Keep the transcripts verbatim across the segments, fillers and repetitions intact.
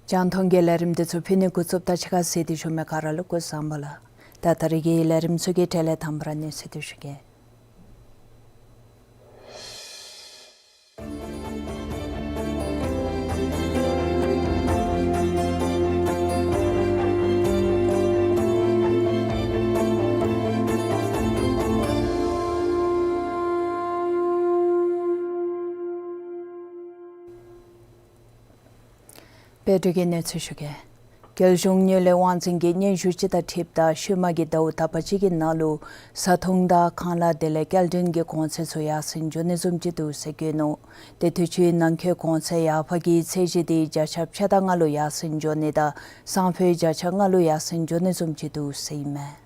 རྒྱང་མཐོང་གི་ལས་རིམ་འདི་ཚུ་ཕུལ་ནི་འགོ་བཙུགསཔ་ད་ཕྱི་ཁར་གཟིགས་ཏེ་བཞུགས་མི་ག་ར་ལུ་སྐུ་གཟུགས་བཟང་པོ་ལགས། ད་ད་རེས་ཀྱི་ལས་རིམ་ཚུ་གི་གྲས་ལས་དང་པ་ར་གནས་ཚུལ་འདི་ཞུ་གེ། དཔལ་འབྱོར་གྱི་གནས་ཚུལ་ཞུ་གེ། རྒྱལ་གཞུང་དངུལ་ལས་དབང་འཛིན་གྱིས་སྙན་ཞུ་ཅིག་དང་འཁྲིལཝ་ད་ཤུལ་མ་གི་ཟླཝ་དག་པ་ཅིག་གི་ནང་ལུ་བཟའ་འཐུང་དང་ཁང་གླ་དེ་ལས་སྐྱེལ་འདྲེན་གྱི་གོང་ཚད་ཚུ་ཡར་སེང་འགྱོ་ནི་བཟུམ་ཅིག་འདུག་ཟེར་བཀོད་ནུག། དེ་དུས་ཅི་ནང་འཁོད་གོང་ཚད་ཡར་འཕར་གྱི་ཚད་གཞི་དེ་བརྒྱ་ཆ་ཕྱེད་དང་ལྔ་ལུ་ཡར་སེང་འགྱོ་ནི་དང་སང་ཕོད་བརྒྱ་ཆ་ལྔ་ལུ་ཡར་སེང་འགྱོ་ནི་བཟུམ་ཅིག་འདུག་ཟེར་ཨིན་མས།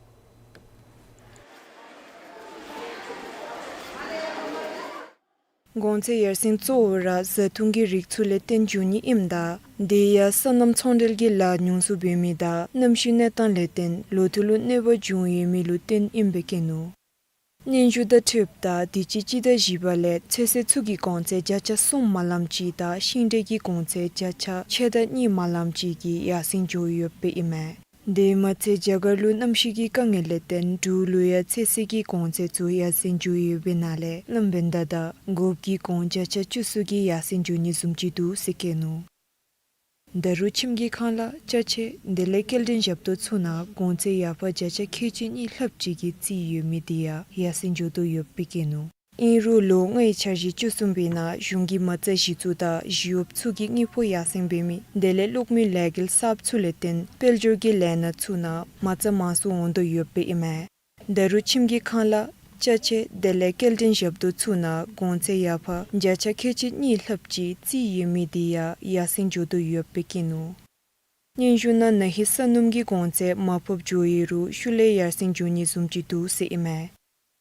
གོང་ཚད་ཡར་སེང་གཙོ་བོ་ར་བཟའ་འཐུང་གི་རིགས་ཚུ་ལས་བརྟེན་འགྱོ་ནི་ཨིནམ་ད་དེ་ཡང་སོ་ནམ་ཚོང་འབྲེལ་གྱི་ལཱ་ཉུང་སུ་འབད་མི་དང་གནམ་གཤིས་གནས་སྟངས་ལས་བརྟེན་ལོ་ཐོག་ལུ་གནོད་པ་བྱུང་ཡོད་མི་ལུ་བརྟེན་ཨིནམ་སྦེ་བཀོད་ནུག། སྙན་ཞུ་དང་འཁྲིལཝ་ད་དུས་ཅི་སྤྱི་ཟླ་བཞི་པ་ལས་ཚོད་བསྲེ་ཚུ་གི་གོང་ཚད་བརྒྱ་ཆ་གསུམ་མ་ལམ་ཅིག་དང་ཤིང་འབྲས་ཀྱི་གོང་ཚད་བརྒྱ་ཆ་ཕྱེད་དང་གཉིས་མ་ལམ་ཅིག་གིས་ཡར་སེང་འགྱོ་ཡོདཔ་ཨིན་མས། དེ་མ་ཚད་རྒྱ་གར་ལུ་གནམ་གཤིས་ཀྱི་དཀའ་ངལ་ལས་བརྟེན་འབྲུག་ལུ་ཡང་ཚོད་བསྲེ་གི་གོང་ཚད་ཚུ་ཡར་སེང་འགྱོ་ཡོདཔ་ཨིན་ན་ལས་གླང་བན་དྷ་དང་སྒོགཔ་གི་གོང་བརྒྱ་ཆ་བཅུ་གསུམ་གྱིས་ཡར་སེང་འགྱོ་ནི་བཟུམ་ཅིག་འདུག་ཟེར་བཀོད་ནུག། ད་རུང་ཁྱིམ་གྱི་ཁང་གླ་ཅ་ཆས་དེ་ལས་སྐྱེལ་འདྲེན་ཞབས་ཏོག་ཚུ་ནང་གོང་ཚད་ཡར་འཕར་བརྒྱ་ཆ་ཁལ་གཅིག་གཉིས་ལྷགཔ་ཅིག་གིས་བརྩིས་ཡོད་མི་དེ་ཡང་ཡར་སེང་འགྱོ་དོ་ཡོདཔ་སྦེ་བཀོད་ནུག། ཨིན་རུང་ལོ་ལྔའི་འཆར་གཞི་བཅུ་གསུམ་པའི་ནང་གཞུང་གི་མ་རྩ་གཞི་བཙུགས་དང་ཞི་གཡོགཔ་ཚུ་གི་དངུལ་ཕོགས་ཡར་སེང་འབད་མི་དེ་ལས་གློག་མེའི་ལས་འགུལ་གསརཔ་ཚུ་ལས་བརྟེན་དཔལ་འབྱོར་གྱི་ལས་སྣ་ཚུ་ནང་མ་རྩ་མང་སུ་འོང་དོ་ཡོདཔ་ཨིན་མས། ད་རུང་ཁྱིམ་གྱི་ཁང་གླ་ཅ་ཆས་དེ་ལས་སྐྱེལ་འདྲེན་ཞབས་ཏོག་ཚུ་ནང་གོང་ཚད་ཡར་འཕར་བརྒྱ་ཆ་ཁལ་གཅིག་གཉིས་ལྷགཔ་ཅིག་བརྩིས་ཡོད་མི་དེ་ཡང་ཡར་སེང་འགྱོ་དོ་ཡོདཔ་སྦེ་བཀོད་ནུག། སྙན་ཞུ་ནང་ན་ཧིང་ས་སྣུམ་གྱི་གོང་ཚད་མར་ཕབ་འགྱོ་ཡོད་རུང་ཤུལ་ལས་ཡར་སེང་འགྱོ་ནི་བཟུམ་ཅིག་འདུག་ཟེར་ཨིན་མས།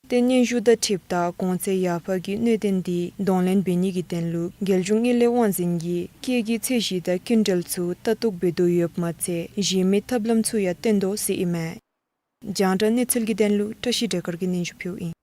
ཏེ་སྙན་ཞུ་དང་འཁྲིལཝ་ད་གོང་ཚད་ཡར་འཕར་གྱི་གནད་དོན་དེ་གདོང་ལེན་འབད་ནི་གི་དོན་ལུ་རྒྱལ་གཞུང་དངུལ་ལས་དབང་འཛིན་གྱིས་སྐྱེད་ཀྱི་ཚད་གཞི་དང་སྐྱིན་འགྲུལ་ཚུ་ལྟ་རྟོག་འབད་དོ་ཡོདཔ་མ་ཚད་གཞན་མི་ཐབས་ལམ་ཚུ་ཡང་བཏོན་དོ་ཟེར་ཨིན་མས། རྒྱང་བསྒྲགས་གནས་ཚུལ་གྱི་དོན་ལུ་བཀྲ་ཤིས་སྒྲོལ་དཀར་གྱིས་སྙན་ཞུ་ཕུལཝ་ཨིན།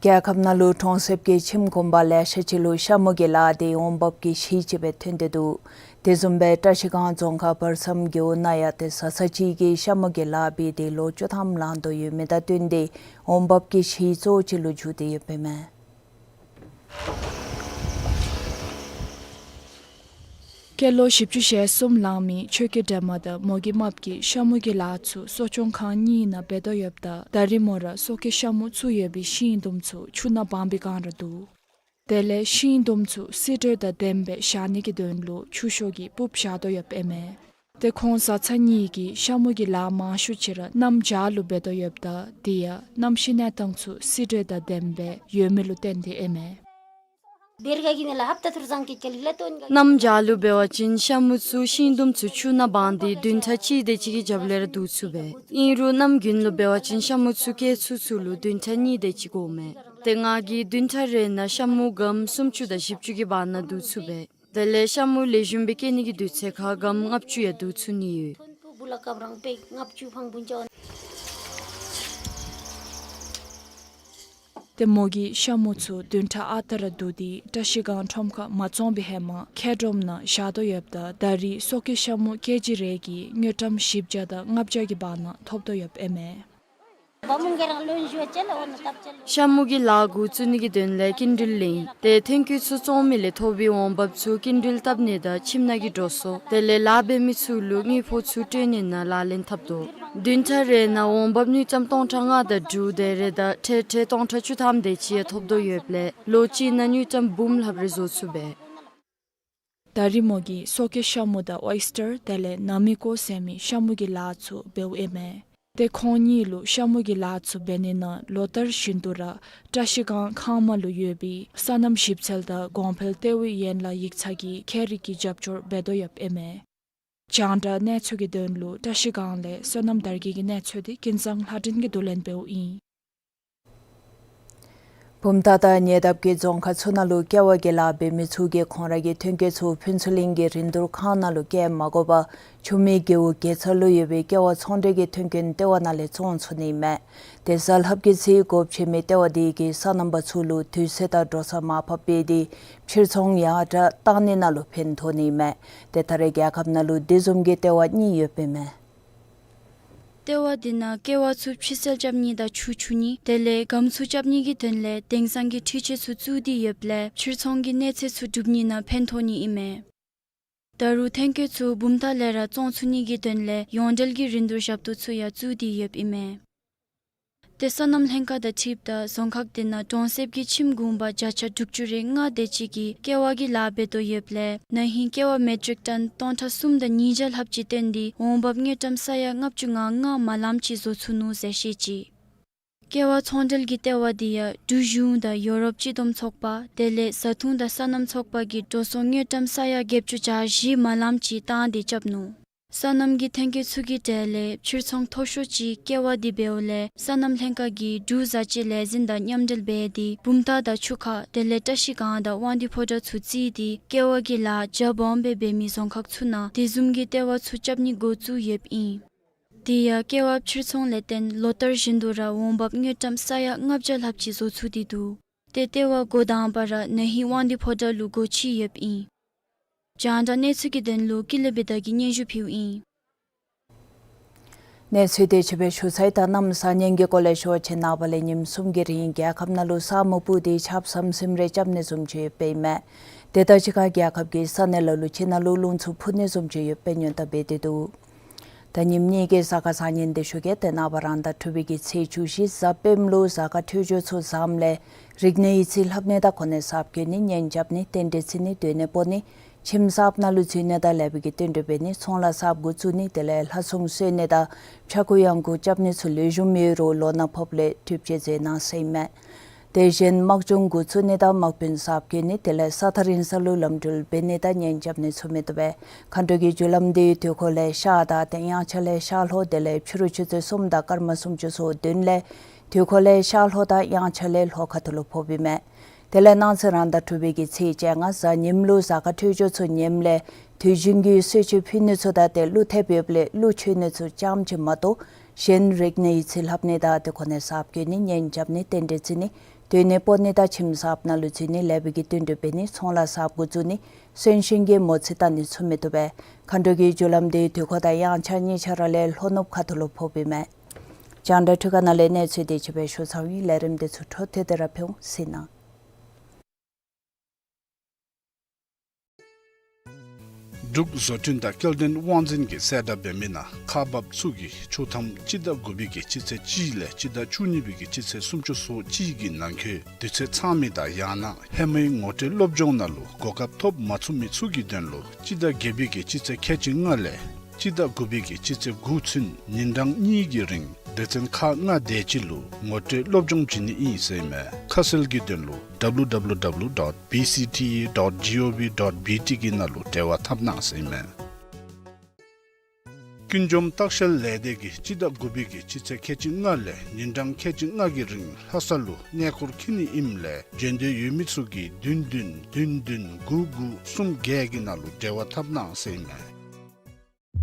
རྒྱལ་ཁབ་ནང་ལུ་གྲོང་གསེབ་ཀྱི་ཁྱིམ་གུང་པ་ལེ་ཤ་ཅིག་ལུ་ཤ་མུ་གི་ལཱ་དེ་འོང་འབབ་ཀྱི་གཞི་ཅིག་སྦེ་ཐོན་ཏེ་འདུག། དེ་བཟུམ་སྦེ་བཀྲ་ཤིས་སྒང་རྫོང་ཁག་བར་མཚམས་རྒེད་འོག་ནང་ཡང་ཏེ་བཟའ་ཚང་ཅིག་གིས་ཤ་མུ་གི་ལཱ་འབད་དེ་ལོ་བཅུ་ཐམ་ལང་དོ་ཡོད་མི་དང་བསྟུན་ཏེ་འོང་འབབ་ཀྱི་གཞི་གཙོ་བོ་ཅིག་ལུ་གྱུར་ཏེ་ཡོདཔ་ཨིན་མས། སྐྱེས་ལོ་བཞི་བཅུ་ཞེ་གསུམ་ལང་མི་ཆོས་སྐྱིད་སྒྲོལ་མ་དང་མོ་གི་རྨགཔ་གིས་ཤ་མུ་གི་ལཱ་ཚུ་གསོ་སྐྱོང་ཁང་གཉིས་ནང་འབད་དོ་ཡོདཔ་ད་ད་རིས་མོ་ར་སོ་ཀའི་ཤ་མུ་བཙུགས་ཡོད་པའི་ཤིང་དུམ་ཚུ་ཆུ་ནང་སྦང་པའི་བསྒང་ར་འདུག། དེ་ལས་ཤིང་དུམ་ཚུ་བསིལ་དྲོད་དང་ལྡནམ་སྦེ་བཞག་ནི་གི་དོན་ལུ་ཆུ་ཤོག་གི་སྤུབས་བཞག་དོ་ཡོདཔ་ཨིན་མས། ཏེ་ཁོང་བཟའ་ཚང་གཉིས་ཀྱིས་ཤ་མུ་གི་ལཱ་མང་ཤོས་ཅིག་ར་གནམ་བྱཱར་ལུ་འབད་དོ་ཡོདཔ་ད་དེ་ཡང་གནམ་གཤིས་གནས་སྟངས་ཚུ་བསིལ་དྲོད་དང་ལྡནམ་སྦེ་ཡོད་མི་ལུ་བརྟེན་ཏེ་ཨིན་མས། གནམ་བྱཱར་ལུ་འབད་བ་ཅིན་ཤ་མུ་ཚུ་ཤིང་དུམ་ཚུ་ཆུ་ནང་སྦང་སྟེ་བདུན་ཕྲག་གཅིག་དེ་ཅིག་གི་རྒྱབ་ལས་ར་བསྡུ་ཚུགས་པས། ཨིན་རུང་གནམ་དགུན་ལུ་འབད་བ་ཅིན་ཤ་མུ་ཚུ་སྐྱེ་ཚུགས་ཚུགས་ལུ་བདུན་ཕྲག་གཉིས་དེ་ཅིག་འགོརཝ་མས། ཏེ་ང་གིས་བདུན་ཕྲག་རེ་ནང་ཤ་མུ་སྒམ་སུམ་ཅུ་དང་བཞི་བཅུ་གི་བར་ན་བསྡུ་ཚུགས་པས། དེ་ལས་ཤ་མུ་ལེགས་ཤོམ་སྦེ་སྐྱེ་ནི་གི་དུས་ཚོད་ཁར་སྒམ་ལྔ་བཅུ་ཡང་བསྡུ་ཚུགས་ནི་ཡོད། ཏེ་མོ་གིས་ཤ་མུ་ཚུ་བདུན་ཕྲག་ཨ་རྟག་ར་བསྡུ་སྟེ་བཀྲ་ཤིས་སྒང་ཁྲོམ་ཁར་མ་བཙོང་པའི་ཧེ་མ་མཁལ་སྒྲོམ་ནང་བཞག་དོ་ཡོདཔ་ད་ད་རིས་སོ་ཀའི་ཤ་མུ་ཀེ་ཇི་རེ་གིས་དངུལ་ཀྲམ་བཞི་བརྒྱ་དང་ལྔ་བརྒྱ་གི་བར་ན་ཐོབ་དོ་ཡོདཔ་ཨིན་མས། ཤ་མུ་གི་ལཱ་འགོ་བཙུགས་ནི་གི་དོན་ལས་སྐྱིན་འགྲུལ་ལེན། ཏེ་ཐོན་སྐྱེད་ཚུ་བཙོང་མི་ལས་ཐོབ་པའི་འོང་འབབ་ཚུ་སྐྱིན་འགྲུལ་བཏབ་ནི་དང་ཁྱིམ་ནང་གི་འགྲོ་སོང་དེ་ལས་ལཱ་འབད་མི་ཚུ་ལུ་དངུལ་ཕོགས་ཚུ་སྤྲོད་ནི་ནང་ལག་ལེན་འཐབ་དོ། བདུན་ཕྲག་རེ་ནང་འོང་འབབ་དངུལ་ཀྲམ་སྟོང་ཕྲག་ལྔ་དང་དྲུག་དེ་རེ་དང་ཁྲལ་ཁྲལ་སྟོང་ཕྲག་བཅུ་ཐམ་དེ་ཅིག་ཡང་ཐོབ་དོ་ཡོདཔ་ལས་ལོ་གཅིག་ནང་དངུལ་ཀྲམ་འབུམ་ལྷགཔ་རེ་བཟོ་ཚུགས་པས། ད་རིས་མོ་གིས་སོ་ཀའི་ཤ་མུ་དང་ཨོའི་སི་ཊར་དེ་ལས་ན་མི་ཀོ་ཟེར་མི་ཤ་མུ་གི་ལཱ་ཚུ་འབདཝ་ཨིན་མས། ཏེ་ཁོང་གཉིས་ལུ་ཤ་མུ་གི་ལཱ་ཚུ་འབད་ནི་ནང་ལོ་ལྟར་བཞིན་དུ་ར་བཀྲ་ཤིས་སྒང་ཁང་མ་ལུ་ཡོད་པའི་སོ་ནམ་ཞིབ་འཚོལ་དང་གོང་འཕེལ་ལྟེ་བའི་ཡན་ལག་ཡིག་ཚང་གིས་ཁྱད་རིག་གི་རྒྱབ་སྐྱོར་འབད་དོ་ཡོདཔ་ཨིན་མས། རྒྱང་བསྒྲགས་གནས་ཚུལ་གྱི་དོན་ལུ་བཀྲ་ཤིས་སྒང་ལས་བསོད་ནམས་དར་རྒྱས་ཀྱི་གནས་ཚུལ་དེ་ཀུན་བཟང་ལྷ་སྒྲོན་གྱིས་བསྡུ་ལེན་འབདཝ་ཨིན། བུམ་ཐང་དང་ཉེ་འདབས་ཀྱི་རྫོང་ཁག་ཚུ་ནང་ལུ་ཀེ་བ་གི་ལཱ་འབད་མི་ཚུ་གིས་ཁོང་ར་གི་ཐོན་སྐྱེད་ཚུ་ཕུན་ཚོགས་གླིང་གི་རིན་བསྡུར་ཁང་ནང་ལུ་བསྐྱལ་མ་དགོ་པར་ཆུ་སྨད་རྒེད་འོག་དགེ་ཚལ་ལུ་ཡོད་པའི་ཀེ་བ་ཚོང་འབྲེལ་གྱི་མཐུན་རྐྱེན་ལྟེ་བ་ནང་ལས་བཙོང་ཚུགས་ནི་ཨིན་མས། དེ་གཟའ་ལྷགཔ་གི་ཚེ་སྒོ་ཕྱེ་མི་ལྟེ་བ་དེ་གིས་སོ་ནམ་པ་ཚུ་ལུ་དུས་ཚོད་དང་འགྲོ་ས་མར་ཕབ་འབད་དེ་ཕྱིར་ཚོང་ཡར་དྲག་བཏང་ནི་ནང་ལུ་ཕན་ཐོགས་ནི་ཨིན་མས། དེ་ད་རེས་རྒྱལ་ཁབ་ནང་ལུ་དེ་བཟུམ་གྱི་ལྟེ་བ་གཉིས་ཡོདཔ་ཨིན་མས། ལྟེ་བ་དེ་ནང་ཀེ་བ་ཚུ་ཕྱི་སེལ་རྐྱབ་ནི་དང་ཆུ་འཁྱུ་ནི་དེ་ལས་སྒམ་ཚུ་རྐྱབ་ནི་གི་དོན་ལས་དེང་སང་གི་འཕྲུལ་ཆས་ཚུ་བཙུགས་ཏེ་ཡོདཔ་ལས་ཕྱིར་ཚོང་གི་གནས་ཚད་ཚུ་སྒྲུབ་ནི་ནང་ཕན་ཐོགས་ནི་ཨིན་མས། ད་རུང་ཐོན་སྐྱེད་ཚུ་བུམ་ཐང་ལས་ར་བཙོང་ཚུགས་ནི་གི་དོན་ལས་ཡོངས་འབྲེལ་གྱི་རིན་བསྡུར་ཞབས་ཏོག་ཚུ་ཡང་བཙུགས་ཏེ་ཡོདཔ་ཨིན་མས། ཏེ་སོ་ནམ་ལྷན་ཁག་དང་འཁྲིལཝ་ད་རྫོང་ཁག་དེ་ནང་གྲོང་གསེབ་ཀྱི་ཁྱིམ་གུང་པ་བརྒྱ་ཆ་དྲུག་ཅུ་རེ་ལྔ་དེ་ཅིག་གིས་ཀེ་བ་གི་ལཱ་འབད་དོ་ཡོདཔ་ལས་ན་ཧིང་ཀེ་བ་མེ་ཊིག་ཊོན་སྟོང་ཕྲག་གསུམ་དང་ཉིས་བརྒྱ་ལྷགཔ་ཅིག་བཏོན་ཏེ་འོང་འབབ་དངུལ་ཀྲམ་ས་ཡ་ལྔ་བཅུ་ང་ལྔ་མ་ལམ་ཅིག་བཟོ་ཚུགས་ནུག་ཟེར་བཤད་ཅི། ཀེ་བ་ཚོང་འབྲེལ་གྱི་ལྟེ་བ་དེ་ཡང་འབྲུག་གཞུང་དང་ཡོ་རོབ་སྤྱི་བསྡོམས་ཚོགས་པ་དེ་ལས་བཟའ་འཐུང་དང་སོ་ནམ་ཚོགས་པ་གིས་འགྲོ་སོང་དངུལ་ཀྲམ་ས་ཡ་བརྒྱད་ཅུ་གྱ་བཞི་མ་ལམ་ཅིག་བཏང་སྟེ་རྐྱབ་ནུག། སོ་ནམ་གྱི་ཐོན་སྐྱེད་ཚུ་གི་གྲས་ལས་ཕྱིར་ཚོང་མཐོ་ཤོས་ཅིག་ཀེ་བ་དེ་འབདཝ་ལས་སོ་ནམ་ལྷན་ཁག་གིས་འབྲུག་བཟའ་སྤྱོད་ལས་འཛིན་དང་མཉམ་འབྲེལ་འབད་དེ་བུམ་ཐང་དང་ཆུ་ཁ་དེ་ལས་བཀྲ་ཤིས་སྒང་དང་དབང་འདུས་ཕོ་བྲང་ཚུ་བརྩིས་ཏེ་ཀེ་བ་གི་ལཱ་རྒྱ་སྦོམ་སྦེ་འབད་མི་རྫོང་ཁག་ཚུ་ནང་དེ་བཟུམ་གྱི་ལྟེ་བ་ཚུ་རྐྱབ་ནི་འགོ་བཙུགས་ཡོདཔ་ཨིན། དེ་ཡང་ཀེ་བ་ཕྱིར་ཚོང་ལས་བརྟེན་ལོ་ལྟར་བཞིན་དུ་ར་འོང་འབབ་དངུལ་ཀྲམ་ས་ཡ་ལྔ་བརྒྱ་ལྷགཔ་ཅིག་བཟོ་ཚུགས་ཏེ་འདུག། ཏེ་ལྟེ་བ་འགོ་དང་པ་ར་ན་ཧིང་དབང་འདུས་ཕོ་བྲང་ལུ་སྒོ་ཕྱེ་ཡོདཔ་ཨིན། རྒྱང་བསྒྲགས་གནས་ཚུལ་གྱི་དོན་ལུ་ཀུན་ལེགས་བི་དྷ་གིས་སྙན་ཞུ་ཕུལཝ་ཨིན། གནས་ཚུལ་དེ་ཕྱི་པའི་ཞུ་ཚར་ཡི། ད་གནམ་གཤིས་ཉིན་གྱི་སྐོར་ལས་ཞུ་བ་ཅིན་ནངས་པ་ལས་ཉིནམ་གསུམ་གྱི་རིང་རྒྱལ་ཁབ་ནང་ལུ་ས་སྨུག་སྤུབས་ཏེ་ཆརཔ་ཟམ་ཟིམ་རེ་རྐྱབ་ནི་བཟུམ་ཅིག་ཡོདཔ་ཨིན་མས། དེ་དང་གཅིག་ཁར་རྒྱལ་ཁབ་ཀྱི་ས་གནས་ལ་ལུ་ཅིག་ནང་ལུ་རླུང་འཚུབ་འཕུ་ནི་བཟུམ་ཅིག་ཡོདཔ་སྦེ་སྔོན་བརྡ་འབད་དེ་འདུག། ད་ཉིནམ་གཉིས་ཀྱི་གཟའ་སྐར་བཟང་ངན་དེ་ཞུ་གེ། ཏེ་ནངས་པ་རང་ཟླ་དྲུག་པའི་གི་ཚེས་བཅུ་བཞི་གཟའ་སྤེནམ་ལུ་གཟའ་སྐར་འཕྲོད་སྦྱོར་ཚུ་བཟངམ་ལས་རིག་གནས་ཡིག་རྩིས་ལྷབ་ནི་དང་གོ་གནས་གསརཔ་བསྐོ་ནི་གཉེན་རྐྱབ་ནི་རྟེན་འབྲེལ་བརྩི་ནི་སྡོད་གནས་སྤོ་ནི་ཁྱིམ་གསརཔ་ནང་ལུ་འཛུལ་ནི་དང་ལེགས་པའི་གི་བསྟུན་གྲོས་འབད་ནི་ཚོང་ལཱ་གསརཔ་འགོ་བཙུགས་ནི་དེ་ལས་ལྷ་སྲུང་གསོལ་ནི་དང་ཕྱྭ་འགུགས་གཡང་འགུགས་རྐྱབ་ནི་ཚུ་ལེགས་ཤོམ་ཡོད་རུང་ལོ་ན་ཕོགཔ་ལས་ཐུབ་ཅེས་མཛད་གནང་ཟེར་ཨིན་མས། དེ་བཞིན་དམག་སྦྱོང་འགོ་བཙུགས་ནི་དང་དམག་དཔོན་གསརཔ་བསྐོ་ནི་དེ་ལས་ས་ཐག་རིང་ས་ལུ་ལམ་འགྲུལ་འབད་ནི་དང་གཉེན་རྐྱབ་ནི་ཚུ་མི་བཏུབ་པས། མཁའ་འགྲོ་གི་རྒྱུ་ལམ་དེ་དུས་འཁོར་ལས་ཤར་དང་ཏེ་དབྱངས་འཆར་ལས་ཤར་ལྷོ་དེ་ལས་ཕྱི་རུ་ཆུ་ཚོད་གསུམ་དང་སྐར་མ་སུམ་ཅུ་སོ་བདུན་ལས་དུས་འཁོར་ལས་ཤར་ལྷོ་དང་དབྱངས་འཆར་ལས་ལྷོ་ཁ་ཐུག་ལུ་ཕོགཔ་ཨིན་མས། དེ་ལས་གནངས་ཚེ་རང་ཟླ་དྲུག་པའི་གི་ཚེས་བཅོ་ལྔ་གཟའ་ཉིམ་ལུ་གཟའ་སྐར་འཕྲོད་སྦྱོར་ཚུ་ངནམ་ལས་དུས་རྒྱུན་གྱི་གསོལ་མཆོད་ཕུལ་ནི་ཚུ་དང་ཏེ་གླུ་ཐེབས་ཡོདཔ་ལས་གླུ་མཆོད་ནི་ཚུ་རྐྱངམ་ཅིག་མ་གཏོགས་གཞན་རིག་གནས་ཡིག་རྩིས་ལྷབ་ནི་དང་ཏེ་གོ་གནས་གསརཔ་བསྐོ་ནི་གཉེན་རྐྱབ་ནི་རྟེན་འབྲེལ་བརྩི་ནི་སྡོད་གནས་སྤོ་ནི་དང་ཁྱིམ་གསརཔ་ནང་ལུ་འཛུལ་ནི་ལེགས་པའི་གི་བསྟུན་གྲོས་འབད་ནི་ཚོང་ལཱ་གསརཔ་འགོ་བཙུགས་ནི་གསོན་གཤིན་གྱི་མོ་རྩིས་བལྟ་ནི་ཚུ་མི་བཏུབ་པས། མཁའ་འགྲོ་གི་རྒྱུ་ལམ་དེ་དུས་འཁོར་དང་དབྱངས་འཆར་གཉིས་ཆ་ར་ལས་ལྷོ་ནུབ་ཁ་ཐུག་ལུ་ཕོགཔ་ཨིན་མས། རྒྱང་བསྒྲགས་འཕྲུལ་ཁང་ནང་ལས་གནས་ཚུལ་དེ་ཕྱི་པའི་ཞུ་ཚརཝ་ཨིན། ལས་རིམ་དེ་ཚུ་འཕྲོ་མཐུད་དེ་ར་ཕུལ་ཟེར་ན། འབྲུག་བཟོ་སྐྲུན་དང་སྐྱེལ་འདྲེན་དབང་འཛིན་གྱིས་གསལ་བསྒྲགས་འབད་མི་ནང་ཁག་འབགཔ་ཚུ་གིས་ཆོག་ཐམ་སྤྱི་ཟླ་དགུ་པའི་གི་སྤྱི་ཚེས་གཅིག་ལས་སྤྱི་ཟླ་བཅུ་གཉིས་པའི་གི་སྤྱི་ཚེས་སུམ་ཅུ་སོ་གཅིག་གི་ནང་འཁོད་དུས་ཚོད་ཚང་མི་དང་ཡང་ན་ཧེ་མའི་ངོ་སྤྲོད་སློབ་སྦྱོང་ནང་ལུ་གོ་སྐབས་ཐོབ་མ་ཚུགས་མི་ཚུ་གི་དོན་ལུ་སྤྱི་ཟླ་བརྒྱད་པའི་གི་སྤྱི་ཚེས་ཁལ་གཅིག་ལྔ་ལས་སྤྱི་ཟླ་དགུ་པའི་གི་སྤྱི་ཚེས་དགུ་ཚུན་ཉིན་གྲངས་གཉིས་ཀྱི་རིང་སྡེ་ཚན་ཁག་ལྔ་དེ་ཅིག་ལུ་ངོ་སྤྲོད་སློབ་སྦྱོང་བྱིན་ནི་ཨིན་ཟེར་ཨིན་མས། ཁ་གསལ་གྱི་དོན་ལུ་W W W dot B C T A dot gov dot B T གི་ནང་ལུ་འབྲེལ་བ་འཐབ་གནང་ཟེར་ཨིན་མས། ཀུན་འཇོམས་ལྟ་བཤལ་ལས་སྡེ་གིས་སྤྱི་ཟླ་དགུ་པའི་གི་སྤྱི་ཚེས་ཁལ་གཅིག་ལྔ་ལས་ཉིན་གྲངས་ཁལ་གཅིག་ལྔ་གི་རིང་ལྷ་ས་ལུ་གནས་སྐོར་འཁྱིད་ནི་ཨིནམ་ལས་འབྱོན་འདོད་ཡོད་མི་ཚུ་གིས་བདུན་བདུན་བདུན་བདུན་དགུ་དགུ་གསུམ་བརྒྱད་ཀྱི་ནང་ལུ་འབྲེལ་བ་འཐབ་གནང་ཟེར་ཨིན་མས།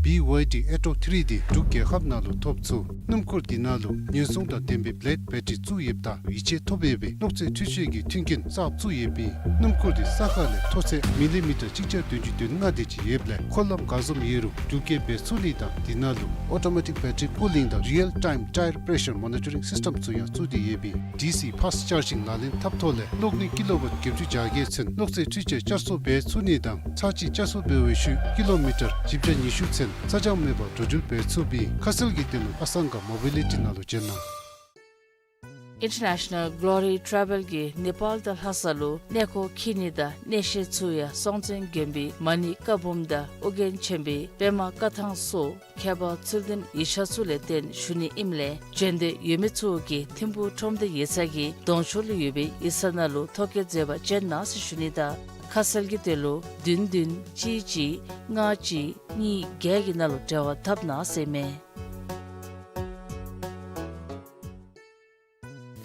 B Y D Atto three འདི་འབྲུག་རྒྱལ་ཁབ་ནང་ལུ་ཐོབ་ཚུགས། སྣུམ་འཁོར་འདི་ནང་ལུ་ཉེན་སྲུང་དང་ལྡན་པའི་བེ་ལེཌ་བེ་ཊ་རི་བཙུགས་ཡོདཔ་ད་ཡིད་ཆེས་ཐོབ་ཡོད་པའི་གློག་རྫས་འཕྲུལ་ཆས་ཀྱི་མཐུན་རྐྱེན་གསརཔ་བཙུགས་ཡོདཔ་ཨིན། སྣུམ་འཁོར་འདི་ས་ཁ་ལས་མཐོ་ཚད་མི་ལི་མི་ཊར་གཅིག་བརྒྱ་བདུན་ཅུ་དོན་ལྔ་དེ་ཅིག་ཡོདཔ་ལས་འཁོར་ལམ་ག་བཟུམ་ཡོད་རུང་འགྲུལ་སྐྱེལ་འབད་ཚུགས་ནི་དང་འདི་ནང་ལུ་ཨོ་ཊོ་མེ་ཊིཀ་བེ་ཊ་རི་ཀུ་ལིང་དང་རི་ཡལ་ཊའིམ་ཊའི་རི་པེ་རེ་ཤར་མོ་ནི་ཊ་རིང་སིསི་ཊེམ་ཚུ་ཡང་བཙུགས་ཏེ་ཡོདཔ་ཨིན། ཌི་སི་ཕཱསཊ་ཅར་ཇིང་ལག་ལེན་འཐབ་ཐོག་ལས་གློག་ནུས་ཀི་ལོ་ཝཊ་བརྒྱད་ཅུ་གྱ་བརྒྱད་ཚུན་གློག་རྫས་འཕྲུལ་ཆས་བསྐྱར་གསོ་འབད་ཚུགས་ནི་དང་ཚར་གཅིག་བསྐྱར་གསོ་འབད་བའི་ཤུལ་ཀི་ལོ་མི་ཊར་བཞི་བརྒྱ་ཉི་ཤུ་ཚུན་ས་འགྱངས་མེད་པར་འགྲོ་འགྲུལ་འབད་ཚུགསཔ་ཨིན། ཁ་གསལ་གྱི་དོན་ལུ་ཨ་སང་ག་མོ་བི་ལི་ཊི་ནང་ལུ་བྱོན་གནང་། International Glory Travel གིས་ནེ་པཱལ་དང་ལྷ་ས་ལུ་གནས་སྐོར་འཁྱིད་ནི་དང་གནས་བཤད་ཚུ་ཡང་སྲོང་བཙན་དགོན་པའི་མ་ཎི་བཀའ་འབུམ་དང་ཨོ་རྒྱན་ཆེན་པོའི་པདྨ་བཀའ་ཐང་སོགས་མཁས་པ་ཚུལ་ལྡན་ཡིག་ཆ་ཚུ་ལས་བརྟེན་ཞུ་ནི་ཨིནམ་ལས་འབྱོན་འདོད་ཡོད་མི་ཚུ་གིས་ཐིམ་ཕུག་ཁྲོམ་སྡེ་ཡིག་ཚང་གི་གདོང་ཕྱོགས་ལུ་ཡོད་པའི་ཡིག་ཚང་ནང་ལུ་ཐོ་བཀོད་མཛད་པར་བྱོན་གནང་ཟེར་ཞུ་ནི་དང་ཁ་གསལ་གྱི་དོན་ལུ་བདུན་བདུན་གཅིག་གཅིག་ལྔ་གཅིག་གཉིས་བརྒྱད་ཀྱི་ནང་ལུ་འབྲེལ་བ་འཐབ་གནང་ཟེར་ཨིན་མས།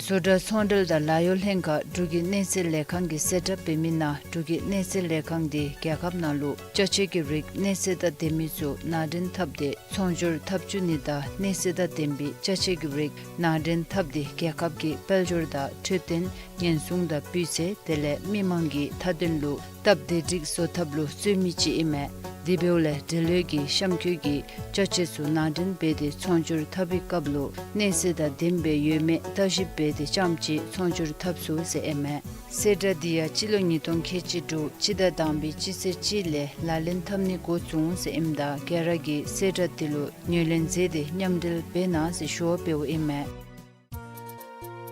བཟོ་གྲྭ་ཚོང་འབྲེལ་དང་ལཱ་གཡོག་ལྷན་ཁག་འབྲུག་གི་གནས་ཚད་ལས་ཁང་གིས་གསལ་བསྒྲགས་འབད་མི་ནང་འབྲུག་གི་གནས་ཚད་ལས་ཁང་འདི་རྒྱལ་ཁབ་ནང་ལུ་ཅ་ཆས་ཀྱི་རིགས་གནས་ཚད་དང་ལྡན་མི་ཚུ་ནང་འདྲེན་འཐབ་སྟེ་ཚོང་སྒྱུར་འཐབ་བཅུག་ནི་དང་གནས་ཚད་དང་ལྡན་པའི་ཅ་ཆས་ཀྱི་རིགས་ནང་འདྲེན་འཐབ་སྟེ་རྒྱལ་ཁབ་ཀྱི་དཔལ་འབྱོར་དང་འཕྲོད་བསྟེན་ཉེན་སྲུང་དང་སྤུས་ཚད་དེ་ལས་མི་མང་གི་མཐའ་དོན་ལུ་སྟབས་བདེ་སྒྲིག་བཟོ་ཐབས་ལུ་བརྩོན་མི་ཅིག་ཨིན་མས། དེ་འབདཝ་ལས་འབྲེལ་ཡོད་ཀྱི་གཤམ་འཁོད་ཀྱི་ཅ་ཆས་ཚུ་ནང་འདྲེན་འབད་དེ་ཚོང་སྒྱུར་འཐབ་པའི་སྐབས་ལུ་གནས་ཚད་དང་ལྡནམ་སྦེ་ཡོད་མེད་བརྟག་ཞིབ་འབད་དེ་རྐྱངམ་ཅིག་ཚོང་སྒྱུར་འཐབ་ཚུགས་ཟེར་ཨིན་མས། གསལ་བསྒྲགས་འདི་ཡང་སྤྱི་ལོ་ཉིས་སྟོང་ཁལ་གཅིག་དྲུག་སྤྱི་ཟླ་དང་པའི་སྤྱི་ཚེས་གཅིག་ལས་ལག་ལེན་འཐབ་ནི་འགོ་བཙུགས་ཟེར་ཨིནམ་ད་ག་ར་གིས་གསལ་བསྒྲགས་འདི་ལུ་ངོས་ལེན་མཛད་དེ་མཉམ་འབྲེལ་འབད་གནང་ཟེར་ཞུ་བ་འབདཝ་ཨིན་མས།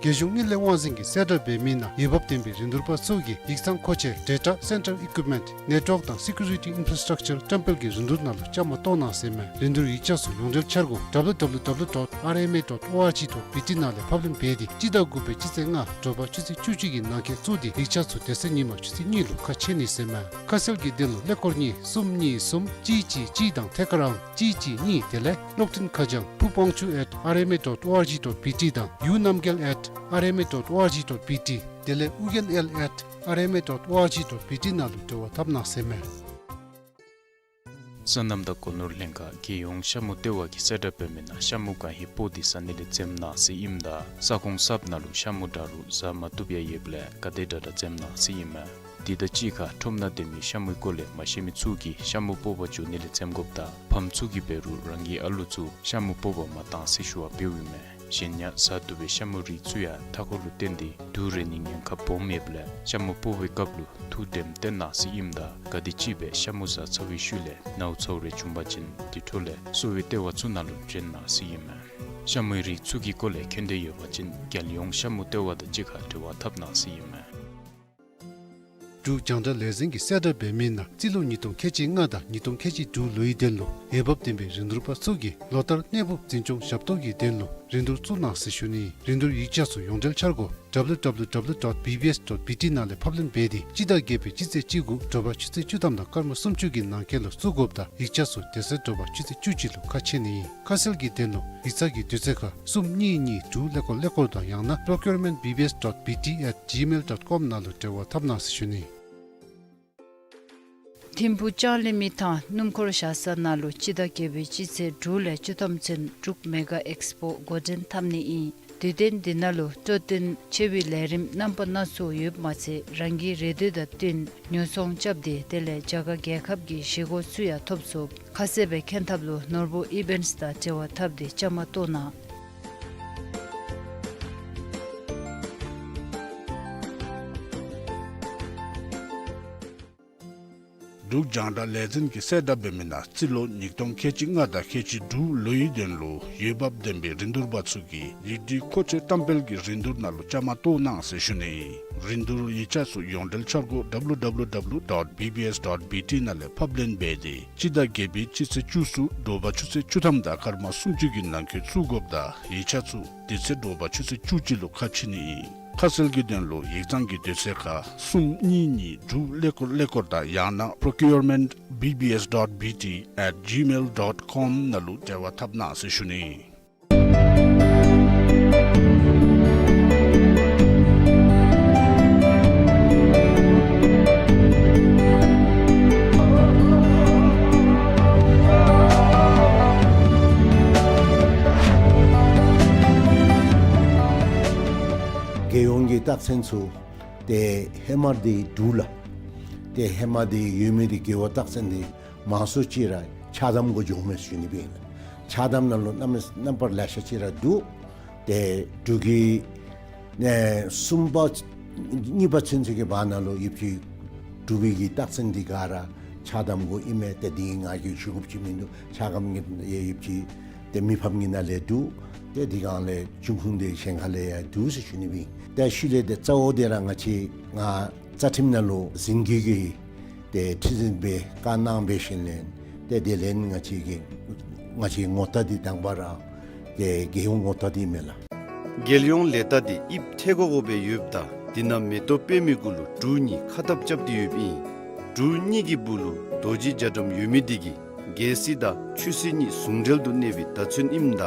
རྒྱལ་གཞུང་དངུལ་ལས་དབང་འཛིན་གྱིས་གསལ་བསྒྲགས་འབད་མི་ནང་འོས་འབབ་ལྡན་པའི་རིན་བསྡུར་པ་ཚུ་གིས་ཡིག་ཚང་མཁོ་ཆས་Data Center Equipment, Network དང་Security Infrastructure བཀྲམ་སྤེལ་གྱི་རིན་བསྡུར་ནང་ལུ་བཅའ་མར་གཏོགས་གནང་ཟེར་མས། རིན་བསྡུར་ཡིག་ཆ་ཚུ་ཡོངས་འབྲེལ་འཆར་སྒོ་W W W dot R M A dot O R G dot B T ནང་ལས་ཕབ་ལེན་འབད་དེ་སྤྱི་ཟླ་དགུ་པའི་སྤྱི་ཚེས་ལྔ་དྲོ་པ་ཆུ་ཚོད་བཅུ་གཅིག་གི་ནང་འཁོད་བཙུགས་ཏེ་ཡིག་ཆ་ཚུ་དེ་ཚེ་ཉིན་མ་ཆུ་ཚོད་གཉིས་ལུ་ཁ་ཕྱེ་ནི་ཟེར་མས། ཁ་གསལ་གྱི་དོན་ལུ་ཀླད་ཀོར་གཉིས་གསུམ་གཉིས་གསུམ་གཅིག་གཅིག་གཅིག་དང་ཐད་ཀར་ཨང་གཅིག་གཅིག་གཉིས། དེ་ལས་གློག་འཕྲིན་ཁ་བྱང་ཕུ་དབང་ཕྱུག་at R M A dot O R G dot B T དང་ཡུ་རྣམ་རྒྱལ་at R M A dot O R G dot B T དེ་ལས་ཨུ་རྒྱན་ཨེལ་at R M A dot O R G dot B T ནང་ལུ་འབྲེལ་བ་འཐབ་གནང་ཟེར་མས། སོ་ནམ་དང་སྒོ་ནོར་ལྷན་ཁག་རྒྱལ་ཡོངས་ཤ་མུ་ལྟེ་བ་གིས་གསལ་བསྒྲགས་འབད་མི་ནང་ཤ་མུ་གང་ཧེ་སྤོག་སྟེ་ཟ་ནི་ལས་འཛེམ་གནང་ཟེར་ཨིནམ་ད་ས་ཁོངས་གསརཔ་ནང་ལུ་ཤ་མུ་འདྲ་རུང་ཟ་མ་བཏུབ་ཡང་ཡོདཔ་ལས་ག་དེ་དྲག་དྲག་འཛེམ་གནང་ཟེར་ཨིན་མས། དེ་དང་གཅིག་ཁར་ཁྲོམ་ནང་སྡོད་མི་ཤ་མུའི་སྐོར་ལས་མ་ཤེས་མི་ཚུ་གིས་ཤ་མུ་སྤོག་པར་འགྱོ་ནི་ལས་འཛེམ་དགོཔ་དང་ཕམ་ཚུ་གིས་འབད་རུང་རང་གི་ཨ་ལུ་ཚུ་ཤ་མུ་སྤོག་པར་མ་གཏང་ཟེར་ཞུ་བ་འབདཝ་ཨིན་མས། གཞན་ཡང་ཟ་བཏུབ་པའི་ཤ་མུའི་རིགས་ཚུ་ཡང་མཐའ་འཁོར་ལུ་བརྟེན་ཏེ་དུག་རེག་ནིའི་ཉེན་ཁ་སྦོམ་ཡོདཔ་ལས་ཤ་མུ་སྤོག་པའི་སྐབས་ལུ་ཐུགས་དྲནམ་བཏོན་གནང་ཟེར་ཨིནམ་ད་ག་དེམ་ཅིག་སྦེ་ཤ་མུ་ཟ་ཚར་བའི་ཤུལ་ལས་ནཝ་ཚཝ་རེ་བྱུང་པ་ཅིན་དེ་འཕྲོ་ལས་གསོ་བའི་ལྟེ་བ་ཚུ་ནང་ལུ་འདྲེན་གནང་ཟེར་ཨིན་མས། ཤ་མུའི་རིགས་ཚུ་གི་སྐོར་ལས་མཁྱེན་འདོད་ཡོད་པ་ཅིན་རྒྱལ་ཡོངས་ཤ་མུ་ལྟེ་བ་དང་གཅིག་ཁར་འབྲེལ་བ་འཐབ་གནང་ཟེར་ཨིན་མས། འབྲུག་རྒྱང་བསྒྲགས་ལས་འཛིན་གྱིས་གསལ་བསྒྲགས་འབད་མི་ནང་རྩིས་ལོ་ཉིས་སྟོང་ཁལ་གཅིག་ལྔ་དང་ཉིས་སྟོང་ཁལ་གཅིག་དྲུག་ལོའི་དོན་ལུ་འོས་འབབ་ལྡན་པའི་རིན་བསྡུར་པ་ཚུ་གིས་ལོ་ལྟར་གནས་སྤོབས་འཛིན་སྐྱོང་ཞབས་ཏོག་གི་དོན་ལུ་རིན་བསྡུར་བཙུགས་གནང་ཟེར་ཞུ་ནི། རིན་བསྡུར་ཡིག་ཆ་ཚུ་ཡོངས་འབྲེལ་འཆར་སྒོ་W W W dot B B S dot B T ནང་ལས་ཕབ་ལེན་འབད་དེ་སྤྱི་ཟླ་བརྒྱད་པའི་སྤྱི་ཚེས་བཅུ་དགུ་དྲོ་པ་ཆུ་ཚོད་བཅུ་ཐམ་དང་སྐར་མ་སུམ་ཅུ་གི་ནང་འཁོད་ལུ་བཙུགས་དགོཔ་དང་ཡིག་ཆ་ཚུ་དེ་ཚེ་དྲོ་པ་ཆུ་ཚོད་བཅུ་གཅིག་ལུ་ཁ་ཕྱེ་ནི་ཨིན། ཁ་གསལ་གྱི་དོན་ལུ་ཡིག་ཚང་གི་དུས་ཚོད་ཁར་གསུམ་གཉིས་གཉིས་དྲུག་ཀླད་ཀོར་ཀླད་ཀོར་དང་ཡང་ན་procurement B B S dot B T at gmail dot com ནང་ལུ་འབྲེལ་བ་འཐབ་གནང་ཟེར་ཞུ་ནི། ཐིམ་ཕུག་ལྕང་གླིང་མི་ཐང་སྣུམ་འཁོར་བཞག་ས་ནང་ལུ་སྤྱི་ཟླ་བརྒྱད་པའི་སྤྱི་ཚེས་དྲུག་ལས་བཅུ་ཐམ་ཚུན་འབྲུག་མེ་ག་ཨེགསི་པོ་འགོ་འདྲེན་འཐབ་ནི་ཨིན། དུས་སྟོན་འདི་ནང་ལུ་སྤྲོ་སྟོན་ཆེ་བའི་ལས་རིམ་རྣམ་པ་སྣ་ཚོགས་ཡོདཔ་མ་ཚད་རང་གི་རེ་འདོད་དང་བསྟུན་ཉོ་ཚོང་རྐྱབ་སྟེ་དེ་ལས་རྒྱ་གར་རྒྱལ་ཁབ་ཀྱི་བཞེས་སྒོ་ཚུ་ཡང་ཐོབ་ཚུགས། ཁ་གསལ་སྦེ་མཁྱེན་ཐབས་ལུ་ནོར་བུ་ཨི་བེནཊསི་དང་འབྲེལ་བ་འཐབ་སྟེ་བཅའ་མར་གཏོགས་གནང་། འབྲུག་རྒྱང་བསྒྲགས་ལས་འཛིན་གྱིས་གསལ་བསྒྲགས་འབད་མི་ནང་རྩིས་ལོ་ཉིས་སྟོང་ཁལ་གཅིག་ལྔ་དང་ཁལ་གཅིག་དྲུག་ལོའི་དོན་ལུ་འོས་འབབ་ལྡན་པའི་རིན་བསྡུར་པ་ཚུ་གིས་ཡིག་སྒྲིག་མཁོ་ཆས་བཀྲམ་སྤེལ་གྱི་རིན་བསྡུར་ནང་ལུ་བཅའ་མར་གཏོགས་གནང་ཟེར་ཞུ་ནི། རིན་བསྡུར་ཡིག་ཆ་ཚུ་ཡོངས་འབྲེལ་འཆར་སྒོ་W W W dot B B S dot B T ནང་ལས་ཕབ་ལེན་འབད་དེ་སྤྱི་ཟླ་བརྒྱད་པའི་སྤྱི་ཚེས་བཅུ་གསུམ་དྲོ་པ་ཆུ་ཚོད་བཅུ་ཐམ་དང་སྐར་མ་སུམ་ཅུ་གི་ནང་འཁོད་བཙུགས་དགོཔ་དང་ཡིག་ཆ་ཚུ་དེ་ཚེ་དྲོ་པ་ཆུ་ཚོད་བཅུ་གཅིག་ལུ་ཁ་ཕྱེ་ནི་ཨིན། ཁ་གསལ་གྱི་དོན་ལུ་ཡིག་ཚང་གི་དུས་ཚོད་ཁར་གསུམ་གཉིས་གཉིས་དྲུག་ཀླད་ཀོར་ཀླད་ཀོར་དང་ཡང་ན་procurement B B S dot B T at gmail dot com ནང་ལུ་འབྲེལ་བ་འཐབ་གནང་ཟེར་ཞུ་ནི། རྒྱལ་ཡོངས་ཀྱི་རྟགས་མཚན་ཚུ་ཏེ་ཧེ་མ་འདི་འབྲུག་ལུ་ཏེ་ཧེ་མ་འདི་ཡོད་མི་འདི་རྒེད་འོག་རྟགས་མཚན་འདི་མང་སུ་ཅིག་ར་ཆགས་དམ་གུ་འགྱོཝ་མས་ཟེར་ཞུ་ནི་སྦེ་ཨིན་ལགས། ཆགས་དམ་ནང་ལུ་རྣམ་རྣམ་པར་ལེ་ཤ་ཅིག་ར་འདུག། ཏེ་འབྲུག་གི་ཨེ་གསུམ་པ་གཉིས་པ་ཚུན་ཚོད་ཀྱི་བར་ན་ལུ་ཡོདཔ་ཅིག་འབྲུག་པའི་གི་རྟགས་མཚན་འདི་ག་ར་ཆགས་དམ་གུ་ཨིན་མས། ཏེ་འདི་ང་གིས་ཞུ་དགོཔ་ཅིག་མིན་འདུག། ཆགས་དམ་གྱི་ཡོདཔ་ཅིག་ཏེ་མི་ཕམ་གྱི་ནང་ལས་འདུག། ཏེ་དེ་སྒང་ལས་འབྱུང་ཁུངས་འདི་གཞན་ཁ་ལས་ཡང་འདུག་ཟེར་ཞུ་ནི་སྦེ། ཏེ་ཤུལ་ལས་ཏེ་གཙོ་བོ་འདི་ར་ང་བཅས་ང་རྩ་ཁྲིམས་ནང་ལུ་འཛིན་སྐྱོང་གི་ཏེ་ཁྲི་འཛིན་སྦེ་བཀའ་གནང་འབད་ཞིནམ་ལས་ཏེ་དེ་ལས་ང་བཅས་ཀྱི་ང་བཅས་ངོ་རྟགས་འདི་དང་པ་ར་ཏེ་རྒྱལ་ཡོངས་ངོ་རྟགས་འདི་མས་ལགས། རྒྱལ་ཡོངས་ལས་རྟགས་འདི་དབྱིབས་ཐལ་གོ་གོ་སྦེ་ཡོདཔ་ད་འདི་ནང་མེ་ཏོག་པདྨའི་གུ་ལུ་འབྲུག་གཉིས་ཁ་ཐབ་རྐྱབ་སྟེ་ཡོདཔ་ཨིན། འབྲུག་གཉིས་ཀྱི་སྦུག་ལུ་རྡོ་རྗེ་རྒྱ་གྲམ་ཡོད་མི་འདི་གིས་རྒྱལ་སྲིད་དང་ཆོས་སྲིད་གཉིས་ཟུང་འབྲེལ་དུ་གནས་པའི་བརྡ་མཚོན་ཨིནམ་ད་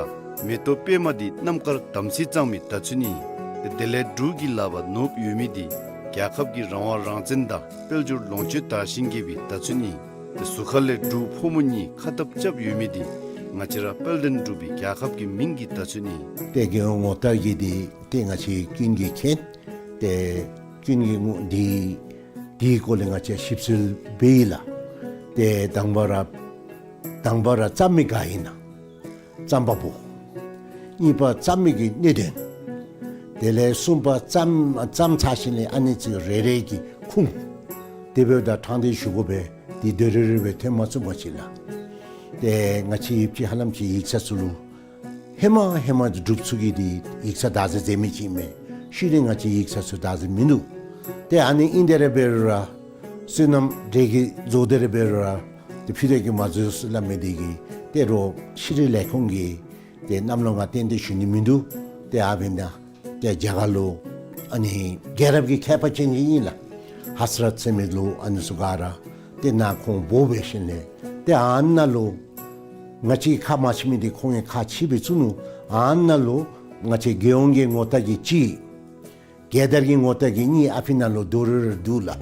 མེ་ཏོག་པདྨ་འདི་རྣམ་དཀར་དམ་ཚིག་གཙང་མའི་བརྡ་མཚོན་ཨིན། དེ་ལས་འབྲུག་གི་ལག་པར་ནོརབ་ཡོད་མི་འདི་རྒྱལ་ཁབ་ཀྱི་རང་དབང་རང་བཙན་དང་དཔལ་འབྱོར་ལོངས་སྤྱོད་དར་ཞིང་རྒྱས་པའི་བརྡ་མཚོན་ཨིན། དེ་ཟུར་ཁ་ལས་འབྲུག་ཕོ་མོ་གཉིས་ཁ་འཐབ་རྐྱབ་ཡོད་མི་འདི་ང་བཅས་ར་དཔལ་ལྡན་འབྲུག་པའི་རྒྱལ་ཁབ་ཀྱི་མིང་གི་བརྡ་མཚོན་ཨིན། ཏེ་རྒྱལ་ཡོངས་ངོ་རྟགས་ཀྱི་འདི་ཏེ་ང་བཅས་ཀུན་གྱིས་མཁྱེན། ཏེ་ཀུན་གྱིས་ངོ་འདི་འདིའི་སྐོར་ལས་ང་བཅས་ཞིབ་འཚོལ་འབད་ཡི་ལགས། ཏེ་དང་པ་ར་དང་པ་ར་བརྩམ་མི་ག་ཨིན་ན་རྩམ་པ་པོ། གཉིས་པ་བརྩམ་མི་གི་གནད་དོན། དེ་ལས་གསུམ་པ་བརྩམ་བརྩམ་ཚར་ཞིནམ་ལས་ཨ་ནི་ཚུ་རེ་རེ་གི་ཁུངས་དེ་འབདཝ་ད་དྲང་བདེན་ཞུ་དགོ་པས། འདི་དོན་རེ་རེ་སྦེ་ཐོན་མ་ཚུགས་པ་ཅིན་ལགས། ཏེ་ང་བཅས་ཡིབ་ཅི་ཧ་ལམ་ཅིག་ཡིག་ཚང་ཚུ་ལུ་ཧེ་མ་ཧེ་མ་འབྲུགཔ་ཚུ་གིས་འདི་ཡིག་ཚང་བདག་འཛིན་མཛད་མི་ཅིག་ཨིན་མས། ཤུལ་ལས་ང་བཅས་ཡིག་ཚང་ཚུ་བདག་འཛིན་མིན་འདུག། ཏེ་ཨ་ནི་ཨིན་དེ་ར་འབད་རུང་ར་སོ་ནམ་འབྲས་ཀྱི་བཟོ་སྟེ་ར་འབད་རུང་ར་ཏེ་ཕུད་རྡོག་གི་མ་བཟོ་ཟེར་སླབ་མི་འདི་གིས་ཏེ་རོགས་ཤེས་རིག་ལས་ཁུངས་ཀྱིས་ཏེ་གནམ་ལོ་ང་ཏན་ཏན་ཞུ་ནི་མིན་འདུག། ཏེ་ཨ་འབདན་ཏེ་རྒྱ་གར་ལུ་ཨ་ནི་རྒྱལ་རབས་ཀྱི་མཁས་པ་ཅན་ཅིག་ཨིན་ལགས། ཧ་ས་རཏ་ཟེར་མི་ལུ་ཨ་ནི་ཚུ་ག་ར་ཏེ་ནཱ་ཁོང་འབོ་འབད་ཞིནམ་ལས་ཏེ་ཨ་ནཱ་ལུ་ང་བཅས་ཁ་མ་ཕྱེ་མི་འདི་ཁོང་གིས་ཁ་ཕྱེ་སྦེ་བཙུགས་ནུག། ཨ་ནཱ་ལུ་ང་བཅས་རྒྱལ་ཡོངས་ཀྱི་ངོ་རྟགས་ཀྱི་གཅིག། རྒྱལ་དར་གྱི་ངོ་རྟགས་ཀྱི་གཉིས་ཨ་ཕི་ནང་ལུ་རྡོག་རོལ་རོལ་འདུག་ལགས།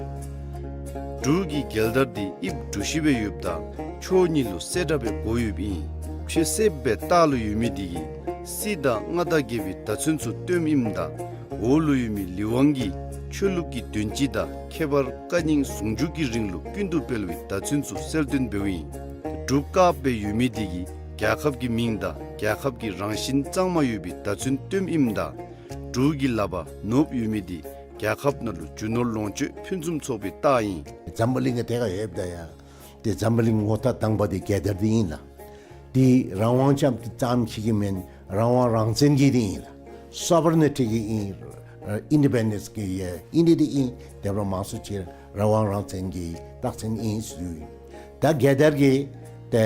འབྲུག་གི་རྒྱལ་དར་འདི་དབྱིབས་གྲུ་བཞི་སྦེ་ཡོདཔ་ད་ཕྱོགས་གཉིས་ལུ་གསེར་སྒྲ་སྦེ་བགོ་ཡོདཔ་ཨིན། ཕྱེད་གསེརཔ་སྦེ་ལྟག་ལུ་ཡོད་མི་འདི་གིས་སྲིད་དང་མངའ་བདག་རྒྱལ་པོའི་བརྡ་མཚོན་ཚུ་སྟོནམ་ཨིནམ་ད་འོག་ལུ་ཡོད་མི་ལི་ཝང་གིས་ཆོས་ལུགས་ཀྱི་དོན་སྤྱི་དང་ཁྱད་པར་བཀའ་རྙིང་ཟུང་འཇུག་གི་རིང་ལུགས་ཀུན་ཏུ་སྤེལ་བའི་བརྡ་མཚོན་ཚུ་གསལ་སྟོན་འབདཝ་ཨིན། འབྲུགཔ་དཀརཔ་སྦེ་ཡོད་མི་འདི་གིས་རྒྱལ་ཁབ་ཀྱི་མིང་དང་རྒྱལ་ཁབ་ཀྱི་རང་བཞིན་གཙང་མ་ཡོད་པའི་བརྡ་མཚོན་སྟོནམ་ཨིནམ་ད་འབྲུག་གི་ལག་པར་ནོརབ་ཡོད་མི་འདི་རྒྱལ་ཁབ་ནང་ལུ་རྒྱུ་ནོར་ལོངས་སྤྱོད་ཕུན་སུམ་ཚོགས་པའི་རྟགས་ཨིན། འཛམ་བུ་གླིང་གི་ཐད་ཁར་ཡོདཔ་ད་ཡང་ཏེ་འཛམ་བུ་གླིང་ངོ་རྟགས་དང་པ་འདི་རྒྱལ་དར་འདི་ཨིན་ལགས། འདི་རང་དབང་ཙམ་ཙམ་ཅིག་གི་མེན། རང་དབང་རང་བཙན་གྱི་འདི་ཨིན་ལགས། སོ་བར་ནི་ཊི་གི་ཨིན། ཨ་ཨིན་ཌི་པེན་ཌེནསི་གི་ཡང་ཨིན་ཏེ་འདི་ཨིན། དེ་འབདཝ་མང་སུ་ཅིག་རང་དབང་རང་བཙན་གྱི་རྟགས་མཚན་ཨིན་ཟེར་ཞུ་ཡི། ད་རྒྱལ་དར་གྱི་ཏེ་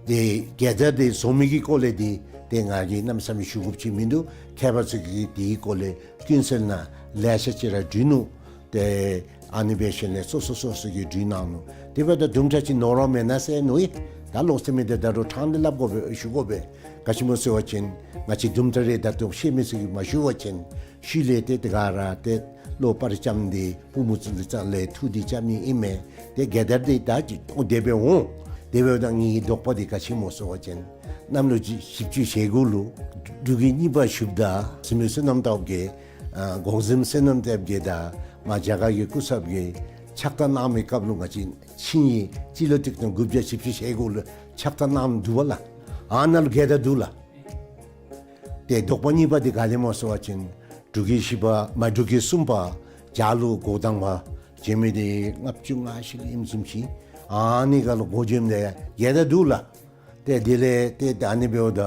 ཏེ་རྒྱལ་དར་འདི་བཟོ་མི་གི་སྐོར་ལས་འདི་ཏེ་ང་གིས་གནམ་མེད་ས་མེད་ཞུ་དགོཔ་ཅིག་མིན་འདུག། མཁས་པ་ཚུ་གིས་འདིའི་སྐོར་ལས་ཀུན་གསལ་ནང་ལེ་ཤ་ཅིག་ར་བྲིས་ནུག། ཏེ་ཨ་ནི་འབད་ཞིནམ་ལས་སོ་སོ་སོ་སོ་གིས་བྲིས་གནང་ནུག། དེ་འབདཝ་ད་དུམ་གྲ་ཅིག་ནོར་བ་མེན་ན་ཟེར་མནོ་ཡི། ད་ལོག་སྟེ་མི་འདི་ད་རུང་དྲང་སྟེ་སླབ་དགོ་པས་ཞུ་དགོ་པས། ག་ཅི་སྨོ་ཟེར་བ་ཅིན་ང་བཅས་དུམ་གྲ་རེ་ད་ལྟོ་ཤེས་མི་ཚུ་གིས་མ་ཞུ་བ་ཅིན་ཤུལ་ལས་ཏེ་དེ་ག་ར་ཏེ་བློ་པར་རྐྱབ་སྟེ་པུས་མོ་ཚུ་ལུ་ཙང་ལས་འཐུ་སྟེ་རྐྱབ་ནི་ཨིན་མས། ཏེ་རྒྱལ་དར་འདི་ད་ཅི་ཏོ་དེ་སྦེ་འོང་། དེ་འབདཝ་ད་ངེའི་དོགས་པ་འདི་ག་ཅི་སྨོ་ཟེར་བ་ཅིན་གནམ་ལོ་བཞི་བཅུ་ཞེ་དགུ་ལུ་འབྲུག་གི་གཉིས་པ་ཞུཝ་ད་བཙུན་མོ་བསོད་ནམས་སྟོབས་རྒྱས་ཨ་གོང་གཟིམ་བསོད་ནམས་སྟོབས་རྒྱས་དང་མ་རྒྱ་གར་གྱི་སྐུ་ཚབ་ཀྱིས་ཕྱག་རྟགས་གནང་མི་སྐབས་ལུ་ང་བཅས་ཆིངས་ཡིག་སྤྱི་ལོ་གཅིག་སྟོང་དགུ་བརྒྱ་བཞི་བཅུ་ཞེ་དགུ་ལུ་ཕྱག་རྟགས་གནངམ་འདུག་པ་ལགས། ཨ་ནཱ་ལུ་རྒྱལ་དར་འདུག་ལགས། ཏེ་དོགས་པ་གཉིས་པ་འདི་ག་ལས་སྨོ་ཟེར་བ་ཅིན་འབྲུག་གི་བཞི་པ་མ་འབྲུག་གི་གསུམ་པ་རྒྱ་ལུ་འགོ་དང་པ་བྱོན་མི་འདི་ལྔ་བཅུ་ང་བཞི་ལུ་ཨིནམ་བཟུམ་ཅིག། ཨ་ནི་ཁར་ལུ་འགོ་བྱོནམ་ད་ཡང་རྒྱལ་དར་འདུག་ལགས། ཏེ་དེ་ལས་ཏེ་ད་ཨ་ནི་འབདཝ་ད་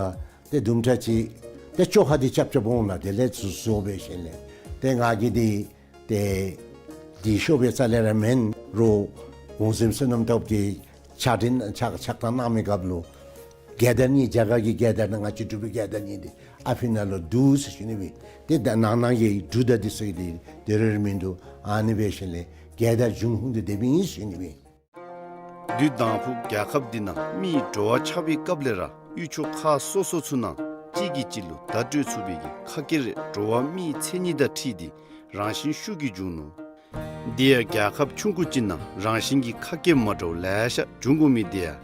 ཏེ་དུམ་གྲ་ཅིག་ཏེ་བཅོ་ཁ་འདི་རྐྱབ་རྐྱབ་འོང་ལགས། དེ་ལས་ཚུར་བཟོ་འབད་ཞིནམ་ལས་ཏེ་ང་གིས་འདི་ཏེ་འདི་ཤོབ་སྦེ་རྩ་ལས་ར་མེན། རོགས་གོང་གཟིམ་བསོད་ནམས་སྟོབས་རྒྱས་ཕྱག་རྟགས་ཕྱག་ཕྱག་རྟགས་གནང་མི་སྐབས་ལུ་རྒྱལ་དར་གཉིས་རྒྱ་གར་གྱི་རྒྱལ་དར་དང་ང་བཅས་འབྲུག་པའི་རྒྱལ་དར་གཉིས་འདི་ཨ་ཕི་ནང་ལུ་འདུག་ཟེར་ཞུ་ནི་སྦེ། ཏེ་ད་ནང་ན་གི་འབྲུག་དང་འདི་ཚུ་འདི་དེ་རེ་རེ་མིན་འདུག། ཨ་ནི་འབད་ཞིནམ་ལས་རྒྱལ་དར་འབྱུང་ཁུངས་འདི་དེ་སྦེ་ཨིན་ཟེར་ཞུ་ནི་སྦེ། དུས་དང་ཕུ་རྒྱལ་ཁབ་འདི་ནང་མི་འགྲོ་བ་ཆགས་པའི་སྐབས་ལས་ར་ཡུལ་ཕྱོགས་ཁག་སོ་སོ་ཚུ་ནང་གཅིག་གིས་གཅིག་ལུ་བརྡ་སྤྲོད་ཚུགས་པའི་གི་ཁ་སྐད་རེ་འགྲོ་བ་མིའི་མཚན་ཉིད་དང་འཁྲིལ་ཏེ་རང་བཞིན་ཤུགས་ཀྱིས་བྱུང་ནུག། འདི་ཡང་རྒྱལ་ཁབ་ཆུང་ཀུ་ཅིག་ནང་རང་བཞིན་གྱི་ཁ་སྐད་མ་འདྲཝ་ལེ་ཤ་འབྱུང་དགོ་མི་འདི་ཡང་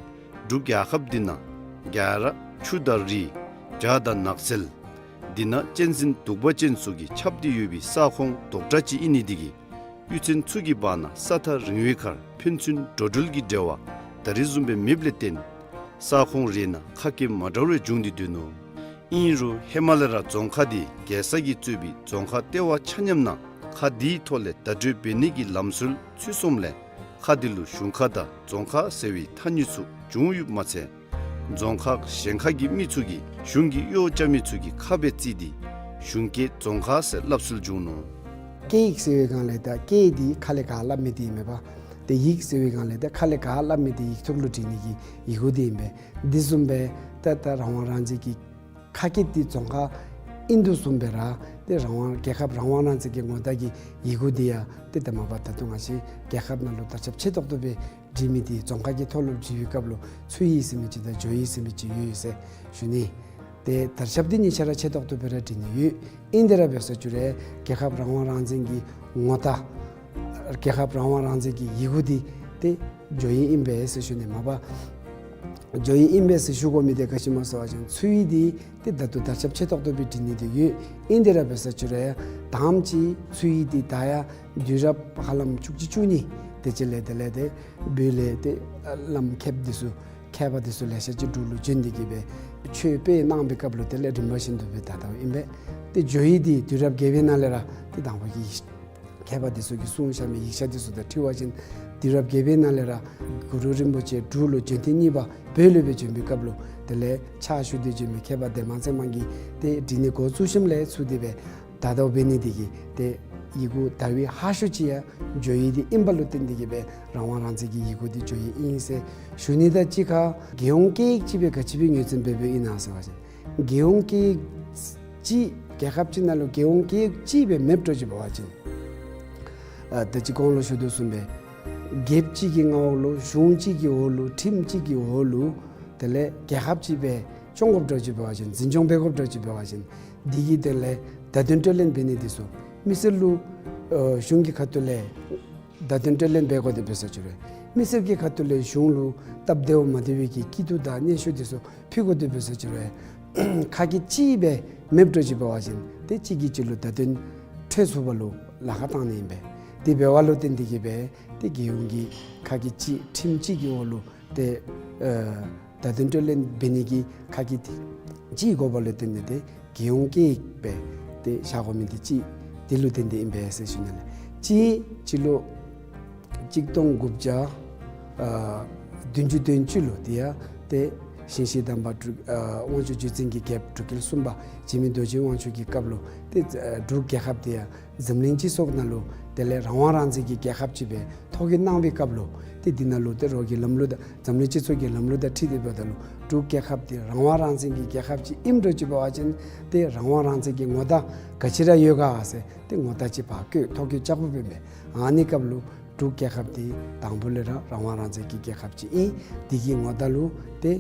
འབྲུག་རྒྱལ་ཁབ་འདི་ནང་རྒྱ་ར་ཆུ་དང་རི་བྱག་དང་ནགས་ཚལ་འདི་ནང་གཅན་གཟན་གདུག་པ་ཅན་སོགས་ཀྱིས་ཁྱབ་སྟེ་ཡོད་པའི་ས་ཁོངས་དོག་དྲགས་ཅིག་ཨིན་ནི་འདི་གིས་གཡུས་ཚན་ཚུ་གི་བར་ན་ས་ཐག་རིང་བའི་ཁར་ཕན་ཚུན་འགྲོ་འགྲུལ་གྱི་འབྲེལ་བ་ད་རེས་བཟུམ་སྦེ་མེདཔ་ལས་བརྟེན་ས་ཁོངས་རེ་ནང་ཁ་སྐད་མ་འདྲཝ་རེ་འབྱུང་སྟེ་སྡོད་ནུག། ཨིན་རུང་ཧེ་མ་ལས་ར་རྫོང་ཁག་འདི་རྒྱལ་ས་གིས་གཙོས་པའི་རྫོང་ཁག་ལྟེ་བ་ཆ་མཉམ་ནང་ཁ་འདིའི་ཐོག་ལས་བརྡ་སྤྲོད་འབད་ནི་གི་ལམ་སྲོལ་ཚུད་སོངམ་ལས་ཁ་འདི་ལུ་གཞུང་ཁ་དང་རྫོང་ཁ་ཟེར་བའི་ཐ་སྙད་ཚུ་བྱུང་ཡོདཔ་མ་ཚད་རྫོང་ཁག་གཞན་ཁག་གི་མི་ཚུ་གིས་གཞུང་གི་གཡོག་རྐྱབ་མི་ཚུ་གི་ཁ་སྦེ་བརྩི་སྟེ་གཞུང་སྐད་རྫོང་ཁ་ཟེར་སླབ་སྲོལ་བྱུང་ནུག། སྐད་ཡིག་ཟེར་བའི་སྒང་ལས་ད་སྐད་འདི་ཁ་ལས་ག་སླབ་མི་འདི་ཨིན་མས་པ། ཏེ་ཡིག་ཟེར་བའི་སྒང་ལས་ད་ཁ་ལས་ག་སླབ་མི་འདི་ཡིག་ཐོག་ལུ་བྲི་ནི་གི་ཡི་གུ་འདི་ཨིན་པས། འདི་བཟུམ་སྦེ་ད་ད་རང་དབང་རང་བཙན་གྱི་ཁ་སྐད་འདི་རྫོང་ཁ་ཨིན་དོ་བཟུམ་སྦེ་ར་ཏེ་རང་དབང་རྒྱལ་ཁབ་རང་དབང་རང་བཙན་གྱི་ངོ་རྟགས་ཀྱི་ཡི་གུ་འདི་ཡང་ཏེ་ད་མ་པ་ད་ལྟོ་ང་བཅས་རྒྱལ་ཁབ་ནང་ལུ་དར་ཁྱབ་ཆེ་ཏོག་ཏོ་སྦེ་བྲི་མི་འདི་རྫོང་ཁ་གི་ཐོག་ལུ་བྲི་བའི་སྐབས་ལུ་ཚུ་ཡིག་ཟེར་མི་ཅིག་དང་ཇོ་ཡིག་ཟེར་མི་ཅིག་ཡོད་ཡོད་ཟེར་ཞུ་ནི། ཏེ་དར་ཁྱབ་འདི་གཉིས་ཆ་ར་ཆེ་ཏོག་ཏོ་སྦེ་ར་འབྲི་ནི་ཡོད། ཨིན་དེ་ར་འབད་ས་ཅིག་རུང་རྒྱལ་ཁབ་རང་དབང་རང་བཙན་གྱི་ངོ་རྟགས། རྒྱལ་ཁབ་རང་དབང་རང་བཙན་གྱི་ཡི་གུ་འདི་ཏེ་བརྗོད་ཡིག་ཨིན་པས་ཟེར་ཞུ་ནི། མ་པ་བརྗོད་ཡིག་ཨིན་པས་ཟེར་ཞུ་དགོ་མི་འདི་ག་ཅི་སྨོ་ཟེར་བ་ཅིན་ཚུ་ཡིག་འདི་ཏེ་ད་ལྟོ་དར་ཁྱབ་ཆེ་ཏོག་ཏོ་སྦེ་འབྲི་ནི་འདི་ཡོད། ཨིན་དེ་ར་འབད་ས་ཅིག་རུང་ཡང་དང་པ་ཅིག་ཚུ་ཡིག་འདི་ད་ཡང་དུས་རབས་ཧ་ལམ་བཅུ་གཅིག་བཅུ་གཉིས་དེ་ཅིག་ལས་དེ་ལས་ཏེ་བོད་ལས་ཏེ་བླམ་མཁསཔ་འདི་ཚུ་མཁས་པ་འདི་ཚུ་ལེ་ཤ་ཅིག་འབྲུག་ལུ་བྱོན་ཏེ་གི་སྦེ་ཆོས་སྤེལ་གནང་བའི་སྐབས་ལུ་དེ་ལས་རིམ་པ་བཞིན་དུ་སྦེ་དར་དརཝ་ཨིན་པས། ཏེ་བརྗོད་ཡིག་འདི་དུས་རབས་བརྒྱད་པའི་ནང་ལས་ར་ཏེ་དང་པ་གི་མཁས་པ་འདི་ཚུ་གིས་གསུངས་བཞག་མི་ཡིག་ཆ་འདི་ཚུ་དང་འཁྲིལ་བ་ཅིན་དུས་རབས་བརྒྱད་པའི་ནང་ལས་ར་གུ་རུ་རིན་པོ་ཆེ་འབྲུག་ལུ་བྱོན་ཐེངས་གཉིས་པ་བོད་ལུ་སྦེ་བྱོན་པའི་སྐབས་ལུ་དེ་ལས་ཕྱག་ཞུ་སྟེ་བྱོན་མི་མཁས་པ་ལྡན་མ་ཚེ་མང་གིས་ཏེ་འབྲི་ནི་འགོ་བཙུགས་ཞིནམ་ལས་ཚུར་དེ་སྦེ་དར་དརཝ་འབད་ནི་འདི་གིས་ཏེ་ཡི་གུ་དར་བའི་ཧ་ཤོས་ཅིག་ཡང་བརྗོད་ཡིག་འདི་ཨིན་པ་ལུ་བརྟེན་ཏེ་གི་སྦེ་རང་དབང་རང་བཙན་གྱི་ཡི་གུ་འདི་བརྗོད་ཡིག་ཨིན་ཟེར་ཞུ་ནི་དང་གཅིག་ཁར་རྒྱལ་ཡོངས་སྐད་ཡིག་ཅིག་སྦེ་ག་ཅི་སྦེ་ངོས་འཛིན་འབད་འབདཝ་ཨིན་ན་ཟེར་བ་ཅིན་རྒྱལ་ཡོངས་སྐད་ཡིག་ཅིག་རྒྱལ་ཁབ་ཅིག་ནང་ལུ་རྒྱལ་ཡོངས་སྐད་ཡིག་ཅིག་སྦེ་མེདཔ་འགྱོ་ཅི་འབད་བ་ཅིན་ཨ་ད་ཅི་གོང་ལུ་ཞུ་དོ་བཟུམ་སྦེ་རྒྱལཔོ་ཅིག་གི་མངའ་འོག་ལུ་གཞུང་ཅིག་གི་འོག་ལུ་ཁྲིམས་ཅིག་གི་འོག་ལུ་དེ་ལས་རྒྱལ་ཁབ་ཅིག་སྦེ་སྐྱོང་དགོཔ་འགྱོ་ཅི་འབད་བ་ཅིན་འཛིན་སྐྱོང་འབད་དགོཔ་འགྱོ་ཅི་འབད་བ་ཅིན་འདི་གི་དོན་ལས་བརྡ་དོན་སྤྲོད་ལེན་འབད་ནི་འདི་ཚུ་མི་སེར་ལུ་ཨ་གཞུང་གི་ཁ་ཐུག་ལས་བརྡ་དོན་སྤྲོད་ལེན་འབད་དགོ་དེ་འབད་ས་ཅིག་རུང་མི་སེར་གྱི་ཁ་ཐུག་ལས་གཞུང་ལུ་སྟབས་བདེཝ་མ་བདེ་བའི་གི་སྐྱིད་སྡུག་དང་སྙན་ཞུ་འདི་ཚུ་ཕུལ་དགོ་དེ་འབད་ས་ཅིག་རུང་ཁ་སྐད་གཅིག་སྦེ་མེདཔ་འགྱོ་ཅི་འབད་བ་ཅིན་ཏེ་གཅིག་གིས་གཅིག་ལུ་བརྡ་དོན་འཕྲོད་ཚུགས་པ་ལུ་ལཱ་ཁག་བཏང་ནི་ཨིན་པས། དེ་འབདཝ་ལུ་བརྟེན་ཏེ་གི་སྦེ་ཏེ་རྒྱལ་ཡོངས་ཀྱི་ཁ་སྐད་གཅིག་ཁྲིམས་གཅིག་གི་འོག་ལུ་ཏེ་ཨ་བརྡ་དོན་སྤྲོད་ལེན་འབད་ནི་གི་ཁ་སྐད་གཅིག་དགོ་པ་ལུ་བརྟེན་ཏེ་ཏེ་རྒྱལ་ཡོངས་སྐད་ཡིག་སྦེ་ཏེ་བཞག་དགོ་མི་འདི་གཅིག་འདི་ལུ་བརྟེན་ཏེ་ཨིན་པས་ཟེར་ཞུ་ནི་ལགས། གཅིག་སྤྱི་ལོ་གཅིག་སྟོང་དགུ་བརྒྱ་ཨ་བདུན་ཅུ་དོན་གཅིག་ལུ་དེ་ཡང་ཏེ་ཞིང་གཤེགས་དམ་པ་འབྲུག་ཨ་དབང་ཕྱུག་བརྒྱུད་འཛིན་གྱི་རྒྱལཔོ་འབྲུག་རྒྱལ་གསུམ་པ་འཇིགས་མེད་རྡོ་རྗེ་དབང་ཕྱུག་གི་སྐབས་ལུ་ཏེ་ཨ་འབྲུག་རྒྱལ་ཁབ་དེ་ཡང་འཛམ་གླིང་སྤྱི་ཚོགས་ནང་ལུ་དེ་ལས་རང་དབང་རང་བཙན་གྱི་རྒྱལ་ཁབ་ཅིག་སྦེ་ཐོ་བཀོད་གནང་བའི་སྐབས་ལུ་ཏེ་འདི་ནང་ལུ་ཏེ་རོགས་ཀྱི་ལམ་ལུགས་དང་འཛམ་གླིང་སྤྱི་ཚོགས་ཀྱི་ལམ་ལུགས་དང་འཁྲིལ་ཏེ་འབདཝ་ད་ལུ་འབྲུག་རྒྱལ་ཁབ་དེ་རང་དབང་རང་བཙན་གྱི་རྒྱལ་ཁབ་ཅིག་ཨིནམ་འགྱོ་ཅི་འབད་བ་ཅིན་ཏེ་རང་དབང་རང་བཙན་གྱི་ངོ་རྟགས་ག་ཅི་ར་ཡོད་ག་ཟེར་ཏེ་ངོ་རྟགས་ཅིག་ཕར་བཀོད་ཐོ་བཀོད་རྐྱབ་དགོཔ་ཨིན་པས། ཨ་ནི་སྐབས་ལུ་འབྲུག་རྒྱལ་ཁབ་དེ་དང་པོ་ལས་ར་རང་དབང་རང་བཙན་གྱི་རྒྱལ་ཁབ་ཅིག་ཨིན། དེ་གི་ངོ་རྟགས་ལུ་ཏེ་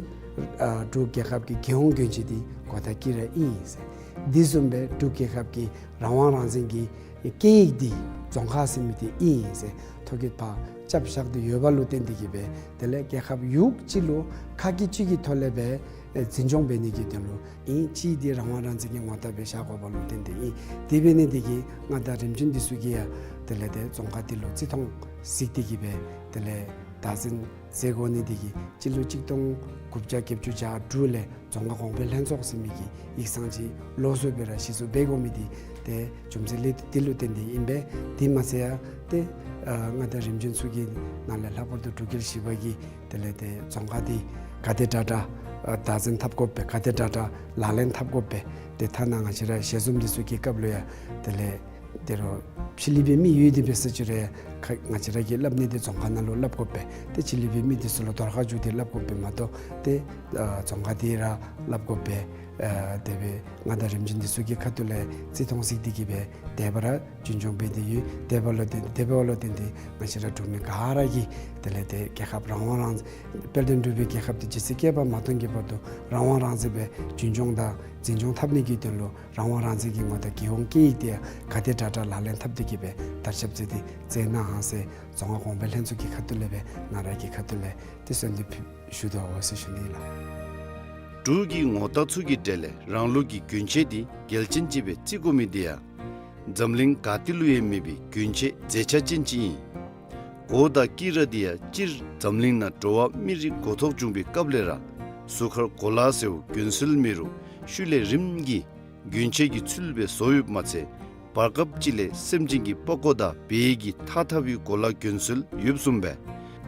ཨ་འབྲུག་རྒྱལ་ཁབ་ཀྱི་རྒྱལ་ཡོངས་གྱོན་ཆས་དེ་གོ་ད་སྐྱིད་ར་ཨིན་ཟེར། དེ་བཟུམ་སྦེ་འབྲུག་རྒྱལ་ཁབ་ཀྱི་རང་དབང་རང་བཙན་གྱི་སྐད་ཡིག་འདི་རྫོང་ཁ་ཟེར་མི་འདི་ཨིན་ཟེར་ཐོ་བཀོད་ཕར་རྐྱབ་བཞག་སྟེ་ཡོད་པ་ལུ་བརྟེན་ཏེ་གི་སྦེ་དེ་ལས་རྒྱལ་ཁབ་ཡུལ་གཅིག་ལུ་ཁ་སྐད་གཅིག་གི་ཐོག་ལས་སྦེ་ཨེ་འཛིན་སྐྱོང་འབད་ནི་གི་དོན་ལུ་ཨིན། གཅིག་འདི་རང་དབང་རང་བཙན་གྱི་ངོ་རྟགས་སྦེ་བཞག་དགོ་པ་ལུ་བརྟེན་ཏེ་ཨིན། དེ་འབད་ནི་འདི་གིས་མངའ་བདག་རིམ་བྱོན་འདི་ཚུ་གིས་ཡང་དེ་ལས་ཏེ་རྫོང་ཁ་འདི་ལུ་བརྩི་མཐོང་གཟིགས་ཏེ་གི་སྦེ་དེ་ལས་བདག་འཛིན་མཛད་དགོ་ནི་འདི་གིས་སྤྱི་ལོ་གཅིག་སྟོང་དགུ་བརྒྱ་བརྒྱད་ཅུ་གྱ་དྲུག་ལས་རྫོང་ཁ་གོང་འཕེལ་ལྷན་ཚོགས་ཟེར་མི་གི་ཡིག་ཚང་ཅིག་ལོགས་སུ་སྦེ་ར་གཞི་བཙུགས་འབད་དགོ་མི་འདི་ཏེ་རྒྱུ་མཚན་ལས་འདི་ལུ་བརྟེན་ཏེ་ཨིན་པས། དེ་མ་ཚད་ཡང་ཏེ་ཨ་མངའ་བདག་རིམ་བྱོན་ཚུ་གི་ནང་ལས་ལྷག་པར་དུ་འབྲུག་རྒྱལ་བཞི་པ་གིས་དེ་ལས་ཏེ་རྫོང་ཁ་འདི་ག་དེ་དྲག་དྲག་ཨ་བདག་འཛིན་འཐབ་དགོ་པས། ག་དེ་དྲག་དྲག་ལག་ལེན་འཐབ་དགོ་པས། ཏེ་ཐ་ན་ང་བཅས་ར་ཞལ་འཛོམས་འདི་ཚུ་གི་སྐབས་ལུ་ཡང་དེ་ལས་ཏེ་རོགས་ཕྱི་གླིང་པའི་མི་ཡོད་དེ་འབད་ས་ཅིག་རུང་ཁ་ང་བཅས་ར་གིས་སླབ་ནི་འདི་རྫོང་ཁ་ནང་ལུ་སླབ་དགོ་པས། ཏེ་ཕྱི་གླིང་པའི་མི་འདི་ཚུ་ལུ་དོར་ཁ་བཅུག་སྟེ་སླབ་དགོ་པས་མ་གཏོགས་ཏེ་ཨ་རྫོང་ཁ་འདི་ར་སླབ་དགོ་པས། ཨ་དེ་སྦེ་མངའ་བདག་རིམ་བྱོན་འདི་ཚུ་གི་ཁ་ཐུག་ལས་བརྩི་མཐོང་གཟིགས་ཏེ་གི་སྦེ་དེ་སྦེ་ར་རྒྱུན་སྐྱོང་འབད་དེ་ཡོད། དེ་འབདཝ་ལུ་བརྟེན་དེ་འབདཝ་ལུ་བརྟེན་ཏེ་ང་བཅས་ར་འབྲུག་མི་ག་ར་གིས་དེ་ལས་ཏེ་རྒྱལ་ཁབ་རང་དབང་རང་དཔལ་ལྡན་འབྲུག་པའི་རྒྱལ་ཁབ་འདི་ཇི་སྲིད་བསྐལ་པ་མ་སྟོངས་ཀྱི་བར་དུ་རང་དབང་རང་བཙན་སྦེ་རྒྱུན་སྐྱོང་དང་འཛིན་སྐྱོང་འཐབ་ནི་གི་དོན་ལུ་རང་དབང་རང་བཙན་གྱི་ངོ་རྟགས་རྒྱལ་ཡོངས་སྐད་ཡིག་དེ་ཡང་ག་དེ་དྲག་དྲག་ལག་ལེན་འཐབ་སྟེ་གི་སྦེ་དར་ཁྱབ་མཛད་དེ་མཛད་གནང་ཟེར་རྫོང་ཁ་གོང་འཕེལ་ལྷན་ཚོགས་ཀྱི་ཁ་ཐུག་ལས་སྦེ་ང་ར་གི་ཁ་ཐུག་ལས་ཏེ་གསོལ་འདེབས་ཞུ་དོ་ཟེར་ཞུ་ནི་ལགས། འབྲུག་གི་ངོ་རྟགས་ཚུ་གི་གྲས་ལས་རང་ལུགས་ཀྱི་གྱོན་ཆས་འདི་གལ་ཅན་ཅིག་སྦེ་བརྩི་དགོ་མི་འདི་ཡང་འཛམ་གླིང་ག་ཏེ་ལུ་ཡང་མེད་པའི་གྱོན་ཆས་མཛེས་ཆ་ཅན་ཅིག་ཨིན། གོ་དང་དཀྱི་ར་འདི་ཡང་སྤྱིར་འཛམ་གླིང་ནང་འགྲོ་བ་མི་རིགས་འགོ་ཐོག་བྱུང་པའི་སྐབས་ལས་ར་གཟུགས་ཁར་གོ་ལ་ཟེརཝ་གྱོན་སྲོལ་མེད་རུང་ཤུལ་ལས་རིམ་གྱིས་གྱོན་ཆས་ཀྱི་ཚུལ་སྦེ་བཟོ་ཡོདཔ་མ་ཚད་བར་སྐབས་ཅིག་ལས་སེམས་ཅན་གྱི་པགས་ཀོ་དང་བལ་གྱི་ཐགས་འཐག་པའི་གོ་ལ་གྱོན་སྲོལ་ཡོདཔ་བཟུམ་སྦེ་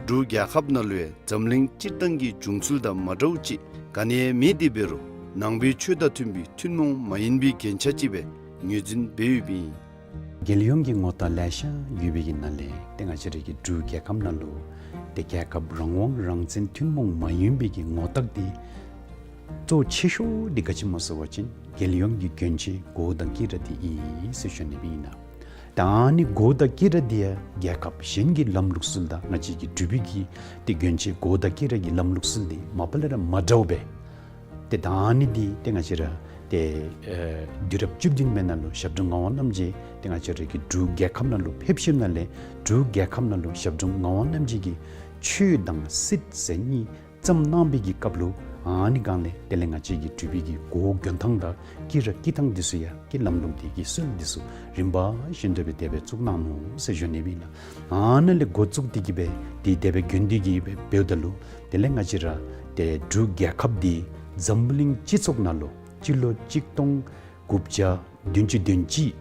འབྲུག་རྒྱལ་ཁབ་ནང་ལུ་ཡང་འཛམ་གླིང་སྤྱིར་བཏང་གི་བྱུང་ཚུལ་དང་མ་འདྲཝ་ཅིག་ག་ནི་ཡང་མེད་དེ་འབད་རུང་ནང་པའི་ཆོས་དང་མཐུན་པའི་ཐུན་མོང་མ་ཡིན་པའི་རྒྱན་ཆ་ཅིག་སྦེ་ངོས་འཛིན་འབད་ཡོདཔ་ཨིན། རྒྱལ་ཡོངས་ཀྱི་ངོ་རྟགས་ལེ་ཤ་ཡོད་པའི་གི་ནང་ལས་ཏེ་ང་བཅས་རའི་གི་འབྲུག་རྒྱལ་ཁབ་ནང་ལུ་ཏེ་རྒྱལ་ཁབ་རང་དབང་རང་བཙན་ཐུན་མོང་མ་ཡིན་པའི་གི་ངོ་རྟགས་འདི་གཙོ་ཆེ་ཤོས་འདི་ག་ཅི་སྨོ་ཟེར་བ་ཅིན་རྒྱལ་ཡོངས་ཀྱི་གྱོན་ཆས་གོ་དང་དཀྱི་ར་འདི་ཨིན་ཟེར་ཞུ་ནི་ཨིན་ལགས། ད་ཨ་ནི་གོ་དང་དཀྱི་ར་འདི་ཡང་རྒྱལ་ཁབ་གཞན་གྱི་ལམ་ལུགས་སྲོལ་དང་ང་བཅས་ཀྱི་འབྲུག་པའི་གི་ཏེ་གྱོན་ཆས་གོ་དང་དཀྱི་ར་གི་ལམ་ལུགས་སྲོལ་འདི་མ་པ་ལས་ར་མ་འདྲཝ་སྦེ་ ཏེ་ད་ཨ་ནི་འདི་ཏེ་ང་བཅས་ར་ཏེ་ཨེ་དུས་རབས་བཅུ་བདུན་པའི་ནང་ལུ་ཞབས་དྲུང་ངག་དབང་རྣམ་རྒྱལ་ཏེ་ང་བཅས་ར་གི་འབྲུག་རྒྱལ་ཁབ་ནང་ལུ་ཕེབས་ཞིནམ་ལས་འབྲུག་རྒྱལ་ཁབ་ནང་ལུ་ཞབས་དྲུང་ངག་དབང་རྣམ་རྒྱལ་གྱིས་ཆོས་དང་སྲིད་ཟེར་གཉིས་བརྩམས་གནང་བའི་གི་སྐབས་ལུ་ཨ་ནི་སྒང་ལས་དེ་ལས་ང་བཅས་ཀྱི་འབྲུག་པའི་གི་འགོ་འདྲེན་ཐངས་དང་དཀྱི་ར་དཀྱི་ཐངས་འདི་ཚུ་ཡང་ཀྱི་ལམ་ལུགས་འདི་གི་སྲོལ་འདི་ཚུ་རིམ་པ་བཞིན་དུ་སྦེ་དེ་སྦེ་བཙུགས་གནང་ནུག་ཟེར་ཞུ་ནི་ཨིན་ལགས། ཨ་ནཱ་ལས་འགོ་བཙུགས་ཏེ་གི་སྦེ་ཏེ་དེ་སྦེ་དགོན་སྡེ་གི་སྦེ་འབདཝ་ད་ལུ་དེ་ལས་ང་བཅས་ར་ཏེ་འབྲུག་རྒྱལ་ཁབ་འདི་འཛམ་བུ་གླིང་སྤྱི་ཚོགས་ནང་ལུ་སྤྱི་ལོ་གཅིག་སྟོང་དགུ་བརྒྱ་བདུན་ཅུ་དོན་གཅིག་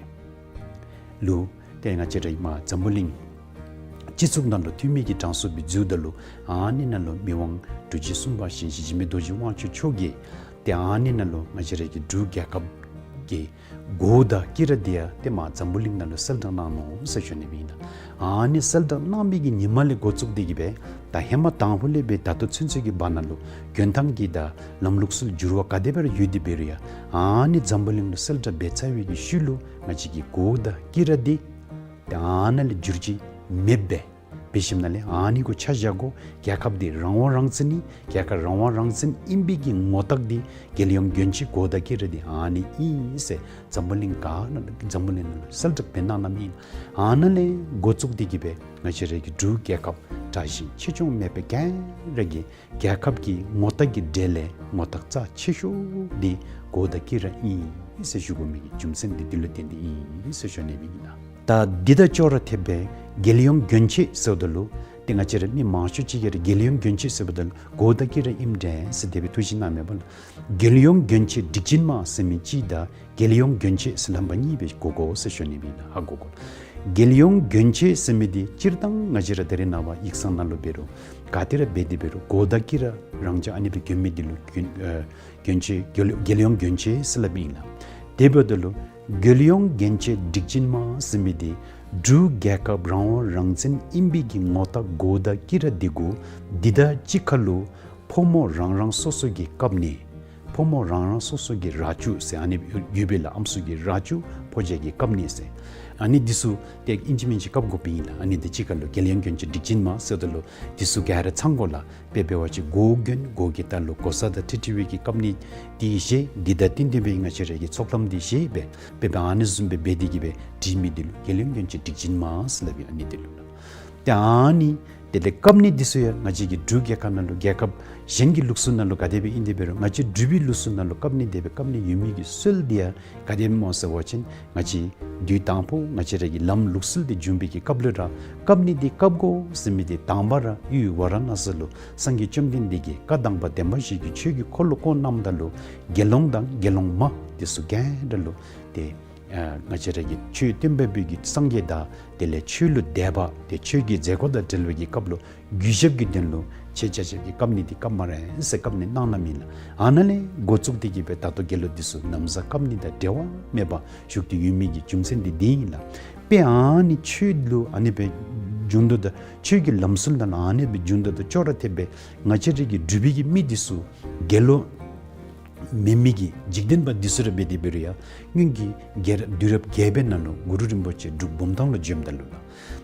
ལུ་ཏེ་ང་བཅས་ར་ཨིན་མས་འཛམ་བུ་གླིང་སྤྱི་ཚོགས་ནང་ལུ་འཐུས་མི་གི་གྲངས་སུ་སྦེ་འཛུལཝ་ད་ལུ་ཨ་ནི་ནང་ལུ་མི་དབང་འབྲུག་རྗེ་གསུམ་པ་ཞིང་གཤེགས་འཇིགས་མེད་རྡོ་རྗེ་དབང་ཕྱུག་མཆོག་གིས་ཏེ་ཨ་ནི་ནང་ལུ་ང་བཅས་ར་གི་འབྲུག་རྒྱལ་ཁབ་ཀྱི་གོ་དང་དཀྱི་ར་འདི་ཡང་ཏེ་མར་འཛམ་བུ་གླིང་ནང་ལུ་གསལ་བསྒྲགས་གནང་ནུག་ཟེར་ཞུ་ནི་ཨིན་ལགས། ཨ་ནི་གསལ་བསྒྲགས་གནང་བའི་གི་ཉིནམ་ལས་འགོ་བཙུགས་ཏེ་གི་སྦེ་ད་ཧེ་མ་དང་ཕུ་ལས་སྦེ་ད་ལྟོ་ཚུན་ཚོད་ཀྱི་བར་ན་ལུ་འདྲེན་ཐངས་ཀྱི་དང་ལམ་ལུགས་སྲོལ་འགྱུར་བ་ག་དེ་སྦེ་ར་ཡོད་དེ་འབད་རུང་ཡང་ཨ་ནི་འཛམ་བུ་གླིང་ལུ་གསལ་བསྒྲགས་འབད་ཚར་བའི་གི་ཤུལ་ལུ་ང་བཅས་ཀྱི་གོ་དང་དཀྱི་ར་འདི་ཏེ་ཨ་ནཱ་ལས་འགྱུར་བཅོས་མེདཔ་སྦེ་འབད་ཞིནམ་ལས་ཨ་ནི་གུ་ཆ་བཞག་དགོ། རྒྱལ་ཁབ་འདི་རང་དབང་རང་བཙན་ཨིན། རྒྱལ་ཁབ་རང་དབང་རང་བཙན་ཨིན་པའི་གི་ངོ་རྟགས་འདི་རྒྱལ་ཡོངས་གྱོན་ཆས་གོ་དང་དཀྱི་ར་འདི་ཨ་ནི་ཨིན་ཟེར་འཛམ་བུ་གླིང་ག་ནང་འཛམ་བུ་གླིང་ནང་ལུ་གསལ་བསྒྲགས་འབད་གནང་གནངམ་ཨིན། ཨ་ནཱ་ལས་འགོ་བཙུགས་ཏེ་གི་སྦེ་ང་བཅས་ར་གི་འབྲུག་རྒྱལ་ཁབ་དྲག་ཞན་ཆེ་ཆུང་མེད་པར་ག་ར་གི་རྒྱལ་ཁབ་ཀྱི་ངོ་རྟགས་ཀྱི་གྲས་ལས་ངོ་རྟགས་རྩ་ཆེ་ཤོས་འདི་གོ་དང་དཀྱི་ར་ཨིན་ཟེར་ཞུ་དགོ་མི་གི་རྒྱུ་མཚན་འདི་འདི་ལུ་བརྟེན་ཏེ་ཨིན་ཟེར་ཞུ་ནི་ཨིན་ལགས། ད་འདི་དང་ཅོག་ར་འཐདཔ་སྦེ་རྒྱལ་ཡོངས་གྱོན་ཆས་ཟེརཝ་ད་ལུ་ཏེ་ང་བཅས་ར་མི་མང་ཤོས་ཅིག་གིས་ར་རྒྱལ་ཡོངས་གྱོན་ཆས་ཟེརཝ་ད་ལུ་གོ་དང་དཀྱི་ར་ཨིནམ་འདྲས་ཟེར་དེ་སྦེ་ཐུགས་བཞེད་གནང་མས་པ་ལགས། རྒྱལ་ཡོངས་གྱོན་ཆས་སྒྲིག་ཆེན་མ་ཟེར་མི་གཅིག་དང་རྒྱལ་ཡོངས་གྱོན་ཆས་ཟེར་ལྷམ་པ་གཉིས་སྦེ་གོ་དགོ་ཟེར་ཞུ་ནི་ཨིན་ལགས། ཧ་གོ་དགོ། རྒྱལ་ཡོངས་གྱོན་ཆས་ཟེར་མི་འདི་སྤྱིར་བཏང་ང་བཅས་ར་ད་རེས་ནངས་པ་ཡིག་ཚང་ནང་ལུ་འབད་རུང་ག་ཏེ་ར་འབད་དེ་འབད་རུང་གོ་དང་དཀྱི་ར་རང་འཇགས་ཨ་ནི་སྦེ་གྱོན་མི་འདི་ལུ་གྱོན་ཨེ་གྱོན་ཆས་རྒྱལ་རྒྱལ་ཡོངས་གྱོན་ཆས་ཟེར་སླབ་ཨིན་ལགས། དེ་འབདཝ་ད་ལུ་རྒྱལ་ཡོངས་གྱོན་ཆས་སྒྲིག་ཆེན་མ་ཟེར་མི་འདི་འབྲུག་རྒྱལ་ཁབ་རང་དབང་རང་བཙན་ཨིན་པའི་གི་ངོ་རྟགས་གོ་དང་དཀྱི་ར་འདི་གུ་འདི་དང་གཅིག་ཁར་ལུ་ཕོ་མོ་རང་རང་སོ་སོ་གི་བཀབ་ནི། ཕོ་མོ་རང་རང་སོ་སོ་གི་རྭ་ཅོ་ཟེར་ཨ་ནི་ཡོད་པས་ལགས། ཨམ་སྲུ་གི་རྭ་ཅོ་ཕོ་རྒྱས་ཀྱི་བཀབ་ནི་ཟེར། ཨ་ནི་འདི་ཚུ་ཏེ་ཨིན་ཅི་མིན་ཅི་བཀབ་དགོཔ་ཨིན་ལགས། ཨ་ནི་འདི་གཅིག་ཁར་ལུ་རྒྱལ་ཡོངས་གྱོན་ཆས་སྒྲིག་ཆེན་མ་ཟེརཝ་ད་ལུ་འདི་ཚུ་ག་ར་ཚང་དགོ་ལགས། དཔེ་འབད་བ་ཅིན་མགོ་གྱོན་མགོ་གི་ལྟག་ལུ་གོ་ས་དང་འཁྲིལ་འཁྲིལ་བའི་གི་བཀབ་ནི་འདི་བཞེས། འདི་དང་བསྟུན་ཏེ་སྦེ་ང་བཅས་ར་གི་ཚོགས་ལམ་འདི་བཞེས་སྦེ་དཔེ་འབད་ཨ་ནི་བཟུམ་སྦེ་འབད་དེ་གི་སྦེ་བྲིས་མི་འདི་ལུ་རྒྱལ་ཡོངས་གྱོན་ཆས་སྒྲིག་ཆེན་མ་ཟེར་སླབ་ཨིན། ཨ་ནི་འདི་ལུ་ལགས། ཏེ་ཨ་ནི་དེ་ལས་བཀབ་ནི་འདི་ཚུ་ཡང་ང་བཅས་ཀྱི་འབྲུག་རྒྱལ་ཁབ་ནང་ལུ་རྒྱལ་ཁབ་གཞན་གྱི་ལུགས་སྲོལ་ནང་ལུ་ག་དེ་སྦེ་ཨིན་དེ་འབད་རུང་ང་བཅས་འབྲུག་པའི་ལུགས་སྲོལ་ནང་ལུ་བཀབ་ནི་དེ་སྦེ་བཀབ་ནི་ཡོད་མི་གི་སྲོལ་འདི་ཡང་ག་དེ་སྦེ་སྨོ་ཟེར་བ་ཅིན་ང་བཅས་དུས་དང་ཕུ་ང་བཅས་ར་གི་ལམ་ལུགས་སྲོལ་འདི་འབྱུང་བའི་གི་སྐབས་ལུ་ར་བཀབ་ནི་འདི་བཀབ་དགོ་ཟེར་མི་འདི་དང་པ་ར་ཡུལ་ཝཱ་ར་ཎ་སི་ལུ་སངས་རྒྱས་བཅོམ་ལྡན་འདས་ཀྱིས་བཀའ་དང་པ་བདེན་པ་བཞི་གི་ཆོས་ཀྱི་འཁོར་ལོ་བསྐོར་གནངམ་ད་ལུ་དགེ་སློང་དང་དགེ་སློང་མ་འདི་ཚུ་ག་ར་ལུ་ཏེ་ཨ་ང་བཅས་ར་གི་ཆོས་སྟོན་པ་པོ་གི་སངས་རྒྱས་དང་དེ་ལས་ཆོས་ལུ་དད་པ་ཏེ་ཆོས་ཀྱི་མཛད་སྒོ་དང་འབྲེལ་བའི་གི་སྐབས་ལུ་གུས་ཞབས་ཀྱི་དོན་ལུ་ཆེ་ཆ་ཆ་གི་བཀབ་ནི་འདི་བཀབ་སྨ་རེ་ཟེར་བཀབ་ནི་གནང་གནངམ་ཨིན་ལགས། ཨ་ནཱ་ལས་འགོ་བཙུགས་ཏེ་གི་སྦེ་ད་ལྟོ་དགེ་སློང་འདི་ཚུ་ན་བཟའ་བཀབ་ནི་དང་འབྲལ་བ་མེད་པར་བཞུགས་ཏེ་ཡོད་མི་གི་རྒྱུ་མཚན་འདི་འདི་ཨིན་ལགས། དཔེ་ཨ་ནི་ཆོས་ལུ་ཨ་ནི་སྦེ་འབྱུང་དོ་དང་ཆོས་ཀྱི་ལམ་སྲོལ་དང་ཨ་ནི་སྦེ་འབྱུང་དོ་དང་ཅོག་ར་འཐདཔ་སྦེ་ང་བཅས་ར་གི་འབྲུག་པའི་གི་མི་འདི་ཚུ་དགེ་སློང་མེན་མི་གི་འཇིག་རྟེན་པ་འདི་ཚུ་ར་འབད་དེ་འབད་རུང་ཡང་སྔོན་གྱི་རྒྱལ་རབས་དུས་རབས་བརྒྱད་པའི་ནང་ལུ་གུ་རུ་རིན་པོ་ཆེ་འབྲུག་བུམ་ཐང་ལུ་བྱོནམ་ད་ལུ་ལགས།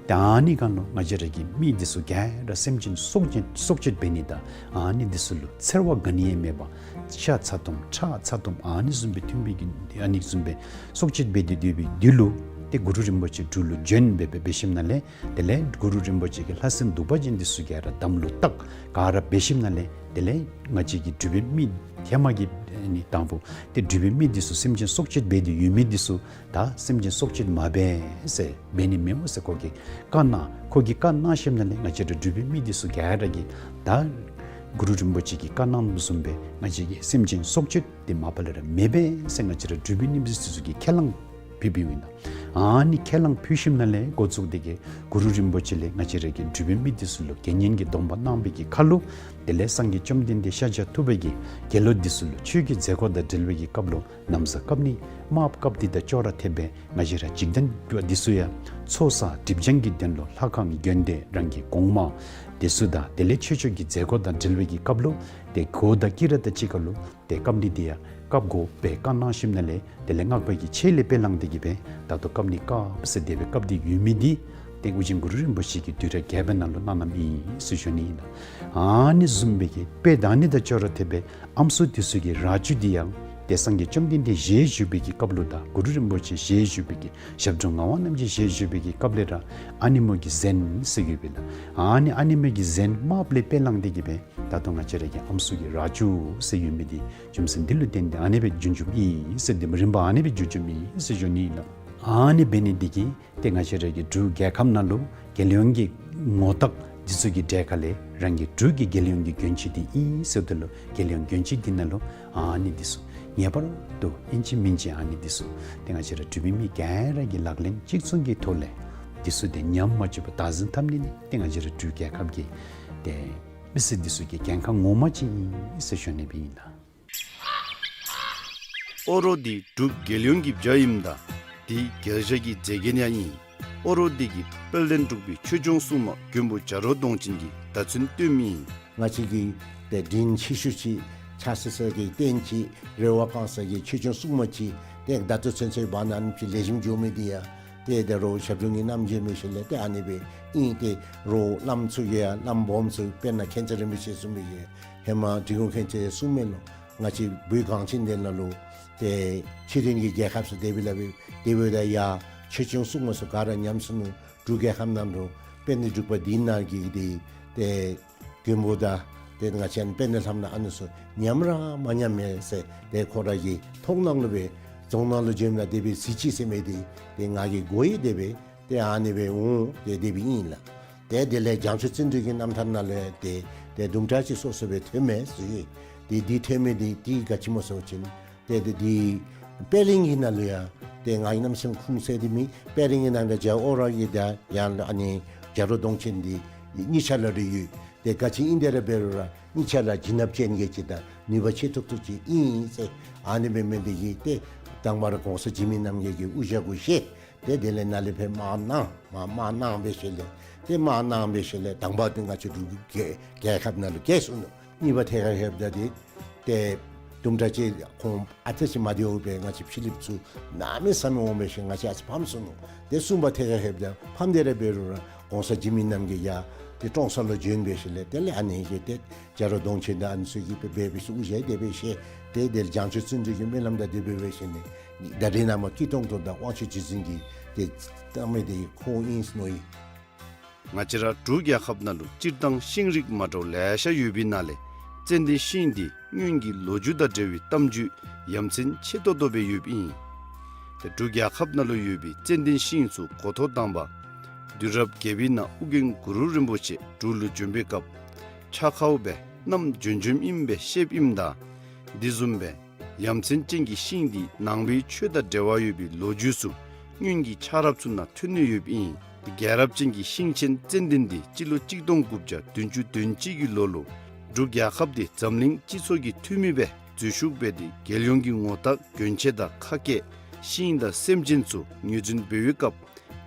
ཏེ་ཨ་ནི་སྒང་ལུ་ང་བཅས་ར་གི་མི་འདི་ཚུ་ག་ར་སེམས་ཅན་སྲོག་གཅོད་སྲོག་གཅོད་འབད་ནི་དང་ཨ་ནི་འདི་ཚུ་ལུ་འཚེར་བ་ག་ནི་ཡང་མེད་པར་ཤ་ཚ་ཏོམ་ཁྲག་ཚ་ཏོམ་ཨ་ནི་བཟུམ་སྦེ་འཐུང་བའི་གི་ཨ་ནི་བཟུམ་སྦེ་སྲོག་གཅོད་འབད་དེ་སྡོད་པའི་དུས་ལུ་ཏེ་གུ་རུ་རིན་པོ་ཆེ་འབྲུག་ལུ་བྱོན་སྦེ་སྦེ་འབད་ཞིནམ་ལས་དེ་ལས་གུ་རུ་རིན་པོ་ཆེ་གིས་ལྷ་སྲིན་གདུག་པ་ཅན་འདི་ཚུ་ག་ར་དམ་ལུ་བཏགས་ག་ར་འབད་ཞིནམ་ལས་དེ་ལས་ང་བཅས་ཀྱི་འབྲུག་པའི་མི་ཧེ་མ་གི་ཨ་ནི་དང་ཕུ་ཏེ་འབྲུག་པའི་མི་འདི་ཚུ་སེམས་ཅན་སྲོག་གཅོད་འབད་དེ་ཡོད་མི་འདི་ཚུ་ད་སེམས་ཅན་སྲོག་གཅོད་མ་འབད་ཟེར་འབད་ནི་མེདཔ་ཟེར་ཁོ་གིས་བཀའ་གནང་། ཁོ་གིས་བཀའ་གནང་ཞིནམ་ལས་ང་བཅས་ར་འབྲུག་པའི་མི་འདི་ཚུ་ག་ར་གིས་ད་གུ་རུ་རིན་པོ་ཆེ་གིས་བཀའ་གནངམ་བཟུམ་སྦེ་ང་བཅས་ཀྱིས་སེམས་ཅན་སྲོག་གཅོད་འདི་མ་པ་ལས་ར་མི་འབད་ཟེར་ང་བཅས་ར་འབྲུག་པའི་མི་འདི་ཚུ་གིས་ཁས་བླངས་ཕུལ་ཕུལཝ་ཨིན་ལགས། ཨ་ནི་ཁས་བླངས་ཕུལ་ཞིནམ་ལས་འགོ་བཙུགས་ཏེ་གི་གུ་རུ་རིན་པོ་ཆེ་ལས་ང་བཅས་ར་གི་འབྲུག་པའི་མི་འདི་ཚུ་ལུ་དགེ་བསྙེན་གྱི་སྡོམ་པ་གནང་བའི་གི་ཁར་ལུ་དེ་ལས་སངས་རྒྱས་བཅོམ་ལྡན་འདས་ཤཱཀྱ་ཐུབ་པ་གིས་དགེ་སློང་འདི་ཚུ་ལུ་ཆོས་ཀྱི་མཛད་སྒོ་དང་འབྲེལ་བའི་གི་སྐབས་ལུ་ན་བཟའ་བཀབ་ནི་དམརཔོ་བཀབ་ནི་དང་ཅོག་ར་འཐདཔ་སྦེ་ང་བཅས་ར་འཇིག་རྟེན་པ་འདི་ཚུ་ཡང་ཚོགས་བསགས་སྒྲིབ་སྦྱང་གི་དོན་ལུ་ལྷ་ཁང་དགོན་སྡེ་རང་གི་གོང་མ་འདི་ཚུ་དང་དེ་ལས་ཆོས་ཕྱོགས་ཀྱི་མཛད་སྒོ་དང་འབྲེལ་བའི་གི་སྐབས་ལུ་ཏེ་གོ་དང་དཀྱི་ར་དང་གཅིག་ཁར་ལུ་ཏེ་བཀབ་ནི་འདི་ཡང་བཀབ་དགོ་པའི་བཀའ་གནང་ཞིནམ་ལས་དེ་ལས་སྔགས་པ་གིས་ཆེད་ལས་དཔེ་བླངས་ཏེ་གི་སྦེ་ད་ལྟོ་བཀབ་ནི་བཀབ་ཟེར་དེ་སྦེ་བཀབ་སྟེ་ཡོད་མི་འདི་ ཏེ་ཨོ་རྒྱན་གུ་རུ་རིན་པོ་ཆེ་གིས་དུས་རབས་བརྒྱད་པའི་ནང་ལུ་གནང་གནངམ་ཨིན་ཟེར་ཞུ་ནི་ཨིན་ལགས། ཨ་ནི་བཟུམ་སྦེ་གི་དཔེ་ད་ཨ་ནི་དང་ཅོག་ར་འཐདཔ་སྦེ་ཨམ་སྲུ་འདི་ཚུ་གི་རྭ་ཅོ་འདི་ཡང་ཏེ་སངས་རྒྱས་བཅོམ་ལྡན་འདས་ཞལ་བཞུགས་པའི་གི་སྐབས་ལུ་དང་གུ་རུ་རིན་པོ་ཆེ་ཞལ་བཞུགས་པའི་གི་ཞབས་དྲུང་ངག་དབང་རྣམ་རྒྱལ་ཞལ་བཞུགས་པའི་གི་སྐབས་ལས་ར་ཨ་ནེམོ་གི་གཟན་ཟེར་ཡོདཔ་ཨིན་ལགས། ཨ་ནི་ཨ་ནེམོ་གི་གཟན་དམརཔོ་ལས་དཔེ་བླངས་ཏེ་གི་སྦེ་ད་ལྟོ་ང་བཅས་ར་གི་ཨམ་སྲུ་གི་རྭ་ཅོ་ཟེར་ཡོད་མི་འདི་རྒྱུ་མཚན་འདི་ལུ་བརྟེན་ཏེ་ཨ་ནི་སྦེ་བྱུང་བྱུངམ་ཨིན་ཟེར། འདི་རིམ་པ་ཨ་ནི་སྦེ་བྱུང་བྱུངམ་ཨིན་ཟེར་ཞུ་ནི་ཨིན་ལགས། ཨ་ནི་འབད་ནི་འདི་གིས་ཏེ་ང་བཅས་ར་གི་འབྲུག་རྒྱལ་ཁབ་ནང་ལུ་རྒྱལ་ཡོངས་ཀྱི་ངོ་རྟགས་འདི་ཚུ་གི་གྲས་ཁ་ལས་རང་གི་འབྲུག་གི་རྒྱལ་ཡོངས་ཀྱི་གྱོན་ཆས་འདི་ཨིན་ཟེརཝ་ད་ལུ་རྒྱལ་ཡོངས་གྱོན་ཆས་འདི་ནང་ལུ་ཨ་ནི་འདི་ཚུ་ངེས་པར་དུ་ཨིན་ཅི་མིན་ཅི་ཨ་ནི་འདི་ཚུ་ཏེ་ང་བཅས་ར་འབྲུག་མི་མི་ག་ར་གིས་ལག་ལེན་གཅིག་མཚུངས་ཀྱི་ཐོག་ལས་འདི་ཚུ་ཏེ་ཉམས་མ་བཅུག་པར་བདག་འཛིན་འཐབ་ནི་ནི་ཏེ་ང་བཅས་ར་འབྲུག་རྒྱལ་ཁབ་ཀྱི་ཏེ་མི་སེར་འདི་ཚུ་གི་འགན་ཁག་ངོ་མ་ཅིག་ཨིན་ཟེར་ཞུ་ནི་སྦེ་ཨིན་ལགས། ཨོ་རོག་འདི་འབྲུག་རྒྱལ་ཡོངས་ཀྱི་བྱ་ཨིནམ་ད་འདི་རྒྱལ་བྱ་གི་མཛེས་རྒྱན་ཡང་ཨིན། ཨོ་རོག་འདི་གིས་དཔལ་ལྡན་འབྲུག་པའི་ཆོས་སྐྱོང་སྲུང་མ་མགོན་པོ་བྱ་རོག་གདོང་ཅན་གྱི་བརྡ་མཚོན་སྟོནམ་ཨིན། ང་བཅས་ཀྱི་ཏེ་དྲིན་ཆེ་ཤོས་ཅིག་ཕྱག་འཚལ་ས་གི་རྟེན་ཅིག་རེ་བ་བསྐང་ས་གི་ཆོས་སྐྱོང་སྲུང་མ་ཅིག་ཏེ་ད་ལྟོ་ཚུན་ཚོད་འབད་ནི་ཨ་ནེམ་ཅིག་ལེགས་ཤོམ་འགྱོ་མི་འདི་ཡང་ཏེ་ད་རུང་ཞབས་དྲུང་གི་རྣམ་རྒྱལ་འབད་ཞིནམ་ལས་ཏེ་ཨ་ནི་སྦེ་ཨིན། ཏེ་རུང་བླམ་ཚུ་གིས་ཡང་བླམ་སྦོམ་ཚུ་དཔེར་ན་མཁྱེན་བརྩེ་རིན་པོ་ཆེ་གསུངས་མི་གི་ཧེ་མ་འབྲི་གུང་མཁྱེན་བརྩེ་གསུངམ་མས་ལོ། ང་བཅས་བོད་གངས་ཅན་འདི་ནང་ལུ་ཏེ་ཕྱི་རོལ་གྱི་རྒྱལ་ཁབ་ཚུ་དེ་སྦེ་ལཱ་འབད་དེ་འབདཝ་ད་ཡར་ཆོས་སྐྱོང་སྲུང་མ་ཚུ་ག་ར་ཉམས་སོ་ནུག། འབྲུག་རྒྱལ་ཁབ་ནང་ལུ་དཔལ་ལྡན་འབྲུག་པ་འདི་ནང་གི་འདི་ཏེ་མགོན་པོ་དང་ཏེ་ང་བཅས་དཔལ་ལྡན་ལྷ་མོ་ཨ་ནི་ཚུ་ཉམས་ར་མ་ཉམས་མས་ཟེར་ཏེ་ཁོ་ར་གི་མཐོང་སྣང་ལུ་སྦེ་རྫོང་ནང་ལུ་བྱོནམ་ད་དེ་སྦེ་གཟིགས་ཅི་ཟེར་མི་འདི་ཏེ་ང་གིས་གོ་ཡི། དེ་སྦེ་ཏེ་ཨ་ནི་སྦེ་འོང་ཏེ་དེ་སྦེ་ཨིན་ལགས། ཏེ་དེ་ལས་བྱང་ཆུབ་བརྩོན་འགྲུས་ཀྱི་རྣམ་ཐར་ནང་ལས་ཏེ་ཏེ་དུམ་གྲ་ཅིག་སོ་སོ་སྦེ་ཐོན་མས་ཟེར་ཡི། ཏེ་འདི་ཐོན་མི་འདི་ཏེ་ག་ཅི་སྨོ་ཟེར་བ་ཅིན་ཏེ་ཏེ་འདི་དཔལ་གླིང་གི་ནང་ལུ་ཡང་ཏེ་ང་གིས་གནམ་མེད་ས་མེད་ཁུངས་བཙུགས་ཏེ་མེད། དཔལ་གླིང་གི་ནང་ལུ་རྒྱལ་ཨོ་རོག་གི་དང་ཡང་ཨ་ནི་བྱ་རོག་གདོང་ཅན་འདི་གཉིས་ཆ་ར་ར་ཡོད། ཏེ་ག་ཅི་ཨིན་དེ་ར་འབད་རུང་ར་གཉིས་ཆ་ར་བྱིན་རླབས་ཅན་གྱི་ཅིག་དང་ནུས་པ་ཆེ་ཏོག་ཏོ་ཅིག་ཨིན་ཟེར། ཨ་ནི་འབད་མི་འདི་གིས་ཏེ་དང་པ་ར་གོང་ས་འཇིགས་མེད་རྣམ་རྒྱལ་གྱི་དབུ་ཞྭ་གུ་བཞེས། ཏེ་དེ་ལས་ནཱ་ལས་ཕར་དམག་གནང་མར་དམག་གནང་འབད་ཞིནམ་ལས་ཏེ་དམག་གནང་འབད་ཞིནམ་ལས་དང་པ་འདི་ང་བཅས་འབྲུག་རྒྱལ་རྒྱལ་ཁབ་ནང་ལུ་རྒྱལ་སོ་ནུག། གཉིས་པ་ཐད་ཁར་ལྷོདཔ་ད་འདི་ཏེ་དུམ་གྲ་ཅིག་ཁོང་ཨ་ཙི་ཅིག་མ་བདེཝ་སྦེ་ང་བཅས་ཕྱི་གླིངཔ་ཚུ་གནམ་མེད་ས་མེད་འོང་འབད་ཞིནམ་ང་བཅས་ཨ་ཙི་ཕམ་སོ་ནུག། ཏེ་གསུམ་པ་ཐད་ཁར་ལྷོདཔ་ད་ཕམ་སྟེ་ར་འབད་རུང་ར་གོང་ས་འཇིགས་མེད་རྣམ་རྒྱལ་ཡར་ཏེ་ཀྲོང་གསར་ལུ་བྱོན་འབད་ཞིནམ་ལས་དེ་ལས་ཨ་ནི་གིས་ཏེ་བྱ་རོག་གདོང་ཅན་དང་ཨ་ནི་ཚུ་གིས་འབད་འབད་འབད་ཞིནམ་དབུ་ཞྭ་དེ་སྦེ་བཞེས། ཏེ་དེ་ལས་བྱང་ཆུབ་བརྩོན་འགྲུས་ཀྱི་སྨོན་ལམ་དང་དེ་སྦེ་འབད་ཞིནམ་ལས་ད་རེས་ནངས་པ་སྐྱིད་ཏོང་ཏོ་དང་དབང་ཕྱུག་རྗེ་བཙུན་གྱི་ཏེ་བཏང་མི་འདི་ཁོང་ཨིན་ཟེར་མནོ་ཡི། ང་བཅས་ར་འབྲུག་རྒྱལ་ཁབ་ནང་ལུ་སྤྱིར་བཏང་ཤིང་རིགས་མ་འདྲཝ་ལེ་ཤ་ཡོད་པའི་ནང་ལས་ཙན་དན་ཤིང་འདི་སྔོན་གྱི་ལོ་རྒྱུས་དང་འབྲེལ་བའི་གཏམ་རྒྱུད་ཡ་མཚན་ཆེ་ཏོག་ཏོ་སྦེ་ཡོདཔ་ཨིན། ཏེ་འབྲུག་རྒྱལ་ཁབ་ནང་ལུ་ཡོད་པའི་ཙན་དན་ཤིང་ཚུ་འགོ་ཐོག་དང་པ་དུས་རབས་བརྒྱད་པའི་ནང་ཨོ་རྒྱན་གུ་རུ་རིན་པོ་ཆེ་འབྲུག་ལུ་བྱོན་པའི་སྐབས་ཕྱག་ཁའུ་སྦེ་བསྣམས་བྱོན་བྱོནམ་ཨིན་པས་བཤདཔ་ཨིནམ་ད་འདི་བཟུམ་སྦེ་ཡ་མཚན་ཅན་གྱི་ཤིང་འདི་ནང་པའི་ཆོས་དང་འབྲེལ་བ་ཡོད་པའི་ལོ་རྒྱུས་ཚུ་སྔོན་གྱི་ཆགས་རབས་ཚུ་ནང་ཐོན་ནི་ཡོདཔ་ཨིན། རྒྱལ་རབས་ཅན་གྱི་ཤིང་ཆེན་ཙན་དན་འདི་སྤྱི་ལོ་གཅིག་སྟོང་དགུ་བརྒྱ་བདུན་ཅུ་དོན་གཅིག་གི་ལོ་ལུ་འབྲུག་རྒྱལ་ཁབ་འདི་འཛམ་གླིང་སྤྱི་ཚོགས་ཀྱི་འཐུས་མི་སྦེ་འཛུལ་ཞུགས་འབད་དེ་རྒྱལ་ཡོངས་ཀྱི་ངོ་རྟགས་གྱོན་ཆས་དང་ཁ་སྐད་ཤིང་དང་སེམས་ཅན་ཚུ་ངོས་འཛིན་འབད་བའི་སྐབས་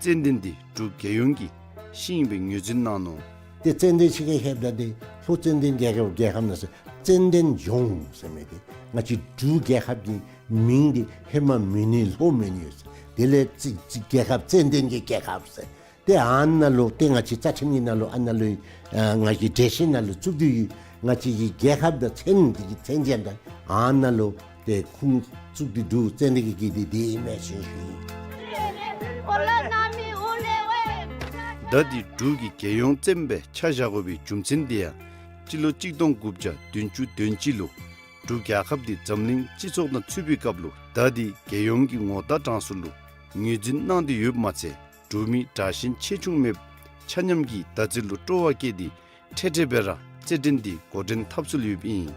ཙན་དན་འདི་འབྲུག་རྒྱལ་ཡོངས་ཀྱི་ཤིང་སྦེ་ངོས་འཛིན་གནང་ནུག། ཏེ་ཙན་དན་ཕྱི་ཁར་ལྷོདཔ་ད་འདི་ལྷོ་ཙན་དན་རྒྱལ་ཁབ་རྒྱལ་ཁབ་ནང་ཟེར་ཙན་དན་ལྗོངས་ཟེར་མི་འདི་ང་བཅས་འབྲུག་རྒྱལ་ཁབ་ཀྱི་མིང་འདི་ཧེ་མ་མོན་ནི་ལྷོ་མོན་ཡོད་ཟེར། དེ་ལས་ཙི་ཙི་རྒྱལ་ཁབ་ཙན་དན་གྱི་རྒྱལ་ཁབ་ཟེར། ཏེ་ཨ་ནཱ་ལུ་ཏེ་ང་བཅས་རྩ་ཁྲིམས་ཀྱི་ནང་ལུ་ཨ་ནཱ་ལུ་ཨ་ང་གི་འགྲེལ་བཤད་ནང་ལུ་བཙུགས་ཏེ་ཡོད། ང་བཅས་ཀྱི་རྒྱལ་ཁབ་དང་མཚན་འདི་གི་མཚན་ཅན་དང་ཨ་ནཱ་ལུ་ཏེ་ཁུངས་བཙུགས་ཏེ་འདུག། ཙན་དན་གྱི་གི་འདི་འདི་ཨིན་མས་ཟེར་ཞུ་ཡི། ད་འདི་འབྲུག་གི་རྒྱལ་ཡོངས་ཙན་སྦེ་ཆ་བཞག་དགོ་པའི་རྒྱུ་མཚན་འདི་ཡང་སྤྱི་ལོ་གཅིག་སྟོང་དགུ་བརྒྱ་བདུན་ཅུ་དོན་གཅིག་ལུ་འབྲུག་རྒྱལ་ཁབ་འདི་འཛམ་གླིང་སྤྱི་ཚོགས་དང་ཚུད་པའི་སྐབས་ལུ་ད་འདི་རྒྱལ་ཡོངས་ཀྱི་ངོ་རྟགས་གྲངས་སུ་ལུ་ངོས་འཛིན་གནང་སྟེ་ཡོདཔ་མ་ཚད་འབྲུག་མི་དྲག་ཞན་ཆེ་ཆུང་མེད་པར་ཆ་མཉམ་གྱིས་ད་ཚེ་ལུ་སྤྲོ་བ་བསྐྱེད་དེ་འཕྲལ་འཕྲལ་སྦེ་ར་རྩེད་འགྲན་འདི་འགོ་འདྲེན་འཐབ་སྲོལ་ཡོདཔ་ཨིན།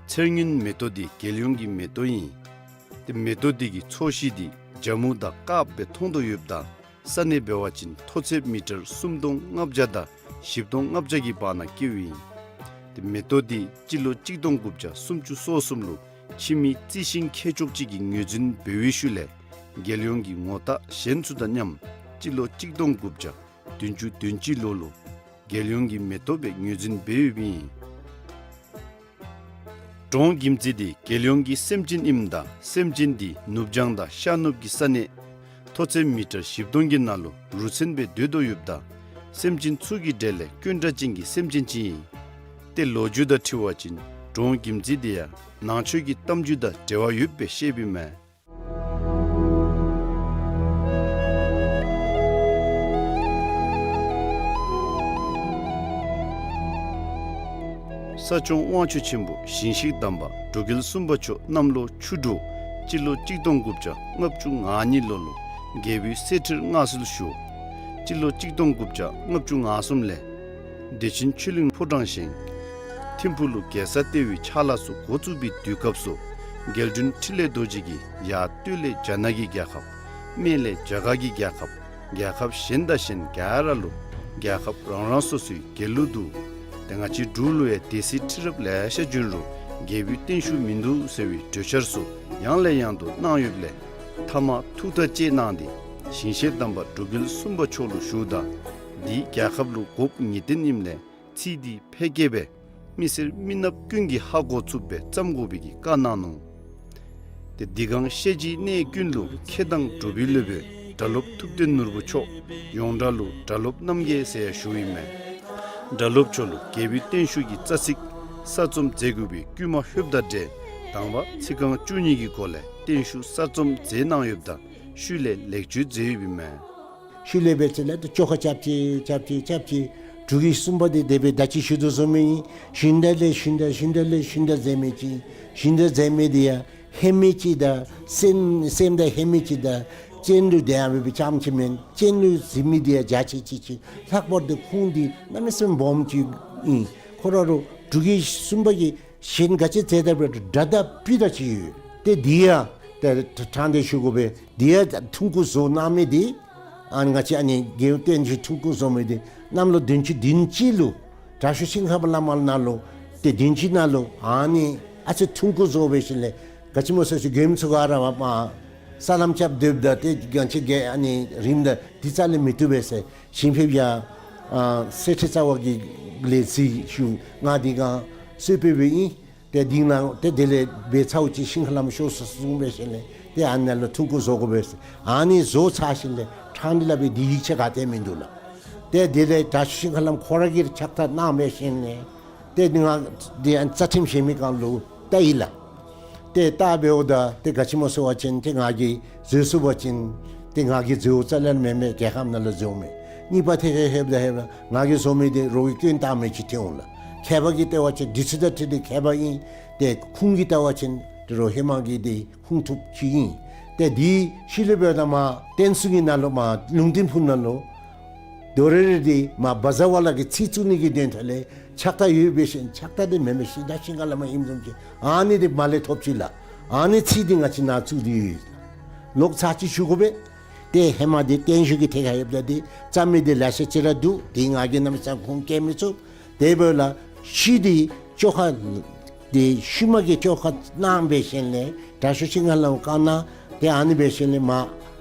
ཚེར་སྔོན་མེ་ཏོག་འདི་རྒྱལ་ཡོངས་ཀྱི་མེ་ཏོག་ཨིན། ཏེ་མེ་ཏོག་འདི་གི་ཚོས་གཞི་འདི་ཇ་མུ་དང་དཀརཔོ་སྦེ་མཐོང་དོ་ཡོདཔ་ད་ས་གནས་འབད་བ་ཅིན་མཐོ་ཚད་མི་ཊར་སུམ་སྟོང་ལྔ་བརྒྱ་དང་བཞི་སྟོང་ལྔ་བརྒྱ་གི་བར་ན་བཀལཝ་ཨིན། ཏེ་མེ་ཏོག་འདི་སྤྱི་ལོ་གཅིག་སྟོང་དགུ་བརྒྱ་སུམ་ཅུ་སོ་གསུམ་ལུ་ཕྱི་མི་རྩི་ཤིང་མཁས་མཆོག་ཅིག་གིས་ངོས་འཛིན་འབད་བའི་ཤུལ་ལས་རྒྱལ་ཡོངས་ཀྱི་ངོ་རྟགས་གཞན་ཚུ་དང་མཉམ་སྤྱི་ལོ་གཅིག་སྟོང་དགུ་བརྒྱ་བདུན་ཅུ་དོན་གཅིག་ལོ་ལུ་རྒྱལ་ཡོངས་ཀྱི་མེ་ཏོག་སྦེ་ངོས་འཛིན་འབད་ཡོདཔ་ཨིན། འབྲོང་གིམ་ཙི་འདི་རྒྱལ་ཡོངས་ཀྱི་སེམས་ཅན་ཨིནམ་ད་སེམས་ཅན་འདི་ནུབ་བྱང་དང་ཤར་ནུབ་ཀྱི་ས་གནས་ མཐོ་ཚད་མི་ཊར་བཞི་སྟོང་གི་ནང་ལུ་རུ་མཚོན་སྦེ་སྡོད་དོ་ཡོདཔ་ད་སེམས་ཅན་ཚུ་གི་གྲས་ལས་དཀོན་དྲགས་ཅན་གྱི་སེམས་ཅན་ཅིག་ཨིན། ཏེ་ལོ་རྒྱུས་དང་འཁྲིལ་བ་ཅིན་འབྲོང་གྱིམ་ཙི་འདི་ཡང་ནང་ཆོས་ཀྱི་གཏམ་རྒྱུད་དང་འབྲེལ་བ་ཡོདཔ་སྦེ་བཤདཔ་ཨིན་མས། ས་སྐྱོང་དབང་ཕྱུག་ཆེན་པོ་ཞིང་གཤེགས་དམ་པ་འབྲུག་རྒྱལ་གསུམ་པ་མཆོག་གནམ་ལོ་ཆུ་འབྲུག་སྤྱི་ལོ་གཅིག་སྟོང་དགུ་བརྒྱ་ལྔ་བཅུ་ང་གཉིས་ལོ་ལུ་རྒྱལ་པོའི་གསེར་ཁྲིར་མངའ་གསོལ་ཞུ། སྤྱི་ལོ་གཅིག་སྟོང་དགུ་བརྒྱ་ལྔ་བཅུ་ང་གསུམ་ལས་བདེ་ཆེན་ཆོས་གླིང་ཕོ་བྲང་བཞེངས། ཐིམ་ཕུག་ལུ་རྒྱལ་ས་ལྟེ་བའི་ཕྱག་ལཱ་ཚུ་འགོ་བཙུགས་པའི་དུས་སྐབས་སུ་རྒྱལ་དྲུང་འཕྲིན་ལས་རྡོ་རྗེ་གིས་ཡར་སྟོད་ལས་རྒྱ་ནག་གི་རྒྱལ་ཁབ། སྨད་ལས་རྒྱ་གར་གྱི་རྒྱལ་ཁབ། རྒྱལ་ཁབ་གཞན་དང་གཞན་ག་ར་ལུ་རྒྱལ་ཁབ་རང་རང་སོ་སོའི་རྒྱལ་གླུ་འདུག། ཏེ་ང་བཅས་འབྲུག་ལུ་ཡང་སྡེ་སྲིད་ཁྲི་རབས་ལེ་ཤ་བྱོན་རུང་རྒྱལ་པོའི་བརྟན་བཞུགས་མིན་འདུག་ཟེར་བའི་གྲོས་འཆར་ཚུ་ཡང་ལས་ཡང་དུ་གནང་ཡོདཔ་ལས་མཐའ་མ་ཐུགས་ཐག་བཅད་གནང་སྟེ་ཞིང་གཤེགས་དམ་པ་འབྲུག་རྒྱལ་གསུམ་པ་མཆོག་ལུ་ཞུཝ་ད་འདི་རྒྱལ་ཁབ་ལུ་དགོཔ་ངེས་བདེན་ཨིནམ་ལས་ཚིག་འདི་ཕལ་སྐད་སྦེ་མི་སེར་མི་ནགཔ་ཀུན་གྱིས་ཧ་གོ་ཚུགསཔ་སྦེ་བརྩམ་དགོ་པའི་གི་བཀའ་གནང་ནུག། ཏེ་འདི་གང་བཤད་རྒྱུའི་གནས་ཀུན་ལུ་མཁས་དང་གྲུབ་པའི་སློབ་དཔོན་སྒྲ་སློབ་ཐུབ་བསྟན་ནོར་བུ་མཆོག་ཡོངས་གྲགས་ལུ་སྒྲ་སློབ་རྣམ་རྒྱལ་ཟེར་ཡང་ཞུཝ་ཨིན་མས། སྒྲ་སློབ་མཆོག་ལུ་རྒྱལ་པོའི་བརྟན་བཞུགས་ཀྱི་རྩ་ཚིག་གསར་རྩོམ་མཛད་དགོ་པའི་བསྐུལ་མ་ལྷོདཔ་དང་འབྲེལ་དང་པ་ཚིག་རྐང་བཅུ་གཉིས་ཀྱི་སྒོ་ལས་བརྟན་བཞུགས་གསར་རྩོམ་མཛད་གནང་ཡོདཔ་ད་ཤུལ་ལས་ལེགས་བཅོས་མཛད་ཡོདཔ་ཨིན་མས། ཤུལ་ལས་འབད་ཚེ་ལས་ཏེ་བཅོ་ཁ་རྐྱབ་ཅི་རྐྱབ་ཅི་རྐྱབ་ཅི། འབྲུག་གི་གསུམ་པ་འདི་དེ་སྦེ་ད་ཅི་ཞུ་དོ་བཟུམ་ཨིན། ཞུན་དག་ལས་ཞུན་དག་ཞུན་དག་ལས་ཞུན་དག་ཟེར་མི་ཅིག། ཞུན་དག་ཟེར་མི་འདི་ཡང་ཧེ་མའི་ཅིག་དང་སེམས་སེམས་དང་ཧེ་མའི་ཅིག་དང་སྤྱན་ལུ་དེ་ཡང་འབད་བའི་ཙམ་ཅིག་མེན། སྤྱན་ལུ་གཟིགས་མི་འདི་ཡང་རྒྱ་ཆེ་ཅིག་ཅིག། ལྷག་པར་དུ་ཁོང་འདི་གནམ་མེད་ས་མེད་སྦོམ་ཅིག་ཨིན། ཁོ་ར་རུང་འབྲུག་གི་གསུམ་པ་གི་གཞན་ག་ཅི་མཛད་ད་འབད་རུང་སྒྲ་དང་སྤུ་དང་ཅིག་ཡོད། ཏེ་འདི་ཡང་ཏེ་ཕྲང་སྟེ་ཞུ་དགོ་པས། འདི་ཡང་ཐུང་ཀུ་བཟོ་གནང་མི་འདི་ཨ་ནི་ང་བཅས་ཨ་ནི་རྒྱལ་བསྟན་བཅོས་ཐུང་ཀུ་བཟོ་མི་འདི་གནམ་ལོ་བདུན་ཅུ་དོན་གཅིག་ལུ་དྲག་ཤོས་ཤིང་ཧ་པ་བླ་མ་ནང་ལུ་ཏེ་དོན་གཅིག་ནང་ལུ་ཨ་ནི་ཨ་ཙི་ཐུང་ཀུ་བཟོ་འབད་ཞིནམ་ལས་ག་ཅི་སྨོ་ཟེར་ཞུ་མཁན་ཚུ་ག་ར་མ་ས་ལམ་རྐྱབ་སྡོདཔ་ད་ཏེ་གང་ཅི་གི་ཨ་ནི་རིངམ་ད་འདི་རྩ་ལས་མི་བཏུབ་པས་ཟེར་ཞིང་ཕེབས་ཡ་ཨ་གསེར་ཁྲི་རྩ་བ་གི་ལས་ཚིག་ཞུ་ང་འདི་གང་གསོལ་ཕེབས་ཨིན། ཏེ་འདི་ནང་ཏེ་དེ་ལས་འབད་ཚརཝ་ཅིག་ཤིང་ཧ་ལམ་ཤོར་སོ་གསུངས་འབད་ཞིནམ་ལས་ཏེ་ཨ་ནཱ་ལུ་ཐུང་ཀུ་བཟོ་དགོ་པས་ཟེར། ཨ་ནི་བཟོ་ཚར་ཞིནམ་ལས་ཕྲང་སྟེ་སླབ་པའི་འདི་ཡིག་ཆ་ག་ཏེ་མིན་འདུག་ལགས། ཏེ་དེ་ལས་དྲག་ཤོས་ཤིང་ཧ་ལམ་ཁོ་ར་གིས་ཕྱག་རྟགས་གནང་འབད་ཞིནམ་ལས་ཏེ་འདི་ང་འདི་ཨ་རྩ་ཁྲིམས་བཞེངས་མི་སྒང་ལུ་བལྟ་ཡི་ལགས། ཏེ་བལྟ་འབདཝ་ད་ཏེ་ག་ཅི་སྨོ་ཟེར་བ་ཅིན་ཏེ་ང་གིས་བཟོ་ཚུགས་པ་ཅིན་ཏེ་ང་གིས་བཟོཝ་རྩ་ལས་མེན་མས། རྒྱལ་ཁབ་ནང་ལུ་བཟོཝ་མས། གཉིས་པ་ཐད་ཁར་ལྷོདཔ་ད་ལྷོདཔ་ད་ང་གིས་བཟོ་མི་འདི་རོགས་ཀྱིས་སྐྱོན་བཏགས་མི་ཅིག་ཐོན་འོང་ལགས། མཁས་པ་གིས་བལྟ་བ་ཅིན་འདི་ཚུ་དང་འཁྲིལ་ཏེ་མཁས་པ་ཨིན། ཏེ་ཁུངས་ཀྱིས་བལྟ་བ་ཅིན་ཏེ་རོགས་ཧེ་མ་གི་འདི་ཁུངས་ཐུབ་ཅིག་ཨིན། ཏེ་འདི་ཤུལ་ལས་འབདཝ་ད་མར་བསྟན་སྲུང་གི་ནང་ལུ་མར་ལུང་བསྟན་ཕུག་ནང་ལུ་དོ་རེ་རེ་འདི་མར་བཛྲ་ཝཱ་ལ་གི་ཚིག་བཙུགས་ནི་གི་དོན་དག་ལས་ཕྱག་རྟགས་ཡོད་འབད་ཞིནམ་ཕྱག་རྟགས་འདི་མེན་མས། ཤིང་རྟ་ཤིང་ཁ་ལས་མར་ཨིནམ་བཟུམ་ཅིག་ཨ་ནི་འདི་མར་ལས་ཐོབ་ཅི་ལགས། ཨ་ནི་ཚིག་འདི་ང་བཅས་ནང་བཙུགས་ཏེ་ཡོད། ལོག་ཚར་ཅིག་ཞུ་དགོ་པས། ཏེ་ཧེ་མ་འདི་བརྟན་བཞུགས་ཀྱི་ཐད་ཁར་ལྷོདཔ་ད་འདི་རྩོམ་མི་འདི་ལེ་ཤ་ཅིག་ར་འདུག། འདི་ང་གིས་གནམ་མེད་ས་མེད་ཁུངས་བཀལ་མི་ཚུགས། དེ་འབདཝ་ལས་ཤུལ་འདི་བཅོ་ཁ་འདི་ཤུལ་མ་གི་བཅོ་ཁ་གནང་འབད་ཞིནམ་ལས་དྲག་ཤོས་ཤིང་ཧ་ལམ་བཀའ་གནང་། ཏེ་ཨ་ནི་འབད་ཞིནམ་ལས་མར་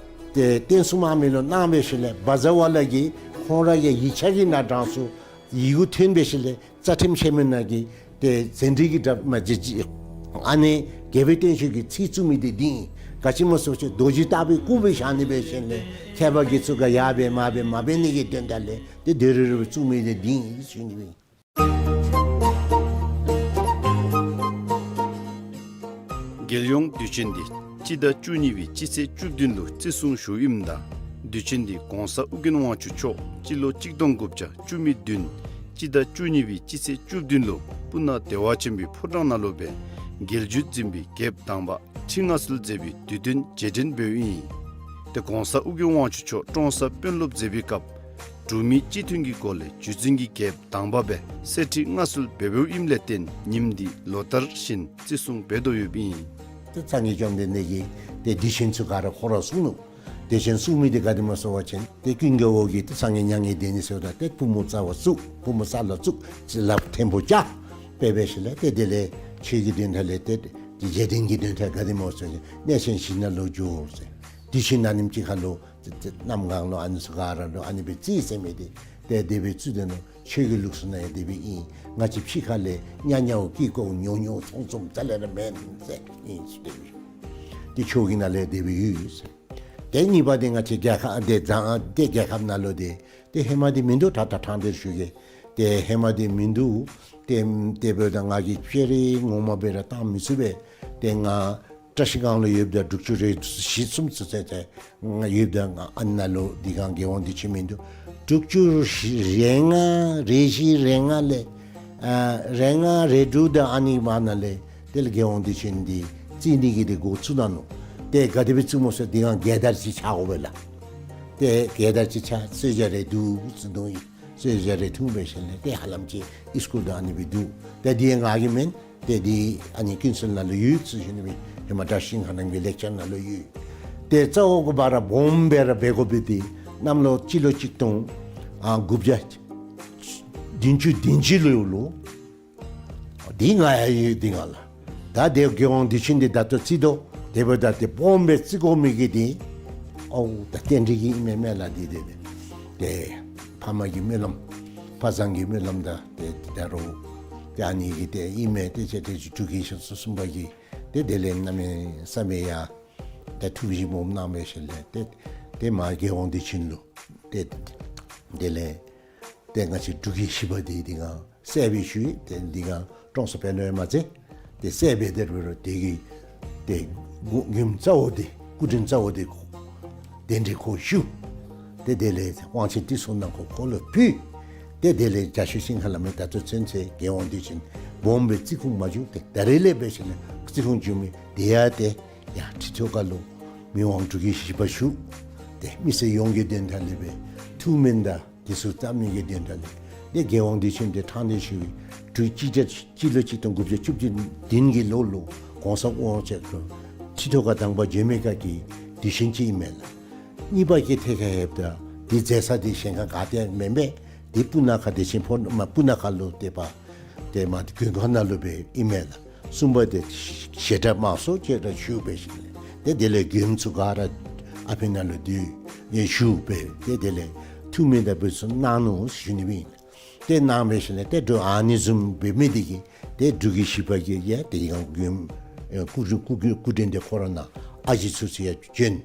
ཏེ་བསྟན་སྲུང་དམག་མི་ལུ་གནང་འབད་ཞིནམ་ལས་བཛྲ་ཝཱ་ལ་གིས་ཁོང་ར་གི་ཡིག་ཆ་གི་ནང་དྲངས་སོ། ཡི་གུ་ཐོན་འབད་ཞིནམ་ལས་རྩ་ཁྲིམས་བཞེངས་མི་ནང་གི་ཏེ་ཟན་བྲིས་ཀྱི་འདྲ་མ་བྱིན་ཅི། ཨ་ནི་རྒྱལ་པོའི་བརྟན་བཞུགས་ཀྱི་ཚིག་བཙུགས་མི་འདི་འདི་ཨིན། ག་ཅི་སྨོ་ཟེར་བ་ཅིན་རྡོ་རྗེ་ལྟ་བུའི་སྐུ་སྦེ་བཞག་ནི་འབད་ཞིནམ་ལས་མཁས་པ་གིས་ཚུ་ག་ཡར་འབད་མར་འབད་མ་འབད་ནི་གི་དོན་དག་ལས་ཏེ་དོ་རེ་རེ་བཙུགས་མི་འདི་འདི་ཨིན་ཞུ་ནི་ཨིན། རྒྱལ་ཡོངས་དུས་ཆེན་འདི་སྤྱི་ཟླ་བཅུ་གཉིས་པའི་སྤྱི་ཚེས་བཅུ་བདུན་ལུ་བརྩི་སྲུང་ཞུཝ་ཨིནམ་ད་དུས་ཆེན་འདི་གོང་ས་ཨོ་རྒྱན་དབང་ཕྱུག་མཆོག་སྤྱི་ལོ་གཅིག་སྟོང་དགུ་བརྒྱ་བཅུ་མེད་བདུན་སྤྱི་ཟླ་བཅུ་གཉིས་པའི་སྤྱི་ཚེས་བཅུ་བདུན་ལུ་སྤུ་ན་བདེ་བ་ཆེན་པོའི་ཕོ་བྲང་ནང་ལུ་སྦེ་རྒྱལ་བརྒྱུད་འཛིན་པའི་རྒྱལཔོ་དང་པ་ཁྲི་མངའ་གསོལ་མཛད་པའི་དུས་སྟོན་རྗེས་དྲན་འབདཝ་ཨིན། ཏེ་གོང་ས་ཨོ་རྒྱན་དབང་ཕྱུག་མཆོག་ཀྲོང་གསར་དཔོན་སློབ་མཛད་པའི་སྐབས་འབྲུག་མི་སྤྱི་མཐུན་གྱི་སྒོ་ལས་རྒྱུད་འཛིན་གྱི་རྒྱལཔོ་དང་པ་སྦེ་གསེར་ཁྲི་མངའ་གསོལ་འབད་འབདཝ་ཨིནམ་ལས་བརྟེན་ཉིནམ་འདི་ལོ་ལྟར་བཞིན་བརྩི་སྲུང་འབད་དོ་ཡོདཔ་ཨིན། ཏེ་སངས་རྒྱས་བཅོམ་ལྡན་འདས་ཀྱིས་ཏེ་དུས་ཆེན་ཚུ་ག་ར་ཁོ་ར་གསུངས་ནུག། དུས་ཆེན་གསུངས་མི་འདི་ག་དེ་སྨོ་ཟེར་བ་ཅིན་ཏེ་ཀུན་དགའ་བོ་གིས་ཏེ་སངས་རྒྱས་མྱ་ངན་འདས་ནི་ཟེརཝ་ད་ཏེ་པུས་མོ་རྩ་བར་བཙུགས། པུས་མོ་ས་ལུ་བཙུགས། ཅིག་ལགཔ་མཐེ་བོ་བཅག་སྦེ་འབད་ཞིནམ་ལས་ཏེ་དེ་ལས་ཆོས་ཀྱི་དོན་དག་ལས་ཏེ་རྗེས་དྲན་གྱི་དོན་དག་ག་དེ་སྨོ་ཟེར་བ་ཅིན་གནས་ཆེན་བཞི་ནང་ལུ་འགྱོ་ཟེར། དུས་ཆེན་ཨ་ནེམ་ཅིག་ཁར་ལུ་ཏེ་ཏེ་གནམ་གང་ལུ་ཨ་ནི་ཚུ་ག་ར་ལུ་ཨ་ནི་སྦེ་བརྩི་ཟེར་མི་འདི་ཏེ་དེ་སྦེ་བརྩི་དོ་ནུག། ཆོས་ཀྱི་ལུགས་སྲོལ་ནང་ཡང་དེ་སྦེ་ཨིན། ང་བཅས་ཕྱི་ཁ་ལས་ཉ་ཉའོ་ཀི་ཀོ་ཉོ་ཉོ་ཚོང་ཚོང་རྩ་ལས་ར་མེན་ཟེར་ཨིན་ཟེར་དེ་སྦེ། ཏེ་ཆོས་ཀྱི་ནང་ལས་དེ་སྦེ་ཡོད་ཟེར། ཏེ་གཉིས་པ་འདི་ང་བཅས་རྒྱལ་ཁབ་འདི་ད་ཏེ་རྒྱལ་ཁབ་ནང་ལུ་འདི་ཏེ་ཧེ་མ་འདི་མིན་འདུག། ད་ད་ཐང་འདིར་ཞུ་གེ། ཏེ་ཧེ་མ་འདི་མིན་འདུག། ཏེ་དེ་འབདཝ་ད་ང་གིས་སྤྱིར་ངོ་མ་སྦེ་ར་བཏང་མི་ཚུགས་པས། ཏེ་ང་བཀྲ་ཤིས་སྒང་ལུ་ཡོདཔ་ད་དྲུག་ཅུ་རེ་བཞི་གསུམ་ཚུན་ཚོད་ཏེ་ང་ཡོདཔ་ད་ང་ཨ་ནཱ་ལུ་འདི་སྒང་རྒྱལ་ཡོངས་དུས་ཆེན་མིན་འདུག། དྲུག་ཅུ་རེ་ལྔ་རེ་བཞི་རེ་ལྔ་ལས་ཨ་རེ་ལྔ་རེ་དྲུག་དང་ཨ་ནི་མ་ནཱ་ལས་དེ་ལས་རྒྱལ་ཡོངས་དུས་ཆེན་འདི་བརྩི་ནི་གི་འདི་འགོ་བཙུགས་གནང་ནུག། ཏེ་ག་དེ་སྦེ་བཙུགས་མོ་ཟེར་འདི་སྒང་རྒྱལ་དར་ཅིག་ཆགས་དགོ་པས་ལགས། ཏེ་རྒྱལ་དར་ཅིག་ཆགས་གསོལ་ཇ་རེ་འདུག་ཟེར་འདུག། གསོལ་ཇ་རེ་འཐུང་སྦེ་ཞིནམ་ལས་ཏེ་ཧ་ལམ་ཅིག་ཨིས་ཀུལ་དང་ཨ་ནི་སྦེ་འདུག། ཏེ་འདི་ང་གི་མེན། ཏེ་འདི་ཨ་ནི་ཀུན་གསལ་ནང་ལུ་ཡོད་ཟེར་ཞུ་ནི་སྦེ་ཧེ་མ་བཀྲ་ཤིས་སིང་ཧ་རྣམ་གྱི་ལེགས་སྦྱར་ནང་ལུ་ཡོད། ཏེ་རྩ་བོ་གི་བར་སྦོམ་སྦེ་ར་འབད་དགོ་པའི་འདི་གནམ་ལོ་སྤྱི་ལོ་གཅིག་སྟོང་ཨ་དགུ་བརྒྱ་བདུན་ཅུ་དོན་གཅིག་ལོ་ལུ། འདི་ང་ཡང་ཡོད་འདི་ང་ལགས། ད་དེ་རྒྱལ་ཡོངས་དུས་ཆེན་འདི་ད་ལྟོ་བརྩི་དོ། དེ་འབདཝ་ད་ཏེ་སྦོམ་སྦེ་བརྩི་དགོ་མི་གི་འདི་ཨོ་ད་རྟེན་འབྲེལ་གྱི་ཨིན་མས་མེན་ལགས། འདི་འདི་འདི་ཏེ་ཕ་མ་གི་སྨོན་ལམ་ཕ་བཟང་གི་སྨོན་ལམ་དང་ཏེ་ད་རུང་ཏེ་ཨ་ནི་གི་ཏེ་ཨིན་མས། ཏེ་ཅིག་ཏེ་ཅིག་འབྲུག་རྒྱལ་ཁབ་སོ་གསུམ་པ་གི་ཏེ་དེ་ལས་གནམ་མེད་ས་མེད་ཡང་ཏེ་ཐུགས་བཞེད་སྦོམ་གནང་སྦེ་ཞིནམ་ལས་ཏེ་ཏེ་མ་རྒྱལ་ཡོངས་དུས་ཆེན་ལུ་ཏེ་དེ་ལས་ཏེ་ང་བཅས་འབྲུག་རྒྱལ་བཞི་པ་འདི་འདི་སྒང་གསལ་སྦེ་ཞུ་ཡི། ཏེ་འདི་སྒང་ཀྲོང་གསར་དཔོན་སློབ་ཡང་མ་ཚད་ཏེ་གསལ་སྦེ་དེ་རུ་རུ་དེ་གི་ཏེ་མགུ་མགུནམ་རྩ་བོ་འདི་སྐུ་དྲིན་རྩ་བོ་འདི་གདན་འདྲེན་ཁོ་ཞུ། ཏེ་དེ་ལས་དབང་ཆེན་དུས་གསུམ་ནང་ཁོ་ཁོ་ལུ་ཕུལ། ཏེ་དེ་ལས་རྒྱ་ཤོད་ཤིང་ཁ་ལ་མེ་ད་ལྟོ་ཚུན་ཚོད་རྒྱལ་ཡོངས་དུས་ཆེན་སྦོམ་སྦེ་བརྩི་ཁུངས་མ་བྱུང་། ཏེ་ད་རེས་ལས་འབད་ཞིནམ་ལས་བརྩི་ཁུངས་བྱུང་མི་དེ་ཡང་ཏེ་ཡར་ཁྲི་ཐོག་ཁ་ལུ་མི་དབང་འབྲུག་རྒྱལ་བཞི་པ་བཞུགས། ཏེ་མི་སེར་ཡོངས་ཀྱི་དོན་དག་ལས་སྦེ་ཐུགས་སྨོན་དང་དེ་ཚུ་བཏབ་ནི་གི་དོན་དག་ལས་ཏེ་རྒྱལ་ཡོངས་དུས་ཆེན་འདི་ཕྲང་སྟེ་ཞུ་བའི་དུས་ཅི་ཅི་ཅི་ལོ་གཅིག་སྟོང་དགུ་བརྒྱ་བཅུ་བདུན་གྱི་ལོ་ལུ་གོང་ས་དབང་ཕྱུག་ཁྲི་ཐོག་ཁ་དང་པ་འབྱོན་མི་ཁ་གི་དུས་ཆེན་ཅིག་ཨིན་མས་ལགས། གཉིས་པ་གི་ཐད་ཁར་ལྷོདཔ་ད་འདི་མཛད་ས་འདི་གཞན་ཁར་ག་ཏེ་མེན་པས། འདི་སྤུ་ན་ཁ་བདེ་ཆེན་ཕོ་མ་སྤུ་ན་ཁ་ལུ་ཏེ་པ་ཏེ་མ་མགོན་ཁང་ནང་ལུ་སྦེ་ཨིན་མས་ལགས། གསུམ་པ་འདི་ཞལ་གྲངས་མང་སུ་ཅིག་ར་ཞུ་སྦེ་ཞིནམ་ལས་ཏེ་དེ་ལས་མགྱོནམ་ཚུ་ག་ར་ཨ་ཕི་ནང་ལུ་འདུས་ཡང་ཞུ་སྦེ་ཏེ་དེ་ལས་ཐུགས་སྨོན་དང་འབུལ་ཚུ་གནང་ནུག་ཞུ་ནི་སྦེ་ཨིན། ཏེ་གནང་སྦེ་ཞིནམ་ལས་ཏེ་འབྲུག་ཨ་ནི་བཟུམ་འབད་མི་འདི་གིས་ཏེ་འབྲུག་རྒྱལ་བཞི་པ་གིས་ཡང་ཏེ་ཡང་མགྱོནམ་ཨེ་སྐུ་སྐུ་སྐུ་སྐུ་དྲིན་འདི་ཁོ་ར་ནང་ཨ་ཞེ་ཚུ་ཚུ་ཡང་བྱོན།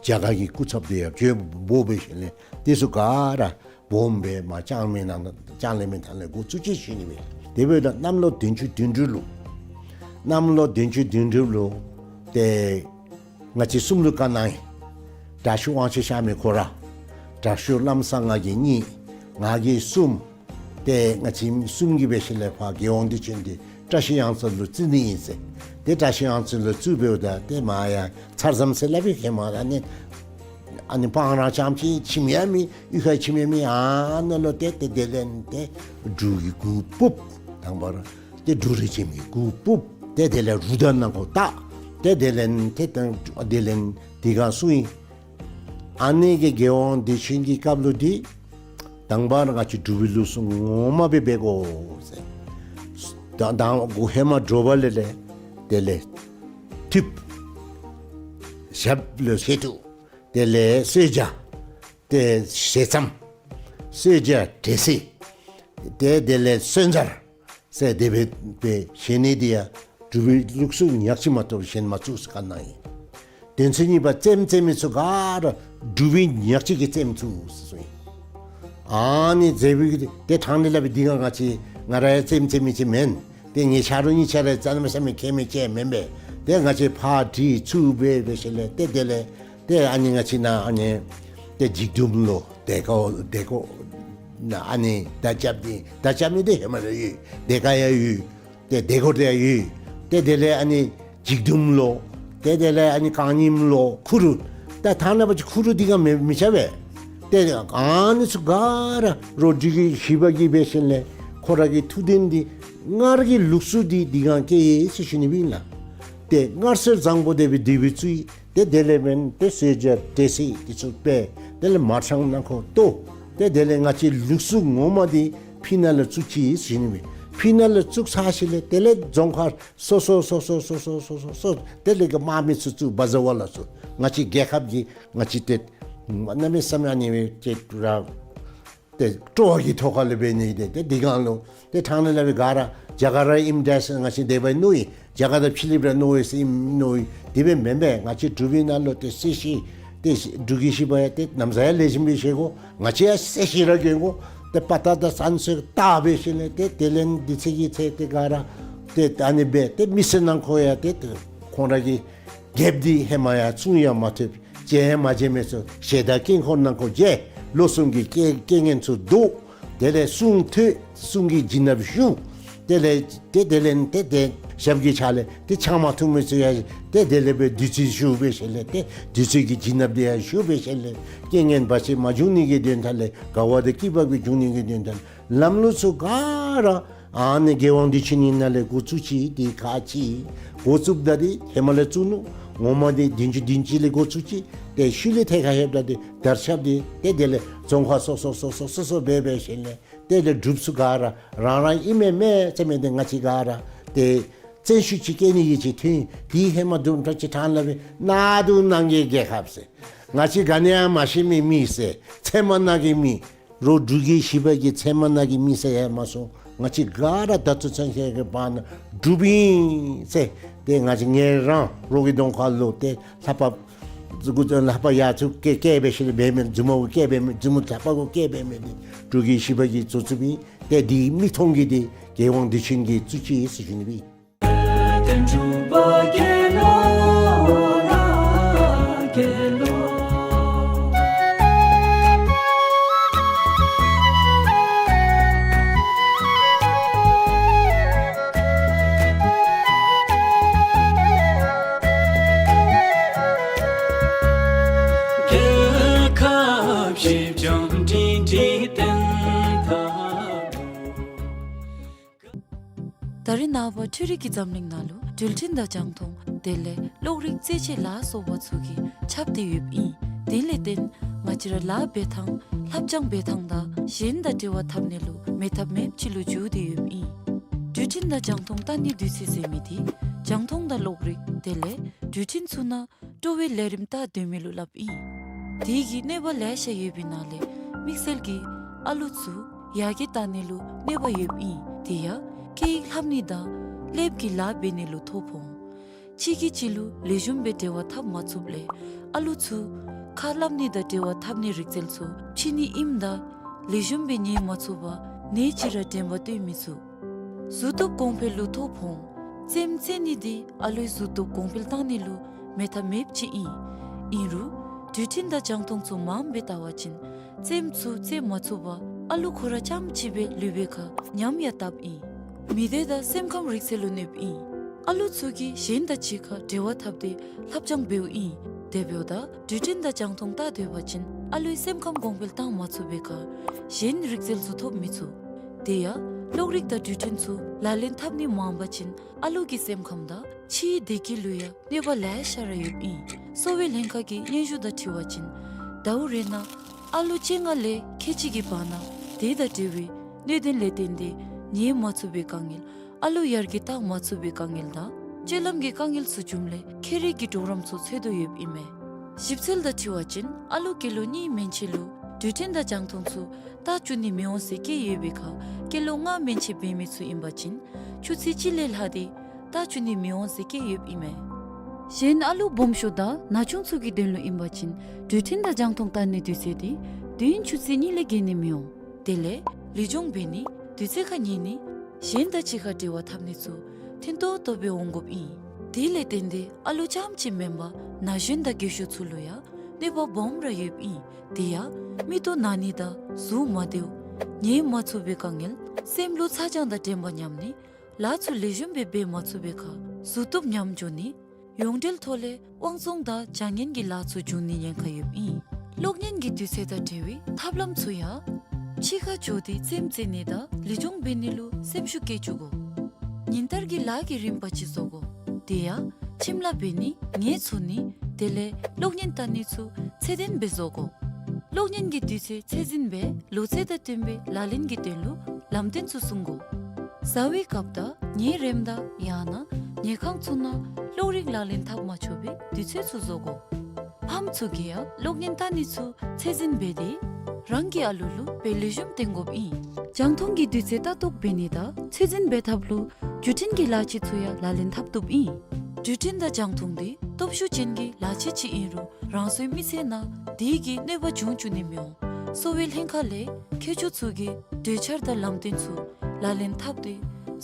རྒྱ་གར་གྱི་སྐུ་ཚབ་འདི་ཡང་བྱོན་འབོ་སྦེ་ཞིནམ་ལས་དེ་ཚུ་ག་ར་སྦོམ་སྦེ་མ་ལྕང་མའི་ནང་ལྕང་གླིང་མའི་ཐང་ལས་འགོ་བཙུགས་ཅི་ཞུ་ནི་སྦེ། དེ་འབདཝ་ད་གནམ་ལོ་བདུན་ཅུ་དོན་དྲུག་ལུ་གནམ་ལོ་བདུན་ཅུ་དོན་དྲུག་ལུ་ཏེ་ང་བཅས་གསུམ་ལུ་བཀའ་གནང་ཡི། དྲག་ཤོས་དབང་ཕྱུག་གཤགས་མི་ཁོ་ར། དྲག་ཤོས་ལམ་བཟང་ང་གིས་གཉིས། ང་གིས་གསུམ། ཏེ་ང་བཅས་གསུམ་གྱིས་འབད་ཞིནམ་ལས་ཕར་རྒྱལ་ཡོངས་དུས་ཆེན་འདི་བཀྲ་ཤིས་གཡང་རྩེ་ལུ་བརྩི་ནི་ཨིན་ཟེར། ཏེ་བཀྲ་ཤིས་གཡང་རྩེ་ལུ་བརྩིཝ་འབདཝ་ད་ཏེ་མ་ཡང་ཚར་ཙམ་ཟེར་སླབ་ཨིན། ཧེ་མ་ཨ་ནི་ཨ་ནི་སྤང་ར་རྐྱངམ་ཅིག་ཁྱིམ་ཡང་མེད། གཡུས་ཁར་ཁྱིམ་ཡང་མེད། ཨ་ནཱ་ལུ་ཏེ་ཏེ་དེ་ལས་ཏེ་འབྲུག་གི་གུར་ཕུབ། དང་པ་ར་ཏེ་འབྲུག་རིགས་ཅན་གྱི་གུར་ཕུབ། ཏེ་དེ་ལས་རུ་དང་ནང་ཁོག་བཏགས། ཏེ་དེ་ལས་ཏེ་ཏེ་དེ་ལས་དེ་སྒང་སོང་ཡི། ཨ་ནི་གི་རྒྱལ་ཡོངས་དུས་ཆེན་གྱི་སྐབས་ལུ་འདི་དང་པ་ར་ང་བཅས་འབྲུག་པའི་ལུགས་སྲོལ་ངོ་མ་སྦེ་འབད་དགོ་ཟེར། ད་ད་འགོ་ཧེ་མ་དྲོ་པ་ལས་ལས་དེ་ལས་ཐུབ། ཞབས་ལུ་ཞལ་ཐུབ། དེ་ལས་གསོལ་ཇ། ཏེ་ཞལ་ཙམ། གསོལ་ཇ་འབྲས་སིལ། ཏེ་དེ་ལས་གསོལ་ཇ་ཟེར་དེ་སྦེ་སྦེ་བཞེས་ནི་འདི་ཡང་འབྲུག་པའི་ལུགས་སྲོལ་ཉག་གཅིག་མ་གཏོགས་གཞན་མ་བཙུགས་ཟེར་བཀའ་གནང་ཡི། དེ་ཚུ་གཉིས་པ་རྩེདམོ་རྩེ་མི་ཚུ་ག་ར་འབྲུག་པའི་ཉག་གཅིག་གི་རྩེདམོ་བཙུགས་ཟེར་གསུངས་ཡི། ཨ་ནི་རྩེདམོ་གི་ཏེ་ཕྲང་ནི་སླབ་པའི་འདི་སྒང་ང་བཅས་ང་ར་ཡང་རྩེདམོ་རྩེ་མི་ཅིག་མེན། ཏེ་ངེའི་ཆ་རོགས་གཉིས་ཆ་ར་རྩེདམོ་རྩེ་མི་མཁས་མི་ཅིག་མེན་པས། ཏེ་ང་བཅས་ཕར་དྲི་ཚུར་འབད་འབད་ཞིནམ་ལས་ཏེ་དེ་ལས་ཏེ་ཨ་ནི་ང་བཅས་ནཱ་ཨ་ནི་ཏེ་འཇིགས་མདུན་ལུ་དེ་ཀ་དེ་ཀ་ནཱ་ཨ་ནི་མདའ་རྐྱབ་ནི་མདའ་རྐྱབ་ནི་འདི་ཧེ་མ་ར་ཡོད། དེ་ཀ་ཡང་ཡོད། ཏེ་དེ་ཀ་དེ་ཡང་ཡོད། ཏེ་དེ་ལས་ཨ་ནི་འཇིགས་མདུན་ལུ། ཏེ་དེ་ལས་ཨ་ནི་རྐང་རྙིངམ་ལུ་ཁུ་རུ། ད་ཐ་ན་པ་ཅིག་ཁུ་རུ་འདི་སྒང་མི་མི་ཆགས་པས། ཏེ་ཨ་ནི་ཚུ་ག་ར་རོགས་འབྲུག་རྒྱལ་བཞི་པ་གིས་འབད་ཞིནམ་ལས་ཁོ་ར་གི་ཐུགས་དོན་འདི་སྔར་གྱི་ལུགས་སྲོལ་འདི་འདི་སྒང་སྐྱེས་ཡི་ཟེར་ཞུ་ནི་སྦེ་ཨིན་ལགས། ཏེ་སྔར་སྲོལ་བཟང་པོ་དེ་སྦེ་འདི་སྦེ་བཙུགས་ཡི། ཏེ་དེ་ལས་མེན་ཏེ་གསོལ་ཇ་འབྲས་སིལ་འདི་ཚུ་སྦེ་དེ་ལས་མར་ཆང་ནང་ཁོག་གཏོར། ཏེ་དེ་ལས་ང་བཅས་ལུགས་སྲོལ་ངོ་མ་འདི་ཕི་ནང་ལུ་བཙུགས་ཅི་ཟེར་ཞུ་ནི་སྦེ། ཕི་ནང་ལུ་བཙུགས་ཚར་ཞིནམ་ལས་དེ་ལས་རྫོང་ཁག་སོ་སོ་སོ་སོ་དེ་ལས་གི་དམག་མི་ཚུ་བཙུགས། བ་ཟ་ཝ་ལ་ཚུ་ང་བཅས་རྒྱལ་ཁབ་ཀྱི་ང་བཅས་ཏེ་གནམ་མེད་ས་མེད་ཨ་ནི་སྦེ་ཏེ་ར་ཏེ་སྤྲོ་བ་གི་ཐོག་ཁ་ལུ་འབད་ནི་འདི་ཏེ་འདི་སྒང་ལུ་ཏེ་ཕྲང་ནི་སླབ་པའི་ག་ར་རྒྱ་གར་ར་ཨིནམ་འདྲས་ཟེར་ང་བཅས་དེ་སྦེ་མནོ་ཡི། རྒྱ་གར་དང་ཕྱི་གླིངཔ་ར་མནོ་ཡི་ཟེར་ཨིནམ་མནོ་ཡི། དེ་སྦེ་མེན་པས། ང་བཅས་འབྲུག་པའི་ནང་ལུ་ཏེ་སྲིད་ཞི་ ཏེ་འབྲུག་གི་ཞི་བ་ཡང་ཏེ་ན་བཟའ་ཡང་ལེགས་ཤོམ་སྦེ་བཞེས་དགོ། ང་བཅས་ཡང་སེ་ཤི་ར་གྱོན་དགོ། ཏེ་དཔའ་རྟགས་དང་བསངས་གསོལ་བཏབ་སྦེ་ཞིནམ་ལས་ཏེ་དེ་ལས་དེ་ཚེ་གི་ཚེ་ཏེ་ག་ར་ཏེ་ཨ་ནི་སྦེ་ཏེ་མི་སེར་ནང་འཁོད་ཡང་ཏེ་ཁོང་ར་གི་རྒྱལཔོ་འདི་ཧེ་མ་ཡང་བཙུན་ཡང་མ་ཐུབ། མཇལ་ཡང་མ་མཇལ་མི་ཚུ་ཞལ་དང་དཀྱིལ་འཁོར་ནང་འཁོད་མཇལ། ལོ་གསུམ་གྱི་རྐྱེན་རྐྱེན་ངན་ཚུ་བཟློག། དེ་ལས་གསུང་ཐོས། གསུང་གི་བྱིན་རླབས་ཞུགས། དེ་ལས་ཏེ་དེ་ལས་ཏེ་ཏེ་ཞབས་ཀྱི་ཕྱག་ལས་ཏེ་ཕྱག་མ་ཐུབ་མི་ཚུ་ཡང་ཏེ་དེ་ལས་སྦེ་བདུད་རྩི་ཞུགས་སྦེ་ཞིནམ་ལས་ཏེ་བདུད་རྩི་གི་བྱིན་རླབས་དེ་ཡང་ཞུགས་སྦེ་ཞིནམ་ལས་རྐྱེན་ངན་བར་ཆད་མ་འབྱུང་ནི་གི་དོན་དག་ལས་དགའ་བ་དང་སྐྱིད་པ་གི་འབྱུང་ནི་གི་དོན་དག་ལས་ལམ་ལུགས་ཚུ་ག་ར་ཨ་ནི་རྒྱལ་དབང་བདེ་ཆེན་ནི་ནང་ལས་འགོ་བཙུགས་ཅི། དེ་ཁག་ཅིག་འགོ་བཙུགསཔ་ད་དེ་ཧེ་མ་ལས་བཙུགས་ནུག། ངོ་མ་དེ་བདུན་ཅུ་བདུན་ཅུ་ལས་འགོ་བཙུགས་ཅི། ཏེ་ཤུལ་ལས་ཐད་ཁར་ལྷོདཔ་ད་དེ་དར་ཁྱབ་སྟེ་ཏེ་དེ་ལས་རྫོང་ཁག་སོ་སོ་སོ་སོ་སོ་སོ་སྦེ་སྦེ་ཞིནམ་ལས་ཏེ་དེ་སྒྲུབ་ཚུ་ག་ར་རང་རང་ཨིན་མས་མས་ཟེར་མི་དེ་ང་བཅས་ག་ར་ཏེ་བཙན་ཤུགས་ཅིག་བཀལ་ནི་ཡོད་ཅིག་ཐོན། དེ་ཧེ་མ་དུམ་གྲ་ཅིག་ཐང་ལ་སྦེ་གནམ་དུ་ནང་གི་རྒྱལ་ཁབ་ཟེར། ང་བཅས་ག་ནི་ཡང་མ་ཤེས་མི་མི་ཟེར། ཚལ་མ་ནང་གི་མི། རོགས་འབྲུག་གི་ཞི་བ་གི་ཚལ་མ་ནང་གི་མི་ཟེར་ཡང་མ་སོང་། ང་བཅས་ག་ར་ད་ཚུན་ཚོད་ཁྱེད་ཀྱི་བར་ན་འབྲུགཔ་ཨིན་ཟེར། ཏེ་ང་བཅས་ངལ་རངས་རོགས་ཀྱི་གདོང་ཁ་ལུ་ཏེ་ལྷ་པ་ལྷ་པ་ཡར་ཚུར་བཀལ་བཀལ་སྦེ་ཞིནམ་ལས་འབད་མི་མཛུབ་མོ་གུ་བཀལ་འབད་མི་མཛུབ་མོ་ལྷ་པ་གུ་བཀལ་འབད་མི་དེ་འབྲུག་གི་ཞི་བ་གིས་བཙུགས་བཙུགསཔ་ཨིན། ཏེ་དེ་མིག་མཐོང་གི་དེ་རྒྱལ་དབང་བདེ་ཆེན་གྱིས་བཙུགས་ཅི་ཟེར་ཞུ་ནི་ཨིན། ད་རེས་ནངས་པ་འཕྲུལ་རིག་གི་འཛམ་གླིང་ནང་ལུ་འགྲུལ་འཕྲིན་དང་རྒྱང་མཐོང་དེ་ལས་གློག་རིག་རྩེད་ཆས་ལ་སོགས་པ་ཚུ་གིས་ཁྱབ་སྟེ་ཡོདཔ་ཨིན། དེ་ལས་བརྟེན་ང་བཅས་ར་ལཱ་འབད་ཐངས་ལྷབ་སྦྱང་འབད་ཐངས་དང་གཞན་དང་འབྲེལ་བ་འཐབ་ནི་ལུ་མེད་ཐབས་མེདཔ་ཅིག་ལུ་འགྱུར་ཏེ་ཡོདཔ་ཨིན། འགྲུལ་འཕྲིན་དང་རྒྱང་མཐོང་ལྟ་ནི་དུས་ཚོད་ཟེར་མི་དེ་རྒྱང་མཐོང་དང་གློག་རིག་དེ་ལས་འགྲུལ་འཕྲིན་ཚུ་ནང་སྤྲོ་བའི་ལས་རིམ་ལྟ་སྡོད་མི་ལུ་སླབ་ཨིན། དེ་གིས་གནོད་པ་ལེ་ཤ་ཡོད་པའི་ནང་ལས་དམིགས་བསལ་གྱིས་ཨ་ལུ་ཚུ་ཡར་རྒྱས་བཏང་ནི་ལུ་གནོད་པ་ཡོདཔ་ཨིན། དེ་ཡང་སྐད་ཡིག་ལྷབ་ནི་དང་ཀླདཔ་གི་ལཱ་འབད་ནི་ལུ་ཐོ་ཕོག། གཅིག་གིས་གཅིག་ལུ་ལེགས་ཤོམ་སྦེ་འབྲེལ་བ་འཐབ་མ་ཚུགསཔ་ལས་ཨ་ལུ་ཚུ་ཁ་སླབ་ནི་དང་འབྲེལ་བ་འཐབ་ནི་རིག་རྩལ་ཚུ་ཕྱི་ནི་ཨིནམ་ད་ལེགས་ཤོམ་སྦེ་ཉན་མ་ཚུགས་པར་ནེ་ཅིག་ར་དྲན་པ་བཏོན་མི་ཚུགས། གཟུགས་སྟོབས་གོང་འཕེལ་ལུ་ཐོ་ཕོག། རྩེདམོ་རྩེ་ནི་དེ་ཨ་ལུའི་གཟུགས་སྟོབས་གོང་འཕེལ་བཏང་ནི་ལུ་མེད་ཐབས་མེདཔ་ཅིག་ཨིན། ཨིན་རུང་འགྲུལ་འཕྲིན་དང་རྒྱང་མཐོང་ཚུ་མངམ་སྦེ་བལྟ་བ་ཅིན་རྩེདམོ་ཚུ་རྩེ་མ་ཚུགས་པར་ཨ་ལུ་ཁོ་ར་རྐྱངམ་གཅིག་སྦེ་ལུས་པའི་ཁར་ཉམས་ཡང་བཏབ་ཨིན། མི་སྡེ་དང་སེམས་ཁམས་རིག་རྩལ་ལུ་གནོདཔ་ཨིན། ཨ་ལུ་ཚུ་གིས་གཞན་དང་གཅིག་ཁར་འབྲེལ་བ་འཐབ་སྟེ་ལྷབ་སྦྱང་འབདཝ་ཨིན། དེ་འབདཝ་ད་འགྲུལ་འཕྲིན་དང་རྒྱང་མཐོང་བལྟ་སྡོད་པ་ཅིན་ཨ་ལུའི་སེམས་ཁམས་གོང་འཕེལ་བཏང་མ་ཚུགས་པའི་ཁར་གཞན་རིག་རྩལ་ཚུ་ཐོབ་མི་ཚུགས། དེ་ཡང་གློག་རིག་དང་འགྲུལ་འཕྲིན་ཚུ་ལག་ལེན་འཐབ་ནི་མངམ་པ་ཅིན་ཨ་ལུ་གི་སེམས་ཁམས་དང་ཕྱིའི་བདེ་སྐྱིད་ལུ་ཡང་གནོད་པ་ལེ་ཤ་ར་ཡོདཔ་ཨིན། གསོ་བའི་ལྷན་ཁག་གི་སྙན་ཞུ་དང་འཁྲིལ་བ་ཅིན་ཟླཝ་རེ་ནང་ཨ་ལུ་བཅོ་ལྔ་ལས་ཁལ་གཅིག་གི་བར་ན་དེ་དང་འབྲེལ་བའི་གནད་དོན་ལས་བརྟེན་ཏེ་ཉལ་མ་ཚུགས་པའི་དཀའ་ངལ་ཨ་ལུ་ཡར་རྒྱས་བཏང་མ་ཚུགས་པའི་དཀའ་ངལ་དང་སྤྱོད་ལམ་གྱི་དཀའ་ངལ་ཚུ་བྱུངམ་ལས་ཁྱད་རིག་གི་གྲོགས་རམ་ཚུ་འཚོལ་དོ་ཡོདཔ་ཨིན་མས། ཞིབ་འཚོལ་དང་འཁྲིལ་བ་ཅིན་ཨ་ལུ་སྐྱེས་ལོ་གཉིས་མན་ཆད་ལུ་འགྲུལ་འཕྲིན་དང་རྒྱང་མཐོང་ཚུ་བལྟ་བཅུག་ནི་མི་འོང་ཟེར་བཀོད་ཡོད་པའི་ཁར་སྐྱེས་ལོ་ལྔ་མན་ཆད་འབད་མི་ཚུ་ཨིན་པ་ཅིན་ཆུ་ཚོད་གཅིག་ལས་ལྷག་སྟེ་བལྟ་བཅུག་ནི་མི་འོང་ཟེར་བཀོད་ཡོདཔ་ཨིན་མས། གཞན་ཨ་ལུ་སྦོམ་ཤོས་དང་ན་ཆུང་ཚུ་གི་དོན་ལུ་ཨིན་པ་ཅིན་འགྲུལ་འཕྲིན་དང་རྒྱང་མཐོང་བལྟ་ནི་དུས་ཚོད་དེ་བདུན་ཆུ་ཚོད་གཉིས་ལས་བརྒལ་ནི་མི་འོང་། དེ་ལས་ལུས་སྦྱོང་འབད་ནི་དུས་ཚོད་ཁར་ཉལ་ནི་གཞན་དང་གཅིག་ཁར་འབྲེལ་བ་འཐབ་ནི་ཚུ་ཐོན་ཏོག་ཏོ་སྦེ་འོང་དགོཔ་ཨིན། དེ་ལས་བརྟེན་ཏེ་ཨ་ལུ་རྐྱངམ་གཅིག་མེན་པར་ན་གཞོན་དང་རྒས་ཤོས་ཚུ་ལུ་ཡང་གནོད་པ་སྦོམ་ར་ཡོདཔ་ཨིན། དེ་ཡང་མིག་ཏོ་ན་ནི་དང་གཟུགས་མ་བདེཝ་ཉལ་མ་ཚུགས་པའི་དཀའ་ངལ་སེམས་ལུ་ཚ་གྱང་དང་དྲན་པ་ཉམས་ནི་ལཱ་ཚུ་ལེགས་ཤོམ་སྦེ་འབད་མ་ཚུགས་པའི་ཁར་གཟུགས་སྟོབས་ཉམས་འགྱོ་ནི་ཡོངས་འབྲེལ་ཐོག་ལས་དབང་བཙོང་དང་བྱ་ངན་གྱི་ལཱ་ཚུ་འབྱུང་ནི་ཉེན་ཁ་ཡོདཔ་ཨིན། གློག་བརྙན་གྱི་དུས་ཚོད་དང་འབྲེལ་བའི་ཐབས་ལམ་ཚུ་ཡང་ཕྱི་ཁར་འགྱོ་སྟེ་རྩེདམོ་རྩེ་ནི་དང་ལུས་སྦྱོང་འབད་ནི་ལུ་སེམས་ཤུགས་བསྐྱེད་བཅུག་དགོ། ཉིན་ལྟར་གྱི་ལཱ་གི་རིམ་པ་ཅིག་བཟོ་དགོ། དེ་ཡང་ཁྱིམ་ལཱ་འབད་ནི་ངལ་འཚོ་ནི་དེ་ལས་གློག་བརྙན་བལྟ་ནི་ཚུ་ཚད་ལྡན་སྦེ་བཟོ་དགོ། གློག་བརྙན་གྱི་དུས་ཚོད་ཚད་འཛིན་སྦེ་ལོ་ཚད་དང་བསྟུན་པའི་ལག་ལེན་གྱི་དོན་ལུ་ལམ་སྟོན་ཚུ་སྲུང་དགོ། བཟའ་བའི་སྐབས་དང་ཉལ་རནམ་ད་ཡང་ན་ཉལ་ཁང་ཚུ་ནང་གློག་རིག་ལག་ལེན་འཐབ་མ་ཆོག་པའི་དུས་ཚོད་ཚུ་བཟོ་དགོ། ཕམ་ཚུ་གིས་ཡང་གློག་བརྙན་བལྟ་ནི་ཚུ་ཚད་འཛིན་འབད་དེ་རང་གི་ཨ་ལུ་ལུ་དཔེ་ལེགས་ཤོམ་སྟོན་དགོཔ་ཨིན། རྒྱང་མཐོང་གི་དུས་ཚོད་ལྟ་རྟོག་འབད་ནི་དང་ཚད་འཛིན་འབད་ཐབས་ལུ་བརྒྱུད་འཕྲིན་གྱི་ལཱ་ཅིག་ཚུ་ཡང་ལག་ལེན་འཐབ་བཏུབ་ཨིན། བརྒྱུད་འཕྲིན་དང་རྒྱང་མཐོང་དེ་ སྟོབས་ཤུགས་ཅན་གྱི་ལག་ཆས་ཅིག་ཨིན་རུང་རང་སོའི་མི་ཚེ་ནང་དེ་གིས་གནོད་པ་འབྱུང་བཅུག་ནི་མི་འོང་། གསོ་བའི་ལྷན་ཁག་ལས་མཁས་མཆོག་ཚུ་གིས་གྲོས་འཆར་དང་ལམ་སྟོན་ཚུ་ལག་ལེན་འཐབ་སྟེ་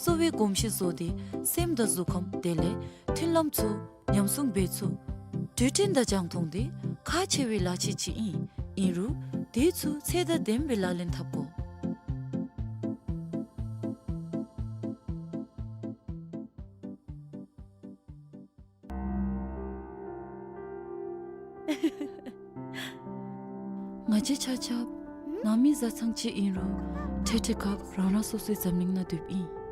གསོ་བའི་གོམས་གཤིས་བཟོ་སྟེ་སེམས་དང་གཟུགས་ཁམས་དེ་ལས་མཐུན་ལམ་ཚུ་ཉམས་སྲུང་འབད་ཚུགས། འགྲུལ་འཕྲིན་དང་རྒྱང་མཐོང་དེ་ཁག་ཆེ་བའི་ལག་ཆས་ཅིག་ཨིན། ཨིན་རུང་དེ་ཚུ་ཚད་དང་ལྡནམ་སྦེ་ལག་ལེན་འཐབ་དགོ། ང་བཅས་ཆ་ཁྱབ་ནང་མི་བཟའ་ཚང་ཅིག་ཨིན་རུང་འཕྲལ་འཕྲལ་ཁར་རང་རང་སོ་སོའི་འཛམ་གླིང་ནང་སྡོདཔ་ཨིན།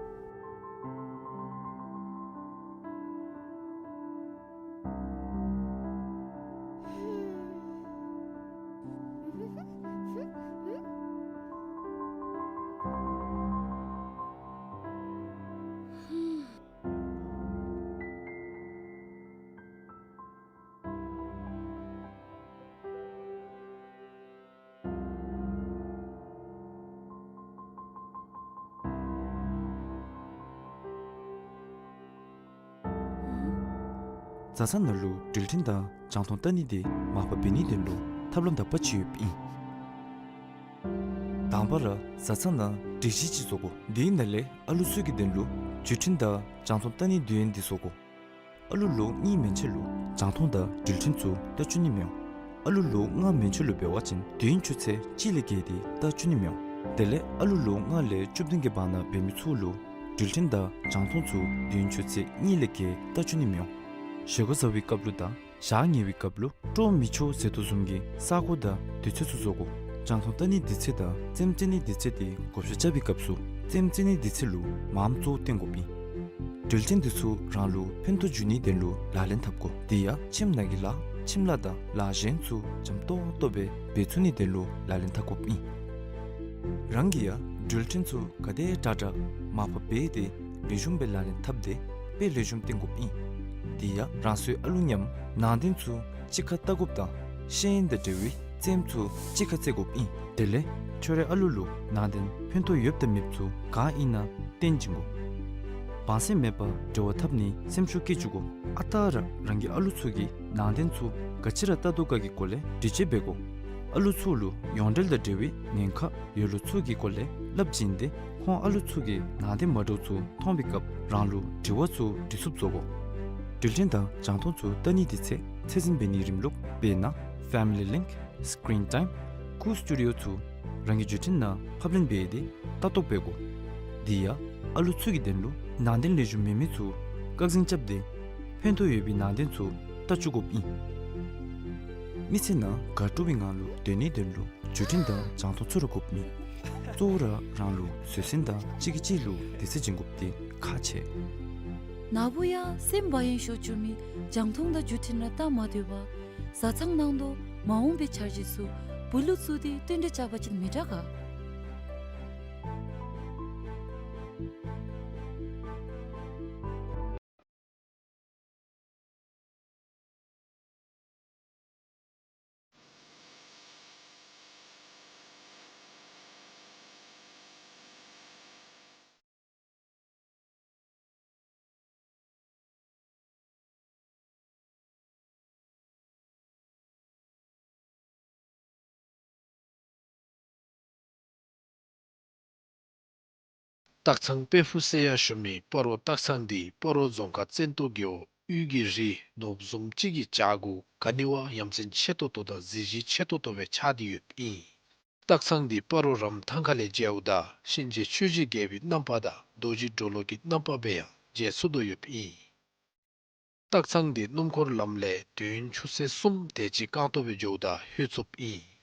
བཟའ་ཚང་ནང་ལུ་འགྲུལ་འཕྲིན་དང་རྒྱང་མཐོང་བལྟ་ནི་དེ་མར་ཕབ་འབད་ནིའི་དོན་ལུ་ཐབས་ལམ་དག་པ་ཅིག་ཡོདཔ་ཨིན། དང་པ་ར་བཟའ་ཚང་ནང་སྒྲིག་གཞི་ཅིག་བཟོ་དགོ། དེའི་ནང་ལས་ཨ་ལུ་ཚུ་གི་དོན་ལུ་འགྲུལ་འཕྲིན་དང་རྒྱང་མཐོང་བལྟ་ནིའི་དོན་དེ་བཟོ་དགོ། ཨ་ལུ་ལོ་གཉིས་མན་ཆད་ལུ་རྒྱང་མཐོང་དང་འགྲུལ་འཕྲིན་ཚུ་བལྟ་བཅུག་ནི་མི་འོང་། ཨ་ལུ་ལོ་ལྔ་མན་ཆད་ལུ་འབད་བ་ཅིན་དུས་ཡུན་ཆུ་ཚོད་གཅིག་ལས་བརྒལ་ཏེ་བལྟ་བཅུག་ནི་མི་འོང་། དེ་ལས་ཨ་ལུ་ལོ་ལྔ་ལས་བཅུ་བདུན་གྱི་བར་ན་འབད་མི་ཚུ་ལུ་འགྲུལ་འཕྲིན་དང་རྒྱང་མཐོང་ཚུ་དུས་ཡུན་ཆུ་ཚོད་གཉིས་ལས་བརྒལ་བལྟ་བཅུག་ནི་མི་འོང་། བཞེས་སྒོ་བཟའ་བའི་སྐབས་ལུ་དང་ཞག་ཉལ་བའི་སྐབས་ལུ་སྤྲོ་མི་ཆོག་ཟེར་དོ་བཟུམ་གྱི་ས་གོ་དང་དུས་ཚོད་ཚུ་བཟོ་དགོ། རྒྱང་མཐོང་བལྟ་ནིའི་དུས་ཚོད་དང་རྩེདམོ་རྩེ་ནིའི་དུས་ཚོད་དེ་བགོ་བཤའ་རྐྱབ་པའི་སྐབས་སུ་རྩེདམོ་རྩེ་ནིའི་དུས་ཚོད་ལུ་མངམ་གཙོ་བོ་བཏོན་དགོཔ་ཨིན། འགྲུལ་འཕྲིན་དེ་ཚུ་རང་ལུ་ཕན་ཐོགས་འབྱུང་ནིའི་དོན་ལུ་ལག་ལེན་འཐབ་དགོ། དེ་ཡང་ཁྱིམ་ནང་གི་ལཱ་ཁྱིམ་ལཱ་དང་ལཱ་གཞན་ཚུ་འཇམ་ཏོག་ཏོ་སྦེ་འབད་ཚུགས་ནིའི་དོན་ལུ་ལག་ལེན་འཐབ་དགོཔ་ཨིན། རང་གིས་ཡང་འགྲུལ་འཕྲིན་ཚུ་ག་དེ་དྲག་དྲག་མར་ཕབ་འབད་དེ་ལེགས་ཤོམ་སྦེ་ལག་ལེན་འཐབ་སྟེ་དཔེ་ལེགས་ཤོམ་སྟོན་དགོཔ་ཨིན། དེ་ཡང་རང་སོའི་ཨ་ལུ་མཉམ་ནང་རྟེན་ཚུ་གཅིག་ཁར་བལྟ་དགོཔ་དང་ཤེས་ཡོན་དང་འབྲེལ་བའི་རྩེདམོ་ཚུ་གཅིག་ཁར་རྩེད་དགོཔ་ཨིན། དེ་ལས་ཁྱོད་རའི་ཨ་ལུ་ལུ་ནང་རྟེན་ཕན་ཐོགས་ཡོདཔ་དང་མེདཔ་ཚུ་ག་ཨིན་ན་སྟོན་བྱིན་དགོ། བང་སེམས་མེད་པར་འབྲེལ་བ་འཐབ་ནི་སེམས་ཤུགས་བསྐྱེད་བཅུག་དགོ། ཨ་རྟག་ར་རང་གི་ཨ་ལུ་ཚུ་གིས་ནང་རྟེན་ཚུ་ག་ཅི་ར་བལྟ་དོ་ག་གི་སྐོར་ལས་འདྲི་དཔྱད་འབད་དགོ། ཨ་ལུ་ཚུ་ལུ་ཡོངས་འབྲེལ་དང་འབྲེལ་བའི་ཉེན་ཁ་ཡོད་ལུགས་ཚུ་གི་སྐོར་ལས་སླབ་བྱིན་ཏེ་ཁོང་ཨ་ལུ་ཚུ་གིས་ནང་རྟེན་མ་འདྲཝ་ཚུ་མཐོང་བའི་སྐབས་རང་ལུ་དྲི་བ་ཚུ་དྲི་ཚུགསཔ་བཟོ་དགོ། འགྲུལ་འཕྲིན་དང་རྒྱང་མཐོང་ཚུ་བལྟ་ནིའི་དུས་ཚོད་ཚད་འཛིན་འབད་ནིའི་རིམ་ལུགས་དཔེར་ན་Family Link, Screen Time, Cool Studio ཚུ་རང་གི་འགྲུལ་འཕྲིན་ནང་ཕབ་ལེན་འབད་དེ་ལྟ་རྟོག་འབད་དགོ། དེ་ཡང་ཨ་ལུ་ཚུ་གི་དོན་ལུ་ནང་རྟེན་ལེགས་ཤོམ་མེད་མི་ཚུ་བཀག་འཛིན་རྐྱབ་སྟེ་ཕན་ཐོགས་ཡོད་པའི་ནང་རྟེན་ཚུ་བལྟ་བཅུག་དགོཔ་ཨིན། མི་ཚེ་ནང་དགའ་སྤྲོ་བའི་ངང་ལུ་སྡོད་ནིའི་དོན་ལུ་འགྲུལ་འཕྲིན་དང་རྒྱང་མཐོང་ཚུ་ར་དགོཔ་མེད། གཙོ་བོ་ར་རང་ལུ་བཟོད་བསྲན་དང་གཅིག་གིས་གཅིག་ལུ་དད་ཚོར་བྱིན་དགོཔ་དེ་ཁག་ཆེ། ནཱ་བུ་ཡང་སེམས་བག་ཡངས་ཤོར་བཅུག་མི་རྒྱང་མཐོང་དང་འགྲུལ་འཕྲིན་ར་བལྟ་མ་སྡོད་པར་བཟའ་ཚང་ནང་དུ་མ་འོངས་པའི་འཆར་གཞི་ཚུ་བུ་ལུ་བཙུགས་ཏེ་བསྟུན་གྲོས་རྐྱབ་པ་ཅིན་མི་དྲག་ག། སྟག་ཚང་དཔལ་ཕུག་ཟེར་ཡང་ཞུ་མི་སྤ་རོ་སྟག་ཚང་འདི་སྤ་རོ་རྫོང་ཁག་བཙན་ཏོ་རྒེད་འོག་དབུས་ཀྱི་རི་ནོར་བུ་བཟུམ་ཅིག་གི་བྱག་གུ་ག་ནི་བ་ཡ་མཚན་ཆེ་ཏོག་ཏོ་དང་གཟི་བརྗིད་ཆེ་ཏོག་ཏོ་སྦེ་ཆགས་ཏེ་ཡོདཔ་ཨིན། སྟག་ཚང་འདི་སྤ་རོ་རམ་ཐང་ཁ་ལས་མཇལཝ་ད་གཤིན་རྗེ་ཆོས་ཀྱི་རྒྱལ་པོའི་རྣམ་པ་དང་རྡོ་རྗེ་གྲོ་ལོད་ཀྱི་རྣམ་པ་སྦེ་ཡང་མཇལ་ཚུགས་དོ་ཡོདཔ་ཨིན། སྟག་ཚང་འདི་སྣུམ་འཁོར་ལམ་ལས་དུས་ཡུན་ཆུ་ཚོད་གསུམ་དེ་ཅིག་རྐང་སྟོང་སྦེ་འགྱོཝ་ད་ལྷོད་ཚུགསཔ་ཨིན།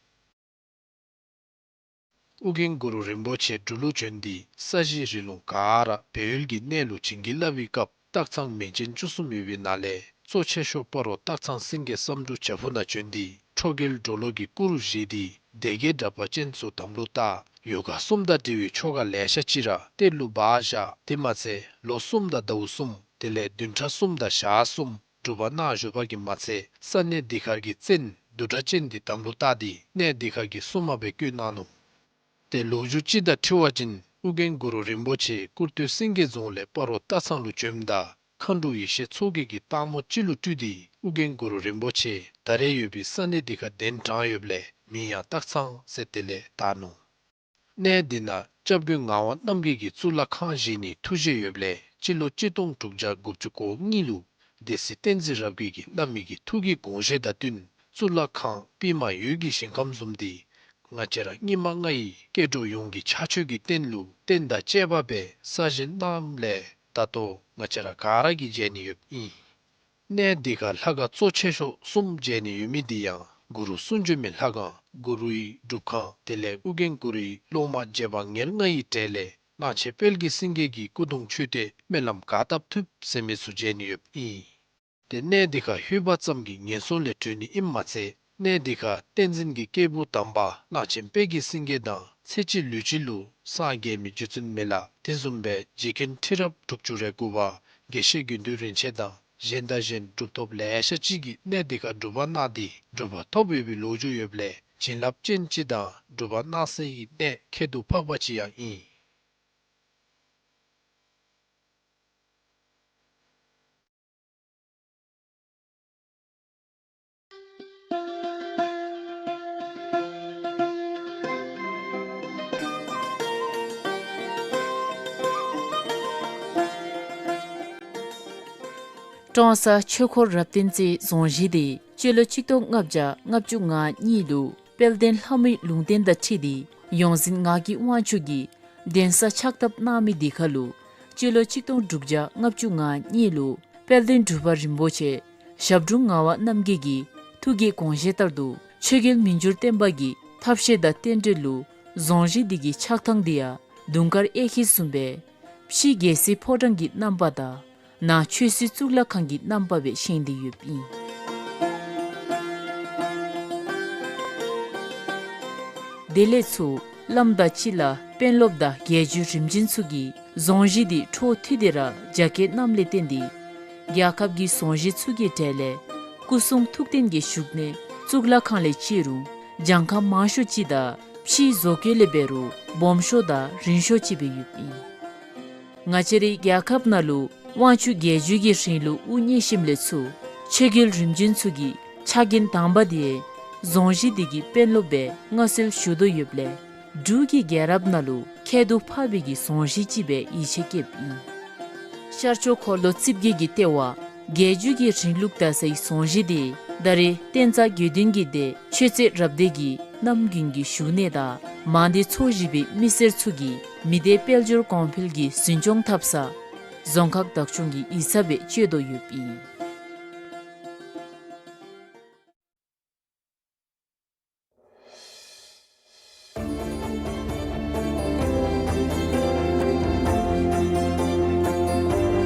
ཨོ་རྒྱན་གུ་རུ་རིན་པོ་ཆེ་འབྲུག་ལུ་བྱོན་ཏེ་ས་གཞི་རི་ལུང་ག་ར་སྦས་ཡུལ་གྱི་གནས་ལུ་བྱིན་གྱིས་བརླབས་པའི་སྐབས་སྟག་ཚང་མིང་ཅན་བཅུ་གསུམ་ཡོད་པའི་ནང་ལས་གཙོ་ཆེ་ཤོས་སྤ་རོ་སྟག་ཚང་སེང་གེ་བསམ་འགྲུབ་བྱག་ཕུག་ནང་བྱོན་ཏེ་ཁྲོ་རྒྱལ་གྲོ་ལོད་ཀྱི་སྐུ་རུ་བཞེངས་ཏེ་སྡེ་བརྒྱད་དྲེགས་པ་ཅན་ཚུ་དམ་ལུ་བཏགས། ཡོ་ག་གསུམ་དང་འབྲེལ་བའི་ཆོ་ག་ལེ་ཤ་ཅིག་ར་གཏེར་ལུ་སྦ་བཞག། དེ་མ་ཚད་ལོ་གསུམ་དང་ཟླཝ་གསུམ་དེ་ལས་བདུན་ཕྲག་གསུམ་དང་ཞག་གསུམ་སྒྲུབ་པ་གནང་བཞུགས་པ་གི་མ་ཚད་ས་གནས་འདི་ཁར་གྱི་བཙན་བདུད་དྲེགས་ཅན་འདི་དམ་ལུ་བཏགས་ཏེ་གནས་འདི་ཁར་གྱི་སྲུང་མ་སྦེ་བསྐོས་གནང་ནུག། ཏེ་ལོ་རྒྱུས་ཅིག་དང་འཁྲིལ་བ་ཅིན་ཨོ་རྒྱན་གུ་རུ་རིན་པོ་ཆེ་ཀུར་སྟོད་སེང་གེ་རྫོང་ལས་སྤ་རོ་སྟག་ཚང་ལུ་བྱོནམ་ད་མཁའ་འགྲོ་ཡེ་ཤེས་མཚོ་རྒྱལ་གྱིས་སྟག་མོ་ཅིག་ལུ་སྤྲུལ་ཏེ་ ཨོ་རྒྱན་གུ་རུ་རིན་པོ་ཆེ་ད་རེས་ཡོད་པའི་ས་གནས་འདི་ཁར་གདན་དྲངས་ཡོདཔ་ལས་མིང་ཡང་སྟག་ཚང་ཟེར་དེ་ལས་བཏགས་ནུག། གནས་འདི་ནང་སྐྱབས་མགོན་ངག་དབང་རྣམ་རྒྱལ་གྱིས་གཙུག་ལག་ཁང་བཞེངས་ནིའི་ཐུགས་བཞེད་ཡོདཔ་ལས་སྤྱི་ལོ་གཅིག་སྟོང་དྲུག་བརྒྱ་དགུ་བཅུ་གོ་གཉིས་ལུ་སྡེ་སྲིད་བསྟན་འཛིན་རབ་རྒྱས་ཀྱིས་གནང་མི་གི་ཐུགས་ཀྱི་དགོངས་བཞེད་དང་བསྟུན་གཙུག་ལག་ཁང་པདྨ་འོད་ཀྱི་ཞིང་ཁམས་བཟུམ་འདི་ང་བཅས་ར་སྙིགས་མ་ལྔའི་སྐྱེ་འགྲོ་ཡོངས་ཀྱི་ཕྱག་མཆོད་ཀྱི་རྟེན་ལུ་རྟེན་དང་བཅས་པ་སྦེ་གསར་བཞེངས་གནངམ་ལས་ད་ལྟོ་ང་བཅས་ར་ག་ར་གིས་མཇལ་ནི་ཡོདཔ་ཨིན། གནས་འདི་ཁར་ལྷ་ཁང་གཙོ་ཆེ་ཤོས་གསུམ་མཇལ་ནི་ཡོད་མི་འདི་ཡང་གུ་རུ་གསུང་བྱོན་མའི་ལྷ་ཁང་གུ་རུའི་སྒྲུབ་ཁང་དེ་ལས་ཨོ་རྒྱན་གུ་རུའི་སློབ་མ་རྗེ་འབངས་ཉེར་ལྔའི་གྲས་ལས་གླང་ཆེན་དཔལ་གྱི་སེང་གེ་གི་སྐུ་གདུང་མཆོད་རྟེན་སྨོན་ལམ་ག་བཏབ་ཐུབ་ཟེར་མི་ཚུ་མཇལ་ནི་ཡོདཔ་ཨིན། ཏེ་གནས་འདི་ཁར་ལྷོད་པ་ཙམ་གྱིས་ངན་སོང་ལས་གྲོལ་ནི་ཨིནམ་མ་ཚད་གནས་འདི་ཁར་བསྟན་འཛིན་གྱི་སྐྱེས་བུ་དམ་པ་གླང་ཆེན་དཔལ་གྱི་སེང་གེ་དང་ཚེ་གཅིག་ལུས་གཅིག་ལུ་སངས་རྒྱས་མི་རྗེ་བཙུན་མི་ལ་དེ་བཟུམ་སྦེ་རྗེ་མཁན་ཁྲི་རབས་དྲུག་ཅུ་རེ་དགུ་པ་དགེ་བཤེས་དགེ་འདུན་རིན་ཆེན་དང་གཞན་དང་གཞན་གྲུབ་ཐོབ་ལེ་ཤ་ཅིག་གིས་གནས་འདི་ཁར་སྒྲུབ་པ་གནང་སྟེ་གྲུབ་པ་ཐོབ་ཡོད་པའི་ལོ་རྒྱུས་ཡོདཔ་ལས་བྱིན་རླབས་ཅན་ཅིག་དང་སྒྲུབ་པ་གནང་སའི་གནས་ཁྱད་དུ་འཕགས་པ་ཅིག་ཡང་ཨིན། ཀྲོང་གསར་ཆོས་འཁོར་རབ་བརྟན་རྩེའི་རྫོང་གཞིས་འདི་སྤྱི་ལོ་གཅིག་སྟོང་ལྔ་བརྒྱ་ལྔ་བཅུ་ང་གཉིས་ལུ་དཔལ་ལྡན་ལྷ་མོའི་ལུང་བསྟན་དང་འཁྲིལ་ཏེ་ཡོངས་འཛིན་ངག་གི་དབང་ཕྱུག་གིས་གདན་ས་ཕྱག་བཏབ་གནང་མི་འདི་ཁར་ལུ་སྤྱི་ལོ་གཅིག་སྟོང་དྲུག་བརྒྱ་ལྔ་བཅུ་ང་གཉིས་ལུ་དཔལ་ལྡན་འབྲུག་པ་རིན་པོ་ཆེ་ཞབས་དྲུང་ངག་དབང་རྣམ་རྒྱལ་གྱི་ཐུགས་ཀྱི་དགོངས་བཞེད་ལྟར་དུ་ཆོས་རྒྱལ་མི་འགྱུར་བརྟན་པ་གི་ཐབས་ཤེས་དང་རྟེན་འབྲེལ་ལུ་རྫོང་གཞིས་འདི་གི་ཕྱག་ཐང་འདི་ཡང་དུང་དཀར་གཡས་འཁྱིལ་བཟུམ་སྦེ་ཕྱི་རྒྱལ་སྲིད་ཕོ་བྲང་གི་རྣམ་པ་དང་ནང་ཆོས་སྲིད་གཙུག་ལག་ཁང་གི་རྣམ་པ་སྦེ་བཞེངས་ཏེ་ཡོདཔ་ཨིན། དེ་ལས་ཚུར་བླམ་དང་སྤྱི་བླ་དཔོན་སློབ་དང་རྒྱལ་བརྒྱུད་རིམ་བྱོན་ཚུ་གིས་རྫོང་གཞིས་འདི་འཕྲོ་མཐུད་དེ་ར་རྒྱ་སྐྱེད་གནངམ་ལས་བརྟེན་ཏེ་རྒྱལ་ཁབ་ཀྱི་རྫོང་གཞིས་ཚུ་གི་གྲས་ལས་སྐུ་གསུང་ཐུགས་རྟེན་གྱི་བཞུགས་གནས་གཙུག་ལག་ཁང་ལས་བརྩི་རུང་གྱངས་ཁ་མང་ཤོས་ཅིག་དང་ཕྱིའི་བཟོ་བཀོད་ལས་འབད་རུང་སྦོམ་ཤོས་དང་རིང་ཤོས་ཅིག་སྦེ་ཡོདཔ་ཨིན། ང་བཅས་རའི་རྒྱལ་ཁབ་ནང་ལུ་དབང་ཕྱུག་རྒྱལ་བརྒྱུད་ཀྱི་རིང་ལུགས་དབུ་བརྙེས་ཞིནམ་ལས་ཚུར་ཆོས་རྒྱལ་རིམ་བྱོན་ཚུ་གི་ཕྱག་འགན་དང་པ་འདི་རྫོང་གཞིས་འདི་གི་དཔོན་སློབ་སྦེ་མངའ་གསོལ་ཞུ་དོ་ཡོདཔ་ལས་འབྲུག་གི་རྒྱལ་རབས་ནང་ལུ་ཁྱད་དུ་འཕགས་པའི་གི་རྫོང་གཞིས་ཅིག་སྦེ་ཡིད་ཆེས་བསྐྱེདཔ་ཨིན། ཤར་ཕྱོགས་འཁོར་ལོ་རྩིབས་བརྒྱད་ཀྱི་ལྟེ་བ་རྒྱལ་བརྒྱུད་ཀྱི་རིང་ལུགས་དར་སའི་རྫོང་གཞིས་འདི་ད་རེས་བསྟན་རྩ་དགེ་འདུན་གྱི་སྡེ་ཆོས་རྩེ་རབ་སྡེ་གི་གནམ་དགུན་གྱི་བཞུགས་གནས་དང་མང་སྡེ་ཚོ་བཞི་པའི་མི་སེར་ཚུ་གིས་མི་སྡེ་དཔལ་འབྱོར་གོང་འཕེལ་གྱི་འཛིན་སྐྱོང་འཐབ་ས་རྫོང་ཁག་བདག་སྐྱོང་གི་ཡིག་ཚང་སྦེ་སྤྱོད་དོ་ཡོདཔ་ཨིན།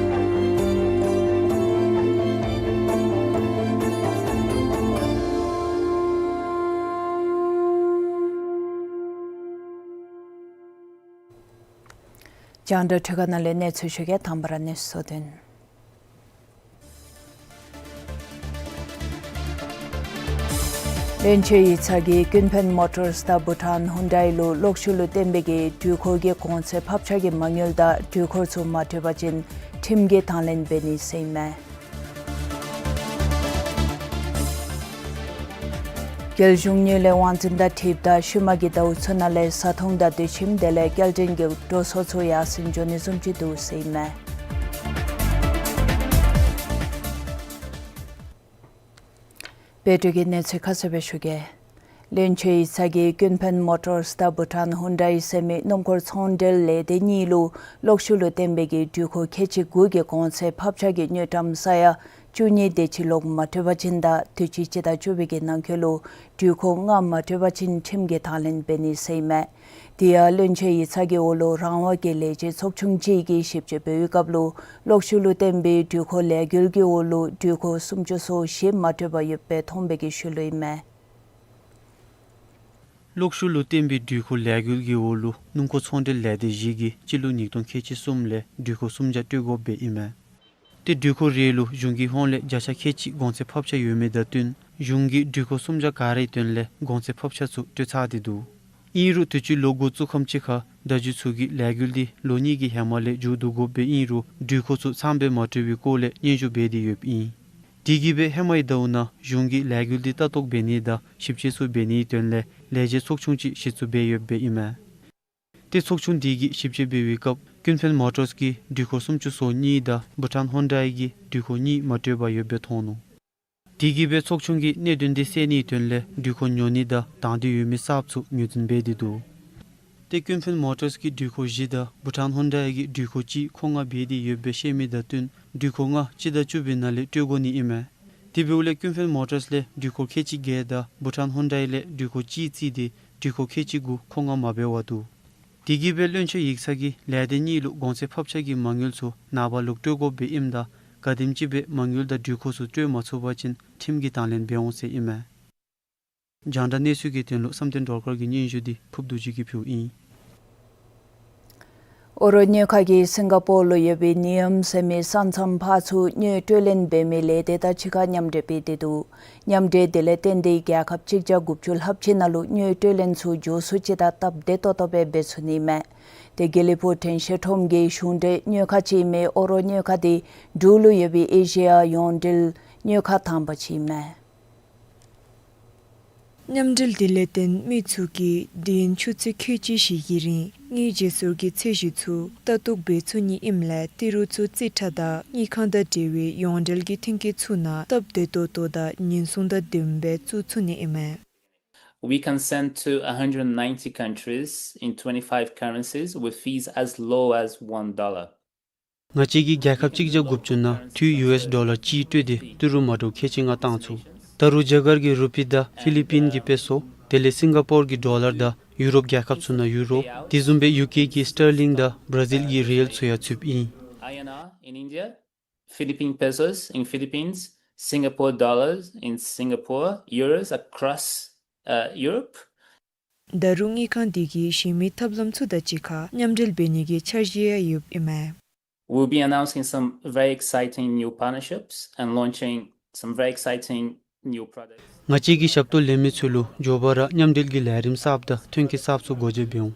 རྒྱང་བསྒྲགས་འཕྲུལ་ཁང་ནང་ལས་གནས་ཚུལ་ཞུ་གེ། དང་པ་ར་གནས་ཚུལ་གཙོ་དོན། བློན་ཆེན་ཡིག་ཚང་གིས་ཀུན་ཕན་མོ་ཊརས་དང་བྷུ་ཊཱན་ཧུན་ཌའི་ལུ་གློག་ཤུགས་ལུ་བརྟེན་པའི་གི་འགྲུལ་འཁོར་གྱི་གོང་ཚད་ཕབ་ཆག་གི་མ་དངུལ་དང་འགྲུལ་འཁོར་ཚུ་མ་སྤྲོད་པ་ཅིན་ཁྲིམས་ཀྱི་དང་ལེན་འབད་ནི་ཟེར་ཨིན་མས། རྒྱལ་གཞུང་དངུལ་ལས་དབང་འཛིན་དང་འཁྲིལཝ་ད་ཤུལ་མ་གི་ཟླཝ་ཚུ་ནང་ལས་བཟའ་འཐུང་དང་དུད་ཁྱིམ་དེ་ལས་སྐྱེལ་འདྲེན་གྱི་འགྲོ་སོང་ཚུ་ཡར་སེང་འགྱོ་ནི་བཟུམ་ཅིག་འདུག་ཟེར་ཨིན་མས། བོད་ཀྱི་གནས་ཚུལ་ཁ་གསལ་སྦེ་ཞུ་གེ། བློན་ཆེན་ཡིག་ཚང་གིས་ཀུན་ཕན་མོ་ཊརས་དང་བྷུ་ཊཱན་ཧུན་ཌའི་ཟེར་མི་སྣུམ་འཁོར་ཚོང་འབྲེལ་ལས་སྡེ་གཉིས་ལུ་གློག་ཤུགས་ལུ་བརྟེན་པའི་གི་འགྲུལ་འཁོར་ཁལ་གཅིག་དགུ་གི་གོང་ཚད་ཕབ་ཆག་གི་དངུལ་ཀྲམ་ས་ཡ་བཅུ་གཉིས་དེ་ཅིག་ལོག་མ་སྤྲོད་པ་ཅིན་དང་དུས་ཅི་སྤྱི་ཟླ་བཅུ་པའི་གི་ནང་འཁོད་ལུ་འགྲུལ་འཁོར་ལྔ་མ་སྤྲོད་པ་ཅིན་ཁྲིམས་ཀྱི་དང་ལེན་འབད་ནི་ཟེར་ཨིན་མས། དེ་ཡང་བློན་ཆེན་ཡིག་ཚང་གི་འོག་ལུ་རང་དབང་གི་ལས་བྱེད་ཚོགས་ཆུང་ཅིག་གིས་ཞིབ་དཔྱད་འབད་བའི་སྐབས་ལུ་གློག་ཤུགས་ལུ་བརྟེན་པའི་འགྲུལ་འཁོར་ལས་འགུལ་གྱི་འོག་ལུ་འགྲུལ་འཁོར་སུམ་ཅུ་སོ་བཞི་མ་སྤྲོད་པར་ཡོདཔ་སྦེ་མཐོང་བའི་གི་ཤུལ་ལུ་ཨིན་མས། གློག་ཤུགས་ལུ་བརྟེན་པའི་འགྲུལ་འཁོར་ལས་འགུལ་གྱི་འོག་ལུ་སྣུམ་འཁོར་ཚོང་འབྲེལ་ལས་སྡེ་བཞི་གིས་སྤྱི་ལོ་ཉིས་སྟོང་ཁལ་གཅིག་གསུམ་ལས་འགྲུལ་འཁོར་སུམ་བརྒྱ་སྤྲོད་དགོཔ་སྦེ་ཨིན་མས། ཏེ་འགྲུལ་འཁོར་རེ་ལུ་གཞུང་གི་ཧོངས་ལས་བརྒྱ་ཆ་ཁལ་གཅིག་གོང་ཚད་ཕབ་ཆག་ཡོད་མི་དང་བསྟུན་གཞུང་གིས་འགྲུལ་འཁོར་སུམ་བརྒྱ་ག་རའི་དོན་ལས་གོང་ཚད་ཕབ་ཆག་ཚུ་སྤྲོད་ཚར་ཏེ་འདུག། ཨིན་རུང་དུས་ཅི་ལོ་འགོ་བཙུགས་ཁམས་ཅིག་ཁར་བརྡ་བརྒྱུད་ཚུ་གིས་ལས་འགུལ་འདི་ལོ་གཉིས་ཀྱི་ཧེ་མ་ལས་མཇུག་བསྡུ་དགོཔ་སྦེ་ཨིན་རུང་འགྲུལ་འཁོར་ཚུ་ཚངམ་སྦེ་མ་སྤྲོད་པའི་སྐོར་ལས་སྙན་ཞུ་འབད་དེ་ཡོདཔ་ཨིན། དེ་གིས་སྦེ་ཧེ་མའི་ཟླཝ་ནང་གཞུང་གིས་ལས་འགུལ་འདི་ལྟ་རྟོག་འབད་ནི་དང་ཞིབ་དཔྱད་ཚུ་འབད་ནིའི་དོན་ལས་ལས་བྱེད་ཚོགས་ཆུང་ཅིག་གཞི་བཙུགས་འབད་ཡོདཔ་ཨིན་མས། ཏེ་ཚོགས་ཆུང་འདི་གིས་ཞིབ་དཔྱད་འབད་བའི་སྐབས་ཀུན་ཕན་མོ་ཊརས་ཀྱིས་འགྲུལ་འཁོར་སུམ་ཅུ་སོ་གཉིས་དང་བྷུ་ཊཱན་ཧོན་ཌའི་གིས་འགྲུལ་འཁོར་གཉིས་མ་སྤྲོད་པར་ཡོདཔ་སྦེ་མཐོང་ནུག། དེ་གིས་སྦེ་ཚོགས་ཆུང་གིས་གནད་དོན་འདི་བསལ་ནིའི་དོན་ལས་འགྲུལ་འཁོར་ཉོ་ནི་དང་དང་འདོད་ཡོད་མི་གསརཔ་ཚུ་ངོས་འཛིན་འབད་དེ་འདུག། ཏེ་ཀུན་ཕན་མོ་ཊརས་ཀྱིས་འགྲུལ་འཁོར་བཞི་དང་བྷུ་ཊཱན་ཧོན་ཌའི་གིས་འགྲུལ་འཁོར་གཅིག་མཁོ་མངགས་འབད་དེ་ཡོདཔ་སྦེ་བཤད་མི་དང་བསྟུན་འགྲུལ་འཁོར་ལྔ་སྤྱི་ཟླ་བཅུ་པའི་ནང་ལས་སྤྲོད་དགོ་ནི་ཨིན་མས། དེ་འབདཝ་ལས་ཀུན་ཕན་མོ་ཊརས་ལས་འགྲུལ་འཁོར་ཁལ་གཅིག་བརྒྱད་དང་བྷུ་ཊཱན་ཧོན་ཌའི་ལས་འགྲུལ་འཁོར་གཅིག་བརྩིས་ཏེ་འགྲུལ་འཁོར་ཁལ་གཅིག་གུ་མཁོ་མངགས་མ་འབད་བར་འདུག། དེ་གིས་སྦེ་བློན་ཆེན་ཡིག་ཚང་གིས་ལས་སྡེ་གཉིས་ལུ་གོང་ཚད་ཕབ་ཆག་གི་མ་དངུལ་ཚུ་ནངས་པ་ལུ་སྤྲོད་དགོཔ་སྦེ་ཨིནམ་ད་ག་དེམ་ཅིག་སྦེ་མ་དངུལ་དང་འགྲུལ་འཁོར་ཚུ་སྤྲོད་མ་ཚུགས་པ་ཅིན་ཁྲིམས་ཀྱི་དང་ལེན་འབད་འོང་ཟེར་ཨིན་མས། རྒྱང་བསྒྲགས་གནས་ཚུལ་གྱི་དོན་ལུ་བསམ་གཏན་སྒྲོལ་དཀར་གྱི་སྙན་ཞུ་འདི་ཕུབ་རྡོ་རྗེ་གིས་ཕུལཝ་ཨིན། ཨོ་རོག་གཉོས་ཁ་གིས་སིང་ག་པོར་ལུ་ཡོད་པའི་ནི་ཡམ་ཟེར་མི་ས་མཚམས་ཕར་ཚུར་གཉོས་སྤྲོད་ལེན་འབད་མི་ལས་སྡེ་དང་གཅིག་ཁར་མཉམ་འབྲེལ་འབད་དེ་འདུག། མཉམ་འབྲེལ་དེ་ལས་བརྟེན་ཏེ་རྒྱལ་ཁབ་གཅིག་བརྒྱ་དགུ་བཅུ་ལྷགཔ་ཅིག་ནང་ལུ་གཉོས་སྤྲོད་ལེན་ཚུ་མགྱོགས་སུ་ཅིག་དང་སྟབས་བདེ་ཏོག་ཏོ་སྦེ་འབད་ཚུགས་ནི་མས། ཏེ་དགེ་ལེགས་ཕུག་དྲན་ཤེས་ཁྲོམ་གྱི་གཞུང་འབྲེལ་གཉོས་ཁ་ཅིག་ཨིན་མི་ཨོ་རོག་གཉོས་ཁ་འདི་འབྲུག་ལུ་ཡོད་པའི་ཨེ་ཤེ་ཡ་ཡོངས་འབྲེལ་གཉོས་ཁ་དང་པ་ཅིག་ཨིན་མས། མཉམ་འབྲེལ་འདི་ལས་བརྟེན་མི་ཚུ་གིས་དུས་ཡུན་ཆུ་ཚོད་ཁལ་གཅིག་བཞི་གི་རིང་དངུལ་བརྗེ་སོར་གྱི་ཚད་གཞི་ཚུ་ལྟ་རྟོག་འབད་ཚུགས་ནི་ཨིནམ་ལས་ཏི་རུ་ཚུ་རྩིས་ཁྲ་དང་དངུལ་ཁང་དང་འབྲེལ་བའི་ཡོངས་འབྲེལ་གྱི་མཐུན་རྐྱེན་ཚུ་ནང་སྟབས་བདེ་ཏོག་ཏོ་དང་ཉེན་སྲུང་དང་ལྡནམ་སྦེ་བཙུགས་ཚུགས་ནི་ཨིན་མས། We can send to a hundred ninety countries in twenty-five currencies with fees as low as one dollar. ང་བཅས་ཀྱིས་རྒྱལ་ཁབ་གཅིག་བརྒྱ་དགུ་བཅུ་ནང་འཐུས་ཡུ་ཨེས་ཌོ་ལར་གཅིག་སྤྲོད་དེ་ཏི་རུ་མ་འདྲཝ་ཁལ་གཅིག་ལྔ་བཏང་ཚུགས། ད་རུང་རྒྱ་གར་གྱི་རུ་པི་དང་ཕི་ལི་པིན་གྱི་པེ་སོ་དེ་ལས་སིང་ག་པོར་གྱི་ཌོ་ལར་དང་ཡུ་རོབ་རྒྱལ་ཁབ་ཚུ་ནང་ཡུ་རོ་དེ་བཟུམ་སྦེ་ཡུ་ཀེ་གི་སི་ཊར་ལིང་དང་བར་ཛིལ་གྱི་རི་ཨེལ་ཚུ་ཡང་ཚུདཔ་ཨིན། I N R in India, Philippine pesos in Philippines, Singapore dollars in Singapore, euros across, uh, Europe. ད་རུང་དངུལ་ཁང་འདི་གིས་གཞན་མི་ཐབས་ལམ་ཚུ་དང་གཅིག་ཁར་མཉམ་འབྲེལ་འབད་ནི་གི་འཆར་གཞི་ཡང་ཡོདཔ་ཨིན་མས། We'll be announcing some very exciting new partnerships and launching some very exciting new products. ང་བཅས་ཀྱིས་ཞབས་ཏོག་ལེན་མི་ཚུ་ལུ་མགྱོགས་པ་ར་མཉམ་འབྲེལ་གྱི་ལས་རིམ་གསརཔ་དང་ཐོན་སྐྱེད་གསརཔ་ཚུ་སྒོ་འབྱེད་འབད་འོང་།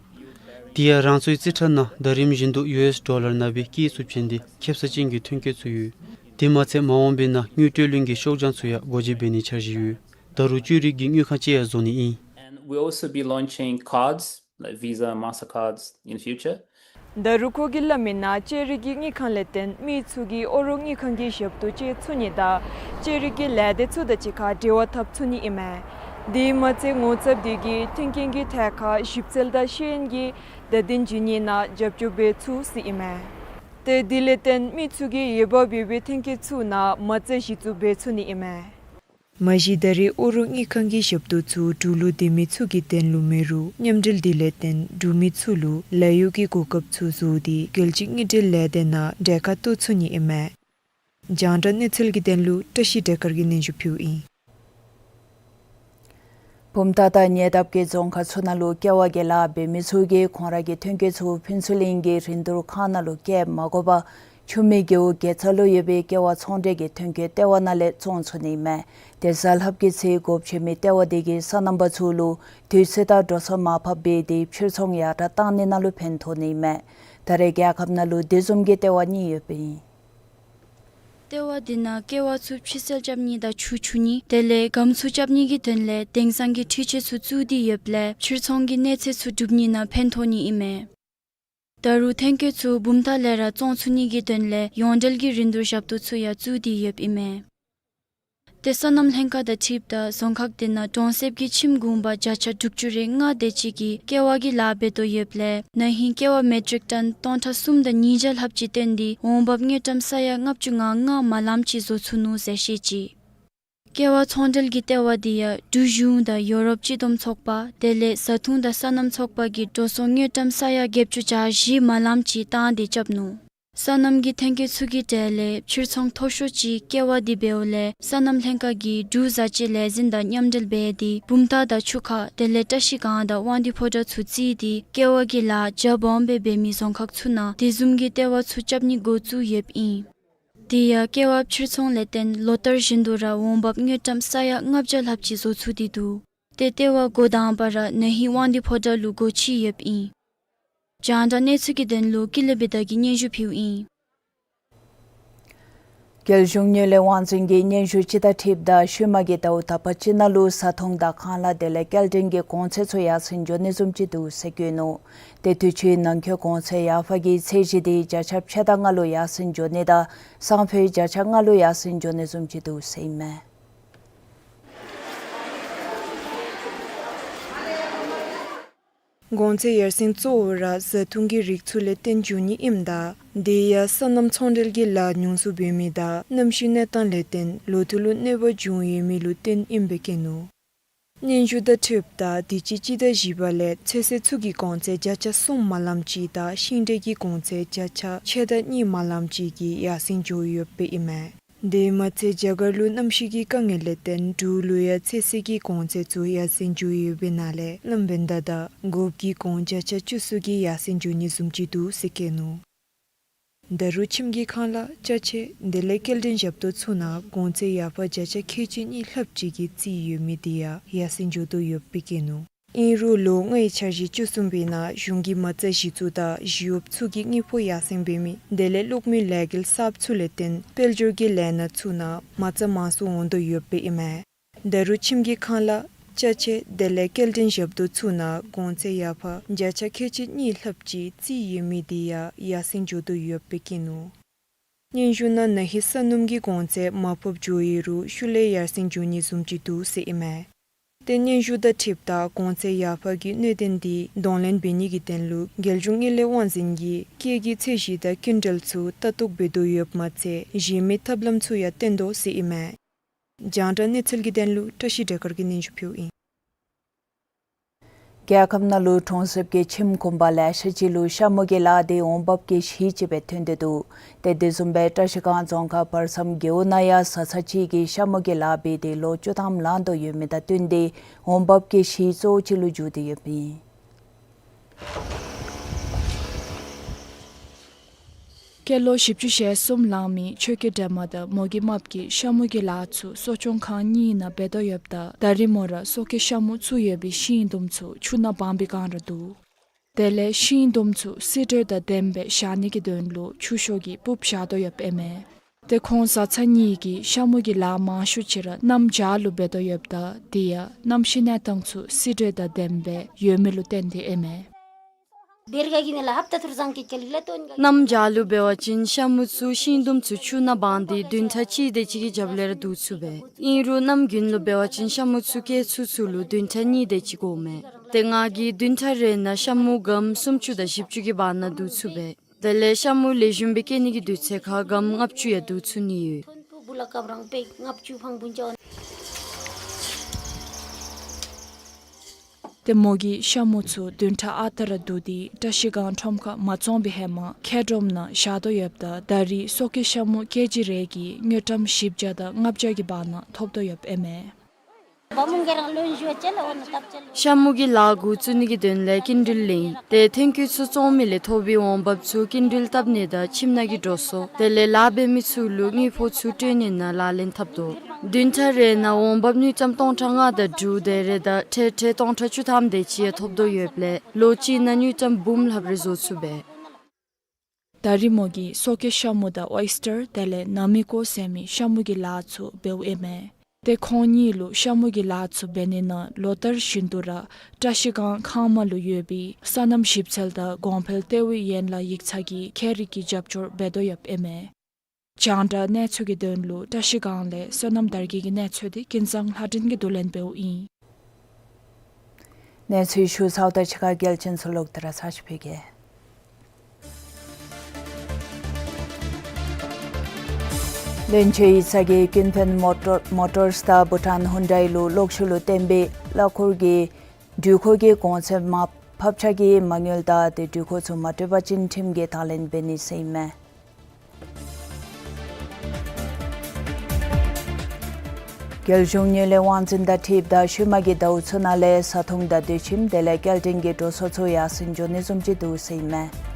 དེ་ཡང་རང་སོའི་རྩིས་ཁྲ་ནང་ཟླ་རིམ་བཞིན་དུ་ཡུ་ཨེས་ཌོ་ལར་ནང་སྦེ་སྐྱེད་ཚུགསཔ་ཅིན་དེ་ཁེབ་ས་ཅན་གྱི་ཐོན་སྐྱེད་ཚུ་ཡོད། དེ་མ་ཚད་མ་འོངས་པའི་ནང་དངུལ་སྤྲོད་ལེན་གྱི་ཤོག་བྱང་ཚུ་ཡང་སྒོ་འབྱེད་འབད་ནིའི་འཆར་གཞི་ཡོད། ད་རུང་བཅོས་རིག་གི་དངུལ་ཁང་ཅིག་ཡང་བཟོ་ནི་ཨིན། And we'll also be launching cards, like Visa, Mastercards in the future. ད་རུང་ཁོ་གིས་སླབ་མིའི་ནང་བཅོས་རིག་གི་དངུལ་ཁང་ལས་བརྟེན་མི་ཚུ་གིས་ཨོ་རོག་དངུལ་ཁང་གི་ཞབས་ཏོག་སྤྱོད་ཚུགས་ནི་དང་བཅོས་རིག་གི་ལས་སྡེ་ཚུ་དང་གཅིག་ཁར་འབྲེལ་བ་འཐབ་ཚུགས་ནི་ཨིན་མས། དེ་མ་ཚད་ངོ་ཚབ་འདི་གིས་མཐུན་རྐྱེན་གྱི་ཐད་ཁར་ཞིབ་འཚོལ་དང་ཤེས་ཡོན་གྱི་བརྡ་དོན་བྱིན་ནི་ནང་རྒྱབ་སྐྱོར་འབད་ཚུགས་ཟེར་ཨིན་མས། ཏེ་དེ་ལས་བརྟེན་མི་ཚུ་གིས་འོས་འབབ་ཡོད་པའི་ཐོན་སྐྱེད་ཚུ་ནང་མ་རྩ་གཞི་བཙུགས་འབད་ཚུགས་ནི་ཨིན་མས། མ་གཞི་ད་རེས་ཨོ་རོག་དངུལ་ཁང་གི་ཞབས་ཏོག་ཚུ་འབྲུག་ལུ་སྡོད་མི་ཚུ་གི་དོན་ལུ་མེད་རུང་མཉམ་འབྲེལ་འདི་ལས་བརྟེན་འབྲུག་མི་ཚུ་ལུ་ལཱ་གཡོག་གི་གོ་སྐབས་ཚུ་བཟོ་སྟེ་རྒྱལ་སྤྱིའི་དངུལ་འབྲེལ་ལས་སྡེ་ནང་གྲལ་ཁར་གཏོགས་ཚུགས་ནི་ཨིན་མས། རྒྱང་བསྒྲགས་གནས་ཚུལ་གྱི་དོན་ལུ་བཀྲ་ཤིས་བདེ་དཀར་གྱིས་སྙན་ཞུ་ཕུལཝ་ཨིན། བུམ་ཐང་དང་ཉེ་འདབས་ཀྱི་རྫོང་ཁག་ཚུ་ནང་ལུ་ཀེ་བ་གི་ལཱ་འབད་མི་ཚུ་གིས་ཁོང་ར་གི་ཐོན་སྐྱེད་ཚུ་ཕུན་ཚོགས་གླིང་གི་རིན་བསྡུར་ཁང་ནང་ལུ་བསྐྱལ་མ་དགོ་པར་ཆུ་སྨད་རྒེད་འོག་དགེ་རྩ་ལུ་ཡོད་པའི་ཀེ་བ་ཚོང་འབྲེལ་གྱི་ཐོན་སྐྱེད་ལྟེ་བ་ནང་ལས་བཙོང་ཚུགས་ནི་ཨིན་མས། ཏེ་གཟའ་ལྷགཔ་གི་ཚེ་སྒོ་ཕྱེ་མི་ལྟེ་བ་འདི་གིས་སོ་ནམ་པ་ཚུ་ལུ་དུས་ཚོད་དང་འགྲོ་སོང་མར་ཕབ་འབད་དེ་ཕྱིར་ཚོང་ཡར་དྲག་བཏང་ནི་ནང་ལུ་ཕན་ཐོགས་ནི་ཨིན་མས། ད་རེས་རྒྱལ་ཁབ་ནང་ལུ་དེ་བཟུམ་གྱི་ལྟེ་བ་གཉིས་ཡོདཔ་ཨིན། ལྟེ་བ་འདི་ནང་ཀེ་བ་ཚུ་ཕྱི་སེལ་རྐྱབ་ནི་དང་ཆུ་འཁྱུ་ནི་དེ་ལས་སྒམ་ཚུ་རྐྱབ་ནི་གི་དོན་ལས་དེང་སང་གི་འཕྲུལ་ཆས་ཚུ་བཙུགས་ཏེ་ཡོདཔ་ལས་ཕྱིར་ཚོང་གི་གནས་ཚད་ཚུ་སྒྲུབ་ནི་ནང་ཕན་ཐོགས་ནི་ཨིན་མས། ད་རུང་ཐོན་སྐྱེད་ཚུ་བུམ་ཐང་ལས་ར་བཙོང་ཚུགས་ནི་གི་དོན་ལས་ཡོངས་འབྲེལ་གྱི་རིན་བསྡུར་ཞབས་ཏོག་ཚུ་ཡང་བཙུགས་ཏེ་ཡོདཔ་ཨིན་མས། ཏེ་སོ་ནམ་ལྷན་ཁག་དང་འཁྲིལཝ་ད་རྫོང་ཁག་འདི་ནང་གྲོང་གསེབ་ཀྱི་ཁྱིམ་གུང་པ་བརྒྱ་ཆ་དྲུག་ཅུ་རེ་ལྔ་དེ་ཅིག་གིས་ཀེ་བ་གི་ལཱ་འབད་དོ་ཡོདཔ་ལས་ན་ཧིང་ཀེ་བ་མེ་ཊིག་ཊོན་སྟོང་ཕྲག་གསུམ་དང་ཉིས་བརྒྱ་ལྷགཔ་ཅིག་བཏོན་ཏེ་འོང་འབབ་དངུལ་ཀྲམ་ས་ཡ་ལྔ་བཅུ་ང་ལྔ་མ་ལངམ་ཅིག་བཟོ་ཚུགས་ནུག་ཟེར་བཤད་ཅི། ཀེ་བ་ཚོང་འབྲེལ་གྱི་ལྟེ་བ་འདི་ཡང་འབྲུག་གཞུང་དང་ཡོ་རོབ་སྤྱི་བསྡོམས་ཚོགས་པ་དེ་ལས་བཟའ་འཐུང་དང་སོ་ནམ་ཚོགས་པ་གིས་འགྲོ་སོང་དངུལ་ཀྲམ་ས་ཡ་བརྒྱད་ཅུ་གྱ་བཞི་མ་ལངམ་ཅིག་བཏང་སྟེ་རྐྱབ་ནུག། སོ་ནམ་གྱི་ཐོན་སྐྱེད་ཚུ་གི་གྲས་ལས་ཕྱིར་ཚོང་མཐོ་ཤོས་ཅིག་ཀེ་བ་འདི་འབདཝ་ལས་སོ་ནམ་ལྷན་ཁག་གིས་འབྲུག་བཟའ་བཅའ་ལས་འཛིན་དང་མཉམ་འབྲེལ་འབད་དེ་བུམ་ཐང་དང་ཆུ་ཁ་དེ་ལས་བཀྲ་ཤིས་སྒང་དང་དབང་འདུས་ཕོ་བྲང་ཚུ་བརྩིས་ཏེ་ཀེ་བ་གི་ལཱ་རྒྱ་སྦོམ་སྦེ་འབད་མི་རྫོང་ཁག་ཚུ་ནང་དེ་བཟུམ་གྱི་ལྟེ་བ་ཚུ་རྐྱབ་ནི་འགོ་བཙུགས་ཡོདཔ་ཨིན། དེ་ཡང་ཀེ་བ་ཕྱིར་ཚོང་ལས་བརྟེན་ལོ་ལྟར་བཞིན་དུ་ར་འོང་འབབ་དངུལ་ཀྲམ་ས་ཡ་ལྔ་བརྒྱ་ལྷགཔ་ཅིག་བཟོ་ཚུགས་ཏེ་འདུག། ཏེ་ལྟེ་བ་འགོ་དང་པ་ར་ན་ཧིང་དབང་འདུས་ཕོ་བྲང་ལུ་སྒོ་ཕྱེ་ཡོདཔ་ཨིན། རྒྱང་བསྒྲགས་གནས་ཚུལ་གྱི་དོན་ལུ་ཀུན་ལེགས་བི་དྷ་གིས་སྙན་ཞུ་ཕུལཝ་ཨིན། རྒྱལ་གཞུང་དངུལ་ལས་དབང་འཛིན་གྱི་སྙན་ཞུ་ཅིག་དང་འཁྲིལཝ་ད་ཤུལ་མ་གི་ཟླཝ་དག་པ་ཅིག་ནང་ལུ་བཟའ་འཐུང་དང་ཁང་གླ་དེ་ལས་སྐྱེལ་འདྲེན་གྱི་གོང་ཚད་ཚུ་ཡར་སེང་འགྱོ་ནི་བཟུམ་ཅིག་འདུག་ཟེར་བཀོད་ནུག། ཏེ་དུས་ཅི་ནང་འཁོད་གོང་ཚད་ཡར་འཕར་གྱི་ཚད་གཞི་དེ་བརྒྱ་ཆ་ཕྱེད་དང་ལྔ་ལུ་ཡར་སེང་འགྱོ་ནི་དང་སང་ཕོད་བརྒྱ་ཆ་ལྔ་ལུ་ཡར་སེང་འགྱོ་ནི་བཟུམ་ཅིག་འདུག་ཟེར་ཨིན་མས། གོང་ཚད་ཡར་སེང་གཙོ་བོ་ར་བཟའ་འཐུང་གི་རིགས་ཚུ་ལས་བརྟེན་འགྱོ་ནི་ཨིནམ་ད་དེ་ཡང་སོ་ནམ་ཚོང་འབྲེལ་གྱི་ལཱ་ཉུང་སུ་འབད་མི་དང་གནམ་གཤིས་གནས་སྟངས་ལས་བརྟེན་ལོ་ཐོག་ལུ་གནོད་པ་འབྱུང་ཡོད་མི་ལུ་བརྟེན་ཨིནམ་སྦེ་བཀོད་ནུག། སྙན་ཞུ་དང་འཁྲིལཝ་ད་དུས་ཅི་སྤྱི་ཟླ་བཞི་པ་ལས་ཚོད་བསྲེ་ཚུ་གི་གོང་ཚད་བརྒྱ་ཆ་གསུམ་མ་ལམ་ཅིག་དང་ཤིང་འབྲས་ཀྱི་གོང་ཚད་བརྒྱ་ཆ་ཕྱེད་དང་གཉིས་མ་ལམ་ཅིག་གིས་ཡར་སེང་འགྱོ་ཡོདཔ་ཨིན་མས། དེ་མ་ཚད་རྒྱ་གར་ལུ་གནམ་གཤིས་ཀྱི་དཀའ་ངལ་ལས་བརྟེན་འབྲུག་ལུ་ཡང་ཚོད་བསྲེ་གི་གོང་ཚད་ཚུ་ཡར་སེང་འགྱོ་ཡོདཔ་ཨིན་ན་ལས་ལམ་བེན་ད་དང་སྒོགཔ་གི་གོང་བརྒྱ་ཆ་བཅུ་གསུམ་གྱིས་ཡར་སེང་འགྱོ་ནི་བཟུམ་ཅིག་འདུག་ཟེར་བཀོད་ནུག། ད་རུང་ཁྱིམ་གྱི་ཁང་གླ་ཅ་ཆས་དེ་ལས་སྐྱེལ་འདྲེན་ཞབས་ཏོག་ཚུ་ནང་གོང་ཚད་ཡར་འཕར་བརྒྱ་ཆ་ཁལ་གཅིག་གཉིས་ལྷགཔ་ཅིག་གིས་བརྩིས་ཡོད་མི་དེ་ཡང་ཡར་སེང་འགྱོ་དོ་ཡོདཔ་སྦེ་བཀོད་ནུག། ཨིན་རུང་ལོ་ལྔའི་འཆར་གཞི་བཅུ་གསུམ་པའི་ནང་གཞུང་གིས་མ་རྩ་གཞི་བཙུགས་དང་གཞི་འོགཔ་ཚུ་གི་དངུལ་ཕོགས་ཡར་སེང་འབད་མི་དེ་ལས་གློག་མེའི་ལས་འགུལ་གསརཔ་ཚུ་ལས་བརྟེན་དཔལ་འབྱོར་གྱི་ལས་སྣ་ཚུ་ནང་མ་རྩ་མང་སུ་འོང་དོ་ཡོདཔ་ཨིན་མས། ད་རུང་ཁྱིམ་གྱི་ཁང་གླ་ཅ་ཆས་དེ་ལས་སྐྱེལ་འདྲེན་ཞབས་ཏོག་ཚུ་ནང་གོང་ཚད་ཡར་འཕར་བརྒྱ་ཆ་ཁལ་གཅིག་གཉིས་ལྷགཔ་ཅིག་བརྩིས་ཡོད་མི་དེ་ཡང་ཡར་སེང་འགྱོ་དོ་ཡོདཔ་སྦེ་བཀོད་ནུག། སྙན་ཞུ་ནང་ན་ཧིང་ས་སྣུམ་གྱི་གོང་ཚད་མར་ཕབ་འགྱོ་ཡོད་རུང་ཤུལ་ལས་ཡར་སེང་འགྱོ་ནི་བཟུམ་ཅིག་འདུག་ཟེར་ཨིན་མས། ཏེ་སྙན་ཞུ་དང་འཁྲིལཝ་ད་གོང་ཚད་ཡར་འཕར་གྱི་གནད་དོན་དེ་གདོང་ལེན་འབད་ནི་གི་དོན་ལུ་རྒྱལ་གཞུང་དངུལ་ལས་དབང་འཛིན་གྱིས་སྐྱེད་ཀྱི་ཚད་གཞི་དང་སྐྱིན་འགྲུལ་ཚུ་ལྟ་རྟོག་འབད་དོ་ཡོདཔ་མ་ཚད་གཞན་མི་ཐབས་ལམ་ཚུ་ཡང་བཏོན་དོ་ཟེར་ཨིན་མས། རྒྱང་བསྒྲགས་གནས་ཚུལ་གྱི་དོན་ལུ་བཀྲ་ཤིས་སྒྲོལ་དཀར་གྱིས་སྙན་ཞུ་ཕུལཝ་ཨིན། རྒྱལ་ཁབ་ནང་ལུ་གྲོང་གསེབ་ཀྱི་ཁྱིམ་གུང་པ་ལེ་ཤ་ཅིག་ལུ་ཤ་མུ་གི་ལཱ་དེ་འོང་འབབ་ཀྱི་གཞི་ཅིག་སྦེ་ཐོན་ཏེ་འདུག། ཏེ་དེ་བཟུམ་སྦེ་བཀྲ་ཤིས་སྒང་རྫོང་ཁག་བར་མཚམས་རྒེད་འོག་ནང་ཡང་བཟའ་ཚང་ཅིག་གིས་ཤ་མུ་གི་ལཱ་འབད་དེ་ལོ་བཅུ་ཐམ་ལང་དོ་ཡོད་མི་དང་བསྟུན་ཏེ་འོང་འབབ་ཀྱི་གཞི་གཙོ་བོ་ཅིག་ལུ་འགྱུར་ཏེ་ཡོདཔ་ཨིན། སྐྱེས་ལོ་བཞི་བཅུ་ཞེ་གསུམ་ལང་མི་ཆོས་སྐྱིད་སྒྲོལ་མ་དང་མོ་གི་རྨགཔ་གིས་ཤ་མུ་གི་ལཱ་ཚུ་གསོ་སྐྱོང་ཁང་གཉིས་ནང་འབད་དོ་ཡོདཔ་ད་ད་རིས་མོ་ར་སོ་སྐྱེ་ཤ་མུ་བཙུགས་ཡོད་པའི་ཤིང་དུམ་ཚུ་ཆུ་ནང་སྦང་པའི་བསྒང་ར་འདུག། དེ་ལས་ཤིང་དུམ་ཚུ་བསིལ་དྲོད་དང་ལྡནམ་སྦེ་བཞག་ནི་གི་དོན་ལུ་ཆུ་ཤོག་གི་སྤུབས་བཞག་དོ་ཡོདཔ་ཨིན་མས། ཏེ་ཁོང་བཟའ་ཚང་གཉིས་ཀྱིས་ཤ་མུ་གི་ལཱ་མང་ཤོས་ཅིག་ར་གནམ་བྱཱར་ལུ་འབད་དོ་ཡོདཔ་ད་དེ་ཡང་གནམ་གཤིས་གནས་སྟངས་ཚུ་བསིལ་དྲོད་དང་ལྡནམ་སྦེ་ཡོད་མི་ལུ་བརྟེན་ཏེ་ཨིན་མས། གནམ་བྱཱར་ལུ་འབད་བ་ཅིན་ཤ་མུ་ཚུ་ཤིང་དུམ་ཚུ་ཆུ་ནང་སྦང་སྟེ་བདུན་ཕྲག་གཅིག་དེ་ཅིག་གི་རྒྱབ་ལས་ར་བསྡུ་ཚུགས་པས། ཨིན་རུང་གནམ་དགུན་ལུ་འབད་བ་ཅིན་ཤ་མུ་ཚུ་སྐྱེ་ཚུགས་ཚུགས་ལུ་བདུན་ཕྲག་གཉིས་དེ་ཅིག་འགོརཝ་མས། ཏེ་ང་གིས་བདུན་ཕྲག་རེ་ནང་ཤ་མུ་སྒམ་སུམ་ཅུ་དང་བཞི་བཅུ་གི་བར་ན་བསྡུ་ཚུགས་པས། དེ་ལས་ཤ་མུ་ལེགས་ཤོམ་སྦེ་སྐྱེ་ནི་གི་དུས་ཚོད་ཁར་སྒམ་ལྔ་བཅུ་ཡང་བསྡུ་ཚུགས་ནི་ཡོད། ཏེ་མོ་གིས་ཤ་མུ་ཚུ་བདུན་ཕྲག་ཨ་རྟག་ར་བསྡུ་སྟེ་བཀྲ་ཤིས་སྒང་ཁྲོམ་ཁར་མ་བཙོང་པའི་ཧེ་མ་ཁྱེག་སྒྲོམ་ནང་བཞག་དོ་ཡོདཔ་ད་ད་རིས་སོ་སྐྱེ་ཤ་མུ་ཀེ་ཇི་རེ་གིས་དངུལ་ཀྲམ་བཞི་བརྒྱ་དང་ལྔ་བརྒྱ་གི་བར་ན་ཐོབ་དོ་ཡོདཔ་ཨིན་མས། ཤ་མུ་གི་ལཱ་འགོ་བཙུགས་ནི་གི་དོན་ལས་སྐྱིན་འགྲུལ་ལེན། ཏེ་ཐོན་སྐྱེད་ཚུ་བཙོང་མི་ལས་ཐོབ་པའི་འོང་འབབ་ཚུ་སྐྱིན་འགྲུལ་བཏབ་ནི་དང་ཁྱིམ་ནང་གི་འགྲོ་སོང་དེ་ལས་ལཱ་འབད་མི་ཚུ་ལུ་དངུལ་ཕོགས་ཚུ་སྤྲོད་ནི་ནང་ལག་ལེན་འཐབ་དོ། བདུན་ཕྲག་རེ་ནང་འོང་འབབ་དངུལ་ཀྲམ་སྟོང་ཕྲག་ལྔ་དང་དྲུག་དེ་རེ་དང་ཁྲལ་ཁྲལ་སྟོང་ཕྲག་བཅུ་ཐམ་དེ་ཅིག་ཡང་ཐོབ་དོ་ཡོདཔ་ལས་ལོ་གཅིག་ནང་དངུལ་ཀྲམ་འབུམ་ལྷགཔ་རེ་བཟོ་ཚུགས་པས། ད་རིས་མོ་གིས་སོ་སྐྱེ་ཤ་མུ་དང་ཨོའི་སི་ཊར་དེ་ལས་ན་མི་ཀོ་ཟེར་མི་ཤ་མུ་གི་ལཱ་ཚུ་འབདཝ་ཨིན་མས། ཏེ་ཁོང་གཉིས་ལུ་ཤ་མུ་གི་ལཱ་ཚུ་འབད་ནི་ནང་ལོ་ལྟར་བཞིན་དུ་ར་བཀྲ་ཤིས་སྒང་ཁང་མ་ལུ་ཡོད་པའི་སོ་ནམ་ཞིབ་འཚོལ་དང་གོང་འཕེལ་ལྟེ་བའི་ཡན་ལག་ཡིག་ཚང་གིས་ཁྱད་རིག་གི་རྒྱབ་སྐྱོར་འབད་དོ་ཡོདཔ་ཨིན་མས། རྒྱང་བསྒྲགས་གནས་ཚུལ་གྱི་དོན་ལུ་བཀྲ་ཤིས་སྒང་ལས་བསོད་ནམས་དར་རྒྱས་ཀྱི་གནས་ཚུལ་དེ་ཀུན་བཟང་ལྷ་སྒྲོན་གྱིས་བསྡུ་ལེན་འབདཝ་ཨིན། གནས་ཚུལ་ཞུ་ཚརཝ་ད་ཕྱི་ཁ་གལ་ཆེན་ཚུ་ལོག་སྟེ་ར་ཚར་ཅིག་ཕུལ་གེ། བློན་ཆེན་ཡིག་ཚང་གིས་ཀུན་ཕན་མོ་ཊོར་མོ་ཊོརསི་དང་བྷུ་ཊཱན་ཧུན་ཌའི་ལུ་གློག་ཤུགས་ལུ་བརྟེན་པའི་གླ་འཁོར་གྱི་འགྲུལ་འཁོར་གྱི་གོང་ཚད་མར་ཕབ་ཆག་གི་མ་དངུལ་དང་དེ་འགྲུལ་འཁོར་ཚུ་མ་སྤྲོད་པ་ཅིན་ཁྲིམས་ཀྱི་དང་ལེན་འབད་ནི་ཟེར་ཨིན་མས། རྒྱལ་གཞུང་དངུལ་ལས་དབང་འཛིན་དང་འཁྲིལཝ་ད་ཤུལ་མ་གི་ཟླཝ་ཚུ་ནང་ལས་བཟའ་འཐུང་དང་དུས་ཁྱིམ་དེ་ལས་སྐྱེལ་འདྲེན་གྱི་འགྲོ་སོང་ཚུ་ཡར་སེང་འགྱོ་ནི་བཟུམ་ཅིག་འདུག་ཟེར་ཨིན་མས།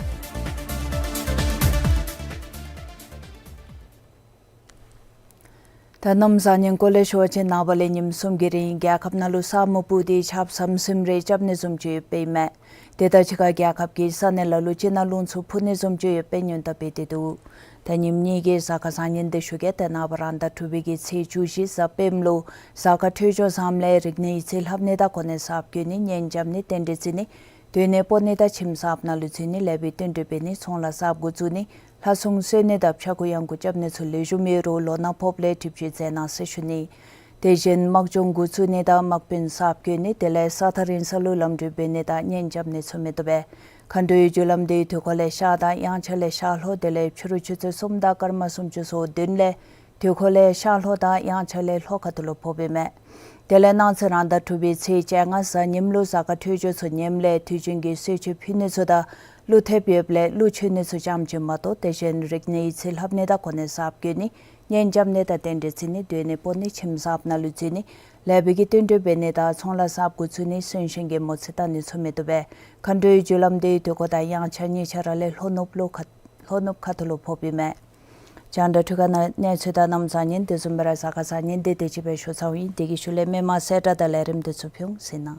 ད་གནམ་བཟང་ངན་སྐོར་ལས་ཞུ་བ་ཅིན་ནངས་པ་ལས་ཉིནམ་གསུམ་གྱི་རིང་རྒྱལ་ཁབ་ནང་ལུ་ས་སྨུག་སྤུབས་ཏེ་ཆརཔ་ཟམ་ཟིམ་རེ་རྐྱབ་ནི་བཟུམ་ཅིག་ཡོདཔ་ཨིན་མས། དེ་དང་གཅིག་ཁར་རྒྱལ་ཁབ་ཀྱི་ས་གནས་ལ་ལུ་ཅིག་ནང་རླུང་འཚུབ་འཕུ་ནི་བཟུམ་ཅིག་ཡོདཔ་སྦེ་སྔོན་བརྡ་འབད་དེ་འདུག། ད་ཉིནམ་གཉིས་ཀྱི་གཟའ་སྐར་བཟང་ངན་དེ་ཞུ་གེ། ཏེ་ནངས་པ་རང་ཟླ་དྲུག་པའི་གི་ཚེས་བཅུ་བཞི་གཟའ་སྤེནམ་ལུ་གཟའ་སྐར་འཕྲོད་སྦྱོར་བཟངམ་ལས་རིག་གནས་ཡིག་རྩིས་ལྷབ་ནི་དང་གོ་གནས་གསརཔ་བསྐོ་ནི་གཉེན་རྐྱབ་ནི་རྟེན་འབྲེལ་བརྩི་ནི་སྡོད་གནས་སྤོ་ནི་དང་ཁྱིམ་གསརཔ་ནང་ལུ་འཛུལ་ནི་ལེགས་པའི་དོན་སྒྲུབ་འབད་ནི་ཚོང་ལཱ་གསརཔ་འགོ་བཙུགས་ནི་ལྷ་སྲུང་གསོལ་ནི་དང་ཕྱྭ་འགུགས་གཡང་འགུགས་རྐྱབ་ནི་ཚུ་ལེགས་ཤོམ་ཡོད་རུང་ལོ་ན་ཕོགཔ་ལས་གྲིབ་བྱེད་མཛད་གནང་ཟེར་ཞུ་ནི། དེ་བཞིན་དམག་སྦྱོང་འགོ་བཙུགས་ནི་དང་དམག་དཔོན་གསརཔ་བསྐོ་ནི་དེ་ལས་ས་ཐག་རིང་ས་ལུ་ལམ་འགྲུལ་འབད་ནི་དང་གཉེན་རྐྱབ་ནི་ཚུ་མི་བཏུབ་པས། མཁའ་འགྲོའི་རྒྱུ་ལམ་དེ་དུས་འཁོར་ལས་ཤར་དང་དབྱངས་འཆར་ལས་ཤར་ལྷོ་དེ་ལས་ཕྱི་རུ་ཆུ་ཚོད་གསུམ་དང་སྐར་མ་སུམ་ཅུ་སོ་བདུན་ལས་དུས་འཁོར་ལས་ཤར་ལྷོ་དང་དབྱངས་འཆར་ལས་ལྷོ་ཁ་ཐུག་ལུ་ཕོགཔ་ཨིན་མས། དེ་ལས་གནངས་ཚེ་རང་ཟླ་དྲུག་པའི་ཚེས་བཅོ་ལྔ་གཟའ་ཉིམ་ལུ་གཟའ་སྐར་འཕྲོད་སྦྱོར་ཚུ་ཉེསམ་ལས་དུས་རྒྱུན་གྱི་གསོལ་མཆོད་ཕུལ་ནི་ཚུ་དང་གླུ་ཐེབས་ཡོདཔ་ལས་གླུ་མཆོད་ནི་ཚུ་རྐྱངམ་ཅིག་མ་གཏོགས། དེ་བཞིན་རིག་གནས་ཡིག་རྩིས་ལྷབ་ནི་དང་གོ་གནས་གསརཔ་བསྐོ་ནི་གཉེན་རྐྱབ་ནི་དང་རྟེན་འབྲེལ་བརྩི་ནི་སྡོད་གནས་སྤོ་ནི་ཁྱིམ་གསརཔ་ནང་ལུ་འཛུལ་ནི་ལེགས་པའི་གི་དོན་སྒྲུབ་འབད་ནི་དང་ཚོང་ལཱ་གསརཔ་འགོ་བཙུགས་ནི་གསོན་གཤིན་གྱི་མོ་རྩིས་བཏང་ནི་ཚུ་མི་བཏུབ་པས། མཁའ་འགྲོའི་རྒྱུ་ལམ་དེ་དུས་འཁོར་དང་དབྱངས་འཆར་གཉིས་ཆ་ར་ལས་ལྷོ་ནུབ་ལུ་ཁ་ལྷོ་ནུབ་ཁ་ཐུག་ལུ་ཕོགཔ་ཨིན་མས། རྒྱང་བསྒྲགས་འཕྲུལ་ཁང་ནང་གནས་ཚུལ་དང་གནམ་བཟང་ངན་དེ་བཟུམ་སྦེ་ར་གཟའ་སྐར་བཟང་ངན་དེ་དེ་ཅིག་སྦེ་ཞུ་ཚརཝ་ཨིན། དེ་གི་ཤུལ་ལས་མི་མང་གསལ་བསྒྲགས་དང་ལས་རིམ་དེ་ཚུ་ཕུལ་འོང་ཟེར་ན།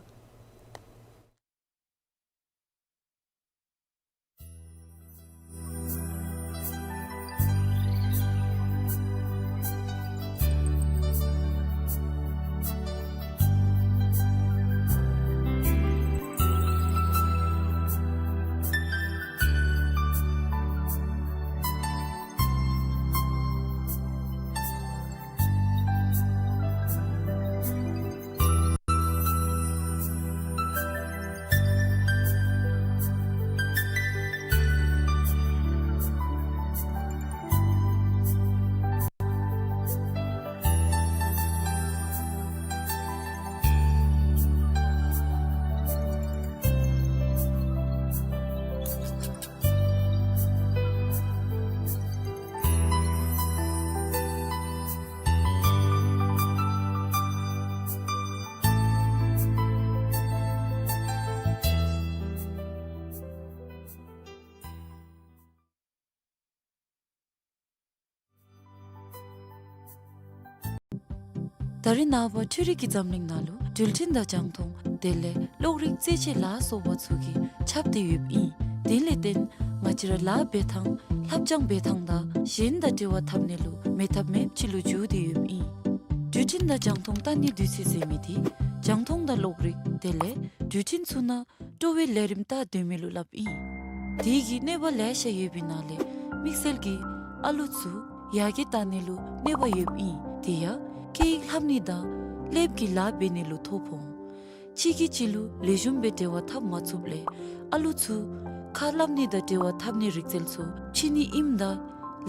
ད་རེས་ནངས་པ་འཕྲུལ་རིག་གི་འཛམ་གླིང་ནང་ལུ་འགྲུལ་འཕྲིན་དང་རྒྱང་མཐོང་དེ་ལས་གློག་རིག་རྩེད་ཆས་ལ་སོགས་པ་ཚུ་གིས་ཁྱབ་སྟེ་ཡོདཔ་ཨིན། དེ་ལས་བརྟེན་ང་བཅས་ར་ལཱ་འབད་ཐངས་ལྷབ་སྦྱང་འབད་ཐངས་དང་གཞན་དང་འབྲེལ་བ་འཐབ་ནི་ལུ་མེད་ཐབས་མེདཔ་ཅིག་ལུ་འགྱུར་ཏེ་ཡོདཔ་ཨིན། འགྲུལ་འཕྲིན་དང་རྒྱང་མཐོང་བལྟ་ནིའི་དུས་ཚོད་ཟེར་མི་དེ་རྒྱང་མཐོང་དང་གློག་རིག་དེ་ལས་འགྲུལ་འཕྲིན་ཚུ་ནང་སྤྲོ་བའི་ལས་རིམ་བལྟ་སྡོད་མི་ལུ་སླབ་ཨིན། དེ་གིས་གནོད་པ་ལེ་ཤ་ཡོད་པའི་ནང་ལས་དམིགས་བསལ་གྱིས་ཨ་ལུ་ཚུ་ཡར་རྒྱས་བཏང་ནི་ལུ་གནོད་པ་ཡོདཔ་ཨིན། དེ་ཡང་སྐད་ཡིག་ལྷབ་ནི་དང་ཀླདཔ་གི་ལཱ་འབད་ནི་ལུ་ཐོ་ཕོག་འོང་། གཅིག་གིས་གཅིག་ལུ་ལེགས་ཤོམ་སྦེ་འབྲེལ་བ་འཐབ་མ་ཚུགསཔ་ལས་ཨ་ལུ་ཚུ་ཁ་སླབ་ནི་དང་འབྲེལ་བ་འཐབ་ནིའི་རིག་རྩལ་ཚུ་ཕྱི་ནི་ཨིནམ་ད་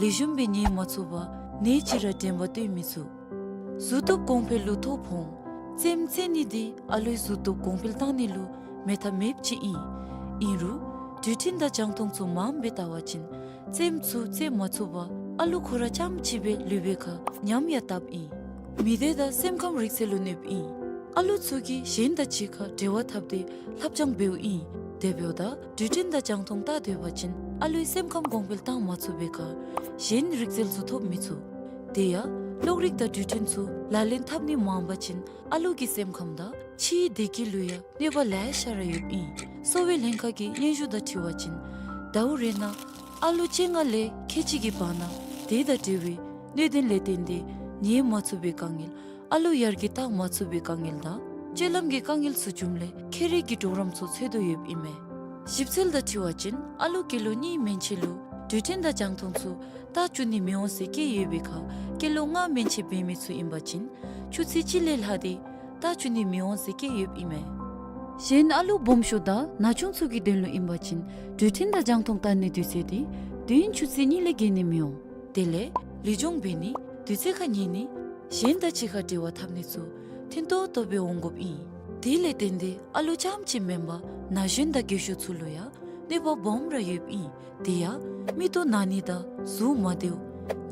ལེགས་ཤོམ་སྦེ་ཉན་མ་ཚུགས་པར་ནེ་ཅིག་ར་དྲན་པ་བཏོན་མི་ཚུགས། གཟུགས་སྟོབས་གོང་འཕེལ་ལུ་ཐོ་ཕོག་འོང་། རྩེདམོ་རྩེ་ནི་འདི་ཨ་ལུའི་གཟུགས་སྟོབས་གོང་འཕེལ་བཏང་ནི་ལུ་མེད་ཐབས་མེདཔ་ཅིག་ཨིན། ཨིན་རུང་འགྲུལ་འཕྲིན་དང་རྒྱང་མཐོང་ཚུ་མངམ་སྦེ་བལྟ་བ་ཅིན་རྩེདམོ་ཚུ་རྩེ་མ་ཚུགས་པར་ཨ་ལུ་ཁོ་ར་རྐྱངམ་ཅིག་སྦེ་ལུས་པའི་ཁར་ཉམས་ཡང་བཏབ་ཨིན། མི་སྡེ་དང་སེམས་ཁམས་རིག་རྩལ་ལུ་གནོདཔ་ཨིན། ཨ་ལུ་ཚུ་གིས་གཞན་དང་གཅིག་ཁར་འབྲེལ་བ་འཐབ་སྟེ་ལྷབ་སྦྱང་འབདཝ་ཨིན། དེ་འབདཝ་ད་འགྲུལ་འཕྲིན་དང་རྒྱང་མཐོང་བལྟ་སྡོད་པ་ཅིན་ཨ་ལུའི་སེམས་ཁམས་གོང་འཕེལ་བཏང་མ་ཚུགས་པའི་ཁར་གཞན་རིག་རྩལ་ཚུ་ཐོབ་མི་ཚུགས། དེ་ཡང་གློག་རིག་དང་འགྲུལ་འཕྲིན་ཚུ་ལག་ལེན་འཐབ་ནི་མངམ་པ་ཅིན་ཨ་ལུ་གི་སེམས་ཁམས་དང་ཕྱིའི་བདེ་སྐྱིད་ལུ་ཡང་གནོད་པ་ལེ་ཤ་ར་ཡོདཔ་ཨིན། གསོ་བའི་ལྷན་ཁག་གི་སྙན་ཞུ་དང་འཁྲིལ་བ་ཅིན་ཟླཝ་རེ་ནང་ཨ་ལུ་བཅོ་ལྔ་ལས་ཁལ་གཅིག་གི་བར་ན་དེ་དང་འབྲེལ་བའི་གནོད་དོན་ལས་བརྟེན་ཏེ་ཉལ་མ་ཚུགས་པའི་དཀའ་ངལ་ཨ་ལུ་ཡར་རྒྱས་བཏང་མ་ཚུགས་པའི་དཀའ་ངལ་དང་སྤྱོད་ལམ་གྱི་དཀའ་ངལ་ཚུ་བྱུངམ་ལས་ཁྱད་རིག་གི་གྲོགས་རམ་ཚུ་འཚོལ་དོ་ཡོདཔ་ཨིན་མས། ཞིབ་འཚོལ་དང་འཁྲིལ་བ་ཅིན་ཨ་ལུ་སྐྱེས་ལོ་གཉིས་མན་ཆད་ལུ་འགྲུལ་འཕྲིན་དང་རྒྱང་མཐོང་ཚུ་བལྟ་བཅུག་ནི་མི་འོང་ཟེར་བཀོད་ཡོད་པའི་ཁར་སྐྱེས་ལོ་ལྔ་མན་ཆད་འབད་མི་ཚུ་ཨིན་པ་ཅིན་ཆུ་ཚོད་གཅིག་ལས་ལྷག་སྟེ་བལྟ་བཅུག་ནི་མི་འོང་ཟེར་བཀོད་ཡོདཔ་ཨིན་མས། གཞན་ཨ་ལུ་སྦོམ་ཤོས་དང་ན་ཆུང་ཚུ་གི་དོན་ལུ་ཨིན་པ་ཅིན་འགྲུལ་འཕྲིན་དང་རྒྱང་མཐོང་བལྟ་ནིའི་དུས་ཚོད་དེ་དུས་ཡུན་ཆུ་ཚོད་གཉིས་ལས་བརྒལ་ནི་མི་འོང་། དེ་ལས་ལུས་སྦྱོང་འབད་ནི་དུས་ཚོད་ཁར་ཉལ་ནི་གཞན་དང་གཅིག་ཁར་འབྲེལ་བ་འཐབ་ནི་ཚུ་ཐོན་ཏོག་ཏོ་སྦེ་འོང་དགོཔ་ཨིན། དེ་ལས་བརྟེན་ཏེ་ཨ་ལུ་རྐྱངམ་ཅིག་མེན་པར་ན་གཞོན་དང་རྒས་ཤོས་ཚུ་ལུ་ཡང་གནོད་པ་སྦོམ་ར་ཡོདཔ་ཨིན། དེ་ཡང་མིག་ཏོ་ན་ནི་དང་གཟུགས་མ་བདེཝ་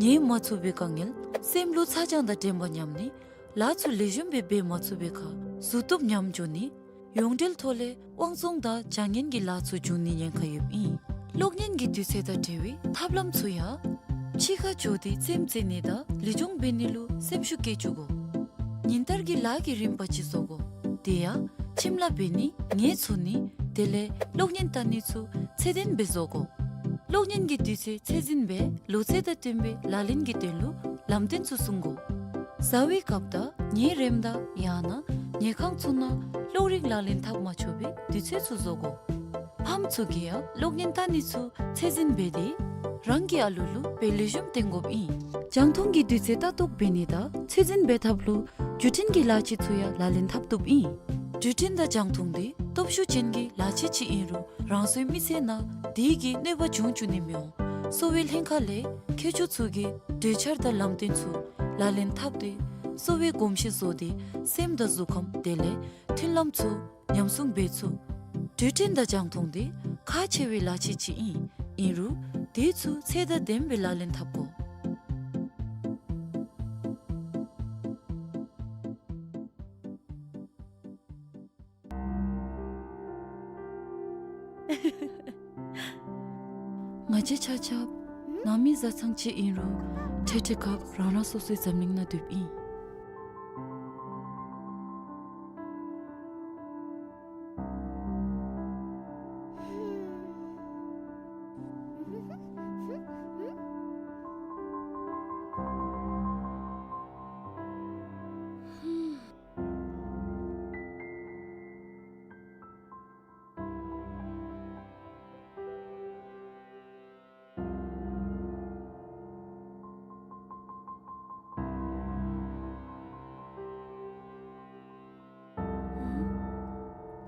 ཉལ་མ་ཚུགས་པའི་དཀའ་ངལ་སེམས་ལུ་ཚ་གྱང་དང་དྲན་པ་ཉམས་ནི་ལཱ་ཚུ་ལེགས་ཤོམ་སྦེ་འབད་མ་ཚུགས་པའི་ཁར་གཟུགས་སྟོབས་ཉམས་འགྱོ་ནི་ཡོངས་འབྲེལ་ཐོག་ལས་དབང་བཙོང་དང་བྱ་ངན་གྱི་ལཱ་ཚུ་འབྱུང་ནིའི་ཉེན་ཁ་ཡོདཔ་ཨིན། གློག་བརྙན་གྱི་དུས་ཚོད་དང་འབྲེལ་བའི་ཐབས་ལམ་ཚུ་ཡང་ཕྱི་ཁར་འགྱོ་སྟེ་རྩེདམོ་རྩེ་ནི་དང་ལུས་སྦྱོང་འབད་ནི་ལུ་སེམས་ཤུགས་བསྐྱེད་བཅུག་དགོ། ཉིན་ལྟར་གྱི་ལཱ་གི་རིམ་པ་ཅིག་བཟོ་དགོ། དེ་ཡང་ཁྱིམ་ལཱ་འབད་ནི་ངལ་འཚོ་ནི་དེ་ལས་གློག་བརྙན་བལྟ་ནི་ཚུ་ཚད་ལྡན་སྦེ་བཟོ་དགོ། གློག་བརྙན་གྱི་དུས་ཚོད་ཚད་འཛིན་འབད་ལོ་ཚད་དང་བསྟུན་པའི་ལག་ལེན་གྱི་དོན་ལུ་ལམ་སྟོན་ཚུ་གསུང་དགོ། བཟའ་བའི་སྐབས་དང་ཉལ་རནམ་ད་ཡང་ན་ཉལ་ཁང་ཚུ་ནང་གློག་རིག་ལག་ལེན་འཐབ་མ་ཆོག་པའི་དུས་ཚོད་ཚུ་བཟོ་དགོ། ཕམ་ཚུ་གིས་ཡང་གློག་བརྙན་བལྟ་ནི་ཚུ་ཚད་འཛིན་འབད་དེ་རང་གི་ཨ་ལུ་ལུ་དཔེ་ལེགས་ཤོམ་སྟོན་དགོཔ་ཨིན། རྒྱང་མཐོང་གི་དུས་ཚོད་ལྟ་རྟོག་འབད་ནི་དང་ཚད་འཛིན་འབད་ཐབས་ལུ་བརྒྱུད་འཕྲིན་གྱི་ལག་ཆས་ཚུ་ཡང་ལག་ལེན་འཐབ་བཏུབ་ཨིན། བརྒྱུད་འཕྲིན་དང་རྒྱང་མཐོང་འདི་སྟོབས་ཤུགས་ཅན་གྱི་ལག་ཆས་ཅིག་ཨིན་རུང་རང་སོའི་མི་ཚེ་ནང་དེ་གིས་གནོད་པ་འབྱུང་བཅུག་ནི་མི་འོང་། གསོ་བའི་ལྷན་ཁག་ལས་མཁས་མཆོག་ཚུ་གིས་གྲོས་འཆར་དང་ལམ་སྟོན་ཚུ་ལག་ལེན་འཐབ་སྟེ་གསོ་བའི་གོམས་གཤིས་བཟོ་སྟེ་སེམས་དང་གཟུགས་ཁམས་དེ་ལས་མཐུན་ལམ་ཚུ་ཉམས་སྲུང་འབད་ཚུགས། བརྒྱུད་འཕྲིན་དང་རྒྱང་མཐོང་འདི་ཁག་ཆེ་བའི་ལག་ཆས་ཅིག་ཨིན། ཨིན་རུང་དེ་ཚུ་ཚད་དང་ལྡནམ་སྦེ་ལག་ལེན་འཐབ་དགོ། ང་བཅས་ཆ་ཁྱབ་ནང་མི་བཟའ་ཚང་ཅིག་ཨིན་རུང་འཕྲལ་འཕྲལ་སྐབས་རང་རང་སོ་སོའི་འཛམ་གླིང་ནང་སྡོདཔ་ཨིན།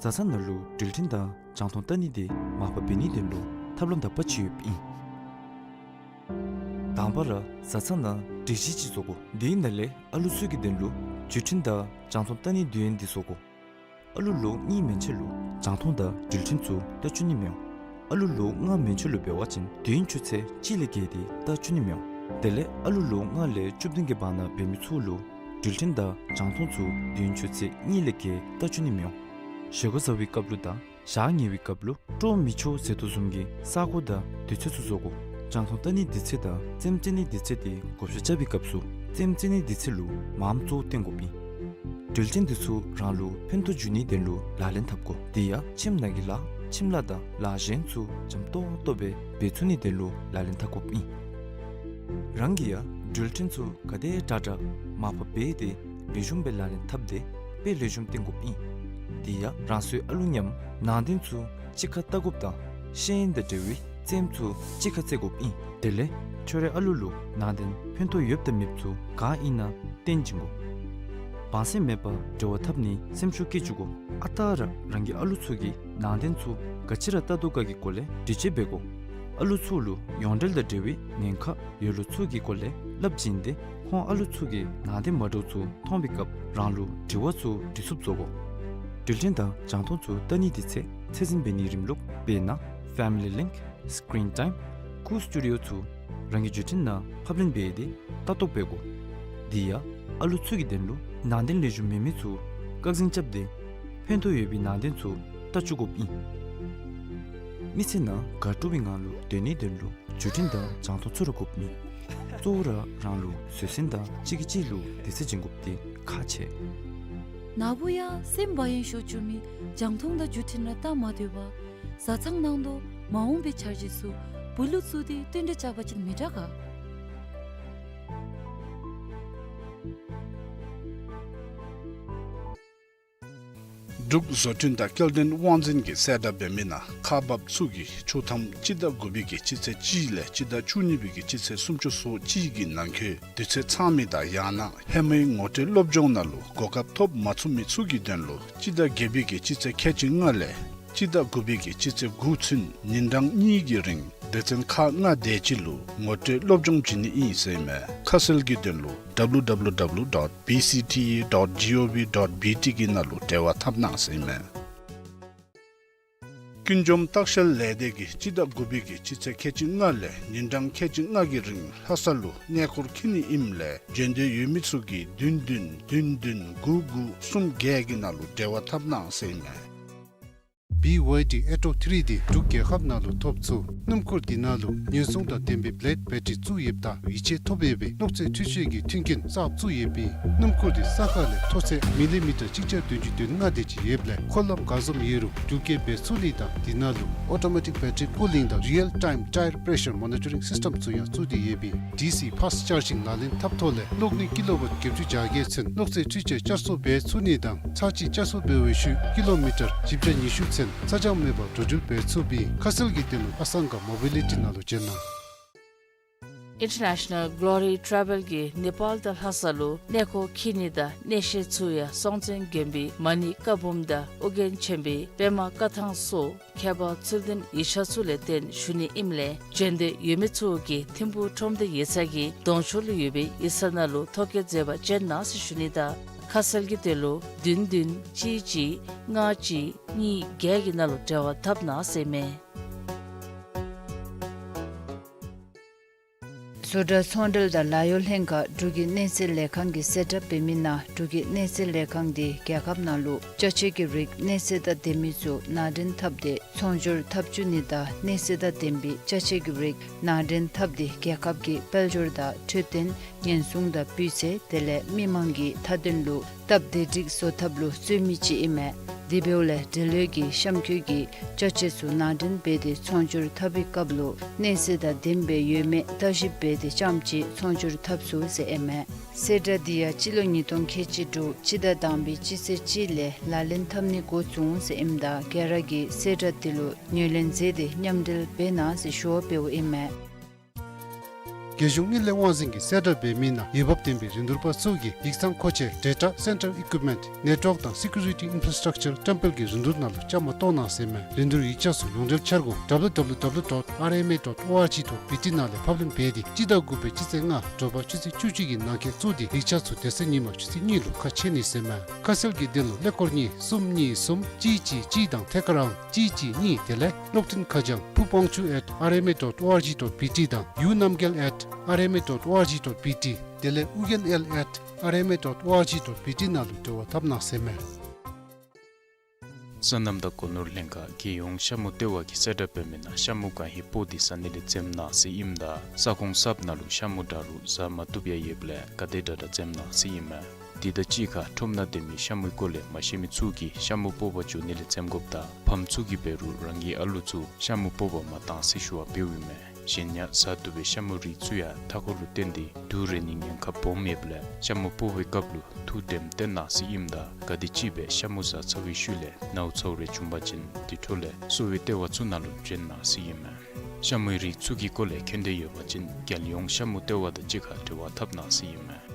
བཟའ་ཚང་ནང་ལུ་འགྲུལ་འཕྲིན་དང་རྒྱང་མཐོང་བལྟ་ནི་དེ་མར་ཕབ་འབད་ནིའི་དོན་ལུ་ཐབས་ལམ་དག་པ་ཅིག་ཡོདཔ་ཨིན། དང་པ་ར་བཟའ་ཚང་ནང་སྒྲིག་གཞི་ཅིག་བཟོ་དགོ། དེའི་ནང་ལས་ཨ་ལུ་ཚུ་གི་དོན་ལུ་བརྒྱུད་འཕྲིན་དང་རྒྱང་མཐོང་བལྟ་ནིའི་མདུན་འདི་བཟོ་དགོ། ཨ་ལུ་ལོ་གཉིས་མན་ཆད་ལུ་རྒྱང་མཐོང་དང་འགྲུལ་འཕྲིན་ཚུ་བལྟ་བཅུག་ནི་མི་འོང་། ཨ་ལུ་ལོ་ལྔ་མན་ཆད་ལུ་འབད་བ་ཅིན་དུས་ཡུན་ཆུ་ཚོད་གཅིག་ལས་བརྒལ་ཏེ་བལྟ་བཅུག་ནི་མི་འོང་། དེ་ལས་ཨ་ལུ་ལོ་ལྔ་ལས་བཅུ་བདུན་གྱི་བར་ན་འབད་མི་ཚུ་ལུ་འགྲུལ་འཕྲིན་དང་རྒྱང་མཐོང་ཚུ་དུས་ཡུན་ཆུ་ཚོད་གཉིས་ལས་བརྒལ་བལྟ་བཅུག་ནི་མི་འོང་། བཞེས་སྒོ་བཟའ་བའི་སྐབས་ལུ་དང་ཞག་ཉལ་བའི་སྐབས་ལུ་སྤྲོ་མི་ཆོག་ཟེར་དོ་བཟུམ་གྱི་ས་གོ་དང་དུས་ཚོད་ཚུ་བཟོ་དགོ། རྒྱང་མཐོང་བལྟ་ནིའི་དུས་ཚོད་དང་རྩེདམོ་རྩེ་ནིའི་དུས་ཚོད་དེ་བགོ་བཤའ་རྐྱབ་པའི་སྐབས་སུ་རྩེདམོ་རྩེ་ནིའི་དུས་ཚོད་ལུ་མངམ་གཙོ་བོ་བསྟེན་དགོཔ་ཨིན། འགྲུལ་འཕྲིན་འདི་ཚུ་རང་ལུ་ཕན་ཐོགས་འབྱུང་ནིའི་དོན་ལུ་ལག་ལེན་འཐབ་དགོ། དེ་ཡང་ཁྱིམ་ནང་གི་ལཱ་ཁྱིམ་ལཱ་དང་ལཱ་གཞན་ཚུ་འཇམ་ཏོག་ཏོ་སྦེ་འབད་ཚུགས་ནིའི་དོན་ལུ་ལག་ལེན་འཐབ་དགོཔ་ཨིན། རང་གིས་ཡང་འགྲུལ་འཕྲིན་ཚུ་ག་དེ་དྲག་དྲག་མར་ཕབ་འབད་དེ་ལེགས་ཤོམ་སྦེ་ལག་ལེན་འཐབ་སྟེ་དཔེ་ལེགས་ཤོམ་བསྟན་དགོཔ་ཨིན། དེ་ཡང་རང་སོའི་ཨ་ལུ་མཉམ་ནང་དོན་ཚུ་གཅིག་ཁར་བལྟ་དགོཔ་དང་ཤེས་ཡོན་དང་འབྲེལ་བའི་རྩེདམོ་ཚུ་གཅིག་ཁར་རྩེ་དགོཔ་ཨིན། དེ་ལས་ཁྱོད་རའི་ཨ་ལུ་ལུ་ནང་དོན་ཕན་ཐོགས་ཡོདཔ་དང་མེདཔ་ཚུ་ག་ཨིན་ན་སྟོན་བྱིན་དགོ། བང་སེམས་མེད་པར་འབྲེལ་བ་འཐབ་ནིའི་སེམས་ཤུགས་བསྐྱེད་བཅུག་དགོ། ཨ་རྟག་ར་རང་གི་ཨ་ལུ་ཚུ་གིས་ནང་དོན་ཚུ་ག་ཅི་ར་བལྟ་དོ་ག་གི་སྐོར་ལས་འདྲི་གཅོད་འབད་དགོ། ཨ་ལུ་ཚུ་ལུ་ཡོངས་འབྲེལ་དང་འབྲེལ་བའི་ཉེན་ཁ་ཡོད་ལུགས་ཚུ་གི་སྐོར་ལས་སླབ་བྱིན་ཏེ་ཁོང་ཨ་ལུ་ཚུ་གིས་ནང་དོན་མ་འདྲཝ་ཚུ་མཐོང་བའི་སྐབས་རང་ལུ་དྲི་བ་ཚུ་འདྲི་ཚུགསཔ་བཟོ་དགོ། འགྲུལ་འཕྲིན་དང་རྒྱང་མཐོང་ཚུ་བལྟ་ནིའི་དུས་ཚོད་ཚད་འཛིན་འབད་ནིའི་རིམ་ལུགས་དཔེར་ན་Family Link, Screen Time, Cool Studio ཚུ་རང་གི་བརྒྱུད་འཕྲིན་ནང་ཕབ་ལེན་འབད་དེ་ལྟ་རྟོག་འབད་དགོ། དེ་ཡང་ཨ་ལུ་ཚུ་གི་དོན་ལུ་ནང་དོན་ལེགས་ཤོམ་མེད་མི་ཚུ་བཀག་འཛིན་རྐྱབ་སྟེ་ཕན་ཐོགས་ཡོད་པའི་ནང་དོན་ཚུ་བལྟ་བཅུག་དགོཔ་ཨིན། མི་ཚེ་ནང་དགའ་སྤྲོ་བའི་ངང་ལུ་སྡོད་ནིའི་དོན་ལུ་བརྒྱུད་འཕྲིན་དང་རྒྱང་མཐོང་ཚུ་ར་དགོཔ་མེད། གཙོ་བོ་ར་རང་ལུ་བཟོད་བསྲན་དང་གཅིག་གིས་གཅིག་ལུ་དད་བརྩི་བྱིན་དགོཔ་དེ་ཁག་ཆེ། ནཱ་བུ་ཡང་སེམས་བག་ཡངས་ཤོར་བཅུག་མི་རྒྱང་མཐོང་དང་བརྒྱུད་འཕྲིན་ར་བལྟ་མ་སྡོད་པར་བཟའ་ཚང་ནང་དུ་མ་འོངས་པའི་འཆར་གཞི་ཚུ་བུ་ལུ་བཙུགས་ཏེ་བསྟུན་གྲོས་རྐྱབ་པ་ཅིན་མི་དྲག་ག། འབྲུག་བཟོ་སྐྲུན་དང་སྐྱེལ་འདྲེན་དབང་འཛིན་གྱིས་གསལ་བསྒྲགས་འབད་མི་ནང་ཁག་འབགཔ་ཚུ་གིས་ཆུ་ཐམ་སྤྱི་ཟླ་དགུ་པའི་གི་སྤྱི་ཚེས་གཅིག་ལས་སྤྱི་ཟླ་བཅུ་གཉིས་པའི་གི་སྤྱི་ཚེས་སུམ་ཅུ་སོ་གཅིག་གི་ནང་འཁོད་དུས་ཚོད་ཚང་མི་དང་ཡང་ན་ཧེ་མའི་ངོ་སྤྲོད་སློབ་སྦྱོང་ནང་ལུ་གོ་སྐབས་ཐོབ་མ་ཚུགས་མི་ཚུ་གི་དོན་ལུ་སྤྱི་ཟླ་བརྒྱད་པའི་གི་སྤྱི་ཚེས་ཁལ་གཅིག་ལྔ་ལས་སྤྱི་ཟླ་དགུ་པའི་གི་སྤྱི་ཚེས་དགུ་ཚུན་ཉིན་གྲངས་གཉིས་ཀྱི་རིང་སྡེ་ཚན་ཁག་ལྔ་དེ་ཅིག་ལུ་ངོ་སྤྲོད་སློབ་སྦྱོང་བྱིན་ནི་ཨིན་ཟེར་ཨིན་མས། ཁ་གསལ་གྱི་དོན་ལུ་W W W dot B C T A dot gov dot B T གི་ནང་ལུ་འབྲེལ་བ་འཐབ་གནང་ཟེར་ཨིན་མས། ཀུན་འཇོམས་ལྟ་བཤལ་ལས་སྡེ་གིས་སྤྱི་ཟླ་དགུ་པའི་གི་སྤྱི་ཚེས་ཁལ་གཅིག་ལྔ་ལས་ཉིན་གྲངས་ཁལ་གཅིག་ལྔ་གི་རིང་ལྷ་ས་ལུ་གནས་སྐོར་འཁྱིད་ནི་ཨིནམ་ལས་འབྱོན་འདོད་ཡོད་མི་ཚུ་གིས་བདུན་བདུན་བདུན་བདུན་དགུ་དགུ་གསུམ་བརྒྱད་ཀྱི་ནང་ལུ་འབྲེལ་བ་འཐབ་གནང་ཟེར་ཨིན་མས། བི་ཝའི་ཌི་ཨེ་ཊི་ཨོ་ཐི་རི་འདི་འབྲུག་རྒྱལ་ཁབ་ནང་ལུ་ཐོབ་ཚུགས། སྣུམ་འཁོར་འདི་ནང་ལུ་ཉེན་སྲུང་དང་ལྡན་པའི་བི་ལེཌ་བེ་ཊི་རི་བཙུགས་ཡོདཔ་ད་ཡིད་ཆེས་ཐོབ་ཡོད་པའི་གློག་རྫས་འཕྲུལ་ཆས་ཀྱི་མཐུན་རྐྱེན་གསརཔ་བཙུགས་ཡོདཔ་ཨིན། སྣུམ་འཁོར་འདི་ས་ཁ་ལས་མཐོ་ཚད་མི་ལི་མི་ཊར་གཅིག་བརྒྱ་བདུན་ཅུ་དོན་ལྔ་དེ་ཅིག་ཡོདཔ་ལས་འཁོར་ལམ་ག་བཟུམ་ཡོད་རུང་རྒྱུག་སྐྱེལ་འབད་ཚུགས་ནི་དང་འདི་ནང་ལུ་ཨོ་ཊོ་མེ་ཊིཀ་བེ་ཊི་རི་ཀུ་ལིང་དང་རི་ཡལ་ཊའིམ་ཊའི་ར་པེ་རེ་ཤར་མོ་ནི་ཊ་རིང་སིསི་ཊེམ་ཚུ་ཡང་བཙུགས་ཏེ་ཡོདཔ་ཨིན། ཌི་སི་ཕཱསི་ཅར་ཇིང་ལག་ལེན་འཐབ་ཐོག་ལས་གློག་ནུས་ཀི་ལོ་ཝཊ་བརྒྱད་ཅུ་གྱ་བརྒྱད་ཚུན་གློག་རྫས་འཕྲུལ་ཆས་བསྐྱར་གསོ་འབད་ཚུགས་ནི་དང་ཚར་གཅིག་བསྐྱར་གསོ་འབད་བའི་ཤུལ་ཀི་ལོ་མི་ཊར་བཞི་བརྒྱ་ཉི་ཤུ་ཚུན་ཚ་གྱང་མེད་པར་འགྲོ་འགྲུལ་འབད་ཚུགསཔ་ཨིན། ཁ་གསལ་གྱི་དོན་ལུ་ཨ་སང་ག་མོ་བི་ལི་ཊི་ནང་ལུ་བྱོན་གནང་། International Glory Travel གིས་ནེ་པཱལ་དང་ལྷ་ས་ལུ་གནས་སྐོར་འཁྱིད་ནི་དང་གནས་བཤད་ཚུ་ཡང་སྲོང་བཙན་དགོན་པའི་མ་ཎི་བཀའ་འབུམ་དང་ཨོ་རྒྱན་ཆེན་པོའི་པདྨ་བཀའ་ཐང་སོགས་ཁྱད་པར་ཚུལ་ལྡན་ཡིག་ཆ་ཚུ་ལས་བརྟེན་ཞུ་ནི་ཨིནམ་ལས་བྱོན་འདོད་ཡོད་མི་ཚུ་གིས་ཐིམ་ཕུག་ཁྲོམ་སྡེ་ཡིག་ཚང་གི་གདོང་ཕྱོགས་ལུ་ཡོད་པའི་ཡིག་ཚང་ནང་ལུ་ཐོ་བཀོད་མཛད་པར་བྱོན་གནང་ཟེར་ཞུ་ནི་དང་ཁ་གསལ་གྱི་དོན་ལུ་བདུན་བདུན་གཅིག་གཅིག་ལྔ་གཅིག་གཉིས་བརྒྱད་ཀྱི་ནང་ལུ་འབྲེལ་བ་འཐབ་གནང་ཟེར་ཨིན་མས། བཟོ་གྲྭ་ཚོང་འབྲེལ་དང་ལཱ་གཡོག་ལྷན་ཁག་འབྲུག་གི་གནས་ཚད་ལས་ཁང་གིས་གསལ་བསྒྲགས་འབད་མི་ནང་འབྲུག་གི་གནས་ཚད་ལས་ཁང་འདི་རྒྱལ་ཁབ་ནང་ལུ་ཅ་ཆས་ཀྱི་རིགས་གནས་ཚད་དང་ལྡན་མི་ཚུ་ནང་འདྲེན་འཐབ་སྟེ་ཚོང་སྒྱུར་འཐབ་བཅུག་ནི་དང་གནས་ཚད་དང་ལྡན་པའི་ཅ་ཆས་ཀྱི་རིགས་ནང་འདྲེན་འཐབ་སྟེ་རྒྱལ་ཁབ་ཀྱི་དཔལ་འབྱོར་དང་འཕྲོད་བསྟེན་ཉེན་སྲུང་དང་སྤུས་ཚད་དེ་ལས་མི་མང་གི་མཐའ་དོན་ལུ་སྟབས་བདེ་སྒྲིག་བཟོ་ཐབས་ལུ་བརྩོན་མི་ཅིག་ཨིན་མས། དེ་འབདཝ་ལས་འབྲེལ་ཡོད་ཀྱི་གཤམ་འཁོད་ཀྱི་ཅ་ཆས་ཚུ་ནང་འདྲེན་འབད་དེ་ཚོང་སྒྱུར་འཐབ་པའི་སྐབས་ལུ་གནས་ཚད་དང་ལྡནམ་སྦེ་ཡོད་མེད་བརྟག་ཞིབ་འབད་དེ་རྐྱངམ་གཅིག་ཚོང་སྒྱུར་འཐབ་ཚུགས་ཟེར་ཨིན་མས། གསལ་བསྒྲགས་འདི་ཡང་སྤྱི་ལོ་ཉིས་སྟོང་ཁལ་གཅིག་དྲུག་སྤྱི་ཟླ་དང་པའི་སྤྱི་ཚེས་གཅིག་ལས་ལག་ལེན་འཐབ་ནི་འགོ་བཙུགས་ཟེར་ཨིནམ་ད་ག་ར་གིས་གསལ་བསྒྲགས་འདི་ལུ་ངོས་ལེན་མཛད་དེ་མཉམ་འབྲེལ་འབད་གནང་ཟེར་ཞུ་བ་འབདཝ་ཨིན་མས། རྒྱལ་གཞུང་དངུལ་ལས་དབང་འཛིན་གྱིས་གསལ་བསྒྲགས་འབད་མི་ནང་འོས་འབབ་ལྡན་པའི་རིན་བསྡུར་པ་ཚུ་གིས་ཡིག་ཚང་མཁོ་ཆས་ཌེ་ཊ་སེན་ཊར་ཨི་ཀུའིཔ་མེནཊ་ནེཊ་ཝརཀ་དང་སི་ཀུ་རི་ཊི་ཨིན་ཕི་རི་སི་ཊག་ཅར་བཀྲམ་སྤེལ་གྱི་རིན་བསྡུར་ནང་ལུ་བཅའ་མར་གཏོགས་གནང་ཟེར་ཨིན་མས། རིན་བསྡུར་ཡིག་ཆ་ཚུ་ཡོངས་འབྲེལ་འཆར་སྒོ་W W W dot R M A dot O R G dot B T ནང་ལས་ཕབ་ལེན་འབད་དེ་སྤྱི་ཟླ་དགུ་པའི་སྤྱི་ཚེས་ལྔ་དྲོ་པ་ཆུ་ཚོད་བཅུ་གཅིག་གི་ནང་འཁོད་བཙུགས་ཏེ་ཡིག་ཆ་ཚུ་དེ་ཚེ་ཉིན་མ་ཆུ་ཚོད་གཉིས་ལུ་ཁ་ཕྱེ་ནི་ཟེར་ཨིན་མས། ཁ་གསལ་གྱི་དོན་ལུ་ཀླད་ཀོར་གཉིས་གསུམ་གཉིས་གསུམ་གཅིག་གཅིག་གཅིག་དང་ཐད་ཀར་ཨང་གཅིག་གཅིག་གཉིས་དེ་ལས་གློག་འཕྲིན་ཁ་བྱང་ཕུ་པང་ཆུ་at R M A dot O R G dot B T དང་ཡུ་རྣམ་རྒྱལ་at R M A dot O R G dot B T དེ་ལས་ཨུ་རྒྱན་ཨེལ་at R M A dot O R G dot B T ནང་ལུ་འབྲེལ་བ་འཐབ་གནང་ཟེར་ཨིན་མས། སོ་ནམ་དང་སྒོ་ནོར་ལྷན་ཁག་རྒྱལ་ཡོངས་ཤ་མུ་ལྟེ་བ་གིས་གསལ་བསྒྲགས་འབད་མི་ནང་ཤ་མུ་གང་ཧེ་སྤོ་སྟེ་ཟ་ནི་ལས་འཛེམ་གནང་ཟེར་ཨིནམ་ད་ས་ཁོངས་གསརཔ་ནང་ལུ་ཤ་མུ་འདྲ་རུང་ཟ་མ་བཏུབ་ཡང་ཡོདཔ་ལས་ག་དེ་དྲག་དྲག་འཛེམ་གནང་ཟེར་ཨིན་མས། དེ་དང་གཅིག་ཁར་ཁྲོམ་ནང་སྡོད་མི་ཤ་མུའི་སྐོར་ལས་མ་ཤེས་མི་ཚུ་གིས་ཤ་མུ་སྤོ་བར་འགྱོ་ནི་ལས་འཛེམ་དགོཔ་དང་ཕམ་ཚུ་གིས་འབད་རུང་རང་གི་ཨ་ལུ་ཚུ་ཤ་མུ་སྤོ་བར་མ་གཏང་ཟེར་ཞུ་བ་འབདཝ་ཨིན་མས། གཞན་ཡང་ཟ་བཏུབ་པའི་ཤ་མུ་རིགས་ཚུ་ཡང་མཐའ་འཁོར་ལུ་བརྟེན་ཏེ་དུག་རེག་ནི་ཉེན་ཁ་སྦོམ་ཡོདཔ་ལས་ཤ་མུ་སྤོ་བའི་སྐབས་ལུ་ཐུགས་དྲནམ་བཏོན་གནང་ཟེར་ཨིནམ་ད་ག་དེམ་ཅིག་སྦེ་ཤ་མུ་ཟ་ཚར་བའི་ཤུལ་ལས་ནཝ་ཚཝ་རེ་བྱུང་པ་ཅིན་དེ་འཕྲོ་ལས་གསོ་བའི་ལྟེ་བ་ཚུ་ནང་ལུ་བྱོན་གནང་ཟེར་ཨིན་མས། ཤ་མུའི་རིགས་ཚུ་གི་སྐོར་ལས་མཁྱེན་འདོད་ཡོད་པ་ཅིན་རྒྱལ་ཡོངས་ཤ་མུ་ལྟེ་བ་དང་གཅིག་ཁར་འབྲེལ་བ་འཐབ་གནང་ཟེར་ཨིན་མས།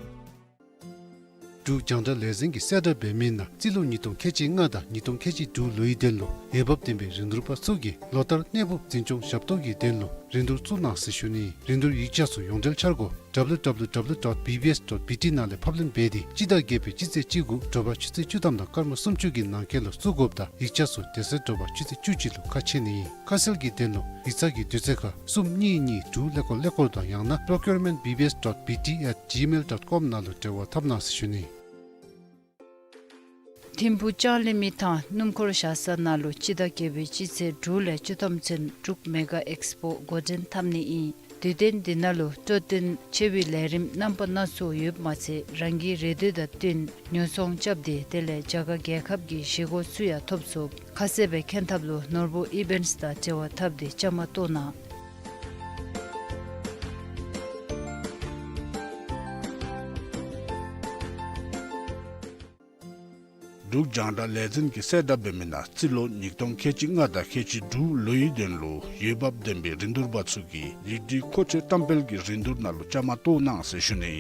འབྲུག་རྒྱང་བསྒྲགས་ལས་འཛིན་གྱིས་གསལ་བསྒྲགས་འབད་མི་ནང་རྩིས་ལོ་ཉིས་སྟོང་ཁལ་གཅིག་ལྔ་དང་ཉིས་སྟོང་ཁལ་གཅིག་དྲུག་ལོའི་དོན་ལུ་འོས་འབབ་ལྡན་པའི་རིན་བསྡུར་པ་ཚུ་གིས་ལོ་ལྟར་གནས་སྤོ་འཛིན་སྐྱོང་ཞབས་ཏོག་གི་དོན་ལུ་རིན་བསྡུར་བཙུགས་གནང་ཟེར་ཞུ་ནི། རིན་བསྡུར་ཡིག་ཆ་ཚུ་ཡོངས་འབྲེལ་འཆར་སྒོ་W W W dot B B S dot B T ནང་ལས་ཕབ་ལེན་འབད་དེ་སྤྱི་ཟླ་བརྒྱད་པའི་སྤྱི་ཚེས་གཅིག་དགུ་དྲོ་པ་ཆུ་ཚོད་བཅུ་ཐམ་དང་སྐར་མ་སུམ་ཅུ་གི་ནང་འཁོད་ལུ་བཙུགས་དགོཔ་དང་ཡིག་ཆ་ཚུ་དེ་ཚེ་དྲོ་པ་ཆུ་ཚོད་བཅུ་གཅིག་ལུ་ཁ་ཕྱེ་ནི་ཨིན། ཁ་གསལ་གྱི་དོན་ལུ་ཡིག་ཚང་གི་དུས་ཚོད་ཁར་གསུམ་གཉིས་གཉིས་དྲུག་ཀླད་ཀོར་ཀླད་ཀོར་དང་ཡང་ན་procurement B B S dot B T at gmail dot com ནང་ལུ་འབྲེལ་བ་འཐབ་གནང་ཟེར་ཞུ་ནི། ཐིམ་ཕུག་ལྕང་གླིང་མི་ཐང་སྣུམ་འཁོར་བཞག་ས་ནང་ལུ་སྤྱི་ཟླ་བརྒྱད་པའི་སྤྱི་ཚེས་དྲུག་ལས་བཅུ་ཐམ་ཚུན་འབྲུག་མེ་ག་ཨེགསི་པོ་འགོ་འདྲེན་འཐབ་ནི་ཨིན། དུས་སྟོན་འདི་ནང་ལུ་སྤྲོ་སྟོན་ཆེ་བའི་ལས་རིམ་རྣམ་པ་སྣ་ཚོགས་ཡོདཔ་མ་ཚད་རང་གི་རེ་འདོད་དང་བསྟུན་ཉོ་ཚོང་རྐྱབ་སྟེ་དེ་ལས་རྒྱ་གར་རྒྱལ་ཁབ་ཀྱི་བཞེས་སྒོ་ཚུ་ཡང་ཐོབ་ཚུགས། ཁ་གསལ་སྦེ་མཁྱེན་ཐབས་ལུ་ནོར་བུ་ཨི་བེནཊསི་དང་འབྲེལ་བ་འཐབ་སྟེ་བཅའ་མར་གཏོགས་གནང་། འབྲུག་རྒྱང་བསྒྲགས་ལས་འཛིན་གྱིས་གསལ་བསྒྲགས་འབད་མི་ནང་རྩིས་ལོ་ཉིས་སྟོང་ཁལ་གཅིག་ལྔ་དང་ཁལ་གཅིག་དྲུག་ལོའི་དོན་ལུ་འོས་འབབ་ལྡན་པའི་རིན་བསྡུར་པ་ཚུ་གིས་ཡིག་སྒྲིག་མཁོ་ཆས་བཀྲམ་སྤེལ་གྱི་རིན་བསྡུར་ནང་ལུ་བཅའ་མར་གཏོགས་གནང་ཟེར་ཞུ་ནི།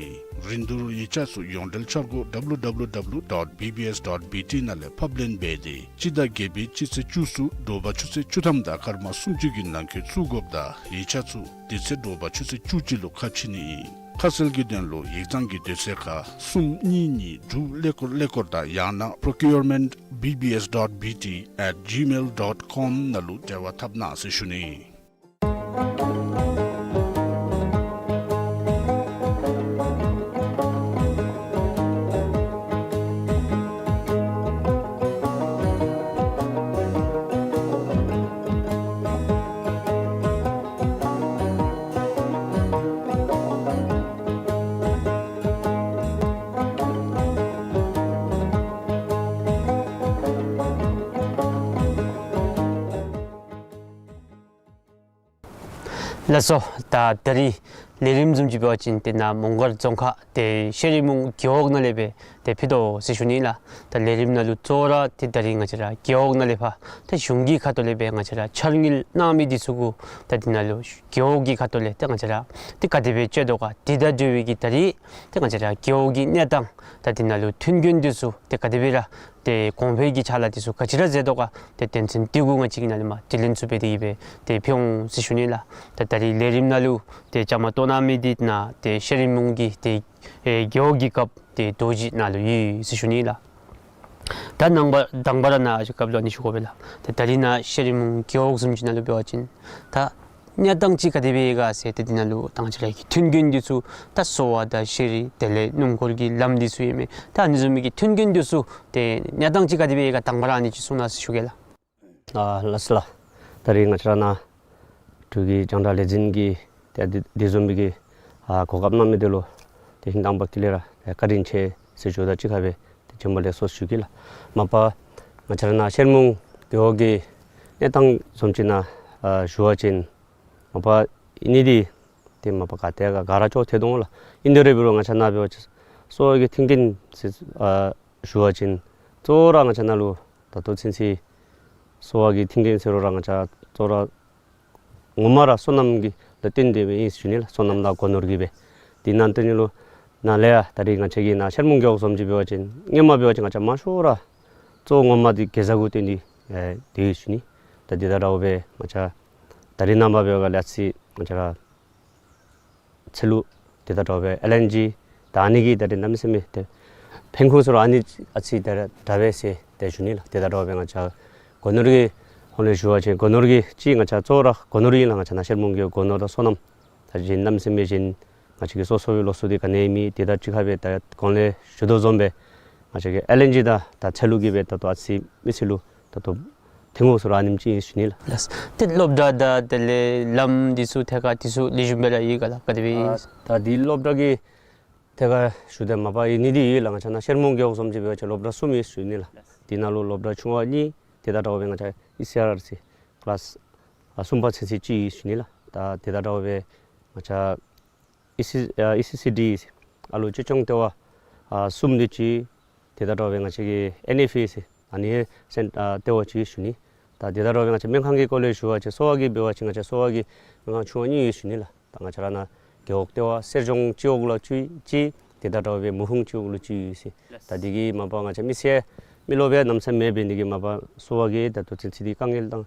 རིན་བསྡུར་ཡིག་ཆ་ཚུ་ཡོངས་འབྲེལ་འཆར་སྒོ་W W W dot B B S dot B T ནང་ལས་ཕབ་ལེན་འབད་དེ་སྤྱི་ཟླ་བརྒྱད་པའི་སྤྱི་ཚེས་བཅུ་གསུམ་དྲོ་པ་ཆུ་ཚོད་བཅུ་ཐམ་དང་སྐར་མ་སུམ་ཅུ་གི་ནང་འཁོད་བཙུགས་དགོཔ་དང་ཡིག་ཆ་ཚུ་དེ་ཚེ་དྲོ་པ་ཆུ་ཚོད་བཅུ་གཅིག་ལུ་ཁ་ཕྱེ་ནི་ཨིན། ཁ་གསལ་གྱི་དོན་ལུ་ཡིག་ཚང་གི་དུས་ཚོད་ཁར་གསུམ་གཉིས་གཉིས་དྲུག་ཀླད་ཀོར་ཀླད་ཀོར་དང་ཡང་ན་procurement B B S dot B T at gmail dot com ནང་ལུ་འབྲེལ་བ་འཐབ་གནང་ཟེར་ཞུ་ནི། ལགས་སོ། ད་ད་རིས་ལས་རིམ་བཟུམ་ཅིག་འབད་བ་ཅིན་ཏེ་ནཱ་མོང་སྒར་རྫོང་ཁག་ཏེ་ཤེ་རི་མུང་རྒེད་འོག་ནང་ལས་སྦེ་ཏེ་ཕུལ་དོ་ཟེར་ཞུ་ནི་ལགས། ད་ལས་རིམ་ནང་ལུ་གཙོ་བོ་ར་ཏེ་ད་རིས་ང་བཅས་ར་རྒེད་འོག་ནང་ལས་ཕར་ཏེ་གཞུང་གི་ཁ་ཐུག་ལས་སྦེ་ང་བཅས་ར་འཆར་དངུལ་གནང་མི་འདི་ཚུ་གུ་ད་འདི་ནང་ལུ་རྒེད་འོག་གི་ཁ་ཐུག་ལས་ཏེ་ང་བཅས་ར་ཏེ་ག་དེ་སྦེ་སྤྱོད་དོ་ག་འདི་དང་འབྲེལ་བའི་གི་ད་རིས་ཏེ་ང་བཅས་ར་རྒེད་འོག་གི་གནས་སྟངས་ད་འདི་ནང་ལུ་མཐུན་རྐྱེན་འདི་ཚུ་ཏེ་ག་དེ་སྦེ་ར་ཏེ་གོང་འཕེལ་གྱི་ཕྱག་ལཱ་འདི་ཚུ་ག་ཅི་ར་མཛད་དོ་ག་ཏེ་དོན་ཚན་འདི་གུ་ང་བཅས་ཀྱིས་ནཱ་ལས་མར་དྲི་ལན་ཚུ་འབད་དེ་གི་སྦེ་ཏེ་ཕུལ་འོང་ཟེར་ཞུ་ནི་ལགས། ད་ད་རིས་ལས་རིམ་ནང་ལུ་ཏེ་བཅའ་མར་གཏོགས་གནང་མི་འདི་ནཱ་ཏེ་ཤེ་རི་མུང་གི་ཏེ་ཨེ་རྒེད་འོག་གི་རྒཔོ་ཏེ་རྡོ་རྗེ་ནཱ་ལུ་ཡོད་ཟེར་ཞུ་ནི་ལགས། ད་ནང་པ་དང་པ་ར་ནཱ་ཨ་ཞུ་རྒཔོ་ལུ་ཨ་ནི་ཞུ་དགོ་པས་ལགས། ཏེ་ད་རིས་ནཱ་ཤེ་རི་མུང་རྒེད་འོག་བཟུམ་ཅིག་ནང་ལུ་འབད་བ་ཅིན་ད་གནས་སྟངས་ཅིག་ག་དེ་སྦེ་ཡོད་ག་ཟེར་ཏེ་འདི་ནང་ལུ་ད་ང་བཅས་ར་གི་མཐུན་རྐྱེན་འདི་ཚུ་ད་གསོ་བ་དང་ཤེས་རིག་དེ་ལས་སྣུམ་འཁོར་གྱི་ལམ་འདི་ཚུ་ཨིན་མས། ད་ཨ་ནི་བཟུམ་མའི་གི་མཐུན་རྐྱེན་འདི་ཚུ་ཏེ་གནས་སྟངས་ཅིག་ག་དེ་སྦེ་ཡོད་ག་དང་པ་ར་ཨ་ནི་ཅིག་གསུང་གནང་ཟེར་ཞུ་གེ་ལགས། ཨ་ལགས་སོ་ལགས། ད་རིས་ང་བཅས་ར་ནཱ་འབྲུག་གི་རྒྱང་བསྒྲགས་ལས་འཛིན་གྱིས་ཏེ་འདི་འདི་བཟུམ་མའི་གི་ཨ་གོ་སྐབས་གནང་མི་འདི་ལུ་ཏེ་ཧིང་དྭངས་པ་ཀུན་ལས་ར་ཏེ་བཀའ་དྲིན་ཆེ་ཟེར་ཞུ་དོ། གཅིག་ཁར་སྦེ་ཏེ་བྱོན་པ་ལེགས་སོ་ཞུ་གེ་ལགས། མ་པ་ང་བཅས་ར་ནཱ་ཤེ་རི་མུང་རྒེད་འོག་གི་གནས་སྟངས་བཟུམ་ཅིག་ནང་ཨ་ཞུ་བ་ཅིན་མ་པ་ཨིན་ནི་འདི་ཏེ་མ་པ་ག་ཏེ་ག་ག་ར་ཅོག་འཐད་དོ་ལགས། ཨིན་དེ་ར་འབད་རུང་ང་བཅས་ནཱ་འབད་བ་ཅིན་གསོ་བ་གི་མཐུན་རྐྱེན་ཟེར་ཨ་ཞུ་བ་ཅིན་གཙོ་བོ་ར་ང་བཅས་ནཱ་ལུ་ད་ལྟོ་ཚུན་ཚོད་གསོ་བ་གི་མཐུན་རྐྱེན་ཟེར་རུང་ར་ང་བཅས་གཙོ་བོ་ར་ངོ་མ་ར་སོ་ནམ་གྱི་ལུ་བརྟེན་ཏེ་སྦེ་ཨིན་ཟེར་ཞུ་ནི་ལགས། སོ་ནམ་དང་སྒོ་ནོར་གྱི་སྦེ། དེ་ནང་དོན་ལུ་ནཱ་ལས་ཡང་ད་རིས་ང་བཅས་ཀྱི་ནཱ་ཤེ་རི་མུང་རྒེད་འོག་བཟུམ་ཅིག་འབད་བ་ཅིན་སྔོན་མ་འབད་བ་ཅིན་ང་བཅས་མང་ཤོས་ར་གཙོ་བོ་ངོ་མ་འདི་གེ་ཛ་གུ་བརྟེན་ཏེ་ཨེ་སྡོད་ཡི་ཟེར་ཞུ་ནི། ད་དེ་དང་འདྲཝ་སྦེ་ང་བཅས་ད་རིས་ནངས་པ་འབད་བ་ཅིན་ལགས་ཨ་ཙི་ང་བཅས་ར་ཚལ་ལུ་དེ་དང་འདྲཝ་སྦེ་ཨེལ་ཨེན་ཇི་ད་ཨ་ནི་གི་ད་རིས་གནམ་མེད་ས་མེད་ཏེ་ཕན་ཁུངས་ཟེར་རུང་ཨ་ནི་ཨ་ཙི་ད་ར་དྲག་པས་ཟེར་ཏེ་ཞུ་ནི་ལགས། དེ་དང་འདྲཝ་སྦེ་ང་བཅས་སྒོ་ནོར་གྱི་ཧོང་ལས་ཞུ་བ་ཅིན་སྒོ་ནོར་གྱི་ཅིག་ང་བཅས་གཙོ་བོ་ར་སྒོ་ནོར་ཨིན་ལགས། ང་བཅས་ནཱ་ཤེ་རི་མུང་གི་སྒོ་ནོར་དང་སོ་ནམ་ད་གཞན་གནམ་མེད་ས་མེད་གཞན་ང་བཅས་ཀྱི་སོ་སོའི་ལོ་གསར་འདི་ག་ནི་མེད། དེ་དང་གཅིག་ཁར་སྦེ་ད་གོང་ལས་ཞུ་དོ་བཟུམ་སྦེ་ང་བཅས་ཀྱི་ཨེལ་ཨེན་ཇི་དང་ད་ཚལ་ལུ་གིས་སྦེ་ད་ལྟོ་ཨ་ཙི་མི་སེར་ལུ་ད་ལྟོ་ཐོན་དགོ་ཟེར་རུང་ཨ་ནེམ་ཅིག་ཨིན་ཟེར་ཞུ་ནི་ལགས། ལགས། ཏེ་སློབ་གྲྭ་དང་དེ་ལས་ལམ་འདི་ཚུ་ཐད་ཁར་འདི་ཚུ་ལེགས་ཤོམ་སྦེ་ར་ཡོད་ག་ལགས། ག་དེ་སྦེ་ཨིན། ཨ་ད་འདི་སློབ་གྲྭ་གི་ཐད་ཁར་ཞུ་དེ་མ་པ་ཨིན་ནི་འདི་ཡོད་ལགས། ང་བཅས་ནཱ་ཤེ་རི་མུང་རྒེད་འོག་བཟུམ་ཅིག་འབད་བ་ཅིན་སློབ་གྲྭ་གསུམ་ཡོད་ཟེར་ཞུ་ནི་ལགས། དེ་ནང་ལུ་སློབ་གྲྭ་ཆུང་བ་གཉིས་དེ་དང་འདྲཝ་སྦེ་ང་བཅས་ཨི་སི་ཨར་ཟེར་ཀི་ལཱསི་ཨ་གསུམ་པ་ཚུན་ཚོད་ཅིག་ཡོད་ཟེར་ཞུ་ནི་ལགས། ད་དེ་དང་འདྲཝ་སྦེ་ང་བཅས་ཨི་སི་ཨ་ཨི་སི་སི་ཌི་ཨ་ལུ་གཅེས་སྐྱོང་ལྟེ་བ་ཨ་གསུམ་འདི་ཅིག་དེ་དང་འདྲཝ་སྦེ་ང་བཅས་ཀྱི་ཨེན་ཨེཕ་ཨེ་ཟེར་ཨ་ནི་སེན་ཨ་ལྟེ་བ་ཅིག་ཡོད་ཟེར་ཞུ་ནི། ད་དེ་དང་འདྲཝ་སྦེ་ང་བཅས་སྨན་ཁང་གི་སྐོར་ལས་ཞུ་བ་ཅིན་གསོ་བ་གི་འབད་བ་ཅིན་ང་བཅས་གསོ་བ་གི་སྨན་ཁང་ཆུང་བ་གཉིས་ཡོད་ཟེར་ཞུ་ནི་ལགས། ད་ང་བཅས་ར་ནཱ་རྒེད་འོག་ལྟེ་བ་གསེར་ལྗོངས་སྤྱི་འོག་ལུ་གཅིག་གཅིག་དེ་དང་འདྲཝ་སྦེ་མུ་ཧུང་སྤྱི་འོག་ལུ་གཅིག་ཡོད་ཟེར། ད་དེ་གིས་མ་པ་ང་བཅས་མི་སེར་མི་རློབས་སྦེ་གནམ་མེད་ས་མེད་འབད་ནི་དེ་གིས་མ་པ་གསོ་བ་གི་ད་ལྟོ་ཚུན་ཚོད་འདི་དཀའ་ངལ་དང་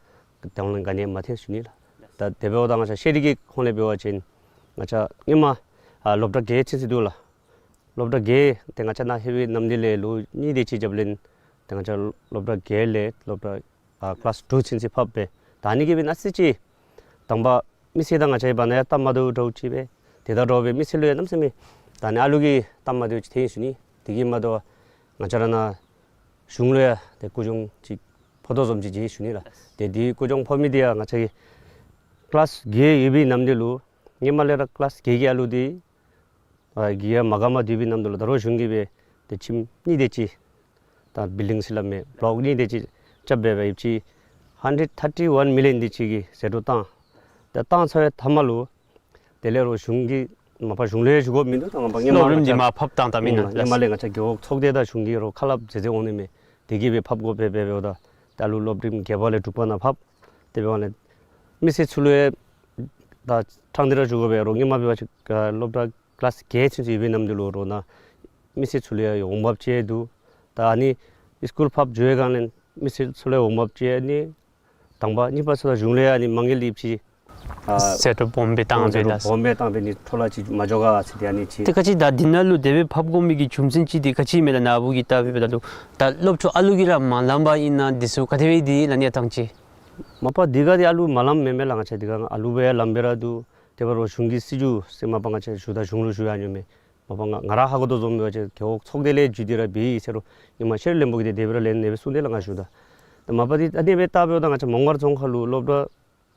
དང་ལེན་ག་ནི་མ་ཐོན་ཟེར་ཞུ་ནི་ལགས། ད་དེ་འབདཝ་ད་ང་བཅས་ཤེས་རིག་གི་ཧོང་ལས་འབད་བ་ཅིན་ང་བཅས་སྔོན་མ་ཨ་སློབ་གྲྭ་བརྒྱད་ཚུན་ཚོད་འདུག་ལགས། སློབ་གྲྭ་བརྒྱད་དེ་ང་བཅས་ནཱ་ལྷོད་པའི་ནམ་དུས་ལས་ལོ་གཉིས་དེ་ཅིག་རྒྱབ་ལས་ཏེ་ང་བཅས་སློབ་གྲྭ་བརྒྱད་ལས་སློབ་གྲྭ་ཨ་ཀི་ལཱསི་ཊུ་ཚུན་ཚོད་ཕབ་སྦེ་ད་ཨ་ནི་གིས་སྦེ་ཨ་ཙི་ཅིག་དང་པ་མི་སེར་དང་ང་བཅས་བར་ན་ཡང་སྟབས་མ་བདེཝ་འདྲཝ་ཅིག་སྦེ་དེ་དང་འདྲཝ་སྦེ་མི་སེར་ལུ་ཡང་གནམ་མེད་ས་མེད་ད་ཨ་ནི་ཨ་ལུ་གིས་སྟབས་མ་བདེཝ་ཅིག་ཐོན་ཡི་ཟེར་ཞུ་ནི། དེ་གིས་མ་དོ་ང་བཅས་ར་ནཱ་གཞུང་ལུ་ཡང་ཏེ་སྐུ་གྱོང་ཅིག་ཕོག་དོ་བཟུམ་ཅིག་མཇལ་ཡི་ཟེར་ཞུ་ནི་ལགས། ཏེ་དེ་སྐུ་གྱོང་ཕོག་མི་དེ་ཡང་ང་བཅས་ཀྱི་ཀི་ལཱསི་བརྒྱད་ཡོད་པའི་ནམ་དུས་ལུ་སྔོན་མ་ལས་ར་ཀི་ལཱསི་བརྒྱད་ཀྱི་ཨ་ལུ་དེ་ཨ་གི་ཡ་མ་ག་མ་སྡོད་པའི་ནམ་དུས་ལུ་ད་རུང་གཞུང་གིས་སྦེ་ཏེ་ཁྱིམ་གཉིས་དེ་ཅིག་ད་བིལ་ཌིང་ཟེར་སླབ་མི་བློག་གཉིས་དེ་ཅིག་རྐྱབ་སྦེ་སྦེ་ཡོདཔ་ཅིག་ཧན་ཌེཌ་ཐར་ཊི་ཝན་མི་ལི་ཡཱན་དེ་ཅིག་གི་ཟད་འགྲོ་བཏང་། ད་བཏང་ཚར་བའི་མཐའ་མ་ལུ་དེ་ལས་རོགས་གཞུང་གིས་མ་པ་གཞུང་ལས་ཞུ་དགོཔ་མིན་འདུག། ད་ང་པ་སྔོན་མ་སློབ་རིམ་འདི་མར་ཕབ་བཏང་བཏངམ་ཨིན་ན། ཨུམ་སྔོན་མ་ལས་ང་བཅས་རྒེད་འོག་ཚོགས་སྡེ་དང་གཞུང་གིས་རོགས་ཁ་སླབ་མཛད་མཛད་འོང་ནི་མས། དེ་གིས་སྦེ་ཕབ་དགོ་པས་སྦེ་འབདཝ་ད་ད་ཨ་ལུ་སློབ་རིམ་བརྒྱད་པ་ལས་དྲུག་པ་ནང་ཕབ། དེ་འབདཝ་ལས་མི་སེར་ཚུ་ལུ་ཡང་ད་ཕྲང་སྟེ་ར་ཞུ་དགོ་པས། རོགས་སྔོན་མ་འབད་བ་ཅིན་སློབ་གྲྭ་ཀི་ལཱསི་བརྒྱད་ཚུན་ཚོད་ཡོད་པའི་ནམ་དུས་ལུ་རོགས་ནཱ་མི་སེར་ཚུ་ལུ་ཡང་འོང་འབབ་ཅིག་འདུག། ད་ཨ་ནི་སི་ཀུལ་ཕབ་འགྱོ་བའི་སྒང་ལས་མི་སེར་ཚུ་ལུ་ཡང་འོང་འབབ་ཅིག་ཨ་ནི་དང་པ། གཉིས་པ་ཚུ་ད་གཞུང་ལས་ཨ་ནི་མ་དངུལ་ཡོདཔ་ཅིག་ཨ་ཟད་འགྲོ་སྦོམ་སྦེ་བཏང་སྦེ་ཟད་འགྲོ་ལགས། སྦོམ་སྦེ་བཏང་སྦེ་ནི་འཕྲོ་བརླག་ཅིག་མ་འགྱོ་ག་ཟེར་ཏེ་ཨ་ནི་ཅིག། ཏེ་ག་ཅི་ད་འདི་ནང་ལུ་དེ་སྦེ་ཕབ་དགོ་མི་གི་རྒྱུ་མཚན་ཅིག་འདི་ག་ཅི་མས་ལགས། ནཱ་བུ་གིས་བལྟ་སྦེ་འབདཝ་ད་ལུ་ད་སློབ་ཕྲུག་ཨ་ལུ་གིས་ར་མ་ལངམ་པ་ཨིན་ན་འདི་ཚུ་ག་དེ་སྦེ་འདི་ལགས་གནས་སྟངས་ཅིག། མ་པ་འདི་ག་འདི་ཨ་ལུ་མ་ལངམ་མེན་མས་ལགས། ང་བཅས་འདི་ག་ཨ་ལུ་སྦེ་ཡང་ལངམ་སྦེ་ར་འདུག། དེ་འབད་རུང་གཞུང་གི་སྲིད་བྱུས་ཟེར་མ་པ་ང་བཅས་ཞུ་ད་གཞུང་ལུ་ཞུ་ཡང་ཉོ་མས། མ་པ་ང་ང་ར་ཧ་གོ་དོ་བཟུམ་འབད་བ་ཅིན་རྒེད་འོག་ཚོགས་སྡེ་ལས་བརྒྱུད་དེ་ར་འབད་ཡི་ཟེར་རུང་ཨིན་མས། ཤེས་རིག་བློན་པོ་གིས་ཏེ་དེ་སྦེ་ར་ལན་ཨ་ནི་སྦེ་གསུངས་ཏེ་ལགས་ང་ཞུཝ་ད། ཏེ་མ་པ་འདི་ཨ་ནི་སྦེ་བལྟ་འབདཝ་ད་ང་བཅས་མོང་སྒར་རྫོང་ཁག་ལུ་སློབ་གྲྭ་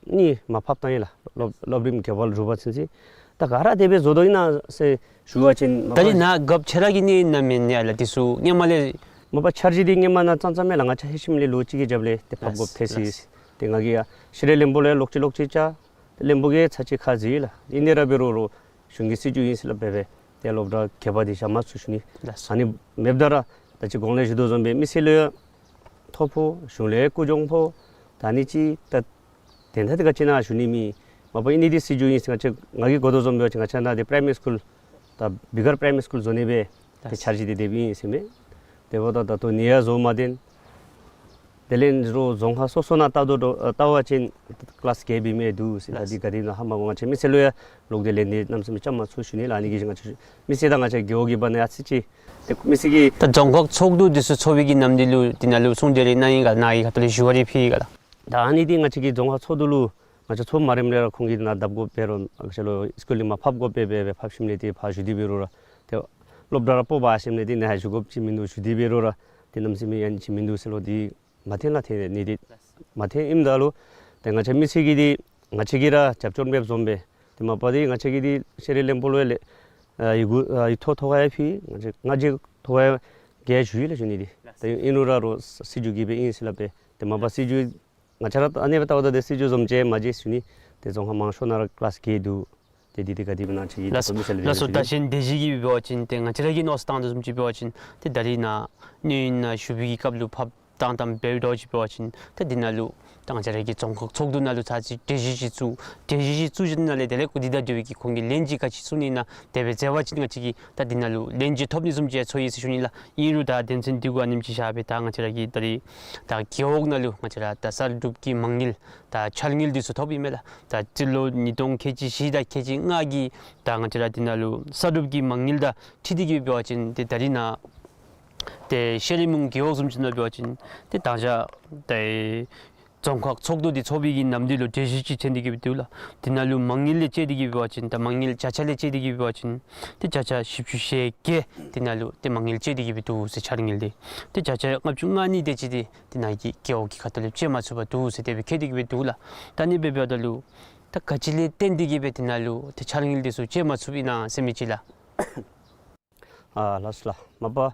གཉིས་མར་ཕབ་བཏང་ཡི་ལགས། སློབ་སློབ་རིམ་བརྒྱད་པ་ལས་དྲུག་པ་ཚུན་ཚོད། ད་ག་ར་དེ་སྦེ་བཟོ་དོ་ཨིན་ན་ཟེར་ཞུ་བ་ཅིན་མ་ད་རིས་ནཱ་རྒཔོ་ཁྱོད་ར་གིས་ཨིན་ན་མེན་ན་ལགས། འདི་ཚུ་སྔོན་མ་ལས། མ་པ་འཆར་གཞི་འདི་སྔོན་མ་ནཱ་ཙང་ཙང་མས་ལགས། ང་བཅས་ལྷོད་ཞིནམ་ལས་ལོ་གཅིག་གི་རྒྱབ་ལས་ཏེ་ཕབ་དགོཔ་ཐལ་ཅི། ཏེ་ང་གིས་ཡང་ཤེས་རིག་བློན་པོ་ལུ་ལོག་ཅི་ལོག་ཅི་བཅར། བློན་པོ་གིས་ཚར་གཅིག་ཁ་བཟེད་ཡི་ལགས། ཨིན་ཏེ་ར་འབད་རུང་རོགས་གཞུང་གི་སྲིད་བྱུས་ཨིན་ཟེར་སླབ་སྦེ་སྦེ་ཏེ་སློབ་གྲྭ་གྱལ་པ་འདི་བཞག་མ་ཚུགས་ཞུ་ནི། ལགས་སོ། ཨ་ནི་མེདཔ་ད་ར་ད་ཅི་གོང་ལས་ཞུ་དོ་བཟུམ་སྦེ་མི་སེར་ལུ་ཡང་ཐོ་ཕོག། གཞུང་ལས་སྐུ་གྱོང་ཕོག། ད་ཨ་ནི་ཅིག་ད་དོན་དག་འདི་ག་ཅི་ཨིན་ན་ཞུ་ནི་མེད། མ་པ་ཨིན་ནི་འདི་སྲིད་བྱུས་ཨིན་ཟེར། ང་བཅས་ང་གིས་གོ་དོ་བཟུམ་སྦེ་ང་བཅས་ནཱ་འདི་པ་རའི་མ་རི་སི་ཀུལ་ད་བི་གར་པ་རའི་མ་རི་སི་ཀུལ་བཟོ་ནི་སྦེ་ཏེ་འཆར་གཞི་འདི་དེ་སྦེ་ཨིན་ཟེར་མས། དེ་འབདཝ་ད་ད་ལྟོ་ནི་ཡང་བཟོ་མ་ཚར། དེ་ལས་རོགས་རྫོང་ཁག་སོ་སོ་ནང་བལྟ་དོ་བལྟ་བ་ཅིན་ཀི་ལཱསི་བརྒྱད་སྦེ་མི་འདུག་ཟེར། ལགས། ད་འདི་ག་དེ་ཨིན་ན་ཧ་མ་གོ། ང་བཅས་མི་སེར་ལུ་ཡང་ལོག་སྟེ་ལན་འདི་གནམ་མེད་ས་མེད་རྐྱབ་མ་ཚུགས་ཞུ་ནི་ལགས། ཨ་ནི་གིས་ང་བཅས་མི་སེར་དང་ང་བཅས་རྒེད་འོག་གི་བར་ན་ཡང་ཨ་ཙི་ཅིག་ཏེ་མི་སེར་གྱིས་ད་རྫོང་ཁག་ཚོགས་འདུ་འདི་ཚུ་ཚོགས་པའི་གི་ནམ་དུས་ལུ་འདི་ནང་ལུ་གསུང་བཤད་རེ་གནང་ཡི་ག་ནཱ་གི་ཁ་ཐུག་ལས་ཞུ་བ་རེ་ཕུལ་ཡི་ག་ལགས། ད་ཨ་ནི་འདི་ང་བཅས་ཀྱི་རྫོང་ཁག་ཚོགས་འདུ་ལུ་ང་བཅས་ཚོགས་མ་རནམ་ལས་ར་ཁོང་གིས་ནཱ་བརྡབ་དགོ་པས་རོགས་ང་བཅས་ལུ་སི་ཀུལ་ལས་མར་ཕབ་དགོ་པས་སྦེ་སྦེ་ཕབ་ཞིནམ་ལས་ཏེ་ཕར་ཞུ་སྟེ་འབད་རུང་ར་ཏེ་སློབ་གྲྭ་ར་སྤོ་བར་ཞིནམ་ལས་ཏེ་ནཱ་ཞུ་དགོཔ་ཅིག་མིན་འདུག། ཞུ་སྟེ་འབད་རུང་ར་ཏེ་གནམ་མེད་ས་མེད་ཡང་ཅིག་མིན་འདུག་ཟེར་ལོ། འདི་མ་འཐོན་ལགས། འཐོན་ནི་འདི་མ་འཐོན་ཨིནམ་ད་ལུ་ཏེ་ང་བཅས་མི་སེར་གྱིས་འདི་ང་བཅས་ཀྱིས་ར་རྒྱབ་སྐྱོར་མེདཔ་བཟུམ་སྦེ་ཏེ་མ་པ་འདི་ང་བཅས་ཀྱིས་འདི་ཤེས་རིག་བློན་པོ་ལུ་ཡང་ལས་ཨ་ཡི་གུ་ཨ་ཡིག་ཐོག་ཐོག་ཁར་ཡང་ཕུལ། ང་བཅས་ང་བཅས་ཐོག་ཁར་ཡང་ཞུ་ཡི་ལགས་ཞུ་ནི་འདི། ཏེ་ཨིན་རུང་ར་རོགས་སྲིད་བྱུས་ཀྱིས་སྦེ་ཨིན་ཟེར་སླབ་སྦེ་ཏེ་མ་པ་སྲིད་བྱུས་ང་བཅས་ར་ཨ་ནི་སྦེ་བལྟཝ་ད་ཏེ་སྲིད་བྱུས་བཟུམ་ཅིག་མ་མཇལ་ཞུ་ནི། ཏེ་རྫོང་ཁག་མང་ཤོས་ནང་ར་ཀི་ལཱསི་བརྒྱད་འདུག། ཏེ་འདི་འདི་ག་དེ་སྦེ་ན་ཅིག་ལགས་སོ། ལགས་སོ། ད་གཞན་སྡེ་བཞི་གི་འབད་བ་ཅིན་ཏེ་ང་བཅས་ར་གིས་མནོ་བསམ་བཏང་དོ་བཟུམ་ཅིག་འབད་བ་ཅིན་ཏེ་ད་རིས་ནཱ་གནས་ཡུན་ནང་བཞུགས་པའི་གི་སྐབས་ལུ་ཕབ་བཏང་བཏངམ་འབདཝ་ད་ཅིག་འབད་བ་ཅིན་ཏེ་འདི་ནང་ལུ་ད་ང་བཅས་ར་གི་རྫོང་ཁག་ཚོགས་འདུ་ནང་ལུ་ཚར་ཅིག་གྲོས་གཞི་ཅིག་བཙུགས། གྲོས་གཞི་ཅིག་བཙུགས་ཞིནམ་ལས་དེ་ལས་ཁོ་འདི་དང་འབྲེལ་བའི་གི་ཁོང་གིས་ལན་ཅིག་ག་ཅི་གསུང་ནི་ཨིན་ན་དེ་སྦེ་མཛད་པ་ཅིན་ང་བཅས་ཀྱིས་ད་འདི་ནང་ལུ་ལན་ཅིག་ཐོབ་ནི་བཟུམ་ཅིག་ཚོར་ཡི་ཟེར་ཞུ་ནི་ལགས། ཨིན་རུང་ད་དོན་ཚན་འདི་གུ་ཨ་ནེམ་ཅིག་བཞག་སྦེ་ད་ང་བཅས་ར་གིས་ད་རིས་ད་རྒེད་འོག་ནང་ལུ་ང་བཅས་ར་ད་གསར་སྒྲུབ་ཀྱི་མ་དངུལ་ད་འཆར་དངུལ་འདི་ཚུ་ཐོབ་ཨིན་མས་ལགས། ད་སྤྱི་ལོ་ཉིས་སྟོང་ཁལ་གཅིག་བཞི་དང་ཁལ་གཅིག་ལྔ་གི་ད་ང་བཅས་ར་འདི་ནང་ལུ་གསར་སྒྲུབ་ཀྱི་མ་དངུལ་དང་འཁྲིལ་ཏེ་གིས་འབད་བ་ཅིན་ཏེ་ད་རིས་ནཱ་ཏེ་ཤེ་རི་མོང་རྒེད་འོག་བཟུམ་ཅིག་ནང་འབད་བ་ཅིན་ཏེ་ད་ཆ་ཏེ་རྫོང་ཁག་ཚོགས་འདུ་འདི་ཚོགས་པའི་གི་ནམ་དུས་ལུ་གྲོས་གཞི་ཅིག་ཐོན་ཏེ་གིས་སྦེ་འདུག་ལགས། འདི་ནང་ལུ་མ་དངུལ་ལས་བཅད་དེ་གིས་འབད་བ་ཅིན་ད་མ་དངུལ་བརྒྱ་ཆ་ལས་བཅད་དེ་གིས་འབད་བ་ཅིན་ཏེ་བརྒྱ་ཆ་བཞི་བཅུ་ཞེ་བརྒྱད་འདི་ནང་ལུ་ཏེ་མ་དངུལ་བཅད་དེ་གིས་སྦེ་འདུག་ཟེར། འཆར་དངུལ་འདི་ཏེ་བརྒྱ་ཆ་ལྔ་བཅུ་ང་གཉིས་དེ་ཅིག་འདི་ཏེ་ནཱ་གི་རྒེད་འོག་གི་ཁ་ཐུག་ལས་བཅད་མ་ཚུགས་པར་འདུག་ཟེར་དེ་སྦེ་བཀོད་དེ་གིས་སྦེ་འདུག་ལགས། ད་ཨ་ནི་སྦེ་འབདཝ་ད་ལུ་ད་ག་ཅི་ལས་བརྟེན་ཏེ་གིས་སྦེ་འདི་ནང་ལུ་ཏེ་འཆར་དངུལ་འདི་ཚུ་བཅད་མ་ཚུགསཔ་ཨིན་ན་ཟེར་མི་ཅིག་ལགས། ཨ་ལགས་སོ་ལགས། མ་པ་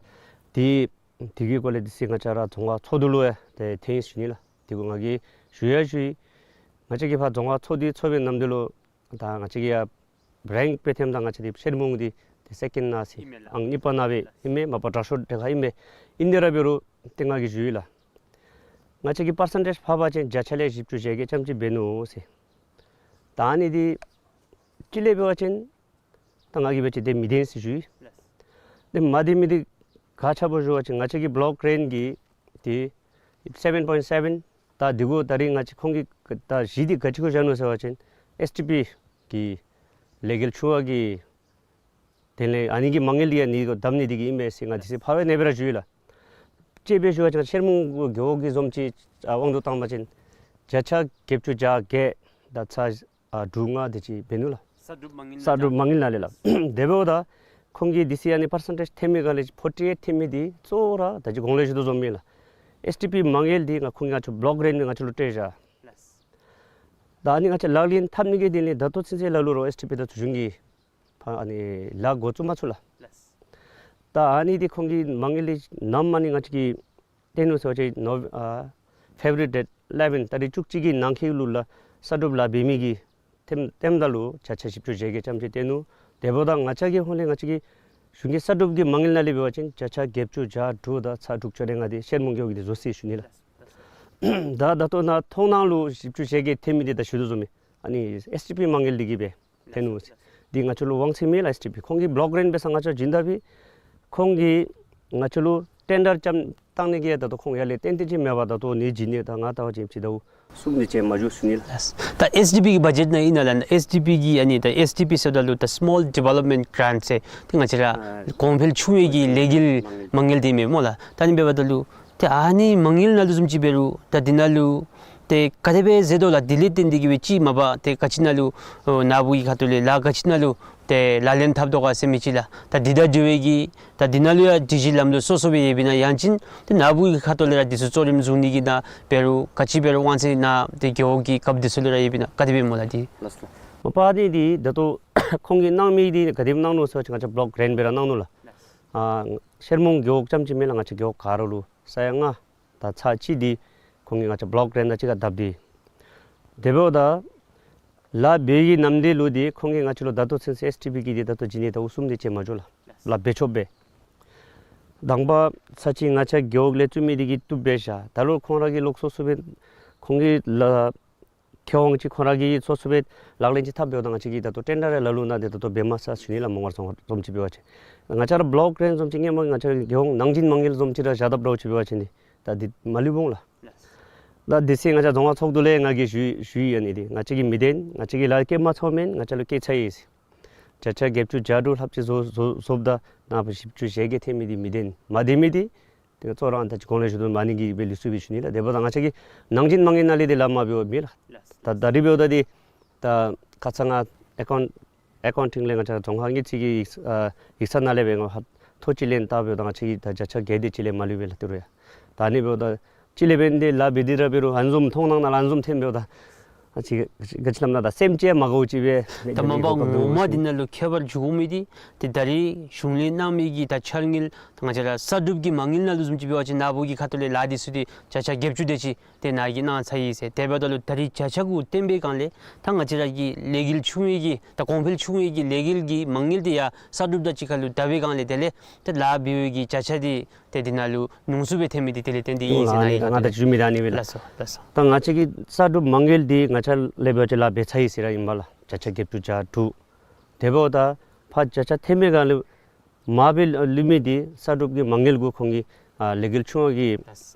འདི་འདི་གི་སྐོར་ལས་འདི་ཚུ་ང་བཅས་ར་རྫོང་ཁག་ཚོགས་འདུ་ལུ་ཡང་ཏེ་ཐོན་ཡི་ཟེར་ཞུ་ནི་ལགས། འདི་གུ་ང་གིས་ཞུ་ཡང་ཞུ་ཡི། ང་བཅས་ཀྱིས་ཕར་རྫོང་ཁག་ཚོགས་འདུ་ཚོགས་པའི་ནམ་དུས་ལུ་ད་ང་བཅས་ཀྱི་ཡ་རེངཀ་འབད་ཐེམ་ད་ང་བཅས་འདི་ཤེ་རི་མོང་འདི་ཏེ་སེ་ཀེནཌ་ནང་ཟེར་ཨིན་མས་ལགས། ཨང་གཉིས་པ་ནང་སྦེ་ཨིན་མས། མ་པ་དྲག་ཤོས་དེ་ཁར་ཨིན་མས། ཨིན་ཏེ་ར་འབད་རུང་ཏེ་ང་གིས་ཞུ་ཡི་ལགས། ང་བཅས་ཀྱིས་པར་སེན་ཊེཇ་ཕབ་པ་ཅིན་བརྒྱ་ཆ་ལས་བཞི་བཅུ་ཞེ་བརྒྱད་ཙམ་ཅིག་འབད་ནུག་ཟེར། ད་ཨ་ནི་འདི་ཅིག་ལས་འབད་བ་ཅིན་ད་ང་གིས་འབད་བ་ཅིན་དེ་མི་བདེན་ཟེར་ཞུ་ཡི། དེ་མ་བདེན་མི་འདི་ག་ཅི་འབད་ཞུ་བ་ཅིན་ང་བཅས་ཀྱི་བོ་ལོཀ་གྲེནཊ་ཀྱི་དེ་སེ་བེན་པོའིནཊ་སེ་བེན་ད་འདི་གུ་ད་རིས་ང་བཅས་ཁོང་གིས་ད་གཞི་འདི་ག་ཅི་གུ་བཞག་ནུག་ཟེར་བ་ཅིན་ཨེསི་ཌི་པི་གི་ལས་འགུལ་ཆུང་བ་གི་དེ་ལས་ཨ་ནི་གི་མ་དངུལ་འདི་ཡང་ཨ་ནི་གུ་བསྡམ་ནི་འདི་གིས་ཨིན་མས་ཟེར་ང་འདི་ཚུ་ཕར་སྦེ་ཨ་ནེ་སྦེ་ར་ཞུ་ཡི་ལགས། དཔྱེ་སྦེ་ཞུ་བ་ཅིན་ཤེ་རི་མོང་རྒེད་འོག་གི་བཟུམ་ཅིག་ཨ་དབང་དུ་བཏང་པ་ཅིན་བརྒྱ་ཆ་བརྒྱད་ཅུ་གྱ་བརྒྱད་དང་ཚག་ཨ་དྲུག་ལྔ་དེ་ཅིག་འབད་ནུག་ལགས། གསར་སྒྲུབ་མ་དངུལ་གསར་སྒྲུབ་མ་དངུལ་ནང་ལས་ལགས། དེ་འབདཝ་ད་ཁོང་གིས་འདི་ཚུ་ཨ་ནི་པར་སེན་ཊེཇ་ཐེབས་མི་ག་ལས་ཕོར་ཊི་ཨེཊ་ཐེབས་མི་འདི་གཙོ་བོ་ར་ད་ཅི་གོང་ལས་ཞུ་དོ་བཟུམ་ཨིན་ལགས། ཨེསི་ཌི་པི་མ་དངུལ་འདི་ང་ཁོང་གིས་ང་བཅས་བོ་ལོཀ་གྲེནཊ་འདི་ང་བཅས་ལུ་སྤྲོད་བཞག། ད་ཨ་ནི་ང་བཅས་ལག་ལེན་འཐབ་ནི་གི་དེ་ལས་ད་ལྟོ་ཚུན་ཚོད་ལ་ལུ་རོགས་ཨེསི་ཌི་པི་དང་ཚོགས་ཆུང་གིས་ཕར་ཨ་ནི་ལཱ་འགོ་བཙུགས་མ་ཚུགས་ལགས། ད་ཨ་ནི་འདི་ཁོང་གིས་མ་དངུལ་འདི་ནམ་ཨ་ནི་ང་བཅས་ཀྱིས་སྤྲོད་ནུག་ཟེར་བ་ཅིན་ནོ་ཨ་ཕེབ་རུ་ཝ་རི་ཌེཊ་ཨི་ལེ་བེན་ཏ་རིག་བཅུ་གཅིག་གི་ནང་འཁོད་ལུ་ལགས་གསར་སྒྲུབ་ལཱ་འབད་མི་གི་ཐེམ་ཐེམ་ད་ལུ་བརྒྱ་ཆ་བཞི་བཅུ་ཞེ་བརྒྱད་ཙམ་ཅིག་སྤྲོད་ནུག། དེ་འབདཝ་ད་ང་བཅས་ཀྱི་ཧོངས་ལས་ང་བཅས་ཀྱི་གཞུང་གི་གསར་སྒྲུབ་ཀྱི་མ་དངུལ་ནང་ལས་འབད་བ་ཅིན་བརྒྱ་ཆ་བརྒྱད་ཅུ་གྱ་དྲུག་དང་ཚག་དྲུག་ཅུ་རེ་ལྔ་འདི་ཤེ་རི་མོང་རྒེད་འོག་གིས་འདི་བཟོ་ཟེར་ཞུ་ནི་ལགས། ད་ད་ལྟོ་ནཱ་མཐོང་སྣང་ལུ་བཞི་བཅུ་ཞེ་བརྒྱད་ཐེབས་མི་འདི་ད་ཞུ་དོ་བཟུམ་ཨིན། ཨ་ནི་ཨེསི་ཌི་པི་མ་དངུལ་འདི་གིས་སྦེ་ཐོན་ནུག་ཟེར། འདི་ང་བཅས་ལུ་དབང་ཚད་མེད་ལགས། ཨེསི་ཌི་པི་ཁོང་གིས་བོ་ལོཀ་གྲེནཊ་འབད་ས་ང་བཅས་བྱིན་ད་འབད་ཁོང་གིས་ང་བཅས་ལུ་ཊེན་ཌར་རྐྱངམ་བཏང་ནི་གི་ད་ལྟོ་ཁོང་ཡར་ལས་ཏན་ཏན་ཅིག་མེད་པར་ད་ལྟོ་ནི་བྱིན་ནི་ད་ང་ལྟ་བ་ཅིན་ཅིག་ད་གསུང་ནི་ཅིག་མ་བྱུང་ཞུ་ནི་ལགས། ད་ཨེསི་ཌི་པི་གི་བ་ཇེཊ་ནང་ཨིན་ན་ལགས། ཨེསི་ཌི་པི་གི་ཨ་ནི་ད་ཨེསི་ཌི་པི་ཟེརཝ་ད་ལུ་ད་སི་མོལ་ཌི་ཝེ་ལོབ་མེནཊ་གྲཱནཊ་ཟེར་ཏེ་ང་བཅས་ར་གོང་འཕེལ་ཆུང་བའི་གི་ལས་འགུལ་མ་དངུལ་འདི་མེན་སྨོ་ལགས། ད་ཨ་ནི་འབདཝ་ད་ལུ་ཏེ་ཨ་ནི་མ་དངུལ་ནང་ལུ་བཟུམ་ཅིག་འབད་རུང་ད་འདི་ནང་ལུ་ཏེ་ག་དེ་སྦེ་ཟེར་དོ་ལགས། འདི་ལས་བརྟེན་ཏེ་གིས་སྦེ་ཅིག་མ་པ་ཏེ་ག་ཅི་ནང་ལུ་ཨོ་ནཱ་བུ་གི་ཁ་ཐུག་ལས་ལཱ་ག་ཅི་ནང་ལུ་ཏེ་ལག་ལེན་འཐབ་དོ་ག་ཟེར་མི་ཅིག་ལགས། ད་འདི་དང་འབྲེལ་བའི་གི་ད་འདི་ནང་ལུ་ཡང་སྒྲིག་གཞི་ལམ་ལུགས་སོ་སོ་སྦེ་ཡོདཔ་ཨིན་ན་ཡང་ཅིན་ཏེ་ནཱ་བུ་གི་ཁ་ཐུག་ལས་ར་འདི་ཚུ་གཙོ་རིམ་བཟུང་ནི་གི་ནང་འབད་རུང་ག་ཅི་འབད་རུང་དབང་ཚད་ནཱ་ཏེ་རྒེད་འོག་གི་རྒཔོ་འདི་ཚུ་ལུ་ར་ཡོདཔ་ཨིན་ན་ག་དེ་སྦེ་སྨོ་ལགས་འདི། ལགས་སོ། མ་པ་འདི་འདི་ད་ལྟོ་ཁོང་གིས་གནང་མི་འདི་ག་དེ་སྦེ་གནང་ནུག་ཟེར་བ་ཅིན་ང་བཅས་བོ་ལོཀ་གྲེནཊ་སྦེ་ར་གནང་ནུག་ལགས། ཨ་ཤེ་རི་མོང་རྒེད་འོག་རྐྱངམ་ཅིག་མེན་ལགས། ང་བཅས་རྒེད་འོག་ག་ར་ལུ་ས་ཡ་ལྔ་དང་ཚག་གཅིག་འདི་ཁོང་གིས་ང་བཅས་བོ་ལོཀ་གྲེནཊ་དང་གཅིག་ཁར་བསྡབས་ཏེ། དེ་འབདཝ་ད་ ལཱ་འབད་བའི་ནམ་དུས་ལུ་འདི་ཁོང་གིས་ང་བཅས་ལུ་ད་ལྟོ་ཚུན་ཚོད་ཨེསི་ཊི་བི་གི་འདི་ད་ལྟོ་བྱིན་ནི་ད་ཨུ་གསུམ་འདི་ཅིག་མ་འགྱོ་ལགས། ལཱ་འབད་ཆོགཔ་སྦེ། དང་པ་ས་ཅིག་ང་བཅས་རྒེད་འོག་ལས་བཙུགས་མི་འདི་གིས་བཏུབ་པས་ཤ། ད་ལུ་ཁོང་ར་གིས་ལོག་སོ་སོ་སྦེ་ཁོང་གི་ལཱ་ཁེ་དབང་ཅིག་ཁོང་ར་གིས་སོ་སོ་སྦེ་ལག་ལེན་ཅིག་འཐབ་འབདཝ་ད་ང་བཅས་ཀྱིས་ད་ལྟོ་ཊེན་ཌར་རེ་ལ་ལུ་ནཱ་འདི་ད་ལྟོ་འབད་མ་ཚར་ཞུ་ནི་ལགས། མོང་སྒར་རྫོང་ཁག་བཟུམ་ཅིག་འབད་བ་ཅིན། ང་བཅས་ར་བློཀ་རེ་བཟུམ་ཅིག་ངེས་མ་ང་བཅས་རྒེད་འོག་ནང་བཞིན་མ་དངུལ་བཟུམ་ཅིག་ར་བཞག་དཔ་འདྲཝ་ཅིག་འབད་བ་ཅིན་འདི་ད་འདི་མ་ལུས་འོང་ལགས། ད་དེ་ཚེ་ང་བཅས་རྫོང་ཁག་ཚོགས་འདུ་ལས་ང་གིས་ཞུ་ཞུ་ཡི་ཨ་ནི་འདི་ང་བཅས་ཀྱིས་མི་བདེན། ང་བཅས་ཀྱིས་ལཱ་བཀལ་མ་ཚུགས་མེན། ང་བཅས་ལུ་བཀལ་ཚར་ཡི་ཟེར། བརྒྱ་ཆ་བརྒྱད་ཅུ་གྱ་དྲུག་ལྷགཔ་ཅིག་བཟོ་བཟོ་བཟོཝ་ད་ནངས་པ་བཞི་བཅུ་ཞེ་བརྒྱད་ཐོན་མི་འདི་མི་བདེན། མ་བདེན་མི་འདི་དེ་གཙོ་ར་ཨ་ནི་ད་ཅི་གོང་ལས་ཞུ་དོ་བཟུམ་ཨ་ནི་གི་སྦེ་ལུས་སོ་སྦེ་ཞུ་ནི་ལགས། དེ་འབདཝ་ད་ང་བཅས་ཀྱིས་ནང་བཞིན་མ་དངུལ་ནང་ལས་འདི་ལཱ་མ་འབདཝ་མེན་ལགས། ད་ད་རིས་འབདཝ་ད་འདི་ད་ཁ་ཙ་ང་ཨེ་ཀའུནཊ་ཨེ་ཀའུན་ཊིང་ལས་ང་བཅས་རྫོང་ཁག་དངུལ་རྩིས་ཀྱི་ཡིག་ཨ་ཡིག་ཚང་ནང་ལས་འབད་ང་ཧ་ཐོ་ཅིག་ལེན་བལྟ་འབདཝ་ད་ང་བཅས་ཀྱིས་ད་བརྒྱ་ཆ་བརྒྱད་དེ་ཅིག་ལས་མ་ལུས་པས་ལགས་ཏི་རུ་ཡ། ད་ཨ་ནི་འབདཝ་ད་ཅིག་ལས་འབད་ནི་འདི་ལཱ་འབད་དེ་ར་འབད་རུང་ཨ་ནི་བཟུམ་མཐོང་སྣང་ནང་ལུ་ཨ་ནི་བཟུམ་ཐོན་འབདཝ་ད་ཨ་ཅིག་ག་ཅི་སླབ་ན་ད་སེམས་ཅན་མ་དགའཝ་ཅིག་སྦེ། ད་མ་པ་ངོ་མ་འདི་ནང་ལུ་ཁྱད་པར་འགྱོ་མི་འདི་ཏེ་ད་རིས་གཞུང་ལས་གནང་མི་གི་ད་འཆར་དངུལ་ད་ང་བཅས་ར་གསར་སྒྲུབ་ཀྱི་མ་དངུལ་ནང་ལུ་བཟུམ་ཅིག་འབད་བ་ཅིན་ནཱ་བུ་གི་ཁ་ཐུག་ལས་ལཱ་འདི་ཚུ་འདི་བརྒྱ་ཆ་བརྒྱད་ཅུ་དེ་ཅིག་ཏེ་ནཱ་གིས་གནང་ཚར་ཡི་ཟེར། དེ་འབདཝ་ད་ལུ་ད་རིས་བརྒྱ་ཆ་དགུ་བཏོན་པའི་སྒང་ལས་ད་ང་བཅས་ར་གི་ལས་འགུལ་ཆུང་བའི་གི་ད་གོང་འཕེལ་ཆུང་བའི་གི་ལས་འགུལ་གྱི་མ་དངུལ་འདི་ཡང་གསར་སྒྲུབ་དང་གཅིག་ཁར་ལུ་བསྡུ་བའི་སྒང་ལས་དེ་ལས་ཏེ་ལཱ་འབད་བའི་གི་བརྒྱ་ཆ་འདི་ཏེ་འདི་ནང་ལུ་ཉུང་སུ་སྦེ་ཐོན་མི་འདི་དེ་ལས་བརྟེན་ཏེ་ཨིན་ཟེར་ནཱ་གིས་ང་ད་ཞུ་མི་ད་ཨ་ནི་སྦེ་ལགས། ལགས་སོ་ལགས་སོ། ད་ང་བཅས་ཀྱི་གསར་སྒྲུབ་མ་དངུལ་འདི་ང་བཅས་ལས་འབད་བ་ཅིན་ལཱ་འབད་ཚར་ཡི་ཟེར་ར་ཨིན་པས་ལགས། བརྒྱ་ཆ་བརྒྱད་ཅུ་གྱ་དྲུག། དེ་འབདཝ་ད་ཕར་བརྒྱ་ཆ་ཐོན་མི་སྒང་ལས་མར་སྦེ་ལུས་མི་འདི་གསར་སྒྲུབ་ཀྱི་མ་དངུལ་གུ་ཁོང་གིས་ཨ་ལས་འགུལ་ཆུང་བ་གི་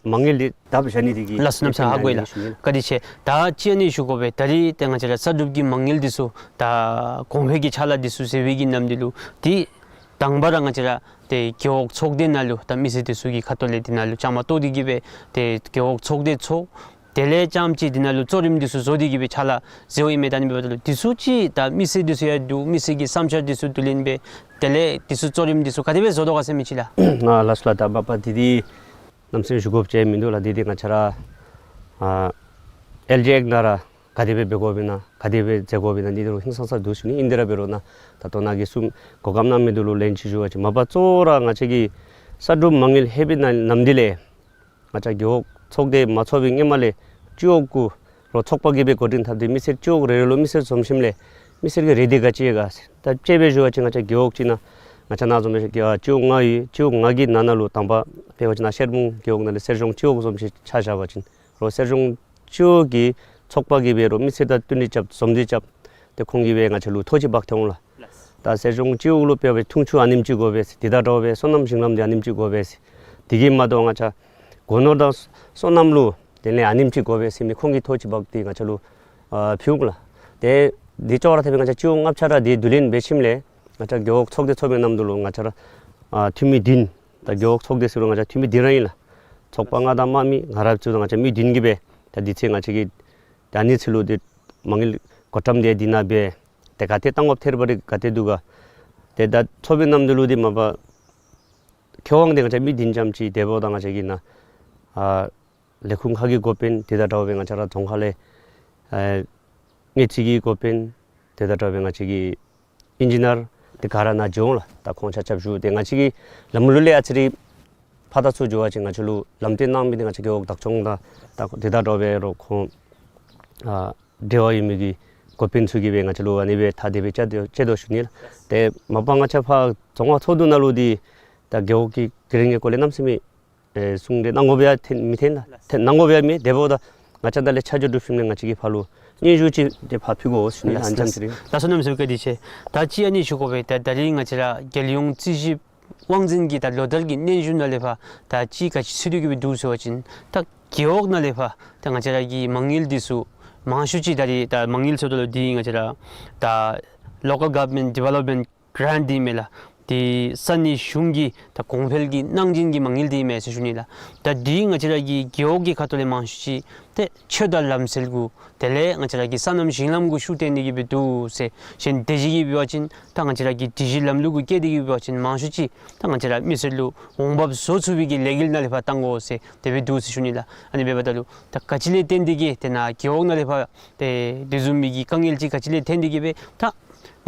མ་དངུལ་འདི་བཏབ་བཞག་ནི་འདི་གིས། ལགས་སོ་གནམ་མེད་ས་མེད་ཧ་གོ་ཡི་ལགས། བཀའ་དྲིན་ཆེ། ད་ཅི་ཨ་ནི་ཞུ་དགོ་པས། ད་རིས་ཏེ་ང་བཅས་ར་གསར་སྒྲུབ་ཀྱི་མ་དངུལ་འདི་ཚུ་ད་གོང་འཕེལ་གྱི་ཕྱག་ལཱ་འདི་ཚུ་མཛད་པའི་གི་ནམ་དུས་ལུ་ཏེ་དང་པ་ར་ང་བཅས་ར་ཏེ་རྒེད་འོག་ཚོགས་སྡེ་ནང་ལུ་ད་མི་སེར་འདི་ཚུ་གི་ཁ་ཐུག་ལས་འདི་ནང་ལུ་བཅའ་མར་གཏོགས་ཏེ་གི་སྦེ་ཏེ་རྒེད་འོག་ཚོགས་སྡེ་ཚོགས། དེ་ལས་རྐྱངམ་ཅིག་འདི་ནང་ལུ་གཙོ་རིམ་འདི་ཚུ་བཟོ་སྟེ་གི་སྦེ་ཕྱག་ལཱ་མཛད་པའི་མི་ད་ཨ་ནི་འབདཝ་ད་ལུ་འདི་ཚུ་ཅིག་ད་མི་སེར་འདི་ཚུ་ཡང་འདུག། མི་སེར་གྱི་བསམ་འཆར་འདི་ཚུ་བསྡུ་ལེན་འབད། དེ་ལས་འདི་ཚུ་གཙོ་རིམ་འདི་ཚུ་ག་དེ་སྦེ་བཟོ་དོ་ག་ཟེར་མི་ཅིག་ལགས། ཨ་ལགས་སོ་ལགས། ད་མ་པ་འདི་འདི་གནམ་མེད་ས་མེད་ཞུ་དགོཔ་ཅིག་མིན་འདུག་ལགས། འདི་འདི་ང་བཅས་ར་ཨ་ཨེལ་ཇི་ཨེཀཊ་ནང་ར་ག་དེ་སྦེ་འབད་དགོཔ་ཨིན་ན་ག་དེ་སྦེ་མཛད་དགོཔ་ཨིན་ན་འདི་འདི་རུང་ཧིང་སངས་ས་འདུག་ཞུ་ནི། ཨིན་དེ་ར་འབད་རུང་ནཱ་ད་ལྟོ་ནཱ་གིས་གསུངས་གོ་སྐབས་གནང་མི་འདི་ལུ་ལན་ཅིག་ཞུ་བ་ཅིན་མ་པ་གཙོ་བོ་ར་ང་བཅས་ཀྱི་གསར་སྒྲུབ་མ་དངུལ་ལྷོད་པའི་ནང་ནམ་དུས་ལས་ང་བཅས་རྒེད་འོག་ཚོགས་སྡེ་མ་ཚོགས་པའི་སྔོན་མ་ལས་སྤྱི་འོག་གུ་རོགས་ཚོགས་པ་གིས་སྦེ་འགོ་འདྲེན་འཐབ་སྟེ་མི་སེར་སྤྱི་འོག་རེ་རེ་ལུ་མི་སེར་འཛོམས་ཞིནམ་ལས་མི་སེར་གྱི་རེ་འདུན་ག་ཅི་ཡོད་ག་ཟེར། ད་དཔྱེ་སྦེ་ཞུ་བ་ཅིན་ང་བཅས་རྒེད་འོག་ཅིག་ནང་ང་བཅས་ནཱ་འཛོམས་པའི་སྤྱི་འོག་ལྔ་ཡོད། སྤྱི་འོག་ལྔ་གི་ནང་ན་ལུ་དང་པ་འབད་བ་ཅིན་ནཱ་ཤེར་སྦུང་རྒེད་འོག་ནང་ལས་གསེར་གཞོང་སྤྱི་འོག་བཟུམ་ཅིག་ཆ་བཞག་པ་ཅིན་རོགས་གསེར་གཞོང་སྤྱི་འོག་གི་ཚོགས་པ་གིས་སྦེ་རོགས་མི་སེར་དང་བསྟུན་ཏེ་རྐྱབ་འཛོམས་ཏེ་རྐྱབ་སྟེ་ཁོང་གིས་སྦེ་ང་བཅས་ལུ་ཐོ་ཅིག་འབག་སྟེ་འོང་ལགས། ད་གསེར་གཞོང་སྤྱི་འོག་ལུ་དཔེ་འབད་བ་ཅིན་འཐུང་ཆུ་ཨ་ནེམ་ཅིག་དགོ་པས་ཟེར། དེ་དང་འདྲཝ་སྦེ་སོ་ནམ་ཞིང་ལམ་འདི་ཨ་ནེམ་ཅིག་དགོ་པས་ཟེར། དེ་གིས་མ་དོ་ང་བཅས་སྒོ་ནོར་དང་སོ་ནམ་ལུ་དེ་ལས་ཨ་ནེམ་ཅིག་དགོ་པས་ཟེར་མི་ཁོང་གིས་ཐོ་ཅིག་འབག་སྟེ་ང་བཅས་ལུ་ཨ་ཕུལ་འོང་ལགས། དེ་དེ་ཅོག་ར་འཐདཔ་སྦེ་ང་བཅས་སྤྱི་འོག་ལྔ་ཆ་ར་དེ་བསྡུ་ལེན་འབད་ཞིནམ་ལས་ང་བཅས་རྒེད་འོག་ཚོགས་སྡེ་ཚོགས་པའི་ནམ་དུས་ལུ་ང་བཅས་ར་ཨ་འཐུས་མི་བདུན། ད་རྒེད་འོག་ཚོགས་སྡེ་ཟེར་རུང་ང་བཅས་འཐུས་མི་བདུན་ར་ཨིན་ལགས། ཚོགས་པ་ལྔ་དང་དམངས་མི་ང་ར་བཅས་ང་བཅས་མི་བདུན་གྱིས་སྦེ་ད་དེ་ཚེ་ང་བཅས་ཀྱིས་ད་ཨ་ནི་ཚུ་ལུ་ཏེ་མ་དངུལ་བགོ་བཀྲམ་འདི་འདི་ནང་སྦེ་ཏེ་ག་ཏེ་བཏང་དགོཔ་ཐེར་པ་རེ་ག་ཏེ་འདུག་ག། ཏེ་ད་ཚོགས་པའི་ནམ་དུས་ལུ་འདི་མ་པ་མཁས་དབང་འདི་ང་བཅས་མི་བདུན་ཙམ་ཅིག་དེ་འབདཝ་ད་ང་བཅས་ཀྱི་ནཱ་ཨ་ལས་ཁུངས་ཁག་གི་འགོ་དཔོན་དེ་དང་འདྲཝ་སྦེ་ང་བཅས་ར་རྫོང་ཁག་ལས་ཨ་དངུལ་རྩིས་ཀྱི་འགོ་དཔོན་དེ་དང་འདྲཝ་སྦེ་ང་བཅས་ཀྱི་ཨིན་ཇི་ནིར་དེ་ག་ར་ནཱ་འགྱོ་འོང་ལགས། ད་ཁོང་ཆ་ཁྱབ་བཞུགས། ཏེ་ང་བཅས་ཀྱི་ལམ་ལུགས་ལས་ཨ་ཙི་རེ་ཕར་ད་ཚུར་འགྱོ་བ་ཅིན་ང་བཅས་ལུ་ལམ་སྟོན་གནང་མི་འདི་ང་བཅས་རྒེད་འོག་བདག་སྐྱོང་དང་ད་དེ་དང་འདྲཝ་སྦེ་རོགས་ཁོང་ཨ་འབྲེལ་བ་ཡོད་མི་གི་འགོ་དཔོན་ཚུ་གིས་སྦེ་ང་བཅས་ལུ་ཨ་ནི་སྦེ་ཐག་དེ་སྦེ་བཅད་དེ་བཅད་དོ་ཞུ་ནི་ལགས། ཏེ་མ་པ་ང་བཅས་ཕར་རྫོང་ཁག་ཚོགས་འདུ་ནང་ལུ་འདི་ད་རྒེད་འོག་གི་དེ་རིང་གི་སྐོར་ལས་གནམ་མེད་ས་མེད་ཨེ་གསུང་གྲོས་གནང་དགོཔ་ཡང་ཐོན་མི་ཐོན་ལགས། ཐོན་གནང་དགོཔ་ཡང་མེད། དེ་འབདཝ་ད་ང་བཅས་ད་ལས་ཆ་འཇོག་གྲུབ་ཞིནམ་ལས་ང་བཅས་ཀྱིས་ཕར་ལུ་སྙན་ཞུ་ཅིག་ཏེ་ཕར་ཕུལ་དགོ་ཞུ་ནི་ལགས། ལགས་སོ་གནམ་མེད་ས་མེད་བཀའ་དྲིན་ཆེ། ད་ཅི་ཨ་ནི་ཞུ་དགོ་པས། ད་ད་རིས་ང་བཅས་ར་རྒྱལ་ཡོངས་རྩིས་ཞིབ་དབང་འཛིན་གྱི་ད་ལོ་བསྟར་གྱི་སྙན་ཞུ་ནང་ལས་ཕར་ད་ཅི་ག་ཅི་ཚུད་དེ་གི་སྦེ་འདུག་ཟེར་བ་ཅིན་ད་རྒེད་འོག་ནང་ལས་ཕར་ད་ང་བཅས་ར་གི་མ་དངུལ་འདི་ཚུ་མང་ཤོས་ཅིག་ད་རིས་ད་མ་དངུལ་ཟེརཝ་ད་ལུ་འདི་ང་བཅས་ར་ད་Local Government Development Grant འདི་མས་ལགས། འདི་ས་གནས་གཞུང་གི་ད་གོང་འཕེལ་གྱི་གནང་སྦྱིན་གྱི་མ་དངུལ་འདི་མས་ཟེར་ཞུ་ནི་ལགས། ད་འདི་ང་བཅས་ར་གི་རྒེད་འོག་གི་ཁ་ཐུག་ལས་མང་ཤོས་ཅིག་ཏེ་ཆོས་དང་ལམ་སྲོལ་གུ་དེ་ལས་ང་བཅས་ར་གི་སོ་ནམ་ཞིང་ལམ་གུ་ཤུགས་བཏོན་ཏེ་གི་སྦེ་འདུག་ཟེར། གཞན་དེ་ཅིག་གིས་འབད་བ་ཅིན་ད་ང་བཅས་ར་གི་སྒྲིག་གཞི་ལམ་ལུགས་གུ་བཀལ་ཏེ་གི་འབད་བ་ཅིན་མང་ཤོས་ཅིག་ད་ང་བཅས་ར་མི་སེར་ལུ་འོང་འབབ་བཟོ་ཚུགས་པའི་གི་ལས་འགུལ་ནང་ལས་ཕར་བཏང་དགོ་ཟེར་དེ་སྦེ་འདུག་ཟེར་ཞུ་ནི་ལགས། ཨ་ནི་འབདཝ་ད་ལུ་ད་ག་ཅི་ལས་བརྟེན་ཏེ་གི་ཏེ་ནཱ་རྒེད་འོག་ནང་ལས་ཕར་ཏེ་དེ་བཟུམ་མའི་གི་དཀའ་ངལ་ཅིག་ག་ཅི་ལས་བརྟེན་ཏེ་གི་སྦེ་ད་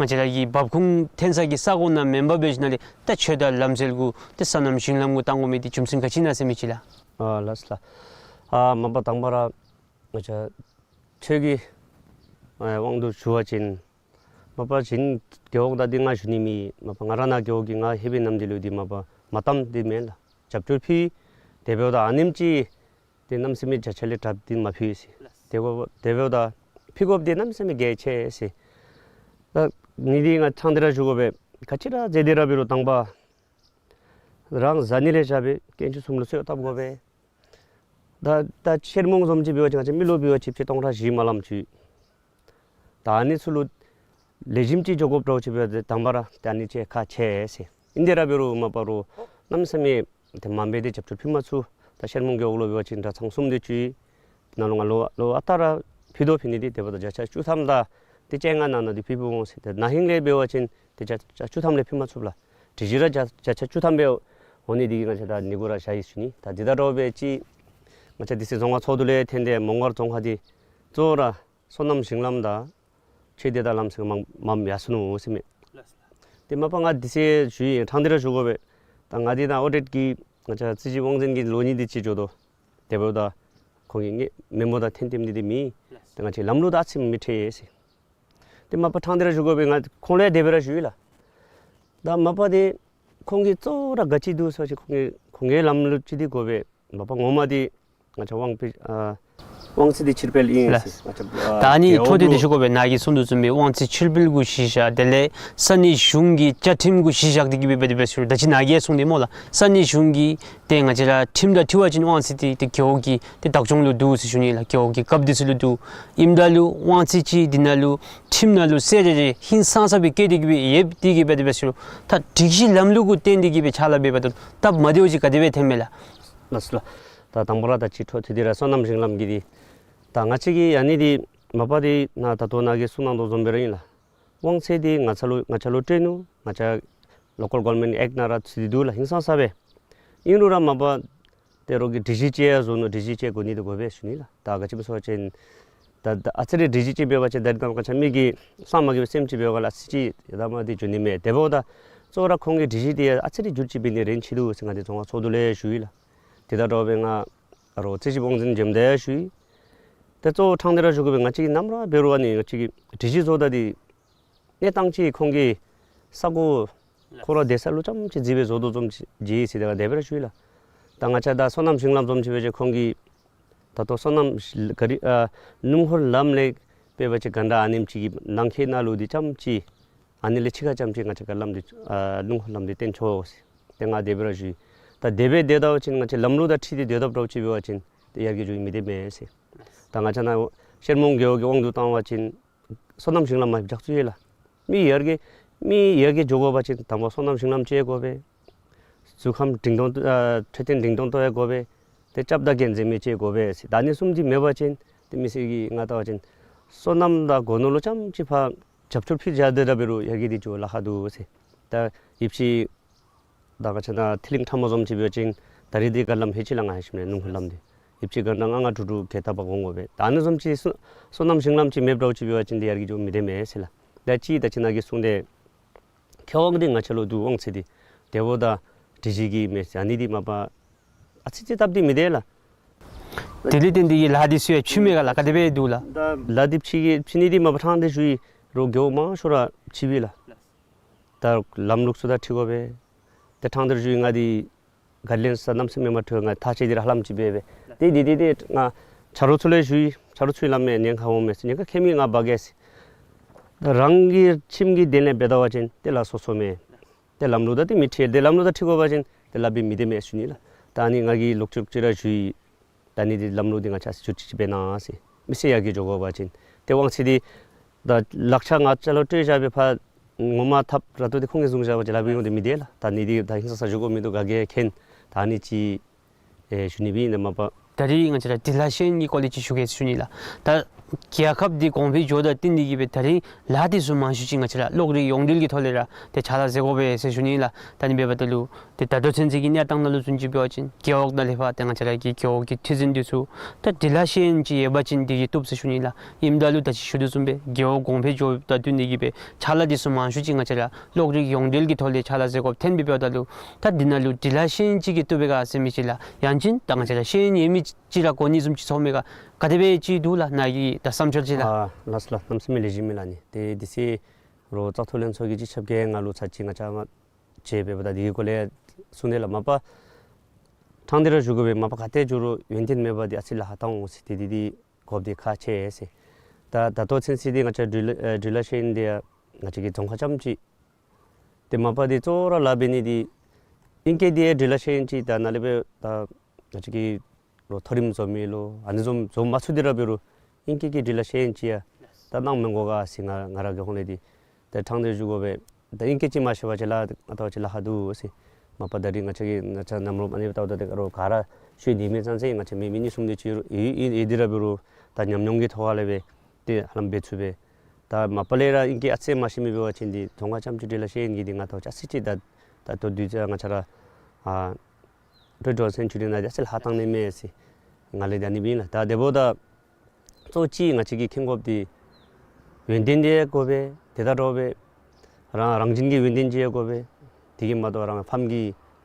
ང་བཅས་ར་གི་འབབ་ཁུངས་ཐོན་ས་གི་ས་གོ་ནང་མེན་པར་འབད་ཞིནམ་ལས་ད་ཆོས་དང་ལམ་སྲོལ་གུ་ཏེ་སོ་ནམ་ཞིང་ལམ་གུ་བཏང་དགོ་མི་འདི་རྒྱུ་མཚན་ག་ཅི་ཨིན་ན་ཟེར་མི་ཅིག་ལགས། ཨ་ལགས་སོ་ལགས། ཨ་མ་པ་དང་པ་ར་ང་བཅས་ཆོས་ཀྱི་ ཨེ་དབང་དུ་ཞུ་བ་ཅིན་མ་པ་གཞན་རྒེད་འོག་དང་འདི་ང་ཞུ་ནི་མེད། མ་པ་ང་ར་ནཱ་རྒེད་འོག་གི་ང་ཧེ་བི་ནམ་འདི་ལུ་འདི་མ་པ་མ་གཏམ་འདི་མེན་ལགས། རྒྱབ་སྐྱོར་ཕུལ། དེ་འབདཝ་ད་ཨ་ནེམ་ཅིག་ཏེ་གནམ་མེད་ས་མེད་བརྒྱ་ཆ་ལས་དྲགཔ་འདི་མ་ཕུལ་ཟེར། དེ་འབདཝ་དེ་འབདཝ་ད་ཕུལ་དགོཔ་འདི་གནམ་མེད་ས་མེད་གལ་ཆེ་ཟེར། ད་ངེ་འདི་ང་ཕྲང་སྟེ་ར་ཞུ་དགོ་པས། ག་ཅི་ར་མཛད་དེ་ར་འབད་རུང་དང་པ་རང་བཟའ་ནི་ལས་བཞག་སྦེ་དཀོན་མཆོག་གསུམ་ལུ་གསོལ་བ་བཏབ་དགོ་པས། ད་ད་ཤེར་མོང་བཟུམ་ཅིག་འབད་བ་ཅིན་ང་བཅས་མི་ལུ་འབད་བ་ཅིན་ཆིག་སྟོང་ཕྲག་བཞི་མ་ལངམ་ཅིག། ད་ཨ་ནི་ཚུ་ལུ་ལེགས་ཤོམ་ཅིག་འགྱོ་དགོཔ་འདྲཝ་ཅིག་འབད་བ་ཅིན་དང་པ་ར་ད་ཨ་ནི་ཅིག་ཁག་ཆེ་ཟེར། ཨིན་དེ་ར་འབད་རུང་མ་པ་རུང་གནམ་མེད་ས་མེད་ཏེ་མང་སྦེ་ཏེ་རྒྱབ་སྐྱོར་ཕུལ་མ་ཚུགས། ད་ཤེར་མོང་རྒེད་འོག་ལུ་འབད་བ་ཅིན་གྲྭ་ཚང་གསུམ་དེ་ཅིག་ནང་ལུ་ང་ལོ་ལོ་ཨ་རྟག་ར་ཕུལ་དོ་ཕུལ་ནི་འདི་དེ་འབདཝ་ད་བརྒྱ་ཆ་བཅུ་ཐམ་དང་ཏེ་བཅོ་ལྔ་ནང་ན་འདི་ཕུལ་ཕུལ་འོང་ཟེར། ཏེ་ན་ཧིང་ལས་འབད་བ་ཅིན་ཏེ་བརྒྱ་ཆ་བཅུ་ཐམ་ལས་ཕུལ་མ་ཚུགས་ལགས། དེ་བཞིན་ར་བརྒྱ་བརྒྱ་ཆ་བཅུ་ཐམ་སྦེ་འོང་ནི་འདི་གིས་ང་བཅས་ད་ནི་གུ་ར་བཞག་ཡི་ཞུ་ནི། ད་འདི་དང་འདྲཝ་སྦེ་ཅིག་ང་བཅས་འདི་ཚེ་རྫོང་ཁག་ཚོགས་འདུ་ལས་འཐོན་ཏེ་མོང་སྒར་རྫོང་ཁག་འདི་གཙོ་བོ་ར་སོ་ནམ་ཞིང་ལམ་དང་ཆོས་སྡེ་དང་ལམ་ཟེར་མངམ་མངམ་ཡར་སོ་ནུག་ཟེར་མས། ཏེ་མ་པ་ང་འདི་ཚེ་ཞུ་ཡི། ཕྲང་སྟེ་ར་ཞུ་དགོ་པས། ད་ང་འདི་ནཱ་ཨོ་ཌིཊ་གི་ང་བཅས་རྩིས་ཞིབ་དབང་འཛིན་གྱི་ལོ་གཉིས་འདི་ཅིག་འགྱོ་དོ། དེ་འབདཝ་ད་ཁོང་གིས་ངེའི་མི་མོ་དང་འཐོན་འཐོནམ་འདི་འདི་མེད། ཏེ་ང་བཅས་ལམ་ལུགས་དང་ཨ་ཙི་མི་འཁྲིལ་ཟེར། ཏེ་མ་པ་ཕྲང་སྟེ་ར་ཞུ་དགོ་པས། ང་ཁོང་ལུ་དེ་སྦེ་ར་ཞུ་ཡི་ལགས། ད་མ་པ་འདི་ཁོང་གིས་གཙོ་བོ་ར་ག་ཅི་འདུག་ཟེར་བ་ཅིན་ཁོང་གིས་ཁོང་གི་ལམ་ལུགས་ཅིག་འདི་དགོ་པས། མ་པ་ངོ་མ་འདི་ང་བཅས་དབང་སྤྱི་ཨ་དབང་ཚད་འདི་ཕྱིར་སྤེལ་ཨིན་ཟེར། ལགས། ང་བཅས་ཨ་ད་ཨ་ནི་རྒེད་འོག་འཕྲོ་མཐུད་དེ་ལུ་ཞུ་དགོ་པས། ནཱ་གིས་གསུང་དོ་བཟུམ་སྦེ་དབང་ཚད་ཕྱིར་སྤེལ་གུ་གཞི་བཞག། དེ་ལས་ས་གནས་གཞུང་གི་བཅའ་ཁྲིམས་གུ་གཞི་བཞག་སྟེ་གི་སྦེ་འབད་དེ་འབད་ཟེར། ད་ཅི་ནཱ་གིས་གསུངས་ཏེ་སྨོ་ལགས། ས་གནས་གཞུང་གི་ཏེ་ང་བཅས་ར་ཁྲིམས་དང་འཁྲིལ་བ་ཅིན་དབང་ཚད་འདི་ཏེ་རྒེད་འོག་གི་ཏེ་བདག་སྐྱོང་ལུ་འདུག་ཟེར་ཞུ་ནི་ལགས། རྒེད་འོག་གི་རྒཔོ་འདི་ཚུ་ལུ་འདུག། ཨིནམ་ད་ལུ་དབང་ཚད་ཅིག་འདི་ནང་ལུ་ཁྲིམས་ནང་ལུ་གསལ་རི་རི་ཧིང་སངས་ས་སྦེ་བཀོད་དེ་གི་སྦེ་ཡོད་དེ་གི་སྦེ་འབད་དེ་འབད་ཟེར། ད་སྒྲིག་གཞི་ལམ་ལུགས་གུ་བརྟེན་ཏེ་གི་སྦེ་ཕྱག་ལཱ་འབད་འབདཝ་ད་སྟབས་མ་བདེཝ་ཅིག་ག་དེ་སྦེ་ཐོནམ་མས་ལགས། ལགས་སོ་ལགས། ད་དང་པ་ར་ད་ཅི་འཕྲོ་མཐུད་དེ་ར་སོ་ནམ་ཞིང་ལམ་གྱི་འདི་ད་ང་བཅས་ཀྱིས་ཨ་ནི་འདི་མ་པ་འདི་ནཱ་ད་ལྟོ་ནཱ་གིས་གསུང་གནང་དོ་བཟུམ་སྦེ་ར་ཨིན་ལགས། དབང་ཚད་འདི་ང་བཅས་ལུ་ང་བཅས་ལུ་སྤྲོད་ནུག། ང་བཅས་ལོ་ཀཱལ་གོ་ཝར་མེནཊ་ཨེཀཊ་ནང་ར་ཚུད་དེ་འདུག་ལགས། ཧིང་སངས་ས་སྦེ། ཨིན་རུང་ར་མ་པ་ཏེ་རོགས་ཀྱིས་སྒྲིག་གཞི་ཅིག་ཡང་བཟོ་ནུག། སྒྲིག་གཞི་ཅིག་དགོ་ནི་འདི་དགོ་པས་ཞུ་ནི་ལགས། ད་ག་ཅི་སྨོ་ཟེར་བ་ཅིན་ད་ད་ཨ་ཙི་རེ་སྒྲིག་གཞི་ཅིག་འབད་བ་ཅིན་ད་རེས་ནངས་པ་ང་བཅས་མི་གིས་ལྷམ་མ་གིས་སྦེ་སེམས་ཅིག་འབད་བ་ལ་ཨ་ཙི་ཅིག་ཡ་ད་མ་འདི་འགྱོ་ནི་མས། དེ་འབདཝ་ད་གཙོ་བོ་ར་ཁོང་གི་སྒྲིག་གཞི་འདི་ཡང་ཨ་ཙི་རེ་འགྱུར་བཅོས་འབད་ནི་རན་ཆི་འདུག་ཟེར་ང་འདི་རྫོང་ཁག་ཚོགས་འདུ་ལས་ཞུ་ཡི་ལགས། དེ་དང་འདྲཝ་སྦེ་ང་ཨ་རོགས་རྩིས་ཞིབ་དབང་འཛིན་འཇམ་དཔལ་ཞུ་ཡི། ཏེ་གཙོ་བོ་ཕྲང་སྟེ་ར་ཞུ་དགོ་པས། ང་བཅས་ཀྱིས་ནམ་ར་འབད་རུང་ཨ་ནི་ང་བཅས་ཀྱིས་སྒྲིག་གཞི་བཟོ་ད་འདི་གནས་སྟངས་ཅིག་ཁོང་གི་ས་གོ་ཁོ་ར་སྡོད་ས་ལུ་ཙམ་ཅིག་གཟིགས་སྦེ་བཟོ་དོ་བཟུམ་ཅིག་ཅིག་ཟེར་ཏེ་ང་དེ་སྦེ་ར་ཞུ་ཡི་ལགས། ད་ང་བཅས་ད་སོ་ནམ་ཞིང་ལམ་བཟུམ་ཅིག་འབད་བ་ཅིན་ཁོང་གིས་ད་ལྟོ་སོ་ནམ་ག་རི་ཨ་སྣུམ་འཁོར་ལམ་ལས་འབད་བ་ཅིན་ག་འདྲ་ཨ་ནེམ་ཅིག་གི་ནང་འཁོད་ནང་ལུ་འདི་ཙམ་ཅིག་ཨ་ནི་ལས་ཕྱི་ཁ་ཙམ་ཅིག་ང་བཅས་ཀྱི་ལམ་འདི་ཨ་སྣུམ་འཁོར་ལམ་འདི་བཏོན་ཆོག་ཟེར་ཏེ་ང་དེ་སྦེ་ར་ཞུ་ཡི། ད་དེ་སྦེ་སྡོད་ད་པ་ཅིན་ང་བཅས་ལམ་ལུགས་དང་འཁྲིལ་ཏེ་སྡོད་དཔ་འདྲཝ་ཅིག་འབད་བ་ཅིན་ཏེ་ཡར་རྒྱས་འགྱོ་མི་སྡོད་མས་ཟེར། ད་ང་བཅས་ནཱ་ཤེར་མོང་རྒེད་འོག་གི་དབང་དུ་བཏང་བ་ཅིན་སོ་ནམ་ཞིང་ལམ་མ་རྒྱགས་ཚུགས་ཡོད་ལགས། མི་ཡར་རྒྱས་མི་ཡར་རྒྱས་འགྱོ་དགོ་པ་ཅིན་དང་པ་སོ་ནམ་ཞིང་ལམ་ཅིག་དགོ་པས། གཟུགས་ཁམས་འབྲིང་ཐོན་ཨ་འཕྲོད་བསྟེན་འབྲིང་ཐོན་ཏོག་ཡང་དགོ་པས། ཏེ་སྐྱབས་དང་རྒྱལ་མཚན་མི་ཅིག་དགོ་པས་ཟེར། ད་ཨ་ནི་གསུམ་འདི་མེད་པ་ཅིན་ཏེ་མི་སེར་གྱིས་ང་བལྟ་བ་ཅིན་སོ་ནམ་དང་སྒོ་ནོར་ལུ་ཙམ་ཅིག་ཕར་རྒྱབ་སྐྱོར་ཕུལ་བཞག་སྡོད་ད་འབད་རུང་ཡར་རྒྱས་འདི་འགྱོ་ལཱ་ཁག་འདུག་ཟེར། ད་ཡུདཔ་ཅིག་ད་ང་བཅས་ནཱ་ཐིག་ལིང་ཁྲ་མོ་བཟུམ་ཅིག་འབད་བ་ཅིན་ད་རིས་འདི་ག་ལམ་ཧེ་ཅིག་ལང་ང་ཧེ་ཤེས་མེད། སྣུམ་འཁོར་ལམ་འདི་ཡུདཔ་ཅིག་ག་ནང་ང་ང་དྲུག་དྲུག་གི་ཐགཔ་འགོར་འགོརཝ་མས། ད་ཨ་ནི་བཟུམ་ཅིག་སོ་སོ་ནམ་ཞིང་ལམ་ཅིག་མེདཔ་འདྲཝ་ཅིག་འབད་བ་ཅིན་འདི་ཡར་རྒྱས་འགྱོ་མི་སྡོད་མས་ཟེར་ལགས། ད་ཅི་ད་ཅི་ནཱ་གིས་གསུངས་ཏེ་མཁས་དབང་འདི་ང་བཅས་ལུ་འདུག། དབང་ཚད་འདི་དེ་འབདཝ་ད་སྒྲིག་གཞི་གི་མེད་ཟེར་ཨ་ནི་འདི་མ་པ་ཨ་ཙི་ཅིག་སྟབས་འདི་མི་བདེ་ལགས། དེ་ལས་བརྟེན་ཏེ་གི་ལཱ་འདི་ཚུ་ཡང་ཕྱིས་མས་ག་ལགས། ག་དེ་སྦེ་འདུག་ལགས། ད་ལཱ་འདི་ཕྱིས་ཀྱི་ཕྱིས་ནི་འདི་མ་པ་ཕྲང་སྟེ་ཞུ་ཡི། རོགས་རྒེད་འོག་མང་ཤོས་ར་ཕྱིས་པས་ལགས། ད་ལམ་ལུགས་ཚུ་དང་འཁྲིལ་དགོ་པས། ཏེ་ཕྲང་སྟེ་ར་ཞུ་ཡི། ང་འདི་ག་ལེན་ས་གནམ་མེད་ས་མེད་མ་འཁྲུལ། ང་ཐག་བཅད་དེ་ར་ཧ་ལམ་ཅིག་འབད་འབད་ཏེ་འདི་འདི་འདི་ང་ཆ་རོགས་ཚུ་ལུ་ཞུ་ཡི། ཆ་རོགས་ཚུ་སླབ་མས་ཉེན་ཁ་འོང་མས་ཟེར། ཉེན་ཁ་ཁྱད་མེད། ང་འབག་གེ་ཟེར། ད་རང་གི་ཁྱིམ་གྱི་དོན་ལས་འབད་ད་པ་ཅིན་ཏེ་ལཱ་སོ་སོ་མས། ཏེ་ལམ་ལུགས་དང་འདི་མི་འཁྲིལ། ཏེ་ལམ་ལུགས་དང་འཁྲིལ་དགོ་པ་ཅིན་ཏེ་ལཱ་འབད་མི་སྡོད་མས་ཞུ་ནི་ལགས། ད་ཨ་ནི་ང་གིས་ལོག་ཅི་ལོག་ཅི་ར་ཞུ་ཡི། ད་ཨ་ནི་འདི་ལམ་ལུགས་འདི་ང་བཅས་ཨ་ཙི་བསྒྱུར་བཅོས་ཅིག་འབད་གནང་ཟེར། མི་སེར་ཡར་རྒྱས་འགྱོ་དགོ་པ་ཅིན་ཏེ་དབང་ཚད་འདི་ད་ལག་ཆ་ང་བཅས་ལུ་སྤྲོད་བཞག་པའི་ཕར་ངོ་མ་ཐགཔ་ར་ཏོ་འདི་ཁོང་གིས་བཟུང་བཞག་པ་ཅིན་ལཱ་འབད་འོང་སྟེ་མི་བདེ་ལགས། ད་ཨ་ནི་འདི་ད་ཧིང་སངས་ས་ཞུ་དགོ་མི་འདུག། ག་གིས་མཁྱེན། ད་ཨ་ནི་ཅིག་ཨེ་ཞུ་ནི་སྦེ་ཨིན་ན་མ་པ། ད་རིས་ང་བཅས་ར་འབྲི་ལྷག་ཤེས་ཡོན་གྱི་སྐོར་ལས་ཅིག་ཞུ་གེ་ཟེར་ཞུ་ནི་ལགས། ད་རྒྱལ་ཁབ་འདི་གོང་འཕེལ་འགྱོཝ་དང་བསྟུན་ཏེ་གི་སྦེ་ད་རིས་ལཱ་འདི་ཚུ་མང་ཤོས་ཅིག་ང་བཅས་ར་གློག་རིག་ཡོངས་འབྲེལ་གྱི་ཐོག་ལས་ར་ཏེ་ཕྱག་ལཱ་མཛད་དགོ་པས་ཟེར་ཞུ་ནི་ལགས། ད་ཨ་ནི་འབདཝ་ད་ལུ་ཏེ་ད་ལྟོ་ཚུན་ཚོད་ཀྱི་གནས་སྟངས་ནང་ལུ་བཟུམ་ཅིག་འབད་བ་ཅིན་རྒེད་འོག་དང་ལས་ཕར་ཏེ་ང་བཅས་ར་གི་རྒེད་འོག་གི་འཐུས་ཚན་འདི་ཚུ་ད་འབྲི་ལྷག་ཤེས་ཡོན་ཅིག་ཡོད་པ་ཅིན་འདི་གིས་བཏུབ་ཟེར་ཞུ་ནི་ལགས། ཨིནམ་ད་ལུ་ད་ཅི་ཞུ་དོ་བཟུམ་སྦེ་རྒེད་འོག་གོང་འཕེལ་འགྱོཝ་དང་བསྟུན་ཏེ་གི་སྦེ་ཕྱག་ལཱ་འདི་ཚུ་མང་ཤོས་ཅིག་ང་བཅས་ར་གློག་རིག་ཡོངས་འབྲེལ་གྱི་ཐོག་ལས་ཕྱག་ལཱ་མཛད་དགོཔ་ཐོན་པའི་འབདཝ་ད་ལུ་ད་འདི་ནང་ལུ་འབྲི་ལྷག་ཤེས་ཡོན་ཅིག་གིས་བཏུབ་པས་ག་ཟེར་མི་ཅིག་ལགས། ཡང་ཅིན་ད་ང་བཅས་ར་ཤེས་ཡོན་ཡོད་མི་ཅིག་ར་གོ་ནི་བཟུམ་ཅིག་ཚོར་མས་ག། ག་དེ་སྦེ་ཅིག་འདུག་ལགས་ནཱ་གི་ད་བསམ་འཆར་ཅིག་ལགས། ཨ་ལགས་སོ་ལགས། གནམ་མེད་ས་མེད་ལེགས་ཤོམ་ཨིན་ལགས། ཨ་ནི་ཏེ་དེ་ཚེ་རོགས་བཙག་འཐུ་ལྷན་ཚོགས་ཀྱི་སྤྱི་ཁྱབ་ཀྱིས་ང་ལུ་ཚར་གཅིག་ང་བཅས་མཇལ་འབདཝ་ད་དེ་གི་སྐོར་ལས་གསུངས་ནུག་ལགས། མ་པ་ཕྲང་སྟེ་ར་ཞུ་དགོ་པས། མ་པ་ག་ཏེ་འགྱོ་རུང་ཡོན་ཏན་མེད་པར་འདི་ཨ་ཙི་ལཱ་ཁག་བཏང་འོང་ཟེར། ཏེ་འདི་འདི་དགོཔ་འདི་ཁག་ཆེ་ཟེར། ད་ད་ལྟོ་ཚུན་ཚོད་འདི་ང་བཅས་འབྲི་ལ་ཨེ་འབྲི་ལྷག་ཤེས་ཡོན་འདི་ཡང་ང་བཅས་ཀྱི་རྫོང་ཁག་རྐྱངམ་གཅིག། ཏེ་མ་པ་འདི་གཙོ་བོ་ར་ལཱ་འབད་ནི་འདི་ཨིང་སྐད་འདི་ཡང་འབྲི་ལྷག་ཤེས་ཡོན་ཅིག་ད་ནཱ་ལས་འབད་ད་ང་བཅས་ཀྱི་རོགས་མཐོ་རིམ་འཛོམས་མི་ལོ་ཨ་ནི་འཛོམས་འཛོམས་མ་ཚུགས་ཏེ་ར་འབད་རུང་ཨིང་སྐད་ཀྱི་འབྲི་ལྷག་ཤེས་ཡོན་ཅིག་ཡང་ད་གནང་མི་དགོ་ག་ཟེར་ང་ང་ར་གི་ཧོངས་ལས་འདི་ད་ཕྲང་སྟེ་ཞུ་དགོ་པས། ད་ཨིང་སྐད་ཅིག་མ་ཤེས་པ་ཅིན་ལཱ་ང་བཅས་ལཱ་ཁག་འདུག་ཟེར། མ་པ་ད་རིས་ང་བཅས་ཀྱི་ང་བཅས་རྣམ་རོགས་ཨ་ནི་འབདཝ་ད་ཏེ་རོགས་ག་ར་ཤེས་ནི་མེད་ཙང་ཟེར། ང་བཅས་མི་མི་གཉིས་གསུམ་འདི་ཅིག་ཡོད་ཡོད་ཡོད་དེ་ར་འབད་རུང་ད་ཉམས་མྱོང་གི་ཐོག་ལས་འབད་ཏེ་ཧ་ལམ་འབད་ཚུགས་པས། ད་མ་པ་ལས་ར་ཨིང་སྐད་ཨ་ཙི་མ་ཤེས་མི་འབད་བ་ཅིན་འདི་རྫོང་ཁག་རྐྱངམ་གཅིག་འབྲི་ལྷག་ཤེས་ཡོན་གྱི་འདི་ང་བཅས་ཨ་ཙི་ཅིག་ད་ད་ལྟོ་དུས་ཚོད་ང་བཅས་ར་ཨ་ཊུ་ཐའུ་ཛེན་སེན་ཅུ་རི་ནང་འདི་ཨ་ཙི་ལཱ་ཁག་བཏང་ནི་མས་ཟེར་ང་ལས་ད་ཨ་ནི་སྦེ་ཨིན་ལགས། ད་དེ་འབདཝ་ད་གཙོ་བོ་གཅིག་ང་བཅས་ཀྱིས་མཁྱེན་དགོཔ་འདི་ཡོན་ཏན་འདི་ཡང་དགོ་པས། དེ་དང་འདྲཝ་སྦེ་རང་རང་བཞིན་གྱི་ཡོན་ཏན་ཅིག་ཡང་དགོ་པས། དེ་གིས་མ་གཏོགས་རང་ཕམ་གྱི་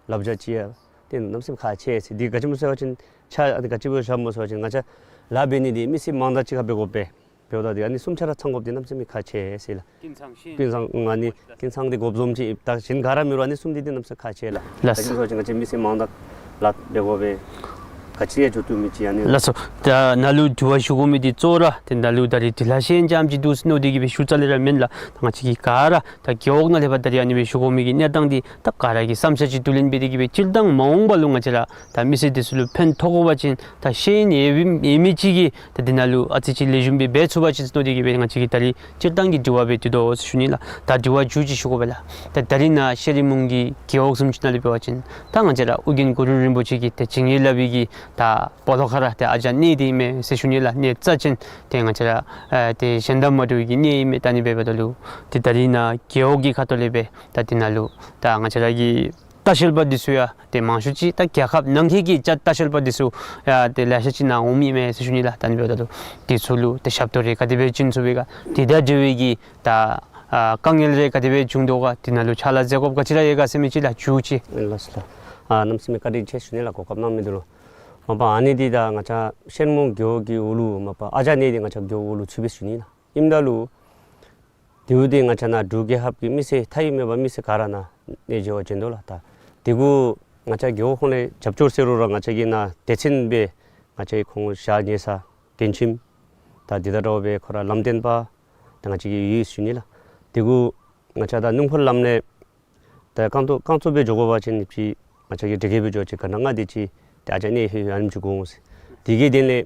བསླབ་བྱ་ཅིག་ཡང་ཏེ་གནམ་མེད་ས་མེད་ཁག་ཆེ་ཟེར། འདི་ག་ཅི་སྨོ་ཟེར་བ་ཅིན་ཆ་ཨ་ནི་ག་ཅི་སྦེ་བཞགཔ་སྨོ་ཟེར་བ་ཅིན་ང་བཅས་ལཱ་འབད་ནི་འདི་མི་སེར་མང་དག་ཅིག་ཁར་འབད་དགོ་པས། འབདཝ་ད་འདི་ཨ་ནི་གསུམ་ཆ་ར་ཚང་དགོཔ་འདི་གནམ་མེད་ས་མེད་ཁག་ཆེ་ཟེར་ལགས། ཀུན་བཟང་ཨ་ནི་ཀུན་བཟང་འདི་དགོཔ་བཟུམ་ཅིག་ད་གཞན་ག་ར་མེད་རུང་ཨ་ནི་གསུམ་འདི་འདི་གནམ་མེད་ས་མེད་ཁག་ཆེ་ལགས། ལགས་སོ། ད་ཅི་སོང་ཅིག་ང་བཅས་མི་སེར་མང་དག་ལཱ་འབད་དགོ་པས། ག་ཅི་ཡང་འགྱོ་བཏུབ་མི་ཅིག་ཨ་ནི། ལགས་སོ། ད་ནཱ་ལུ་དྲི་བ་ཞུ་དགོ་མི་འདི་གཙོ་བོ་ར་ཏེ་ནཱ་ལུ་ད་རིས་འབྲི་ལྷག་ཤེས་ཡོན་རྐྱངམ་གཅིག་འདུག་ཟེར་མནོ་སྟེ་གིས་སྦེ་ཞུ་རྩ་ལས་ར་མེན་ལགས། ད་ང་བཅས་ཀྱིས་ག་ར་ད་རྒེད་འོག་ནང་ལས་འབད་ད་རིས་ཨ་ནི་སྦེ་ཞུ་དགོ་མི་གི་གནས་སྟངས་འདི་ད་ག་ར་གི་བསམ་འཆར་ཅིག་བསྡུ་ལེན་འབད་དེ་གིས་སྦེ་སྤྱིར་བཏང་མ་འོངས་པ་ལུ་ང་བཅས་ར་ད་མི་སེར་འདི་ཚུ་ལུ་ཕན་ཐོགས་དགོ་པ་ཅིན་ད་ཤེས་ཡོན་ཡོད་མི་ཡོད་མི་ཅིག་གིས་ད་འདི་ནང་ལུ་ཨ་ཙི་ཅིག་ལེགས་ཤོམ་སྦེ་འབད་ཚུགས་པ་ཅིན་ཟེར་མནོ་སྟེ་གིས་སྦེ་ང་བཅས་ཀྱིས་ད་རིས་སྤྱིར་བཏང་གི་དྲི་བ་སྦེ་འདི་དོ་ཟེར་ཞུ་ནི་ལགས། ད་དྲི་བ་མཇུག་ཅིག་ཞུ་དགོ་པས་ལགས། ད་ད་རིས་ནཱ་ཤེས་རིག་མུན་གྱི་རྒེད་འོག་བཟུམ་ཅིག་ནང་ལས་འབད་བ་ཅིན་ད་ང་བཅས་ར་ཨོ་རྒྱན་གུ་རུ་རིན་པོ་ཆེ་གི་ཏེ་བྱིན་གྱིས་བརླབས་པའི་གི་ད་སྤོ་ལོ་ཁ་ར་ཏེ་ཨ་ཅག་གནས་འདི་ཨིན་མས་ཟེར་ཞུ་ནི་ལགས། གནས་རྩ་ཅན་ཏེ་ང་བཅས་ར་ཨ་ཏེ་གཞན་དང་མ་འདྲ་བའི་གི་གནས་ཨིན་མས། ད་ཨ་ནི་འབདཝ་ད་ལུ་ཏེ་ད་རིས་ནཱ་རྒེད་འོག་གི་ཁ་ཐུག་ལས་སྦེ་ད་འདི་ནང་ལུ་ད་ང་བཅས་ར་གི་ལྟ་བཤལ་པ་འདི་ཚུ་ཡང་ཏེ་མང་ཤོས་ཅིག་ད་རྒྱལ་ཁབ་ནང་འཁོད་ཀྱི་ལྟ་ལྟ་བཤལ་པ་འདི་ཚུ་ཡང་ཏེ་ལེ་ཤ་ཅིག་ནཱ་འོང་མི་ཨིན་མས་ཟེར་ཞུ་ནི་ལགས། ད་ཨ་ནི་འབདཝ་ད་ལུ་འདི་ཚུ་ལུ་ཏེ་ཞབས་ཏོག་རེ་ག་དེ་སྦེ་བྱིན་ཚུགས་པས་ག། དེ་དང་འབྲེལ་བའི་གི་ད་ཨ་དཀའ་ངལ་རེ་ག་དེ་སྦེ་བྱུང་དོ་ག། འདི་ནང་ལུ་ཕྱག་ལཱ་མཛད་དགོཔ་ག་ཅི་ར་ཡོད་ག་ཟེར་མི་ཅིག་ལགས་མཇུག་ཅིག། ལགས་སོ་ལགས། ཨ་གནམ་མེད་ས་མེད་བཀའ་དྲིན་ཆེ་ཞུ་ནི་ལགས། གོ་སྐབས་གནང་མི་འདི་ལུ། མ་པ་ཨ་ནི་འདི་ད་ང་བཅས་ཤེར་མོང་རྒེད་འོག་གི་འོག་ལུ་མ་པ་ཨ་ཅག་གནས་འདི་ང་བཅས་རྒེད་འོག་ལུ་ཚུད་པས་ཞུ་ནི་ལགས། ཨིནམ་ད་ལུ་དེ་འབདཝ་ད་ང་བཅས་ནཱ་འབྲུག་རྒྱལ་ཁབ་ཀྱི་མི་སེར་མཐའ་དབུས་མེད་པར་མི་སེར་ག་ར་ནཱ་གནས་མཇལ་བར་བྱོན་དོ་ལགས། ད་དེ་གུ་ང་བཅས་རྒེད་འོག་ཁོངས་ལས་རྒྱབ་སྐྱོར་ཟེར་རུང་ར་ང་བཅས་ཀྱི་ནཱ་སྡེ་ཚན་སྦེ་ང་བཅས་ཁོང་ཞབས་ཉེ་ས་རྒན་ཁྱིམ་ད་དེ་དང་འདྲཝ་སྦེ་ཁོ་ར་ལམ་སྟོན་པ་ད་ང་བཅས་ཀྱི་ཡོད་ཞུ་ནི་ལགས། དེ་གུ་ང་བཅས་ད་སྣུམ་འཁོར་ལམ་ལས་ད་རྐང་ཐང་རྐང་ཐང་སྦེ་འགྱོ་དགོ་པ་ཅིན་ཅིག་ང་བཅས་ཀྱིས་འདྲེ་རྒྱས་སྦེ་འགྱོ་ཅིག་ག་ན་ང་དེ་ཅིག་ཏེ་ཨ་ཅག་གནས་ཧེ་ཧེ་ཨ་ནེམ་ཅིག་དགོ་འོང་ཟེར། དེ་གི་དོན་ལས་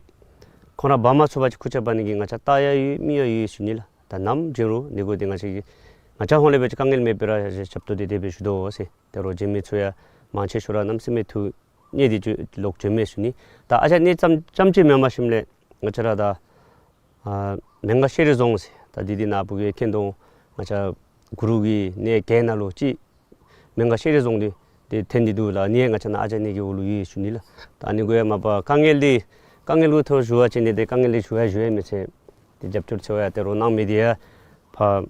ཁོང་ར་འབག་མ་ཚུགས་པ་ཅིན་ཁུར་ཆ་འབག་ནི་གི་ང་བཅས་རྟགས་ཡང་ཡོད་མི་ཡང་ཡོད་ཞུ་ནི་ལགས། ད་ནམ་བྱོན་རུང་འདི་གུ་ཏེ་ང་བཅས་ཀྱིས་ང་བཅས་ཧོངས་ལས་སྦེ་ཅིག་དཀའ་ངལ་མེད་པར་ར་ཞབས་ཏོག་འདི་དེ་སྦེ་ཞུ་དོ་ཟེར། ད་རོགས་བྱོན་མི་ཚུ་ཡང་མང་ཆེ་ཤོས་ར་གནམ་མེད་ས་མེད་ཐུགས་མཉེས་ཏེ་ལོག་བྱོན་མས་ཞུ་ནི། ད་ཨ་ཅག་གནས་རྐྱངམ་རྐྱངམ་ཅིག་མེན་པར་ཞིནམ་ལས་ང་བཅས་ར་ད་ཨ་མོན་གྷལ་ཤེས་རིག་རྫོང་ཟེར་ད་འདི་འདི་ནཱ་ཕར་གི་མཁྱེན་དོ། ང་བཅས་གུ་རུ་གི་གནས་གྱལ་ནང་ལུ་ཅིག་མོན་གྷལ་ཤེས་རིག་རྫོང་འདི་འདི་ཐོན་ཏེ་འདུག་ལགས། ཨ་ནི་ཡང་ང་བཅས་ནཱ་ཨ་ཅག་གནས་ཀྱི་འོག་ལུ་ཡོད་ཞུ་ནི་ལགས། ད་ཨ་ནི་གུ་ཡང་མ་པ་དཀའ་ངལ་འདི་དཀའ་ངལ་གྱི་ཐོག་ཞུ་བ་ཅིན་འདི་ཏེ་དཀའ་ངལ་འདི་ཞུ་ཡང་ཞུ་ཡང་མི་ཚུགས། ཏེ་རྒྱབ་སྐྱོར་ཚུ་ཡང་ཏེ་རོགས་གནང་མི་འདི་ཡང་ཕར་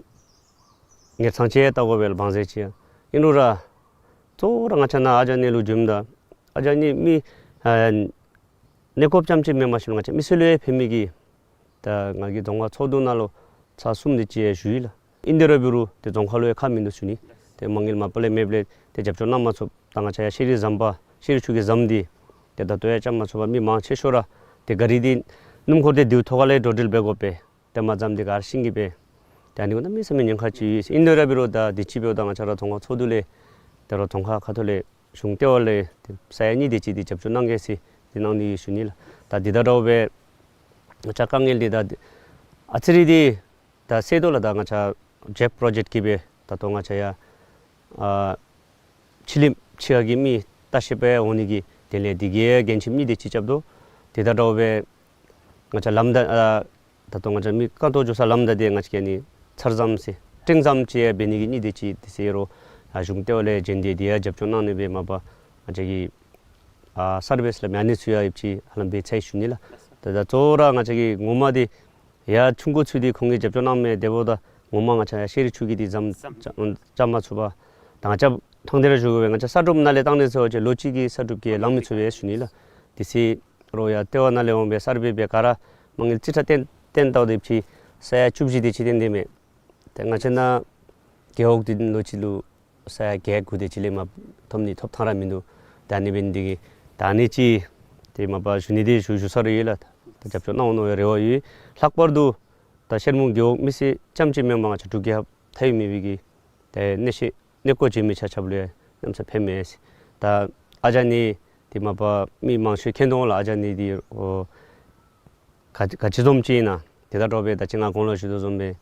ངེར་ཚང་ཅིག་ཡང་བལྟ་དགོ་པས་ལགས། བང་མཛོད་ཅིག་ཡང་ཨིན་རུང་ར་གཙོ་བོ་ར་ང་བཅས་ནཱ་ཨ་ཅག་གནས་ལུ་བྱོནམ་ད་ཨ་ཅག་གནས་མི་ཨ་གནས་སྐོརཔ་རྐྱངམ་ཅིག་མེན་པར་ཞིནམ་ང་བཅས་མི་སེར་ལུ་ཡང་ཕན་མི་གི་ད་ང་གིས་རྫོང་ཁག་ཚོགས་འདུ་ནང་ལུ་ཚར་གསུམ་དེ་ཅིག་ཡང་ཞུ་ཡི་ལགས། ཨིན་དེ་ར་འབད་རུང་ཏེ་རྫོང་ཁག་ལུ་ཡང་ཁག་མིན་འདུག་ཞུ་ནི། ཏེ་མ་དངུལ་མ་པ་ལས་མེདཔ་ལས་ཏེ་རྒྱབ་སྐྱོར་གནང་མ་ཚུགས། ད་ང་བཅས་ཡར་ཤེས་རིག་ཟམ་པ་ཤེས་རིག་ཆུ་གི་ཟམ་འདི་ཏེ་ད་ལྟོ་ཡང་རྐྱབ་མ་ཚུགས་པར་མི་མང་ཆེ་ཤོས་ར་ཏེ་ག་རི་འདི་སྣུམ་འཁོར་འདི་དེའུ་ཐོག་ཁ་ལས་འགྲོ་འགྲུལ་འབད་དགོ་པས། ཏེ་མ་ཟམ་འདི་ག་ར་ཤིང་གི་སྦེ་ཏེ་ཨ་ནི་གུ་གནམ་མེད་ས་མེད་ཉེན་ཁ་ཅིག་ཡོད་ཟེར། ཨིན་དེ་ར་འབད་རུང་ད་དུས་ཅི་འབདཝ་ད་ང་བཅས་ར་རྫོང་ཁག་ཚོགས་འདུ་ལས་ཏེ་རོགས་རྫོང་ཁག་ཁ་ཐུག་ལས་གཞུང་ལྟེ་བ་ལས་ཏེ་ས་ཡ་གཉིས་དེ་ཅིག་འདི་རྒྱབ་སྐྱོར་གནང་གེ་ཟེར་འདི་གནང་ནི་ཡོད་ཞུ་ནི་ལགས། ད་འདི་དང་འདྲཝ་སྦེ་ང་བཅས་དཀའ་ངལ་འདི་ད་ཨ་ཙི་རེ་འདི་ད་སེལ་དོ་ལགས། ད་ང་བཅས་ཇེབ་པྲོ་ཇེཀཊ་གིས་སྦེ་ད་ལྟོ་ང་བཅས་ཡར་ཨ་ཕྱི་གླིངམ་ཕྱི་ཁ་གི་མི་ལྟ་བཤལ་པར་འོང་ནི་གི་དོན་ལས་འདི་གི་འགན་ཁྲི་གཉིས་དེ་ཅིག་རྐྱབ་དོ། དེ་དང་འདྲཝ་སྦེ་ང་བཅས་ལམ་ད་ཨ་ད་ལྟོ་ང་བཅས་མི་རྐང་ཐང་འགྱོ་ས་ལམ་ད་འདི་ང་བཅས་ཀྱིས་ཨ་ནི་ཚར་ཟམ་ཟེར་སྤྲིང་ཟམ་ཅིག་ཡང་འབད་ནི་གི་གཉིས་དེ་ཅིག་འདི་ཟེར་རོགས་ཨ་གཞུང་ལྟེ་བ་ལས་བྱོན་ཏེ་འདི་ཡང་རྒྱབ་སྐྱོར་གནང་ནི་སྦེ་མ་པ་ང་བཅས་ཀྱི་ཨ་སར་བིསི་ལགས་མི་ཨ་ནི་ཚུ་ཡང་ཡོདཔ་ཅིག་ཧ་ལམ་འབད་ཚར་ཡི་ཞུ་ནི་ལགས། ད་ད་གཙོ་བོ་ར་ང་བཅས་ཀྱིས་ངོ་མ་འདི་ཡར་ཆུང་ཀུ་ཚུད་དེ་ཁོང་གིས་རྒྱབ་སྐྱོར་གནང་མས། དེ་འབདཝ་ད་ངོ་མ་ང་བཅས་ཡར་ཤེས་རིག་ཆུ་གི་འདི་ཟམ་རྐྱབ་མ་ཚུགས་པར་ད་ང་བཅས་ཕྲང་སྟེ་ར་ཞུ་དགོ་པས། ང་བཅས་ས་གྲུབ་ནང་ལས་བཏང་ནི་ཟེར་བ་ཅིན་ལོ་གཅིག་གི་ས་གྲུབ་ཀྱིས་ལང་མི་ཚུགས་པས་ཞུ་ནི་ལགས། དེ་ཚེ་ རོགས་ཡར་ལྟེ་བ་ནང་ལས་འོང་སྦེ་གསར་སྦེ་སྦེ་ག་ར་མ་དངུལ་རྩིས་ཁྲ་བཏོན་བཏོན་བལྟཝ་ད་ཕྱི་ས་ཡ་བཅུ་བཞི་དེ་ཅིག་བཏོན་དེས་མས། ཏེ་ང་བཅས་ནཱ་རྒེད་འོག་འདི་ལོ་གཅིག་ལུ་ས་ཡ་བརྒྱད་དགུ་དེ་ཅིག་ལས་མར་ཐོབ་ནི་ཐོབ་ཐངས་ར་མིན་འདུག། ད་ཨ་ནི་འབད་ནི་འདི་གིས་ད་ཨ་ནི་ཅིག་ཏེ་མ་པ་ཞུ་ནི་འདི་ཞུ་ཞུ་ས་ར་ཡོད་ལགས། ད་རྒྱབ་སྐྱོར་གནང་འོང་མནོ་བའི་རེ་བ་ཡོད། ལྷག་པར་དུ་ད་ཤེར་མོང་རྒེད་འོག་མི་སེར་རྐྱངམ་ཅིག་མེན་པར་ང་བཅས་འབྲུག་རྒྱལ་ཁབ་མཐའ་དབུས་མེད་པའི་གི་ཏེ་གནས་བཤད་གནས་སྐོར་བྱོན་མི་ཆ་ཁྱབ་ལུ་ཡང་གནམ་ས་ཕན་མས། ད་ཨ་ཅག་ནི་ཏེ་མ་པ་མི་མང་ཤོས་མཁྱེན་དོ་འོང་ལགས། ཨ་ཅག་ནི་འདི་ཨོ་ག་ག་ཅི་བཟུམ་ཅིག་ཨིན་ན། ཏེ་ད་དྲོ་པ་ད་ཅི་ང་གོང་ལུ་ཞུ་དོ་བཟུམ་སྦེ་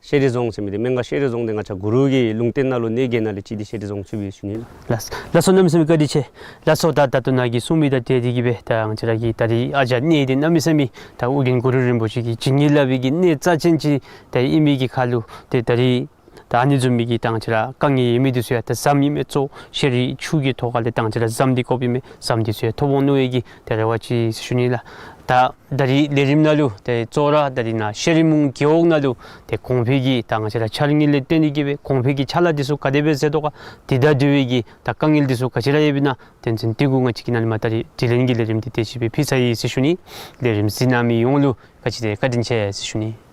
ཤེ་རི་རྫོང་ཟེར་མི་འདི་སྨན་ཁང་ཤེ་རི་རྫོང་འདི་ང་བཅས་གུ་རུ་གི་ལུང་བསྟན་ནང་ལུ་གནས་བརྒྱད་ནང་ལས་གཅིག་འདི་ཤེ་རི་རྫོང་ཚུད་པས་ཞུ་ནི་ལགས། ལགས་ལགས་སོ། གནམ་མེད་ས་མེད་བཀའ་དྲིན་ཆེ། ལགས་སོ། ད་ད་ལྟོ་ནཱ་གིས་གསུངས་མི་དང་འཁྲིལ་ཏེ་གིས་སྦེ་ད་ང་བཅས་ར་གི་ད་རིས་ཨ་ཅག་གནས་འདི་གནམ་མེད་ས་མེད་ད་ཨོ་རྒྱན་གུ་རུ་རིན་པོ་ཆེ་གི་བྱིན་གྱིས་བརླབས་པའི་གི་གནས་རྩ་ཆེན་ཅིག་ད་ཨིན་མི་གི་ཁར་ལུ་ཏེ་ད་རིས་ད་ཨ་ནི་བཟུམ་མའི་གི་ད་ང་བཅས་ར་དཀའ་ངལ་ཡོད་མི་འདི་ཚུ་ཡང་ད་ཟམ་ཨིན་མས། གཙོ་ཤེ་རི་ཆུ་གི་ཐོག་ཁ་ལས་ད་ང་བཅས་ར་ཟམ་འདི་བཀོདཔ་ཨིན་མས། ཟམ་འདི་ཚུ་ཡང་ཐོབ་འོང་མནོ་བའི་གི་ད་རེ་བ་ཅིག་ཞུ་ནི་ལགས། ད་ད་རིས་ལས་རིམ་ནང་ལུ་ཏེ་གཙོ་བོ་ར་ད་རིས་ནཱ་ཤེ་རི་མོང་རྒེད་འོག་ནང་ལུ་ཏེ་གོང་འཕེལ་གྱི་ད་ང་བཅས་ར་འཆར་དངོས་ལས་བརྟེན་ཏེ་གིས་སྦེ་གོང་འཕེལ་གྱི་ཕྱག་ལཱ་འདི་ཚུ་ག་དེ་སྦེ་མཛད་དོ་ག་དེ་དང་འབྲེལ་བའི་གི་ད་དཀའ་ངལ་འདི་ཚུ་ག་ཅི་ར་ཡོདཔ་ཨིན་ན་དོན་ཚན་དེ་གུ་ང་བཅས་ཀྱིས་ནཱ་ལས་མར་ད་རིས་དྲི་ལན་གྱི་ལས་རིམ་འདི་དེ་ཅིག་སྦེ་ཕུལ་ཚར་ཡི་ཟེར་ཞུ་ནི། ལས་རིམ་གཟིགས་གནང་མི་ཡོངས་ལུ་ག་ཅི་དེ་བཀའ་དྲིན་ཆེ་ཟེར་ཞུ་ནི།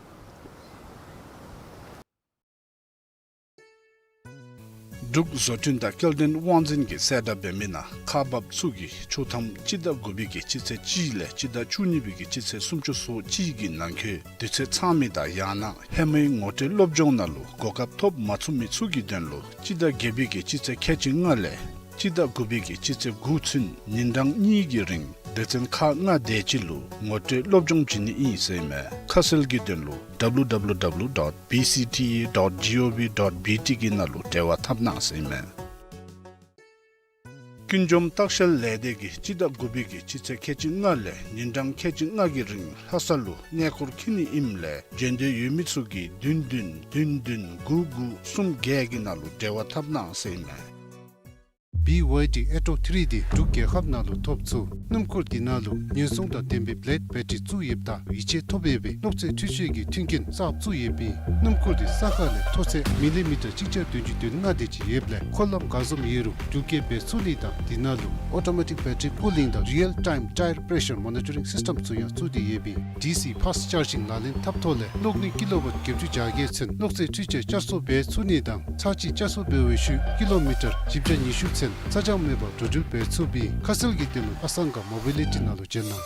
འབྲུག་བཟོ་སྐྲུན་དང་སྐྱེལ་འདྲེན་དབང་འཛིན་གྱིས་གསལ་བསྒྲགས་འབད་མི་ནང་ཁག་འབགཔ་ཚུ་གིས་ཆོག་ཐམ་སྤྱི་ཟླ་དགུ་པའི་གི་སྤྱི་ཚེས་གཅིག་ལས་སྤྱི་ཟླ་བཅུ་གཉིས་པའི་གི་སྤྱི་ཚེས་སུམ་ཅུ་སོ་གཅིག་གི་ནང་འཁོད་དུས་ཚོད་ཚང་མི་དང་ཡང་ན་ཧེ་མའི་ངོ་སྤྲོད་སློབ་སྦྱོང་ནང་ལུ་གོ་སྐབས་ཐོབ་མ་ཚུགས་མི་ཚུ་གི་དོན་ལུ་སྤྱི་ཟླ་བརྒྱད་པའི་གི་སྤྱི་ཚེས་ཁལ་གཅིག་ལྔ་ལས་སྤྱི་ཟླ་དགུ་པའི་གི་སྤྱི་ཚེས་དགུ་ཚུན་ཉིན་གྲངས་གཉིས་ཀྱི་རིང་སྡེ་ཚན་ཁག་ལྔ་དེ་ཅིག་ལུ་ངོ་སྤྲོད་སློབ་སྦྱོང་བྱིན་ནི་ཨིན་ཟེར་ཨིན་མས། ཁ་གསལ་གྱི་དོན་ལུ་W W W dot B C T A dot gov dot B T གི་ནང་ལུ་འབྲེལ་བ་འཐབ་གནང་ཟེར་ཨིན་མས། ཀུན་འཇོམས་ལྟ་བཤལ་ལས་སྡེ་གིས་སྤྱི་ཟླ་དགུ་པའི་གི་སྤྱི་ཚེས་ཁལ་གཅིག་ལྔ་ལས་ཉིན་གྲངས་ཁལ་གཅིག་ལྔ་གི་རིང་ལྷ་ས་ལུ་གནས་སྐོར་འཁྱིད་ནི་ཨིནམ་ལས་འབྱོན་འདོད་ཡོད་མི་ཚུ་གིས་བདུན་བདུན་བདུན་བདུན་དགུ་དགུ་གསུམ་བརྒྱད་ཀྱི་ནང་ལུ་འབྲེལ་བ་འཐབ་གནང་ཟེར་ཨིན་མས། B Y D Atto three འདི་འབྲུག་རྒྱལ་ཁབ་ནང་ལུ་ཐོབ་ཚུགས། སྣུམ་འཁོར་འདི་ནང་ལུ་ཉེན་སྲུང་དང་ལྡན་པའི་བེ་ལེཌ་བེ་ཊི་རི་བཙུགས་ཡོདཔ་ད་ཡིད་ཆེས་ཐོབ་ཡོད་པའི་གློག་རྫས་འཕྲུལ་ཆས་ཀྱི་མཐུན་རྐྱེན་གསརཔ་བཙུགས་ཡོདཔ་ཨིན། སྣུམ་འཁོར་འདི་ས་ཁ་ལས་མཐོ་ཚད་མི་ལི་མི་ཊར་གཅིག་བརྒྱ་བདུན་ཅུ་དོན་ལྔ་དེ་ཅིག་ཡོདཔ་ལས་འཁོར་ལམ་ག་བཟུམ་ཡོད་རུང་རྒྱུག་སྐྱེལ་འབད་ཚུགས་ནི་དང་འདི་ནང་ལུ་Automatic Battery Cooling དང་Real Time Tire Pressure Monitoring System ཚུ་ཡང་བཙུགས་ཏེ་ཡོདཔ་ཨིན། ཌི་སི་ཕཱསཊ་ཅར་ཇིང་ལག་ལེན་འཐབ་ཐོག་ལས་གློག་ནུས་ཀི་ལོ་ཝཊ་བརྒྱད་ཅུ་གྱ་བརྒྱད་ཚུན་གློག་རྫས་འཕྲུལ་ཆས་བསྐྱར་གསོ་འབད་ཚུགས་ནི་དང་ཚར་གཅིག་བསྐྱར་གསོ་འབད་བའི་ཤུལ་ཀི་ལོ་མི་ཊར་བཞི་བརྒྱ་ཉི་ཤུ་ཚུན་ས་འཇམ་མེད་པར་འགྲོ་འགྲུལ་འབད་ཚུགསཔ་ཨིན། ཁ་གསལ་གྱི་དོན་ལུ་ཨ་སང་ག་མོ་བི་ལི་ཊི་ནང་ལུ་བྱོན་གནང་།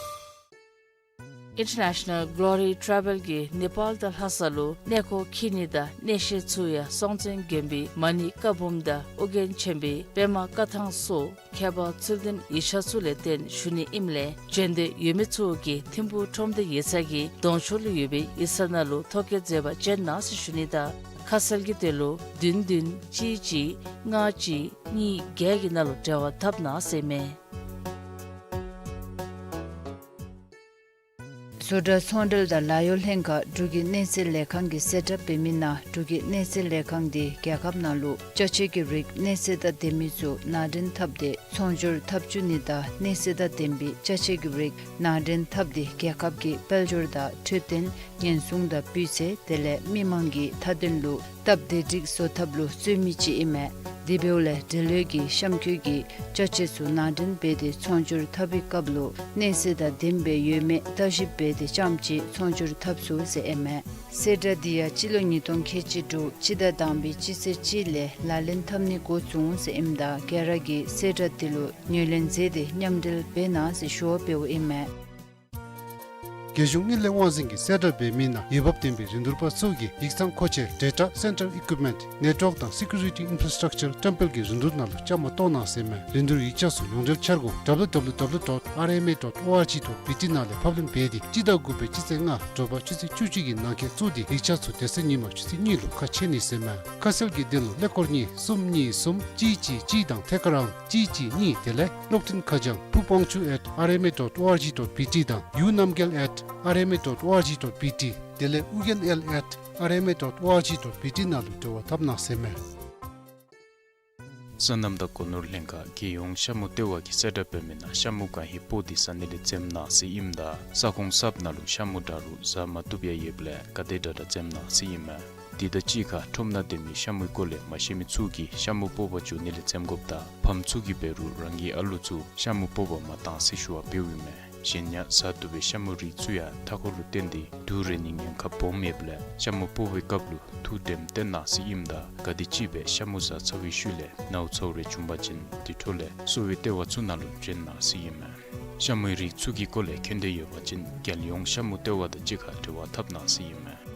International Glory Travel གིས་ནེ་པཱལ་དང་ལྷ་ས་ལུ་གནས་སྐོར་འཁྱིད་ནི་དང་གནས་བཤད་ཚུ་ཡང་སྲོང་བཙན་དགོན་པའི་མ་ཎི་བཀའ་འབུམ་དང་ཨོ་རྒྱན་ཆེན་པོའི་པདྨ་བཀའ་ཐང་སོགས་ཁྱད་པར་ཚུལ་ལྡན་ཡིག་ཆ་ཚུ་ལས་བརྟེན་ཞུ་ནི་ཨིནམ་ལས་འབྱོན་འདོད་ཡོད་མི་ཚུ་གིས་ཐིམ་ཕུག་ཁྲོམ་སྡེ་ཡིག་ཚང་གི་གདོང་ཕྱོགས་ལུ་ཡོད་པའི་ཡིག་ཚང་ནང་ལུ་ཐོ་བཀོད་མཛད་པར་བྱོན་གནང་ཟེར་ཞུ་ནི་དང་ཁ་གསལ་གྱི་དོན་ལུ་བདུན་བདུན་གཅིག་གཅིག་ལྔ་གཅིག་གཉིས་བརྒྱད་ཀྱི་ནང་ལུ་འབྲེལ་བ་འཐབ་གནང་ཟེར་ཨིན་མས། བཟོ་གྲྭ་ཚོང་འབྲེལ་དང་ལཱ་གཡོག་ལྷན་ཁག་འབྲུག་གི་གནས་ཚད་ལས་ཁང་གིས་གསལ་བསྒྲགས་འབད་མི་ནང་འབྲུག་གི་གནས་ཚད་ལས་ཁང་འདི་རྒྱལ་ཁབ་ནང་ལུ་ཅ་ཆས་ཀྱི་རིགས་གནས་ཚད་དང་ལྡན་མི་ཚུ་ནང་འདྲེན་འཐབ་སྟེ་ཚོང་སྒྱུར་འཐབ་བཅུག་ནི་དང་གནས་ཚད་དང་ལྡན་པའི་ཅ་ཆས་ཀྱི་རིགས་ནང་འདྲེན་འཐབ་སྟེ་རྒྱལ་ཁབ་ཀྱི་དཔལ་འབྱོར་དང་འཕྲོད་བསྟེན་ཉེན་སྲུང་དང་སྤུས་ཚད་དེ་ལས་མི་མང་གི་མཐའ་དོན་ལུ་སྟབས་བདེ་སྒྲིག་བཟོ་ཐབས་ལུ་བརྩོན་མི་ཅིག་ཨིན་མས། དེ་འབདཝ་ལས་འབྲེལ་ཡོད་ཀྱི་གཤམ་འཁོད་ཀྱི་ཅ་ཆས་ཚུ་ནང་འདྲེན་འབད་དེ་ཚོང་སྒྱུར་འཐབ་པའི་སྐབས་ལུ་གནས་ཚད་དང་ལྡནམ་སྦེ་ཡོད་མེད་བརྟག་ཞིབ་འབད་དེ་རྐྱངམ་ཅིག་ཚོང་སྒྱུར་འཐབ་ཚུགས་ཟེར་ཨིན་མས། གསལ་བསྒྲགས་འདི་ཡང་སྤྱི་ལོ་ཉིས་སྟོང་ཁལ་གཅིག་དྲུག་སྤྱི་ཟླ་དང་པའི་སྤྱི་ཚེས་གཅིག་ལས་ལག་ལེན་འཐབ་ནི་འགོ་བཙུགས་ཟེར་ཨིནམ་ད་ག་ར་གིས་གསལ་བསྒྲགས་འདི་ལུ་ངོས་ལེན་མཛད་དེ་མཉམ་འབྲེལ་འབད་གནང་ཟེར་ཞུ་བ་འབདཝ་ཨིན་མས། རྒྱལ་གཞུང་དངུལ་ལས་དབང་འཛིན་གྱིས་གསལ་བསྒྲགས་འབད་མི་ནང་འོས་འབབ་ལྡན་པའི་རིན་བསྡུར་པ་ཚུ་གིས་ཡིག་ཚང་མཁོ་ཆས་Data Center Equipment Network དང་Security Infrastructure བཀྲམ་སྤེལ་གྱི་རིན་བསྡུར་ནང་ལུ་བཅའ་མར་གཏོགས་གནང་ཟེར་ཨིན་མས། རིན་བསྡུར་ཡིག་ཆ་ཚུ་ཡོངས་འབྲེལ་འཆར་སྒོ་W W W dot R M A dot O R G dot B T ནང་ལས་ཕབ་ལེན་འབད་དེ་སྤྱི་ཟླ་དགུ་པའི་སྤྱི་ཚེས་ལྔ་དྲོ་པ་ཆུ་ཚོད་བཅུ་གཅིག་གི་ནང་འཁོད་བཙུགས་ཏེ་ཡིག་ཆ་ཚུ་དེ་ཚེ་ཉིན་མ་ཆུ་ཚོད་གཉིས་ལུ་ཁ་ཕྱེ་ནི་ཟེར་ཨིན་མས། ཁ་གསལ་གྱི་དོན་ལུ་ཀླད་ཀོར་གཉིས་གསུམ་གཉིས་གསུམ་གཅིག་གཅིག་གཅིག་དང་ཐད་ཀར་ཨང་གཅིག་གཅིག་གཉིས་དེ་ལས་གློག་འཕྲིན་ཁ་བྱང་ཕུ་པང་ཆུ་at R M A dot O R G dot B T དང་ཡུ་རྣམ་རྒྱལ་at R M A dot O R G dot B T དེ་ལས་ཨུ་རྒྱན་ཨེལ་at R M A dot O R G dot B T ནང་ལུ་འབྲེལ་བ་འཐབ་གནང་ཟེར་ཨིན་མས། སོ་ནམ་དང་སྒོ་ནོར་ལྷན་ཁག་རྒྱལ་ཡོངས་ཤ་མུ་ལྟེ་བ་གིས་གསལ་བསྒྲགས་འབད་མི་ནང་ཤ་མུ་གང་ཧེ་པོ་འདི་ཟ་ནི་ལས་འཛེམ་གནང་ཟེར་ཨིནམ་ད་ས་ཁོངས་གསརཔ་ནང་ལུ་ཤ་མུ་འདྲ་རུང་ཟ་མ་བཏུབ་ཡང་ཡོདཔ་ལས་ག་དེ་དྲག་དྲག་འཛེམ་གནང་ཟེར་ཨིན་མས། དེ་དང་གཅིག་ཁར་ཁྲོམ་ནང་སྡོད་མི་ཤ་མུའི་སྐོར་ལས་མ་ཤེས་མི་ཚུ་གིས་ཤ་མུ་སྤོག་པར་འགྱོ་ནི་ལས་འཛེམ་དགོཔ་དང་ཕམ་ཚུ་གིས་འབད་རུང་རང་གི་ཨ་ལོ་ཚུ་ཤ་མུ་སྤོག་པར་མ་གཏང་ཟེར་ཞུ་བ་འབདཝ་ཨིན་མས། གཞན་ཡང་བཟའ་བཏུབ་པའི་ཤ་མུ་རིགས་ཚུ་ཡང་མཐའ་འཁོར་ལུ་བརྟེན་ཏེ་དུག་རེག་ནིའི་ཉེན་ཁ་སྦོམ་ཡོདཔ་ལས་ཤ་མུ་སྤོ་བའི་སྐབས་ལུ་ཐུགས་དམ་བཏོན་གནང་ཟེར་ཨིནམ་ད་ག་དེམ་ཅིག་སྦེ་ཤ་མུ་བཟའ་ཚར་བའི་ཤུལ་ལས་ནཝ་ཚཝ་རེ་བྱུང་པ་ཅིན་དེ་འཕྲོ་ལས་གསོ་བའི་ལྟེ་བ་ཚུ་ནང་ལུ་འདྲེན་གནང་ཟེར་ཨིན་མས། ཤ་མུའི་རིགས་ཚུ་གི་སྐོར་ལས་མཁྱེན་འདོད་ཡོད་པ་ཅིན་རྒྱལ་ཡོངས་ཤ་མུ་ལྟེ་བ་དང་གཅིག་ཁར་འབྲེལ་བ་འཐབ་གནང་ཟེར་ཨིན་མས།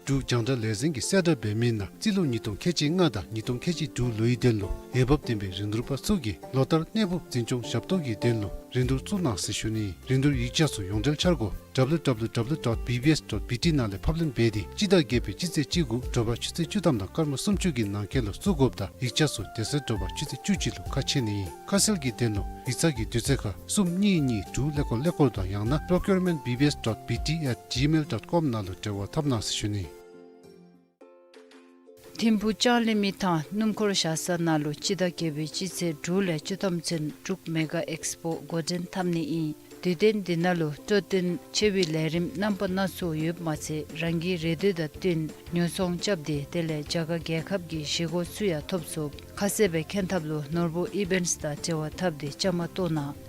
འབྲུག་རྒྱང་བསྒྲགས་ལས་འཛིན་གྱིས་གསལ་བསྒྲགས་འབད་མི་ནང་རྩིས་ལོ་ཉིས་སྟོང་ཁལ་གཅིག་ལྔ་དང་ཉིས་སྟོང་ཁལ་གཅིག་དྲུག་ལོའི་དོན་ལུ་འོས་འབབ་ལྡན་པའི་རིན་བསྡུར་པ་ཚུ་གིས་ལོ་ལྟར་གནས་སྤོ་འཛིན་སྐྱོང་ཞབས་ཏོག་གི་དོན་ལུ་རིན་བསྡུར་བཙུགས་གནང་ཟེར་ཞུ་ནི། རིན་བསྡུར་ཡིག་ཆ་ཚུ་ཡོངས་འབྲེལ་འཆར་སྒོ་W W W dot B B S dot B T ནང་ལས་ཕབ་ལེན་འབད་དེ་སྤྱི་ཟླ་བརྒྱད་པའི་སྤྱི་ཚེས་བཅུ་དགུ་དྲོ་པ་ཆུ་ཚོད་བཅུ་ཐམ་དང་སྐར་མ་སུམ་ཅུ་གི་ནང་འཁོད་ལུ་བཙུགས་དགོཔ་དང་ཡིག་ཆ་ཚུ་དེ་ཚེ་དྲོ་པ་ཆུ་ཚོད་བཅུ་གཅིག་ལུ་ཁ་ཕྱེ་ནི་ཨིན། ཁ་གསལ་གྱི་དོན་ལུ་ཡིག་ཚང་གི་དུས་ཚོད་ཁར་གསུམ་གཉིས་གཉིས་དྲུག་ཀླད་ཀོར་ཀླད་ཀོར་དང་ཡང་ན་procurement B B S dot B T at gmail dot com ནང་ལུ་འབྲེལ་བ་འཐབ་གནང་ཟེར་ཞུ་ནི། ཐིམ་ཕུག་ལྕང་གླིང་མི་ཐང་སྣུམ་འཁོར་བཞག་ས་ནང་ལུ་སྤྱི་ཟླ་བརྒྱད་པའི་སྤྱི་ཚེས་དྲུག་ལས་བཅུ་ཐམ་ཚུན་འབྲུག་མེ་ག་ཨེགསི་པོ་འགོ་འདྲེན་འཐབ་ནི་ཨིན། དུས་སྟོན་འདི་ནང་ལུ་སྤྲོ་སྟོན་ཆེ་བའི་ལས་རིམ་རྣམ་པ་སྣ་ཚོགས་ཡོདཔ་མ་ཚད་རང་གི་རེ་འདོད་དང་བསྟུན་ཉོ་ཚོང་རྐྱབ་སྟེ་དེ་ལས་རྒྱ་གར་རྒྱལ་ཁབ་ཀྱི་བཞེས་སྒོ་ཚུ་ཡང་ཐོབ་ཚུགས། ཁ་གསལ་སྦེ་མཁྱེན་ཐབས་ལུ་ནོར་བུ་ཨི་བེནཊསི་དང་འབྲེལ་བ་འཐབ་སྟེ་བཅའ་མར་གཏོགས་གནང་།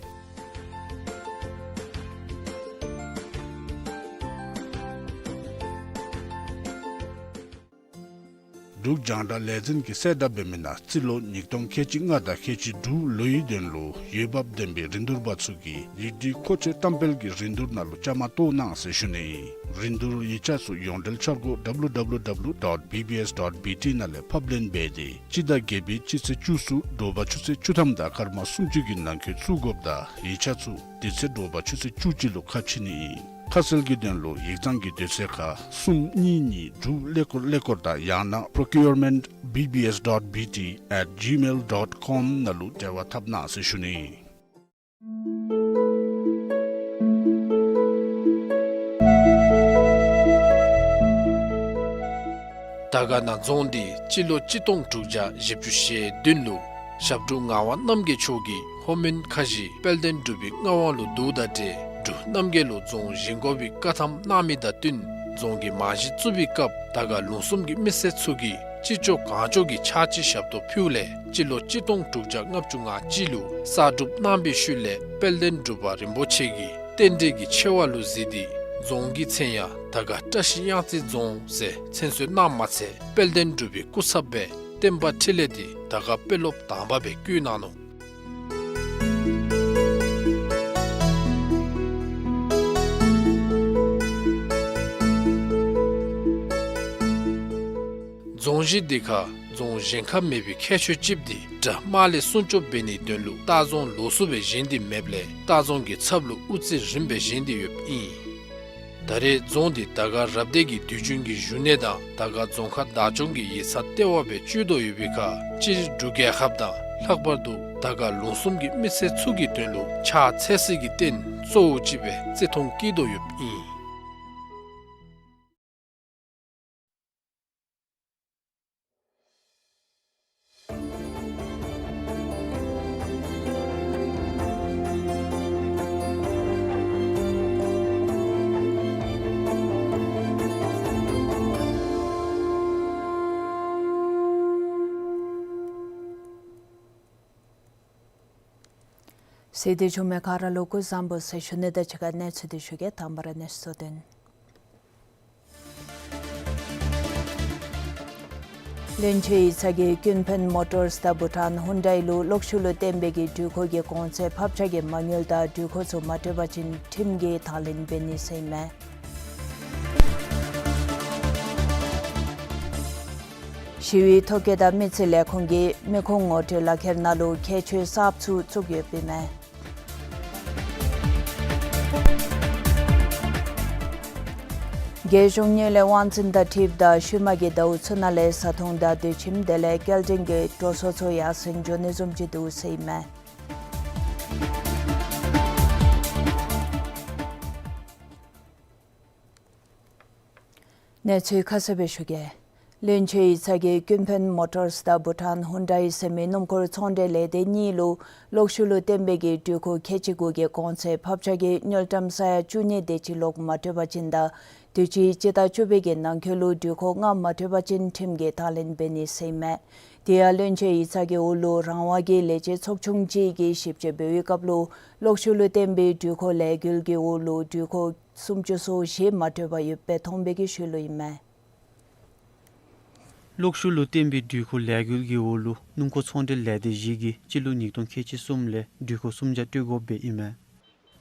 འབྲུག་རྒྱང་བསྒྲགས་ལས་འཛིན་གྱིས་གསལ་བསྒྲགས་འབད་མི་ནང་རྩིས་ལོ་ཉིས་སྟོང་ཁལ་གཅིག་ལྔ་དང་ཁལ་གཅིག་དྲུག་ལོའི་དོན་ལུ་འོས་འབབ་ལྡན་པའི་རིན་བསྡུར་པ་ཚུ་གིས་ཡིག་སྒྲིག་མཁོ་ཆས་བཀྲམ་སྤེལ་གྱི་རིན་བསྡུར་ནང་ལུ་བཅའ་མར་གཏོགས་གནང་ཟེར་ཞུ་ནི། རིན་བསྡུར་ཡིག་ཆ་ཚུ་ཡོངས་འབྲེལ་འཆར་སྒོ་W W W dot B B S dot B T ནང་ལས་ཕབ་ལེན་འབད་དེ་སྤྱི་ཟླ་བརྒྱད་པའི་སྤྱི་ཚེས་བཅུ་གསུམ་དྲོ་པ་ཆུ་ཚོད་བཅུ་ཐམ་དང་སྐར་མ་སུམ་ཅུ་གི་ནང་འཁོད་བཙུགས་དགོཔ་དང་ཡིག་ཆ་ཚུ་དེ་ཚེ་དྲོ་པ་ཆུ་ཚོད་བཅུ་གཅིག་ལུ་ཁ་ཕྱེ་ནི་ཨིན། ཁ་གསལ་གྱི་དོན་ལུ་ཡིག་ཚང་གི་དུས་ཚོད་ཁར་གསུམ་གཉིས་གཉིས་དྲུག་ཀླད་ཀོར་ཀླད་ཀོར་དང་ཡང་ན་procurement B B S dot B T at gmail dot com ནང་ལུ་འབྲེལ་བ་འཐབ་གནང་ཟེར་ཞུ་ནི། དར་དཀར་ན་རྫོང་འདི་སྤྱི་ལོ་གཅིག་སྟོང་དྲུག་བརྒྱ་བཞི་བཅུ་ཞེ་བདུན་ལུ་ཞབས་དྲུང་ངག་དབང་རྣམ་རྒྱལ་མཆོག་གིས་ལྷོ་མོན་ཁ་བཞི་དཔལ་ལྡན་འབྲུག་པའི་མངའ་དབང་ལུ་བསྡུཝ་དང་འབྲེལ་འབྲུག་རྣམ་རྒྱལ་ལུ་རྫོང་བཞེངས་དགོ་པའི་བཀའ་ཐམ་གནང་མི་དང་བསྟུན་རྫོང་གི་རྨང་གཞི་བཙུགས་པའི་སྐབས་དར་དཀར་ལུང་གསུམ་གྱི་མི་སེར་ཚུ་གིས་ཅི་ལྕོགས་གང་ལྕོགས་ཀྱི་ཕྱག་ཕྱི་ཞབས་ཏོག་ཕུལཝ་ལས་སྤྱི་ལོ་གཅིག་སྟོང་དྲུག་བརྒྱ་ལྔ་བཅུ་ང་གཅིག་ལུ་གསར་སྒྲུབ་གནང་བའི་ཤུལ་ལས་དཔལ་ལྡན་འབྲུག་པ་རིན་པོ་ཆེ་གིས་རྟེན་འབྲེལ་གྱི་ཆེ་བ་ལུ་གཟིགས་ཏེ་རྫོང་གི་མཚན་ཡང་དར་དཀར་བཀྲ་ཤིས་གཡང་རྩེ་རྫོང་ཟེར་མཚན་གསོལ་གནངམ་མ་ཚད་དཔལ་ལྡན་འབྲུག་པའི་སྐུ་ཚབ་སྦེ་བསྟན་པ་འཕྲིན་ལས་འདི་དར་དཀར་དཔོན་སློབ་དང་པ་སྦེ་བསྐོ་གནང་ནུག། རྫོང་གཞི་འདི་ཁར་རྫོང་གཞན་ཁར་མེད་པའི་ཁྱད་ཆོས་ཅིག་འདི་དགྲ་དམག་ལས་སྲུང་སྐྱོབ་འབད་ནིའི་དོན་ལུ་ལྟ་རྫོང་ལོགས་སུ་སྦེ་བཞེངས་ཏེ་མེདཔ་ལས་ལྟ་རྫོང་གི་ཚབ་ལུ་དབུ་རྩེ་རིངམ་སྦེ་བཞེངས་ཏེ་ཡོདཔ་ཨིན། ད་རེས་རྫོང་འདི་དར་དཀར་རབ་སྡེ་གི་དུས་རྒྱུན་གྱི་བཞུགས་གནས་དང་དར་དཀར་རྫོང་ཁག་བདག་སྐྱོང་གི་ཡིག་ཚང་ལྟེ་བ་སྦེ་སྤྱོད་དོ་ཡོད་པའི་ཁར་སྤྱིར་འབྲུག་རྒྱལ་ཁབ་དང་ལྷག་པར་དུ་དར་དཀར་ལུང་གསུམ་གྱི་མི་སེར་ཚུ་གི་དོན་ལུ་ཕྱག་འཚལ་སའི་རྟེན་གཙོ་བོ་ཅིག་སྦེ་བརྩི་མཐོང་བསྐྱེད་དོ་ཡོདཔ་ཨིན། གསན་ཏེ་བཞུགས་མི་ག་ར་ལུ་སྐུ་གཟུགས་བཟང་པོ་ཟེར་ཞུ་ནི་དང་གཅིག་ཁར་གནས་ཚུལ་འདི་ཞུ་གེ། དང་པ་ར་གནས་ཚུལ་དོན། བློན་ཆེན་ཡིག་ཚང་གིས་ཀུན་ཕན་མོ་ཊརསི་དང་བྷུ་ཊཱན་ཧུན་ཌའི་ལུ་གློག་ཤུགས་ལུ་བརྟེན་པའི་གི་འགྲུལ་འཁོར་གྱི་གོང་ཚད་ཕབ་ཆག་གི་མ་དངུལ་དང་འགྲུལ་འཁོར་ཚུ་མ་སྤྲོད་པ་ཅིན་ཁྲིམས་ཀྱི་དང་ལེན་འབད་ནི་ཟེར་ཨིན་མས། ཞི་བའི་ཐོ་བཀོད་དང་མི་རྩིས་ལས་ཁུངས་ཀྱིས་མི་ཁུངས་ངོ་སྤྲོད་ལག་ཁྱེར་ནང་ལུ་ཁྱད་ཆོས་གསརཔ་ཚུ་བཙུགས་ཡོདཔ་ཨིན་མས། རྒྱལ་གཞུང་དངུལ་ལས་དབང་འཛིན་དང་འཁྲིལཝ་ད་ཤུལ་མ་གི་ཟླཝ་ཚུ་ནང་ལས་བཟའ་འཐུང་དང་དུད་ཁྱིམ་དེ་ལས་སྐྱེལ་འདྲེན་གྱི་འགྲོ་སོང་ཚུ་ཡར་སེང་འགྱོ་ནི་བཟུམ་ཅིག་འདུག་ཟེར་ཨིན་མས། གནས་ཚུལ་ཁ་གསལ་སྦེ་ཞུ་གེ། བློན་ཆེན་ཡིག་ཚང་གིས་ཀུན་ཕན་མོ་ཊརསི་དང་བྷུ་ཊཱན་ཧུན་ཌའི་ཟེར་མི་སྣུམ་འཁོར་ཚོང་འབྲེལ་ལས་སྡེ་གཉིས་ལུ་གློག་ཤུགས་ལུ་བརྟེན་པའི་གི་འགྲུལ་འཁོར་ཁལ་གཅིག་གུ་གི་གོང་ཚད་ཕབ་ཆག་གི་དངུལ་ཀྲམ་ས་ཡ་བཅུ་གཉིས་དེ་ཅིག་ལོག་མ་སྤྲོད་པ་ཅིན་དང་དུས་ཅི་སྤྱི་ཟླ་བཅུ་པའི་གི་ནང་འཁོད་ལུ་འགྲུལ་འཁོར་ལྔ་མ་སྤྲོད་པ་ཅིན་ཁྲིམས་ཀྱི་དང་ལེན་འབད་ནི་ཟེར་ཨིན་མས། དེ་ཡང་བློན་ཆེན་ཡིག་ཚང་གི་འོག་ལུ་རང་དབང་གི་ལས་བྱེད་ཚོགས་ཆུང་ཅིག་གིས་ཞིབ་དཔྱད་འབད་བའི་སྐབས་ལུ་གློག་ཤུགས་ལུ་བརྟེན་པའི་འགྲུལ་འཁོར་ལས་འགུལ་གྱི་འོག་ལུ་འགྲུལ་འཁོར་སུམ་ཅུ་སོ་བཞི་མ་གྲོལ་བར་ཡོདཔ་སྦེ་མཐོང་བའི་ཤུལ་ལུ་ཨིན་མས། གློག་ཤུགས་ལུ་བརྟེན་པའི་འགྲུལ་འཁོར་ལས་འགུལ་གྱི་འོག་ལུ་སྣུམ་འཁོར་ཚོང་འབྲེལ་ལས་སྡེ་བཞི་གིས་སྤྱི་ལོ་ཉིས་སྟོང་ཁལ་གཅིག་གསུམ་ལས་འགྲུལ་འཁོར་སུམ་བརྒྱ་སྤྲོད་དགོཔ་སྦེ་ཨིན་མས།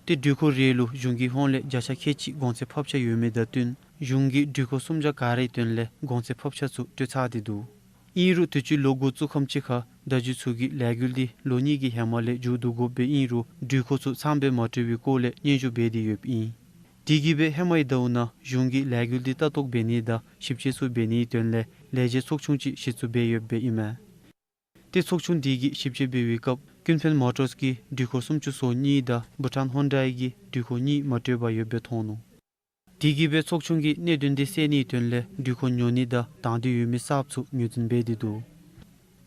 ཏེ་འགྲུལ་འཁོར་རེ་ལུ་གཞུང་གི་ཧོངས་ལས་བརྒྱ་ཆ་ཁལ་གཅིག་གོང་ཚད་ཕབ་ཆ་ཡོད་མི་དང་བསྟུན་གཞུང་གིས་འགྲུལ་འཁོར་སུམ་བརྒྱ་ག་རའི་དོན་ལས་གོང་ཚད་ཕབ་ཆ་ཚུ་སྤྲོད་ཚར་ཏེ་འདུག། ཨིན་རུང་དུས་ཅི་ལོ་འགོ་བཙུགས་ཁམས་ཅིག་ཁར་བརྡ་བརྒྱུད་ཚུ་གིས་ལས་འགུལ་འདི་ལོ་གཉིས་ཀྱི་ཧེ་མ་ལས་མཇུག་བསྡུ་དགོཔ་སྦེ་ཨིན་རུང་འགྲུལ་འཁོར་ཚུ་ཚངམ་སྦེ་མ་སྤྲོད་པའི་སྐོར་ལས་སྙན་ཞུ་འབད་དེ་ཡོདཔ་ཨིན། དེ་གིས་སྦེ་ཧེ་མའི་ཟླཝ་ནང་གཞུང་གིས་ལས་འགུལ་འདི་ལྟ་རྟོག་འབད་ནི་དང་ཞིབ་དཔྱད་ཚུ་འབད་ནིའི་དོན་ལས་ལས་བྱེད་ཚོགས་ཆུང་ཅིག་གཞི་བཙུགས་འབད་ཡོདཔ་སྦེ་ཨིན་མས། ཏེ་ཚོགས་ཆུང་འདི་གིས་ཞིབ་དཔྱད་འབད་བའི་སྐབས་ཀུན་ཕན་མོ་ཊརས་ཀྱིས་འགྲུལ་འཁོར་སུམ་ཅུ་སོ་གཉིས་དང་བྷུ་ཊཱན་ཧོན་ཌའི་གིས་འགྲུལ་འཁོར་གཉིས་མ་སྤྲོད་པར་ཡོདཔ་སྦེ་མཐོང་ནུག། དེ་གིས་སྦེ་ཚོགས་ཆུང་གིས་གནད་དོན་འདི་སེལ་ནིའི་དོན་ལས་འགྲུལ་འཁོར་ཉོ་ནི་དང་དང་འདོད་ཡོད་མི་གསརཔ་ཚུ་ངོས་འཛིན་འབད་དེ་འདུག།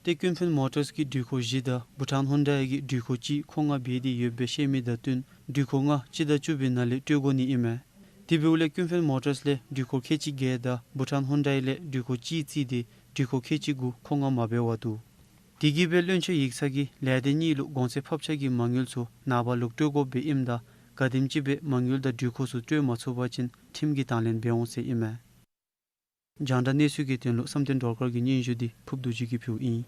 ཏེ་ཀུན་ཕན་མོ་ཊརས་ཀྱིས་འགྲུལ་འཁོར་བཞི་དང་བྷུ་ཊཱན་ཧོན་ཌའི་གིས་འགྲུལ་འཁོར་གཅིག་མཁོ་མངགས་འབད་དེ་ཡོདཔ་སྦེ་བཤད་མི་དང་བསྟུན་འགྲུལ་འཁོར་ལྔ་སྤྱི་ཟླ་བཅུ་པའི་ནང་ལས་སྤྲོད་དགོ་ནི་ཨིན་མས། དེ་འབདཝ་ལས་ཀུན་ཕན་མོ་ཊརས་ལས་འགྲུལ་འཁོར་ཁལ་གཅིག་བརྒྱད་དང་བྷུ་ཊཱན་ཧོན་ཌའི་ལས་འགྲུལ་འཁོར་གཅིག་བརྩིས་ཏེ་འགྲུལ་འཁོར་ཁལ་གཅིག་དགུ་མཁོ་མངགས་མ་འབད་བར་འདུག། དེ་གིས་སྦེ་བློན་ཆེན་ཡིག་ཚང་གིས་ལས་སྡེ་གཉིས་ལུ་གོང་ཚད་ཕབ་ཆ་གི་མ་དངུལ་ཚུ་ནངས་པ་ལུ་སྤྲོད་དགོཔ་སྦེ་ཨིནམ་ད་ག་དེམ་ཅིག་སྦེ་མ་དངུལ་དང་འགྲུལ་འཁོར་ཚུ་སྤྲོད་མ་ཚུགས་པ་ཅིན་ཁྲིམས་ཀྱི་དང་ལེན་འབད་འོང་ཟེར་ཨིན་མས། རྒྱང་བསྒྲགས་གནས་ཚུལ་གྱི་དོན་ལུ་བསམ་གཏན་སྒྲོལ་དཀར་གྱི་སྙན་ཞུ་འདི་ཕུརབ་རྡོ་རྗེ་གིས་ཕུལཝ་ཨིན།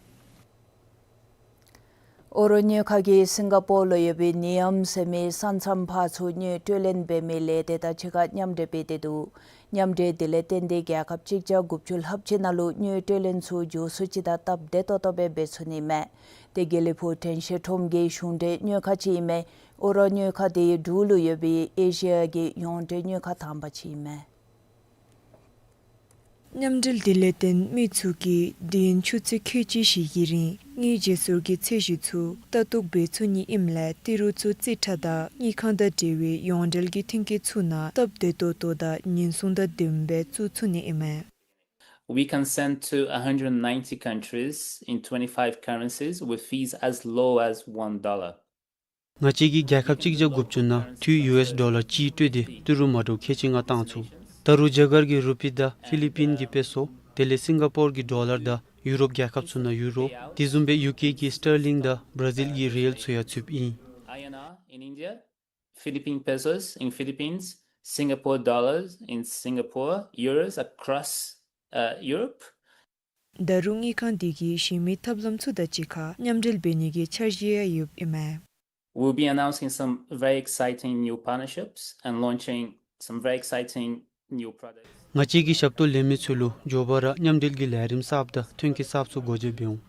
ཨོ་རོག་དངུལ་ཁང་གིས་སིང་ག་པོར་ལུ་ཡོད་པའི་ནི་ཡམ་ཟེར་མི་ས་མཚམས་ཕར་ཚུ་དངུལ་སྤྲོད་ལེན་འབད་མི་ལས་སྡེ་དང་གཅིག་ཁར་མཉམ་འབྲེལ་འབད་དེ་འདུག། མཉམ་འབྲེལ་འདི་ལས་བརྟེན་ཏེ་རྒྱལ་ཁབ་གཅིག་བརྒྱ་དགུ་བཅུ་ལྷགཔ་ཅིག་ནང་ལུ་དངུལ་སྤྲོད་ལེན་ཚུ་མགྱོགས་སུ་ཅིག་དང་སྟབས་བདེ་ཏོག་ཏོ་སྦེ་འབད་ཚུགས་ནི་མས། ཏེ་དགེ་ལེགས་ཕུག་དྲན་ཤེས་ཁྲོམ་གྱི་གཞུང་འབྲེལ་དངུལ་ཁང་ཅིག་ཨིན་མས། ཨོ་རོག་དངུལ་ཁང་འདི་འབྲུག་ལུ་ཡོད་པའི་ཨེ་ཤི་ཡ་གི་ཡོངས་འབྲེལ་དངུལ་ཁང་དང་པ་ཅིག་ཨིན་མས། མཉམ་འབྲེལ་འདི་ལས་བརྟེན་མི་ཚུ་གིས་དུས་ཡུན་ཆུ་ཚོད་ཁལ་གཅིག་བཞི་གི་རིང་དངུལ་བརྗེ་སོར་གྱི་ཚད་གཞི་ཚུ་ལྟ་རྟོག་འབད་ཚུགས་ནི་ཨིནམ་ལས་ཏི་རུ་ཚུ་རྩིས་ཁྲ་དང་དངུལ་ཁང་དང་འབྲེལ་བའི་ཡོངས་འབྲེལ་གྱི་མཐུན་རྐྱེན་ཚུ་ནང་སྟབས་བདེ་ཏོག་ཏོ་དང་ཉེན་སྲུང་དང་ལྡནམ་སྦེ་བཙུགས་ཚུགས་ནི་ཨིན་མས། We can send to a hundred ninety countries in twenty-five currencies with fees as low as one dollar. ང་བཅས་ཀྱིས་རྒྱལ་ཁབ་གཅིག་བརྒྱ་དགུ་བཅུ་ནང་འཐུས་ཡུ་ཨེས་ཌོ་ལར་གཅིག་སྤྲོད་དེ་ཏི་རུ་མ་འདྲཝ་ཁལ་གཅིག་ལྔ་བཏང་ཚུགས། ད་རུང་རྒྱ་གར་གྱི་རུ་པི་དང་ཕི་ལི་པིན་གྱི་པེ་སོ་དེ་ལས་སིང་ག་པོར་གྱི་ཌོ་ལར་དང་ཡུ་རོབ་རྒྱལ་ཁབ་ཚུ་ནང་ཡུ་རོ་དེ་བཟུམ་སྦེ་ཡུ་ཀེ་གི་སི་ཊར་ལིང་དང་བར་ཛིལ་གྱི་རི་ཨེལ་ཚུ་ཡང་ཚུདཔ་ཨིན། I N R in India, Philippine pesos in Philippines, Singapore dollars in Singapore, euros across, uh, Europe. ད་རུང་དངུལ་ཁང་འདི་གིས་གཞན་མི་ཐབས་ལམ་ཚུ་དང་གཅིག་ཁར་མཉམ་འབྲེལ་འབད་ནི་གི་འཆར་གཞི་ཡང་ཡོདཔ་ཨིན་མས། We'll be announcing some very exciting new partnerships and launching some very exciting new products. ང་བཅས་ཀྱིས་ཞབས་ཏོག་ལེན་མི་ཚུ་ལུ་མགྱོགས་པ་ར་མཉམ་འབྲེལ་གྱི་ལས་རིམ་གསརཔ་དང་ཐོན་སྐྱེད་གསརཔ་ཚུ་སྒོ་འབྱེད་འབད་འོང་།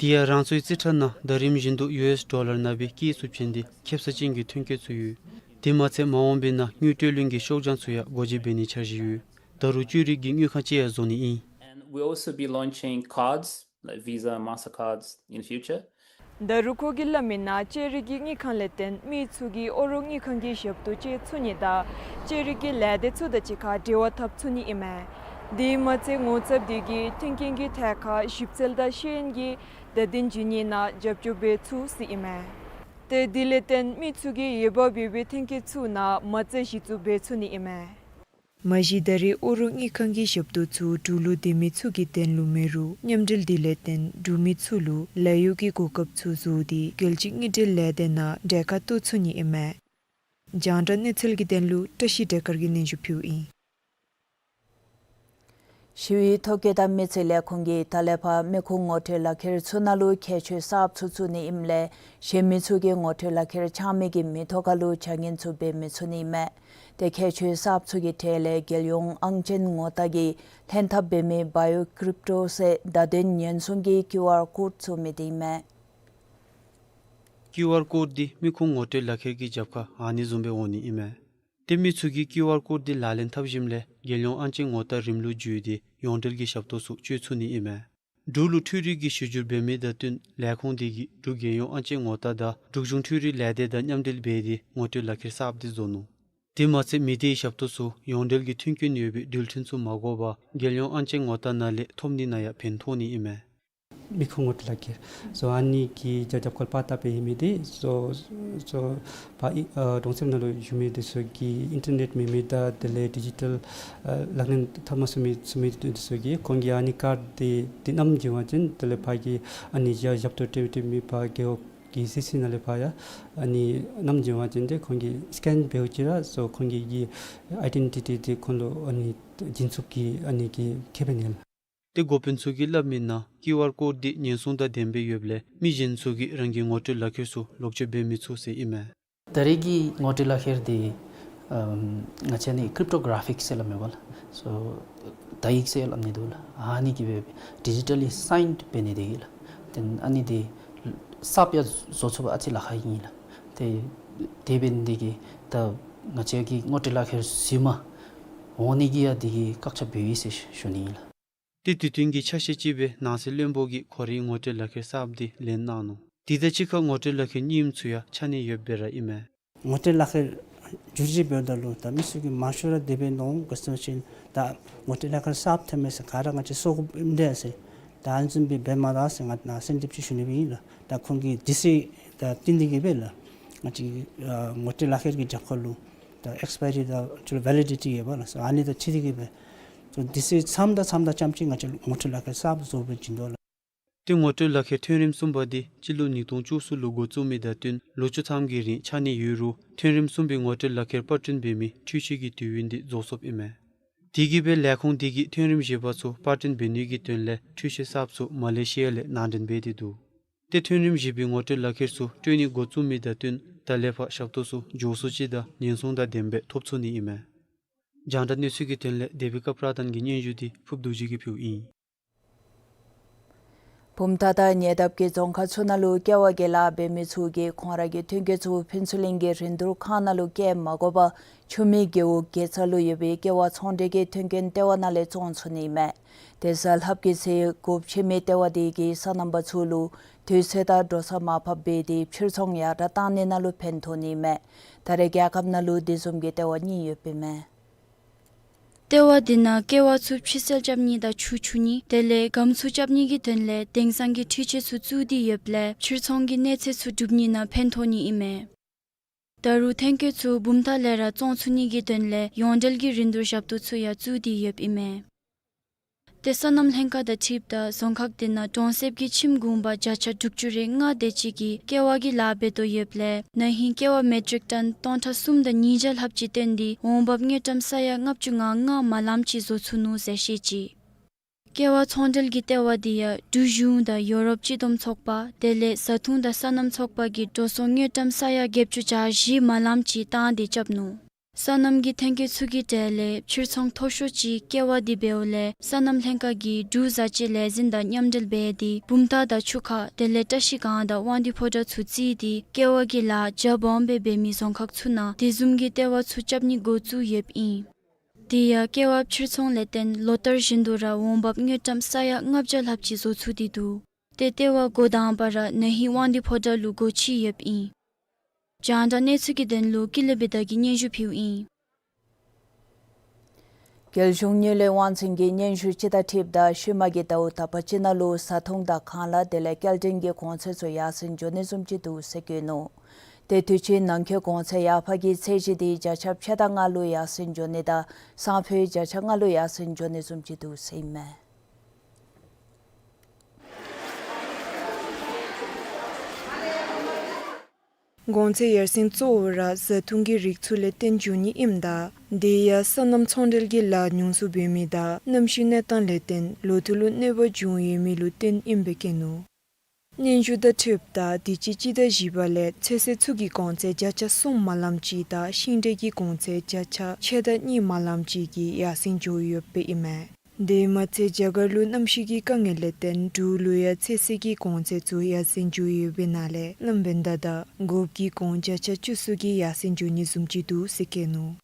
དེ་ཡང་རང་སོའི་རྩིས་ཁྲ་ནང་ཟླ་རིམ་བཞིན་དུ་ཡུ་ཨེས་ཌོ་ལར་ནང་སྦེ་སྐྱེད་ཚུགསཔ་ཅིན་དེ་ཁེབ་ས་ཅན་གྱི་ཐོན་སྐྱེད་ཚུ་ཡོད། དེ་མ་ཚད་མ་འོངས་པའི་ནང་དངུལ་སྤྲོད་ལེན་གྱི་ཤོག་བྱང་ཚུ་ཡང་སྒོ་འབྱེད་འབད་ནིའི་འཆར་གཞི་ཡོད། ད་རུང་བཅོས་རིག་གི་དངུལ་ཁང་ཅིག་ཡང་བཟོ་ནི་ཨིན། And we'll also be launching cards like Visa, Mastercards in the future. ད་རུང་ཁོ་གིས་སླབ་མིའི་ནང་བཅོས་རིག་གི་དངུལ་ཁང་ལས་བརྟེན་མི་ཚུ་གིས་ཨོ་རོག་དངུལ་ཁང་གི་ཞབས་ཏོག་སྤྱོད་ཚུགས་ནི་དང་བཅོས་རིག་གི་ལས་སྡེ་ཚུ་དང་གཅིག་ཁར་འབྲེལ་བ་འཐབ་ཚུགས་ནི་ཨིན་མས། དེ་མ་ཚད་ངོ་ཚབ་འདི་གིས་མཐུན་རྐྱེན་གྱི་ཐད་ཁར་ཞིབ་འཚོལ་དང་ཤེས་ཡོན་གྱི་བརྡ་དོན་བྱིན་ནི་ནང་རྒྱབ་སྐྱོར་འབད་ཚུགས་ཟེར་ཨིན་མས། ཏེ་དེ་ལས་བརྟེན་མི་ཚུ་གིས་འོས་འབབ་ཡོད་པའི་ཐོན་སྐྱེད་ཚུ་ནང་མ་རྩ་གཞི་བཙུགས་འབད་ཚུགས་ནི་ཨིན་མས། མ་གཞི་ད་རེས་ཨོ་རོག་དངུལ་ཁང་གི་ཞབས་ཏོག་ཚུ་འབྲུག་ལུ་སྡོད་མི་ཚུ་གི་དོན་ལུ་མེད་རུང་མཉམ་འབྲེལ་འདི་ལས་བརྟེན་འབྲུག་མི་ཚུ་ལུ་ལཱ་གཡོག་གི་གོ་སྐབས་ཚུ་བཟོ་སྟེ་རྒྱལ་སྤྱི་དངུལ་འབྲེལ་ལས་སྡེ་ནང་གྲལ་ཁར་གཏོགས་ཚུགས་ནི་ཨིན་མས། རྒྱང་བསྒྲགས་གནས་ཚུལ་གྱི་དོན་ལུ་བཀྲ་ཤིས་བདེ་དཀར་གྱིས་སྙན་ཞུ་ཕུལཝ་ཨིན། ཞི་བའི་ཐོ་བཀོད་དང་མི་ཚེ་ལས་ཁུངས་ཀྱིས་ད་ལས་ཕར་མི་ཁུངས་ངོ་སྤྲོད་ལག་ཁྱེར་ཚུ་ནང་ལུ་ཁྱད་ཆོས་གསརཔ་ཚུ་བཙུགས་ནི་ཨིནམ་ལས་གཞན་མི་ཚུ་གིས་ངོ་སྤྲོད་ལག་ཁྱེར་འཆང་མི་གི་མིང་ཐོ་ཁར་ལུ་བྱ་ངན་ཚུ་འབད་མི་ཚུགས་ནི་ཨིན་མས། ཏེ་ཁྱད་ཆོས་གསརཔ་ཚུ་གི་གྲས་ལས་རྒྱལ་ཡོངས་ཨང་ཅན་ངོ་རྟགས་ཀྱི་ལྷན་ཐབས་འབད་མི་བ་ཡོ་ཀྲིབ་ཊོ་ཟེར་བརྡ་དོན་ཉེན་སྲུང་གི་ཀིའུ་ཨར་ཀོཌ་བཙུགས་མི་འདི་ཨིན་མས། ཀིའུ་ཨར་ཀོཌ་འདི་མི་ཁུངས་ངོ་སྤྲོད་ལག་ཁྱེར་གྱི་རྒྱབ་ཁར་ཨ་ནི་བཟུམ་སྦེ་འོང་ནི་ཨིན་མས། ཏེ་མི་ཚུ་གིས་ཀིའུ་ཨར་ཀོཌ་འདི་ལག་ལེན་འཐབ་ཞིནམ་ལས་རྒྱལ་ཡོངས་ཨང་ཅན་ངོ་རྟགས་རིམ་ལུགས་བརྒྱུད་དེ་ཡོངས་འབྲེལ་གྱི་ཞབས་ཏོག་ཚུ་སྤྱོད་ཚུགས་ནི་ཨིན་མས། འབྲུག་ལུ་འཕྲུལ་རིག་གི་གཞི་བསྒྱུར་འབད་མི་དང་བསྟུན་ལས་ཁུངས་འདི་གིས་འབྲུག་རྒྱལ་ཡོངས་ཨང་ཅན་ངོ་རྟགས་དང་འབྲུག་གཞུང་འཕྲུལ་རིག་ལས་སྡེ་དང་མཉམ་འབྲེལ་འབད་དེ་ངོ་སྤྲོད་ལག་ཁྱེར་གསརཔ་འདི་བཟོ་ནུག། དེ་མ་ཚད་མི་སྡེའི་ཞབས་ཏོག་ཚུ་ཡོངས་འབྲེལ་གྱི་མཐུན་རྐྱེན་ཡོད་པའི་འགྲུལ་འཕྲིན་ཚུ་མ་དགོ་པར་རྒྱལ་ཡོངས་ཨང་ཅན་ངོ་རྟགས་ནང་ལས་ཐོབ་ནི་ནང་ཡང་ཕན་ཐོགས་ནི་ཨིན་མས། མི་ཁོང་ངོ་སྤྲོད་ལག་ཁྱེར་སོ་ཨ་ནི་གི་རྒྱབ་རྒྱབ་ཁར་པར་བཏབ་སྦེ་ཨིན་མི་འདི་སོ་སོ་ཕར་ཨི་ཨ་གྲོང་གསེབ་ནང་ལུ་བཞུགས་མི་འདི་ཚུ་གིས་ཨིན་ཊར་ནེཊ་མེད་མི་དང་དེ་ལས་ཌི་ཇི་ཊལ་ཨ་ལག་ལེན་འཐབ་མ་ཚུགས་མི་ཚུགས་མི་འདི་ཚུ་གིས་ཁོང་གིས་ཨ་ནི་ཀཱཌ་འདི་འདི་བསྣམས་བྱིན་པ་ཅིན་དེ་ལས་ཕར་གྱི་ཨ་ནི་ཡར་ཞབས་ཏོག་སྤྲོད་སྤྲོད་མི་ཕར་རྒེད་འོག་གི་སི་སི་ནང་ལས་ཕར་ཡང་ཨ་ནི་བསྣམས་བྱིན་པ་ཅིན་ཏེ་ཁོང་གིས་སི་ཀེན་འབདཝ་ཅིག་ར་སོ་ཁོང་གི་གི་ཨའི་ཌེན་ཊི་ཊི་འདི་ཁོང་ལུ་ཨ་ནི་བྱིན་ཚུགས་ཀྱི་ཨ་ནི་གི་ཁེ་ཕན་ཡོད་ལགས། ཏེ་འགོ་དཔོན་ཚུ་གིས་སླབ་མིའི་ནང་ཀིའུ་ཨར་ཀོཌ་འདི་ཉེན་སྲུང་དང་ལྡནམ་སྦེ་ཡོདཔ་ལས་མི་གཞན་ཚུ་གིས་རང་གི་ངོ་སྤྲོད་ལག་ཁྱེར་ཚུ་ལོག་སྤྱོད་འབད་མི་ཚུགས་ཟེར་ཨིན་མས། ད་རེས་ཀྱི་ངོ་སྤྲོད་ལག་ཁྱེར་འདི་ཨམ་ང་བཅས་ནི་ཀྲིབ་ཊོ་གར་ཕིག་ཟེར་སླབ་མས་པ་ལགས། སོ་དག་ཡིག་ཟེར་སླབ་ནི་འདུག་ལགས། ཨ་ནི་གིས་སྦེ་ཌི་ཇི་ཊལ་ལི་སའིནཌ་འབད་ནི་འདི་ཨིན་ལགས། ཏེ་ཨ་ནི་འདི་གསརཔ་ཡང་བཟོ་ཚུགས་པར་ཨ་ཙི་ལཱ་ཁག་ཨིན་ལགས། ཏེ་དེ་འབད་ནི་འདི་གིས་ད་ང་བཅས་ཀྱི་ངོ་སྤྲོད་ལག་ཁྱེར་རྫུན་མ་འོང་ནི་གི་ཡང་འདི་གིས་བཀག་ཆ་འབད་ཡི་ཟེར་ཞུ་ནི་ཨིན་ལགས། ཏེ་དུས་སྟོན་གྱི་ཆ་ཤས་ཅིག་སྦེ་ནང་སྲིད་བློན་པོ་གིས་ཁོ་རའི་ངོ་སྤྲོད་ལག་ཁྱེར་གསརཔ་འདི་ལེན་གནང་ནུག། དེ་དང་གཅིག་ཁར་ངོ་སྤྲོད་ལག་ཁྱེར་རྙིངམ་ཚུ་ཡང་ཆ་ནི་ཡོདཔ་སྦེ་ར་ཨིན་མས། ངོ་སྤྲོད་ལག་ཁྱེར་བསྒྱུར་བཅོས་འབདཝ་ད་ལུ་ད་མི་ཚུ་གིས་མང་ཤོས་ར་དེ་སྦེ་མནོ་ག་ཟེར་བ་ཅིན་ད་ངོ་སྤྲོད་ལག་ཁྱེར་གསརཔ་ཐོན་མས་ཟེར་ག་ར་ང་བཅས་བཟོ་དགོཔ་ཨིན་འདྲས་ཟེར། ད་ཨ་ནི་བཟུམ་སྦེ་འབད་མ་ད་ཟེར་ང་ནཱ་སེམས་འདི་ཅིག་ཞུ་ནི་སྦེ་ཨིན་ལགས། ད་ཁོང་གིས་དུས་ཚོད་ད་བཏིང་སྟེ་གིས་སྦེ་ལགས། ང་བཅས་ཨ་ངོ་སྤྲོད་ལག་ཁྱེར་གྱི་རྒྱབ་ཁར་ལུ་ད་ཨེགསི་པའི་རི་དང་ཅིག་ཝེ་ལི་ཌི་ཊི་ཡོད་པ་ལགས། སོ་ཨ་ནི་དང་འཁྲིལ་ཏེ་གིས་སྦེ་སོ་དུས་ཚོད་མཚམས་དང་མཚམས་དང་ཙམ་ཅིག་ང་བཅས་ངོ་སྤྲོད་ལག་ཁྱེར་གསརཔ་བཟོ་སྦེ་བྱིན་དོ་ལགས། ཏེ་ངོ་སྤྲོད་ལག་ཁྱེར་ཐོན་རིམ་གསུམ་པ་འདི་སྤྱི་ལོ་ཉིས་སྟོང་བཅུ་གསུམ་ལུ་འགོ་བཙུགས་མི་དང་བསྟུན་ལོ་བཅུ་ཐམ་གྱི་རིང་ཆ་ནི་ཡོད་རུང་ཐོན་རིམ་གསུམ་པའི་ངོ་སྤྲོད་ལག་ཁྱེར་པར་སྐྲུན་འབད་མི་འཕྲུལ་ཆས་ཀྱི་དུས་ཡུན་འདི་རྫོགས་སོཔ་ཨིན་མས། དེ་གིས་སྦེ་ལས་ཁུངས་འདི་གིས་ཐོན་རིམ་བཞི་པ་ཚུ་པར་སྐྲུན་འབད་ནི་གི་དོན་ལས་འཕྲུལ་ཆས་གསརཔ་ཚུ་མ་ལེ་ཤི་ཡ་ལས་ནང་འདྲེན་འབད་དེ་འདུག། ཏེ་ཐོན་རིམ་བཞི་པའི་ངོ་སྤྲོད་ལག་ཁྱེར་ཚུ་སྤྲོད་ནི་འགོ་བཙུགས་མི་དང་བསྟུན་ད་ལས་ཕར་ཞབས་ཏོག་ཚུ་མགྱོགས་སུ་ཅིག་དང་ཉེན་སྲུང་དང་ལྡནམ་སྦེ་ཐོབ་ཚུགས་ནི་ཨིན་མས། རྒྱང་བསྒྲགས་གནས་ཚུལ་གྱི་དོན་ལས་དེ་བི་ཀ་པྲ་དཱན་གྱི་སྙན་ཞུ་འདི་ཕུབ་རྡོ་རྗེ་གིས་ཕུལཝ་ཨིན། བུམ་ཐང་དང་ཉེ་འདབས་ཀྱི་རྫོང་ཁག་ཚུ་ནང་ལུ་ཀེ་བ་གི་ལཱ་འབད་མི་ཚུ་གིས་ཁོང་ར་གི་ཐོན་སྐྱེད་ཚུ་ཕུན་ཚོགས་གླིང་གི་རིན་བསྡུར་ཁང་ནང་ལུ་བསྐྱལ་མ་དགོ་པར་ཆུ་སྨད་རྒེད་འོག་དགེ་རྩ་ལུ་ཡོད་པའི་ཀེ་བ་ཚོང་འབྲེལ་གྱི་མཐུན་རྐྱེན་ལྟེ་བ་ནང་ལས་བཙོང་ཚུགས་ནི་མས། དེ་གཟའ་ལྷགཔ་གི་ཚེ་སྒོ་ཕྱེ་མི་ལྟེ་བ་དེ་གིས་སོ་ནམ་པ་ཚུ་ལུ་དུས་ཚོད་དང་འགྲོ་ས་མར་ཕབ་འབད་དེ་ཕྱིར་ཚོང་ཡར་དྲག་བཏང་ནི་ནང་ལུ་ཕན་ཐོགས་ནི་མས། ད་རེས་རྒྱལ་ཁབ་ནང་ལུ་དེ་བཟུམ་གྱི་ལྟེ་བ་གཉིས་ཡོདཔ་ཨིན་མས། ལྟེ་བ་དེ་ནང་ཀེ་བ་ཚུ་ཕྱི་སེལ་རྐྱབ་ནི་དང་ཆུ་འཁྱུ་ནི་དེ་ལས་སྒམ་ཚུ་རྐྱབ་ནི་གི་དོན་ལས་དེང་སང་གི་འཕྲུལ་ཆས་ཚུ་བཙུགས་ཏེ་ཡོདཔ་ལས་ཕྱིར་ཚོང་གི་གནས་ཚད་ཚུ་སྒྲུབ་ནི་ནང་ཕན་ཐོགས་ནི་ཨིན་མས། ད་རུང་ཐོན་སྐྱེད་ཚུ་བུམ་ཐང་ལས་ར་བཙོང་ཚུགས་ནི་གི་དོན་ལས་ཡོངས་འབྲེལ་གྱི་རིན་བསྡུར་ཞབས་ཏོག་ཚུ་ཡང་བཙུགས་ཏེ་ཡོདཔ་ཨིན་མས། ཏེ་སོ་ནམ་ལྷན་ཁག་དང་འཁྲིལཝ་ད་རྫོང་ཁག་དེ་ནང་གྲོང་གསེབ་ཀྱི་ཁྱིམ་གུང་པ་བརྒྱ་ཆ་དྲུག་ཅུ་རེ་ལྔ་དེ་ཅིག་གིས་ཀེ་བ་གི་ལཱ་འབད་དོ་ཡོདཔ་ལས་ན་ཧིང་ཀེ་བ་མེ་ཊིག་ཊོན་སྟོང་ཕྲག་གསུམ་དང་ཉིས་བརྒྱ་ལྷགཔ་ཅིག་བཏོན་ཏེ་འོང་འབབ་དངུལ་ཀྲམ་ས་ཡ་ལྔ་བཅུ་ང་ལྔ་མ་ལམ་ཅིག་བཟོ་ཚུགས་ནུག་ཟེར་བཤད་ཅི། ཀེ་བ་ཚོང་འབྲེལ་གྱི་ལྟེ་བ་དེ་ཡང་འབྲུག་གཞུང་དང་ཡོ་རོབ་སྤྱི་བསྡོམས་ཚོགས་པ་དེ་ལས་བཟའ་འཐུང་དང་སོ་ནམ་ཚོགས་པ་གིས་འགྲོ་སོང་དངུལ་ཀྲམ་ས་ཡ་བརྒྱད་ཅུ་གྱ་བཞི་མ་ལམ་ཅིག་བཏང་སྟེ་རྐྱབ་ནུག། སོ་ནམ་གྱི་ཐོན་སྐྱེད་ཚུ་གི་གྲས་ལས་ཕྱིར་ཚོང་མཐོ་ཤོས་ཅིག་ཀེ་བ་དེ་འབདཝ་ལས་སོ་ནམ་ལྷན་ཁག་གིས་འབྲུག་བཟའ་སྤྱོད་ལས་འཛིན་དང་མཉམ་འབྲེལ་འབད་དེ་བུམ་ཐང་དང་ཆུ་ཁ་དེ་ལས་བཀྲ་ཤིས་སྒང་དང་དབང་འདུས་ཕོ་བྲང་ཚུ་བརྩིས་ཏེ་ཀེ་བ་གི་ལཱ་རྒྱ་སྦོམ་སྦེ་འབད་མི་རྫོང་ཁག་ཚུ་ནང་དེ་བཟུམ་གྱི་ལྟེ་བ་ཚུ་རྐྱབ་ནི་འགོ་བཙུགས་ཡོདཔ་ཨིན། དེ་ཡང་ཀེ་བ་ཕྱིར་ཚོང་ལས་བརྟེན་ལོ་ལྟར་བཞིན་དུ་ར་འོང་འབབ་དངུལ་ཀྲམ་ས་ཡ་ལྔ་བརྒྱ་ལྷགཔ་ཅིག་བཟོ་ཚུགས་ཏེ་འདུག། ཏེ་ལྟེ་བ་འགོ་དང་པ་ར་ན་ཧིང་དབང་འདུས་ཕོ་བྲང་ལུ་སྒོ་ཕྱེ་ཡོདཔ་ཨིན། རྒྱང་བསྒྲགས་གནས་ཚུལ་གྱི་དོན་ལུ་ཀུན་ལེགས་བི་དྷ་གིས་སྙན་ཞུ་ཕུལཝ་ཨིན། རྒྱལ་གཞུང་དངུལ་ལས་དབང་འཛིན་གྱི་སྙན་ཞུ་ཅིག་དང་འཁྲིལཝ་ད་ཤུལ་མ་གི་ཟླཝ་དག་པ་ཅིག་ནང་ལུ་བཟའ་འཐུང་དང་ཁང་གླ་དེ་ལས་སྐྱེལ་འདྲེན་གྱི་གོང་ཚད་ཚུ་ཡར་སེང་འགྱོ་ནི་བཟུམ་ཅིག་འདུག་ཟེར་བཀོད་ནུག། ཏེ་དུས་ཅི་ནང་འཁོད་གོང་ཚད་ཡར་འཕར་གྱི་ཚད་གཞི་དེ་བརྒྱ་ཆ་ཕྱེད་དང་ལྔ་ལུ་ཡར་སེང་འགྱོ་ནི་དང་སང་ཕོད་བརྒྱ་ཆ་ལྔ་ལུ་ཡར་སེང་འགྱོ་ནི་བཟུམ་ཅིག་འདུག་ཟེར་ཨིན་མས། གོང་ཚད་ཡར་སེང་གཙོ་བོ་ར་བཟའ་འཐུང་གི་རིགས་ཚུ་ལས་བརྟེན་འགྱོ་ནི་ཨིནམ་ད་དེ་ཡང་སོ་ནམ་ཚོང་འབྲེལ་གྱི་ལཱ་ཉུང་སུ་འབད་མི་དང་གནམ་གཤིས་གནས་སྟངས་ལས་བརྟེན་ལོ་ཐོག་ལུ་གནོད་པ་འབྱུང་ཡོད་མི་ལུ་བརྟེན་ཨིནམ་སྦེ་བཀོད་ནུག། སྙན་ཞུ་དང་འཁྲིལཝ་ད་དུས་ཅི་སྤྱི་ཟླ་བཞི་པ་ལས་ཚོད་བསྲེ་ཚུ་གི་གོང་ཚད་བརྒྱ་ཆ་གསུམ་མ་ལམ་ཅིག་དང་ཤིང་འབྲས་ཀྱི་གོང་ཚད་བརྒྱ་ཆ་ཕྱེད་དང་གཉིས་མ་ལམ་ཅིག་གིས་ཡར་སེང་འགྱོ་ཡོདཔ་ཨིན་མས། དེ་མ་ཚད་རྒྱ་གར་ལུ་གནམ་གཤིས་ཀྱི་དཀའ་ངལ་ལས་བརྟེན་འབྲུག་ལུ་ཡང་ཚོད་བསྲེ་གི་གོང་ཚད་ཚུ་ཡར་སེང་འགྱོ་ཡོདཔ་ཨིན་ན་ལས་གནམ་བེན་ད་དང་སྒོགཔ་གི་གོང་བརྒྱ་ཆ་བཅུ་གསུམ་གྱིས་ཡར་སེང་འགྱོ་ནི་བཟུམ་ཅིག་འདུག་ཟེར་བཀོད་ནུག།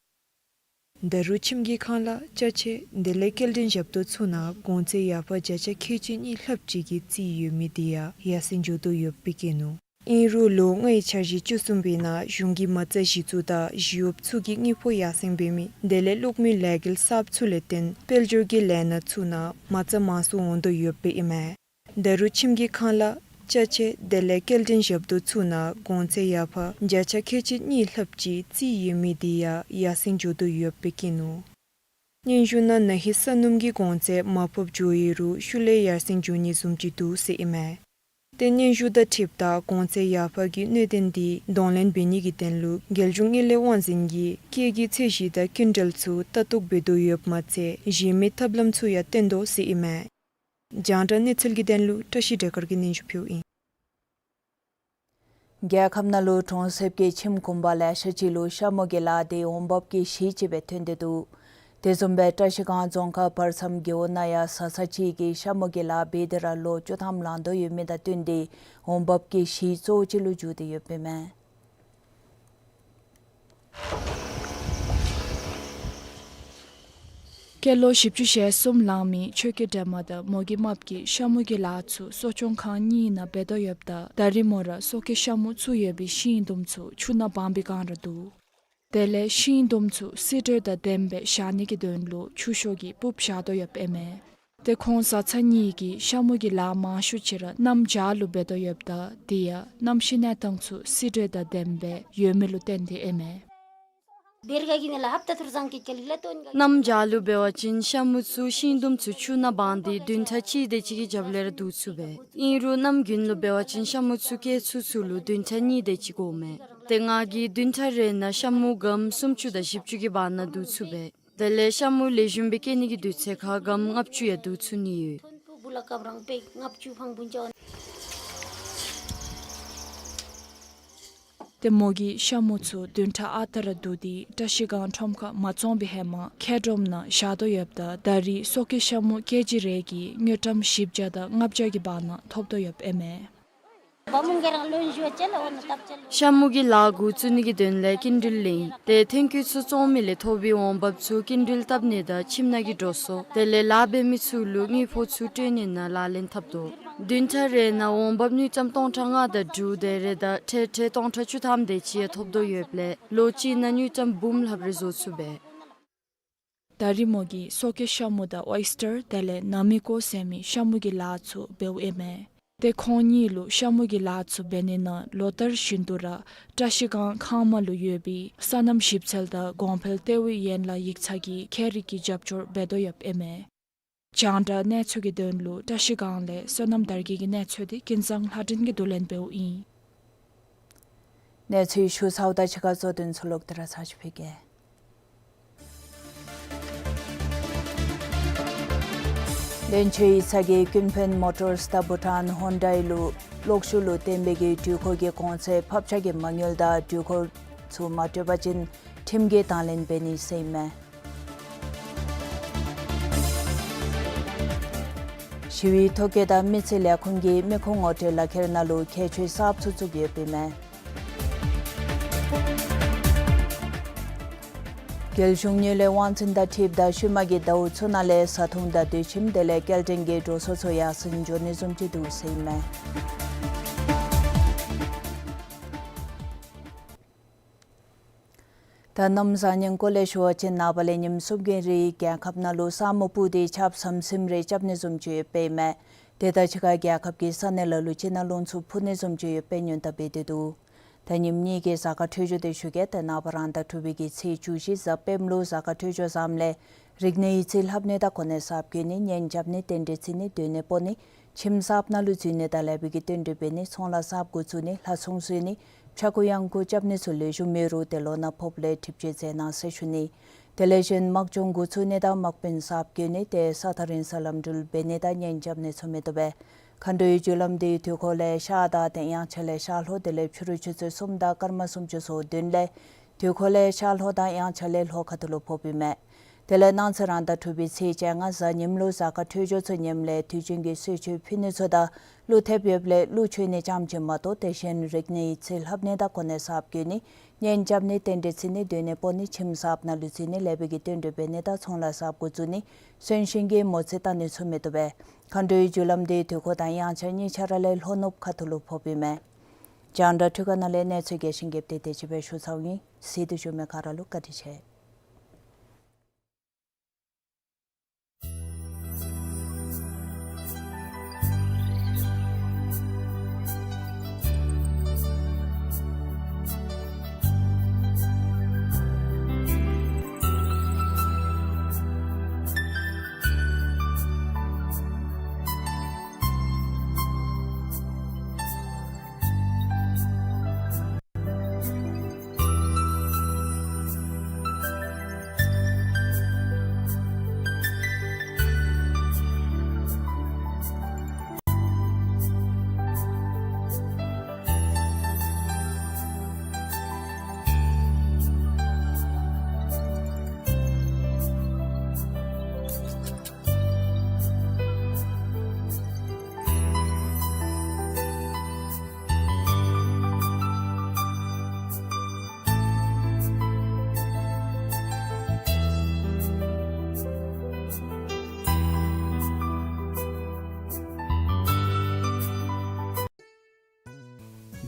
ད་རུང་ཁྱིམ་གྱི་ཁང་གླ་ཅ་ཆས་དེ་ལས་སྐྱེལ་འདྲེན་ཞབས་ཏོག་ཚུ་ནང་གོང་ཚད་ཡར་འཕར་བརྒྱ་ཆ་ཁལ་གཅིག་གཉིས་ལྷགཔ་ཅིག་གིས་བརྩིས་ཡོད་མི་དེ་ཡང་ཡར་སེང་འགྱོ་དོ་ཡོདཔ་སྦེ་བཀོད་ནུག། ཨིན་རུང་ལོ་ལྔའི་འཆར་གཞི་བཅུ་གསུམ་པའི་ནང་གཞུང་གི་མ་རྩ་གཞི་བཙུགས་དང་གཞི་གཡོགཔ་ཚུ་གི་དངུལ་ཕོགས་ཡར་སེང་འབད་མི་དེ་ལས་གློག་མེའི་ལས་འགུལ་གསརཔ་ཚུ་ལས་བརྟེན་དཔལ་འབྱོར་གྱི་ལས་སྣ་ཚུ་ནང་མ་རྩ་མང་སུ་འོང་དོ་ཡོདཔ་ཨིན་མས། ད་རུང་ཁྱིམ་གྱི་ཁང་གླ་ཅ་ཆས་དེ་ལས་སྐྱེལ་འདྲེན་ཞབས་ཏོག་ཚུ་ནང་གོང་ཚད་ཡར་འཕར་བརྒྱ་ཆ་ཁལ་གཅིག་གཉིས་ལྷགཔ་ཅིག་རྩིས་ཡོད་མི་དེ་ཡང་ཡར་སེང་འགྱོ་དོ་ཡོདཔ་སྦེ་བཀོད་ནུག། སྙན་ཞུ་ནང་ན་ཧིང་ས་སྣུམ་གྱི་གོང་ཚད་མར་ཕབ་འགྱོ་ཡི་རུང་ཤུལ་ལས་ཡར་སེང་འགྱོ་ནི་བཟུམ་ཅིག་འདུག་ཟེར་ཨིན་མས། ཏེ་སྙན་ཞུ་དང་འཁྲིལཝ་ད་གོང་ཚད་ཡར་འཕར་གྱི་གནད་དོན་འདི་གདོང་ལེན་འབད་ནི་གི་དོན་ལུ་རྒྱལ་གཞུང་དངུལ་ལས་དབང་འཛིན་གྱིས་སྐྱེད་ཀྱི་ཚད་གཞི་དང་སྐྱིན་འགྲུལ་ཚུ་ལྟ་རྟོག་འབད་དོ་ཡོདཔ་མ་ཚད་གཞན་མི་ཐབས་ལམ་ཚུ་ཡང་བཏོན་དོ་ཟེར་ཨིན་མས། རྒྱང་བསྒྲགས་གནས་ཚུལ་གྱི་དོན་ལུ་བཀྲ་ཤིས་སྒྲོལ་དཀར་གྱིས་སྙན་ཞུ་ཕུལཝ་ཨིན། རྒྱལ་ཁབ་ནང་ལུ་གྲོང་གསེབ་ཀྱི་ཁྱིམ་གུང་པ་ལེ་ཤ་ཅིག་ལུ་ཤ་མུ་གི་ལཱ་འདི་འོང་འབབ་ཀྱི་གཞི་ཅིག་སྦེ་ཐོན་ཏེ་འདུག། དེ་བཟུམ་སྦེ་བཀྲ་ཤིས་སྒང་རྫོང་ཁག་བར་མཚམས་རྒེད་འོག་ནང་ཡང་བཟའ་ཚང་ཅིག་གིས་ཤ་མུ་གི་ལཱ་འབད་དེ་ར་ལོ་བཅུ་ཐམ་ལང་དོ་ཡོད་མི་དང་བསྟུན་ཏེ་འོང་འབབ་ཀྱི་གཞི་གཙོ་བོ་ཅིག་ལུ་གྱུར་ཏེ་ཡོདཔ་ཨིན་མས། སྐྱེས་ལོ་བཞི་བཅུ་ཞེ་གསུམ་ལང་མི་ཆོས་སྐྱིད་སྒྲོལ་མ་དང་མོ་གི་རྨགཔ་གིས་ཤ་མུ་གི་ལཱ་ཚུ་གསོ་སྐྱོང་ཁང་གཉིས་ནང་འབད་དོ་ཡོདཔ་ད་ད་རིས་མོ་ར་སོ་ཀའི་ཤ་མུ་བཙུགས་ཡོད་པའི་ཤིང་དུམ་ཚུ་ཆུ་ནང་སྦང་པའི་བསྒང་ར་འདུག། དེ་ལས་ཤིང་དུམ་ཚུ་བསིལ་དྲོད་དང་ལྡནམ་སྦེ་བཞག་ནི་གི་དོན་ལུ་ཆུ་ཤོག་གིས་སྤུབས་བཞག་དོ་ཡོདཔ་ཨིན་མས། ཏེ་ཁོང་བཟའ་ཚང་གཉིས་ཀྱིས་ཤ་མུ་གི་ལཱ་མང་ཤོས་ཅིག་ར་གནམ་བྱཱར་ལུ་འབད་དོ་ཡོདཔ་ད་དེ་ཡང་གནམ་གཤིས་གནས་སྟངས་ཚུ་བསིལ་དྲོད་དང་ལྡནམ་སྦེ་ཡོད་མི་ལུ་བརྟེན་ཏེ་ཨིན་མས། གནམ་བྱཱར་ལུ་འབད་བ་ཅིན་ཤ་མུ་ཚུ་ཤིང་དུམ་ཚུ་ཆུ་ནང་སྦང་སྟེ་བདུན་ཕྲག་གཅིག་དེ་ཅིག་གི་རྒྱབ་ལས་ར་བསྡུ་ཚུགས་པས། ཨིན་རུང་གནམ་དགུན་ལུ་འབད་བ་ཅིན་ཤ་མུ་ཚུ་སྐྱེ་ཚུགས་ཚུགས་ལུ་བདུན་ཕྲག་གཉིས་དེ་ཅིག་འགོརཝ་མས། ཏེ་ང་གིས་བདུན་ཕྲག་རེ་ནང་ཤ་མུ་སྒམ་སུམ་ཅུ་དང་བཞི་བཅུ་གི་བར་ན་བསྡུ་ཚུགས་པས། དེ་ལས་ཤ་མུ་ལེགས་ཤོམ་སྦེ་སྐྱེ་ནི་གི་དུས་ཚོད་ཁར་སྒམ་ལྔ་བཅུ་ཡང་བསྡུ་ཚུགས་ནི་ཡོད། ཏེ་མོ་གིས་ཤ་མུ་ཚུ་བདུན་ཕྲག་ཨ་རྟག་ར་བསྡུ་སྟེ་བཀྲ་ཤིས་སྒང་ཁྲོམ་ཁར་མ་བཙོང་པའི་ཧེ་མ་ཁལ་སྒྲོམ་ནང་བཞག་དོ་ཡོདཔ་ད་ད་རིས་སོ་ཀའི་ཤ་མུ་ཀེ་ཇི་རེ་གིས་དངུལ་ཀྲམ་བཞི་བརྒྱ་དང་ལྔ་བརྒྱ་གི་བར་ན་ཐོབ་དོ་ཡོདཔ་ཨིན་མས། ཤ་མུ་གི་ལཱ་འགོ་བཙུགས་ནི་གི་དོན་ལས་སྐྱིན་འགྲུལ་ལེན། ཏེ་ཐོན་སྐྱེད་ཚུ་བཙོང་མི་ལས་ཐོབ་པའི་འོང་འབབ་ཚུ་སྐྱིན་འགྲུལ་བཏབ་ནི་དང་ཁྱིམ་ནང་གི་འགྲོ་སོང་དེ་ལས་ལཱ་འབད་མི་ཚུ་ལུ་དངུལ་ཕོགས་ཚུ་སྤྲོད་ནི་ནང་ལག་ལེན་འཐབ་དོ། བདུན་ཕྲག་རེ་ནང་འོང་འབབ་དངུལ་ཀྲམ་སྟོང་ཕྲག་ལྔ་དང་དྲུག་དེ་རེ་དང་ཁྲལ་ཁྲལ་སྟོང་ཕྲག་བཅུ་ཐམ་དེ་ཅིག་ཡང་ཐོབ་དོ་ཡོདཔ་ལས་ལོ་གཅིག་ནང་དངུལ་ཀྲམ་འབུམ་ལྷགཔ་རེ་བཟོ་ཚུགས་པས། ད་རིས་མོ་གིས་སོ་ཀའི་ཤ་མུ་དང་ཨོའི་སི་ཊར་དེ་ལས་ན་མི་ཀོ་ཟེར་མི་ཤ་མུ་གི་ལཱ་ཚུ་འབདཝ་ཨིན་མས། ཏེ་ཁོང་གཉིས་ལུ་ཤ་མུ་གི་ལཱ་ཚུ་འབད་ནི་ནང་ལོ་ལྟར་བཞིན་དུ་ར་བཀྲ་ཤིས་སྒང་ཁང་མ་ལུ་ཡོད་པའི་སོ་ནམ་ཞིབ་འཚོལ་དང་གོང་འཕེལ་ལྟེ་བའི་ཡན་ལག་ཡིག་ཚང་གིས་ཁྱད་རིག་གི་རྒྱབ་སྐྱོར་འབད་དོ་ཡོདཔ་ཨིན་མས། རྒྱང་བསྒྲགས་གནས་ཚུལ་གྱི་དོན་ལུ་བཀྲ་ཤིས་སྒང་ལས་བསོད་ནམས་དར་རྒྱས་ཀྱི་གནས་ཚུལ་འདི་ཀུན་བཟང་ལྷ་སྒྲོན་གྱིས་བསྡུ་ལེན་འབདཝ་ཨིན། གནས་ཚུལ་ཞུ་ཚརཝ་ད་ཕྱི་ཁ་གཙོ་དོན་ཚུ་ལོག་སྟེ་ར་ཚར་ཅིག་ཕུལ་གེ། བློན་ཆེན་ཡིག་ཚང་གིས་ཀུན་ཕན་མོ་ཊརས་དང་བྷུ་ཊཱན་ཧོན་ཌའི་ལུ་གློག་ཤུགས་ལུ་བརྟེན་པའི་གི་འགྲུལ་འཁོར་གྱི་གོང་ཚད་ཕབ་ཆག་གིས་མ་དངུལ་དང་འགྲུལ་འཁོར་ཚུ་མ་སྤྲོད་པ་ཅིན་ཁྲིམས་ཀྱི་དང་ལེན་འབད་ནི་ཟེར་ཨིན་མས། ཞི་བའི་ཐོ་བཀོད་དང་མི་ཚེ་ལས་ཁུངས་ཀྱིས་མི་ཁུངས་ངོ་སྤྲོད་ལག་ཁྱེར་ནང་ལུ་ཁྱད་ཆོས་གསརཔ་ཚུ་བཙུགས་ཡོདཔ་ཨིན་མས། རྒྱལ་གཞུང་དངུལ་ལས་དབང་འཛིན་དང་འཁྲིལཝ་ད་ཤུལ་མ་གི་ཟླཝ་ཚུ་ནང་ལས་བཟའ་འཐུང་དང་དུས་ཁྱིམ་དེ་ལས་སྐྱེལ་འདྲེན་གྱི་འགྲོ་སོང་ཚུ་ཡར་སེང་འགྱོ་ནི་བཟུམ་ཅིག་འདུག་ཟེར་ཨིན་མས། ད་གནམ་བཟང་ཉིན་སྐོར་ལས་ཞུ་བ་ཅིན་ནངས་པ་ལས་ཉིནམ་གསུམ་གྱི་རིང་རྒྱལ་ཁབ་ནང་ལུ་ས་སྨུག་སྤུབས་ཏེ་ཆརཔ་ཟམ་ཟིམ་རེ་རྐྱབ་ནི་བཟུམ་ཅིག་ཡོདཔ་ཨིན་མས། དེ་དང་གཅིག་ཁར་རྒྱལ་ཁབ་ཀྱི་ས་གནས་ལ་ལུ་ཅིག་ནང་རླུང་འཚུབ་འཕུ་ནི་བཟུམ་ཅིག་ཡོདཔ་སྦེ་ཉེན་བརྡ་འབད་དེ་འདུག། ད་ཉིནམ་གཉིས་ཀྱི་གཟའ་སྐར་འཕྲོད་སྦྱོར་འདི་ཞུ་གེ། ཏེ་ནངས་པ་རང་ཟླ་དྲུག་པའི་གི་ཚེས་བཅུ་བཞི་གཟའ་སྤེནམ་ལུ་གཟའ་སྐར་འཕྲོད་སྦྱོར་བཟངམ་ལས་རིག་གནས་ཡིག་རྩིས་ལྷབ་ནི་དང་གོ་གནས་གསརཔ་བསྐོ་ནི་གཉེན་རྐྱབ་ནི་རྟེན་འབྲེལ་བརྩི་ནི་སྡོད་གནས་སྤོ་ནི་ཁྱིམ་གསརཔ་ནང་ལུ་འཛུལ་ནི་དང་ལེགས་པའི་གི་རྟེན་འབྲེལ་འབད་ནི་ཚོང་ལཱ་གསརཔ་འགོ་བཙུགས་ནི་ལྷ་ཚོང་བཙུགས་ནི་ཕྱྭ་འགུགས་གཡང་འགུགས་རྐྱབ་ནི་ཚུ་ལེགས་ཤོམ་ཡོད་རུང་ཏེ་ལོ་ན་ཕོགཔ་ལས་གྲིབ་བཅོས་མཛད་གནང་ཟེར་ཞུ་ནི། དེ་ལས་གཞན་དམག་སྦྱོང་འགོ་བཙུགས་ནི་དང་དམག་དཔོན་གསརཔ་བསྐོ་ནི་ཏེ་ས་ཐག་རིང་ས་ལམ་འགྲུལ་འབད་ནི་དང་གཉེན་རྐྱབ་ནི་ཚུ་མི་བཏུབ་པས། མཁའ་འགྲོའི་རྒྱུ་ལམ་འདི་དུས་འཁོར་ལས་ཤར་དང་ཏེ་དབྱངས་འཆར་ལས་ཤར་ལྷོ་དེ་ལས་ཕྱི་རུ་ཆུ་ཚོད་གསུམ་དང་སྐར་མ་སུམ་ཅུ་སོ་བདུན་ལས་དུས་འཁོར་ལས་ཤར་ལྷོ་དང་དབྱངས་འཆར་ལས་ལྷོ་ཁ་ཐུག་ལུ་ཕོགཔ་ཨིན་མས། དེ་ལས་གནངས་ཚེ་རང་ཟླ་དྲུག་པའི་ཚེས་བཅོ་ལྔ་གཟའ་ཉིམ་ལུ་གཟའ་སྐར་འཕྲོད་སྦྱོར་ཚུ་ཉེམ་ལས་དུས་རྒྱུན་གྱི་གསོལ་མཆོད་ཕུལ་ནི་ཚུ་དང་གླུ་ཐེབས་ཡོདཔ་ལས་གླུ་མཆོད་ནི་ཙམ་ཅིག་མ་གཏོགས་ཏེ་གཞན་རིག་གནས་ཡིག་རྩིས་ལྷབ་ནི་དང་གོ་གནས་གསརཔ་བསྐོ་ནི་གཉེན་རྐྱབ་ནི་རྟེན་འབྲེལ་བརྩི་ནི་སྡོད་གནས་སྤོ་ནི་ཁྱིམ་གསརཔ་ནང་ལུ་འཛུལ་ནི་ལེགས་པའི་གི་རྟེན་འབྲེལ་འབད་ནི་དང་ཚོང་ལཱ་གསརཔ་འགོ་བཙུགས་ནི་གསོན་གཤིན་གྱི་མོ་རྩིས་བཏང་ནི་ཚུ་མི་བཏུབ་པས། མཁའ་འགྲོའི་རྒྱུ་ལམ་འདི་དུས་འཁོར་དང་དབྱངས་འཆར་གཉིས་ཆ་ར་ལས་ལྷོ་ནུབ་ཁ་ཐུག་ལུ་ཕོགཔ་ཨིན་མས། རྒྱང་བསྒྲགས་འཕྲུལ་ཁང་ནང་ལས་གནས་ཚུལ་རྒྱས་ཤིང་རྒྱསཔ་དེ་དེ་ཅིག་སྦེ་ཞུ་ཚརཝ་ཨིན། གཟིགས་ཏེ་བཞུགས་མི་ག་ར་ལུ་བཀའ་དྲིན་ཆེ།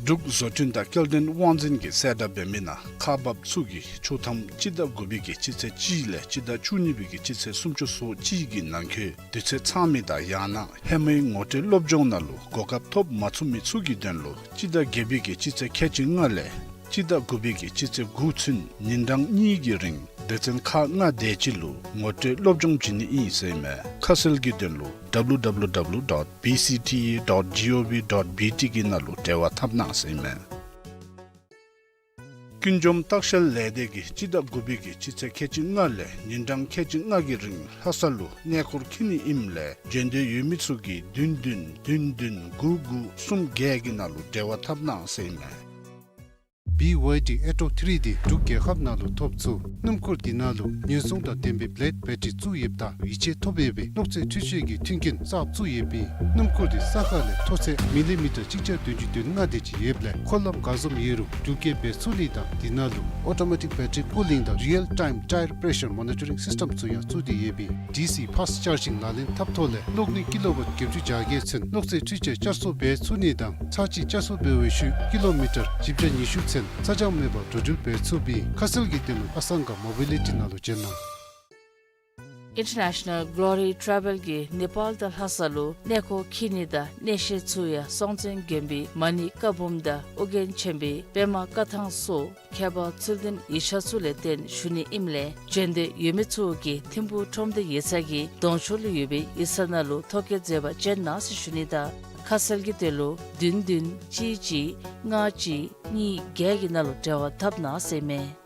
འབྲུག་བཟོ་སྐྲུན་དང་སྐྱེལ་འདྲེན་དབང་འཛིན་གྱིས་གསལ་བསྒྲགས་འབད་མི་ནང་ཁག་འབགཔ་ཚུ་གིས་ཆུ་ཐམ་སྤྱི་ཟླ་དགུ་པའི་གི་སྤྱི་ཚེས་གཅིག་ལས་སྤྱི་ཟླ་བཅུ་གཉིས་པའི་གི་སྤྱི་ཚེས་སུམ་ཅུ་སོ་གཅིག་གི་ནང་འཁོད་དུས་ཚོད་ཚང་མི་དང་ཡང་ན་ཧེ་མའི་ངོ་སྤྲོད་སློབ་སྦྱོང་ནང་ལུ་གོ་སྐབས་ཐོབ་མ་ཚུགས་མི་ཚུ་གི་དོན་ལུ་སྤྱི་ཟླ་བརྒྱད་པའི་གི་སྤྱི་ཚེས་ཁལ་གཅིག་ལྔ་ལས་སྤྱི་ཟླ་དགུ་པའི་གི་སྤྱི་ཚེས་དགུ་ཚུན་ཉིན་གྲངས་གཉིས་ཀྱི་རིང་སྡེ་ཚན་ཁག་ལྔ་དེ་ཅིག་ལུ་ངོ་སྤྲོད་སློབ་སྦྱོང་བྱིན་ནི་ཨིན་ཟེར་ཨིན་མས། ཁ་གསལ་གྱི་དོན་ལུ་W W W dot B C T A dot G O V dot B T གི་ནང་ལུ་འབྲེལ་བ་འཐབ་གནང་ཟེར་ཨིན་མས། ཀུན་འཇོམས་ལྟ་བཤལ་ལས་སྡེ་གིས་སྤྱི་ཟླ་དགུ་པའི་གི་སྤྱི་ཚེས་ཁལ་གཅིག་ལྔ་ལས་ཉིན་གྲངས་ཁལ་གཅིག་ལྔ་གི་རིང་ལྷ་ས་ལུ་གནས་སྐོར་འཁྱིད་ནི་ཨིནམ་ལས་འབྱོན་འདོད་ཡོད་མི་ཚུ་གིས་བདུན་བདུན་བདུན་བདུན་དགུ་དགུ་གསུམ་བརྒྱད་ཀྱི་ནང་ལུ་འབྲེལ་བ་འཐབ་གནང་ཟེར་ཨིན་མས། B Y D Atto three འདི་འབྲུག་རྒྱལ་ཁབ་ནང་ལུ་ཐོབ་ཚུགས། སྣུམ་འཁོར་འདི་ནང་ལུ་ཉེན་སྲུང་དང་ལྡན་པའི་བླེཌ་བེ་ཊི་རི་བཙུགས་ཡོདཔ་ད་ཡིད་ཆེས་ཐོབ་ཡོད་པའི་གློག་རྫས་འཕྲུལ་ཆས་ཀྱི་མཐུན་རྐྱེན་གསརཔ་བཙུགས་ཡོདཔ་ཨིན། སྣུམ་འཁོར་འདི་ས་ཁ་ལས་མཐོ་ཚད་མི་ལི་མི་ཊར་གཅིག་བརྒྱ་བདུན་ཅུ་དོན་ལྔ་དེ་ཅིག་ཡོདཔ་ལས་འཁོར་ལམ་ག་བཟུམ་ཡོད་རུང་འགྲུལ་སྐྱེལ་འབད་ཚུགས་ནི་དང་འདི་ནང་ལུ་ཨོ་ཊོ་མེ་ཊིཀ་བེ་ཊི་རི་ཀུ་ལིང་དང་རི་ཡལ་ཊའིམ་ཊའེར་པེ་རེ་ཤར་མོ་ནི་ཊ་རིང་སིསི་ཊེམ་ཚུ་ཡང་བཙུགས་ཏེ་ཡོདཔ་ཨིན། ཌི་སི་ཕཱསཊ་ཅར་ཇིང་ལག་ལེན་འཐབ་ཐོག་ལས་གློག་ནུས་ཀི་ལོ་ཝཊ་བརྒྱད་ཅུ་གྱ་བརྒྱད་ཚུན་གློག་རྫས་འཕྲུལ་ཆས་བསྐྱར་གསོ་འབད་ཚུགས་ནི་དང་ཚར་གཅིག་བསྐྱར་གསོ་འབད་བའི་ཤུལ་ཀི་ལོ་མི་ཊར་བཞི་བརྒྱ་ཉི་ཤུ་ཚུན་ཚ་གྱང་མེད་པར་འགྲོ་འགྲུལ་འབད་ཚུགསཔ་ཨིན། ཁ་གསལ་གྱི་དོན་ལུ་ཨ་སང་ག་མོ་བི་ལི་ཊི་ནང་ལུ་བྱོན་གནང་། International Glory Travel གིས་ནེ་པཱལ་དང་ལྷ་ས་ལུ་གནས་སྐོར་འཁྱིད་ནི་དང་གནས་བཤད་ཚུ་ཡང་སྲོང་བཙན་དགོན་པའི་མ་ཎི་བཀའ་འབུམ་དང་ཨོ་རྒྱན་ཆེན་པོའི་པདྨ་བཀའ་ཐང་སོགས་ཁྱད་པར་ཚུལ་ལྡན་ཡིག་ཆ་ཚུ་ལས་བརྟེན་ཞུ་ནི་ཨིནམ་ལས་འབྱོན་འདོད་ཡོད་མི་ཚུ་གིས་ཐིམ་ཕུག་ཁྲོམ་སྡེ་ཡིག་ཚང་གི་གདོང་ཤོག་ལུ་ཡོད་པའི་ཡིག་ཚང་ནང་ལུ་ཐོ་བཀོད་མཛད་པར་བྱོན་གནང་ཟེར་ཞུ་ནི་དང་ཁ་གསལ་གྱི་དོན་ལུ་བདུན་བདུན་གཅིག་གཅིག་ལྔ་གཅིག་གཉིས་བརྒྱད་ཀྱི་ནང་ལུ་འབྲེལ་བ་འཐབ་གནང་ཟེར་ཨིན་མས།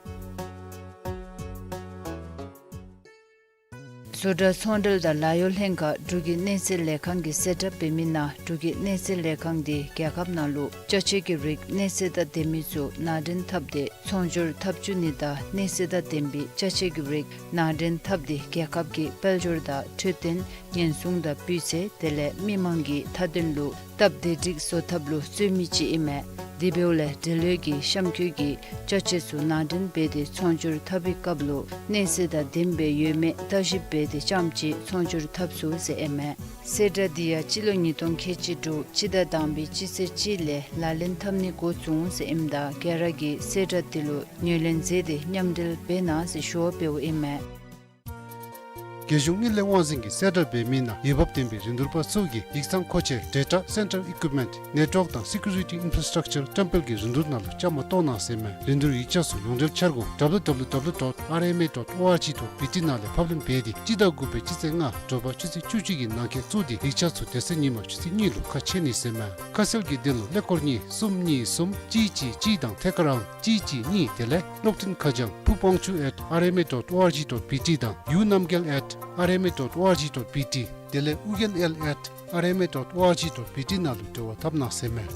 བཟོ་གྲྭ་ཚོང་འབྲེལ་དང་ལཱ་གཡོག་ལྷན་ཁག་འབྲུག་གི་གནས་ཚད་ལས་ཁང་གིས་གསལ་བསྒྲགས་འབད་མི་ནང་འབྲུག་གི་གནས་ཚད་ལས་ཁང་འདི་རྒྱལ་ཁབ་ནང་ལུ་ཅ་ཆས་ཀྱི་རིགས་གནས་ཚད་དང་ལྡན་མི་ཚུ་ནང་འདྲེན་འཐབ་སྟེ་ཚོང་སྒྱུར་འཐབ་བཅུག་ནི་དང་གནས་ཚད་དང་ལྡན་པའི་ཅ་ཆས་ཀྱི་རིགས་ནང་འདྲེན་འཐབ་སྟེ་རྒྱལ་ཁབ་ཀྱི་དཔལ་འབྱོར་དང་འཕྲོད་བསྟེན་ཉེན་སྲུང་དང་སྤུས་ཚད་དེ་ལས་མི་མང་གི་མཐའ་དོན་ལུ་སྟབས་བདེ་སྒྲིག་བཟོ་ཐབས་ལུ་བརྩོན་མི་ཅིག་ཨིན་མས། དེ་འབདཝ་ལས་འབྲེལ་ཡོད་ཀྱི་གཤམ་འཁོད་ཀྱི་ཅ་ཆས་ཚུ་ནང་འདྲེན་འབད་དེ་ཚོང་སྒྱུར་འཐབ་པའི་སྐབས་ལུ་གནས་ཚད་དང་ལྡནམ་སྦེ་ཡོད་མེད་བརྟག་ཞིབ་འབད་དེ་རྐྱངམ་གཅིག་ཚོང་སྒྱུར་འཐབ་ཚུགས་ཟེར་ཨིན་མས། གསལ་བསྒྲགས་འདི་ཡང་སྤྱི་ལོ་ཉིས་སྟོང་ཁལ་གཅིག་དྲུག་སྤྱི་ཟླ་དང་པའི་སྤྱི་ཚེས་གཅིག་ལས་ལག་ལེན་འཐབ་ནི་འགོ་བཙུགས་ཟེར་ཨིནམ་ད་ག་ར་གིས་གསལ་བསྒྲགས་འདི་ལུ་ངོས་ལེན་མཛད་དེ་མཉམ་འབྲེལ་འབད་གནང་ཟེར་ཞུ་བ་འབདཝ་ཨིན་མས། རྒྱལ་གཞུང་དངུལ་ལས་དབང་འཛིན་གྱིས་གསལ་བསྒྲགས་འབད་མི་ནང་འོས་འབབ་ལྡན་པའི་རིན་བསྡུར་པ་ཚུ་གིས་ཡིག་ཚང་མཁོ་ཆས་Data Center Equipment Network དང་Security Infrastructure བཀྲམ་སྤེལ་གྱི་རིན་བསྡུར་ནང་ལུ་བཅའ་མར་གཏོགས་གནང་ཟེར་ཨིན་མས། རིན་བསྡུར་ཡིག་ཆ་ཚུ་ཡོངས་འབྲེལ་འཆར་སྒོ་W W W dot R M A dot O R G dot B T ནང་ལས་ཕབ་ལེན་འབད་དེ་སྤྱི་ཟླ་དགུ་པའི་སྤྱི་ཚེས་ལྔ་དྲོ་པ་ཆུ་ཚོད་བཅུ་གཅིག་གི་ནང་འཁོད་བཙུགས་ཏེ་ཡིག་ཆ་ཚུ་དེ་ཚེ་ཉིན་མ་ཆུ་ཚོད་གཉིས་ལུ་ཁ་ཕྱེ་ནི་ཟེར་ཨིན་མས། ཁ་གསལ་གྱི་དོན་ལུ་ཀླད་ཀོར་གཉིས་གསུམ་གཉིས་གསུམ་གཅིག་གཅིག་གཅིག་དང་ཐད་ཀར་ཨང་གཅིག་གཅིག་གཉིས། དེ་ལས་གློག་འཕྲིན་ཁ་བྱང་ཕུ་པང་ཆུ་at R M A dot O R G dot B T དང་ཡུ་རྣམ་རྒྱལ་at R M A dot O R G dot B T དེ་ལས་ཨུ་རྒྱན་ཨེལ་at R M A dot O R G dot B T ནང་ལུ་འབྲེལ་བ་འཐབ་གནང་ཟེར་ཨིན་མས།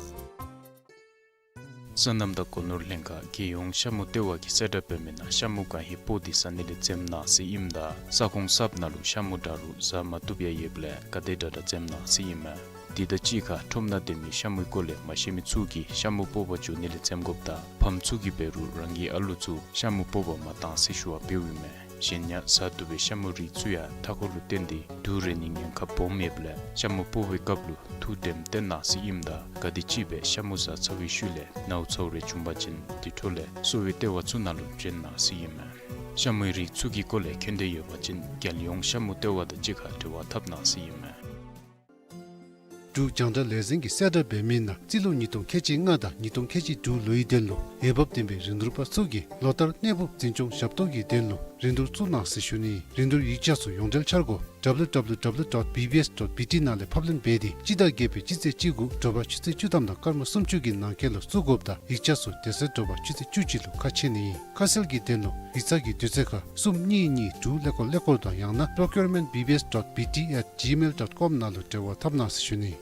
སོ་ནམ་དང་སྒོ་ནོར་ལྷན་ཁག་རྒྱལ་ཡོངས་ཤ་མུ་ལྟེ་བ་གིས་གསལ་བསྒྲགས་འབད་མི་ནང་ཤ་མུ་གང་ཧེ་སྤོག་སྟེ་ཟ་ནི་ལས་འཛེམ་གནང་ཟེར་ཨིནམ་ད་ས་ཁོངས་གསརཔ་ནང་ལུ་ཤ་མུ་འདྲ་རུང་ཟ་མ་བཏུབ་ཡང་ཡོདཔ་ལས་ག་དེ་དྲག་དྲག་འཛེམ་གནང་ཟེར་ཨིན་མས། དེ་དང་གཅིག་ཁར་ཁྲོམ་ནང་སྡོད་མི་ཤ་མུའི་སྐོར་ལས་མ་ཤེས་མི་ཚུ་གིས་ཤ་མུ་སྤོག་པར་འགྱོ་ནི་ལས་འཛེམ་དགོཔ་དང་ཕམ་ཚུ་གིས་འབད་རུང་རང་གི་ཨ་ལོ་ཚུ་ཤ་མུ་སྤོག་པར་མ་གཏང་ཟེར་ཞུ་བ་འབདཝ་ཨིན་མས། གཞན་ཡང་ཟ་བཏུབ་པའི་ཤ་མུའི་རིགས་ཚུ་ཡང་མཐའ་འཁོར་ལུ་བརྟེན་ཏེ་དུག་རེག་ནིའི་ཉེན་ཁ་སྦོམ་ཡོདཔ་ལས་ཤ་མུ་སྤོག་པའི་སྐབས་ལུ་ཐུགས་དྲནམ་བཏོན་གནང་ཟེར་ཨིནམ་ད་ག་དེམ་ཅིག་སྦེ་ཤ་མུ་ཟ་ཚར་བའི་ཤུལ་ལས་ནཝ་ཚཝ་རེ་བྱུང་པ་ཅིན་དེ་འཕྲོ་ལས་གསོ་བའི་ལྟེ་བ་ཚུ་ནང་ལུ་བྱོན་གནང་ཟེར་ཨིན་མས། ཤ་མུའི་རིགས་ཚུ་གི་སྐོར་ལས་མཁྱེན་འདོད་ཡོད་པ་ཅིན་རྒྱལ་ཡོངས་ཤ་མུ་ལྟེ་བ་དང་གཅིག་ཁར་འབྲེལ་བ་འཐབ་གནང་ཟེར་ཨིན་མས། འབྲུག་རྒྱང་བསྒྲགས་ལས་འཛིན་གྱིས་གསལ་བསྒྲགས་འབད་མི་ནང་རྩིས་ལོ་ཉིས་སྟོང་ཁལ་གཅིག་ལྔ་དང་ཉིས་སྟོང་ཁལ་གཅིག་དྲུག་ལོའི་དོན་ལུ་འོས་འབབ་ལྡན་པའི་རིན་བསྡུར་པ་ཚུ་གིས་ལོ་ལྟར་གནས་སྤོ་འཛིན་སྐྱོང་ཞབས་ཏོག་གི་དོན་ལུ་རིན་བསྡུར་བཙུགས་གནང་ཟེར་ཞུ་ནི། རིན་བསྡུར་ཡིག་ཆ་ཚུ་ཡོངས་འབྲེལ་འཆར་སྒོ་W W W dot B B S dot B T ནང་ལས་ཕབ་ལེན་འབད་དེ་སྤྱི་ཟླ་བརྒྱད་པའི་སྤྱི་ཚེས་གཅིག་དགུ་དྲོ་པ་ཆུ་ཚོད་བཅུ་ཐམ་དང་སྐར་མ་སུམ་ཅུ་གི་ནང་འཁོད་ལུ་བཙུགས་དགོཔ་དང་ཡིག་ཆ་ཚུ་དེ་ཚེ་དྲོ་པ་ཆུ་ཚོད་བཅུ་གཅིག་ལུ་ཁ་ཕྱེ་ནི་ཨིན། ཁ་གསལ་གྱི་དོན་ལུ་ཡིག་ཚང་གི་དུས་ཚོད་ཁར་གསུམ་གཉིས་གཉིས་དྲུག་ཀླད་ཀོར་ཀླད་ཀོར་དང་ཡང་ན་procurement B B S dot B T at gmail dot com ནང་ལུ་འབྲེལ་བ་འཐབ་གནང་ཟེར་ཞུ་ནི།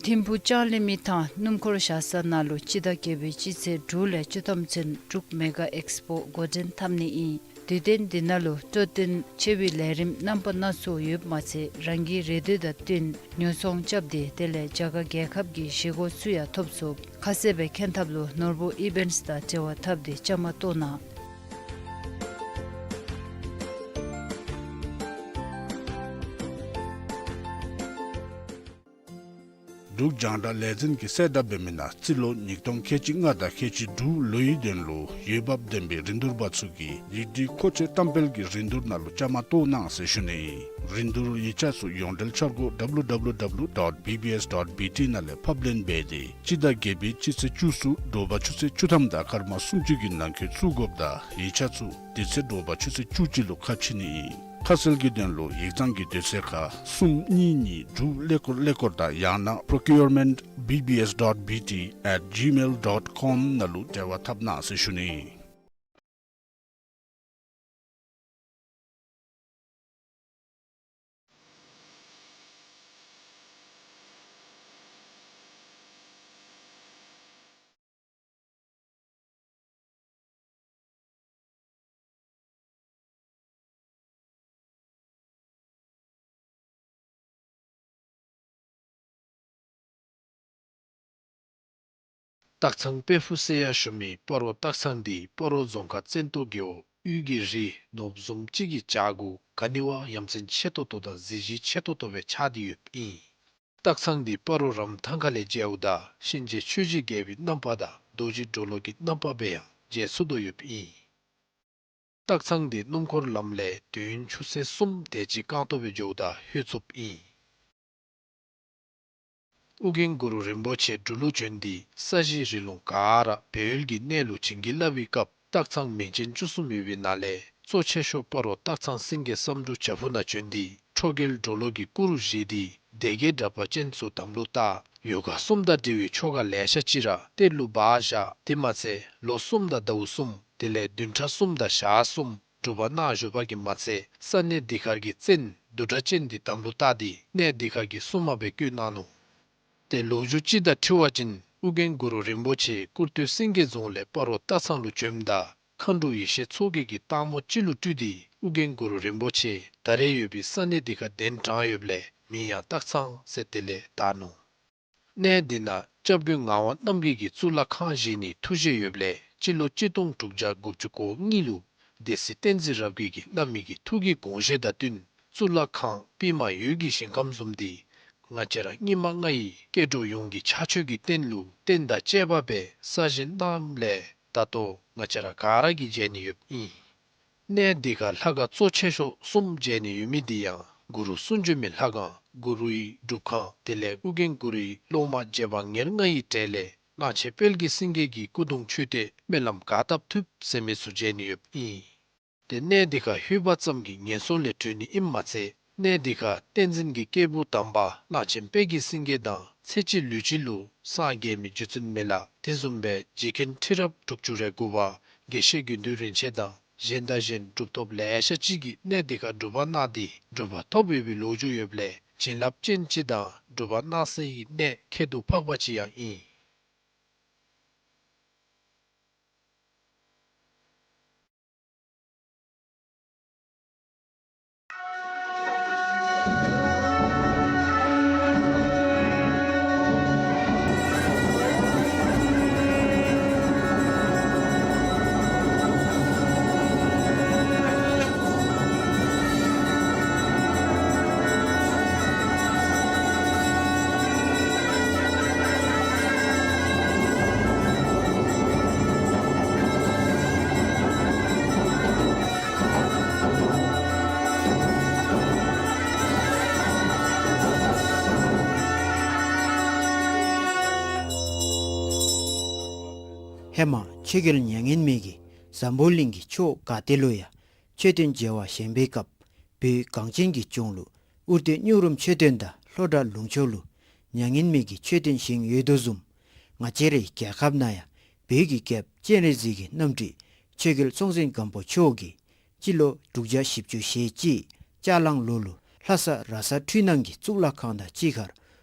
ཐིམ་ཕུག་ལྕང་གླིང་མི་ཐང་སྣུམ་འཁོར་བཞག་ས་ནང་ལུ་སྤྱི་ཟླ་བརྒྱད་པའི་སྤྱི་ཚེས་དྲུག་ལས་བཅུ་ཐམ་ཚུན་འབྲུག་མེ་ག་ཨེགསི་པོ་འགོ་འདྲེན་འཐབ་ནི་ཨིན། དུས་སྟོན་འདི་ནང་ལུ་སྤྲོ་སྟོན་ཆེ་བའི་ལས་རིམ་རྣམ་པ་སྣ་ཚོགས་ཡོདཔ་མ་ཚད་རང་གི་རེ་འདོད་དང་བསྟུན་ཉོ་ཚོང་རྐྱབ་སྟེ་དེ་ལས་རྒྱ་གར་རྒྱལ་ཁབ་ཀྱི་བཞེས་སྒོ་ཚུ་ཡང་ཐོབ་ཚུགས། ཁ་གསལ་སྦེ་མཁྱེན་ཐབས་ལུ་ནོར་བུ་ཨི་བེནཊསི་དང་འབྲེལ་བ་འཐབ་སྟེ་བཅའ་མར་གཏོགས་གནང་། འབྲུག་རྒྱང་བསྒྲགས་ལས་འཛིན་གྱིས་གསལ་བསྒྲགས་འབད་མི་ནང་རྩིས་ལོ་ཉིས་སྟོང་ཁལ་གཅིག་ལྔ་དང་ཁལ་གཅིག་དྲུག་ལོའི་དོན་ལུ་འོས་འབབ་ལྡན་པའི་རིན་བསྡུར་པ་ཚུ་གིས་ཡིག་སྒྲིག་མཁོ་ཆས་བཏང་སྤེལ་གྱི་རིན་བསྡུར་ནང་ལུ་བཅའ་མར་གཏོགས་གནང་ཟེར་ཞུ་ནི་ཨིན། རིན་བསྡུར་ཡིག་ཆ་ཚུ་ཡོངས་འབྲེལ་འཆར་སྒོ་W W W dot B B S dot B T ནང་ལས་ཕབ་ལེན་འབད་དེ་སྤྱི་ཟླ་བརྒྱད་པའི་སྤྱི་ཚེས་བཅུ་གསུམ་དྲོ་པ་ཆུ་ཚོད་བཅུ་ཐམ་དང་སྐར་མ་སུམ་ཅུ་གི་ནང་འཁོད་བཙུགས་དགོཔ་དང་ཡིག་ཆ་ཚུ་དེ་ཚེ་དྲོ་པ་ཆུ་ཚོད་བཅུ་གཅིག་ལུ་ཁ་ཕྱེ་ནི་ཨིན། ཁ་གསལ་གྱི་དོན་ལུ་ཡིག་ཚང་གི་དུས་ཚོད་ཁར་གསུམ་གཉིས་གཉིས་དྲུག་ཀླད་ཀོར་ཀླད་ཀོར་དང་ཡང་ན་procurement B B S dot B T at gmail dot com ནང་ལུ་འབྲེལ་བ་འཐབ་གནང་ཟེར་ཞུ་ནི། སྟག་ཚང་དཔལ་ཕུག་ཟེར་ཡང་ཞུ་མི་སྤ་རོ་སྟག་ཚང་འདི་སྤ་རོ་རྫོང་ཁག་བཙན་ཏོ་རྒེད་འོག་དབུས་ཀྱི་རི་ནོར་བུ་བཟུམ་ཅིག་གི་བྱག་གུ་ག་ནི་བ་ཡ་མཚན་ཆེ་ཏོག་ཏོ་དང་གཟི་བརྗིད་ཆེ་ཏོག་ཏོ་སྦེ་ཆགས་ཏེ་ཡོདཔ་ཨིན། སྟག་ཚང་འདི་སྤ་རོ་རམ་ཐང་ཁ་ལས་མཇལཝ་ད་གཤིན་རྗེ་ཆོས་ཀྱི་རྒྱལ་པོའི་རྣམ་པ་དང་རྡོ་རྗེ་གྲོ་ལོད་ཀྱི་རྣམ་པ་སྦེ་ཡང་མཇལ་ཚུགས་དོ་ཡོདཔ་ཨིན། སྟག་ཚང་འདི་སྣུམ་འཁོར་ལམ་ལས་དུས་ཡུན་ཆུ་ཚོད་གསུམ་དེ་ཅིག་རྐང་ཐང་སྦེ་འགྱོཝ་ད་ལྷོད་ཚུགསཔ་ཨིན། ཨོ་རྒྱན་གུ་རུ་རིན་པོ་ཆེ་འབྲུག་ལུ་བྱོན་ཏེ་ས་གཞི་རི་ལུང་ག་ར་སྦས་ཡུལ་གྱི་གནས་ལུ་བྱིན་གྱིས་བརླབས་པའི་སྐབས་སྟག་ཚང་མིང་ཅན་བཅུ་གསུམ་ཡོད་པའི་ནང་ལས་གཙོ་ཆེ་ཤོས་སྤ་རོ་སྟག་ཚང་སེང་གེ་བསམ་འགྲུབ་བྱག་ཕུག་ནང་བྱོན་ཏེ་ཁྲོ་རྒྱལ་གྲོ་ལོད་ཀྱི་སྐུ་རུ་བཞེངས་ཏེ་སྡེ་བརྒྱད་དྲེགས་པ་ཅན་ཚུ་དམ་ལུ་བཏགས། ཡོ་ག་གསུམ་དང་འབྲེལ་བའི་ཆོ་ག་ལེ་ཤ་ཅིག་ར་གཏེར་ལུ་སྦ་བཞག། དེ་མ་ཚད་ལོ་གསུམ་དང་ཟླཝ་གསུམ་དེ་ལས་བདུན་ཕྲག་གསུམ་དང་ཞག་གསུམ་སྒྲུབ་པ་གནང་བཞུགས་པ་གིས་མ་ཚད་ས་གནས་འདི་ཁར་གྱི་བཙན་བདུད་དྲེགས་ཅན་འདི་དམ་ལུ་བཏགས་ཏེ་གནས་འདི་ཁར་གྱི་སྲུང་མ་སྦེ་བསྐོས་གནང་ནུག། ཏེ་ལོ་རྒྱུས་ཅིག་དང་འཁྲིལ་བ་ཅིན་ཨོ་རྒྱན་གུ་རུ་རིན་པོ་ཆེ་སྐུར་སྟོད་སེང་གེ་རྫོང་ལས་སྤ་རོ་སྟག་ཚང་ལུ་བྱོནམ་ད་མཁའ་འགྲོ་ཡེ་ཤེས་མཚོ་རྒྱལ་གྱིས་སྟག་མོ་ཅིག་ལུ་སྤྲུལ་ཏེ་ཨོ་རྒྱན་གུ་རུ་རིན་པོ་ཆེ་ད་རེས་ཡོད་པའི་ས་གནས་འདི་ཁར་གདན་དྲངས་ཡོདཔ་ལས་མིང་ཡང་སྟག་ཚང་ཟེར་དེ་ལས་བཏགས་ནུག། གནས་འདི་ནང་སྐྱབས་མགོན་ངག་དབང་རྣམ་རྒྱལ་གྱིས་གཙུག་ལག་ཁང་བཞེངས་ནིའི་ཐུགས་བཞེད་ཡོདཔ་ལས་སྤྱི་ལོ་གཅིག་སྟོང་དྲུག་བརྒྱ་དགུ་བཅུ་གོ་གཉིས་ལུ་སྡེ་སྲིད་བསྟན་འཛིན་རབ་རྒྱས་ཀྱིས་གནང་མི་གི་ཐུགས་ཀྱི་དགོངས་བཞེད་དང་བསྟུན་གཙུག་ལག་ཁང་པདྨ་འོད་ཀྱི་ཞིང་ཁམས་བཟུམ་འདི་ང་བཅས་ར་སྙིགས་མ་ལྔ་ཡི་སྐྱེ་འགྲོ་ཡོངས་ཀྱི་ཕྱག་མཆོད་ཀྱི་རྟེན་ལུ་རྟེན་དང་བཅས་པ་སྦེ་གསར་བཞེངས་གནངམ་ལས་ད་ལྟོ་ང་བཅས་ར་ག་ར་གིས་མཇལ་ནི་ཡོདཔ་ཨིན། གནས་འདི་ཁར་ལྷ་ཁང་གཙོ་ཆེ་ཤོས་གསུམ་མཇལ་ནི་ཡོད་མི་འདི་ཡང་གུ་རུ་གསུང་བྱོན་མའི་ལྷ་ཁང་། གུ་རུའི་སྒྲུབ་ཁང་། དེ་ལས་ཨོ་རྒྱན་གུ་རུའི་སློབ་མ་རྗེ་འབངས་ཉེར་ལྔ་ཡི་གྲས་ལས་གླང་ཆེན་དཔལ་གྱི་སེང་གེ་གི་སྐུ་གདུང་མཆོད་རྟེན་སྨོན་ལམ་ག་བཏབ་ཐུབ་ཟེར་མི་ཚུ་མཇལ་ནི་ཡོདཔ་ཨིན། ཏེ་གནས་འདི་ཁར་ལྷོད་པ་ཙམ་གྱིས་ངན་སོང་ལས་གྲོལ་ནི་ཨིནམ་མ་ཚད་གནས་འདི་ཁར་བསྟན་འཛིན་གྱི་སྐྱེས་བུ་དམ་པ་གླང་ཆེན་དཔལ་གྱི་སེང་གེ་དང་ཚེ་གཅིག་ལུས་གཅིག་ལུ་སངས་རྒྱས་མི་རྗེ་བཙུན་མི་ལ་དེ་བཟུམ་སྦེ་རྗེ་མཁན་ཁྲི་རབས་དྲུག་ཅུ་རེ་དགུ་པ་དགེ་བཤེས་དགེ་འདུན་རིན་ཆེན་དང་གཞན་དང་གཞན་གྲུབ་ཐོབ་ལེ་ཤ་ཅིག་གིས་གནས་འདི་ཁར་སྒྲུབ་པ་གནང་སྟེ་གྲུབ་པ་ཐོབ་ཡོད་པའི་ལོ་རྒྱུས་ཡོདཔ་ལས་བྱིན་རླབས་ཅན་ཅིག་དང་སྒྲུབ་པ་གནང་སའི་གནས་ཁྱད་དུ་འཕགས་པ་ཅིག་ཡང་ཨིན། ཧེ་མ་ཆོས་རྒྱལ་མྱ་ངན་མེད་ཀྱིས་འཛམ་བུ་གླིང་གི་ཕྱོགས་ག་ཏེ་ལུ་ཡང་མཆོད་རྟེན་མཇལ་བར་བཞེངས་པའི་སྐབས་བོད་གངས་ཅན་གྱི་ལྗོངས་ལུ་ཨུར་སྟོད་སྨྱུག་རུམ་མཆོད་རྟེན་དང་ལྷོ་བྲག་ལུང་ཕྱོགས་ལུ་མྱ་ངན་མེད་ཀྱི་མཆོད་རྟེན་བཞེངས་ཡོད་དོ་བཟུམ། ང་བཅས་རའི་རྒྱལ་ཁབ་ནང་ཡང་བོད་ཀྱི་རྒྱལཔོ་སྤྱན་རས་གཟིགས་ཀྱི་རྣམ་སྤྲུལ་ཆོས་རྒྱལ་སྲོང་བཙན་སྒམ་པོ་མཆོག་གིས་སྤྱི་ལོ་དྲུག་བརྒྱ་བཞི་བཅུ་ཞེ་གཅིག་ལྕགས་གླང་ལོ་ལུ་ལྷ་ས་ར་ས་འཕྲུལ་སྣང་གི་གཙུག་ལག་ཁང་དང་གཅིག་ཁར་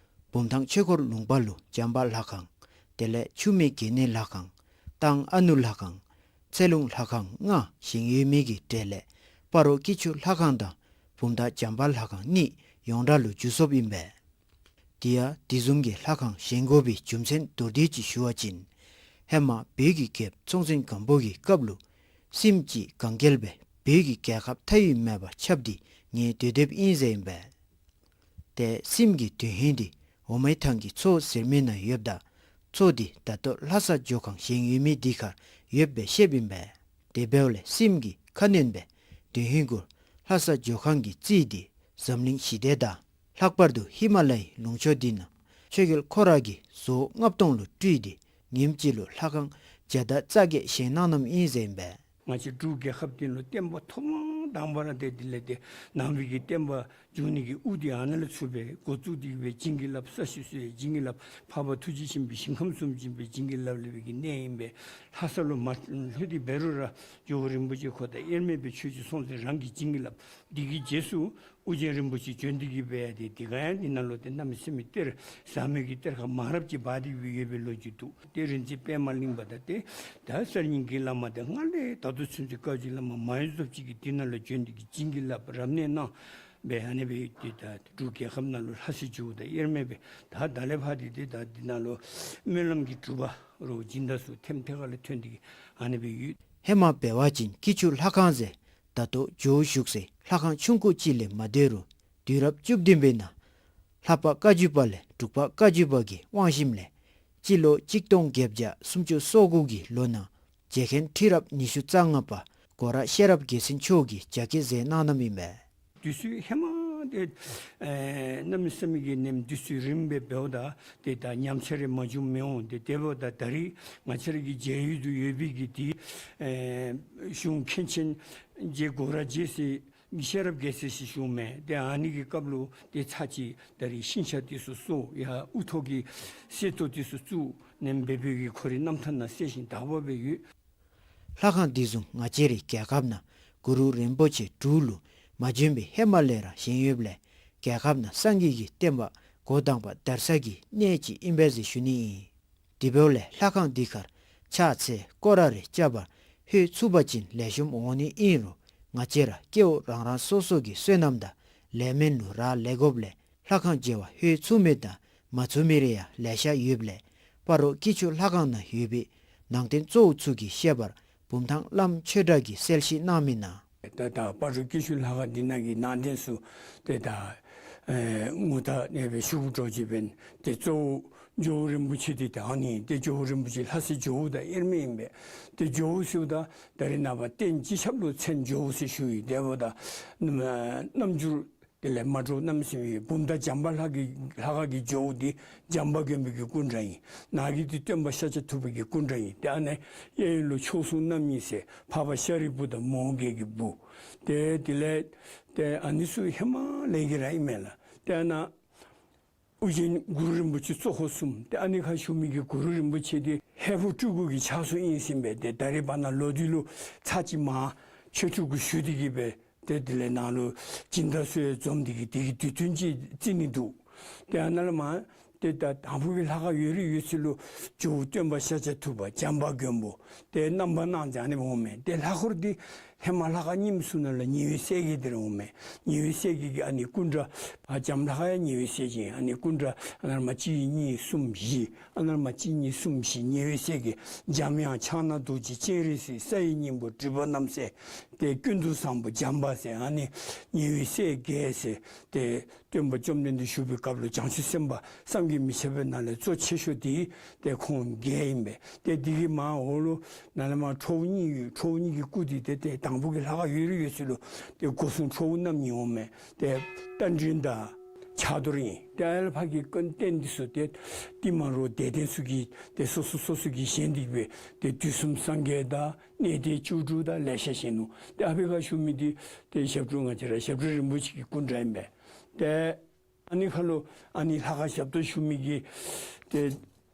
བུམ་ཐང་ཆོས་འཁོར་ལུང་པ་ལུ་བྱམས་པ་ལྷ་ཁང་། དེ་ལས་ཆུ་སྨད་དགེ་གནས་ལྷ་ཁང་། ཏང་ཨ་ནུ་ལྷ་ཁང་། ཚེ་ལུང་ལྷ་ཁང་ལྔ་བཞེངས་ཡོད་མི་གི་གྲས་ལས་སྤ་རོ་སྐྱིད་ཆུ་ལྷ་ཁང་དང་བུམ་ཐང་བྱམས་པ་ལྷ་ཁང་གཉིས་ཡོངས་གྲགས་ལུ་འགྱུར་སོཔ་ཨིན་པས། དེ་ཡང་དེ་བཟུམ་གྱི་ལྷ་ཁང་བཞེངས་དགོ་པའི་རྒྱུ་མཚན་མདོར་བསྡུས་ཅིག་ཞུ་བ་ཅིན་ཧེ་མ་བོད་ཀྱི་རྒྱལཔོ་སྲོང་བཙན་སྒམ་པོ་གི་སྐབས་ལུ་སྲིནམོ་ཅིག་གན་རྐྱལ་སྦེ་བོད་ཀྱི་རྒྱལ་ཁབ་མཐའ་དབུས་མེད་པར་ཁྱབ་སྟེ་ཉལ་སྡོད་སྡོདཔ་ཨིན་ཟེར་ཨིན་པས། ཏེ་སྲིནམོ་གི་དོན་ཧིང་འདི་ འོ་མའི་ཐང་གི་མཚོ་ཟེར་མི་ནང་ཡོདཔ་ད་མཚོ་འདི་ད་ལྟོ་ལྷ་ས་ཇོ་ཁང་བཞེངས་ཡོད་མི་འདི་ཁར་ཡོདཔ་སྦེ་བཤདཔ་ཨིན་པས། དེ་འབདཝ་ལས་སྲིངམོ་གི་ཁ་གནོན་སྦེ་དོན་ཧིང་གུར་ལྷ་ས་ཇོ་ཁང་གི་རྩིས་འདི་འཛམ་གླིང་ཞི་བདེ་དང་ལྷག་པར་དུ་ཧི་མ་ལ་ཡའི་ལུང་ཕྱོགས་འདི་ནང་ཆོས་རྒྱལ་ཁོ་ར་གིས་བཟོ་ལྔ་སྟོང་ལུ་སྤྲུལ་ཏེ་ཉིནམ་གཅིག་ལུ་ལྷ་ཁང་བརྒྱ་དང་རྩ་བརྒྱད་བཞེངས་གནང་གནངམ་ཨིན་ཟེར་ཨིན་པས། ང་བཅས་འབྲུག་རྒྱལ་ཁབ་འདི་ལུ་བསྟན་པ་ཐོག་མ་དང་པ་ར་ཏེ་དེ་ལས་ཏེ་ནང་པའི་གི་བསྟན་པ་འགྱོ་ནི་གི་དབུ་འདི་ཨ་ནཱ་ལས་ཚུགས་པས། འགོ་བཙུགས་ཏེ་གི་སྦེ་བྱིན་གྱིས་བརླབས། ས་གཞི་བསྲུབས་པས་བྱིན་གྱིས་བརླབས། འཕགས་པ་ཐུགས་རྗེ་ཆེན་པོའི་ཞིང་ཁམས་གསུམ་བྱིན་པས་བྱིན་གྱིས་བརླབས་བརླབས་པའི་གི་གནས་ཨིན་པས། ལྷ་ས་ལུ་མ་ལྷོད་དེ་འབད་རུང་ར་ཇོ་བོ་རིན་པོ་ཆེ་ཁོ་དང་དབྱེར་མེད་པའི་ཆོས་ཀྱི་སྲོང་བཙན་རང་གིས་བྱིན་གྱིས་བརླབས། དེ་གི་རྗེས་སུ་ཨོ་རྒྱན་རིན་པོ་ཆེ་བྱོན་ཏེ་གི་སྦེ་ཏེ་དེ་ག་ཡང་འདི་ནང་ལུ་ཏེ་གནམ་མེད་ས་མེད་གཏེར་ཟབ་མོའི་གི་གཏེར་ཁ་མང་རབས་ཅིག་སྦ་སྟེ་གི་སྦེ་ཡོད་པའི་ལོ་རྒྱུས་འདུག། ཏེ་རིག་འཛིན་པདྨ་གླིང་པ་དང་ཏེ་ད་གསར་རྙིང་གི་བླ་མ་དེ་སྔར་ལས་ད་ལྟོ་ཚུན་ཚོད་བཀའ་བརྒྱུད་བླ་མ་མང་ཡོད་ཟབ་ཅིག་གིས་འདི་ནང་ལུ་བྱོན་ཏེ་གི་བྱིན་གྱིས་བརླབས་རབ་གནས་གནང་སྦེ་ཨ་ནི་སྦེ་ཏེ་ད་འབྲུག་རྒྱལ་ཁབ་ནང་ལུ་ལྷ་སའི་ཇོ་བོ་དང་དབྱེར་མེད་སྦེ་ད་ད་ལས་ཕར་ཏེ་ཏེ་ད་འདི་ནང་ལུ་སྨོན་ལམ་གྱི་གྲུབ་པ་རོ་སྦྱིན་བདག་ཚུ་ཐེམ་ཐེ་ཁ་ལས་ཐོན་ཏེ་གི་ཨ་ནི་སྦེ་ཡོད། ཧེ་མ་བེ་བ་ཅིན་སྐྱིད་ཆུ་ལྷ་ཁང་ཟེར་ད་ལྟོ་ཇོ་བོ་བཞུགས་སའི་ལྷ་ཁང་ཆུང་ཀུ་ཅིག་ལས་མ་འདས་རུང་དུས་རབས་བཅུ་བདུན་པའི་ནང་ལྷ་པ་བཀའ་བརྒྱུད་པ་ལས་འབྲུག་པ་བཀའ་བརྒྱུད་པ་གི་དབང་ཞིནམ་ལས་སྤྱི་ལོ་གཅིག་སྟོང་བརྒྱད་བརྒྱ་སུམ་ཅུ་སོ་དགུ་གི་ལོ་ནང་རྗེ་མཁན་ཁྲི་རབས་ཉི་ཤུ་རྩ་ལྔ་པ་སྒོ་ར་ཤེས་རབ་རྒྱལ་མཚན་མཆོག་གིས་རྒྱ་སྐྱེད་མཛད་གནང་གནངམ་ཨིན་པས། དུས་ཚོད་ཧེ་མ་ཏེ་ཨེ་གནམ་མེད་ས་མེད་ཀྱི་ནེམ་དུས་ཚོད་རིངམོ་སྦེ་འབདཝ་ད་ཏེ་ད་ཉམས་ཆག་རེ་མ་བྱུངམ་མི་འོང་། ཏེ་དེ་འབདཝ་ད་ད་རིས་ང་བཅས་ར་གི་མཇལ་ཡུལ་དུ་ཡོད་པའི་གི་ཏེ་ཨེ་གཞུང་མཁན་ཆེན་རྗེ་སྒོ་ར་རྗེ་ཟེར་མི་ཤེས་རབ་རྒྱལ་མཚན་ཟེར་ཞུཝ་མས། ཏེ་ཨ་ནི་གི་སྐབས་ལུ་ཏེ་ཚར་གཅིག་ད་རིས་ཤིང་ཆ་འདི་ཚུ་གསོ་ཡར་དབུ་ཐོག་གི་གསེར་ཏོག་འདི་ཚུ་བཙུགས་ནེམ་སྦེ་འབད་བའི་གི་ཁོ་རའི་རྣམ་ཐར་ནང་གསལ་ཞིང་དག་པ་སྦེ་ཡོད། ལྷ་ཁང་འདི་བཟུམ་ང་བཅས་རའི་རྒྱལ་ཁབ་ནང་གུ་རུ་རིན་པོ་ཆེ་འབྲུག་ལུ་མ་བྱོན་པའི་ཧེ་མ་ལས་ར་བཞེངས་ཡོདཔ་ལས་རྒྱལ་ཁབ་ནང་སངས་རྒྱས་ཀྱི་བསྟན་པ་འགོ་དང་པ་དར་ས་གི་གནས་ཅིག་ཨིན་པས་ཟེར་ཞུ་ནི་ཨིན། དེ་འབདཝ་ལས་ལྷ་ཁང་འདི་ཁར་ཕྱག་འཚལ་སྐོར་ར་རེ་རྐྱབ་པར་ལྷོད་ཚུགས་པ་ཅིན་ལེགས་ཤོམ་འོང་ནི་ཨིན་རུང་ང་བཅས་ར་སྐྱེ་བོ་རང་རང་སོ་སོ་གི་བསོད་ནམས་དང་ལས་མེན་ལུ་རག་ལས་དགོཔ་ལས་ལྷ་ཁང་མཇལ་བར་ལྷོད་ཚུགས་མི་དང་མ་ཚུགས་མི་རེ་ཡང་ལེ་ཤ་ཡོདཔ་ལས་སྤ་རོ་སྐྱིད་ཆུ་ལྷ་ཁང་ནང་ཡོད་པའི་ནང་རྟེན་གཙོ་བོ་ཚུ་གི་བཤད་པར་བུམ་ཐང་བླམ་ཆོས་གྲགས་ཀྱིས་གསལ་བཤད་གནང་མི་ནང་། ད་ད་སྤ་རོ་སྐྱིད་ཆུ་ལྷ་ཁང་འདི་ནང་གི་ནང་རྟེན་ཚུ་ཏེ་ད་ཨེ་ངོ་ཐག་ཨ་ནི་སྦེ་ཞུ་དགོ་ཅི་འབད་ན་ཏེ་གཙོ་བོ་ཇོ་བོ་རིན་པོ་ཆེ་འདི་ད་ཨ་ནི་ཏེ་ཇོ་བོ་རིན་པོ་ཆེ་ལྷ་སའི་ཇོ་བོ་དང་དབྱེར་མེད་ཨིན་པས། ཏེ་ཇོ་བོ་ཟེརཝ་ད་ད་རེས་ནངས་པ་རྟེན་སྤྱི་ཁྱབ་ལུ་མཚན་ཇོ་བོ་ཟེར་ཞུ་ཡི། དེ་འབདཝ་ད་རྣམ་རྣམ་འགྱུར་དེ་ལས་མ་འདྲཝ་གནམ་མེད་ས་མེད་ཡོད། བུམ་ཐང་བྱམས་པ་ལྷ་གི་ལྷ་ཁང་གི་ཇོ་བོ་འདི་བྱམས་པ་མགོན་པོ་གི་སྐུ་འདྲ་ཨིན། ནཱ་གི་འདི་སྟོན་པ་ཤཱཀྱ་ཐུབ་པ་གི་སྐུ་འདྲ་ཨིན། ཏེ་ཨ་ནི་གཡས་གཡོན་ལུ་མཆོག་ཟུང་རྣམ་གཉིས་ཟེར་འཕགས་པ་ཤཱ་རིའི་བུ་དང་མོའུ་འགལ་གྱི་བུ། ཏེ་དེ་ལས་ཏེ་ཨ་ནི་ཚུ་ཧེ་མ་ལས་ཀྱི་ར་ཨིན་མས་ལགས། ཏེ་ཨ་ནཱ་ཨོ་རྒྱན་གུ་རུ་རིན་པོ་ཆེ་གཙོ་འཁོར་གསུམ། ཏེ་ཨ་ནི་ཁར་བཞུགས་མི་གི་གུ་རུ་རིན་པོ་ཆེ་འདི་ཧས་པོ་སྤྲུལ་སྐུ་གི་ཕྱག་སྲོལ་ཨིན་ཟེར་ཨིན་པས། ཏེ་ད་རེས་བར་ན་ལོ་དུས་ལུ་ཚར་གཅིག་མར་ཆོས་ཕྲུག་གུ་ཞུ་སྟེ་གི་སྦེ་ཏེ་དེ་ལས་ནཱ་ལུ་སྦྱིན་བདག་ཚུ་ཡང་འཛོམས་ཏེ་གི་དེ་གི་དུས་སྟོན་ཅིག་བརྩི་ནི་འདུག། ཏེ་ཨ་ནཱ་ལས་མར་ཏེ་ད་དང་ཕུ་གི་ལྷ་ཁང་ཡོད་རིགས་ཡོད་ཚད་ལུ་ཇོ་བོ་སྟོན་པ་ཤཱཀྱ་ཐུབ་པ་བྱམས་པ་མགོན་པོ་ཏེ་རྣམ་པར་སྣང་མཛད་ནི་འོང་མས། ཏེ་ལྷ་འཁོར་འདི་ཧེ་མ་ལྷ་ཁང་རྙིངམ་ཚུ་ནང་ལས་ཉེ་བའི་སྲས་བརྒྱད་འདི་ར་འོང་མས། ཉེ་བའི་སྲས་བརྒྱད་ཀྱི་ཨ་ནི་སྐུ་འདྲ་ཨ་བྱམས་ལྷ་ཁང་ཡང་ཉེ་བའི་སྲས་བརྒྱད་ཨིན། ཨ་ནི་སྐུ་འདྲ་ཨ་ནཱ་ལས་མར་གཅིག་གཉིས་གསུམ་བཞི། ཨ་ནཱ་ལས་མར་གཅིག་གཉིས་གསུམ་བཞི་ཉེ་བའི་སྲས་བརྒྱད། འཇམ་དབྱངས་ཕྱག་ན་རྡོ་རྗེ་སྤྱན་རས་གཟིགས་ས་ཡི་སྙིང་པོ་སྒྲིབ་པ་རྣམ་སེལ་ཏེ་ཀུན་ཏུ་བཟང་པོ་བྱམས་པ་ཟེར་ཨ་ནི་ཉེ་བའི་སྲས་བརྒྱད་ཟེར་ཏེ་སྟོན་པ་བཅོམ་ལྡན་འདས་བཞུགས་པའི་སྐབས་ལུ་བྱང་ཆུབ་སེམས་དཔའ་བསམ་གྱིས་མི་ཁྱབ་པའི་ནང་ལས་གཙོ་ཆེ་ཤོས་འདི་ཏེ་ཁོང་བརྒྱད་ཨིན་པས། ཏེ་འདི་གི་མར་འོག་ལུ་ནཱ་ལས་མར་ཁྲོ་བོ་གཉིས་ཡོད། ཁྲོ་བོ་གཉིས་ཀྱི་སྐུ་འདི་ཏེ་ཏེ་དང་ཕུ་གི་ལྷ་ཁང་ཡོད་རིགས་ཡོད་ཚད་ལུ་ཏེ་སྒོ་སྲུང་ཁྲོ་བོ་རྣམ་གཉིས་འོང་མས། ཏེ་རྟ་མགྲིན་དང་ཕྱག་རྡོར་ཨིན། ཏེ་ཨ་ལས་ཕར་གྱི་རྟེན་འདི་ཚུ་ཏེ་ཏེ་མར་རོགས་དད་ལྡན་ཚུ་གིས་ཏེ་སོ་སོ་སོ་སོ་གིས་བཞེངས་ཏེ་གི་སྦེ་ཏེ་དུས་གསུམ་སངས་རྒྱས་དང་གནས་བརྟན་བཅུ་དྲུག་དང་ལེ་ཤ་བཞེངས་ནུག། ཏེ་ཨ་ཕི་ཁར་བཞུགས་མི་འདི་ཏེ་ཞབས་དྲུང་ང་བཅས་ར་ཞབས་དྲུང་རིན་པོ་ཆེ་གི་སྐུ་འདྲ་ཨིན་པས། ཏེ་ཨ་ནི་ཁར་ལུ་ཨ་ནི་ལྷ་ཁང་ཞབས་ཏོག་ཞུ་མི་གི་ཏེ་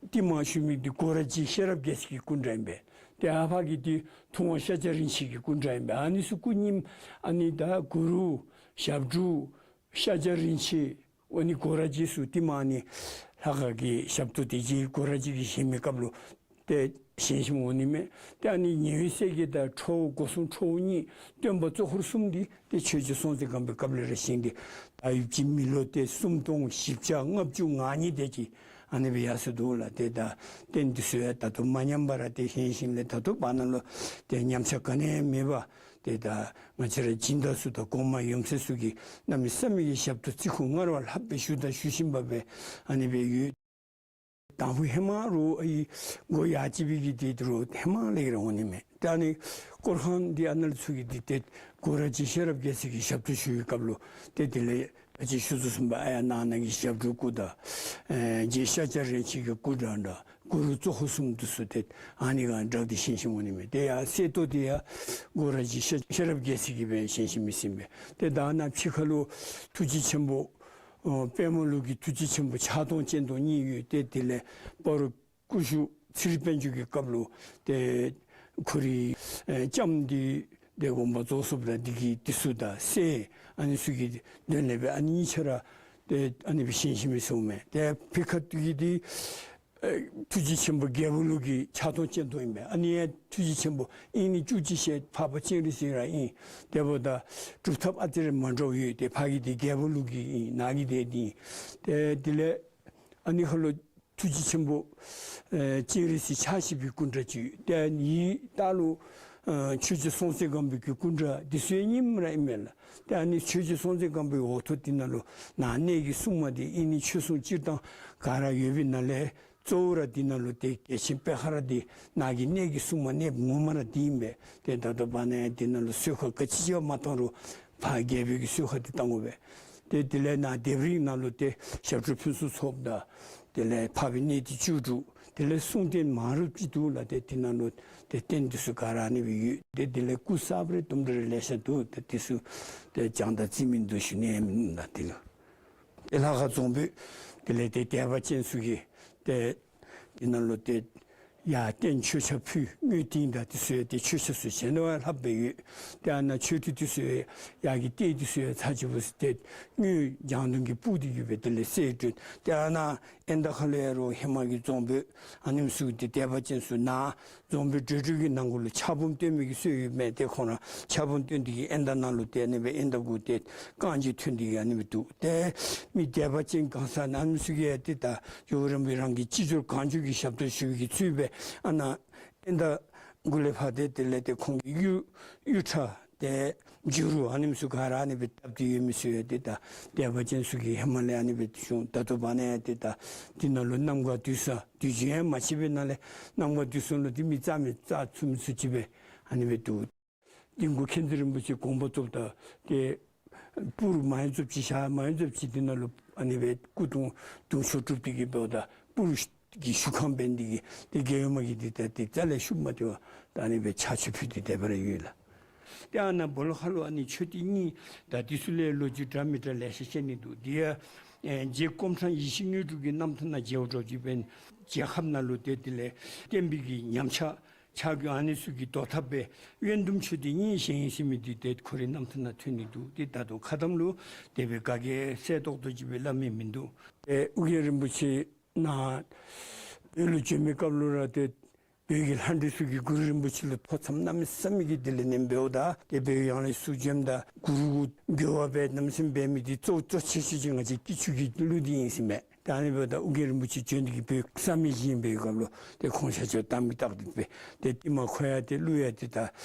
ཏེ་མར་བཞུགས་མི་འདི་སྒོ་ར་རྗེ་ཤེས་རབ་རྒྱལ་མཚན་གྱི་སྐུ་འདྲ་ཨིན་པས། ཏེ་ཨ་ཕ་གི་འདི་ཐུབ་དབང་ཤཱཀྱ་རིན་ཆེན་གྱི་སྐུ་འདྲ་ཨིན་པས། ཨ་ནི་ཚུ་སྐུ་རྙིངམ་ཨ་ནི་ད་གུ་རུ་ཞབས་དྲུང་ཤཱཀྱ་རིན་ཆེན་ཨ་ནི་སྒོ་ར་རྗེ་ཚུ་ཏེ་མར་ཨ་ནི་ལྷ་ཁང་གི་ཞབས་ཏོག་འདི་རྗེ་སྒོ་ར་རྗེ་གིས་བཞེངས་མི་སྐབས་ལུ་ཏེ་བཞེངས་བཞེངསམ་འོང་ནི་མས། ཏེ་ཨ་ནི་ཉེ་བའི་སྲས་བརྒྱད་དང་ཁྲོ་བོ་སྒོ་སྲུང་ཁྲོ་བོ་གཉིས་སྟོན་པ་གཙོ་འཁོར་གསུམ་འདི་ཏེ་ཆོས་རྗེ་སྲོང་བཙན་སྒམ་པོའི་སྐབས་ལས་ར་བཞེངས་ཏེ་ད་ཡུདཔ་ཅིག་མི་ལོ་ཏེ་སུམ་སྟོང་བཞི་བརྒྱ་ལྔ་བཅུ་ང་གཉིས་དེ་ཅིག་ཨ་ནི་སྦེ་ཡར་སོ་འདུག་ལགས། ཏེ་ད་རྟེན་འདི་ཚུ་ཡང་ད་ལྟོ་མ་ཉམས་པར་ཏེ་བཞེངས་བཞེངསམ་ལས་ད་ལྟོ་བར་ན་ལུ་ཏེ་ཉམས་ཆག་ག་ནི་ཡང་མེད་པར་ ཏེ་ད་ང་བཅས་ར་སྦྱིན་བདག་ཚུ་དང་གོང་མ་ཡུམ་སྲས་ཚུ་གིས་གནམ་མེད་ས་མེད་ཀྱི་ཞབས་ཏོག་བརྩི་བཀུར་སྔར་བ་ལྷག་སྦེ་ཞུ་དང་ཞུ་བཞིན་པ་སྦེ་ཨ་ནི་སྦེ་ཡོད། དང་ཕུ་ཧེ་མ་རུ་ཨའི་སྒོ་ཡར་བཅད་པའི་གི་དེ་རུ་ཧེ་མ་ལས་ར་འོང་ནི་མས། ད་ཨ་ནི་སྐོར་ཁང་འདི་ཨ་ནཱ་ལུ་ཚུ་གི་འདི་ཏེ་གུ་རུ་རྗེ་ཤེས་རབ་རྒྱལ་མཚན་གྱིས་ཞབས་ཏོག་ཞུ་བའི་སྐབས་ལུ་ཏེ་དེ་ལས་ཨ་ཅི་ཞུ་ཚུལ་གསུངས་པ་ཨ་ཡར་ནང་ན་གི་ཞབས་དྲུང་སྐུ་དང་ཨེ་རྗེ་ཤཱཀྱ་རིན་ཆེན་གྱི་སྐུ་འདྲ་འདྲ་གུ་རུ་གཙོ་འཁོར་གསུམ་འདི་ཚུ་ཏེ་ཨ་ནི་ག་འདྲ་ཏེ་བཞེངས་བཞེངསམ་འོང་ནི་མས། ཏེ་ཡར་གསེར་ཏོག་འདི་ཡང་གུ་རུ་རྗེ་ཤེས་རབ་རྒྱལ་མཚན་གྱིས་སྦེ་བཞེངས་བཞེངསམ་ཨིན་ཟེར་ཨིན་པས། ཏེ་ད་ནཱ་ཕྱི་ཁ་ལུ་ཐུགས་རྗེ་ཆེན་པོ་ཨོ་དཔལ་མོ་ལུགས་ཀྱི་ཐུགས་རྗེ་ཆེན་པོ་ཕྱག་སྟོང་སྤྱན་སྟོང་གཉིས་ཡོད། ཏེ་དེ་ལས་སྤ་རོ་སྐུ་ཞུ་ཚེ་རིང་དཔལ་འབྱོར་གྱི་སྐབས་ལུ་ཏེ་ཁོ་རའི་ཨེ་ལྕམ་འདི་ཏེ་དགོངས་པ་རྫོགས་སོཔ་ད་འདི་གི་འདི་ཚུ་དང་སྲས་ཨ་ནི་ཚུ་གི་དོན་ལས་སྦེ་ཨ་ནི་གཉིས་ཆ་ར་ཏེ་ཨ་ནི་སྦེ་བཞེངས་བཞེངསམ་ཨིན་ཟེར་ཨིན་མས། ཏེ་ཕྱི་ཁ་འདི་གི་འདི་ཨེ་ཐུགས་རྗེ་ཆེན་པོ་རྒྱལ་པོ་ལུགས་ཀྱི་ཕྱག་སྟོང་སྤྱན་སྟོང་ཨིན་པས། ཨ་ནི་ཡང་ཐུགས་རྗེ་ཆེན་པོ་དབྱིག་གཉེན་བཅུ་གཅིག་ཞལ་འཕགས་པ་སྤྱན་རས་གཟིགས་ར་ཨིན། དེ་འབདཝ་ད་སྒྲུབ་ཐབས་ཨ་ཙི་རེ་མ་འདྲཝ་ཡོད། ཏེ་ཕ་གི་འདི་རྒྱལ་པོ་ལུགས་ཀྱི་ཨིན། ནཱ་གི་འདི་འདི་ཨིན། ཏེ་དེ་ལས་ཨ་ནི་ཁ་ལུ་ཐུགས་རྗེ་ཆེན་པོ་ཨེ་སྤྱན་རས་གཟིགས་ཕྱག་བཞི་པའི་སྐུ་འདྲ་ཅིག། ཏེ་ཨ་ནི་ལྟག་ལུ་ཨེ་ཆོས་རྗེ་སྲོང་བཙན་སྒམ་པོའི་གི་སྐུ་འདྲ་འདི་ཚུ་ཡང་རྙིངམ་ར་ཨིན་མས་ལགས། ཏེ་ཨ་ནི་ཆོས་རྗེ་སྲོང་བཙན་སྒམ་པོའི་འོག་ཐོག་འདི་ནང་ལུ་ནཱ་གནས་ཀྱི་སྲུང་མ་འདི་དབྱིག་གཉེན་ཆོས་སྲུང་སྤྱིར་བཏང་ག་ར་ཡོད་པའི་ནང་ལས་གཙོ་བོ་ར་འདི་ནང་ལུ་ཏེ་རྒྱལ་ཆེན་པད་དཀར་ར་འདི་ནཱ་གི་གནས་ཀྱི་སྲུང་མ་གནསཔ་ངོ་མ་ར་འདི་ཨིན་པས། ཏེ་ད་ལྟོ་བར་ན་ཡང་འདི་ནང་ལུ་གསོལ་ཁ་ག་ཅི་ཅིག་མ་བཏང་རུང་ཕར་རྒྱལ་པོའི་གི་གསོལ་ཁ་འདི་བཏང་དགོ་པས། ཏེ་དེ་ལས་ནཱ་ལྡེབས་རིས་ནང་ལུ་ཏེ་ཞབས་དྲུང་ཕུན་སུམ་ཚོགས་དང་དེ་ལས་འཕགས་པའི་གནས་བརྟན་བཅུ་དྲུག། དེ་ལས་གསུང་རྟེན་མང་རབས་ཅིག་འདུག་ལགས། ཏེ་དེ་ནང་ལུ་ཏེ་རྟེན་འདི་ཚུ་ག་ར་ཨ་ནི་སྦེ་ཡོད། ཏེ་དེ་ལས་སྐུ་གསརཔ་རེ་དུམ་གྲ་རེ་ལེ་ཤ་འདུག། ཏེ་འདི་ཚུ་ཏེ་སྦྱང་དང་རྩིས་མིན་འདུག་ཞུ་ནི་ཨིན་ལགས། དེ་ལུ་ཏེ་ལྷ་ཁང་རྫོང་དཔོན་དེ་ལས་ཏེ་དད་པ་ཅན་ཚུ་གིས་ཏེ་འདི་ནང་ལུ་ཏེ་ཡར་རྟེན་མཆོད་ཆས་ཕུལ། དངུལ་ཏིང་དང་འདི་ཚུ་ཡང་ཏེ་མཆོད་ཆས་ཚུ་བཞེས་ནི་བ་ལྷག་སྦེ་ཡོད། ཏེ་ཨ་ནཱ་མཆོད་ཁྲི་འདི་ཚུ་ཡང་ཡར་གྱི་ལྟེ་འདི་ཚུ་ཡང་ཚར་གཅིག་འབད་ཟེར་ཏེ་དངུལ་ལྗང་དུང་གིས་སྤུར་ཏེ་གི་སྦེ་དེ་ལས་གསལ་སྒྲོན། ཏེ་ཨ་ནཱ་ཨེ་མདའ་ཁ་ལུ་ཡང་རུང་ཧེ་མ་གི་རྫོང་དཔོན་ཨ་ནེམ་ཚུ་ཏེ་དད་པ་ཅན་ཚུ་ནཱ་རྫོང་དཔོན་བགྲེས་སྒྲོལ་གྱི་ནང་གུ་ལུ་ཕྱག་འབུམ་སྟོན་མི་གི་སྲོལ་ཡོད་མས། ཏེ་ཁོང་ར་ཕྱག་འབུམ་སྟོན་ཏེ་གི་ཨེ་མདའ་ནང་ལུ་ཏེ་ཨ་ནི་སྦེ་ཨེ་མདའ་གུ་ཏེ་རྐང་རྗེས་ཐོན་ཏེ་གི་ཨ་ནི་སྦེ་འདུག། ཏེ་མི་དད་པ་ཅན་གང་ཟག་ཨ་ནེམ་ཚུ་གིས་ཏེ་ད་ཇོ་བོ་རིན་པོ་ཆེ་རང་གི་ཅི་འབྱོར་གང་འབྱོར་གྱི་ཞབས་ཏོག་ཞུ་བའི་གི་ཚུལ་སྦེ་ཨ་ནཱ་ཨེ་མདའ་གུ་ལས་ཕར་ཏེ་དེ་ལས་ཏེ་ཁོང་གི་གཡུ་གཡུ་ཁྲ་ཏེ་འཇུ་རུ་ཨ་ནེམ་ཚུ་ག་ར་ཨ་ནི་སྦེ་བཏབ་སྟེ་ཡོད་མི་ཚུ་ཡང་ཏེ་ད་དད་པ་ཅན་ཚུ་གིས་ཧེ་མ་ལས་ཨ་ནི་སྦེ་ཏེ་བྱུང་། ད་ལྟོ་བར་ན་ཡང་ཏེ་ད་འདི་ནང་ལུ་གནམ་གང་དུས་སང་དུས་རྒྱུན་ཡང་མ་ཆད་པའི་ནང་ལས་གནམ་གང་དུས་སང་ལུ་ཏེ་མི་རྩ་མི་རྩ་ཚུགས་མི་ཚུགས་ཅིག་སྦེ་ཨ་ནི་སྦེ་འདུག། འདི་གུ་མཁྱེན་བརྩེ་རིན་པོ་ཆེ་དགོངས་པ་རྫོགསཔ་ད་ཏེ་སྤུར་མ་ཡོང་ཚུགསཔ་ཅིག་བཞག་མ་ཡོང་ཚུགསཔ་ཅིག་འདི་ནང་ལུ་ཨ་ནི་སྦེ་སྐུ་གདུང་གདུང་མཆོད་གྲུབ་སྟེ་གི་འབདཝ་ད་སྤུར་གྱི་ཤུགས་ཁམས་འབད་ནི་དེ་གིས་ཏེ་རྒྱལ་ཡུམ་མ་གིས་འདི་ད་ཏེ་རྩ་ལས་ཤུགས་མ་སྟེར་བར་ད་ཨ་ནི་སྦེ་ཕྱག་མཆོད་ཕུལ་ཏེ་དེ་སྦེ་ར་ཡོད་ལགས། ཏེ་ཨ་ནཱ་སྦོ་ལོགས་ཁ་ལུ་ཨ་ནི་མཆོད་རྟེན་གཉིས་ད་འདི་ཚུ་ལས་ལོ་རྒྱུས་འདྲ་མི་འདྲ་ལེ་ཤ་བཤད་ནི་འདུག། འདི་ཡང་ཨེ་རྗེ་སྐོམ་ཕྲང་ཡེ་ཤེས་དངོས་གྲུབ་ཀྱི་རྣམ་ཐར་ནང་མཇལཝ་འདྲཝ་ཅིག་འབད་ན་རྒྱལ་ཁབ་ནང་ལུ་ཏེ་དེ་ལས་བསྟན་པའི་གི་ཉམས་ཆག་ཆག་གི་ཨ་ནི་ཚུ་གི་བཟློག་ཐབས་སྦེ་དབྱེན་བསྡུམ་མཆོད་རྟེན་གཉིས་བཞེངས་ཡི་ཟེར་མི་འདི་ཏེ་ཁོ་རའི་རྣམ་ཐར་ནང་ཐོན་ནི་འདུག། ཏེ་ད་ལྟོ་ཁ་གཏམ་ལུ་དེ་སྦེ་ག་གིས་གསལ་ཏོག་ཏོ་ཅིག་སྦེ་སླབ་མི་མིན་འདུག། ཏེ་ཨོ་རྒྱན་རིན་པོ་ཆེ་ནཱ་བོད་ལུ་བྱོན་མི་སྐབས་ལུ་ར་ཏེ་བོད་ཀྱི་ལྷ་འདྲེ་ཚུ་གིས་གུ་རུ་རིན་པོ་ཆེ་ལུ་ཐོ་འཚམས་གནམ་མེད་ས་མེད་ཀྱི་དེ་ལས་ནེམ་འབདཝ་ད་ཏེ་བོད་ཡང་ལས་ཚུར་བྱོནམ་ད་གུ་རུ་གུ་འགྱོ་བ་སྦེ་གནམ་མེད་ས་མེད་འབད་མི་འདི་གཙོ་གཙོ་ཆེ་ཤོས་ཅིག་ང་བཅས་སྐྱིད་ཆུ་གི་ཀླུ་འདི་ཨིན་ཟེར་མས། ཏེ་ཨ་ནི་འབདཝ་ད་ཨོ་རྒྱན་རིན་པོ་ཆེ་བྱོན་ཏེ་གི་བོད་བསམ་ཡས་བཞེངས་པའི་སྐབས་ལུ་ཏེ་ཁོང་ཆ་ཁྱབ་བཏང་མི་བཏང་སྟེ་སྦེ་ཏེ་ཏེ་མ་ཁོ་ཡང་ཏེ་ཀླུ་ཡང་ཏེ་ད་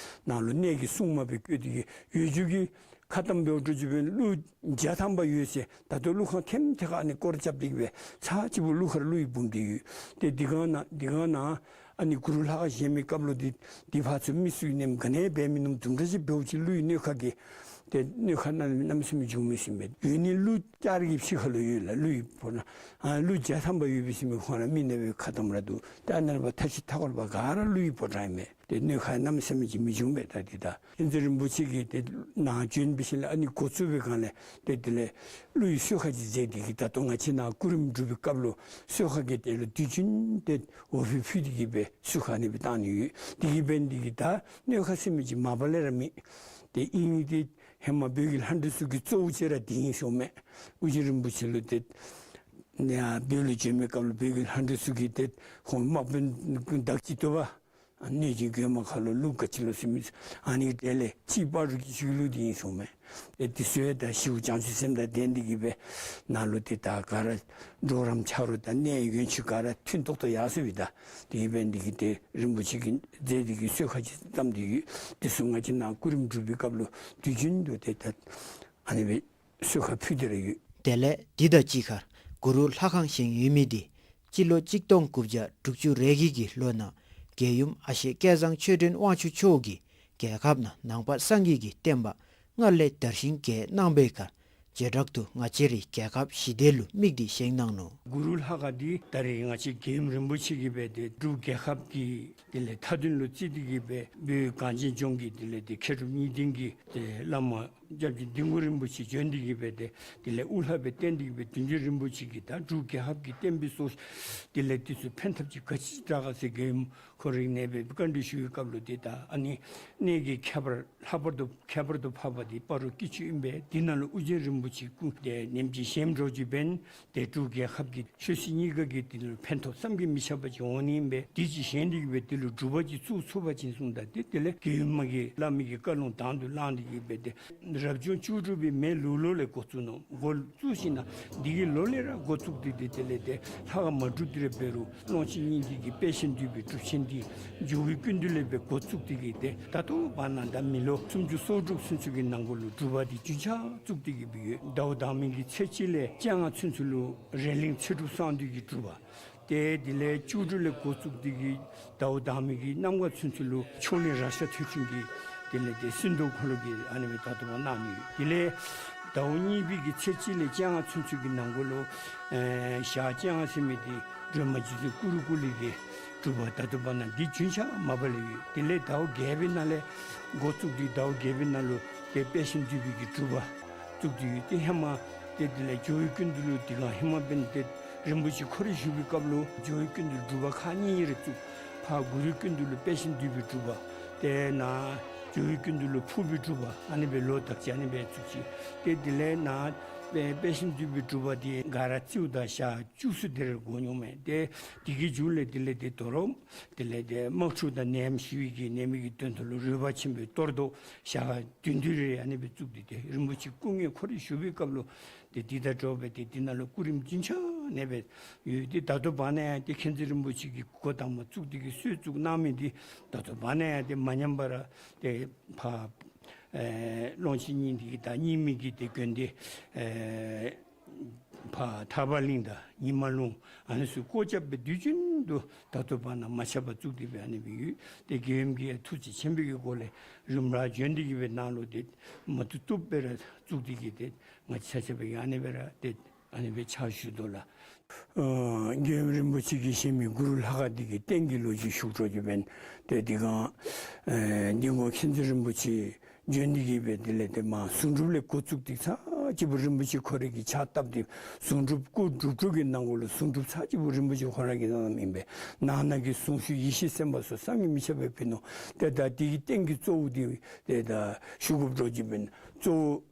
ནཱ་ལུ་གནས་ཀྱི་སྲུང་མ་སྦེ་བསྐོས་ཏེ་གི་ཡོད་རྒྱུ་གི་ཁ་གཏམ་འབདཝ་འདྲཝ་ཅིག་འབད་ན་ཀླུ་བརྒྱ་ཐམ་པ་ཡོད་ཟེར། ད་ལྟོ་ཀླུ་ཁང་ཐེམ་ཐེ་ཁར་ཨ་ནི་སྐོར་ར་རྐྱབ་སྟེ་གི་སྦེ་ཚར་གཅིག་པོ་ཀླུ་མཁར་ཀླུ་ཡི་འབུམ་འདི་ཡོད། ཏེ་འདི་གང་ནང་འདི་གང་ནང་ཨ་ནི་གུ་རུ་ལྷ་ཁང་བཞེངས་མི་སྐབས་ལུ་འདི་འདི་ཕར་ཚུར་མི་ཚུ་གིས་ནེམ་ག་ནི་འབད་མི་ནུམ་དུམ་གྲ་ཅིག་འབདཝ་ཅིག་ཀླུ་ཡི་སྣོད་ཁ་གི་ཏེ་སྣོད་ཁ་ནང་གནམ་མེད་ས་མེད་འབྱུང་མི་ཟེར་མས། ཡོད་ནི་ཀླུ་བསྐྱར་གྱི་ཕྱི་ཁ་ལུ་ཡོད་ལགས། ཀླུ་ཡི་ཕོ་བྲང་ཨ་ཀླུ་བརྒྱ་ཐམ་པ་ཡོད་པས་ཟེར་མི་ཁོང་ར་མི་ནང་པའི་ཁ་གཏམ་ར་འདུག། ཏེ་ཨ་ནཱ་ལས་ཕར་མཐའ་བཞི་མཐའ་འཁོར་བ་ག་ར་ཀླུ་ཡི་ཕོ་བྲང་ཨིན་མས། ཏེ་སྣོད་ཁ་གནམ་མེད་ས་མེད་ཅིག་མི་འབྱུང་པས། ད་འདི་ད་མཁྱེན་བརྩེ་རིན་པོ་ཆེ་གིས་ཏེ་ནཱ་བྱོན་པའི་ཤུལ་ལས་ཨ་ནི་འགོ་བཙུགས་པའི་སྒང་ལས་ཏེ་དེ་ལས་ཀླུ་ཡི་གསོལ་ཁ་ཅིག་མཛད་དེ་གི་ད་ལྟོ་ང་བཅས་ནཱ་སྐུ་རིམ་སྒྲུབ་པའི་སྐབས་ལུ་གསོལ་ཁ་གི་དེ་ལུ་དུས་རྒྱུན་ཏེ་འོ་ཕུད་ཕུལ་ཏེ་གི་སྦེ་གསོལ་ཁ་ཨ་ནི་སྦེ་བཏང་ནི་ཡོད། དེ་གིས་འབད་ནི་དེ་གིས་ད་སྣོད་ཁ་ཟེར་མི་ཅིག་མ་པ་ལས་ར་མེད། ཏེ་ཨིན་ནི་འདི་ཧེ་མ་བོད་ཀྱི་ལྷ་འདྲེ་ཚུ་གི་གཙོ་བོ་ཅིག་ར་འདི་ཨིན་ཟེར་མས། ཨོ་རྒྱན་རིན་པོ་ཆེ་ལུ་ཏེ་ནཱ་བོད་ལུ་བྱོན་མི་སྐབས་ལུ་བོད་ཀྱི་ལྷ་འདྲེ་ཚུ་གིས་ཏེ་ཁོང་དམག་དཔོན་བདག་གཅིག་ཏུ་བ་གནོད་སྦྱིན་རྒོད་མ་ཁ་ལོ་ཀླུ་ག་ཅི་ལོ་ཟེར་མི་ཨ་ནི་གྲལ་ལས་ཕྱི་སྤ་རོ་གི་ཆུ་ཀླུ་འདི་ཨིན་ཟེར་མས། ཏེ་དེ་ཚུ་ཡང་ད་ཞི་བ་བྱང་ཆུབ་སེམས་དང་ལྡན་ཏེ་གི་སྦེ་ནཱ་ལུ་ཏེ་ད་ག་ར་གྲོགས་རམ་ཆ་རོགས་དང་གནས་ཡོན་ཆུ་ག་ར་མཐུན་ཏོག་ཏོ་ཡར་སོང་ཡི། ད་དེ་གི་སྦེ་འདི་གིས་ཏེ་རིན་པོ་ཆེ་གི་མཛད་འདི་གི་གསོལ་ཁ་ཅིག་བརྩམས་ཏེ་ཡོད། དེ་ཚུ་ང་བཅས་ནཱ་སྐུ་རིམ་སྒྲུབ་པའི་སྐབས་ལུ་དུས་རྒྱུན་དུ་ཏེ་ད་ཨ་ནི་སྦེ་གསོལ་ཁ་ཕུལ་ཏེ་ར་ཡོད། དེ་ལས་འདི་དང་གཅིག་ཁར་གུ་རུ་ལྷ་ཁང་བཞེངས་ཡོད་མི་འདི་སྤྱི་ལོ་གཅིག་སྟོང་དགུ་བརྒྱ་དྲུག་ཅུ་རེ་བརྒྱད་ཀྱི་ལོ་ནང་རྒྱལ་ཡུམ་ཨ་ཞེ་སྐལ་བཟང་ཆོས་སྒྲོན་དབང་ཕྱུག་མཆོག་གིས་རྒྱལ་ཁབ་ནང་ནང་པ་སངས་རྒྱས་ཀྱི་བསྟན་པ་སྔར་ལས་དར་ཞིང་རྒྱས་གནང་བའི་ཁར་བྱེ་བྲག་ཏུ་ང་བཅས་རའི་རྒྱལ་ཁབ་ཞི་བདེ་ལུ་དམིགས་ཏེ་བཞེངས་གནང་ནུག། གུ་རུ་ལྷ་ཁང་འདི་ད་རེས་ང་བཅས་རྒྱལ་ཡུམ་རིན་པོ་ཆེ་གིས་སྦེ་ཏེ་འབྲུག་རྒྱལ་ཁབ་ཀྱི་དེ་ལས་མཐའ་དོན་ལུ་བརྩིས་ཏེ་གི་སྦེ་བོད་གངས་ཅན་ལྗོངས་ཀྱི་དེ་ལས་ཏེ་མཁས་གྲུབ་གཉིས་ལྡན་གྱི་ཏེ་བླ་མ་སྐྱབས་རྗེ་ལྡིང་གུ་རིན་པོ་ཆེ་བྱོན་ཏེ་གི་སྦེ་ཏེ་དེ་ལས་དབུ་བླ་སྦེ་བསྟེན་ཏེ་གི་སྦེ་བདུད་འཇོམས་རིན་པོ་ཆེ་གིས་ད་འབྲུག་རྒྱལ་ཁབ་ཀྱི་བསྟན་པའི་སྲོག་དེ་ལས་དེ་ཚུ་ཕན་ཐབས་ཅིག་ག་ཅི་དྲག་ག་ཟེར་རྒྱལ་ཡུམ་ཁོ་རའི་གནས་སྦེ་བཀའ་འདྲི་ཞུ་བའི་སྐབས་ལུ་ཏེ་ད་ཨ་ནི་གནས་ཀྱི་ཁྱད་པར་ལྷག་པར་དུ་ཁྱད་པར་དུ་འཕགས་པ་འདི་སྤ་རོ་སྐྱིད་ཆུ་ཨིན་པས། འདི་ནང་ལུ་ཨོ་རྒྱན་རིན་པོ་ཆེ་སྐུ་དེ་ནེམ་ཅིག་བཞེངས་འགྱོ་ཅི་འབདན་ཏེ་འབྲུག་རྒྱལ་ཁབ་ཀྱི་ཆོས་སྲིད་གཉིས་ཀ་གི་དེ་ལུ་ཕན་ཐོགས་བསམ་གྱིས་མི་ཁྱབ་པ་ཅིག་འོང་ནི་ཨིན་པས། དེ་ཅིག་བཞེངས་ཏེ་གི་སྦེ་དེ་ལུ་སྒྲུབ་པ་ཅིག་བཙུགས་ཚུགས་པ་ཅིན་གསུངམ་ད་ཏེ་དེ་ལས་རྒྱལ་ཡུམ་མ་གི་བླ་མའི་གི་བཀའ་ལུང་དང་དུ་བླངས་ཏེ་གི་སྦེ་ཏེ་རབ་བྱུང་བཅུ་དྲུག་པའི་མེ་ལུག་ལོ་ལས་འགོ་བཙུགས་ནུག། འགོ་བཙུགས་ཞིནམ་ལས་འདི་གི་ལོ་ལས་ར་འགོ་བཙུགས་ཏེ་ཏེ་དེ་ལས་ཏེ་ལྷ་ཁང་མ་གྲུབ་སྟེ་ར་འབད་རུང་ཀློང་ཆེན་སྙིང་ཐིག་གི་དཔལ་ཞིང་འདུས་པའི་སྒྲུབ་ཆེན་འདི་ཇོ་བོའི་ཀུན་འདུས་ལས་སྦེ་འགོ་བཙུགས་ཏེ་གི་ཏེ་ད་ལྟོ་བར་ན་ད་མི་ལོ་སུམ་ཅུ་སོ་དྲུག་ཚུན་ཚོད་ཀྱི་ནང་འཁོད་ལུ་སྒྲུབ་པ་འདི་རྒྱུན་ཆགས་བཙུགས་ཏེ་གི་སྦེ་ཡོད། ཟླཝ་དང་པའི་གི་ཚེས་གཅིག་ལས་བཅོ་ལྔ་ཚུན་ཚོད་ལུ་རེ་གླིང་ཚེ་སྒྲུབ་གསང་འདུས་ཀྱི་སྒྲུབ་པ། ཏེ་དེ་ལས་བཅུ་དྲུག་ལས་འགོ་བཙུགས་ཏེ་གི་ཟླཝ་དང་པའི་གི་གནམ་གང་ཚུན་ཚོད་ལུ་ཕྱོགས་གླིང་རཀྴ་ཐོད་ཕྲེང་གི་དེ་ལས་ཏེ་སྲིན་མདོ་འཁོར་ལོ་གི་ཨ་ནི་སྦེ་ད་ལྟོ་བར་གནང་ནི་ཡོད། དེ་ལས་ཟླཝ་གཉིས་པའི་གི་ཚེས་གཅིག་ལས་བཅོ་ལྔ་ཚུན་ཚོད་ཀྱི་ནང་འཁོད་ལུ་ཨེ་ཞག་བཅོ་ལྔ་ཟེར་མི་འདི་སྒྲོལ་མ་རྗེ་བཙུན་ཀུ་རུ་ཀུ་ལི་གི་སྒྲུབ་པ་ད་ལྟོ་བར་ན་འདི་རྒྱུན་ཆགས་མ་པ་ལས་ཡོད། དེ་ལས་ཟླཝ་བརྒྱད་པའི་ནང་ལས་འགོ་བཙུགས་ཏེ་ཟླཝ་བརྒྱད་པའི་ནང་ལུ་ཏེ་དཔལ་ཞིང་འདུས་པའི་གི་སྒྲུབ་པ་བཙུགས་ཏེ་ཡོད། ཏེ་ཧེ་མ་ཏེ་དེ་ལས་ཇོ་བོའི་ཀུན་འདུས་ལུ་དེ་སྒང་ཧེ་མ་འབདན་ཏེ་རིན་པོ་ཆེ་ཁོ་ར་བཞུགས་པའི་སྐབས་ལུ་ཇོ་བོའི་ཀུན་འདུས་སྒྲུབ་པ་ཁག་གཉིས་རེ་བཙུགས། ཕར་གུ་རུའི་ཀུན་འདུས་ལུ་དཔལ་ཞིང་འདུས་པའི་སྒྲུབ་པ། ཏེ་ནཱ་ཇོ་བོའི་ཀུན་འདུས་ལུ་ཕུར་པའི་སྒྲུབ་པ། ཨ་ནི་སྦེ་ལོ་དག་ཅིག་ཨ་ནི་སྦེ་བཙུགས་ཅི། ཏེ་དེ་ལས་ནཱ་དཔལ་ཞིང་འདུས་པའི་སྒྲུབ་པ་འདི་ག་ར་རྩིཝ་ད་ཞག་བཅུ་གསུམ་དེ་རེ་འགོར་འོང་མས། ཏེ་དེ་གི་མཇུག་ལས་དེ་ལས་ཏེ་དོ་རུང་དེ་ལས་ཏེ་དམག་འཁྲུག་དང་ནད་ཡམས་ཞི་བའི་གི་ནད་མེད་ཀྱི་དོན་དུ་ལུ་རོལ་པ་ཆེན་པོའི་གཏོར་བཟློག་ཞག་བདུན་དུས་རེ་ཨ་ནི་སྦེ་བཙུགས་ཏེ་ཏེ་རིན་པོ་ཆེ་སྐུ་དངོས་ཁོ་ར་བཞུགས་པའི་སྐབས་ལུ་ཏེ་འདི་དང་འདྲཝ་སྦེ་ཏེ་འདི་ནང་ལུ་སྐུ་རིམ་རྒྱུན་ཆགས་ནས་སྦེ་ཡོད། ཏེ་ད་ལྟོ་བར་ན་ཡང་ཏེ་མཁྱེན་བརྩེ་རིན་པོ་ཆེ་གིས་འགོ་དང་པ་བཙུགས་ཏེ་གི་སྲོལ་བཙུགས་གནང་མི་འདི་ད་ལྟོ་བར་ན་ཡང་ཏེ་མ་ཉམས་པར་ཏེ་ཕར་ཨེ་ཀློང་ཆེན་སྙིང་ཐིག་གི་དང་རྙིང་མའི་གི་ཏེ་དགོན་སྡེ་ཨེ་ཕར་ཐར་པ་གླིང་དང་ཉི་མ་ལུང་ཨ་ནི་ཚུ་སྐོར་རྐྱབ་སྦེ་དུས་རྒྱུན་དུ་ད་ལྟོ་བར་ན་མ་ཆད་པར་བཙུགས་ཏེ་སྦེ་ཨ་ནི་སྦེ་ཡོད། ཏེ་རྒྱལ་ཡུམ་གྱིས་ཐུགས་རྗེ་ཆེན་པོའི་གི་སྒོ་ལས་རིམ་གྲོ་བྱོན་ཏེ་གི་སྦེ་ནཱ་ལུ་ཏེ་མ་བཏུབ་བཏུབ་སྦེ་ར་བཙུགས་ཏེ་གི་ཏེ་ང་བཅས་ཆ་ཁྱབ་ཀྱིས་ཨ་ནི་སྦེ་ར་ཏེ་ཨ་ནི་སྦེ་ཕྱག་ཞུ་དོ་ལགས། ཨ་རྒྱལ་ཡུམ་རིན་པོ་ཆེ་གིས་བཞེངས་མི་གུ་རུ་ལྷ་ཁང་འདི་གི་རྟེན་གྱི་ལོ་རྒྱུས་ཞུ་འགྱོ་ཅི་འབདན་ཏེ་དེ་སྒང་ཨེ་འདི་ངོ་མཁྱེན་བརྩེ་རིན་པོ་ཆེ་བྱོན་ཏེ་གི་སྦེ་དེ་ལས་ཏེ་མ་གཟུངས་སྒྲུབ་ལས་འགོ་བཙུགས་ཏེ་ཚར་གཅིག་པོ་རིན་པོ་ཆེ་ཁོ་རའི་གི་ཕྱག་བཏབ་སྟེ་གཟུངས་སྒྲུབ་སྐུ་སྒྲུབ་གྲོལ་གྱི་ནང་འཁོད་ལུ་གཟུངས་སྒྲུབ་ཚར་གཅིག་པོ་རིན་པོ་ཆེ་ཁོ་ར་གིས་གནངམ་ཨིན་པས། ནང་ན་གི་གཟུངས་གཞུག་ཡེ་ཤེས་སེམས་དཔའ་ཚུ་བསམ་གྱིས་མི་ཁྱབ་པ་ཕུལ་ནུག། ཏེ་ད་འདི་གི་རྟེན་གྱི་གཙོ་བོ་འདི་ཏེ་ད་ཞུ་དགོཔ་འགྱོ་ཅི་འབདན་གཙོ་བོ་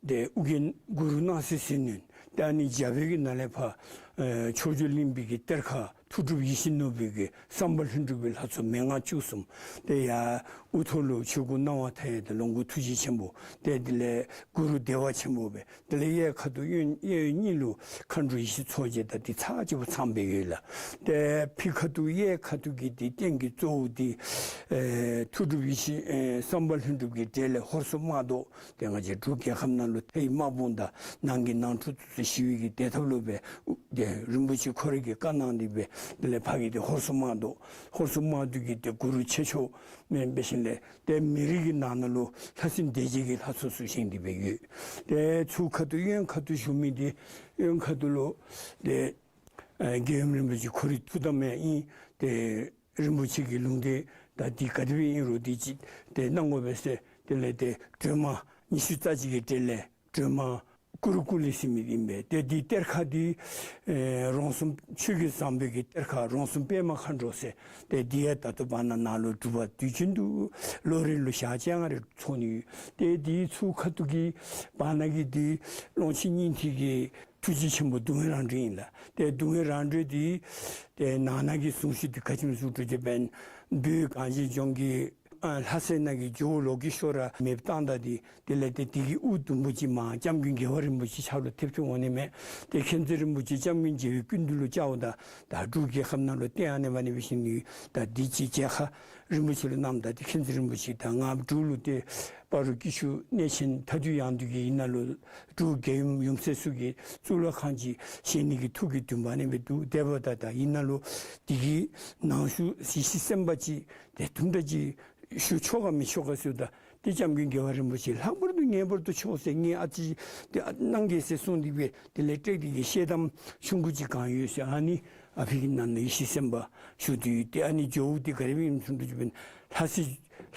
ཏེ་ཨོ་རྒྱན་གུ་རུ་སྣང་སྲིད་ཟིལ་གནོན། ཏེ་ཨ་ནི་རྒྱབ་པའི་གི་ནང་ལས་ཕར་ཨེ་ཕྱོགས་བཅུ་གླིང་པའི་གི་གཏེར་ཁ་ཐུགས་སྒྲུབ་ཡིད་བཞིན་ནོར་བུའི་གི་བསམ་པ་ལྷུན་གྲུབ་པའི་ལྷ་ཚོགས་མན་ངག་བཅུ་གསུམ། ཏེ་ཡར་དབུ་ཐོག་ལུ་ཆོས་སྐུ་སྣང་བ་མཐའ་ཡས་དང་ལོངས་སྐུ་ཐུགས་རྗེ་ཆེན་པོ། ཏེ་དེ་ལས་གུ་རུ་བདེ་བ་ཆེན་པོ་སྦེ། དེ་ལས་གཡས་ཁ་ཐུག་གཡོན་གཡས་གཡོན་གཉིས་ལུ་མཁའ་འགྲོ་ཡེ་ཤེས་མཚོ་རྒྱལ་དང་འདི་ཚར་གཅིག་པོ་ཚངམ་སྦེ་ཡོད་ལགས། ཏེ་ཕྱི་ཁ་ཐུག་གཡས་ཁ་ཐུག་གི་འདི་རྟེན་གྱི་གཙོ་བོ་འདི་ཨེ་ཐུགས་སྒྲུབ་ཡེ་ཤེས་ཨེ་བསམ་པ་ལྷུན་གྲུབ་ཀྱི་གྲས་ལས་ཧོར་སོག་དམག་བཟློག། ཏེ་ང་བཅས་འབྲུག་རྒྱལ་ཁབ་ནང་ལུ་མཐའི་དམག་དཔུང་དང་ནང་གི་ནང་འཁྲུག་ཚུ་ཞི་བའི་གི་བདེ་ཐབས་ལུ་སྦེ་ཏེ་རིན་པོ་ཆེ་ཁོ་རའི་གི་བཀའ་གནང་སྟེ་སྦེ་དེ་ལས་ཕ་གི་ཏེ་ཧོར་སོག་དམག་བཟློག། ཧོར་སོག་དམག་བཟློག་གི་ཏེ་གུ་རུ་ཆེ་མཆོག་མེན་པའི་ཞིནམ་ལས་ཏེ་མི་རིགས་ཀྱི་ནང་ན་ལུ་ལྷ་སྲིན་སྡེ་བརྒྱད་ཀྱི་ལྷ་ཚོགས་ཚུ་བཞེངས་ཏེ་སྦེ་ཡོད། ཏེ་ཚུར་ཁ་ཐུག་གཡོན་ཁ་ཐུག་བཞུགས་མི་འདི་གཡོན་ཁ་ཐུག་ལུ་ཏེ་ཨེ་རྒྱལ་ཡུམ་རིན་པོ་ཆེ་ཁོ་རའི་ཐུགས་དམ་ཡང་ཨིན། ཏེ་རིན་པོ་ཆེ་གི་ལུང་བསྟན་ད་འདི་ག་དེ་སྦེ་ཨིན་རུང་འདི་ཅིག་ཏེ་གནང་དགོ་པས་ཟེར་དེ་ལས་ཏེ་སྒྲོལ་མ་ཉི་ཤུ་རྩ་གཅིག་གི་གྲས་ལས་སྒྲོལ་མ་ཀུ་རུ་ཀུ་ལི་ཟེར་མི་འདི་ཨིན་པས། ཏེ་འདི་གཏེར་ཁ་འདི་ཨེ་རོང་ཟོམ་ཆོས་ཀྱི་བཟང་པོའི་གི་གཏེར་ཁ་རོང་ཟོམ་པདྨ་མཁའ་འགྲོ་ཟེར། ཏེ་འདི་ཡང་ད་ལྟོ་བར་ན་ནཱ་ལུ་སྒྲུབ་པ་དུས་རྒྱུན་དུ་ལོ་རེ་ལུ་ཞག་བཅོ་ལྔ་རེ་ཚོགས་ནི་ཡོད། ཏེ་འདི་ཚུར་ཁ་ཐུག་གི་བར་ན་གི་འདི་ཀློང་ཆེན་སྙིང་ཐིག་གི་ཐུགས་རྗེ་ཆེན་པོ་གདུང་བའི་རང་གྲོལ་ཨིན་ལགས། ཏེ་གདུང་བའི་རང་གྲོལ་འདི་ཏེ་ནང་ན་གི་གཟུངས་གཞུག་འདི་ག་ཅི་སྨོ་ཟེར་བ་ཅིན་བོད་གངས་ཅན་ལྗོངས་ཀྱི་ ཨ་ལྷ་སའི་ནང་གི་ཇོ་བོ་ལོ་ཀེ་ཤྭ་ར་མེདཔ་བཏང་ད་དེ་དེ་ལས་ཏེ་དེ་གི་དབུ་དུམ་བུ་ཅིག་མར་སྐྱབས་མགོན་རྒྱལ་བ་རིན་པོ་ཆེ་ཕྱག་ལུ་ཐེབས་ཏེ་འོང་ནི་མས། ཏེ་མཁྱེན་བརྩེ་རིན་པོ་ཆེ་སྐྱབས་མགོན་རྒྱལ་བའི་སྐུ་མདུན་ལུ་བཅརཝ་ད་ད་འབྲུག་རྒྱལ་ཁབ་ནང་ལུ་ཏེ་ཨ་ནི་འབད་ནི་འབད་ཞིནམ་ད་དེ་ཅིག་མཇལ་ཁ་རིན་པོ་ཆེ་ལུ་གནངམ་ད་ཏེ་མཁྱེན་བརྩེ་རིན་པོ་ཆེ་ད་ང་འབྲུག་ལུ་ཏེ་སྤ་རོ་སྐྱིད་ཆུ་གནས་ཆེན་མཐའ་འདུལ་ཡང་འདུལ་གྱི་ཡིག་ནང་ལུ་འབྲུག་རྒྱལ་ཡུམ་ཡུམ་སྲས་གསུམ་གྱི་གཙུག་ལག་ཁང་ཅིག་བཞེངས་ནི་གི་ཐུགས་ཀྱི་འདུན་པ་ཨ་ནི་སྦེ་འདུག། དེ་འབདཝ་ད་ད་ཡིག་ནང་ལུ་དེ་གི་ནང་ཞུ་ཡེ་ཤེས་སེམས་དཔའ་ཅིག་ཏེ་དུམ་གྲ་ཅིག་ཞུ་ཆོག་ག་མི་ཆོག་ག་ཟེརཝ་ད་ཏེ་སྐྱབས་མགོན་རྒྱལ་བ་རིན་པོ་ཆེ་ལྷག་པར་དུ་ངེས་པར་དུ་ཆོག་ཟེར། ངེས་ཨ་ཙི་ཏེ་གནང་གེ་ཟེར་གསུངས་ཏེ་སྦེ་དེ་ལས་ཏེ་དེ་གི་ཤེལ་དམ་ཆུང་ཀུ་ཅིག་གང་ཡོད་ཟེར། ཨ་ནི་ཨ་ཕི་གི་ནང་ན་ཡེ་ཤེས་སེམས་དཔའ་བཞུགས་ཏེ་ཡོད། ཏེ་ཨ་ནི་ཇོ་བོ་དེ་ག་དེ་སྦེ་ཨིནམ་ཚུན་ཏེ་ཅིག་འབདན་ལྷ་ས་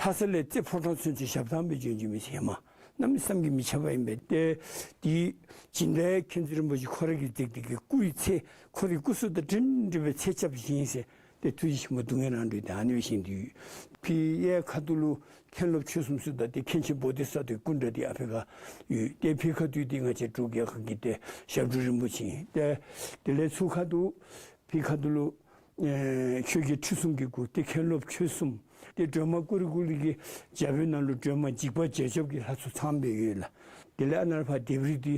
ལྷ་ས་ལས་རྩེ་ཕོ་བྲང་ཚུན་ཚོད་ཞབས་ཐང་སྦེ་བྱོན་བྱོནམ་མས་ཟེར་མས། གནམ་མེད་ས་མེད་ཀྱི་མི་ཆགས་པ་ཨིན་པས། ཏེ་དེ་སྦྱིན་བདག་མཁྱེན་བརྩེ་རིན་པོ་ཆེ་ཁོ་ར་གིས་མཛད་དེ་གི་སྐུ་ཡི་ཚད་ཁོ་རའི་སྐུ་གཟུགས་དང་འདྲན་འདྲ་སྦེ་ཚད་རྐྱབ་བཞེངས་ཟེར། ཏེ་ཐུགས་རྗེ་ཆེན་པོ་སྡུག་བསྔལ་རང་གྲོལ་དེ་ཨ་ནི་སྦེ་བཞེངས་ཏེ་ཡོད། ཕི་གཡས་ཁ་ཐུག་ལུ་མཁན་སློབ་ཆོས་གསུམ་ཟེརཝ་ད་ཏེ་མཁན་ཆེན་བོ་དྷི་ས་ཏྭའི་སྐུ་འདྲ་དེ་ཨ་ཕི་ཁར་ཡོད། ཏེ་ཕི་ཁ་ཐུག་དེ་ང་བཅས་འབྲུག་རྒྱལ་ཁབ་ཀྱི་ཏེ་ཞབས་དྲུང་རིན་པོ་ཆེ་ཨིན། ཏེ་དེ་ལས་ཚུར་ཁ་ཐུག་ཕི་ཁ་ཐུག་ལུ་ཨེ་ཆོས་རྒྱལ་ཁྲི་སྲོང་གི་སྐུ། ཏེ་མཁན་སློབ་ཆོས་གསུམ། ཏེ་སྒྲོལ་མ་ཀུ་རུ་ཀུ་ལེ་གི་རྒྱབ་ནང་ལུ་སྒྲོལ་མ་འཇིགས་པ་བྱེད་ཆོག་གི་ལྷ་ཚོགས་ཚངམ་སྦེ་ཡོད་ལགས། དེ་ལས་ཨ་ནཱ་ཕར་ལྡེབས་རིས་དེ་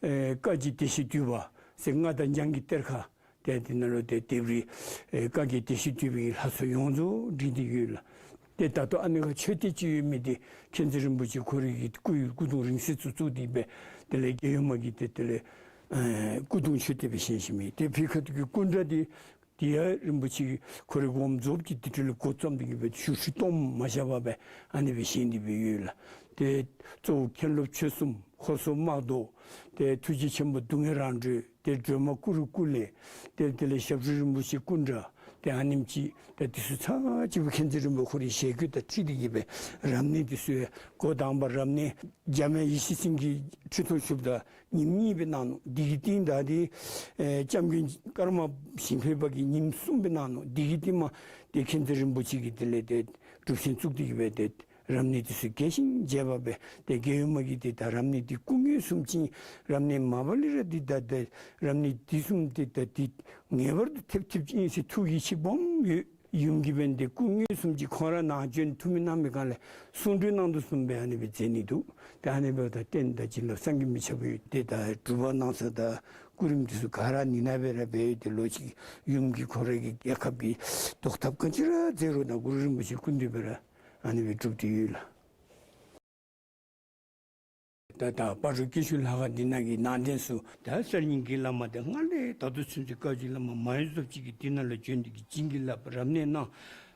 ཨེ་བཀའ་བརྒྱུད་བདེ་གཤེགས་འདུས་པ་ཟེར་རྔ་དང་གྱང་གི་གཏེར་ཁ། ཏེ་དེ་ནང་ལུ་ཏེ་ལྡེབས་རིས་ཨེ་བཀའ་བརྒྱུད་བདེ་གཤེགས་འདུས་པའི་ལྷ་ཚོགས་ཡོངས་རྫོགས་བྲིས་ཏེ་ཡོད་ལགས། ཏེ་ད་ལྟོ་ཨ་ནི་ཁར་མཆོད་རྟེན་ཅིག་ཡོད་མི་དེ་མཁྱེན་བརྩེ་རིན་པོ་ཆེ་ཁོ་རའི་གི་སྐུ་ཡི་སྐུ་གདུང་རིང་བསྲེལ་ཚུ་བཙུགས་ཏེ་སྦེ་དེ་ལས་རྒྱལ་ཡུམ་མ་གི་ཏེ་དེ་ལས་ཨེ་སྐུ་གདུང་མཆོད་རྟེན་སྦེ་བཞེངས་བཞེངསམ་ཨིན། ཏེ་ཕི་ཁ་ཐུག་གི་སྐུ་འདྲ་དེ་དེ་ཡང་རིན་པོ་ཆེ་ཁོ་རའི་དགོངསམ་རྫོགསཔ་ཀྱི་དེ་འཕྲོ་ལས་འགོ་བརྩམས་ཏེ་གི་སྦེ་ཞུ་ཞུ་གཏོང་མ་བཞག་པར་སྦེ་ཨ་ནི་སྦེ་བཞེངས་ཏེ་སྦེ་ཡོད་ལགས། ཏེ་གཙོ་བོ་མཁན་སློབ་ཆོས་གསུམ་ཧོར་སོག་དམག་རྡོ། ཏེ་ཐུགས་རྗེ་ཆེན་པོ་སྡུག་བསྔལ་རང་གྲོལ། ཏེ་སྒྲོལ་མ་ཀུ་རུ་ཀུ་ལེ། ཏེ་དེ་ལས་ཞབས་དྲུང་རིན་པོ་ཆེ་སྐུ་འདྲ། ཏེ་ཨ་ནེམ་ཅིག་ཏེ་དེ་ཚུ་ཚར་གཅིག་པོ་མཁྱེན་བརྩེ་རིན་པོ་ཆེ་ཁོ་རའི་ཞལ་བཀོད་དང་འཁྲིལ་ཏེ་གི་སྦེ་རབ་གནས་དེ་ཚུ་ཡང་འགོ་དང་པ་རབ་གནས་འཇམ་དབྱངས་ཡེ་ཤེས་སེང་གེ་ཁྲི་སྟོང་བཞུགསཔ་ད་ཉིནམ་གཉིས་སྦེ་གནང་ནུག། དེ་གི་རྟིང་བདའ་སྟེ་ཨེ་སྐྱབས་མགོན་ཀརྨ་ཞིང་ལྷོད་པ་གིས་ཉིནམ་གསུམ་སྦེ་གནང་ནུག། དེ་གི་རྟིང་མ་ཏེ་མཁྱེན་བརྩེ་རིན་པོ་ཆེ་གིས་དེ་ལས་ཏེ་སྒྲུབ་ཆེན་བཙུགས་ཏེ་གི་སྦེ་ཏེ་རབ་གནས་དེ་ཚུ་རྒྱས་ཤིང་རྒྱས་པ་སྦེ་ཏེ་རྒྱལ་ཡུམ་མ་གིས་ཏེ་ད་རབ་གནས་དེ་སྐུ་ངལ་གསུམ་ཅིག་རབ་གནས་མ་པ་ལས་ར་འདི་ད་ཏེ་རབ་གནས་དེ་གསུམ་ཏེ་ད་འདི་ངེས་པར་དུ་ཐེབས་ཐེབས་ཅིག་ཨིན་ཟེར་ཐུགས་ཡིད་ཆེས་སྦོམ་ཡོད། ཡུམ་གྱིས་འབདན་ཏེ་སྐུ་ངལ་གསུམ་ཅིག་ཁོང་ར་ནཱ་བྱོན་ཐུབ་མི་གནང་མི་གང་ལས་གསུང་གྲོས་གནང་དོ་བཟུམ་སྦེ་ཨ་ནི་སྦེ་མཛད་ནི་འདུག། ཏེ་ཨ་ནི་འབདཝ་ད་རྟེན་དང་བྱིན་རླབས་བསམ་གྱིས་མི་ཁྱབ་པ་ཡོད། ཏེ་ད་སྒྲུབ་པ་གནང་ས་དང་སྐུ་རིམ་དེ་ཚུ་ག་ར་ནི་ནང་སྦེ་ར་འབད་ཡོད། ཏེ་ལོག་ཅིག་ཡུམ་གྱིས་ཁོ་རའི་གི་རྒྱལ་ཁབ་ཀྱི་བཟློག་ཐབས་ག་ཅི་ར་མཛད་རུང་ད་གུ་རུ་རིན་པོ་ཆེ་སྐུ་མདུན་སྦེ་ར་ཨ་ནི་སྦེ་སྒྲུབ་སྟེ་ཡོད་ལགས། ད་ད་སྤ་རོ་སྐྱིད་ཆུ་ལྷ་ཁང་འདི་ནང་གི་ནང་རྟེན་ཚུ་ད་གསར་རྙིང་གི་བླ་མ་དེ་སྔར་ལས་ད་ལྟོ་ཚུན་ཚོད་བཀའ་བརྒྱུད་བླ་མ་མང་ཤོས་ཅིག་གིས་འདི་ནང་ལུ་བྱོན་ཏེ་གི་བྱིན་གྱིས་བརླབས་རབ་གནས་གནང་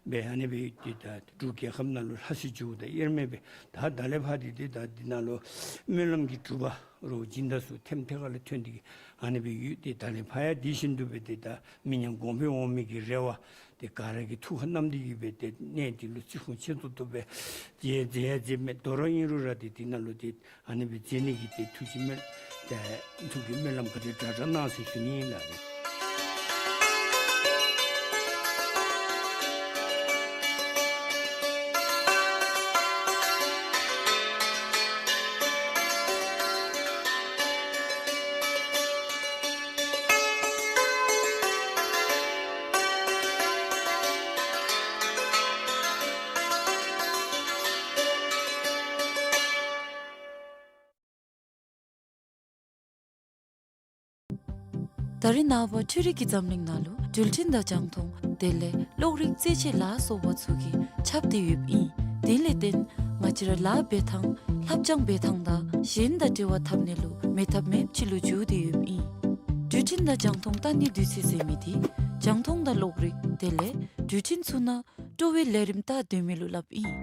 སྦེ་ཨ་ནི་སྦེ་ཏེ་ད་འབྲུག་རྒྱལ་ཁབ་ནང་ལུ་ལྷ་སའི་ཇོ་བོ་དང་དབྱེར་མེད་སྦེ་ད་ད་ལས་ཕར་ཏེ་ཏེ་ད་འདི་ནང་ལུ་སྨོན་ལམ་གྱི་སྒྲུབ་པ་རོགས་སྦྱིན་བདག་ཚུ་ཐེམ་ཐེ་ཁ་ལས་ཐོན་ཏེ་གི་ཨ་ནི་སྦེ་ཡོད། ཏེ་ད་ལས་ཕར་ཡང་དེ་བཞིན་དུ་སྦེ་ཏེ་ད་མི་ཉམས་གོང་འཕེལ་འོང་མི་གི་རེ་བ་ཏེ་ག་ར་གིས་ཐུགས་ཁར་བསྣམས་ཏེ་གི་སྦེ་ཏེ་གནས་འདི་ལུ་བརྩི་སྲུང་ཆེ་ཏོག་ཏོ་སྦེ་མཛད་མཛད་ཡང་མཛད་མི་དོ་རུང་ཨིན་རུང་ར་ཏེ་འདི་ནང་ལུ་ཏེ་ཨ་ནི་སྦེ་མཛད་ནི་གི་ཏེ་ཐུགས་ཀྱི་སྨོན་ཏེ་ཐུགས་ཀྱི་སྨོན་ལམ་ག་དེ་དྲག་དྲག་གནང་ཟེར་ཞུ་ནི་ཨིན་ལགས། ད་རེས་ནངས་པ་འཕྲུལ་རིག་གི་འཛམ་གླིང་ནང་ལུ་འགྲུལ་འཕྲིན་དང་རྒྱང་མཐོང་དེ་ལས་གློག་རིག་རྩེད་ཆས་ལ་སོགས་པ་ཚུ་གིས་ཁྱབ་སྟེ་ཡོདཔ་ཨིན། དེ་ལས་བརྟེན་ང་བཅས་ར་ལཱ་འབད་ཐངས་ལྷབ་སྦྱང་འབད་ཐངས་དང་གཞན་དང་འབྲེལ་བ་འཐབ་ནི་ལུ་མེད་ཐབས་མེདཔ་ཅིག་ལུ་གྱུར་ཏེ་ཡོདཔ་ཨིན། འགྲུལ་འཕྲིན་དང་རྒྱང་མཐོང་ལྟ་ནི་དུས་ཚོད་ཟེར་མི་འདི་རྒྱང་མཐོང་དང་གློག་རིག་དེ་ལས་འགྲུལ་འཕྲིན་ཚུ་ནང་སྤྲོ་བའི་ལས་རིམ་ལྟ་སྡོད་མི་ལུ་སླབ་ཨིན།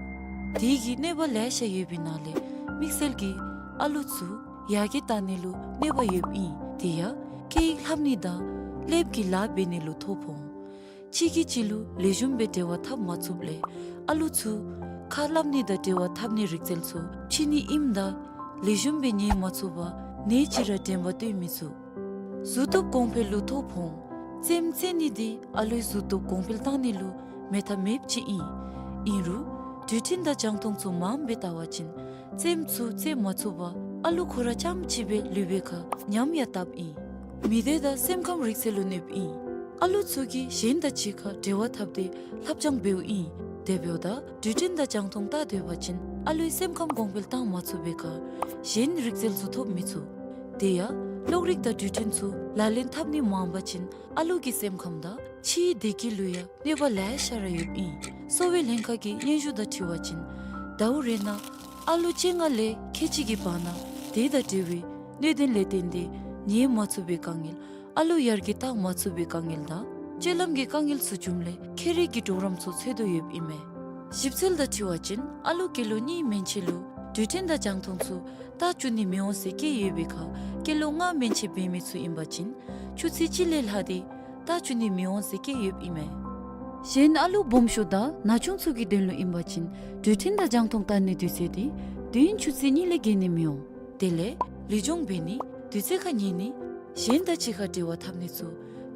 དེ་གི་གནོད་པ་ལེ་ཤ་ཡོད་པའི་ནང་ལས་དམིགས་བསལ་གྱིས་ཨ་ལུ་ཚུ་ཡར་རྒྱས་བཏང་ནི་ལུ་གནོད་པ་ཡོདཔ་ཨིན། དེ་ཡང་སྐད་ཡིག་ལྷབ་ནི་དང་ཀླདཔ་གི་ལཱ་འབད་ནི་ལུ་ཐོ་ཕོག། གཅིག་གིས་གཅིག་ལུ་ལེགས་ཤོམ་སྦེ་འབྲེལ་བ་འཐབ་མ་ཚུགསཔ་ལས་ཨ་ལུ་ཚུ་ཁ་སླབ་ནི་དང་འབྲེལ་བ་འཐབ་ནི་རིག་རྩལ་ཚུ་ཕྱི་ནི་ཨིནམ་ད་ལེགས་ཤོམ་སྦེ་ཉན་མ་ཚུགས་པར་ནེ་ཅིག་ར་དྲན་པ་བཏོན་མི་ཚུགས། གཟུགས་སྟོབས་གོང་འཕེལ་ལུ་ཐོ་ཕོག། རྩེདམོ་རྩེ་ནི་འདི་ཨ་ལུའི་གཟུགས་སྟོབས་གོང་འཕེལ་བཏང་ནི་ལུ་མེད་ཐབས་མེདཔ་ཅིག་ཨིན། ཨིན་རུང་འགྲུལ་འཕྲིན་དང་རྒྱང་མཐོང་ཚུ་མངམ་སྦེ་བལྟ་བ་ཅིན་རྩེདམོ་ཚུ་རྩེ་མ་ཚུགས་པར་ཨ་ལུ་ཁོ་ར་རྐྱངམ་གཅིག་སྦེ་ལུས་པའི་ཁར་ཉམས་ཡང་བཏབ་ཨིན། མི་སྡེ་དང་སེམས་ཁམས་རིག་རྩལ་ལུ་གནོདཔ་ཨིན། ཨ་ལུ་ཚུ་གིས་གཞན་དང་གཅིག་ཁར་འབྲེལ་བ་འཐབ་སྟེ་ལྷབ་སྦྱང་འབདཝ་ཨིན། དེ་འབདཝ་ད་འགྲུལ་འཕྲིན་དང་རྒྱང་མཐོང་ལྟ་སྡོད་པ་ཅིན་ཨ་ལུའི་སེམས་ཁམས་གོང་འཕེལ་བཏང་མ་ཚུགས་པའི་ཁར་གཞན་རིག་རྩལ་ཚུ་ཐོབ་མི་ཚུགས། དེ་ཡང་གློག་རིག་དང་འགྲུལ་འཕྲིན་ཚུ་ལག་ལེན་འཐབ་ནི་མངམ་པ་ཅིན་ཨ་ལུ་གི་སེམས་ཁམས་དང་ཕྱིའི་བདེ་སྐྱིད་ལུ་ཡང་གནོད་པ་ལེ་ཤ་ར་ཡོདཔ་ཨིན། གསོ་བའི་ལྷན་ཁག་གི་སྙན་ཞུ་དང་འཁྲིལ་བ་ཅིན་ཟླཝ་རེ་ནང་ཨ་ལུ་བཅོ་ལྔ་ལས་ཁལ་གཅིག་གི་བར་ན་དེ་དང་འབྲེལ་བའི་གནོད་དོན་ལས་བརྟེན་ཏེ་ཉལ་མ་ཚུགས་པའི་དཀའ་ངལ། ཨ་ལུ་ཡར་རྒྱས་བཏང་མ་ཚུགས་པའི་དཀའ་ངལ་དང་སྤྱོད་ལམ་གྱི་དཀའ་ངལ་ཚུ་བྱུངམ་ལས་ཁྱད་རིག་གི་གྲོགས་རམ་ཚུ་འཚོལ་དོ་ཡོདཔ་ཨིན་མས། ཞིབ་འཚོལ་དང་འཁྲིལ་བ་ཅིན་ཨ་ལུ་སྐྱེས་ལོ་གཉིས་མན་ཆད་ལུ་འགྲུལ་འཕྲིན་དང་རྒྱང་མཐོང་ཚུ་ལྟ་བཅུག་ནི་མི་འོང་ཟེར་བཀོད་ཡོད་པའི་ཁར་སྐྱེས་ལོ་ལྔ་མན་ཆད་འབད་མི་ཚུ་ཨིན་པ་ཅིན་ཆུ་ཚོད་གཅིག་ལས་ལྷག་སྟེ་ལྟ་བཅུག་ནི་མི་འོང་ཟེར་བཀོད་ཡོདཔ་ཨིན་མས། གཞན་ཨ་ལུ་སྦོམ་ཤོས་དང་ན་ཆུང་ཚུ་གི་དོན་ལུ་ཨིན་པ་ཅིན་འགྲུལ་འཕྲིན་དང་རྒྱང་མཐོང་ལྟ་ནིའི་དུས་ཚོད་དེ་དུས་ཡུན་ཆུ་ཚོད་གཉིས་ལས་བརྒལ་ནི་མི་འོང་། དེ་ལས་ལུས་སྦྱོང་འབད་ནི་དུས་ཚོད་ཁར་ཉལ་ནི་གཞན་དང་གཅིག་ཁར་འབྲེལ་བ་འཐབ་ནི་ཚུ་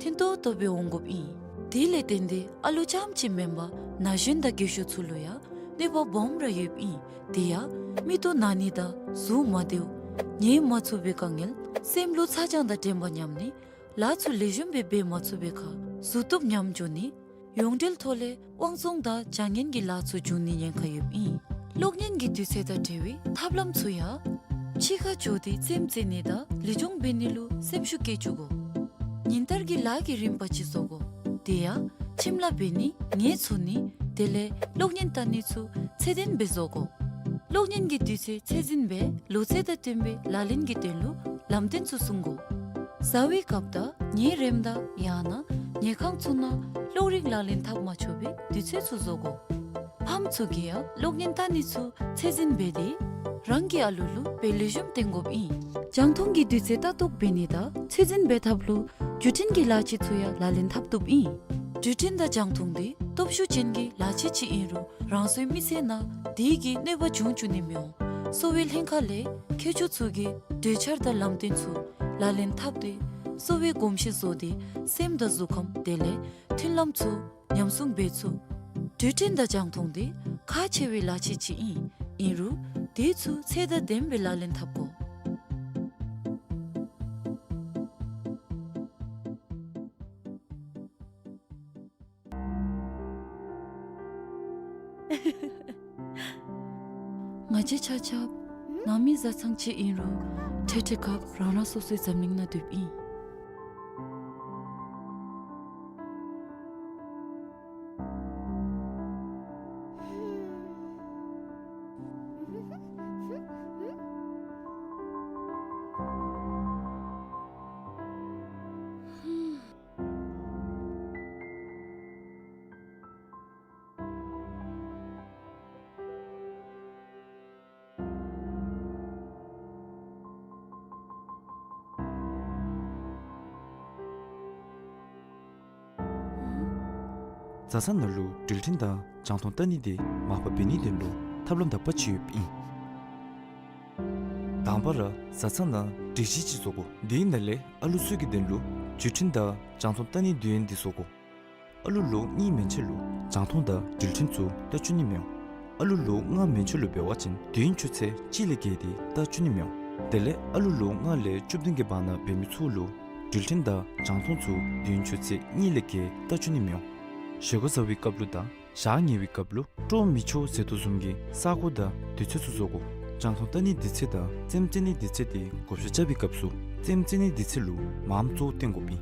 ཐུན་ཏོག་ཏོ་སྦེ་འོང་དགོཔ་ཨིན། དེ་ལས་བརྟེན་ཏེ་ཨ་ལུ་རྐྱངམ་ཅིག་མེན་པར་ན་གཞོན་དང་རྒས་ཤོས་ཚུ་ལུ་ཡང་གནོད་པ་སྦོམ་ར་ཡོདཔ་ཨིན། དེ་ཡང་མིག་ཏོ་ན་ནི་དང་གཟུགས་མ་བདེཝ་ཉལ་མ་ཚུགས་པའི་དཀའ་ངལ་སེམས་ལུ་ཚ་གྱང་དང་དྲན་པ་ཉམས་ནི་ལཱ་ཚུ་ལེགས་ཤོམ་སྦེ་འབད་མ་ཚུགས་པའི་ཁར་གཟུགས་སྟོབས་ཉམས་འགྱོ་ནི་ཡོངས་འབྲེལ་ཐོག་ལས་དབང་བཙོང་དང་བྱ་ངན་གྱི་ལཱ་ཚུ་འབྱུང་ནི་ཉེན་ཁ་ཡོདཔ་ཨིན། གློག་བརྙན་གྱི་དུས་ཚོད་དང་འབྲེལ་བའི་ཐབས་ལམ་ཚུ་ཡང་ཕྱི་ཁར་འགྱོ་སྟེ་རྩེདམོ་རྩེ་ནི་དང་ལུས་སྦྱོང་འབད་ནི་ལུ་སེམས་ཤུགས་བསྐྱེད་བཅུག་དགོ། ཉིན་ལྟར་གྱི་ལཱ་གི་རིམ་པ་ཅིག་བཟོ་དགོ། དེ་ཡང་ཁྱིམ་ལཱ་འབད་ནི་ངལ་འཚོ་ནི་དེ་ལས་གློག་བརྙན་ལྟ་ནི་ཚུ་ཚད་ལྡན་སྦེ་བཟོ་དགོ། གློག་བརྙན་གྱི་དུས་ཚོད་ཚད་འཛིན་འབད་ལོ་ཚད་དང་བསྟུན་པའི་ལག་ལེན་གྱི་དོན་ལུ་ལམ་སྟོན་ཚུ་སྲུང་དགོ། བཟའ་བའི་སྐབས་དང་ཉལ་རནམ་དང་ཡང་ན་ཉལ་ཁང་ཚུ་ནང་གློག་རིག་ལག་ལེན་འཐབ་མ་ཆོག་པའི་དུས་ཚོད་ཚུ་བཟོ་དགོ། ཕམ་ཚུ་གིས་ཡང་གློག་བརྙན་ལྟ་ནི་ཚུ་ཚད་འཛིན་འབད་དེ་རང་གི་ཨ་ལུ་ལུ་དཔེ་ལེགས་ཤོམ་སྟོན་དགོཔ་ཨིན། རྒྱང་མཐོང་གི་དུས་ཚོད་ལྟ་རྟོག་འབད་ནི་དང་ཚད་འཛིན་འབད་ཐབས་ལུ་འགྲུལ་འཕྲིན་གྱི་ལག་ཆས་ཚུ་ཡང་ལག་ལེན་འཐབ་བཏུབ་ཨིན། འགྲུལ་འཕྲིན་དང་རྒྱང་མཐོང་དེ་སྟོབས་ཤུགས་ཅན་གྱི་ལག་ཆས་ཅིག་ཨིན་རུང་རང་སོའི་མི་ཚེ་ནང་དེ་གིས་གནོད་པ་འབྱུང་བཅུག་ནི་མི་འོང་། གསོ་བའི་ལྷན་ཁག་ལས་མཁས་མཆོག་ཚུ་གིས་གྲོས་འཆར་དང་ལམ་སྟོན་ཚུ་ལག་ལེན་འཐབ་སྟེ་གསོ་བའི་གོམས་གཤིས་བཟོ་སྟེ་སེམས་དང་གཟུགས་ཁམས་དེ་ལས་མཐུན་ལམ་ཚུ་ཉམས་སྲུང་འབད་ཚུགས། འགྲུལ་འཕྲིན་དང་རྒྱང་མཐོང་དེ་ཁག་ཆེ་བའི་ལག་ཆས་ཅིག་ཨིན། ཨིན་རུང་དེ་ཚུ་ཚད་དང་ལྡནམ་སྦེ་ལག་ལེན་འཐབ་དགོ། ང་བཅས་ཆ་ཁྱབ་ནང་མི་བཟའ་ཚང་ཅིག་ཨིན་རུང་ཐེངས་ཐེངས་སྐབས་རང་རང་སོ་སོའི་འཛམ་གླིང་ནང་སྡོདཔ་ཨིན། བཟའ་ཚང་ནང་ལུ་འགྲུལ་འཕྲིན་དང་རྒྱང་མཐོང་ལྟ་ནི་དེ་མར་པ་འབད་ནིའི་དོན་ལུ་ཐབས་ལམ་དག་པ་ཅིག་ཡོདཔ་ཨིན། དང་པ་ར་བཟའ་ཚང་ནང་སྒྲིག་གཞི་ཅིག་བཟོ་དགོ། དེའི་ནང་ལས་ཨ་ལུ་ཚུ་གི་དོན་ལུ་འགྲུལ་འཕྲིན་དང་རྒྱང་མཐོང་ལྟ་ནིའི་དུས་ཡུན་དེ་བཟོ་དགོ། ཨ་ལུ་ལོ་གཉིས་མན་ཆད་ལུ་རྒྱང་མཐོང་དང་འགྲུལ་འཕྲིན་ཚུ་ལྟ་བཅུག་ནི་མི་འོང་། ཨ་ལུ་ལོ་ལྔ་མན་ཆད་ལུ་འབད་བ་ཅིན་དུས་ཡུན་ཆུ་ཚོད་གཅིག་ལས་བརྒལ་ཏེ་ལྟ་བཅུག་ནི་མི་འོང་། དེ་ལས་ཨ་ལུ་ལོ་ལྔ་ལས་བཅུ་བདུན་གྱི་བར་ན་འབད་མི་ཚུ་ལུ་འགྲུལ་འཕྲིན་དང་རྒྱང་མཐོང་ཚུ་དུས་ཡུན་ཆུ་ཚོད་གཉིས་ལས་བརྒལ་ལྟ་བཅུག་ནི་མི་འོང་། བཞེས་སྒོ་བཟའ་བའི་སྐབས་ལུ་དང་ཞག་ཉལ་བའི་སྐབས་ལུ་དཀྲོག་མི་ཆོག་ཟེར་དོ་བཟུམ་གྱི་ས་གོ་དང་དུས་ཚོད་ཚུ་བཟོ་དགོ། རྒྱང་མཐོང་ལྟ་ནིའི་དུས་ཚོད་དང་རྩེདམོ་རྩེ་ནིའི་དུས་ཚོད་དེ་བགོ་བཤའ་རྐྱབ་པའི་སྐབས་སུ་རྩེདམོ་རྩེ་ནིའི་དུས་ཚོད་ལུ་མངམ་གཙོ་བོ་བཏོན་དགོཔ་ཨིན།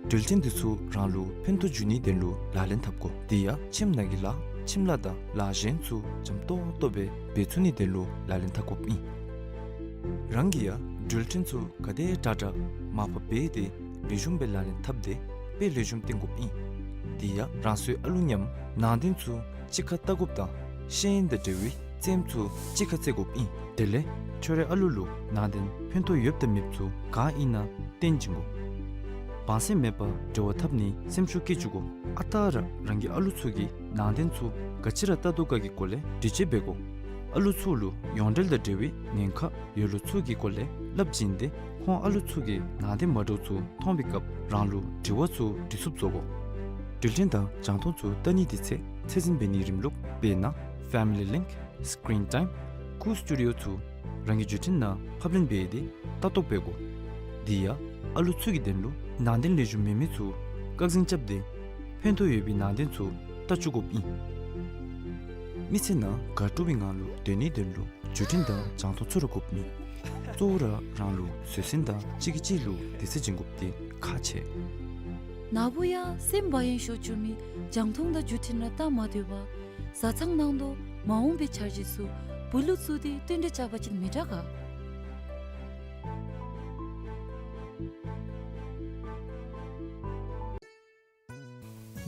འགྲུལ་འཕྲིན་དེ་ཚུ་རང་ལུ་ཕན་ཐོགས་འབྱུང་ནིའི་དོན་ལུ་ལག་ལེན་འཐབ་དགོ། དེ་ཡང་ཁྱིམ་ནང་གི་ལཱ་ཁྱིམ་ལཱ་དང་ལཱ་གཞན་ཚུ་འཇམ་ཏོག་ཏོ་སྦེ་འབད་ཚུགས་ནིའི་དོན་ལུ་ལག་ལེན་འཐབ་དགོཔ་ཨིན། རང་གིས་ཡང་འགྲུལ་འཕྲིན་ཚུ་ག་དེ་དྲག་དྲག་མར་པ་འབད་དེ་ལེགས་ཤོམ་སྦེ་ལག་ལེན་འཐབ་སྟེ་དཔེ་ལེགས་ཤོམ་སྟོན་དགོཔ་ཨིན། དེ་ཡང་རང་སོའི་ཨ་ལུ་མཉམ་ནང་དོན་ཚུ་གཅིག་ཁར་ལྟ་དགོཔ་དང་ཤེས་ཡོན་དང་འབྲེལ་བའི་རྩེདམོ་ཚུ་གཅིག་ཁར་རྩེ་དགོཔ་ཨིན། དེ་ལས་ཁྱོད་རའི་ཨ་ལུ་ལུ་ནང་དོན་ཕན་ཐོགས་ཡོདཔ་དང་མེདཔ་ཚུ་ག་ཨིན་ན་སྟོན་བྱིན་དགོ། བང་སེམས་མེད་པར་འབྲེལ་བ་འཐབ་ནི་སེམས་ཤུགས་བསྐྱེད་བཅུག་དགོ། ཨ་རྟག་ར་རང་གི་ཨ་ལུ་ཚུ་གིས་ནང་དོན་ཚུ་ག་ཅི་ར་ལྟ་དོ་ག་གི་སྐོར་ལས་འདྲི་དཔྱད་འབད་དགོ། ཨ་ལུ་ཚུ་ལུ་ཡོངས་འབྲེལ་དང་འབྲེལ་བའི་ཉེན་ཁ་ཡོད་ལུགས་ཚུ་གི་སྐོར་ལས་སླབ་བྱིན་ཏེ་ཁོང་ཨ་ལུ་ཚུ་གིས་ནང་དོན་མ་འདྲཝ་ཚུ་མཐོང་བའི་སྐབས་རང་ལུ་དྲི་བ་ཚུ་འདྲི་ཚུགསཔ་བཟོ་དགོ། འགྲུལ་འཕྲིན་དང་རྒྱང་མཐོང་ཚུ་ལྟ་ནིའི་དུས་ཚོད་ཚད་འཛིན་འབད་ནིའི་རིམ་ལུགས་དཔེར་ན་Family Link, Screen Time, Cool Studio ཚུ་རང་གི་འགྲུལ་འཕྲིན་ནང་ཕབ་ལེན་འབད་དེ་ལྟ་རྟོག་འབད་དགོ། དེ་ཡང་ཨ་ལུ་ཚུ་གི་དོན་ལུ་ནང་དོན་ལེགས་ཤོམ་མེད་མི་ཚུ་བཀག་འཛིན་རྐྱབ་སྟེ་ཕན་ཐོགས་ཡོད་པའི་ནང་དོན་ཚུ་ལྟ་བཅུག་དགོཔ་ཨིན། མི་ཚེ་ནང་དགའ་སྤྲོ་བའི་ངང་ལུ་སྡོད་ནིའི་དོན་ལུ་བརྒྱུད་འཕྲིན་དང་རྒྱང་མཐོང་ཚུ་ར་དགོཔ་མེད། གཙོ་བོ་ར་རང་ལུ་བཟོད་བསྲན་དང་གཅིག་གིས་གཅིག་ལུ་བདེ་ཚིག་སྦྱིན་དགོཔ་འདི་ཁག་ཆེ། ནཱ་བུ་ཡང་སེམས་བག་ཡངས་ཤོར་བཅུག་མི་རྒྱང་མཐོང་དང་བརྒྱུད་འཕྲིན་ར་བལྟ་མ་སྡོད་པར་བཟའ་ཚང་ནང་དོ་མ་འོངས་པའི་འཆར་གཞི་ཚུ་བུ་ལུ་བཙུགས་ཏེ་བསྟུན་གྲོས་རྐྱབ་པ་ཅིན་མི་དྲག་ག།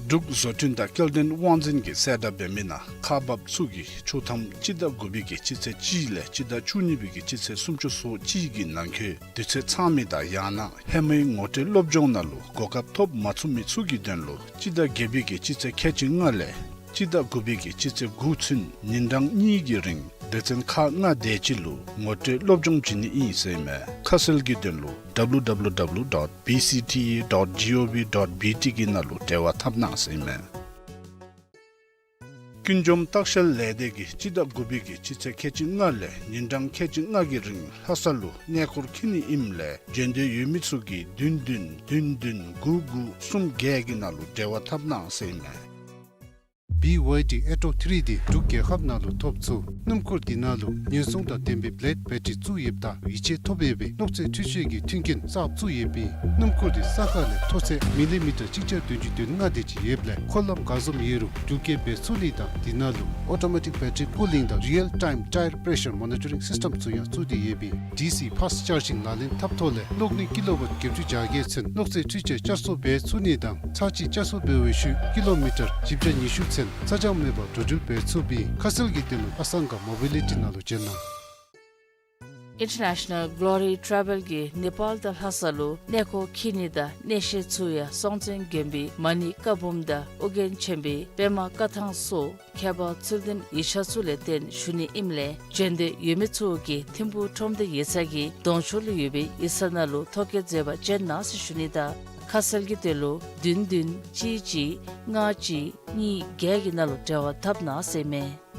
འབྲུག་བཟོ་སྐྲུན་དང་སྐྱེལ་འདྲེན་དབང་འཛིན་གྱིས་གསལ་བསྒྲགས་འབད་མི་ནང་ཁག་འབགཔ་ཚུ་གིས་ཆོག་ཐམ་སྤྱི་ཟླ་དགུ་པའི་གི་སྤྱི་ཚེས་གཅིག་ལས་སྤྱི་ཟླ་བཅུ་གཉིས་པའི་གི་སྤྱི་ཚེས་སུམ་ཅུ་སོ་གཅིག་གི་ནང་འཁོད་དུས་ཚོད་ཚང་མི་དང་ཡང་ན་ཧེ་མའི་ངོ་སྤྲོད་སློབ་སྦྱོང་ནང་ལུ་གོ་སྐབས་ཐོབ་མ་ཚུགས་མི་ཚུ་གི་དོན་ལུ་སྤྱི་ཟླ་བརྒྱད་པའི་གི་སྤྱི་ཚེས་ཁལ་གཅིག་ལྔ་ལས་སྤྱི་ཟླ་དགུ་པའི་གི་སྤྱི་ཚེས་དགུ་ཚུན་ཉིན་གྲངས་གཉིས་ཀྱི་རིང་སྡེ་ཚན་ཁག་ལྔ་དེ་ཅིག་ལུ་ངོ་སྤྲོད་སློབ་སྦྱོང་བྱིན་ནི་ཨིན་ཟེར་མས། ཁ་གསལ་གྱི་དོན་ལུ་W W W dot B C T A dot gov dot B T གི་ནང་ལུ་འབྲེལ་བ་འཐབ་གནང་ཟེར་མས། ཀུན་འཇོམས་ལྟ་བཤལ་ལས་སྡེ་གིས་སྤྱི་ཟླ་དགུ་པའི་གི་སྤྱི་ཚེས་ཁལ་གཅིག་ལྔ་ལས་ཉིན་གྲངས་ཁལ་གཅིག་ལྔ་གི་རིང་ལྷ་ས་ལུ་གནས་སྐོར་འཁྱིད་ནི་ཨིནམ་ལས་བྱོན་འདོད་ཡོད་མི་ཚུ་གིས་བདུན་བདུན་བདུན་བདུན་དགུ་དགུ་གསུམ་བརྒྱད་ཀྱི་ནང་ལུ་འབྲེལ་བ་འཐབ་གནང་ཟེར་མས། B Y D Atto three འདི་འབྲུག་རྒྱལ་ཁབ་ནང་ལུ་ཐོབ་ཚུགས། སྣུམ་འཁོར་འདི་ནང་ལུ་ཉེན་སྲུང་དང་ལྡན་པའི་བླེཌ་བེ་ཊི་རི་བཙུགས་ཡོདཔ་ད་ཡིད་ཆེས་ཐོབ་ཡོད་པའི་གློག་རྫས་འཕྲུལ་ཆས་ཀྱི་མཐུན་རྐྱེན་གསརཔ་བཙུགས་ཡོདཔ་ཨིན། སྣུམ་འཁོར་འདི་ས་ཁ་ལས་མཐོ་ཚད་མི་ལི་མི་ཊར་གཅིག་བརྒྱ་བདུན་ཅུ་དོན་ལྔ་དེ་ཅིག་ཡོདཔ་ལས་འཁོར་ལམ་ག་བཟུམ་ཡོད་རུང་འགྲུལ་སྐྱེལ་འབད་ཚུགས་ནི་དང་འདི་ནང་ལུ་ཨོ་ཊོ་མེ་ཊིཀ་བེ་ཊི་རི་ཀུ་ལིང་དང་རི་ཡལ་ཊའིམ་ཊའེར་པེ་ཤར་མོ་ནི་ཊ་རིང་སིསི་ཊེམ་ཚུ་ཡང་བཙུགས་ཏེ་ཡོདཔ་ཨིན། ཌི་སི་ཕཱསཊ་ཅཱར་ཇིང་ལག་ལེན་འཐབ་ཐོག་ལས་གློག་ནུས་ཀི་ལོ་ཝཊ་བརྒྱད་ཅུ་གྱ་བརྒྱད་ཚུན་གློག་རྫས་འཕྲུལ་ཆས་བསྐྱར་གསོ་འབད་ཚུགས་ནི་དང་ཚར་གཅིག་བསྐྱར་གསོ་འབད་བའི་ཤུལ་ཀི་ལོ་མི་ཊར་བཞི་བརྒྱ་ཉི་ཤུ་ཚུན་ས་འཇམ་མེད་པར་འགྲོ་འགྲུལ་འབད་ཚུགསཔ་ཨིན། ཁ་གསལ་གྱི་དོན་ལུ་ཨ་སང་ག་མོ་བི་ལི་ཊི་ནང་ལུ་བྱོན་གནང་། International Glory Travel གིས་ནེ་པཱལ་དང་ལྷ་ས་ལུ་གནས་སྐོར་འཁྱིད་ནི་དང་གནས་བཤད་ཚུ་ཡང་སྲོང་བཙན་དགོན་པའི་མ་ཎི་བཀའ་འབུམ་དང་ཨོ་རྒྱན་ཆེན་པོའི་པདྨ་བཀའ་ཐང་སོགས་ཁྱད་པར་ཚུལ་ལྡན་ཡིག་ཆ་ཚུ་ལས་བརྟེན་ཞུ་ནི་ཨིནམ་ལས་བྱོན་འདོད་ཡོད་མི་ཚུ་གིས་ཐིམ་ཕུག་ཁྲོམ་སྡེ་ཡིག་ཚང་གི་གདོང་ཕྱོགས་ལུ་ཡོད་པའི་ཡིག་ཚང་ནང་ལུ་ཐོ་བཀོད་མཛད་པར་བྱོན་གནང་ཟེར་ཞུ་ནི་དང་ཁ་གསལ་གྱི་དོན་ལུ་བདུན་བདུན་གཅིག་གཅིག་ལྔ་གཅིག་གཉིས་བརྒྱད་ཀྱི་ནང་ལུ་འབྲེལ་བ་འཐབ་གནང་ཟེར་མས།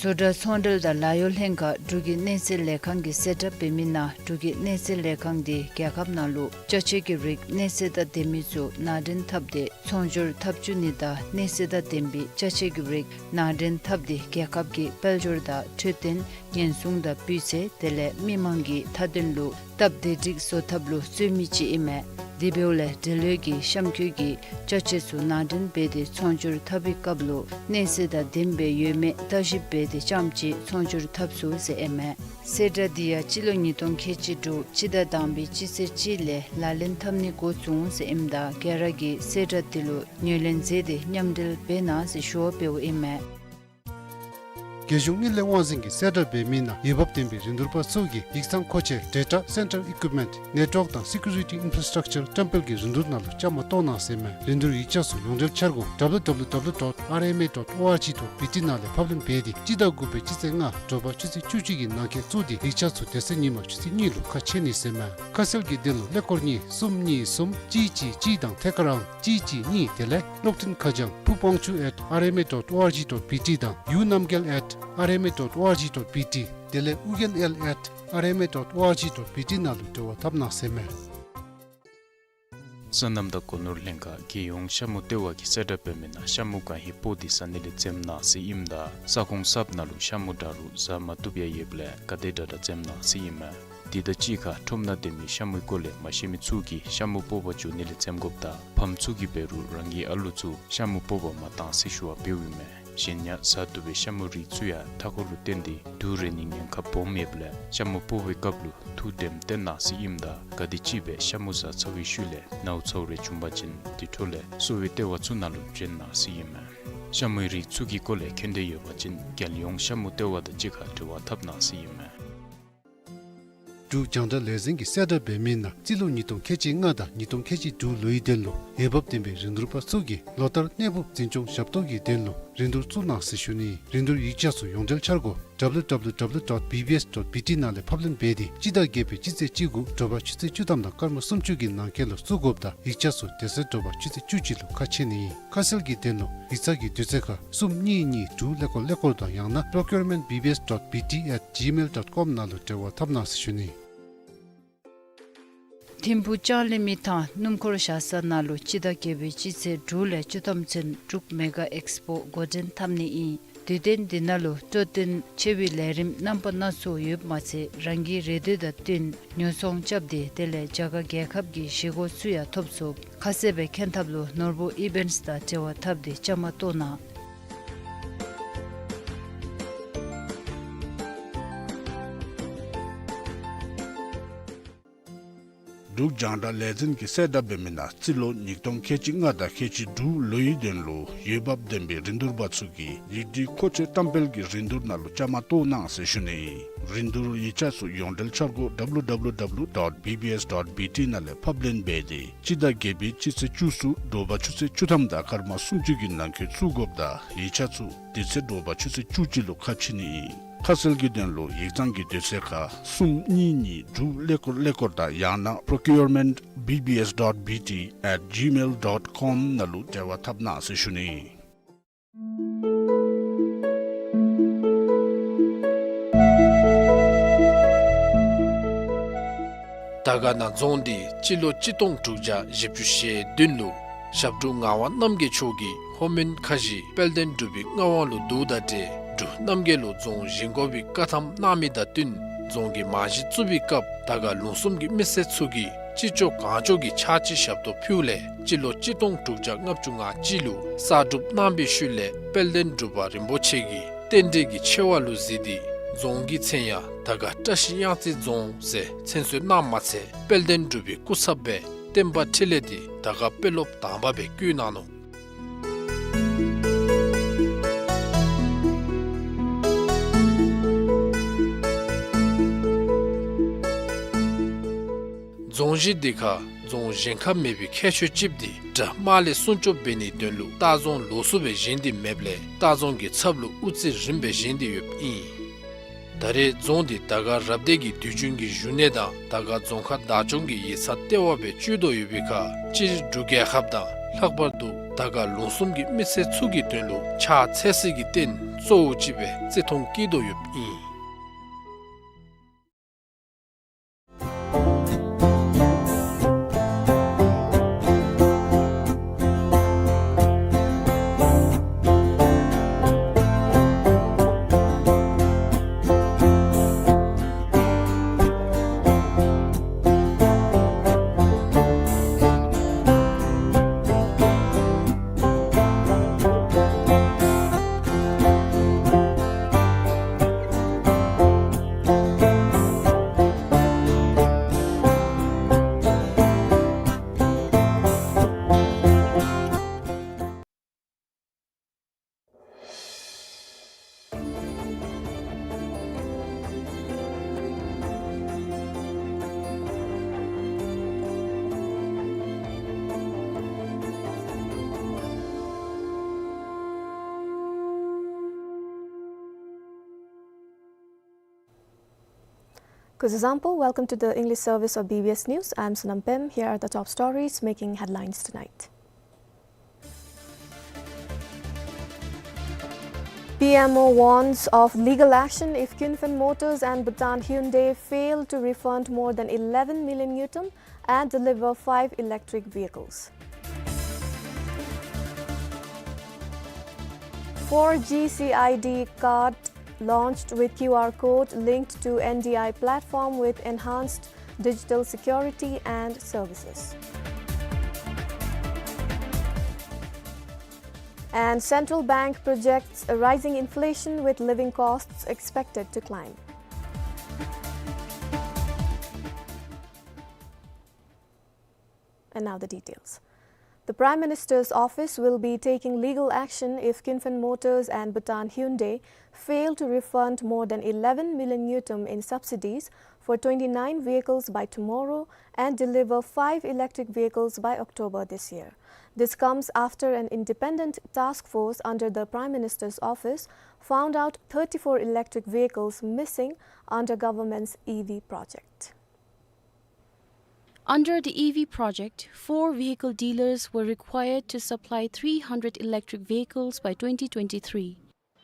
བཟོ་གྲྭ་ཚོང་འབྲེལ་དང་ལཱ་གཡོག་ལྷན་ཁག་འབྲུག་གི་གནས་ཚད་ལས་ཁང་གིས་གསལ་བསྒྲགས་འབད་མི་ནང་འབྲུག་གི་གནས་ཚད་ལས་ཁང་འདི་རྒྱལ་ཁབ་ནང་ལུ་ཅ་ཆས་ཀྱི་རིགས་གནས་ཚད་དང་ལྡན་མི་ཚུ་ནང་འདྲེན་འཐབ་སྟེ་ཚོང་སྒྱུར་འཐབ་བཅུག་ནི་དང་གནས་ཚད་དང་ལྡན་པའི་ཅ་ཆས་ཀྱི་རིགས་ནང་འདྲེན་འཐབ་སྟེ་རྒྱལ་ཁབ་ཀྱི་དཔལ་འབྱོར་དང་འཕྲོད་བསྟེན་ཉེན་སྲུང་དང་སྤུས་ཚད་དེ་ལས་མི་མང་གི་མཐའ་དོན་ལུ་སྟབས་བདེ་སྒྲིག་བཟོ་ཐབས་ལུ་བརྩོན་མི་ཅིག་ཨིན་མས། དེ་འབདཝ་ལས་འབྲེལ་ཡོད་ཀྱི་གཤམ་འཁོད་ཀྱི་ཅ་ཆས་ཚུ་ནང་འདྲེན་འབད་དེ་ཚོང་སྒྱུར་འཐབ་པའི་སྐབས་ལུ་གནས་ཚད་དང་ལྡནམ་སྦེ་ཡོད་མེད་བརྟག་ཞིབ་འབད་དེ་རྐྱངམ་གཅིག་ཚོང་སྒྱུར་འཐབ་ཚུགས་ཟེར་ཨིན་མས། གསལ་བསྒྲགས་འདི་ཡང་སྤྱི་ལོ་ཉིས་སྟོང་ཁལ་གཅིག་དྲུག་སྤྱི་ཟླ་དང་པའི་སྤྱི་ཚེས་གཅིག་ལས་ལག་ལེན་འཐབ་ནི་འགོ་བཙུགས་འོང་ཟེར་ཨིནམ་ད་ག་ར་གིས་གསལ་བསྒྲགས་འདི་ལུ་ངོས་ལེན་མཛད་དེ་མཉམ་འབྲེལ་འབད་གནང་ཟེར་ཞུ་བ་འབདཝ་ཨིན་མས། རྒྱལ་གཞུང་དངུལ་ལས་དབང་འཛིན་གྱིས་གསལ་བསྒྲགས་འབད་མི་ནང་འོས་འབབ་ལྡན་པའི་རིན་བསྡུར་པ་ཚུ་གིས་ཡིག་ཚང་མཁོ་ཆས་ཌེ་ཊ་སེན་ཊར་ཨི་ཀུའིཔ་མེནཊ་ནེཊ་ཝརཀ་དང་སི་ཀུ་རི་ཊི་ཨིན་ཕུ་ར་སི་ཊག་ཅར་བཀྲམ་སྤེལ་གྱི་རིན་བསྡུར་ནང་ལུ་བཅའ་མར་གཏོགས་གནང་ཟེར་མས། རིན་བསྡུར་ཡིག་ཆ་ཚུ་ཡོངས་འབྲེལ་འཆར་སྒོ་W W W dot R M A dot O R G dot B T ནང་ལས་ཕབ་ལེན་འབད་དེ་སྤྱི་ཟླ་དགུ་པའི་སྤྱི་ཚེས་ལྔ་དྲོ་པ་ཆུ་ཚོད་བཅུ་གཅིག་གི་ནང་འཁོད་བཙུགས་ཏེ་ཡིག་ཆ་ཚུ་དེ་ཚེ་ཉིན་མ་ཆུ་ཚོད་གཉིས་ལུ་ཁ་ཕྱེ་ནི་ཟེར་མས། ཁ་གསལ་གྱི་དོན་ལུ་ཀླད་ཀོར་གཉིས་གསུམ་གཉིས་གསུམ་གཅིག་གཅིག་གཅིག་དང་ཐད་ཀར་ཨང་གཅིག་གཅིག་གཉིས་དེ་ལས་གློག་འཕྲིན་ཁ་བྱང་ཕུ་དབང་ཕྱུག་at R M A dot O R G dot B T དང་ཡུ་རྣམ་རྒྱལ་at R M A dot O R G dot B T དེ་ལས་ཨུ་རྒྱན་ཨེལ་at R M A dot O R G dot B T ནང་ལུ་འབྲེལ་བ་འཐབ་གནང་ཟེར་མས། སོ་ནམ་དང་སྒོ་ནོར་ལྷན་ཁག་རྒྱལ་ཡོངས་ཤ་མུ་ལྟེ་བ་གིས་གསལ་བསྒྲགས་འབད་མི་ནང་ཤ་མུ་གང་ཧེ་སྤོ་སྟེ་ཟ་ནི་ལས་འཛེམ་གནང་ཟེར་ཨིནམ་ད་ས་ཁོངས་གསརཔ་ནང་ལུ་ཤ་མུ་དྲག་རུང་བཟའ་མ་བཏུབ་ཡང་ཡོདཔ་ལས་ག་དེ་དྲག་དྲག་འཛེམ་གནང་ཟེར་ཨིན་མས། དེ་དང་གཅིག་ཁར་ཁྲོམ་ནང་སྡོད་མི་ཤ་མུའི་སྐོར་ལས་མ་ཤེས་མི་ཚུ་གིས་ཤ་མུ་སྤོ་བར་འགྱོ་ནི་ལས་འཛེམ་དགོཔ་དང་ཕམ་ཚུ་གིས་འབད་རུང་རང་གི་ཨ་ལོ་ཚུ་ཤ་མུ་སྤོ་བར་མ་གཏང་ཟེར་ཞུ་བ་འབདཝ་ཨིན་མས། གཞན་ཡང་བཟའ་བཏུབ་པའི་ཤ་མུའི་རིགས་ཚུ་ཡང་མཐའ་འཁོར་ལུ་བརྟེན་ཏེ་དུག་རེག་ནིའི་ཉེན་ཁ་སྦོམ་ཡོདཔ་ལས་ཤ་མུ་སྤོ་བའི་སྐབས་ལུ་ཐུགས་དྲནམ་བཏོན་གནང་ཟེར་ཨིནམ་ད་ག་དེམ་ཅིག་སྦེ་ཤ་མུ་བཟའ་ཚར་བའི་ཤུལ་ལས་ནཝ་ཚཝ་རེ་བྱུང་པ་ཅིན་དེ་འཕྲོ་ལས་གསོ་བའི་ལྟེ་བ་ཚུ་ནང་ལུ་བྱོན་གནང་ཟེར་ཨིན་མས། ཤ་མུའི་རིགས་ཚུ་གི་སྐོར་ལས་མཁྱེན་འདོད་ཡོད་པ་ཅིན་རྒྱལ་ཡོངས་ཤ་མུ་ལྟེ་བ་དང་གཅིག་ཁར་འབྲེལ་བ་འཐབ་གནང་ཟེར་ཨིན་མས། འབྲུག་རྒྱང་བསྒྲགས་ལས་འཛིན་གྱིས་གསལ་བསྒྲགས་འབད་མི་ནང་རྩིས་ལོ་ཉིས་སྟོང་ཁལ་གཅིག་ལྔ་དང་ཉིས་སྟོང་ཁལ་གཅིག་དྲུག་ལོའི་དོན་ལུ་འོས་འབབ་ལྡན་པའི་རིན་བསྡུར་པ་ཚུ་གིས་ལོ་ལྟར་གནས་སྤོ་འཛིན་སྐྱོང་ཞབས་ཏོག་གི་དོན་ལུ་རིན་བསྡུར་བཙུགས་གནང་ཟེར་ཞུ་ནི། རིན་བསྡུར་ཡིག་ཆ་ཚུ་ཡོངས་འབྲེལ་འཆར་སྒོ་W W W dot B B S dot B T ནང་ལས་ཕབ་ལེན་འབད་དེ་སྤྱི་ཟླ་བརྒྱད་པའི་སྤྱི་ཚེས་གཅིག་དགུ་དྲོ་པ་ཆུ་ཚོད་བཅུ་ཐམ་དང་སྐར་མ་སུམ་ཅུ་གི་ནང་འཁོད་ལུ་བཙུགས་དགོཔ་དང་ཡིག་ཆ་ཚུ་དེ་ཚེ་དྲོ་པ་ཆུ་ཚོད་བཅུ་གཅིག་ལུ་ཁ་ཕྱེ་ནི་ཨིན། ཁ་གསལ་གྱི་དོན་ལུ་ཡིག་ཚང་གི་དུས་ཚོད་ཁར་གསུམ་གཉིས་གཉིས་དྲུག་ཀླད་ཀོར་ཀླད་ཀོར་དང་ཡང་ན་procurement B B S dot B T at gmail dot com ནང་ལུ་འབྲེལ་བ་འཐབ་གནང་ཟེར་ཞུ་ནི། ཐིམ་ཕུག་ལྕང་གླིང་མི་ཐང་སྣུམ་འཁོར་བཞག་ས་ནང་ལུ་སྤྱི་ཟླ་བརྒྱད་པའི་སྤྱི་ཚེས་དྲུག་ལས་བཅུ་ཐམ་ཚུན་འབྲུག་མེ་ག་ཨེགསི་པོ་འགོ་འདྲེན་འཐབ་ནི་ཨིན། དུས་སྟོན་འདི་ནང་ལུ་སྤྲོ་སྟོན་ཆེ་བའི་ལས་རིམ་རྣམ་པ་སྣ་ཚོགས་ཡོདཔ་མ་ཚད་རང་གི་རེ་འདོད་དང་བསྟུན་ཉོ་ཚོང་རྐྱབ་སྟེ་དེ་ལས་རྒྱ་གར་རྒྱལ་ཁབ་ཀྱི་གཞིས་འགོ་ཚུ་ཡང་ཐོབ་ཚུགས། ཁ་གསལ་སྦེ་མཁྱེན་ཐབས་ལུ་ནོར་བུ་ཨི་བེནཊསི་དང་འབྲེལ་བ་འཐབ་སྟེ་བཅའ་མར་གཏོགས་གནང་། འབྲུག་རྒྱང་བསྒྲགས་ལས་འཛིན་གྱིས་གསལ་བསྒྲགས་འབད་མི་ནང་རྩིས་ལོ་ཉིས་སྟོང་ཁལ་གཅིག་ལྔ་དང་ཁལ་གཅིག་དྲུག་ལོའི་དོན་ལུ་འོས་འབབ་ལྡན་པའི་རིན་བསྡུར་པ་ཚུ་གིས་ཡིག་སྒྲིག་མཁོ་ཆས་བཀྲམ་སྤེལ་གྱི་རིན་བསྡུར་ནང་ལུ་བཅའ་མར་གཏོགས་གནང་ཟེར་ཞུ་ནི་ཨིན། རིན་བསྡུར་ཡིག་ཆ་ཚུ་ཡོངས་འབྲེལ་འཆར་སྒོ་W W W dot B B S dot B T ནང་ལས་ཕབ་ལེན་འབད་དེ་སྤྱི་ཟླ་བརྒྱད་པའི་སྤྱི་ཚེས་བཅུ་གསུམ་དྲོ་པ་ཆུ་ཚོད་བཅུ་ཐམ་དང་སྐར་མ་སུམ་ཅུ་གི་ནང་འཁོད་བཙུགས་དགོཔ་དང་ཡིག་ཆ་ཚུ་དེ་ཚེ་དྲོ་པ་ཆུ་ཚོད་བཅུ་གཅིག་ལུ་ཁ་ཕྱེ་ནི་ཨིན། ཁ་གསལ་གྱི་དོན་ལུ་ཡིག་ཚང་གི་དུས་ཚོད་ཁར་གསུམ་གཉིས་གཉིས་དྲུག་ཀླད་ཀོར་ཀླད་ཀོར་དང་ཡང་ན་procurement B B S dot B T at gmail dot com ནང་ལུ་འབྲེལ་བ་འཐབ་གནང་ཟེར་ཞུ་ནི། དར་དཀར་ན་རྫོང་འདི་སྤྱི་ལོ་གཅིག་སྟོང་དྲུག་བརྒྱ་བཞི་བཅུ་ཞེ་བདུན་ལུ་ཞབས་དྲུང་ངག་དབང་རྣམ་རྒྱལ་མཆོག་གིས་ལྷོ་མོན་ཁ་བཞི་དཔལ་ལྡན་འབྲུག་པའི་མངའ་དབང་ལུ་བསྡུཝ་དང་འབྲེལ་འབྲུག་རྣམ་རྒྱལ་ལུ་རྫོང་བཞེངས་དགོ་པའི་བཀའ་ཐམ་གནང་མི་དང་བསྟུན་རྫོང་གི་རྨང་གཞི་བཙུགས་པའི་སྐབས་དར་དཀར་ལུང་གསུམ་གྱི་མི་སེར་ཚུ་གིས་ཅི་ལྕོགས་གང་ལྕོགས་ཀྱི་ཕྱག་ཕྱི་ཞབས་ཏོག་ཕུལཝ་ལས་སྤྱི་ལོ་གཅིག་སྟོང་དྲུག་བརྒྱ་ལྔ་བཅུ་ང་གཅིག་ལུ་གསར་སྒྲུབ་གནང་པའི་ཤུལ་ལས་དཔལ་ལྡན་འབྲུག་པ་རིན་པོ་ཆེ་གིས་རྟེན་འབྲེལ་གྱི་ཆེ་བ་ལུ་གཟིགས་ཏེ་རྫོང་གི་མཚན་ཡང་དར་དཀར་བཀྲ་ཤིས་གཡང་རྩེ་རྫོང་ཟེར་མཚན་གསོལ་གནངམ་མ་ཚད་དཔལ་ལྡན་འབྲུག་པའི་སྐུ་ཚབ་སྦེ་བསྟན་པ་འཕྲིན་ལས་འདི་དར་དཀར་དཔོན་སློབ་དང་པ་སྦེ་བསྐོ་གནང་ནུག། རྫོང་གཞི་འདི་ཁར་རྫོང་གཞན་ཁར་མེད་པའི་ཁྱད་ཆོས་ཅིག་འདི་དགྲ་དམག་ལས་སྲུང་སྐྱོབ་འབད་ནིའི་དོན་ལུ་ལྟ་རྫོང་ལོགས་སུ་སྦེ་བཞེངས་ཏེ་མེདཔ་ལས་ལྟ་རྫོང་གི་ཚབ་ལུ་དབུ་རྩེ་རིངམ་སྦེ་བཞེངས་ཏེ་ཡོདཔ་ཨིན། ད་རེས་རྫོང་འདི་དར་དཀར་རབ་སྡེ་གི་དུས་རྒྱུན་གྱི་བཞུགས་གནས་དང་དར་དཀར་རྫོང་ཁག་བདག་སྐྱོང་གི་ཡིག་ཚང་ལྟེ་བ་སྦེ་སྤྱོད་དོ་ཡོད་པའི་ཁར་སྤྱིར་འབྲུག་རྒྱལ་ཁབ་དང་ལྷག་པར་དུ་དར་དཀར་ལུང་གསུམ་གྱི་མི་སེར་ཚུ་གི་དོན་ལུ་ཕྱག་འཚལ་སའི་རྟེན་གཙོ་བོ་ཅིག་སྦེ་བརྩི་མཐོང་བསྐྱེད་དོ་ཡོདཔ་ཨིན། Kuzuzangpo, welcome to the English service of B B S News. I'm Sonam Pem. Here are the top stories making headlines tonight. P M O warns of legal action if Kunphen Motors and Bhutan Hyundai fail to refund more than eleven million ngultrum and deliver five electric vehicles. Four G C I D card launched with Q R code linked to N D I platform with enhanced digital security and services. And central bank projects a rising inflation with living costs expected to climb. And now the details. The Prime Minister's office will be taking legal action if Kunphen Motors and Bhutan Hyundai fail to refund more than eleven million ngultrum in subsidies for twenty-nine vehicles by tomorrow and deliver five electric vehicles by October this year. This comes after an independent task force under the Prime Minister's office found out thirty-four electric vehicles missing under government's E V project. Under the E V project, four vehicle dealers were required to supply three hundred electric vehicles by twenty twenty-three.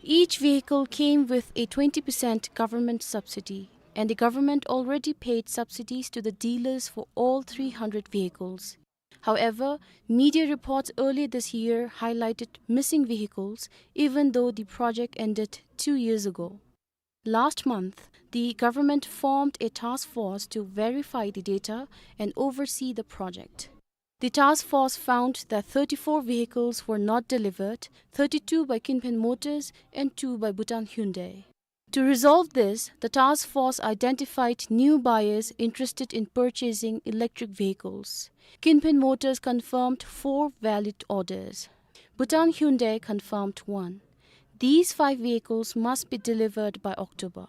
Each vehicle came with a twenty percent government subsidy. and the government already paid subsidies to the dealers for all three hundred vehicles. However, media reports earlier this year highlighted missing vehicles, even though the project ended two years ago. Last month, the government formed a task force to verify the data and oversee the project. The task force found that thirty-four vehicles were not delivered, thirty-two by Kinphen Motors and two by Bhutan Hyundai. To resolve this, the task force identified new buyers interested in purchasing electric vehicles. Kinphen Motors confirmed four valid orders. Bhutan Hyundai confirmed one. These five vehicles must be delivered by October.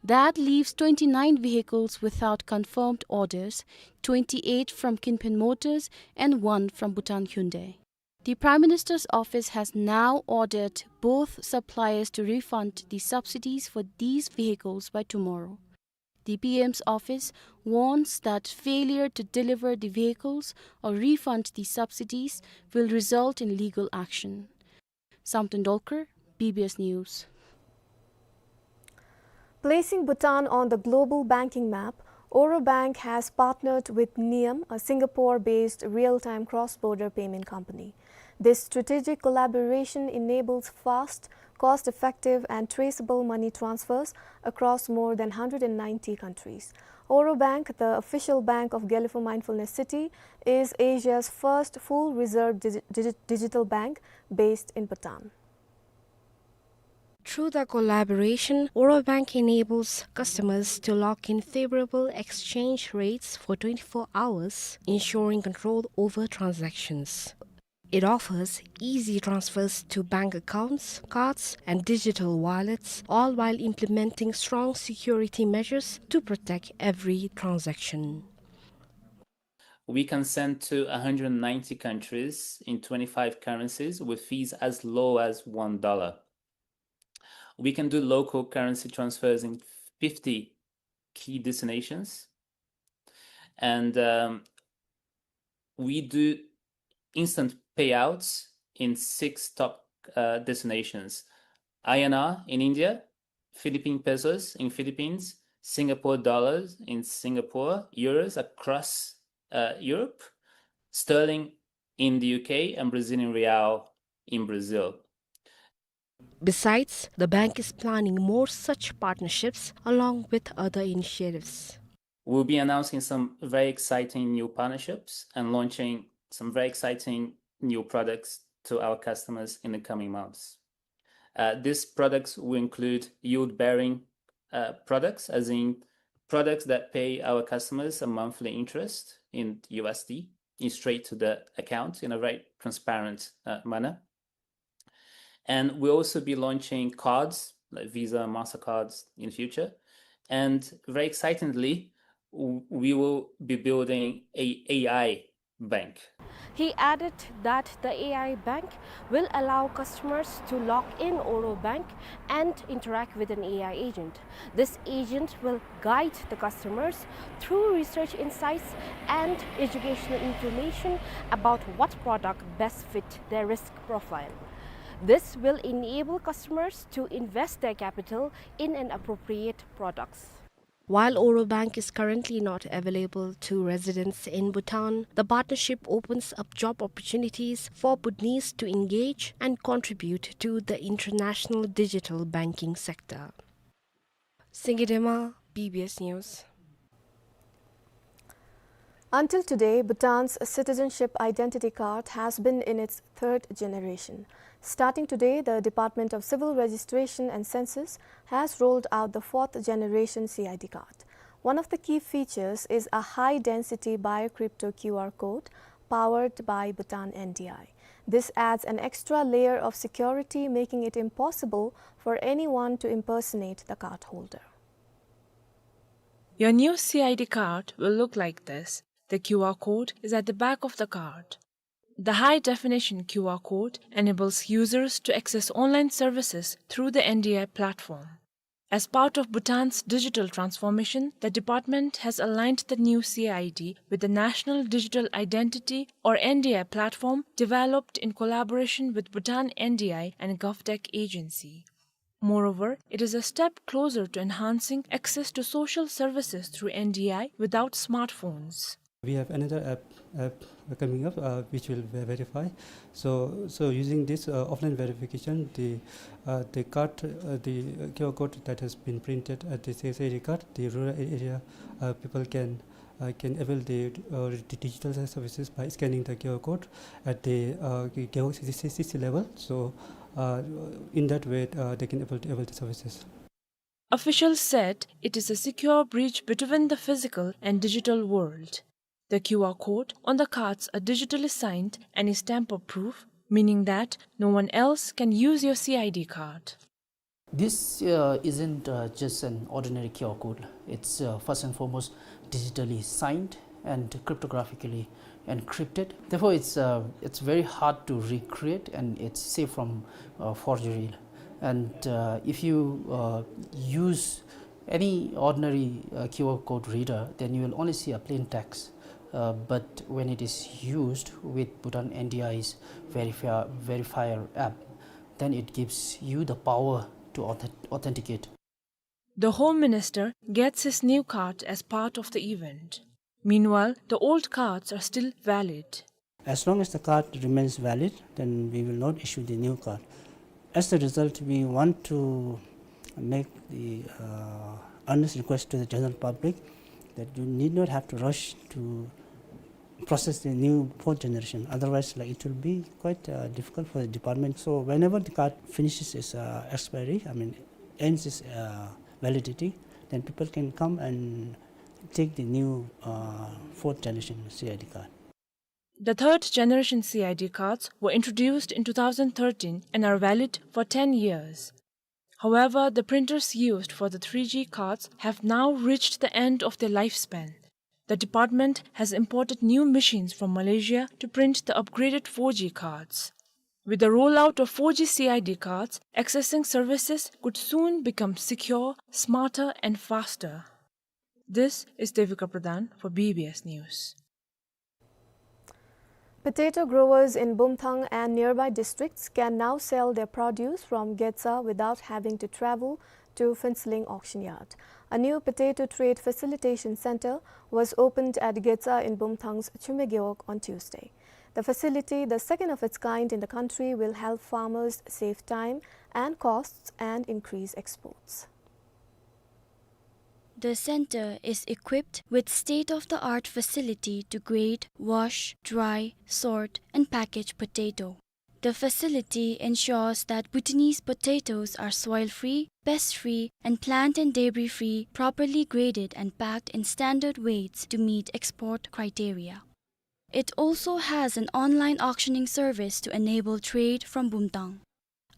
That leaves twenty-nine vehicles without confirmed orders, twenty-eight from Kinphen Motors and one from Bhutan Hyundai. The Prime Minister's office has now ordered both suppliers to refund the subsidies for these vehicles by tomorrow. The P M's office warns that failure to deliver the vehicles or refund the subsidies will result in legal action. Samten Dolkar, B B S News. Placing Bhutan on the global banking map, Oro Bank has partnered with Nium, a Singapore-based real-time cross-border payment company. This strategic collaboration enables fast, cost-effective, and traceable money transfers across more than hundred and ninety countries. Oro Bank, the official bank of Gelephu Mindfulness City, is Asia's first full-reserve digi-, digi-, digital bank based in Bhutan. Through the collaboration, Oro Bank enables customers to lock in favorable exchange rates for twenty-four hours, ensuring control over transactions. It offers easy transfers to bank accounts, cards, and digital wallets, all while implementing strong security measures to protect every transaction. We can send to a hundred ninety countries in twenty-five currencies with fees as low as one dollar. We can do local currency transfers in fifty key destinations. And, um, we do instant payouts in six top, uh, destinations: I N R in India, Philippine pesos in Philippines, Singapore dollars in Singapore, euros across, uh, Europe, sterling in the U K, and Brazilian real in Brazil. Besides, the bank is planning more such partnerships along with other initiatives. We'll be announcing some very exciting new partnerships and launching some very exciting new products to our customers in the coming months. Uh, these products will include yield-bearing, uh, products, as in products that pay our customers a monthly interest in U S D in straight to the account in a very transparent, uh, manner. And we'll also be launching cards, like Visa, Mastercards in the future. And very excitingly, w-, we will be building a AI bank. He added that the A I bank will allow customers to log in Oro Bank and interact with an A I agent. This agent will guide the customers through research insights and educational information about what product best fit their risk profile. This will enable customers to invest their capital in an appropriate products. While Oro Bank is currently not available to residents in Bhutan, the partnership opens up job opportunities for Bhutanese to engage and contribute to the international digital banking sector. Singye Dema, B B S News. Until today, Bhutan's citizenship identity card has been in its third generation. Starting today, the Department of Civil Registration and Census has rolled out the fourth generation C I D card. One of the key features is a high-density bio-crypto Q R code powered by Bhutan N D I. This adds an extra layer of security, making it impossible for anyone to impersonate the cardholder. Your new C I D card will look like this. The Q R code is at the back of the card. The high-definition Q R code enables users to access online services through the N D I platform. As part of Bhutan's digital transformation, the department has aligned the new C I D with the National Digital Identity, or N D I, platform developed in collaboration with Bhutan N D I and GovTech Agency. Moreover, it is a step closer to enhancing access to social services through N D I without smartphones. We have another app, app coming up, uh, which will ve-, verify. So, so using this, uh, offline verification, the, uh, the card, uh, the Q R code that has been printed at the C I D card, the rural area, uh, people can, uh, can avail the, uh, the digital services by scanning the Q R code at the, uh, Gewog C C level. So, uh, in that way, uh, they can able to avail the services. Officials said it is a secure bridge between the physical and digital world. The Q R code on the cards are digitally signed and is tamper-proof, meaning that no one else can use your C I D card. This, uh, isn't, uh, just an ordinary Q R code. It's, uh, first and foremost digitally signed and cryptographically encrypted. Therefore, it's, uh, it's very hard to recreate, and it's safe from, uh, forgery. And, uh, if you, uh, use any ordinary, uh, Q R code reader, then you will only see a plain text. Uh, but when it is used with Bhutan N D I's verifi-, verifier app, then it gives you the power to authen-, authenticate. The Home Minister gets his new card as part of the event. Meanwhile, the old cards are still valid. As long as the card remains valid, then we will not issue the new card. As a result, we want to make the, uh, earnest request to the general public that you need not have to rush to process the new fourth generation. Otherwise, like, it will be quite, uh, difficult for the department. So whenever the card finishes its, uh, expiry, I mean, ends its, uh, validity, then people can come and take the new, uh, fourth generation C I D card. The third generation C I D cards were introduced in two thousand thirteen and are valid for ten years. However, the printers used for the three G cards have now reached the end of their lifespan. The department has imported new machines from Malaysia to print the upgraded four G cards. With the rollout of four G C I D cards, accessing services could soon become secure, smarter, and faster. This is Devika Pradhan for B B S News. Potato growers in Bumthang and nearby districts can now sell their produce from Getsa without having to travel to Phuentsholing auction yard. A new potato trade facilitation center was opened at Getsa in Bumthang's Chumegewog on Tuesday. The facility, the second of its kind in the country, will help farmers save time and costs and increase exports. The center is equipped with state-of-the-art facility to grade, wash, dry, sort, and package potato. The facility ensures that Bhutanese potatoes are soil-free, pest-free, and plant and debris-free, properly graded and packed in standard weights to meet export criteria. It also has an online auctioning service to enable trade from Bumthang.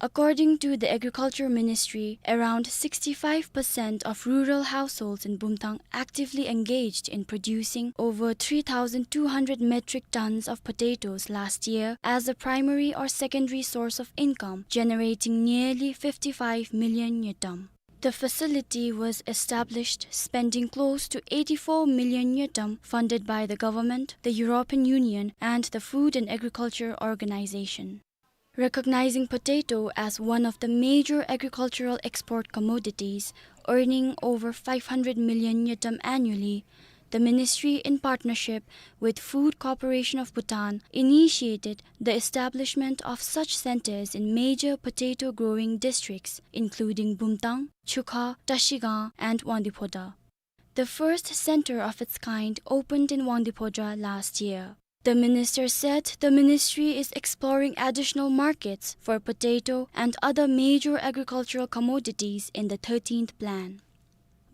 According to the Agriculture Ministry, around sixty-five percent of rural households in Bumthang actively engaged in producing over three thousand two hundred metric tons of potatoes last year as a primary or secondary source of income, generating nearly fifty-five million ngultrum. The facility was established spending close to eighty-four million ngultrum, funded by the government, the European Union, and the Food and Agriculture Organization. Recognizing potato as one of the major agricultural export commodities, earning over five hundred million ngultrum annually, the ministry, in partnership with Food Corporation of Bhutan, initiated the establishment of such centers in major potato-growing districts, including Bumthang, Chukha, Trashigang, and Wangdue Phodrang. The first center of its kind opened in Wangdue Phodrang last year. The minister said the ministry is exploring additional markets for potato and other major agricultural commodities in the thirteenth plan.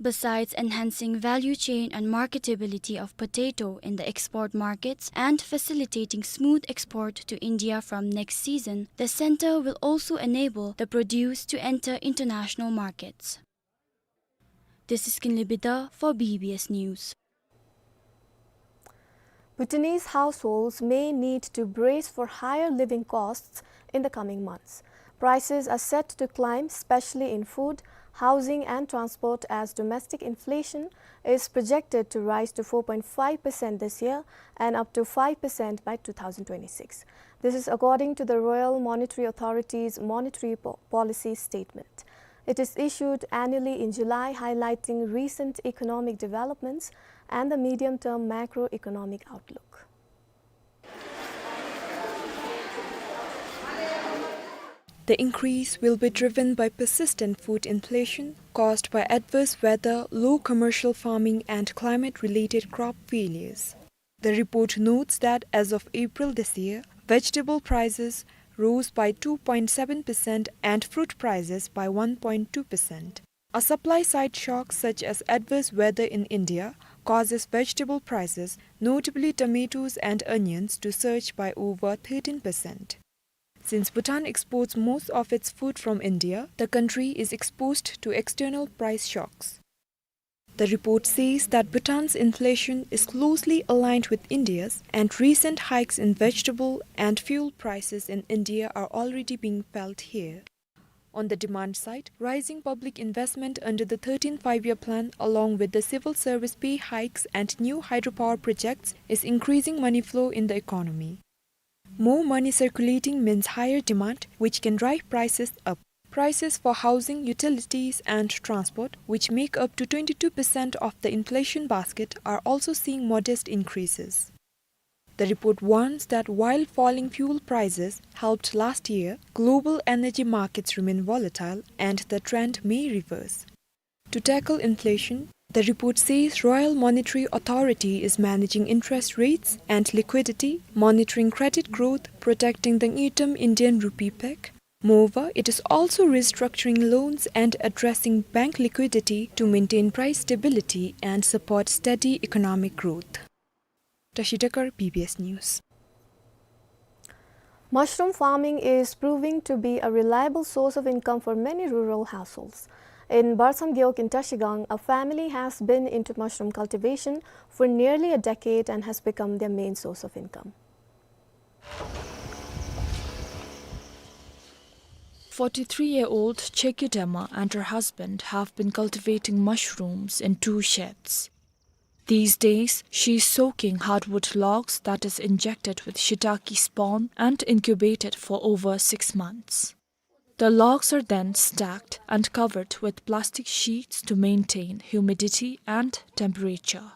Besides enhancing value chain and marketability of potato in the export markets and facilitating smooth export to India from next season, the center will also enable the produce to enter international markets. This is Kinley Bidha for B B S News. Bhutanese households may need to brace for higher living costs in the coming months. Prices are set to climb, especially in food, housing and transport, as domestic inflation is projected to rise to four point five percent this year and up to five percent by two thousand twenty-six. This is according to the Royal Monetary Authority's monetary po-, policy statement. It is issued annually in July, highlighting recent economic developments and the medium-term macroeconomic outlook. The increase will be driven by persistent food inflation caused by adverse weather, low commercial farming, and climate-related crop failures. The report notes that as of April this year, vegetable prices rose by two point seven percent and fruit prices by one point two percent. A supply-side shock such as adverse weather in India causes vegetable prices, notably tomatoes and onions, to surge by over thirteen percent. Since Bhutan exports most of its food from India, the country is exposed to external price shocks. The report says that Bhutan's inflation is closely aligned with India's, and recent hikes in vegetable and fuel prices in India are already being felt here. On the demand side, rising public investment under the thirteenth Five-Year Plan, along with the civil service pay hikes and new hydropower projects, is increasing money flow in the economy. More money circulating means higher demand, which can drive prices up. Prices for housing, utilities, and transport, which make up to twenty-two percent of the inflation basket, are also seeing modest increases. The report warns that while falling fuel prices helped last year, global energy markets remain volatile and the trend may reverse. To tackle inflation, the report says Royal Monetary Authority is managing interest rates and liquidity, monitoring credit growth, protecting the ngultrum Indian rupee peg. Moreover, it is also restructuring loans and addressing bank liquidity to maintain price stability and support steady economic growth. Tashi Dekar, B B S News. Mushroom farming is proving to be a reliable source of income for many rural households. In Barsam Gewog in Trashigang, a family has been into mushroom cultivation for nearly a decade and has become their main source of income. Forty-three-year-old Cheki Dema and her husband have been cultivating mushrooms in two sheds. These days, she is soaking hardwood logs that is injected with shiitake spawn and incubated for over six months. The logs are then stacked and covered with plastic sheets to maintain humidity and temperature.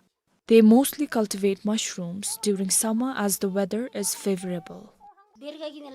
They mostly cultivate mushrooms during summer as the weather is favorable.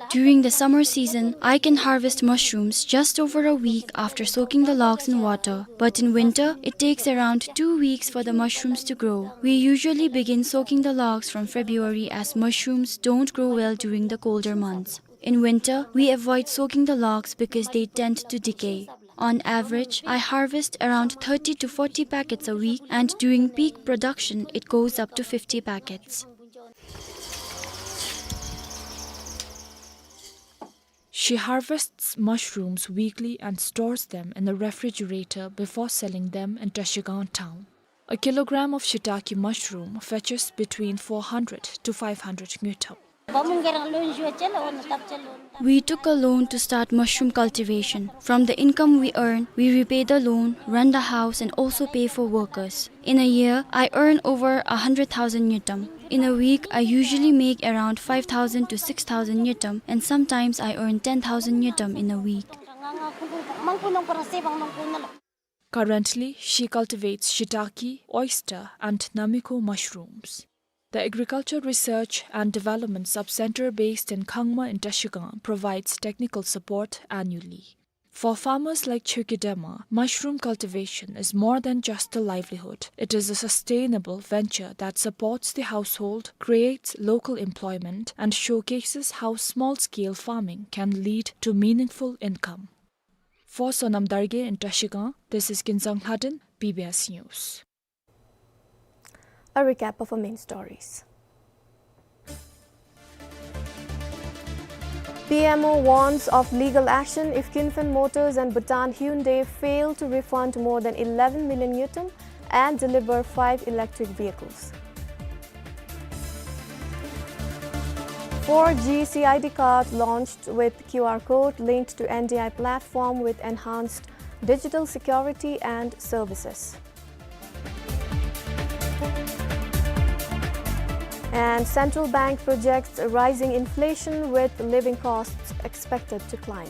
During the summer season, I can harvest mushrooms just over a week after soaking the logs in water, but in winter, it takes around two weeks for the mushrooms to grow. We usually begin soaking the logs from February as mushrooms don't grow well during the colder months. In winter, we avoid soaking the logs because they tend to decay. On average, I harvest around thirty to forty packets a week, and during peak production, it goes up to fifty packets. She harvests mushrooms weekly and stores them in a refrigerator before selling them in Trashigang town. A kilogram of shiitake mushroom fetches between four hundred to five hundred ngultrum. We took a loan to start mushroom cultivation. From the income we earn, we repay the loan, rent the house, and also pay for workers. In a year, I earn over a hundred thousand ngultrum. In a week, I usually make around five thousand to six thousand ngultrum, and sometimes I earn ten thousand ngultrum in a week. Currently, she cultivates shiitake, oyster, and nameko mushrooms. The Agriculture Research and Development Sub-Center based in Khangma in Trashigang provides technical support annually. For farmers like Chökyi Dema, mushroom cultivation is more than just a livelihood. It is a sustainable venture that supports the household, creates local employment, and showcases how small-scale farming can lead to meaningful income. For Sonam Dargye in Trashigang, this is Kinzang Lhaden, B B S News. A recap of our main stories. P M O warns of legal action if Kinfen Motors and Bhutan Hyundai fail to refund more than eleven million ngultrum and deliver five electric vehicles. Four G C I D card launched with Q R code linked to N D I platform with enhanced digital security and services. And central bank projects rising inflation with living costs expected to climb.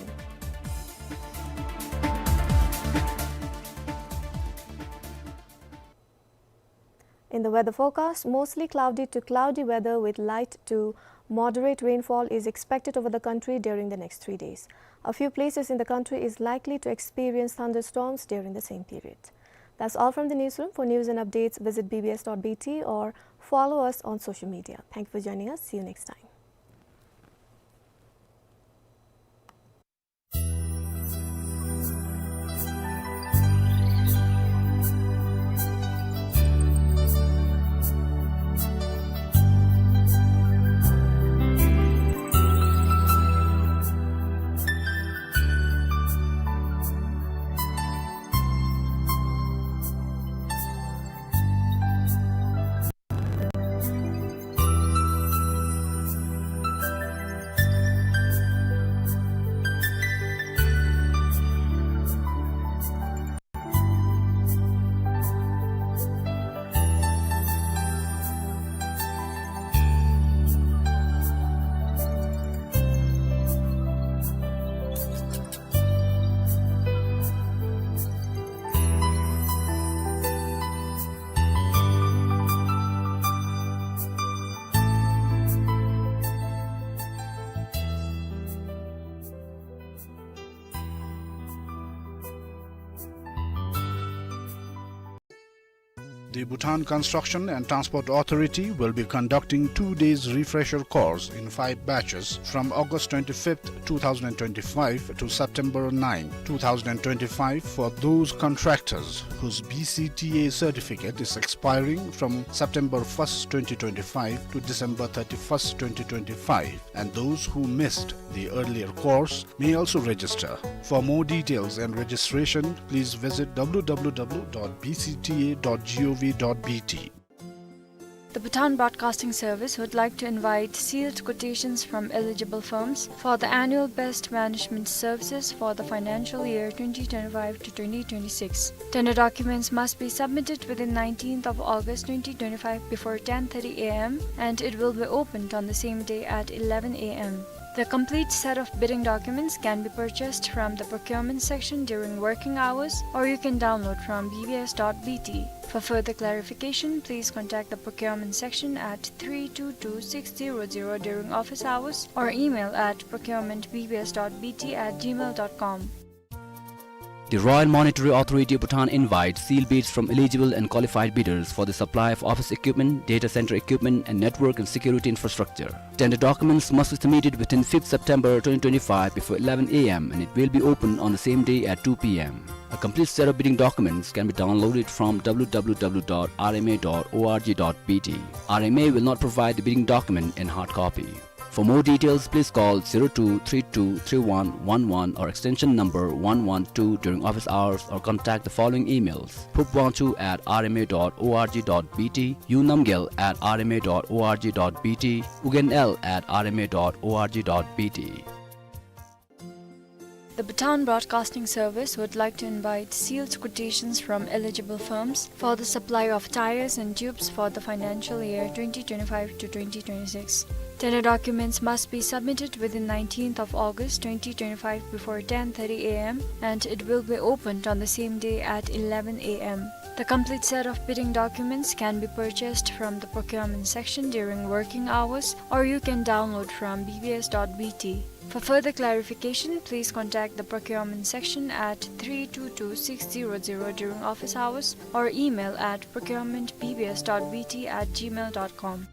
The weather forecast: mostly cloudy to cloudy weather with light to moderate rainfall is expected over the country during the next three days. A few places in the country is likely to experience thunderstorms during the same period. That's all from the newsroom. For news and updates, visit B B S dot B T or follow us on social media. Thank you for joining us. See you next time. The Bhutan Construction and Transport Authority will be conducting two days refresher course in five batches from August twenty-fifth, two thousand twenty-five to September ninth, two thousand twenty-five for those contractors whose B C T A certificate is expiring from September first, twenty twenty-five to December thirty-first, twenty twenty-five, and those who missed the earlier course may also register. For more details and registration, please visit W W W dot B C T A dot gov dot B T. The Bhutan Broadcasting Service would like to invite sealed quotations from eligible firms for the annual best management services for the financial year twenty twenty-five to twenty twenty-six. Tender documents must be submitted within nineteenth of August twenty twenty-five before ten thirty A M, and it will be opened on the same day at eleven A M. The complete set of bidding documents can be purchased from the procurement section during working hours, or you can download from B B S dot B T. For further clarification, please contact the procurement section at three two two six zero zero during office hours or email at procurement B B S dot B T at gmail dot com. The Royal Monetary Authority of Bhutan invites sealed bids from eligible and qualified bidders for the supply of office equipment, data center equipment, and network and security infrastructure. Tender documents must be submitted within fifth September twenty twenty-five before eleven A M, and it will be open on the same day at two P M. A complete set of bidding documents can be downloaded from W W W dot R M A dot org dot B T. R M A will not provide the bidding document in hard copy. For more details, please call zero two three two three one one one or extension number one one two during office hours, or contact the following emails: phubwangchu at R M A dot org dot B T, unamgyel at R M A dot org dot B T, ugenl at R M A dot org dot B T. The Bhutan Broadcasting Service would like to invite sealed quotations from eligible firms for the supply of tires and tubes for the financial year twenty twenty-five to twenty twenty-six. Tender documents must be submitted within nineteenth of August twenty twenty-five before ten thirty A M, and it will be opened on the same day at eleven A M. The complete set of bidding documents can be purchased from the procurement section during working hours, or you can download from B B S dot B T. For further clarification, please contact the procurement section at three two two six zero zero during office hours or email at procurement B B S dot B T at gmail dot com.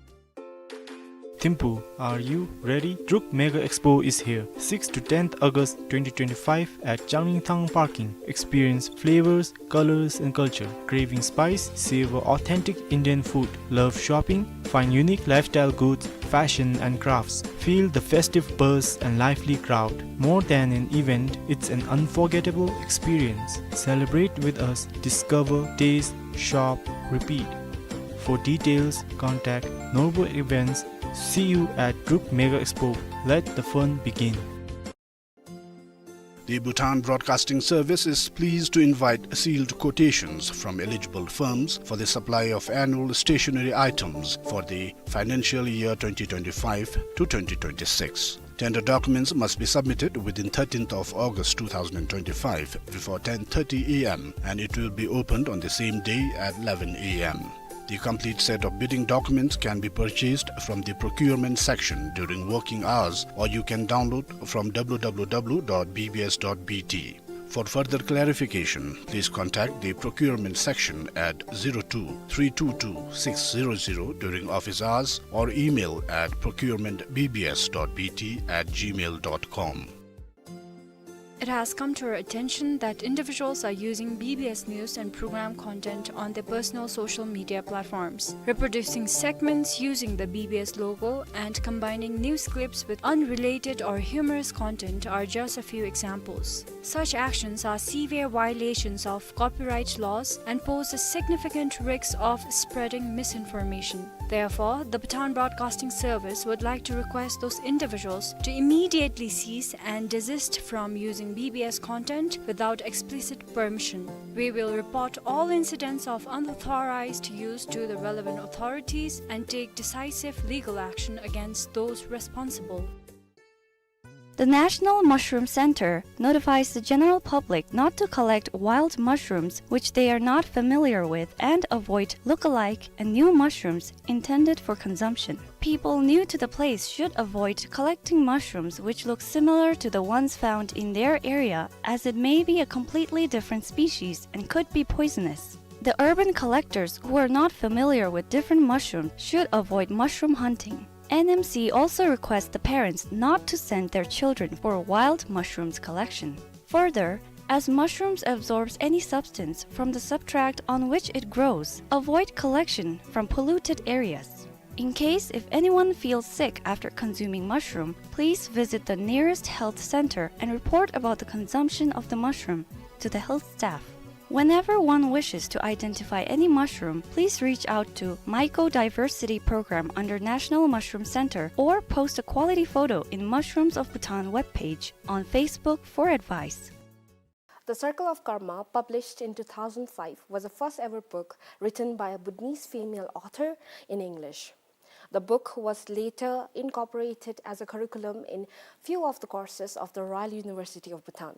Thimphu, are you ready? Druk Mega Expo is here. Sixth to tenth August twenty twenty-five at Changlingthang Parking. Experience flavors, colors and culture. Craving spice? Savor authentic Indian food. Love shopping? Find unique lifestyle goods, fashion and crafts. Feel the festive buzz and lively crowd. More than an event, it's an unforgettable experience. Celebrate with us. Discover, taste, shop, repeat. For details, contact Norbu Events. See you at Druk Mega Expo. Let the fun begin. The Bhutan Broadcasting Service is pleased to invite sealed quotations from eligible firms for the supply of annual stationery items for the financial year twenty twenty-five to twenty twenty-six. Tender documents must be submitted within thirteenth of August two thousand twenty-five before ten thirty A M, and it will be opened on the same day at eleven A M. The complete set of bidding documents can be purchased from the procurement section during working hours, or you can download from w w w dot b b s dot b t. For further clarification, please contact the procurement section at zero two three two two six zero zero during office hours or email at procurement b b s dot b t at gmail dot com. It has come to our attention that individuals are using B B S news and program content on their personal social media platforms. Reproducing segments using the B B S logo and combining news clips with unrelated or humorous content are just a few examples. Such actions are severe violations of copyright laws and pose a significant risk of spreading misinformation. Therefore, the Bhutan Broadcasting Service would like to request those individuals to immediately cease and desist from using B B S content without explicit permission. We will report all incidents of unauthorized use to the relevant authorities and take decisive legal action against those responsible. The National Mushroom Center notifies the general public not to collect wild mushrooms which they are not familiar with and avoid look-alike and new mushrooms intended for consumption. People new to the place should avoid collecting mushrooms which look similar to the ones found in their area, as it may be a completely different species and could be poisonous. The urban collectors who are not familiar with different mushrooms should avoid mushroom hunting. N M C also requests the parents not to send their children for wild mushrooms collection. Further, as mushrooms absorbs any substance from the substrate on which it grows, avoid collection from polluted areas. In case if anyone feels sick after consuming mushroom, please visit the nearest health center and report about the consumption of the mushroom to the health staff. Whenever one wishes to identify any mushroom, please reach out to Mycodiversity Program under National Mushroom Center or post a quality photo in Mushrooms of Bhutan webpage on Facebook for advice. The Circle of Karma, published in two thousand five, was the first ever book written by a Bhutanese female author in English. The book was later incorporated as a curriculum in few of the courses of the Royal University of Bhutan.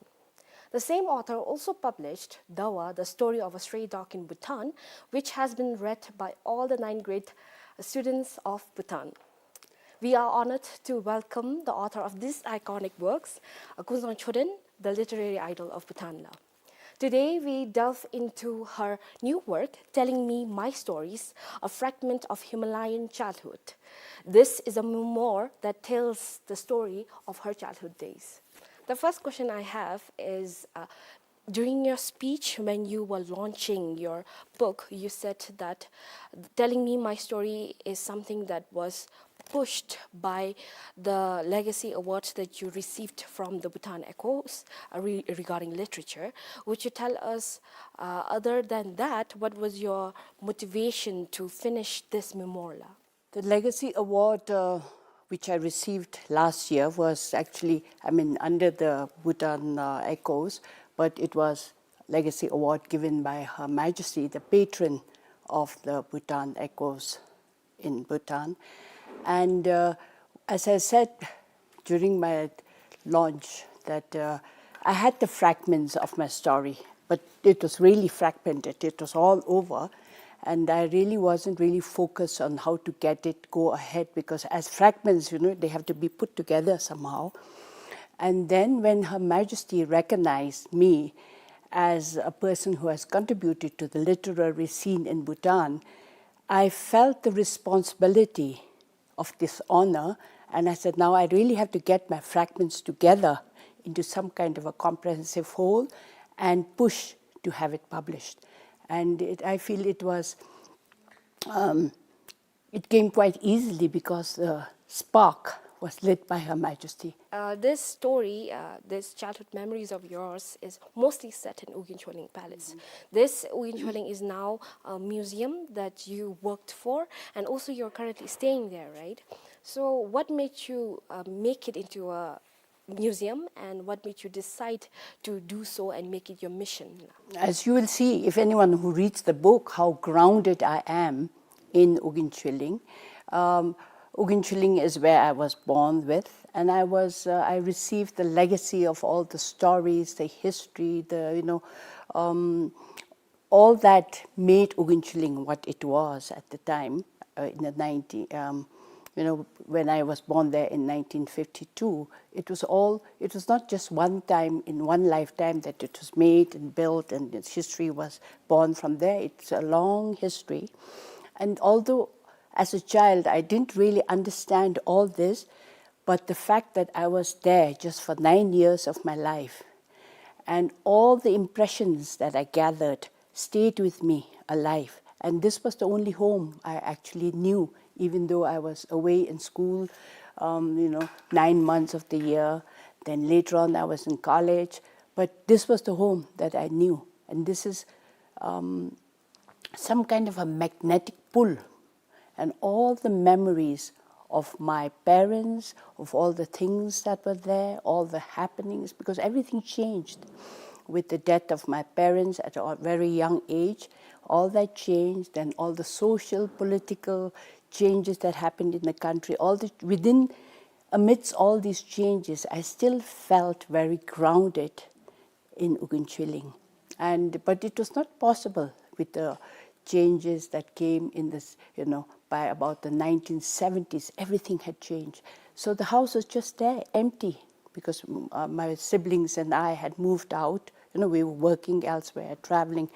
The same author also published Dawa, The Story of a Stray Dog in Bhutan, which has been read by all the ninth grade students of Bhutan. We are honored to welcome the author of these iconic works, uh, Kunzang Choden, the literary idol of Bhutan la. Today, we delve into her new work, Telling Me My Stories, a fragment of Himalayan childhood. This is a memoir that tells the story of her childhood days. The first question I have is, uh, during your speech, when you were launching your book, you said that Telling Me My Story is something that was pushed by the Legacy Award that you received from the Bhutan Echoes, uh, re-, regarding literature. Would you tell us, uh, other than that, what was your motivation to finish this memoir la? The Legacy Award, uh, which I received last year, was actually, I mean, under the Bhutan, uh, Echoes, but it was Legacy Award given by Her Majesty, the patron of the Bhutan Echoes in Bhutan. And, uh, as I said during my launch, that, uh, I had the fragments of my story, but it was really fragmented. It was all over. And I really wasn't really focused on how to get it go ahead, because as fragments, you know, they have to be put together somehow. And then when Her Majesty recognized me as a person who has contributed to the literary scene in Bhutan, I felt the responsibility of this honor, and I said, "Now I really have to get my fragments together into some kind of a comprehensive whole and push to have it published." And it, I feel it was, um, it came quite easily because the spark was lit by Her Majesty. Uh, this story, uh, this childhood memories of yours is mostly set in Ugyen Chölling Palace. Mm-hmm. This Ugyen Chölling is now a museum that you worked for, and also you're currently staying there, right? So what made you, uh, make it into a museum, and what made you decide to do so and make it your mission? As you will see, if anyone who reads the book, how grounded I am in Ugyen Chölling. Um, Ugyen Chölling is where I was born with, and I was, uh, I received the legacy of all the stories, the history, the, you know, um, all that made Ogunchilling what it was at the time, uh, in the nineteen, um, you know, when I was born there in nineteen fifty-two, it was all, it was not just one time in one lifetime that it was made and built and its history was born from there. It's a long history. And although as a child I didn't really understand all this, but the fact that I was there just for nine years of my life, and all the impressions that I gathered stayed with me alive. And this was the only home I actually knew, even though I was away in school, um, you know, nine months of the year. Then later on, I was in college. But this was the home that I knew. And this is, um, some kind of a magnetic pull, and all the memories of my parents, of all the things that were there, all the happenings, because everything changed with the death of my parents at a very young age. All that changed, and all the social, political changes that happened in the country, all the, within, amidst all these changes, I still felt very grounded in Ogunchilling. And, but it was not possible with the changes that came in this, you know, by about the nineteen seventies, everything had changed. So the house was just there, empty, because, mm, uh, my siblings and I had moved out. You know, we were working elsewhere, traveling.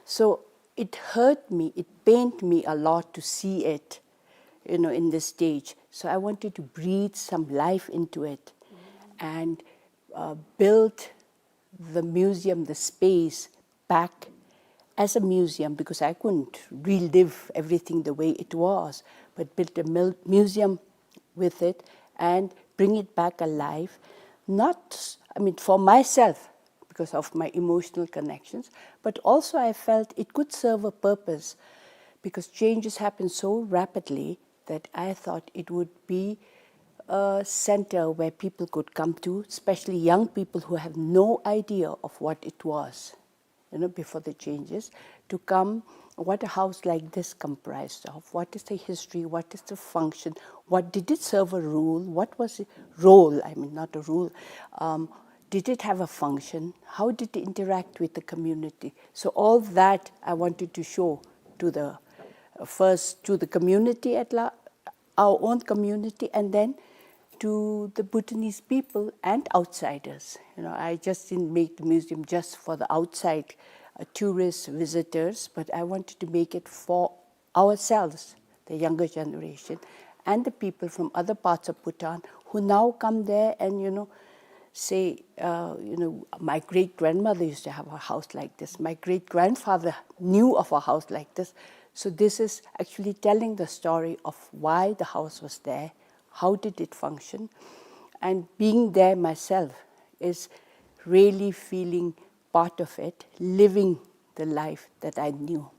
So it hurt me, it pained me a lot to see it, you know, in this stage. So I wanted to breathe some life into it and, uh, build the museum, the space, back as a museum, because I couldn't relive everything the way it was, but build a mil-, museum with it and bring it back alive. Not, I mean, for myself, because of my emotional connections, but also I felt it could serve a purpose, because changes happen so rapidly that I thought it would be a center where people could come to, especially young people who have no idea of what it was, you know, before the changes, to come, what a house like this comprised of, what is the history, what is the function, what did it serve a role, what was the role, I mean, not a role, um, did it have a function, how did it interact with the community? So all that I wanted to show to the, uh, first to the community at la-, our own community, and then to the Bhutanese people and outsiders. You know, I just didn't make the museum just for the outside, uh, tourists, visitors, but I wanted to make it for ourselves, the younger generation, and the people from other parts of Bhutan who now come there and, you know, say, uh, you know, "My great-grandmother used to have a house like this. My great-grandfather knew of a house like this." So this is actually telling the story of why the house was there, how did it function, and being there myself is really feeling part of it, living the life that I knew.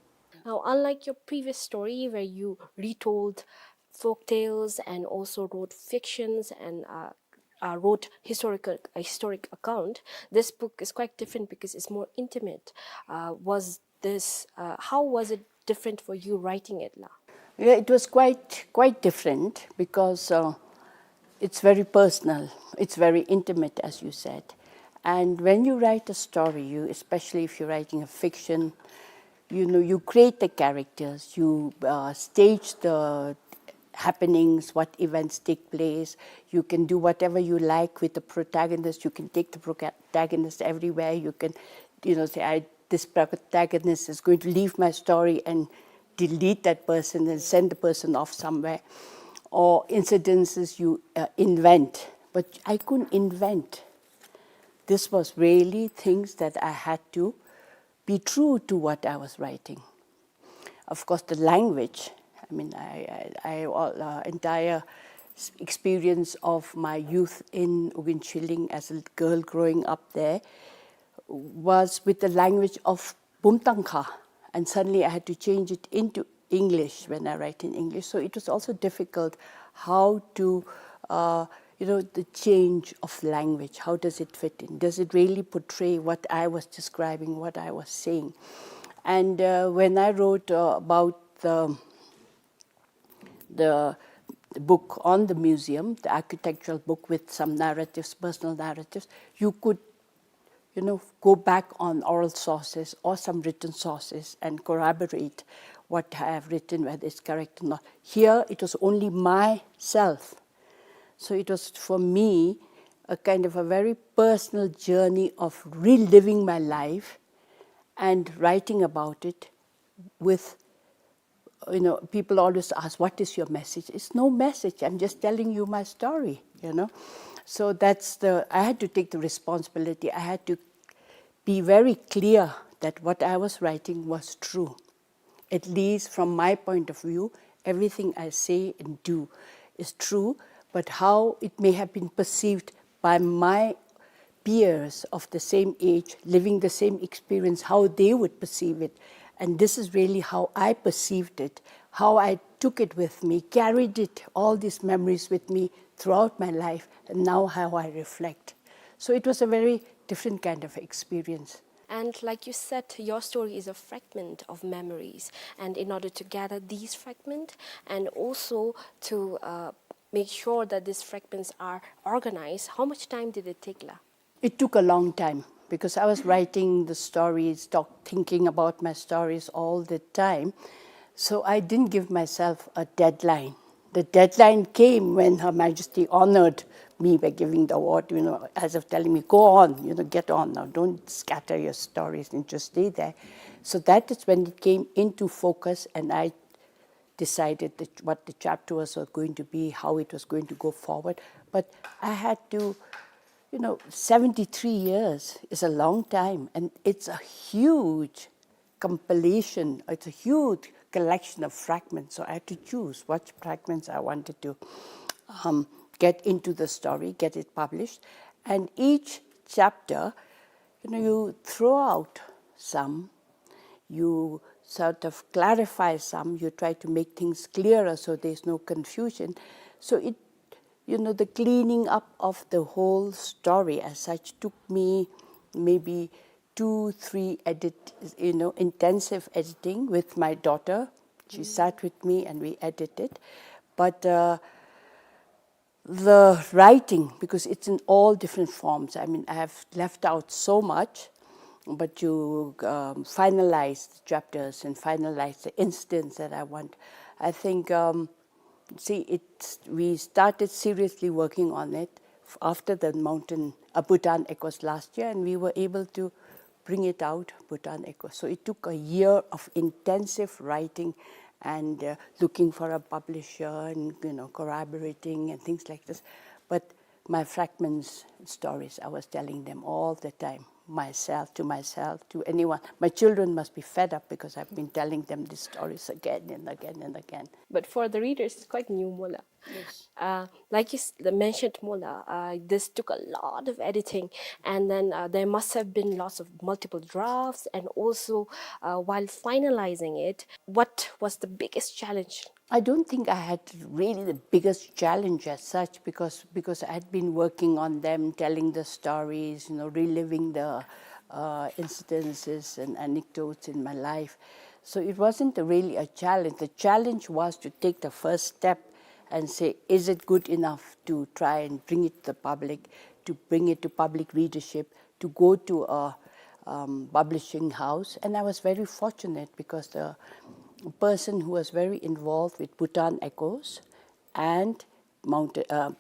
Now, unlike your previous story where you retold folk tales and also wrote fictions and, uh, uh, wrote historical, a historic account, this book is quite different because it's more intimate. Uh, was this, uh, how was it different for you writing it la? Yeah, it was quite, quite different because, uh, it's very personal, it's very intimate, as you said. And when you write a story, you, especially if you're writing a fiction, you know, you create the characters, you, uh, stage the happenings, what events take place. You can do whatever you like with the protagonist. You can take the protagonist everywhere. You can, you know, say, "I, this protagonist is going to leave my story and delete that person and send the person off somewhere." Or incidences you, uh, invent. But I couldn't invent. This was really things that I had to be true to what I was writing. Of course, the language, I mean, I, I, I, all, uh, entire s-, experience of my youth in Ogunchilling as a girl growing up there was with the language of Bumtangkha, and suddenly I had to change it into English when I write in English. So it was also difficult how to, uh, you know, the change of language, how does it fit in? Does it really portray what I was describing, what I was saying? And, uh, when I wrote, uh, about the, the book on the museum, the architectural book with some narratives, personal narratives, you could you know, go back on oral sources or some written sources and corroborate what I have written, whether it's correct or not. Here, it was only myself. So it was for me a kind of a very personal journey of reliving my life and writing about it with, you know, people always ask, "What is your message?" It's no message. I'm just telling you my story, you know. So that's the, I had to take the responsibility. I had to be very clear that what I was writing was true. At least from my point of view, everything I say and do is true, but how it may have been perceived by my peers of the same age, living the same experience, how they would perceive it. And this is really how I perceived it, how I took it with me, carried it, all these memories with me throughout my life, and now how I reflect. So it was a very different kind of experience. And like you said, your story is a fragment of memories. And in order to gather these fragments and also to, uh, make sure that these fragments are organized, how much time did it take, la? It took a long time because I was writing the stories, talk, thinking about my stories all the time. So I didn't give myself a deadline. The deadline came when Her Majesty honored me by giving the award, you know, as if telling me, "Go on, you know, get on now. Don't scatter your stories and just stay there." So that is when it came into focus, and I decided that what the chapter was going to be, how it was going to go forward. But I had to, you know, seventy-three years is a long time, and it's a huge compilation. It's a huge collection of fragments. So I had to choose what fragments I wanted to, um, get into the story, get it published. And each chapter, you know, you throw out some, you sort of clarify some, you try to make things clearer so there's no confusion. So it, you know, the cleaning up of the whole story as such took me maybe two, three edit, you know, intensive editing with my daughter. She sat with me and we edited. But, uh, the writing, because it's in all different forms. I mean, I have left out so much, but you, um, finalize the chapters and finalize the incidents that I want. I think, um, see, it's, we started seriously working on it f-, after the mountain, uh, Bhutan Echoes last year, and we were able to bring it out, Bhutan Echoes. So it took a year of intensive writing and, uh, looking for a publisher and, you know, corroborating and things like this. But my fragments stories, I was telling them all the time, myself, to myself, to anyone. My children must be fed up because I've been telling them these stories again and again and again. But for the readers, it's quite new, mola. Yes. Uh, like you s-, the mentioned, mola, uh, this took a lot of editing, and then, uh, there must have been lots of multiple drafts, and also, uh, while finalizing it, what was the biggest challenge? I don't think I had really the biggest challenge as such, because, because I had been working on them, telling the stories, you know, reliving the, uh, incidences and anecdotes in my life. So it wasn't really a challenge. The challenge was to take the first step and say, "Is it good enough to try and bring it to the public, to bring it to public readership, to go to a, um, publishing house?" And I was very fortunate because the person who was very involved with Bhutan Echoes and Mountain, uh,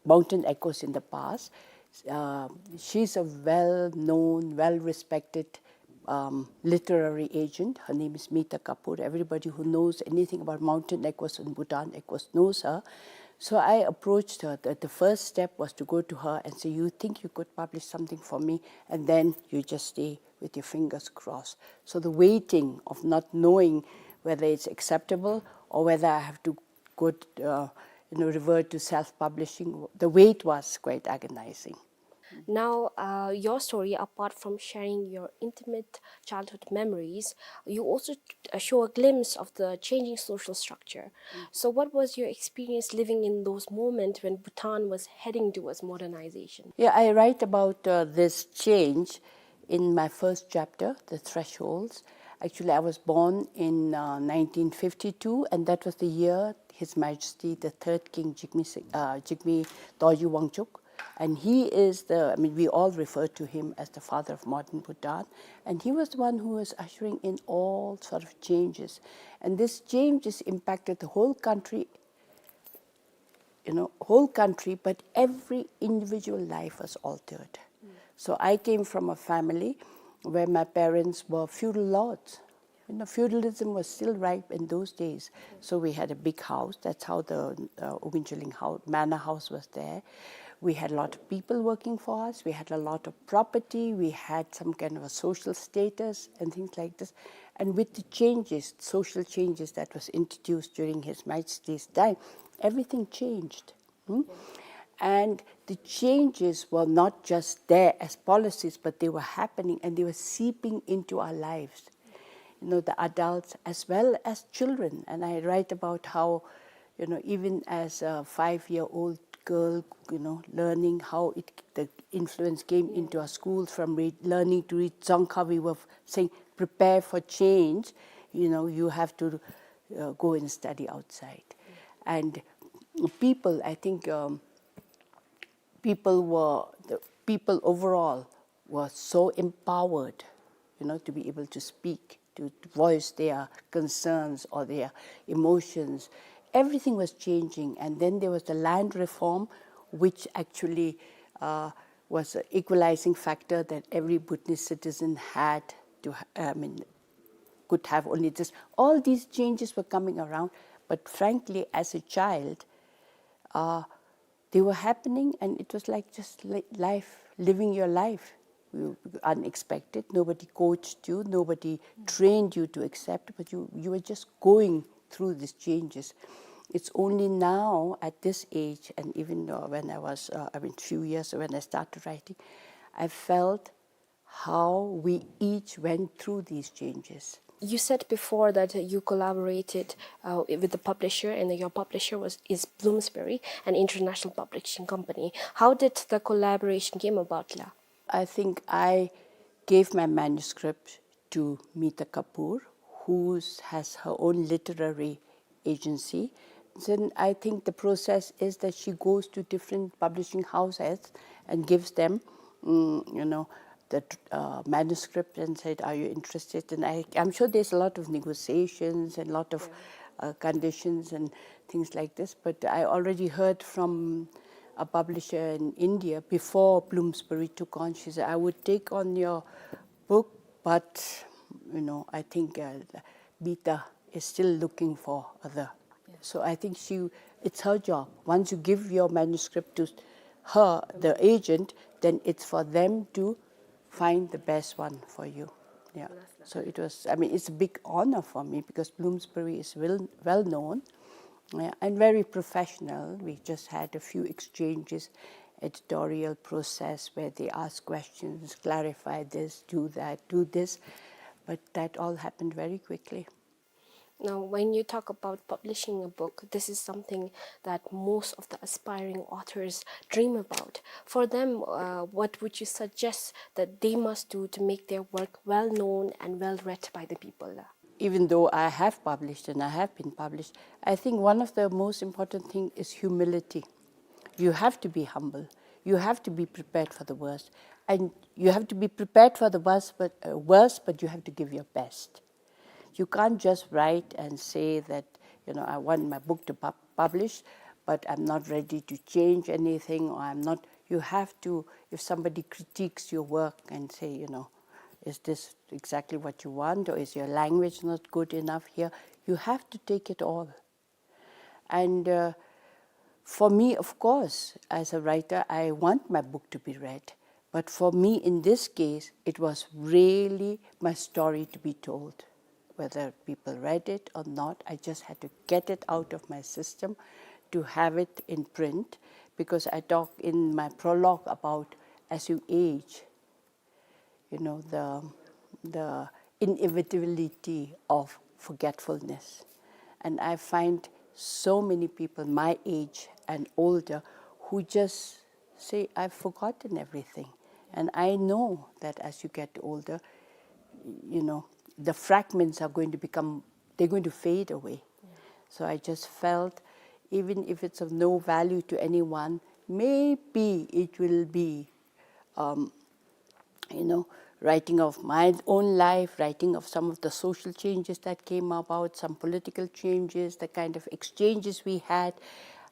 Mountain Echoes in the past, uh, she's a well-known, well-respected, um, literary agent. Her name is Mita Kapoor. Everybody who knows anything about Mountain Echoes and Bhutan Echoes knows her. So I approached her. The, the first step was to go to her and say, "You think you could publish something for me?" And then you just stay with your fingers crossed. So the waiting of not knowing whether it's acceptable or whether I have to go, uh, you know, revert to self-publishing, the wait was quite agonizing. Now, uh, your story, apart from sharing your intimate childhood memories, you also, uh, show a glimpse of the changing social structure. Mm. So what was your experience living in those moments when Bhutan was heading towards modernization? Yeah, I write about, uh, this change in my first chapter, The Thresholds. Actually, I was born in, uh, nineteen fifty-two, and that was the year His Majesty the Third King Jigme Si-, uh, Jigme Dorji Wangchuck And he is the, I mean, we all refer to him as the father of modern Bhutan. And he was the one who was ushering in all sort of changes. And these changes impacted the whole country, you know, whole country, but every individual life was altered. So I came from a family where my parents were feudal lords. You know, feudalism was still ripe in those days. So we had a big house. That's how the uh, Ogunchuleng house, manor house was there. We had a lot of people working for us. We had a lot of property. We had some kind of a social status and things like this. And with the changes, social changes that was introduced during His Majesty's time, everything changed. Hmm? And the changes were not just there as policies, but they were happening and they were seeping into our lives. You know, the adults as well as children. And I write about how, you know, even as a five-year-old girl, you know, learning how it, the influence came into our schools from read, learning to read Dzongkha, we were saying, "Prepare for change." You know, you have to uh, go and study outside. And people, I think, um, people were, the people overall were so empowered, you know, to be able to speak, to voice their concerns or their emotions. Everything was changing. And then there was the land reform, which actually uh, was an equalizing factor that every Bhutanese citizen had to, ha- I mean, could have only this. All these changes were coming around, but frankly, as a child, uh, they were happening, and it was like just li- life, living your life. You, unexpected, nobody coached you, nobody trained you to accept, but you, you were just going through these changes. It's only now at this age, and even uh, when I was, uh, I mean, few years when I started writing, I felt how we each went through these changes. You said before that you collaborated uh, with the publisher, and your publisher was is Bloomsbury, an international publishing company. How did the collaboration came about, la? I think I gave my manuscript to Meeta Kapoor, who has her own literary agency. Then I think the process is that she goes to different publishing houses and gives them, mm, you know, the uh, manuscript and said, "Are you interested?" And I, I'm sure there's a lot of negotiations and lot of uh, conditions and things like this. But I already heard from a publisher in India before Bloomsbury took on. She said, "I would take on your book, but, you know, I think uh, Meeta is still looking for other." So I think she, it's her job. Once you give your manuscript to her, the agent, then it's for them to find the best one for you. Yeah. So it was, I mean, it's a big honor for me because Bloomsbury is well, well known, yeah, and very professional. We just had a few exchanges, editorial process where they ask questions, clarify this, do that, do this. But that all happened very quickly. Now, when you talk about publishing a book, this is something that most of the aspiring authors dream about. For them, uh, what would you suggest that they must do to make their work well known and well read by the people? Even though I have published and I have been published, I think one of the most important thing is humility. You have to be humble. You have to be prepared for the worst. And you have to be prepared for the worst, but, uh, worst, but you have to give your best. You can't just write and say that, you know, "I want my book to pub- publish, but I'm not ready to change anything," or "I'm not." You have to, if somebody critiques your work and say, you know, "Is this exactly what you want, or is your language not good enough here?" You have to take it all. And uh, for me, of course, as a writer, I want my book to be read. But for me, in this case, it was really my story to be told. Whether people read it or not, I just had to get it out of my system to have it in print, because I talk in my prologue about as you age, you know, the, the inevitability of forgetfulness. And I find so many people my age and older who just say, "I've forgotten everything." And I know that as you get older, you know, the fragments are going to become, they're going to fade away. So I just felt, even if it's of no value to anyone, Maybe it will be, um, you know, writing of my own life, writing of some of the social changes that came about, some political changes, the kind of exchanges we had.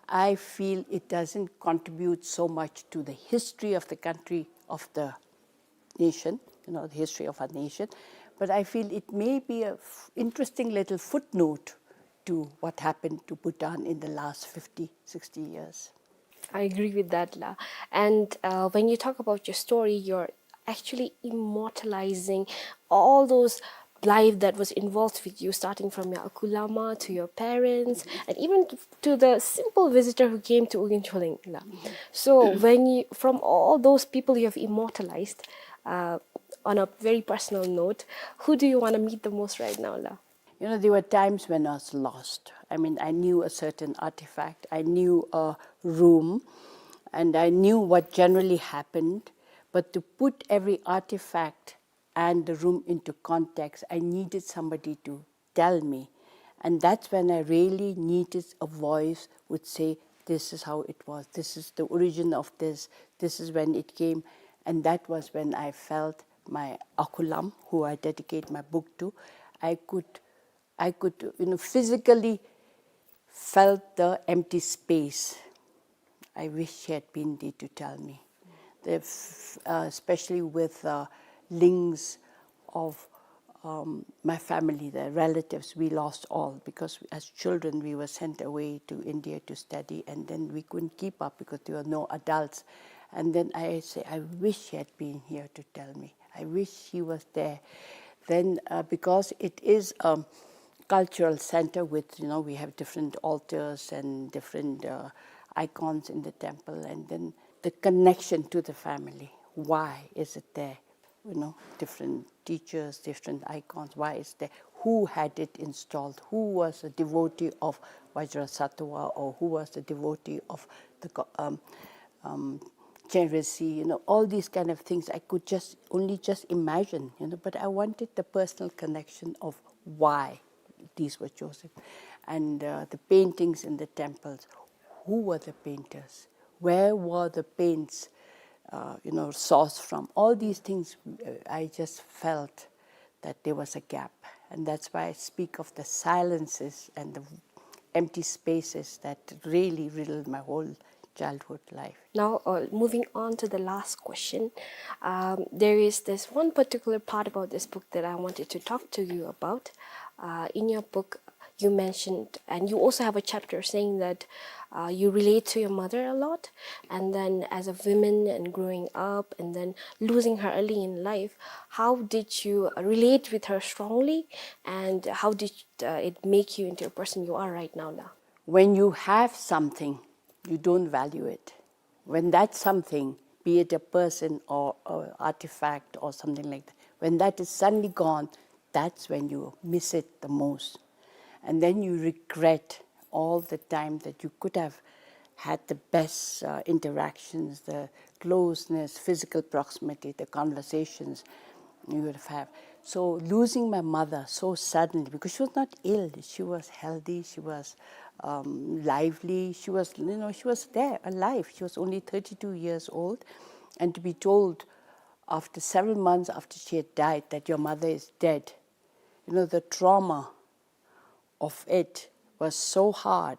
I feel it doesn't contribute so much to the history of the country, of the nation, you know, the history of our nation. But I feel it may be a f-, interesting little footnote to what happened to Bhutan in the last fifty, sixty years. I agree with that, La. And uh, when you talk about your story, you're actually immortalizing all those life that was involved with you, starting from your Akulama to your parents, and even to, to the simple visitor who came to Ugin Choleng, La. So when you, from all those people you have immortalized, uh, on a very personal note, who do you want to meet the most right now, La? You know, there were times when I was lost. I mean, I knew a certain artifact, I knew a room, and I knew what generally happened. But to put every artifact and the room into context, I needed somebody to tell me. And that's when I really needed a voice would say, "This is how it was, this is the origin of this, this is when it came." And that was when I felt my Akulam, who I dedicate my book to, I could, I could, you know, physically felt the empty space. I wish he had been there to tell me. The f-, uh, especially with uh, links of um, my family, the relatives, we lost all because as children we were sent away to India to study, and then we couldn't keep up because there were no adults. And then I say, "I wish he had been here to tell me. I wish he was there." Then, uh, because it is a cultural center with, you know, we have different altars and different uh, icons in the temple, and then the connection to the family. Why is it there? You know, different teachers, different icons. Why is there? Who had it installed? Who was a devotee of Vajrasattva, or who was a devotee of the go-, um, um, Chenrezig? You know, all these kind of things I could just only just imagine, you know, but I wanted the personal connection of why these were chosen. And uh, the paintings in the temples, who were the painters? Where were the paints, uh, you know, sourced from? All these things, uh, I just felt that there was a gap. And that's why I speak of the silences and the empty spaces that really riddled my whole childhood life. Now, uh, moving on to the last question, um, there is this one particular part about this book that I wanted to talk to you about. Uh, in your book, you mentioned, and you also have a chapter saying that uh, you relate to your mother a lot, and then as a woman and growing up, and then losing her early in life, how did you relate with her strongly, and how did uh, it make you into a person you are right now, La? When you have something, you don't value it. When that something, be it a person or an artifact or something like that, when that is suddenly gone, that's when you miss it the most. And then you regret all the time that you could have had the best uh, interactions, the closeness, physical proximity, the conversations you would have. So losing my mother so suddenly, because she was not ill, she was healthy, she was um, lively, she was, you know, she was there, alive. She was only thirty-two years old, and to be told after several months after she had died that your mother is dead, you know, the trauma of it was so hard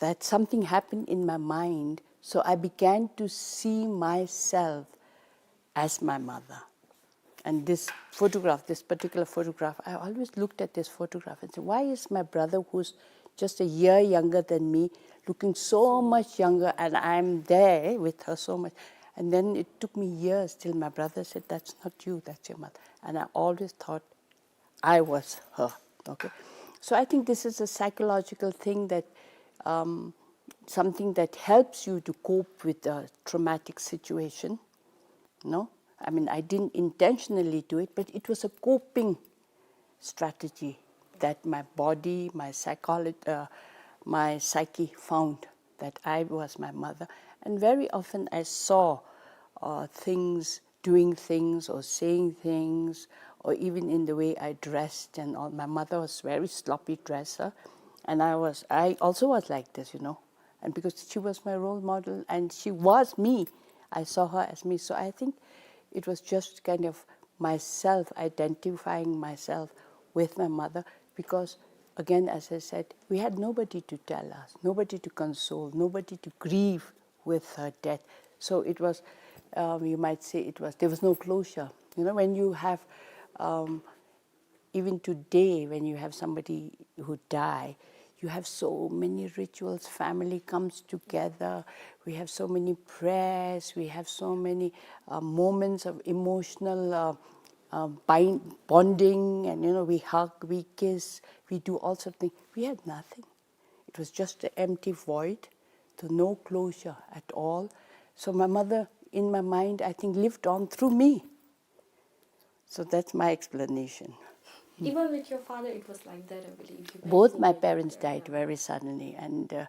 that something happened in my mind. So I began to see myself as my mother. And this photograph, this particular photograph, I always looked at this photograph and said, "Why is my brother, who's just a year younger than me, looking so much younger, and I'm there with her so much?" And then it took me years till my brother said, "That's not you, that's your mother." And I always thought I was her. Okay. So I think this is a psychological thing that um, something that helps you to cope with a traumatic situation. No? I mean, I didn't intentionally do it, but it was a coping strategy that my body, my psychology, uh, my psyche found that I was my mother. And very often I saw uh, things, doing things or saying things, or even in the way I dressed and all. My mother was very sloppy dresser, and I was, I also was like this, you know. And because she was my role model and she was me, I saw her as me. So I think it was just kind of myself identifying myself with my mother because, again, as I said, we had nobody to tell us, nobody to console, nobody to grieve with her death. So it was, um, you might say it was, there was no closure. You know, when you have, um, even today, when you have somebody who die, you have so many rituals, family comes together, we have so many prayers, we have so many, uh, moments of emotional, uh, uh, bind-, bonding, and, you know, we hug, we kiss, we do all sorts of things. We had nothing. It was just an empty void, so no closure at all. So my mother, in my mind, I think, lived on through me. So that's my explanation. Even with your father, it was like that, I believe. You went Both my through it, parents uh, died very suddenly, and, uh,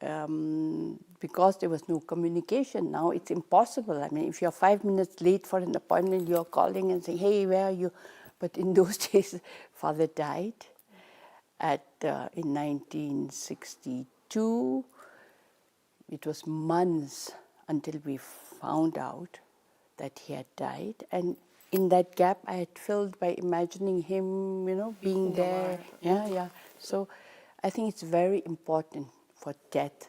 um, because there was no communication, now it's impossible. I mean, if you're five minutes late for an appointment, you're calling and saying, "Hey, where are you?" But in those days, father died at, uh, in nineteen sixty-two. It was months until we found out that he had died. And in that gap, I had filled by imagining him, you know, being there. Yeah, yeah. So I think it's very important for death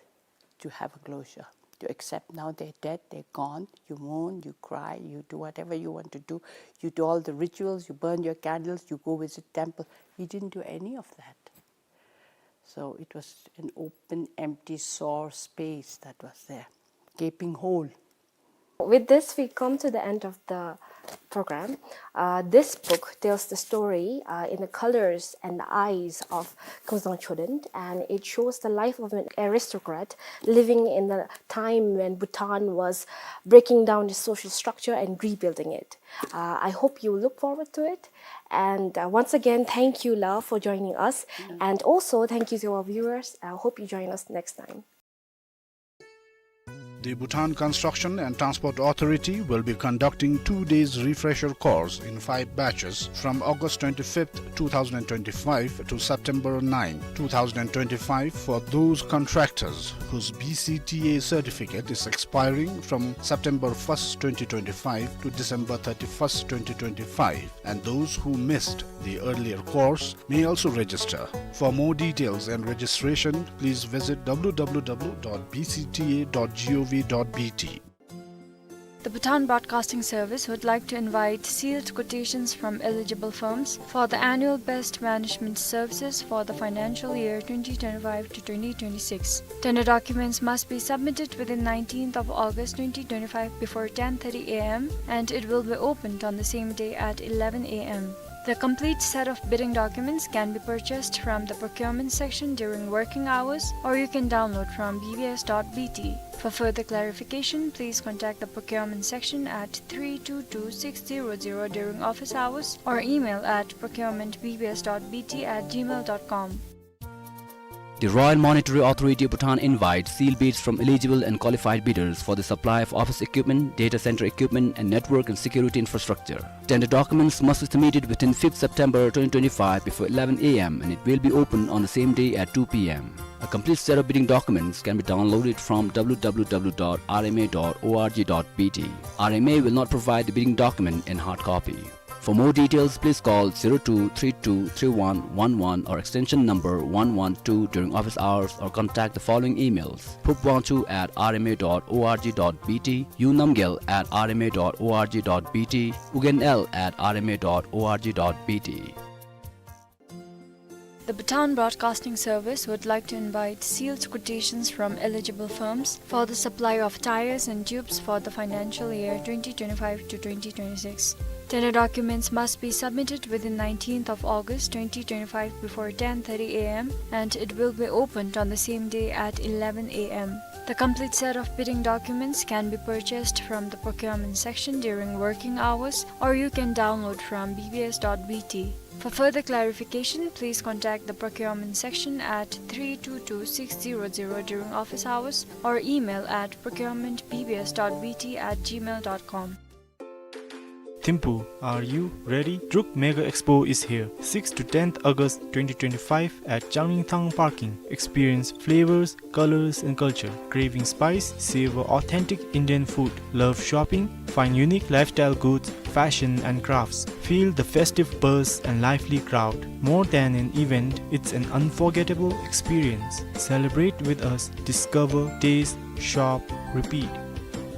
to have a closure, to accept now they're dead, they're gone. You mourn, you cry, you do whatever you want to do. You do all the rituals, you burn your candles, you go visit temple. We didn't do any of that. So it was an open, empty, sore space that was there, gaping hole. With this, we come to the end of the program. Uh, this book tells the story, uh, in the colors and the eyes of Kongzang Choden, and it shows the life of an aristocrat living in the time when Bhutan was breaking down its social structure and rebuilding it. Uh, I hope you look forward to it. And, uh, once again, thank you, Lao, for joining us. Mm. And also, thank you to our viewers. I hope you join us next time. The Bhutan Construction and Transport Authority will be conducting two days refresher course in five batches from August twenty-fifth, two thousand twenty-five to September ninth, two thousand twenty-five for those contractors whose B C T A certificate is expiring from September first, twenty twenty-five to December thirty-first, twenty twenty-five, and those who missed the earlier course may also register. For more details and registration, please visit W W W dot B C T A dot gov dot B T. The Bhutan Broadcasting Service would like to invite sealed quotations from eligible firms for the annual best management services for the financial year twenty twenty-five to twenty twenty-six. Tender documents must be submitted within nineteenth of August twenty twenty-five before ten thirty A M, and it will be opened on the same day at eleven A M. The complete set of bidding documents can be purchased from the procurement section during working hours, or you can download from B B S dot B T. For further clarification, please contact the procurement section at three two two six zero zero during office hours or email at procurement B B S dot B T at gmail dot com. The Royal Monetary Authority of Bhutan invites sealed bids from eligible and qualified bidders for the supply of office equipment, data center equipment, and network and security infrastructure. Tender documents must be submitted within fifth September twenty twenty-five before eleven A M, and it will be open on the same day at two P M. A complete set of bidding documents can be downloaded from W W W dot R M A dot org dot B T. R M A will not provide the bidding document in hard copy. For more details, please call zero two three two three one one one or extension number one one two during office hours, or contact the following emails: phubwangchu at R M A dot org dot B T, unamgyel at R M A dot org dot B T, ugenl at R M A dot org dot B T. The Bhutan Broadcasting Service would like to invite sealed quotations from eligible firms for the supply of tires and tubes for the financial year twenty twenty-five to twenty twenty-six. Tender documents must be submitted within nineteenth of August twenty twenty-five before ten thirty A M, and it will be opened on the same day at eleven A M. The complete set of bidding documents can be purchased from the procurement section during working hours, or you can download from B B S dot B T. For further clarification, please contact the procurement section at three two two six zero zero during office hours or email at procurement B B S dot B T at gmail dot com. Thimphu, are you ready? Druk Mega Expo is here, sixth to tenth August twenty twenty-five at Changringthang Parking. Experience flavors, colors, and culture. Craving spice? Savor authentic Indian food. Love shopping? Find unique lifestyle goods, fashion, and crafts. Feel the festive buzz and lively crowd. More than an event, it's an unforgettable experience. Celebrate with us. Discover, taste, shop, repeat.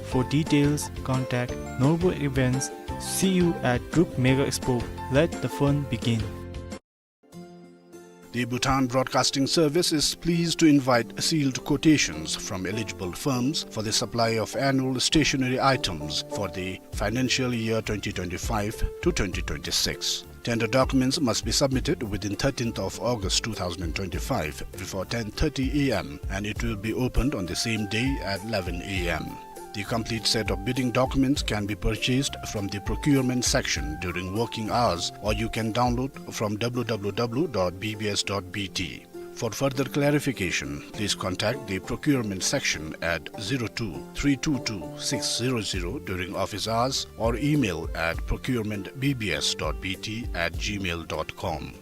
For details, contact Norbu Events. See you at Druk Mega Expo. Let the fun begin. The Bhutan Broadcasting Service is pleased to invite sealed quotations from eligible firms for the supply of annual stationery items for the financial year twenty twenty-five to twenty twenty-six. Tender documents must be submitted within thirteenth of August two thousand twenty-five before ten thirty A M, and it will be opened on the same day at eleven A M. The complete set of bidding documents can be purchased from the procurement section during working hours, or you can download from W W W dot B B S dot B T. For further clarification, please contact the procurement section at zero two three two two six zero zero during office hours or email at procurement B B S dot B T at gmail dot com.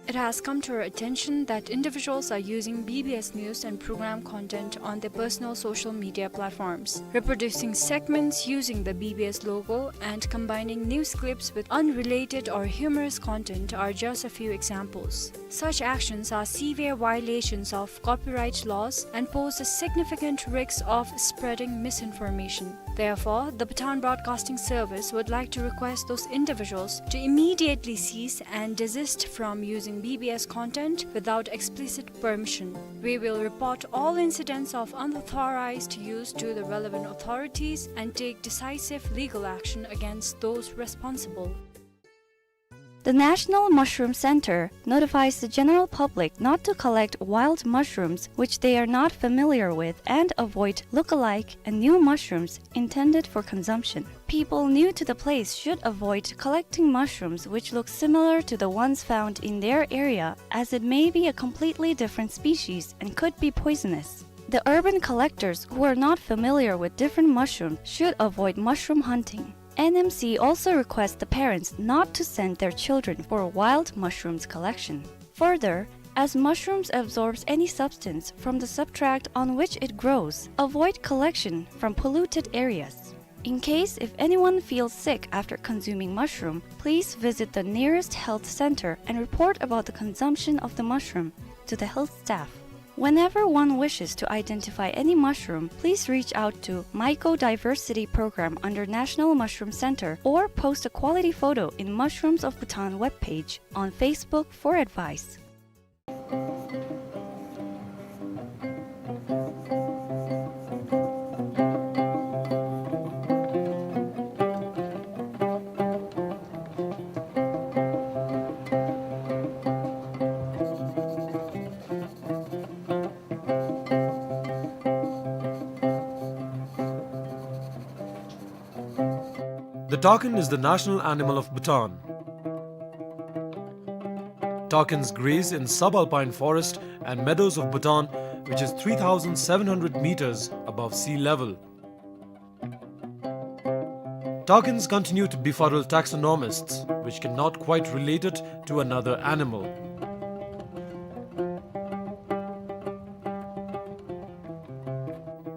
It has come to our attention that individuals are using B B S news and program content on their personal social media platforms, reproducing segments using the B B S logo and combining news clips with unrelated or humorous content are just a few examples. Such actions are severe violations of copyright laws and pose a significant risk of spreading misinformation. Therefore, the Bhutan Broadcasting Service would like to request those individuals to immediately cease and desist from using B B S content without explicit permission. We will report all incidents of unauthorized use to the relevant authorities and take decisive legal action against those responsible. The National Mushroom Center notifies the general public not to collect wild mushrooms which they are not familiar with and avoid look-alike and new mushrooms intended for consumption. People new to the place should avoid collecting mushrooms which look similar to the ones found in their area, as it may be a completely different species and could be poisonous. The urban collectors who are not familiar with different mushrooms should avoid mushroom hunting. N M C also requests the parents not to send their children for wild mushrooms collection. Further, as mushrooms absorbs any substance from the substrate on which it grows, avoid collection from polluted areas. In case if anyone feels sick after consuming mushroom, please visit the nearest health center and report about the consumption of the mushroom to the health staff. Whenever one wishes to identify any mushroom, please reach out to Mycodiversity Program under National Mushroom Center or post a quality photo in Mushrooms of Bhutan webpage on Facebook for advice. The takin is the national animal of Bhutan. Takins graze in subalpine forest and meadows of Bhutan, which is three thousand seven hundred meters above sea level. Takins continue to befuddle taxonomists, which cannot quite relate it to another animal.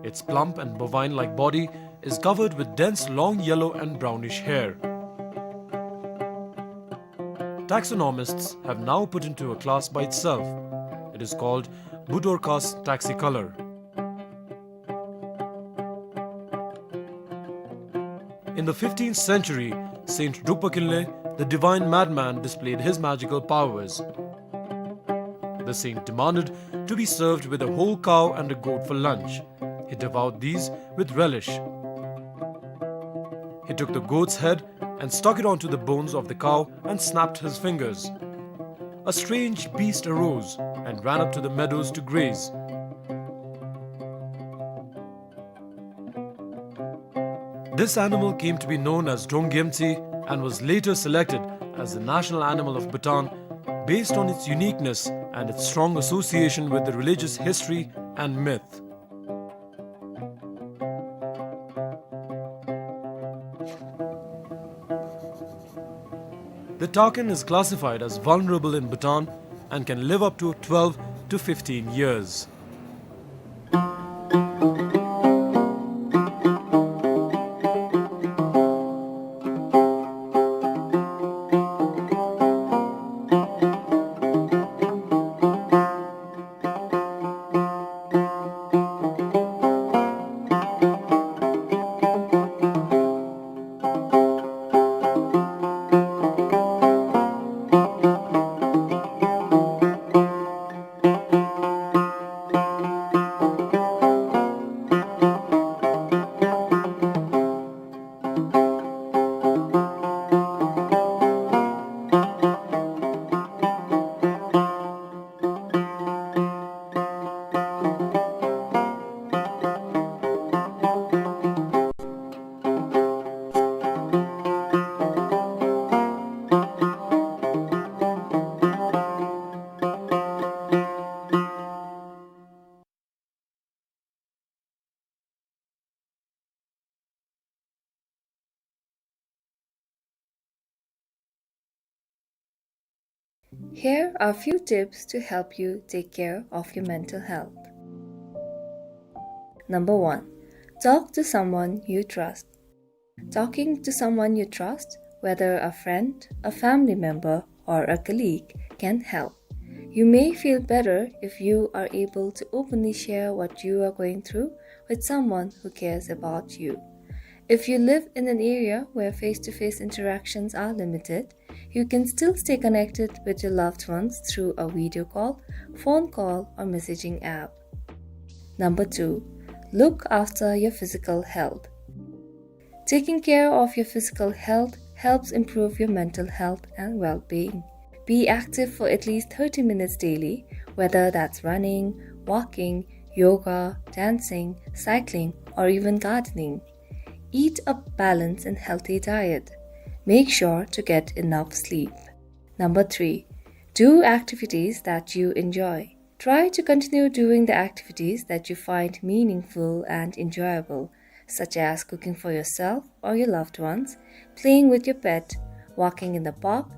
Its plump and bovine-like body is covered with dense long yellow and brownish hair. Taxonomists have now put into a class by itself. It is called Budorcas taxicolor. In the fifteenth century, Saint Drukpa Kinley, the divine madman, displayed his magical powers. The saint demanded to be served with a whole cow and a goat for lunch. He devoured these with relish. He took the goat's head and stuck it onto the bones of the cow and snapped his fingers. A strange beast arose and ran up to the meadows to graze. This animal came to be known as Drongyemtsi and was later selected as the national animal of Bhutan based on its uniqueness and its strong association with the religious history and myth. The takin is classified as vulnerable in Bhutan and can live up to twelve to fifteen years. Here are few tips to help you take care of your mental health. Number one, talk to someone you trust. Talking to someone you trust, whether a friend, a family member, or a colleague, can help. You may feel better if you are able to openly share what you are going through with someone who cares about you. If you live in an area where face-to-face interactions are limited, you can still stay connected with your loved ones through a video call, phone call, or messaging app. Number two, look after your physical health. Taking care of your physical health helps improve your mental health and well-being. Be active for at least thirty minutes daily, whether that's running, walking, yoga, dancing, cycling, or even gardening. Eat a balanced and healthy diet. Make sure to get enough sleep. Number three, do activities that you enjoy. Try to continue doing the activities that you find meaningful and enjoyable, such as cooking for yourself or your loved ones, playing with your pet, walking in the park,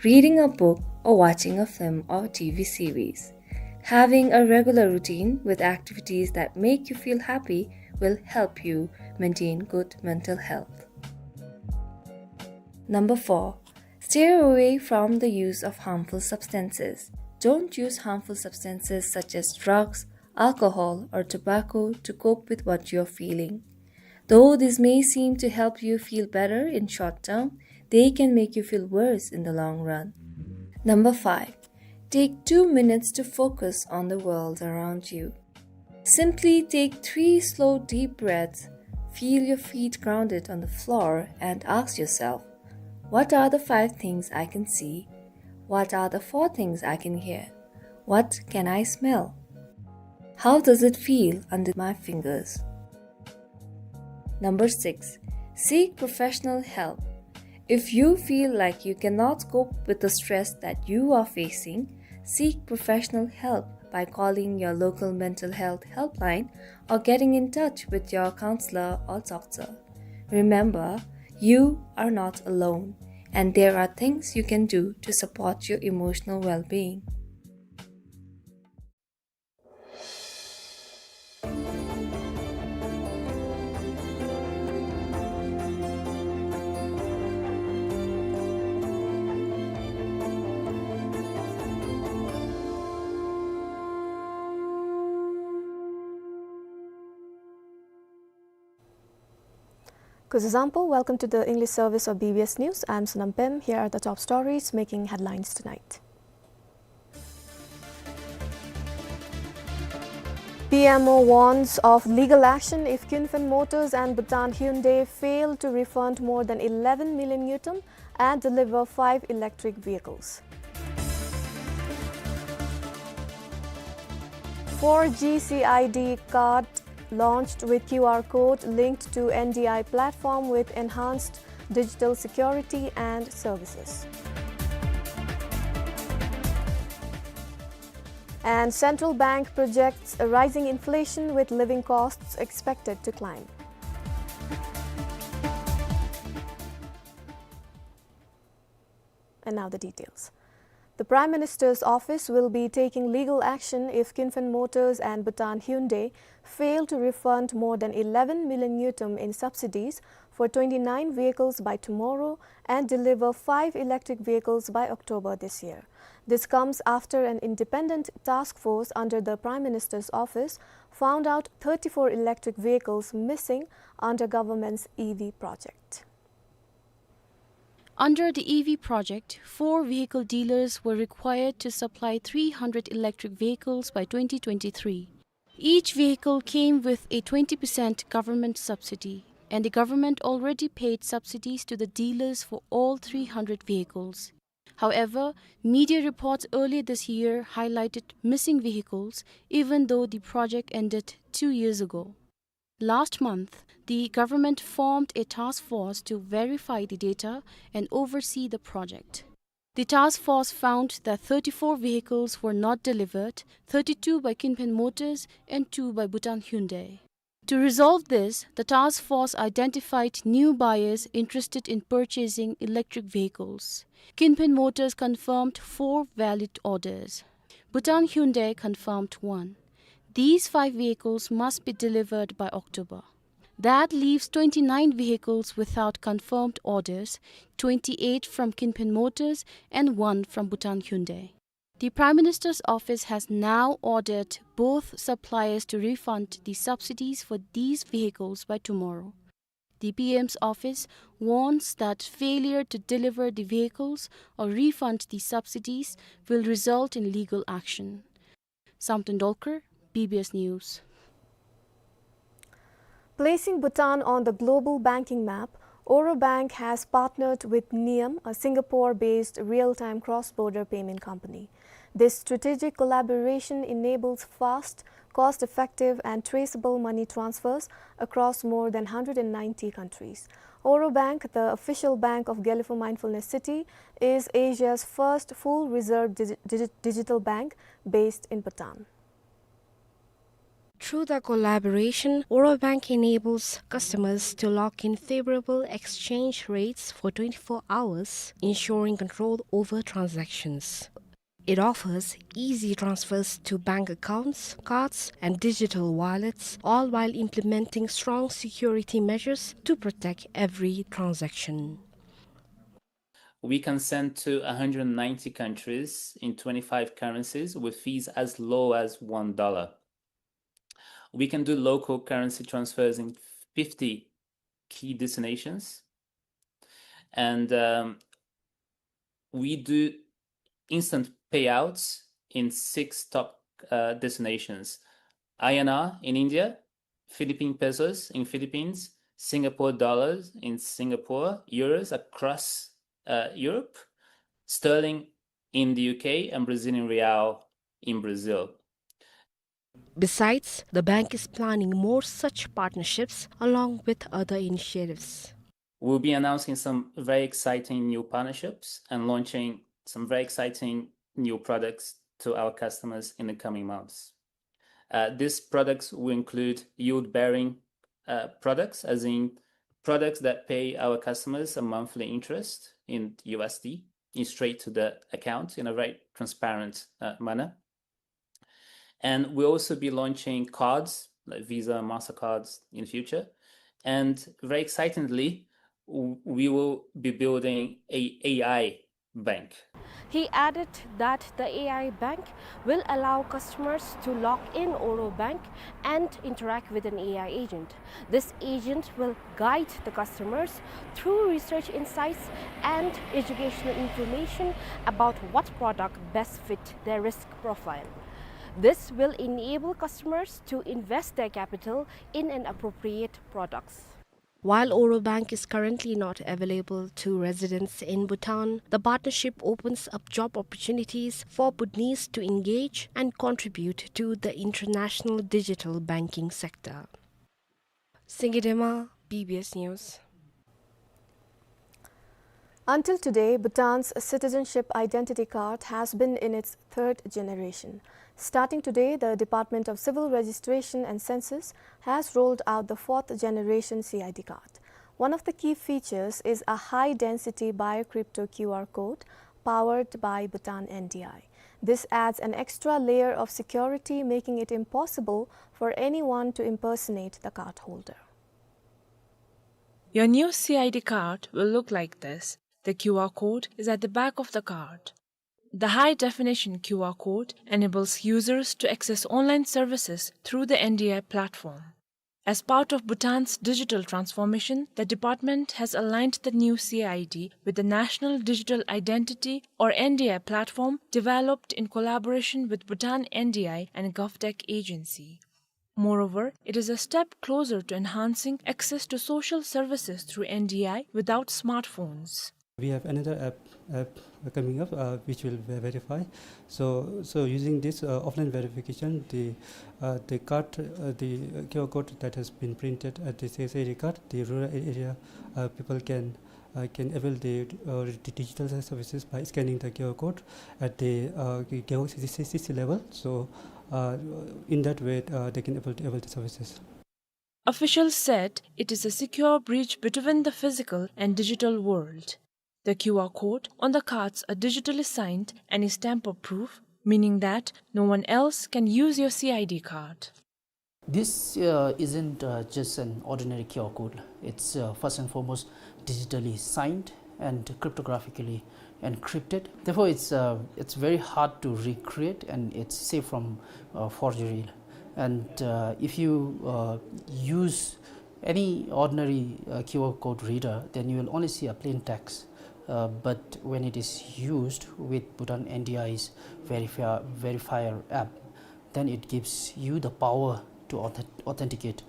reading a book, or watching a film or T V series. Having a regular routine with activities that make you feel happy will help you maintain good mental health. Number four, steer away from the use of harmful substances. Don't use harmful substances such as drugs, alcohol, or tobacco to cope with what you're feeling. Though this may seem to help you feel better in short term, they can make you feel worse in the long run. Number five, take two minutes to focus on the world around you. Simply take three slow, deep breaths, feel your feet grounded on the floor, and ask yourself, "What are the five things I can see? What are the four things I can hear? What can I smell? How does it feel under my fingers?" Number six, seek professional help. If you feel like you cannot cope with the stress that you are facing, seek professional help by calling your local mental health helpline or getting in touch with your counselor or doctor. Remember, you are not alone, and there are things you can do to support your emotional well-being. Kuzuzangpo, welcome to the English service of B B S News. I'm Sonam Pem. Here are the top stories making headlines tonight. P M O warns of legal action if Kyunfen Motors and Bhutan Hyundai fail to refund more than eleven million ngultrum and deliver five electric vehicles. Four G C I D card launched with Q R code linked to N D I platform with enhanced digital security and services. And central bank projects a rising inflation with living costs expected to climb. Now the details. The Prime Minister's office will be taking legal action if Kinphen Motors and Bhutan Hyundai fail to refund more than eleven million ngultrum in subsidies for twenty-nine vehicles by tomorrow and deliver five electric vehicles by October this year. This comes after an independent task force under the Prime Minister's office found out thirty-four electric vehicles missing under government's E V project. Under the E V project, four vehicle dealers were required to supply three hundred electric vehicles by twenty twenty-three. Each vehicle came with a twenty percent government subsidy, and the government already paid subsidies to the dealers for all three hundred vehicles. However, media reports earlier this year highlighted missing vehicles, even though the project ended two years ago. Last month, the government formed a task force to verify the data and oversee the project. The task force found that thirty-four vehicles were not delivered, thirty-two by Kinphen Motors and two by Bhutan Hyundai. To resolve this, the task force identified new buyers interested in purchasing electric vehicles. Kinphen Motors confirmed four valid orders. Bhutan Hyundai confirmed one. These five vehicles must be delivered by October. That leaves twenty-nine vehicles without confirmed orders, twenty-eight from Kinphen Motors and one from Bhutan Hyundai. The Prime Minister's office has now ordered both suppliers to refund the subsidies for these vehicles by tomorrow. The P M's office warns that failure to deliver the vehicles or refund the subsidies will result in legal action. Samten Dolkar, B B S News. Placing Bhutan on the global banking map, Oro Bank has partnered with Niam, a Singapore-based real-time cross-border payment company. This strategic collaboration enables fast, cost-effective and traceable money transfers across more than hundred and ninety countries. Oro Bank, the official bank of Gelephu Mindfulness City, is Asia's first full reserve digi-, digi-, digital bank based in Bhutan. Through the collaboration, Oro Bank enables customers to lock in favorable exchange rates for twenty-four hours, ensuring control over transactions. It offers easy transfers to bank accounts, cards, and digital wallets, all while implementing strong security measures to protect every transaction. We can send to a hundred ninety countries in twenty-five currencies with fees as low as one dollar. We can do local currency transfers in fifty key destinations. And, um, we do instant payouts in six top, uh, destinations: I N R in India, Philippine pesos in Philippines, Singapore dollars in Singapore, euros across, uh, Europe, sterling in the U K, and Brazilian real in Brazil. Besides, the bank is planning more such partnerships along with other initiatives. We'll be announcing some very exciting new partnerships and launching some very exciting new products to our customers in the coming months. Uh, these products will include yield-bearing, uh, products, as in products that pay our customers a monthly interest in U S D in straight to the account in a very transparent, uh, manner. And we'll also be launching cards, like Visa, MasterCards in the future. And very excitingly, w-, we will be building a AI bank. He added that the A I bank will allow customers to log in Oro Bank and interact with an A I agent. This agent will guide the customers through research insights and educational information about what product best fit their risk profile. This will enable customers to invest their capital in an appropriate products. While Oro Bank is currently not available to residents in Bhutan, the partnership opens up job opportunities for Bhutanese to engage and contribute to the international digital banking sector. Singye Dema, B B S News. Until today, Bhutan's citizenship identity card has been in its third generation. Starting today, the Department of Civil Registration and Census has rolled out the fourth generation C I D card. One of the key features is a high-density bio-crypto Q R code, powered by Bhutan N D I. This adds an extra layer of security, making it impossible for anyone to impersonate the card holder. Your new C I D card will look like this. The Q R code is at the back of the card. The high-definition Q R code enables users to access online services through the N D I platform. As part of Bhutan's digital transformation, the department has aligned the new C I D with the National Digital Identity, or N D I, platform developed in collaboration with Bhutan N D I and GovTech Agency. Moreover, it is a step closer to enhancing access to social services through N D I without smartphones. We have another app, app coming up, uh, which will ve-, verify. So, so using this, uh, offline verification, the, uh, the card, uh, the Q R code that has been printed at the C I D card, the rural a-, area, uh, people can, uh, can avail the, uh, the digital services by scanning the Q R code at the, uh, Gewog C C, C C level. So, uh, in that way, uh, they can able to avail the services. Officials said it is a secure bridge between the physical and digital world. The Q R code on the cards are digitally signed and is tamper-proof, meaning that no one else can use your C I D card. This, uh, isn't, uh, just an ordinary Q R code. It's, uh, first and foremost digitally signed and cryptographically encrypted. Therefore, it's, uh, it's very hard to recreate, and it's safe from, uh, forgery. And, uh, if you, uh, use any ordinary, uh, Q R code reader, then you will only see a plain text. Uh, but when it is used with Bhutan N D I's verifi-, verifier app, then it gives you the power to authe-, authenticate.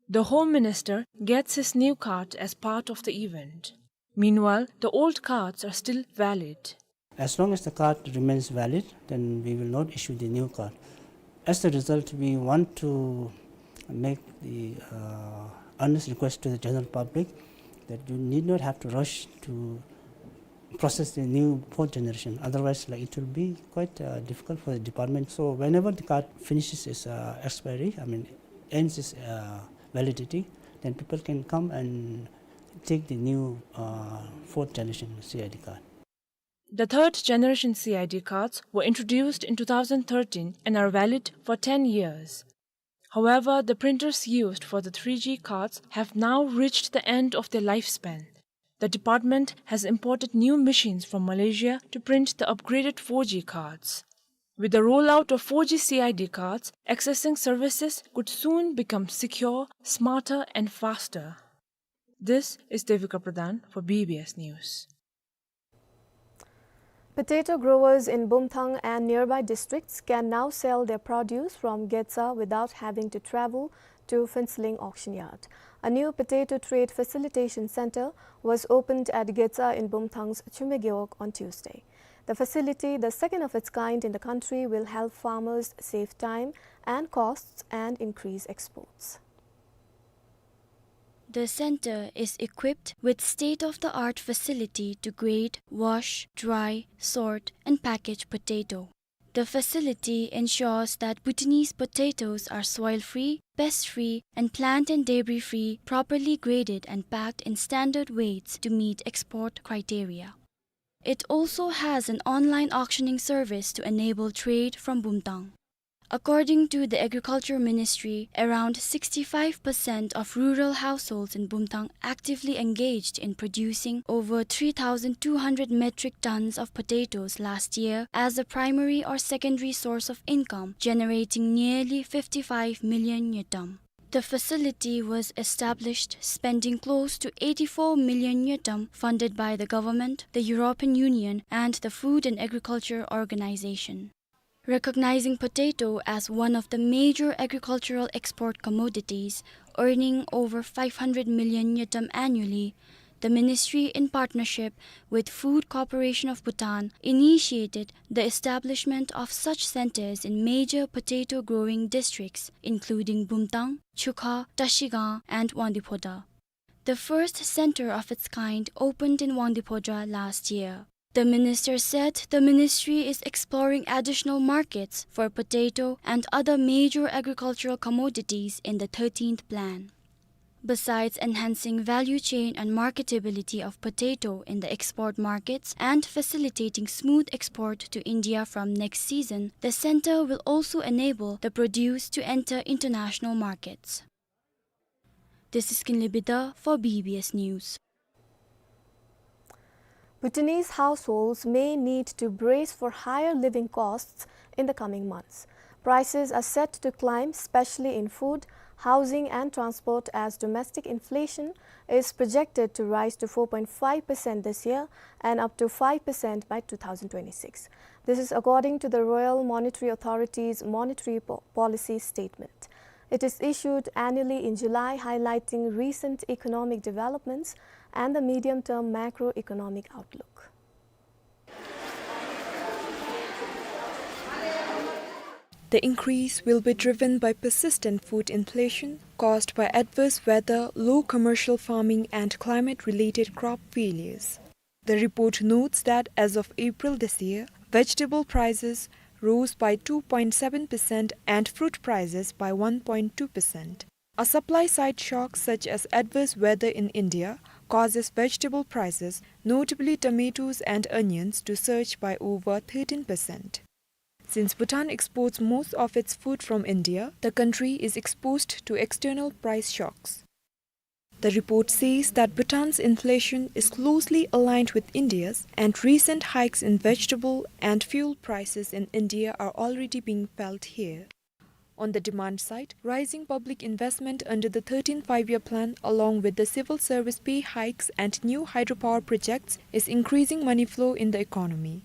The Home Minister gets his new card as part of the event. Meanwhile, the old cards are still valid. As long as the card remains valid, then we will not issue the new card. As a result, we want to make the, uh, earnest request to the general public that you need not have to rush to process the new fourth generation. Otherwise, like, it will be quite, uh, difficult for the department. So whenever the card finishes its, uh, expiry, I mean, ends its, uh, validity, then people can come and take the new, uh, fourth generation C I D card. The third generation C I D cards were introduced in two thousand thirteen and are valid for ten years. However, the printers used for the three G cards have now reached the end of their lifespan. The department has imported new machines from Malaysia to print the upgraded four G cards. With the rollout of four G C I D cards, accessing services could soon become secure, smarter, and faster. This is Devika Pradhan for B B S News. Potato growers in Bumthang and nearby districts can now sell their produce from Getza without having to travel to Phuentsholing auction yard. A new potato trade facilitation center was opened at Getza in Bumthang's Chumegewog on Tuesday. The facility, the second of its kind in the country, will help farmers save time and costs and increase exports. The center is equipped with state-of-the-art facility to grade, wash, dry, sort, and package potato. The facility ensures that Bhutanese potatoes are soil-free, pest-free, and plant and debris-free, properly graded and packed in standard weights to meet export criteria. It also has an online auctioning service to enable trade from Bumthang. According to the Agriculture Ministry, around sixty-five percent of rural households in Bumthang actively engaged in producing over three thousand two hundred metric tons of potatoes last year as a primary or secondary source of income, generating nearly fifty-five million ngultrum. The facility was established spending close to eighty-four million ngultrum, funded by the government, the European Union, and the Food and Agriculture Organization. Recognizing potato as one of the major agricultural export commodities, earning over five hundred million ngultrum annually, the ministry, in partnership with Food Corporation of Bhutan, initiated the establishment of such centers in major potato-growing districts, including Bumthang, Chukha, Trashigang, and Wangdue Phodrang. The first center of its kind opened in Wangdue Phodrang last year. The minister said the ministry is exploring additional markets for potato and other major agricultural commodities in the thirteenth plan. Besides enhancing value chain and marketability of potato in the export markets and facilitating smooth export to India from next season, the center will also enable the produce to enter international markets. This is Kinley Bida for B B S News. Bhutanese households may need to brace for higher living costs in the coming months. Prices are set to climb, especially in food, housing and transport, as domestic inflation is projected to rise to four point five percent this year and up to five percent by two thousand twenty-six. This is according to the Royal Monetary Authority's monetary po-, policy statement. It is issued annually in July, highlighting recent economic developments and the medium-term macroeconomic outlook. The increase will be driven by persistent food inflation caused by adverse weather, low commercial farming, and climate-related crop failures. The report notes that as of April this year, vegetable prices rose by two point seven percent and fruit prices by one point two percent. A supply-side shock such as adverse weather in India causes vegetable prices, notably tomatoes and onions, to surge by over thirteen percent. Since Bhutan exports most of its food from India, the country is exposed to external price shocks. The report says that Bhutan's inflation is closely aligned with India's, and recent hikes in vegetable and fuel prices in India are already being felt here. On the demand side, rising public investment under the thirteenth Five-Year Plan, along with the civil service pay hikes and new hydropower projects, is increasing money flow in the economy.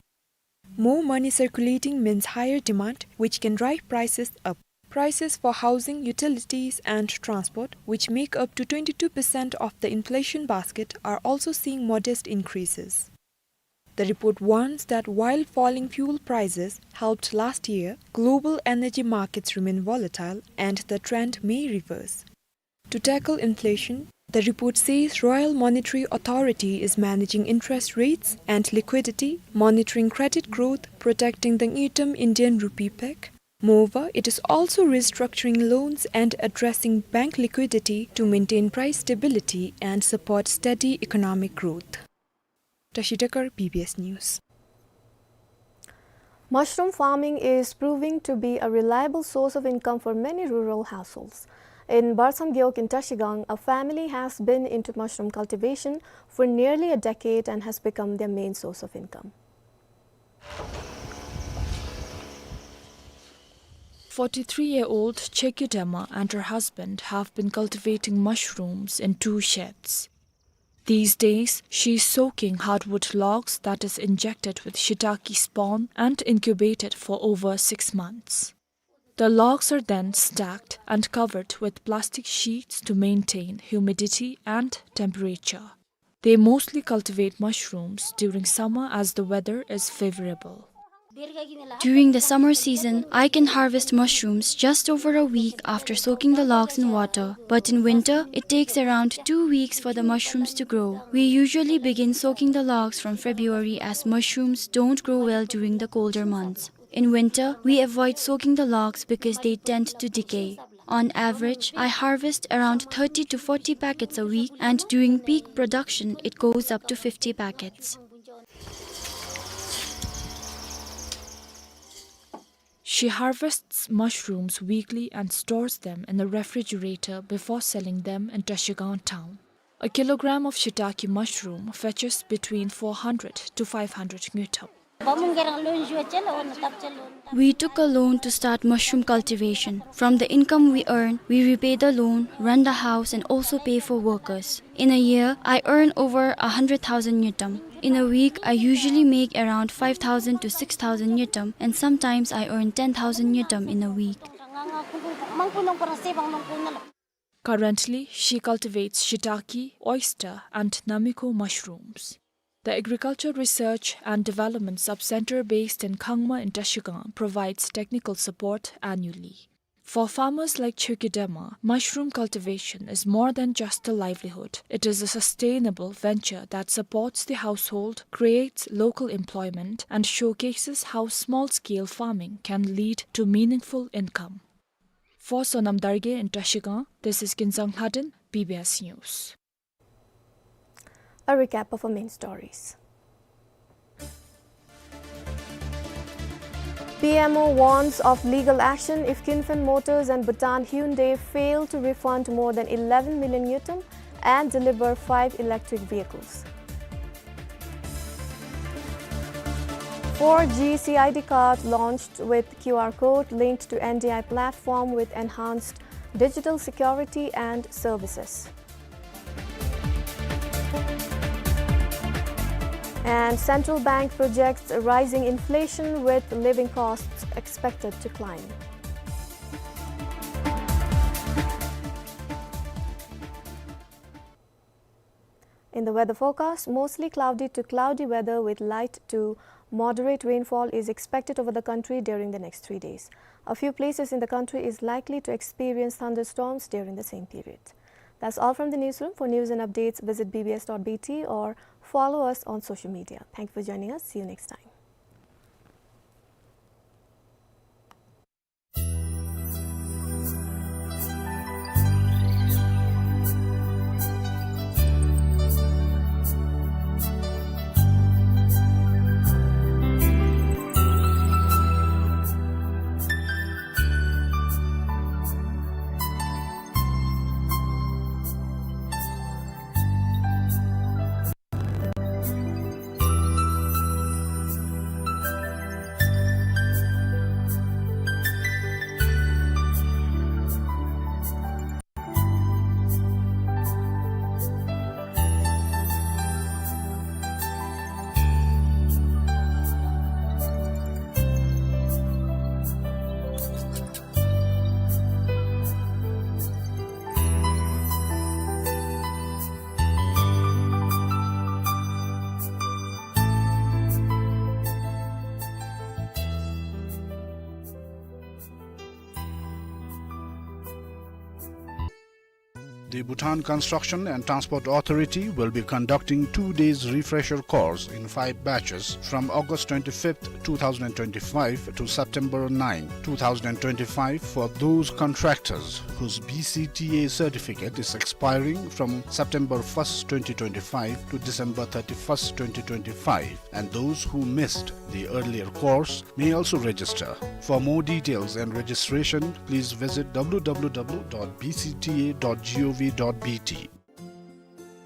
More money circulating means higher demand, which can drive prices up. Prices for housing, utilities, and transport, which make up to twenty-two percent of the inflation basket, are also seeing modest increases. The report warns that while falling fuel prices helped last year, global energy markets remain volatile and the trend may reverse. To tackle inflation, the report says Royal Monetary Authority is managing interest rates and liquidity, monitoring credit growth, protecting the ngultrum Indian rupee peg. Moreover, it is also restructuring loans and addressing bank liquidity to maintain price stability and support steady economic growth. Tashi Dekar, B B S News. Mushroom farming is proving to be a reliable source of income for many rural households. In Barsam Gewog in Trashigang, a family has been into mushroom cultivation for nearly a decade and has become their main source of income. Forty-three-year-old Cheki Dema and her husband have been cultivating mushrooms in two sheds. These days, she is soaking hardwood logs that is injected with shiitake spawn and incubated for over six months. The logs are then stacked and covered with plastic sheets to maintain humidity and temperature. They mostly cultivate mushrooms during summer as the weather is favorable. During the summer season, I can harvest mushrooms just over a week after soaking the logs in water, but in winter, it takes around two weeks for the mushrooms to grow. We usually begin soaking the logs from February as mushrooms don't grow well during the colder months. In winter, we avoid soaking the logs because they tend to decay. On average, I harvest around thirty to forty packets a week, and during peak production, it goes up to fifty packets. She harvests mushrooms weekly and stores them in a refrigerator before selling them in Trashigang town. A kilogram of shiitake mushroom fetches between four hundred to five hundred ngultrum. We took a loan to start mushroom cultivation. From the income we earn, we repay the loan, run the house, and also pay for workers. In a year, I earn over a hundred thousand ngultrum. In a week, I usually make around five thousand to six thousand ngultrum, and sometimes I earn ten thousand ngultrum in a week. Currently, she cultivates shiitake, oyster, and namiko mushrooms. The Agriculture Research and Development Sub-Center based in Khangma in Trashigang provides technical support annually. For farmers like Chökyi Dema, mushroom cultivation is more than just a livelihood. It is a sustainable venture that supports the household, creates local employment, and showcases how small-scale farming can lead to meaningful income. For Sonam Dargay and Trashikang, this is Kinsang Lhaden, B B S News. A recap of our main stories. P M O warns of legal action if Kinfen Motors and Bhutan Hyundai fail to refund more than eleven million ngultrum and deliver five electric vehicles. Four G C I D card launched with Q R code linked to N D I platform with enhanced digital security and services. And central bank projects rising inflation with living costs expected to climb. In the weather forecast, mostly cloudy to cloudy weather with light to moderate rainfall is expected over the country during the next three days. A few places in the country is likely to experience thunderstorms during the same period. That's all from the newsroom. For news and updates, visit B B S dot B T or follow us on social media. Thank you for joining us. See you next time. The Bhutan Construction and Transport Authority will be conducting two days refresher course in five batches from August twenty-fifth, two thousand twenty-five to September ninth, two thousand twenty-five for those contractors whose B C T A certificate is expiring from September first, twenty twenty-five to December thirty-first, twenty twenty-five, and those who missed the earlier course may also register. For more details and registration, please visit W W W dot B C T A dot gov dot B T.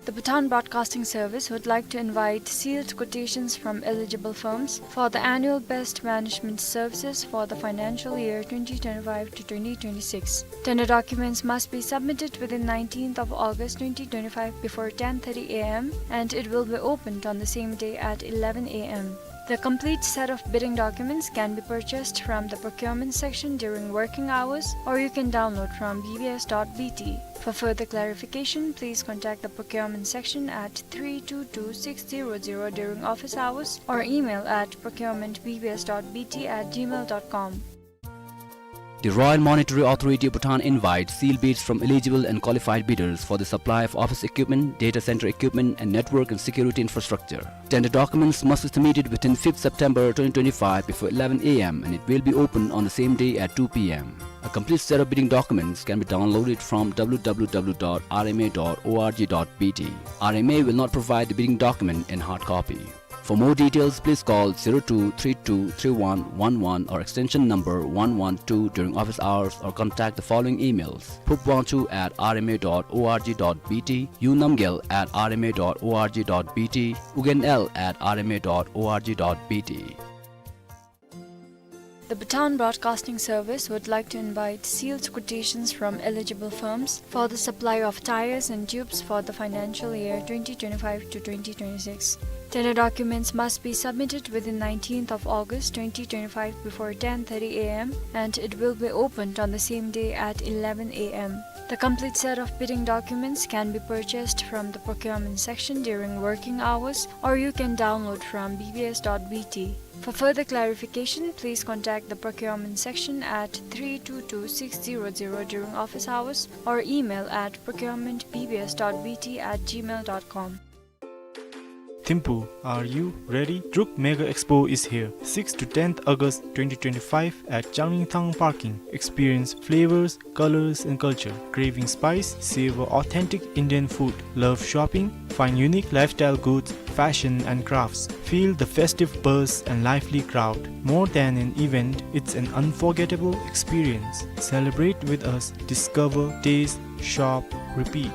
The Bhutan Broadcasting Service would like to invite sealed quotations from eligible firms for the annual best management services for the financial year twenty twenty-five to twenty twenty-six. Tender documents must be submitted within nineteenth of August twenty twenty-five before ten thirty A M, and it will be opened on the same day at eleven A M. The complete set of bidding documents can be purchased from the procurement section during working hours, or you can download from B B S dot B T. For further clarification, please contact the procurement section at three two two six zero zero during office hours or email at procurement B B S dot B T at gmail dot com. The Royal Monetary Authority of Bhutan invites sealed bids from eligible and qualified bidders for the supply of office equipment, data center equipment, and network and security infrastructure. Tender documents must be submitted within fifth September twenty twenty-five before eleven A M, and it will be open on the same day at two P M. A complete set of bidding documents can be downloaded from W W W dot R M A dot org dot B T. R M A will not provide the bidding document in hard copy. For more details, please call zero two three two three one one one or extension number one one two during office hours, or contact the following emails: phubwangchu at R M A dot org dot B T, unamgyel at R M A dot org dot B T, ugenl at R M A dot org dot B T. The Bhutan Broadcasting Service would like to invite sealed quotations from eligible firms for the supply of tyres and tubes for the financial year twenty twenty-five to twenty twenty-six. Tender documents must be submitted within nineteenth of August twenty twenty-five before ten thirty A M, and it will be opened on the same day at eleven A M. The complete set of bidding documents can be purchased from the procurement section during working hours, or you can download from B B S dot B T. For further clarification, please contact the procurement section at three two two six zero zero during office hours or email at procurement B B S dot B T at gmail dot com. Thimphu, are you ready? Druk Mega Expo is here. sixth to tenth August twenty twenty-five at Changmyingthang Parking. Experience flavors, colors, and culture. Craving spice? Savor authentic Indian food. Love shopping? Find unique lifestyle goods, fashion, and crafts. Feel the festive buzz and lively crowd. More than an event, it's an unforgettable experience. Celebrate with us. Discover, taste, shop, repeat.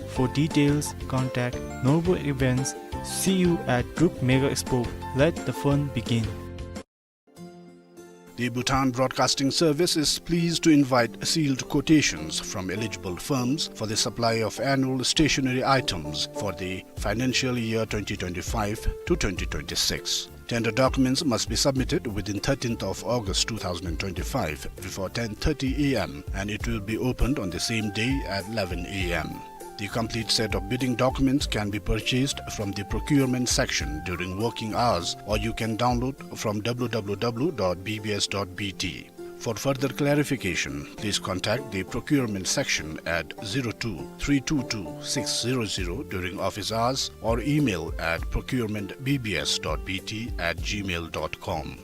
For details, contact Norbu Events. See you at Druk Mega Expo. Let the fun begin. The Bhutan Broadcasting Service is pleased to invite sealed quotations from eligible firms for the supply of annual stationery items for the financial year twenty twenty-five to twenty twenty-six. Tender documents must be submitted within thirteenth of August two thousand twenty-five before ten thirty A M, and it will be opened on the same day at eleven A M. The complete set of bidding documents can be purchased from the procurement section during working hours, or you can download from W W W dot B B S dot B T. For further clarification, please contact the procurement section at zero two three two two six zero zero during office hours or email at procurement B B S dot B T at gmail dot com.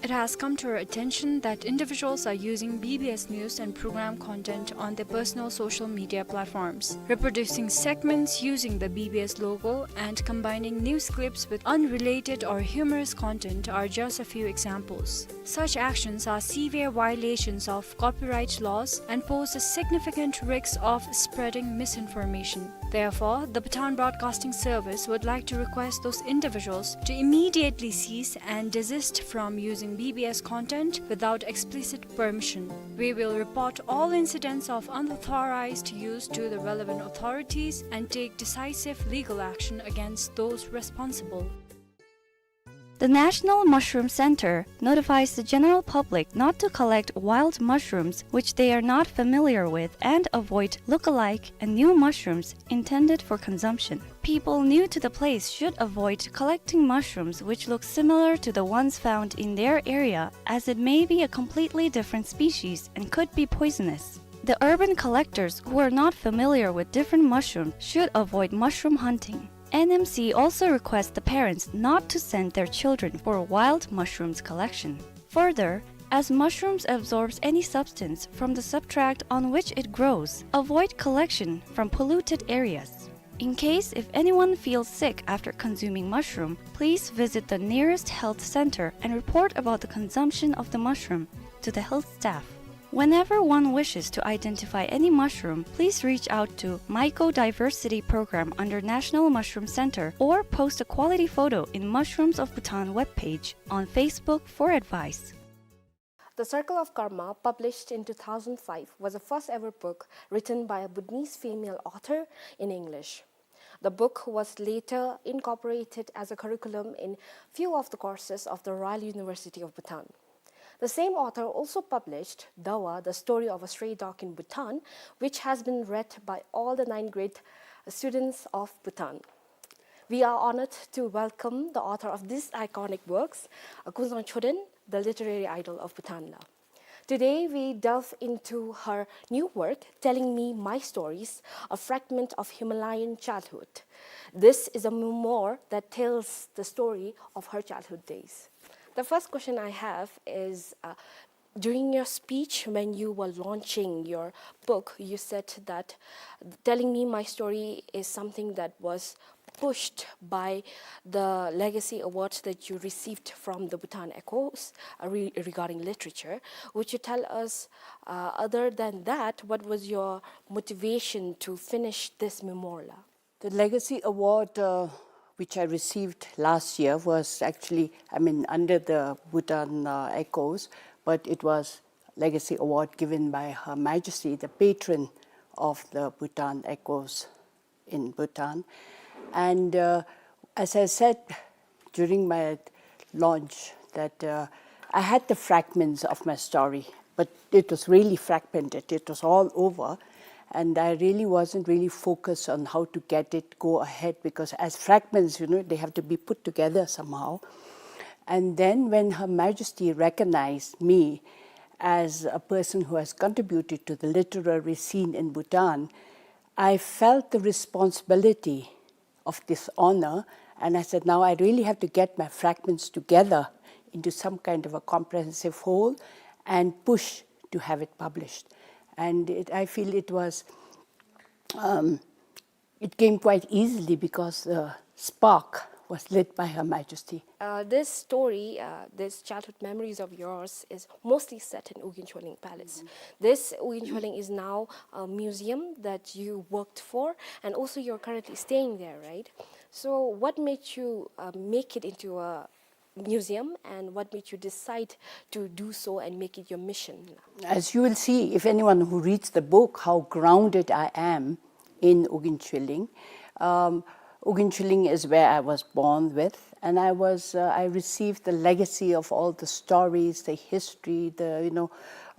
It has come to our attention that individuals are using B B S news and program content on their personal social media platforms, reproducing segments using the B B S logo and combining news clips with unrelated or humorous content are just a few examples. Such actions are severe violations of copyright laws and pose a significant risk of spreading misinformation. Therefore, the Bhutan Broadcasting Service would like to request those individuals to immediately cease and desist from using B B S content without explicit permission. We will report all incidents of unauthorized use to the relevant authorities and take decisive legal action against those responsible. The National Mushroom Center notifies the general public not to collect wild mushrooms which they are not familiar with and avoid look-alike and new mushrooms intended for consumption. People new to the place should avoid collecting mushrooms which look similar to the ones found in their area, as it may be a completely different species and could be poisonous. The urban collectors who are not familiar with different mushrooms should avoid mushroom hunting. N M C also requests the parents not to send their children for wild mushrooms collection. Further, as mushrooms absorbs any substance from the substrate on which it grows, avoid collection from polluted areas. In case if anyone feels sick after consuming mushroom, please visit the nearest health center and report about the consumption of the mushroom to the health staff. Whenever one wishes to identify any mushroom, please reach out to Mycodiversity Program under National Mushroom Center or post a quality photo in Mushrooms of Bhutan webpage on Facebook for advice. The Circle of Karma, published in two thousand five, was the first ever book written by a Bhutanese female author in English. The book was later incorporated as a curriculum in few of the courses of the Royal University of Bhutan. The same author also published Dawa, The Story of a Stray Dog in Bhutan, which has been read by all the ninth grade students of Bhutan. We are honored to welcome the author of these iconic works, uh, Kunzang Choden, the literary idol of Bhutan la. Today, we delve into her new work, Telling Me My Stories, a fragment of Himalayan childhood. This is a memoir that tells the story of her childhood days. The first question I have is, uh, during your speech, when you were launching your book, you said that Telling Me My Story is something that was pushed by the Legacy Award that you received from the Bhutan Echoes, uh, re-, regarding literature. Would you tell us, uh, other than that, what was your motivation to finish this memoir la? The Legacy Award, uh, which I received last year, was actually, I mean, under the Bhutan, uh, Echoes, but it was Legacy Award given by Her Majesty, the patron of the Bhutan Echoes in Bhutan. And, uh, as I said during my launch that, uh, I had the fragments of my story, but it was really fragmented. It was all over, and I really wasn't really focused on how to get it go ahead, because as fragments, you know, they have to be put together somehow. And then when Her Majesty recognized me as a person who has contributed to the literary scene in Bhutan, I felt the responsibility of this honor. And I said, "Now I really have to get my fragments together into some kind of a comprehensive whole and push to have it published." And it, I feel it was, um, it came quite easily because the spark was lit by Her Majesty. Uh, this story, uh, this childhood memories of yours is mostly set in Ugyen Chawling Palace. Mm-hmm. This Ugyen Chawling is now a museum that you worked for, and also you're currently staying there, right? So what made you, uh, make it into a museum, and what made you decide to do so and make it your mission? As you will see, if anyone who reads the book, how grounded I am in Ugyen Chawling. Um, Ugyen Chawling is where I was born with, and I was, uh, I received the legacy of all the stories, the history, the, you know,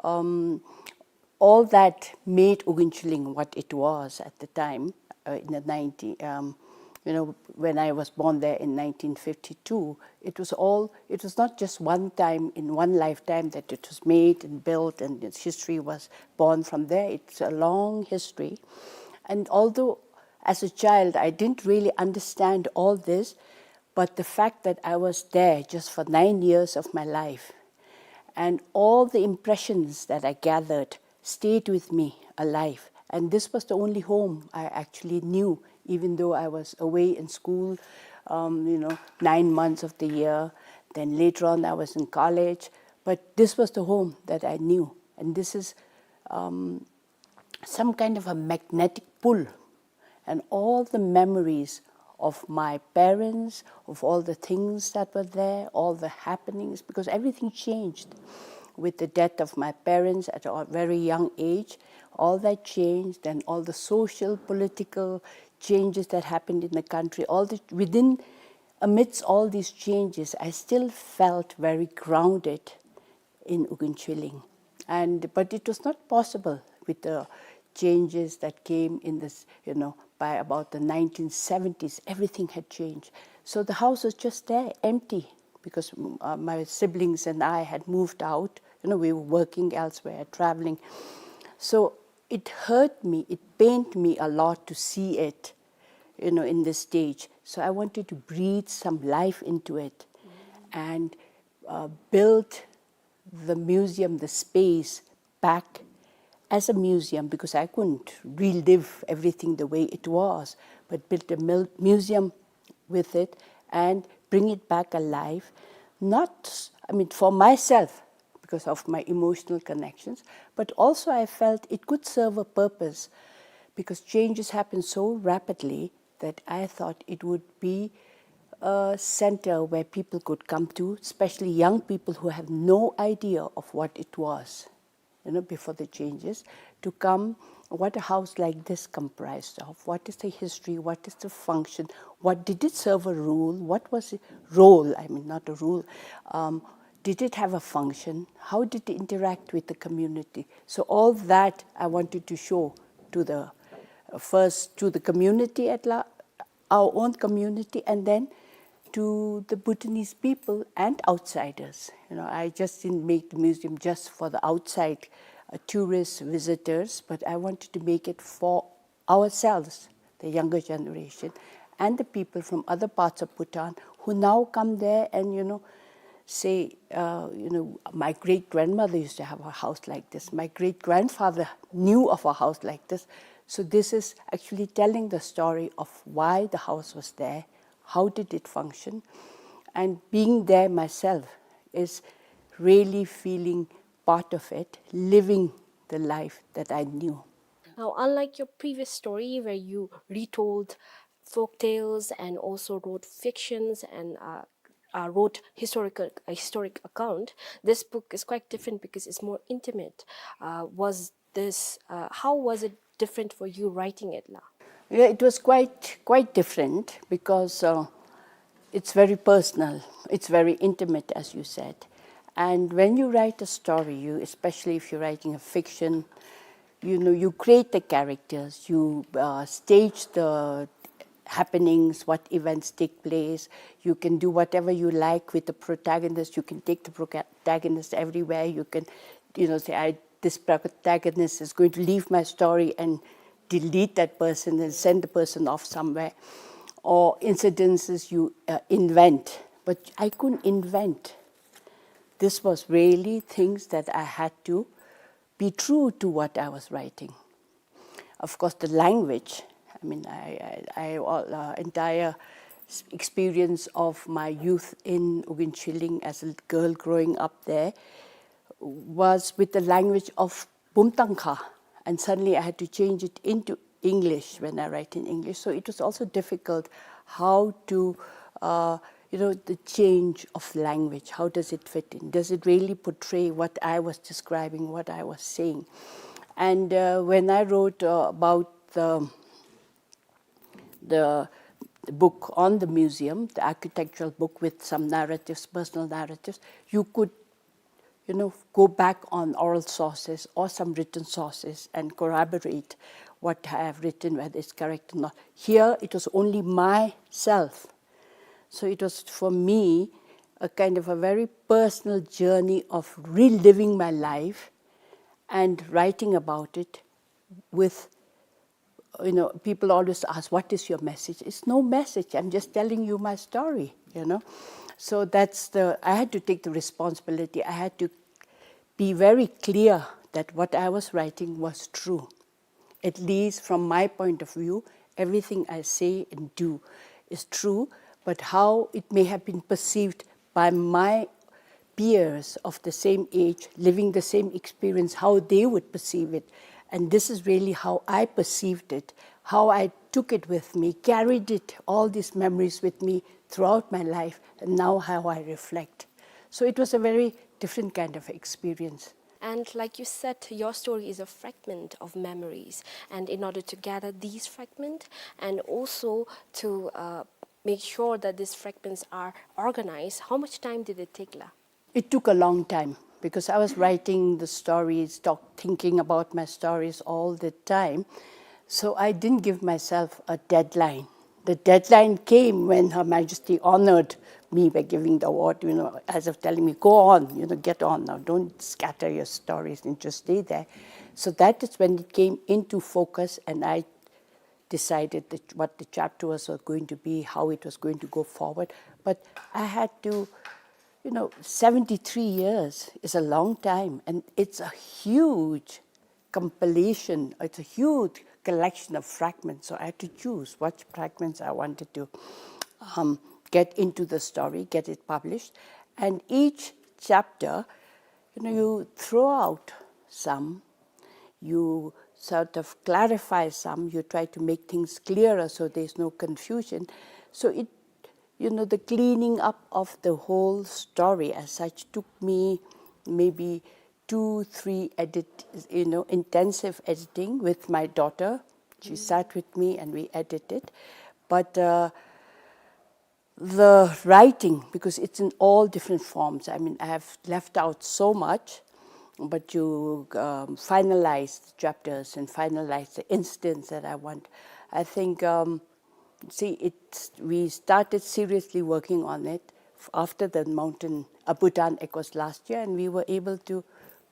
um, all that made Ugyen Chawling what it was at the time, uh, in the nineteen, um, you know, when I was born there in nineteen fifty-two. It was all, it was not just one time in one lifetime that it was made and built and its history was born from there. It's a long history. And although as a child I didn't really understand all this, but the fact that I was there just for nine years of my life, and all the impressions that I gathered stayed with me alive. And this was the only home I actually knew, even though I was away in school, um, you know, nine months of the year. Then later on, I was in college. But this was the home that I knew. And this is, um, some kind of a magnetic pull, and all the memories of my parents, of all the things that were there, all the happenings, because everything changed with the death of my parents at a very young age. All that changed, and all the social, political changes that happened in the country, all the, within, amidst all these changes, I still felt very grounded in Ugyen Chawling. And, but it was not possible with the changes that came in this, you know, by about the nineteen seventies, everything had changed. So the house was just there, empty, because, mm, uh, my siblings and I had moved out. You know, we were working elsewhere, traveling. So it hurt me, it pained me a lot to see it, you know, in this stage. So I wanted to breathe some life into it and, uh, build the museum, the space, back as a museum, because I couldn't relive everything the way it was, but build a mil-, museum with it and bring it back alive. Not, I mean, for myself, because of my emotional connections, but also I felt it could serve a purpose, because changes happen so rapidly that I thought it would be a center where people could come to, especially young people who have no idea of what it was, you know, before the changes, to come, what a house like this comprised of, what is the history, what is the function, what did it serve a role, what was the role, I mean, not a role, um, did it have a function, how did it interact with the community? So all that I wanted to show to the, uh, first to the community at la-, our own community, and then to the Bhutanese people and outsiders. You know, I just didn't make the museum just for the outside, uh, tourists, visitors, but I wanted to make it for ourselves, the younger generation, and the people from other parts of Bhutan who now come there and, you know, say, uh, you know, "My great-grandmother used to have a house like this. My great-grandfather knew of a house like this." So this is actually telling the story of why the house was there, how did it function, and being there myself is really feeling part of it, living the life that I knew. Now, unlike your previous story where you retold folk tales and also wrote fictions and, uh, uh, wrote historical, a historic account, this book is quite different because it's more intimate. Uh, was this, uh, how was it different for you writing it la? Yeah, it was quite, quite different because, uh, it's very personal, it's very intimate, as you said. And when you write a story, you, especially if you're writing a fiction, you know, you create the characters, you, uh, stage the happenings, what events take place. You can do whatever you like with the protagonist. You can take the protagonist everywhere. You can, you know, say, "I, this protagonist is going to leave my story and delete that person and send the person off somewhere." or incidences you uh, invent. But I couldn't invent. This was really things that I had to be true to what I was writing. Of course, the language, I mean, I, I, I all, uh, entire s- experience of my youth in Uginchilling as a girl growing up there was with the language of Bumtangkha, and suddenly I had to change it into English when I write in English. So it was also difficult how to, uh, you know, the change of language. How does it fit in? Does it really portray what I was describing, what I was saying? And uh, when I wrote uh, about the the book on the museum, the architectural book with some narratives, personal narratives, you could, you know, go back on oral sources or some written sources and corroborate what I have written, whether it's correct or not. Here, it was only myself. So it was for me a kind of a very personal journey of reliving my life and writing about it with, you know, people always ask, "What is your message?" It's no message. I'm just telling you my story, you know. So that's the, I had to take the responsibility. I had to be very clear that what I was writing was true. At least from my point of view, everything I say and do is true, but how it may have been perceived by my peers of the same age, living the same experience, how they would perceive it. And this is really how I perceived it, how I took it with me, carried it, all these memories with me throughout my life, and now how I reflect. So it was a very different kind of experience. And like you said, your story is a fragment of memories. And in order to gather these fragments and also to uh, make sure that these fragments are organized, how much time did it take, la? It took a long time because I was writing the stories, talk, thinking about my stories all the time. So I didn't give myself a deadline. The deadline came when Her Majesty honored me by giving the award, you know, as of telling me, "Go on, you know, get on now. Don't scatter your stories and just stay there." So that is when it came into focus, and I decided that what the chapter was going to be, how it was going to go forward. But I had to, you know, seventy-three years is a long time, and it's a huge compilation, it's a huge collection of fragments. So I had to choose what fragments I wanted to um, get into the story, get it published. And each chapter, you know, you throw out some, you sort of clarify some, you try to make things clearer so there's no confusion. So it, you know, the cleaning up of the whole story as such took me maybe two, three edit, you know, intensive editing with my daughter. She sat with me and we edited. But uh, the writing, because it's in all different forms. I mean, I have left out so much, but you um, finalize the chapters and finalize the incidents that I want. I think, um, see, it, we started seriously working on it f- after the mountain, uh, Bhutan Echoes last year, and we were able to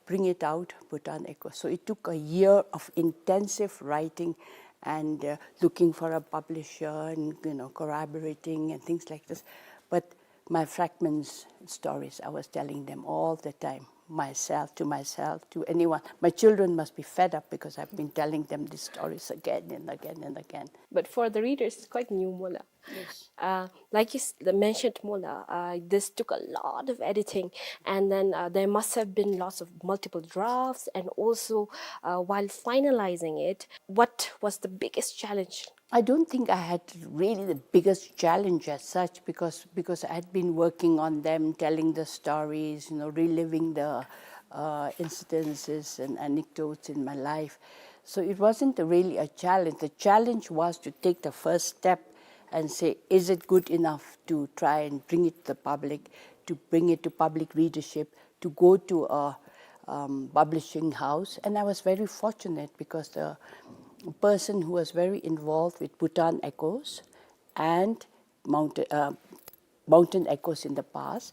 bring it out, Bhutan Echoes. So it took a year of intensive writing and uh, looking for a publisher and, you know, collaborating and things like this. But my fragments stories, I was telling them all the time, myself, to myself, to anyone. My children must be fed up because I've been telling them these stories again and again and again. But for the readers, it's quite new, mo la. Yes. Uh, like you s- mentioned, mo la, uh, this took a lot of editing, and then uh, there must have been lots of multiple drafts, and also uh, while finalizing it, what was the biggest challenge? I don't think I had really the biggest challenge as such because because I had been working on them, telling the stories, you know, reliving the uh, incidences and anecdotes in my life. So it wasn't really a challenge. The challenge was to take the first step and say, is it good enough to try and bring it to the public, to bring it to public readership, to go to a um, publishing house? And I was very fortunate because the person who was very involved with Bhutan Echoes and Mountain, uh, Mountain Echoes in the past,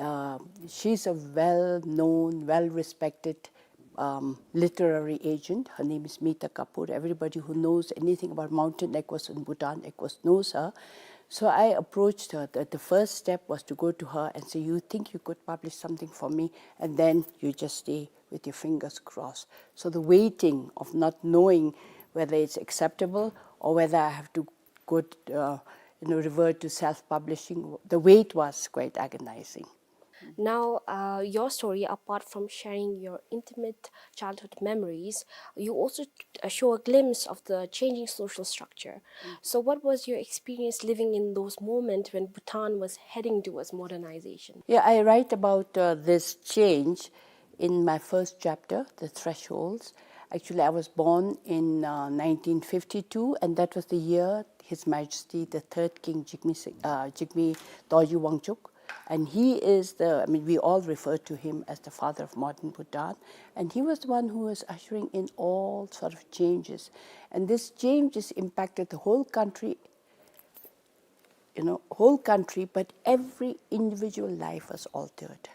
uh, she's a well-known, well-respected um, literary agent. Her name is Mita Kapoor. Everybody who knows anything about mountain equus in Bhutan, equus knows her. So I approached her. The, the first step was to go to her and say, "You think you could publish something for me?" And then you just stay with your fingers crossed. So the waiting of not knowing whether it's acceptable or whether I have to go, uh, you know, revert to self-publishing, the wait was quite agonizing. Now, uh, your story, apart from sharing your intimate childhood memories, you also, uh, show a glimpse of the changing social structure. So, what was your experience living in those moments when Bhutan was heading towards modernization? Yeah, I write about, uh, this change in my first chapter, The Thresholds. Actually, I was born in, uh, nineteen fifty-two, and that was the year His Majesty the Third King Jigme, uh, Jigme Dorji Wangchuck, and he is the, I mean, we all refer to him as the father of modern Bhutan, and he was the one who was ushering in all sort of changes. And this changes impacted the whole country, you know, whole country, but every individual life was altered.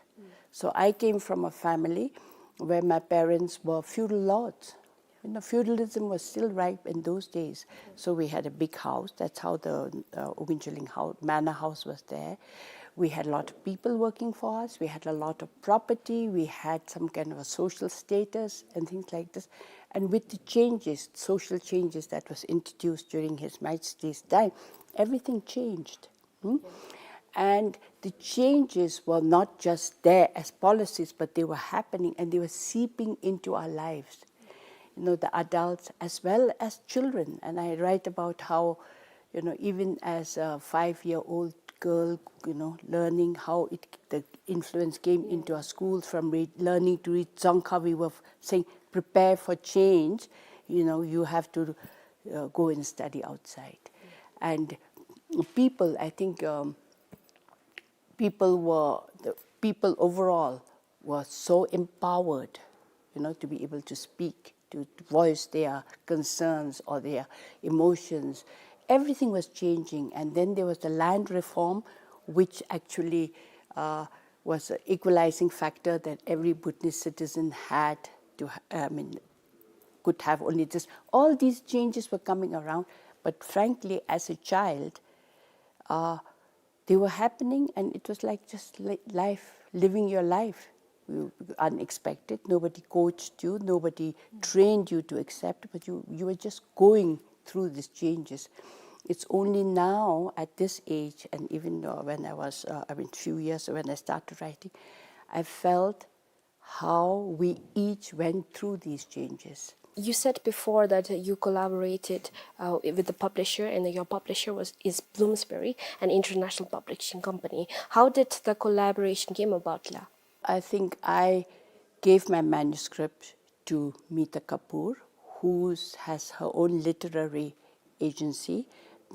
So I came from a family where my parents were feudal lords. You know, feudalism was still ripe in those days. So we had a big house. That's how the, uh, Ogunchulling house, manor house was there. We had a lot of people working for us. We had a lot of property. We had some kind of a social status and things like this. And with the changes, social changes that was introduced during His Majesty's time, everything changed. Hmm? And the changes were not just there as policies, but they were happening and they were seeping into our lives. You know, the adults as well as children. And I write about how, you know, even as a five-year-old girl, you know, learning how it, the influence came into our schools from read, learning to read Dzongkha, we were saying, "Prepare for change." You know, you have to, uh, go and study outside. And people, I think, um, people were, the people overall were so empowered, you know, to be able to speak, to voice their concerns or their emotions. Everything was changing. And then there was the land reform, which actually, uh, was an equalizing factor that every Bhutanese citizen had to ha-, I mean, could have only this. All these changes were coming around, but frankly, as a child, uh, they were happening, and it was like just li-, life, living your life. You, unexpected, nobody coached you, nobody trained you to accept, but you, you were just going through these changes. It's only now, at this age, and even, uh, when I was, uh, I mean, few years when I started writing, I felt how we each went through these changes. You said before that, uh, you collaborated, uh, with the publisher, and your publisher was, is Bloomsbury, an international publishing company. How did the collaboration came about, la? I think I gave my manuscript to Mita Kapoor, who has her own literary agency.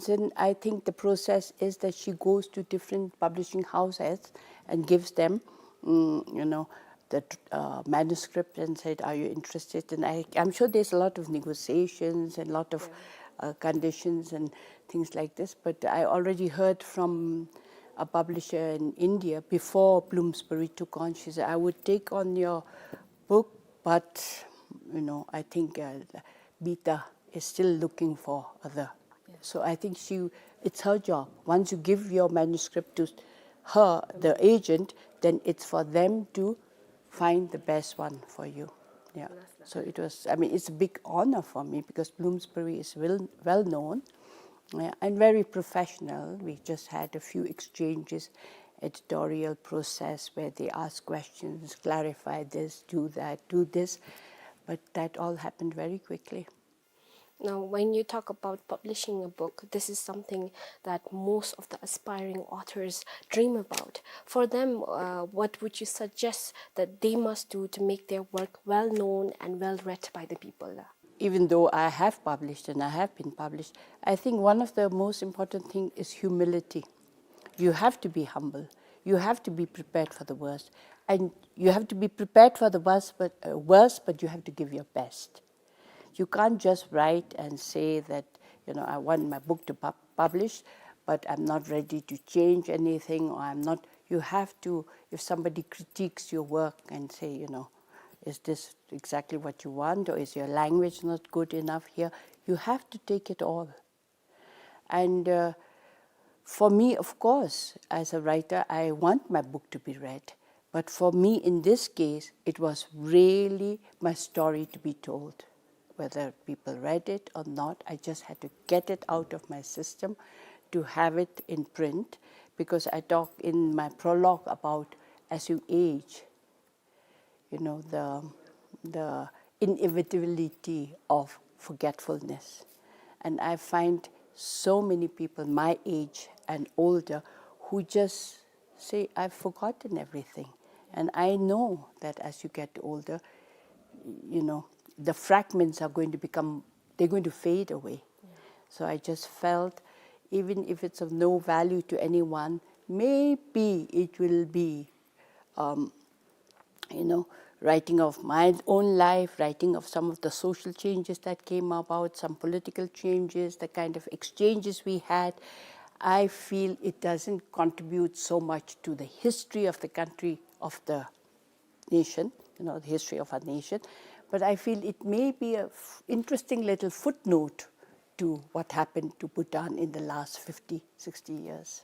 Then I think the process is that she goes to different publishing houses and gives them, mm, you know, the, uh, manuscript and said, "Are you interested?" And I, I'm sure there's a lot of negotiations and lot of, uh, conditions and things like this. But I already heard from a publisher in India before Bloomsbury took on. She said, "I would take on your book, but, you know, I think, uh, Mita is still looking for other." So I think she, it's her job. Once you give your manuscript to her, the agent, then it's for them to find the best one for you. Yeah. So it was, I mean, it's a big honor for me because Bloomsbury is well, well known, uh, and very professional. We just had a few exchanges, editorial process where they ask questions, clarify this, do that, do this. But that all happened very quickly. Now, when you talk about publishing a book, this is something that most of the aspiring authors dream about. For them, uh, what would you suggest that they must do to make their work well known and well read by the people? Even though I have published and I have been published, I think one of the most important thing is humility. You have to be humble. You have to be prepared for the worst. And you have to be prepared for the worst, but, uh, worst, but you have to give your best. You can't just write and say that, you know, "I want my book to pub-, publish, but I'm not ready to change anything," or I'm not, you have to, if somebody critiques your work and say, you know, Is this exactly what you want, or is your language not good enough here? You have to take it all. And uh, for me, of course, as a writer, I want my book to be read. But for me, in this case, it was really my story to be told. Whether people read it or not, I just had to get it out of my system to have it in print, because I talk in my prologue about as you age, you know, the, the inevitability of forgetfulness. And I find so many people my age and older who just say, "I've forgotten everything." And I know that as you get older, you know, the fragments are going to become, they're going to fade away. So I just felt, even if it's of no value to anyone, maybe it will be um, you know, writing of my own life, writing of some of the social changes that came about, some political changes, the kind of exchanges we had, I feel it doesn't contribute so much to the history of the country, of the nation, you know, the history of our nation. But I feel it may be a f- interesting little footnote to what happened to Bhutan in the last fifty, sixty years.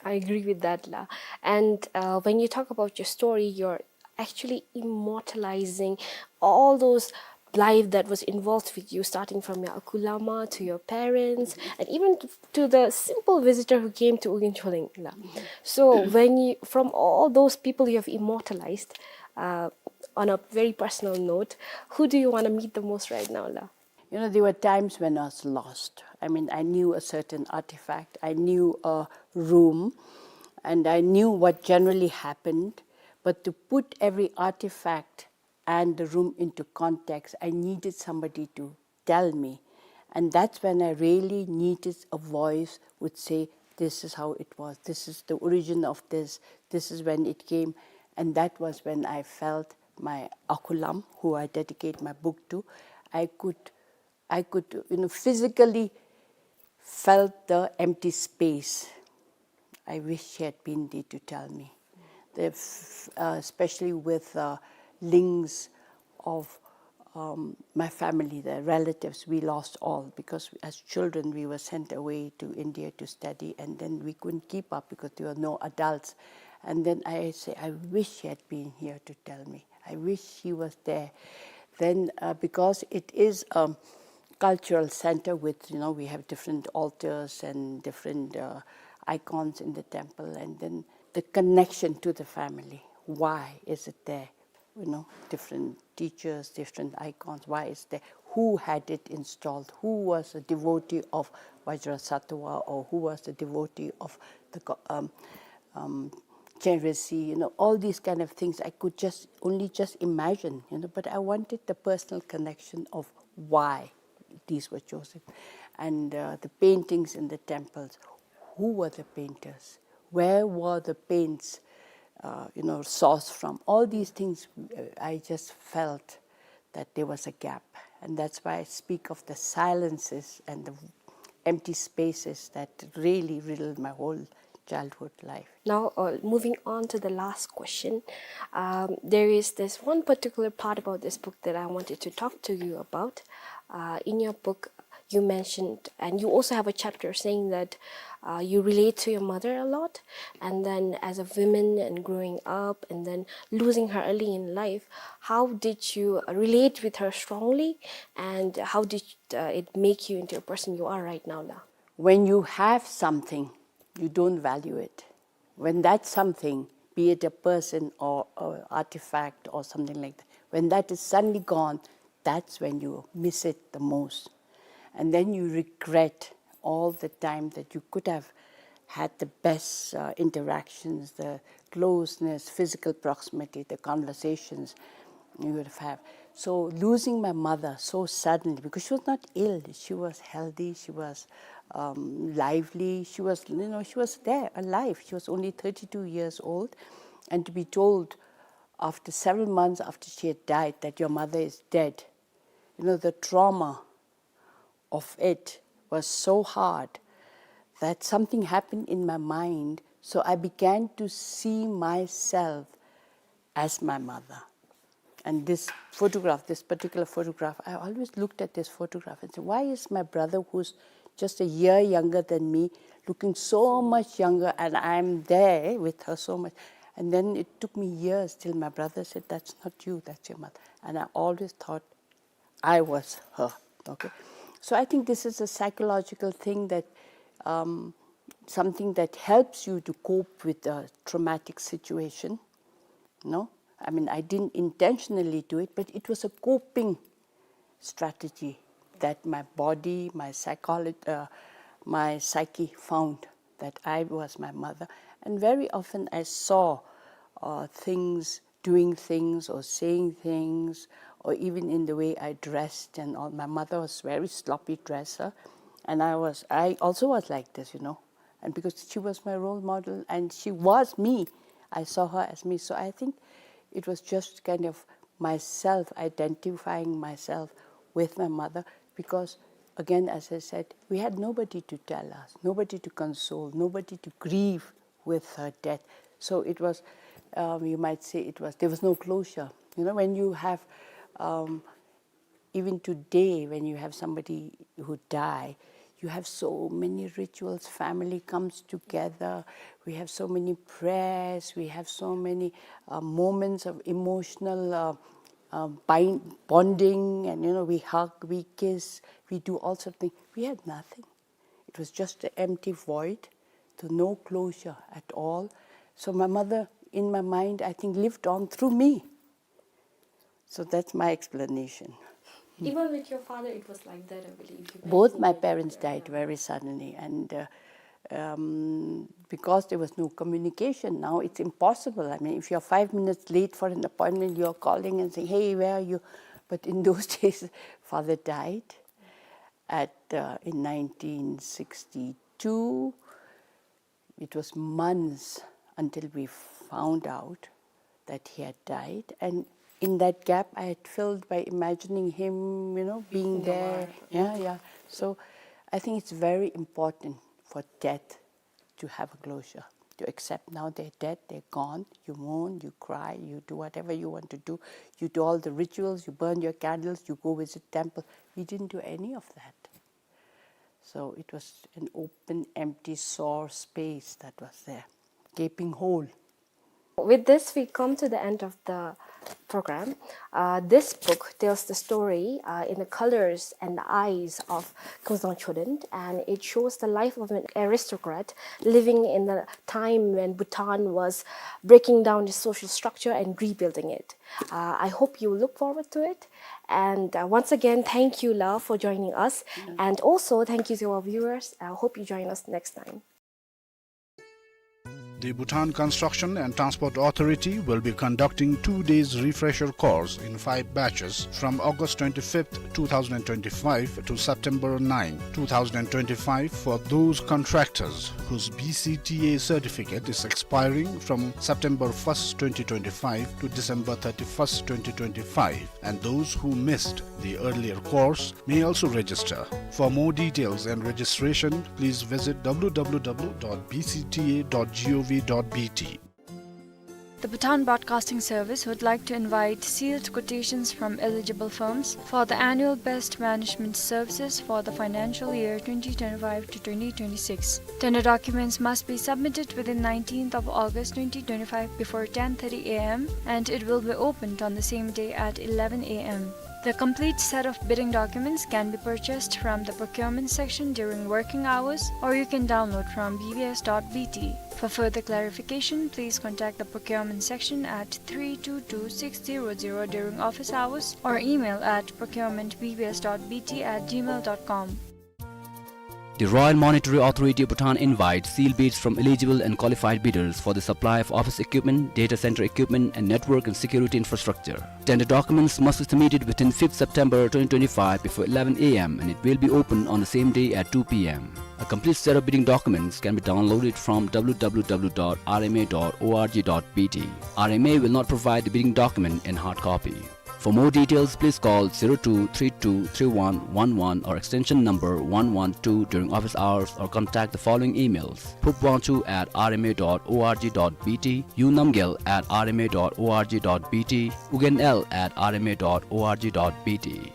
I agree with that, La. And uh, when you talk about your story, you're actually immortalizing all those life that was involved with you, starting from your Akulama to your parents, and even to the simple visitor who came to Ugin Choleng, La. So when you, from all those people you have immortalized, uh, on a very personal note, who do you want to meet the most right now, La? You know, there were times when I was lost. I mean, I knew a certain artifact, I knew a room, and I knew what generally happened. But to put every artifact and the room into context, I needed somebody to tell me. And that's when I really needed a voice would say, "This is how it was. This is the origin of this. This is when it came." And that was when I felt my Akulam, who I dedicate my book to, I could I could, you know, physically felt the empty space. I wish she had been there to tell me. The f- uh, especially with uh, links of um, my family, the relatives, we lost all because as children we were sent away to India to study, and then we couldn't keep up because there were no adults. And then I say, "I wish she had been here to tell me. I wish she was there." Then, uh, because it is a cultural center with, you know, we have different altars and different uh, icons in the temple, and then the connection to the family. Why is it there? You know, different teachers, different icons. Why is there? Who had it installed? Who was a devotee of Vajrasattva, or who was a devotee of the go- um, um, Chenrezig? You know, all these kind of things I could just only just imagine. You know, but I wanted the personal connection of why these were chosen, and uh, the paintings in the temples. Who were the painters? Where were the paints, uh, you know, sourced from? All these things, uh, I just felt that there was a gap. And that's why I speak of the silences and the empty spaces that really riddled my whole childhood life. Now, uh, moving on to the last question, um, there is this one particular part about this book that I wanted to talk to you about. Uh, in your book, you mentioned, and you also have a chapter saying that uh, you relate to your mother a lot, and then as a woman and growing up and then losing her early in life, how did you relate with her strongly, and how did uh, it make you into a person you are right now, La? When you have something, you don't value it. When that something, be it a person or an artifact or something like that, when that is suddenly gone, that's when you miss it the most. And then you regret all the time that you could have had the best uh, interactions, the closeness, physical proximity, the conversations you would have. So losing my mother so suddenly, because she was not ill, she was healthy, she was um, lively, she was, you know, she was there, alive. She was only thirty-two years old, and to be told after several months after she had died that your mother is dead, you know, the trauma of it was so hard that something happened in my mind. So I began to see myself as my mother. And this photograph, this particular photograph, I always looked at this photograph and said, "Why is my brother, who's just a year younger than me, looking so much younger, and I'm there with her so much?" And then it took me years till my brother said, "That's not you, that's your mother." And I always thought I was her. Okay. So I think this is a psychological thing that, um, something that helps you to cope with a traumatic situation. No? I mean, I didn't intentionally do it, but it was a coping strategy that my body, my psychology, uh, my psyche found that I was my mother. And very often I saw, uh, things, doing things or saying things, or even in the way I dressed and all. My mother was very sloppy dresser, and I was, I also was like this, you know. And because she was my role model and she was me, I saw her as me. So I think it was just kind of myself identifying myself with my mother, because again, as I said, we had nobody to tell us, nobody to console, nobody to grieve with her death. So it was, um, you might say it was, there was no closure. You know, when you have, um, even today, when you have somebody who die, you have so many rituals, family comes together, we have so many prayers, we have so many, uh, moments of emotional, uh, uh, bind-, bonding, and, you know, we hug, we kiss, we do all sort of things. We had nothing. It was just an empty void, so no closure at all. So my mother, in my mind, I think, lived on through me. So that's my explanation. Even with your father, it was like that, I believe. You mentioned that, uh, both my parents died very suddenly, and, uh, um, because there was no communication, now it's impossible. I mean, if you're five minutes late for an appointment, you're calling and saying, "Hey, where are you?" But in those days, father died at, uh, in nineteen sixty-two. It was months until we found out that he had died. And in that gap, I had filled by imagining him, you know, being there. Yeah, yeah. So I think it's very important for death to have a closure, to accept now they're dead, they're gone. You mourn, you cry, you do whatever you want to do. You do all the rituals, you burn your candles, you go visit temple. We didn't do any of that. So it was an open, empty, sore space that was there, gaping hole. With this, we come to the end of the program. Uh, this book tells the story, uh, in the colors and the eyes of Kozang Chodent, and it shows the life of an aristocrat living in the time when Bhutan was breaking down its social structure and rebuilding it. Uh, I hope you look forward to it. And, uh, once again, thank you, Lao, for joining us. Mm. And also, thank you to our viewers. I hope you join us next time. The Bhutan Construction and Transport Authority will be conducting two days refresher course in five batches from August twenty-fifth, two thousand twenty-five to September ninth, two thousand twenty-five for those contractors whose B C T A certificate is expiring from September first, twenty twenty-five to December thirty-first, twenty twenty-five, and those who missed the earlier course may also register. For more details and registration, please visit W W W dot B C T A dot gov dot B T. The Bhutan Broadcasting Service would like to invite sealed quotations from eligible firms for the annual Best Management Services for the financial year twenty twenty-five to twenty twenty-six. Tender documents must be submitted within nineteenth of August twenty twenty-five before ten thirty A M, and it will be opened on the same day at eleven A M. The complete set of bidding documents can be purchased from the procurement section during working hours, or you can download from B B S dot B T. For further clarification, please contact the procurement section at three two two six zero zero during office hours or email at procurement B B S dot B T at gmail dot com. The Royal Monetary Authority of Bhutan invites sealed bids from eligible and qualified bidders for the supply of office equipment, data center equipment, and network and security infrastructure. Tender documents must be submitted within fifth September twenty twenty-five before eleven A M, and it will be open on the same day at two P M. A complete set of bidding documents can be downloaded from W W W dot R M A dot org dot B T. R M A will not provide the bidding document in hard copy. For more details, please call zero two three two three one one one or extension number one one two during office hours, or contact the following emails: phupwangchu at R M A dot O R G dot B T, unamgyal at R M A dot O R G dot B T, ugenl at R M A dot O R G dot B T.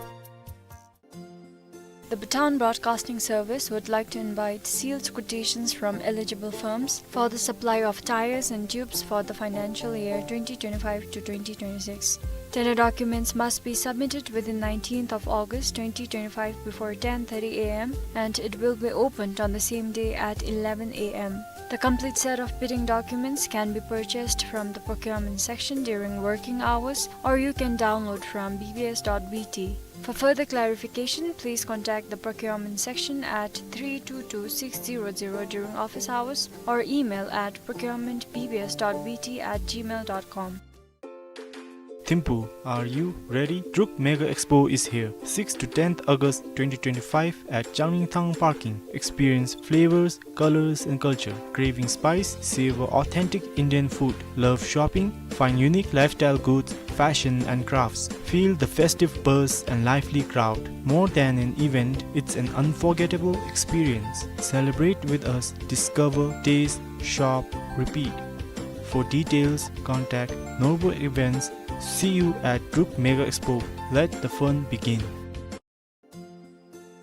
The Bhutan Broadcasting Service would like to invite sealed quotations from eligible firms for the supply of tyres and tubes for the financial year twenty twenty-five to twenty twenty-six. Tender documents must be submitted within nineteenth of August twenty twenty-five before ten thirty A M, and it will be opened on the same day at eleven A M. The complete set of bidding documents can be purchased from the procurement section during working hours, or you can download from B B S dot B T. For further clarification, please contact the procurement section at three two two six zero zero during office hours or email at procurement B B S dot B T at gmail dot com. Thimphu, are you ready? Druk Mega Expo is here. sixth to tenth August twenty twenty-five at Changlingthang Parking. Experience flavors, colors and culture. Craving spice? Savor authentic Indian food. Love shopping? Find unique lifestyle goods, fashion and crafts. Feel the festive buzz and lively crowd. More than an event, it's an unforgettable experience. Celebrate with us. Discover, taste, shop, repeat. For details, contact Norbu Events. See you at Druk Mega Expo. Let the fun begin.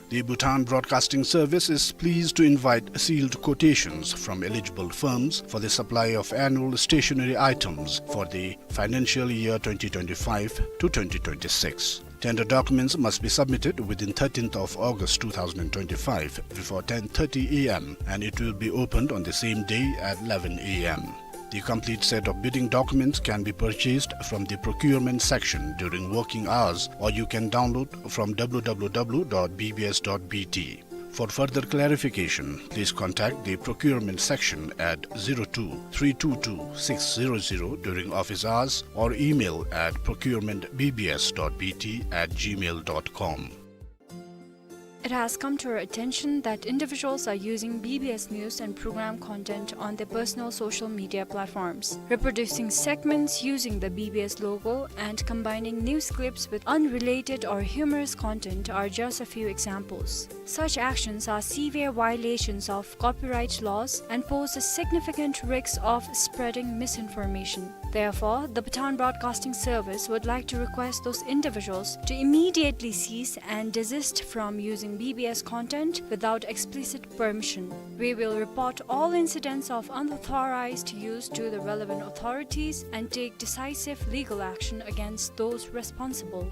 The Bhutan Broadcasting Service is pleased to invite sealed quotations from eligible firms for the supply of annual stationery items for the financial year twenty twenty-five to twenty twenty-six. Tender documents must be submitted within thirteenth of August two thousand twenty-five before ten thirty A M, and it will be opened on the same day at eleven A M. The complete set of bidding documents can be purchased from the procurement section during working hours, or you can download from W W W dot B B S dot B T. For further clarification, please contact the procurement section at zero two three two two six zero zero during office hours or email at procurement B B S dot B T at gmail dot com. It has come to our attention that individuals are using B B S news and program content on their personal social media platforms. Reproducing segments using the B B S logo and combining news clips with unrelated or humorous content are just a few examples. Such actions are severe violations of copyright laws and pose a significant risk of spreading misinformation. Therefore, the Bhutan Broadcasting Service would like to request those individuals to immediately cease and desist from using B B S content without explicit permission. We will report all incidents of unauthorized use to the relevant authorities and take decisive legal action against those responsible.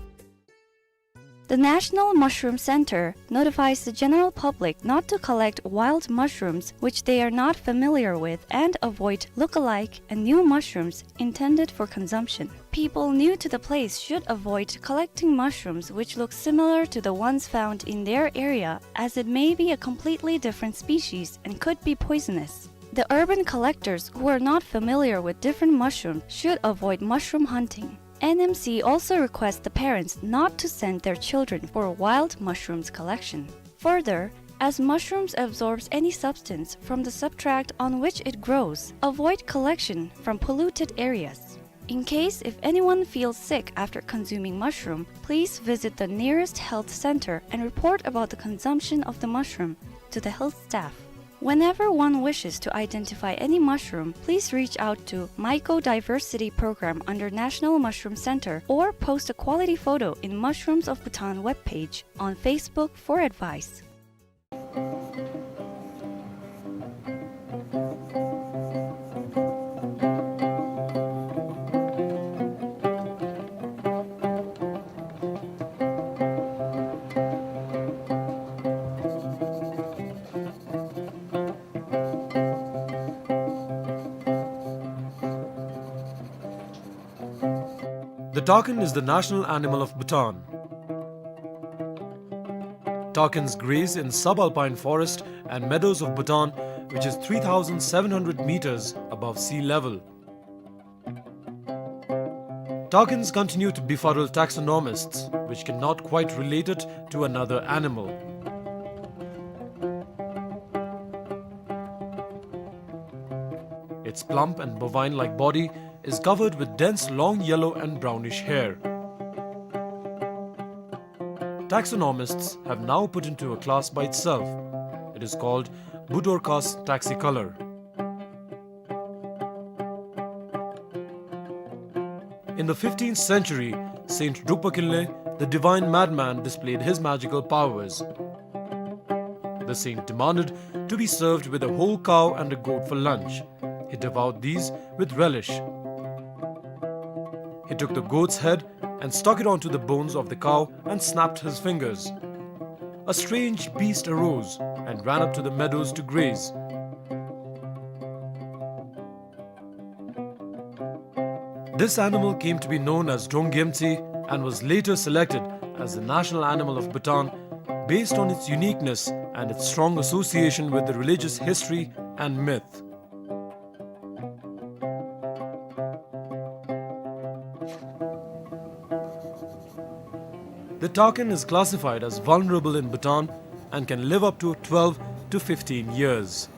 The National Mushroom Center notifies the general public not to collect wild mushrooms which they are not familiar with and avoid look-alike and new mushrooms intended for consumption. People new to the place should avoid collecting mushrooms which look similar to the ones found in their area, as it may be a completely different species and could be poisonous. The urban collectors who are not familiar with different mushrooms should avoid mushroom hunting. N M C also requests the parents not to send their children for wild mushrooms collection. Further, as mushrooms absorbs any substance from the substrate on which it grows, avoid collection from polluted areas. In case if anyone feels sick after consuming mushroom, please visit the nearest health center and report about the consumption of the mushroom to the health staff. Whenever one wishes to identify any mushroom, please reach out to Mycodiversity Program under National Mushroom Center or post a quality photo in Mushrooms of Bhutan webpage on Facebook for advice. The takin is the national animal of Bhutan. Takins graze in subalpine forest and meadows of Bhutan, which is three thousand seven hundred meters above sea level. Takins continue to befuddle taxonomists, which cannot quite relate it to another animal. Its plump and bovine-like body is covered with dense long yellow and brownish hair. taxonomists have now put into a class by itself. It is called Budorcas taxicolor. In the fifteenth century, Saint Drukpa Kinley, the divine madman, displayed his magical powers. The saint demanded to be served with a whole cow and a goat for lunch. He devoured these with relish. He took the goat's head and stuck it onto the bones of the cow and snapped his fingers. A strange beast arose and ran up to the meadows to graze. This animal came to be known as Drong Gyemtse and was later selected as the national animal of Bhutan based on its uniqueness and its strong association with the religious history and myth. The takin is classified as vulnerable in Bhutan and can live up to twelve to fifteen years.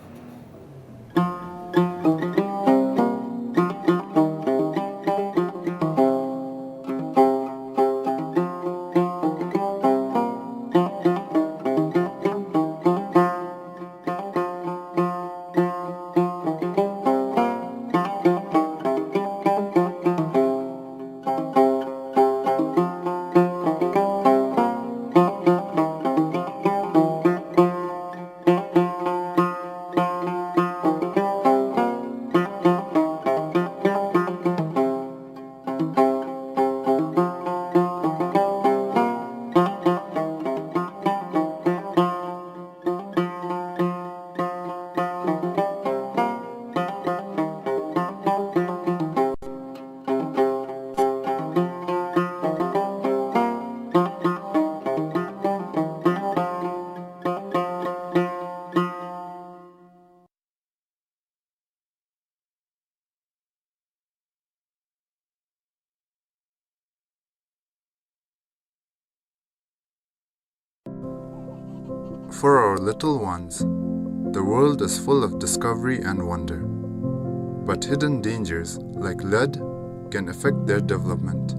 For our little ones, the world is full of discovery and wonder. But hidden dangers, like lead, can affect their development.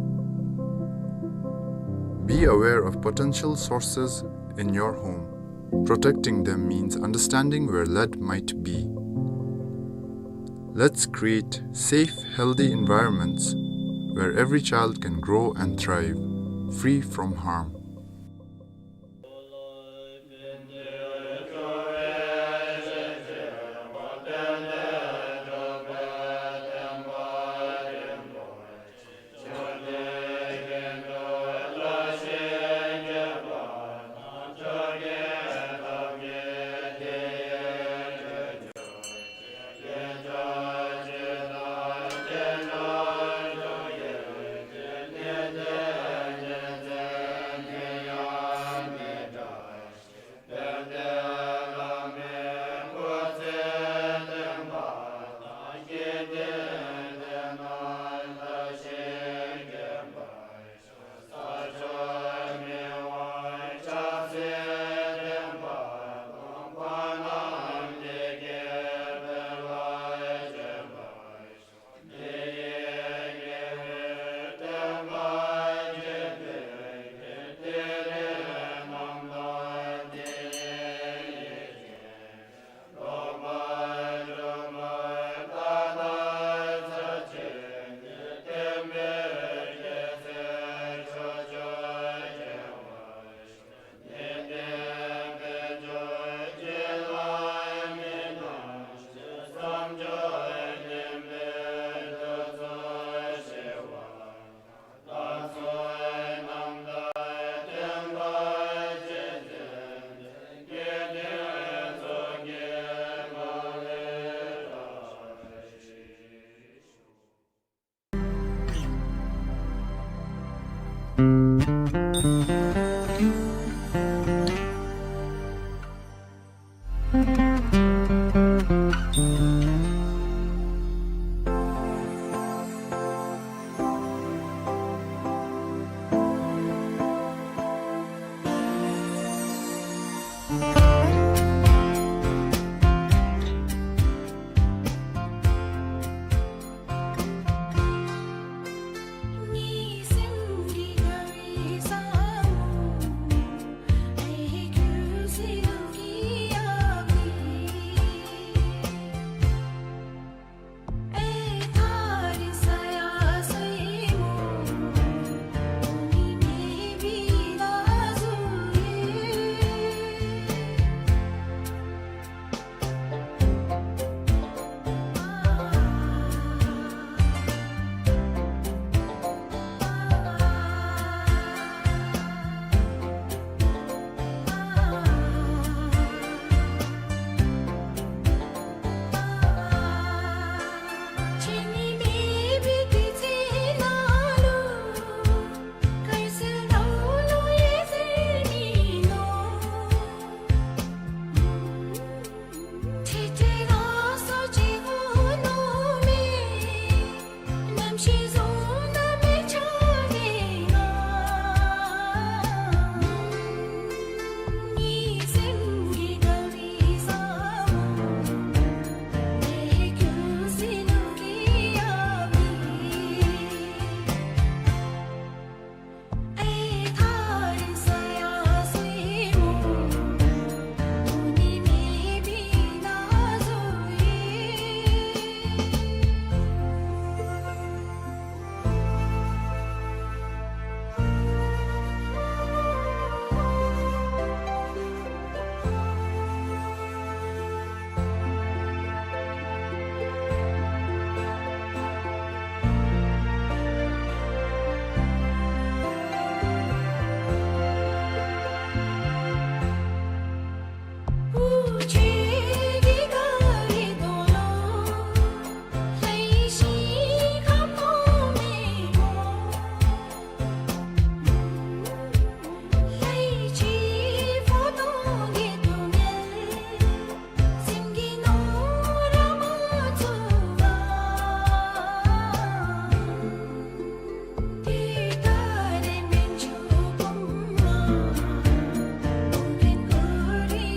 Be aware of potential sources in your home. Protecting them means understanding where lead might be. Let's create safe, healthy environments where every child can grow and thrive, free from harm.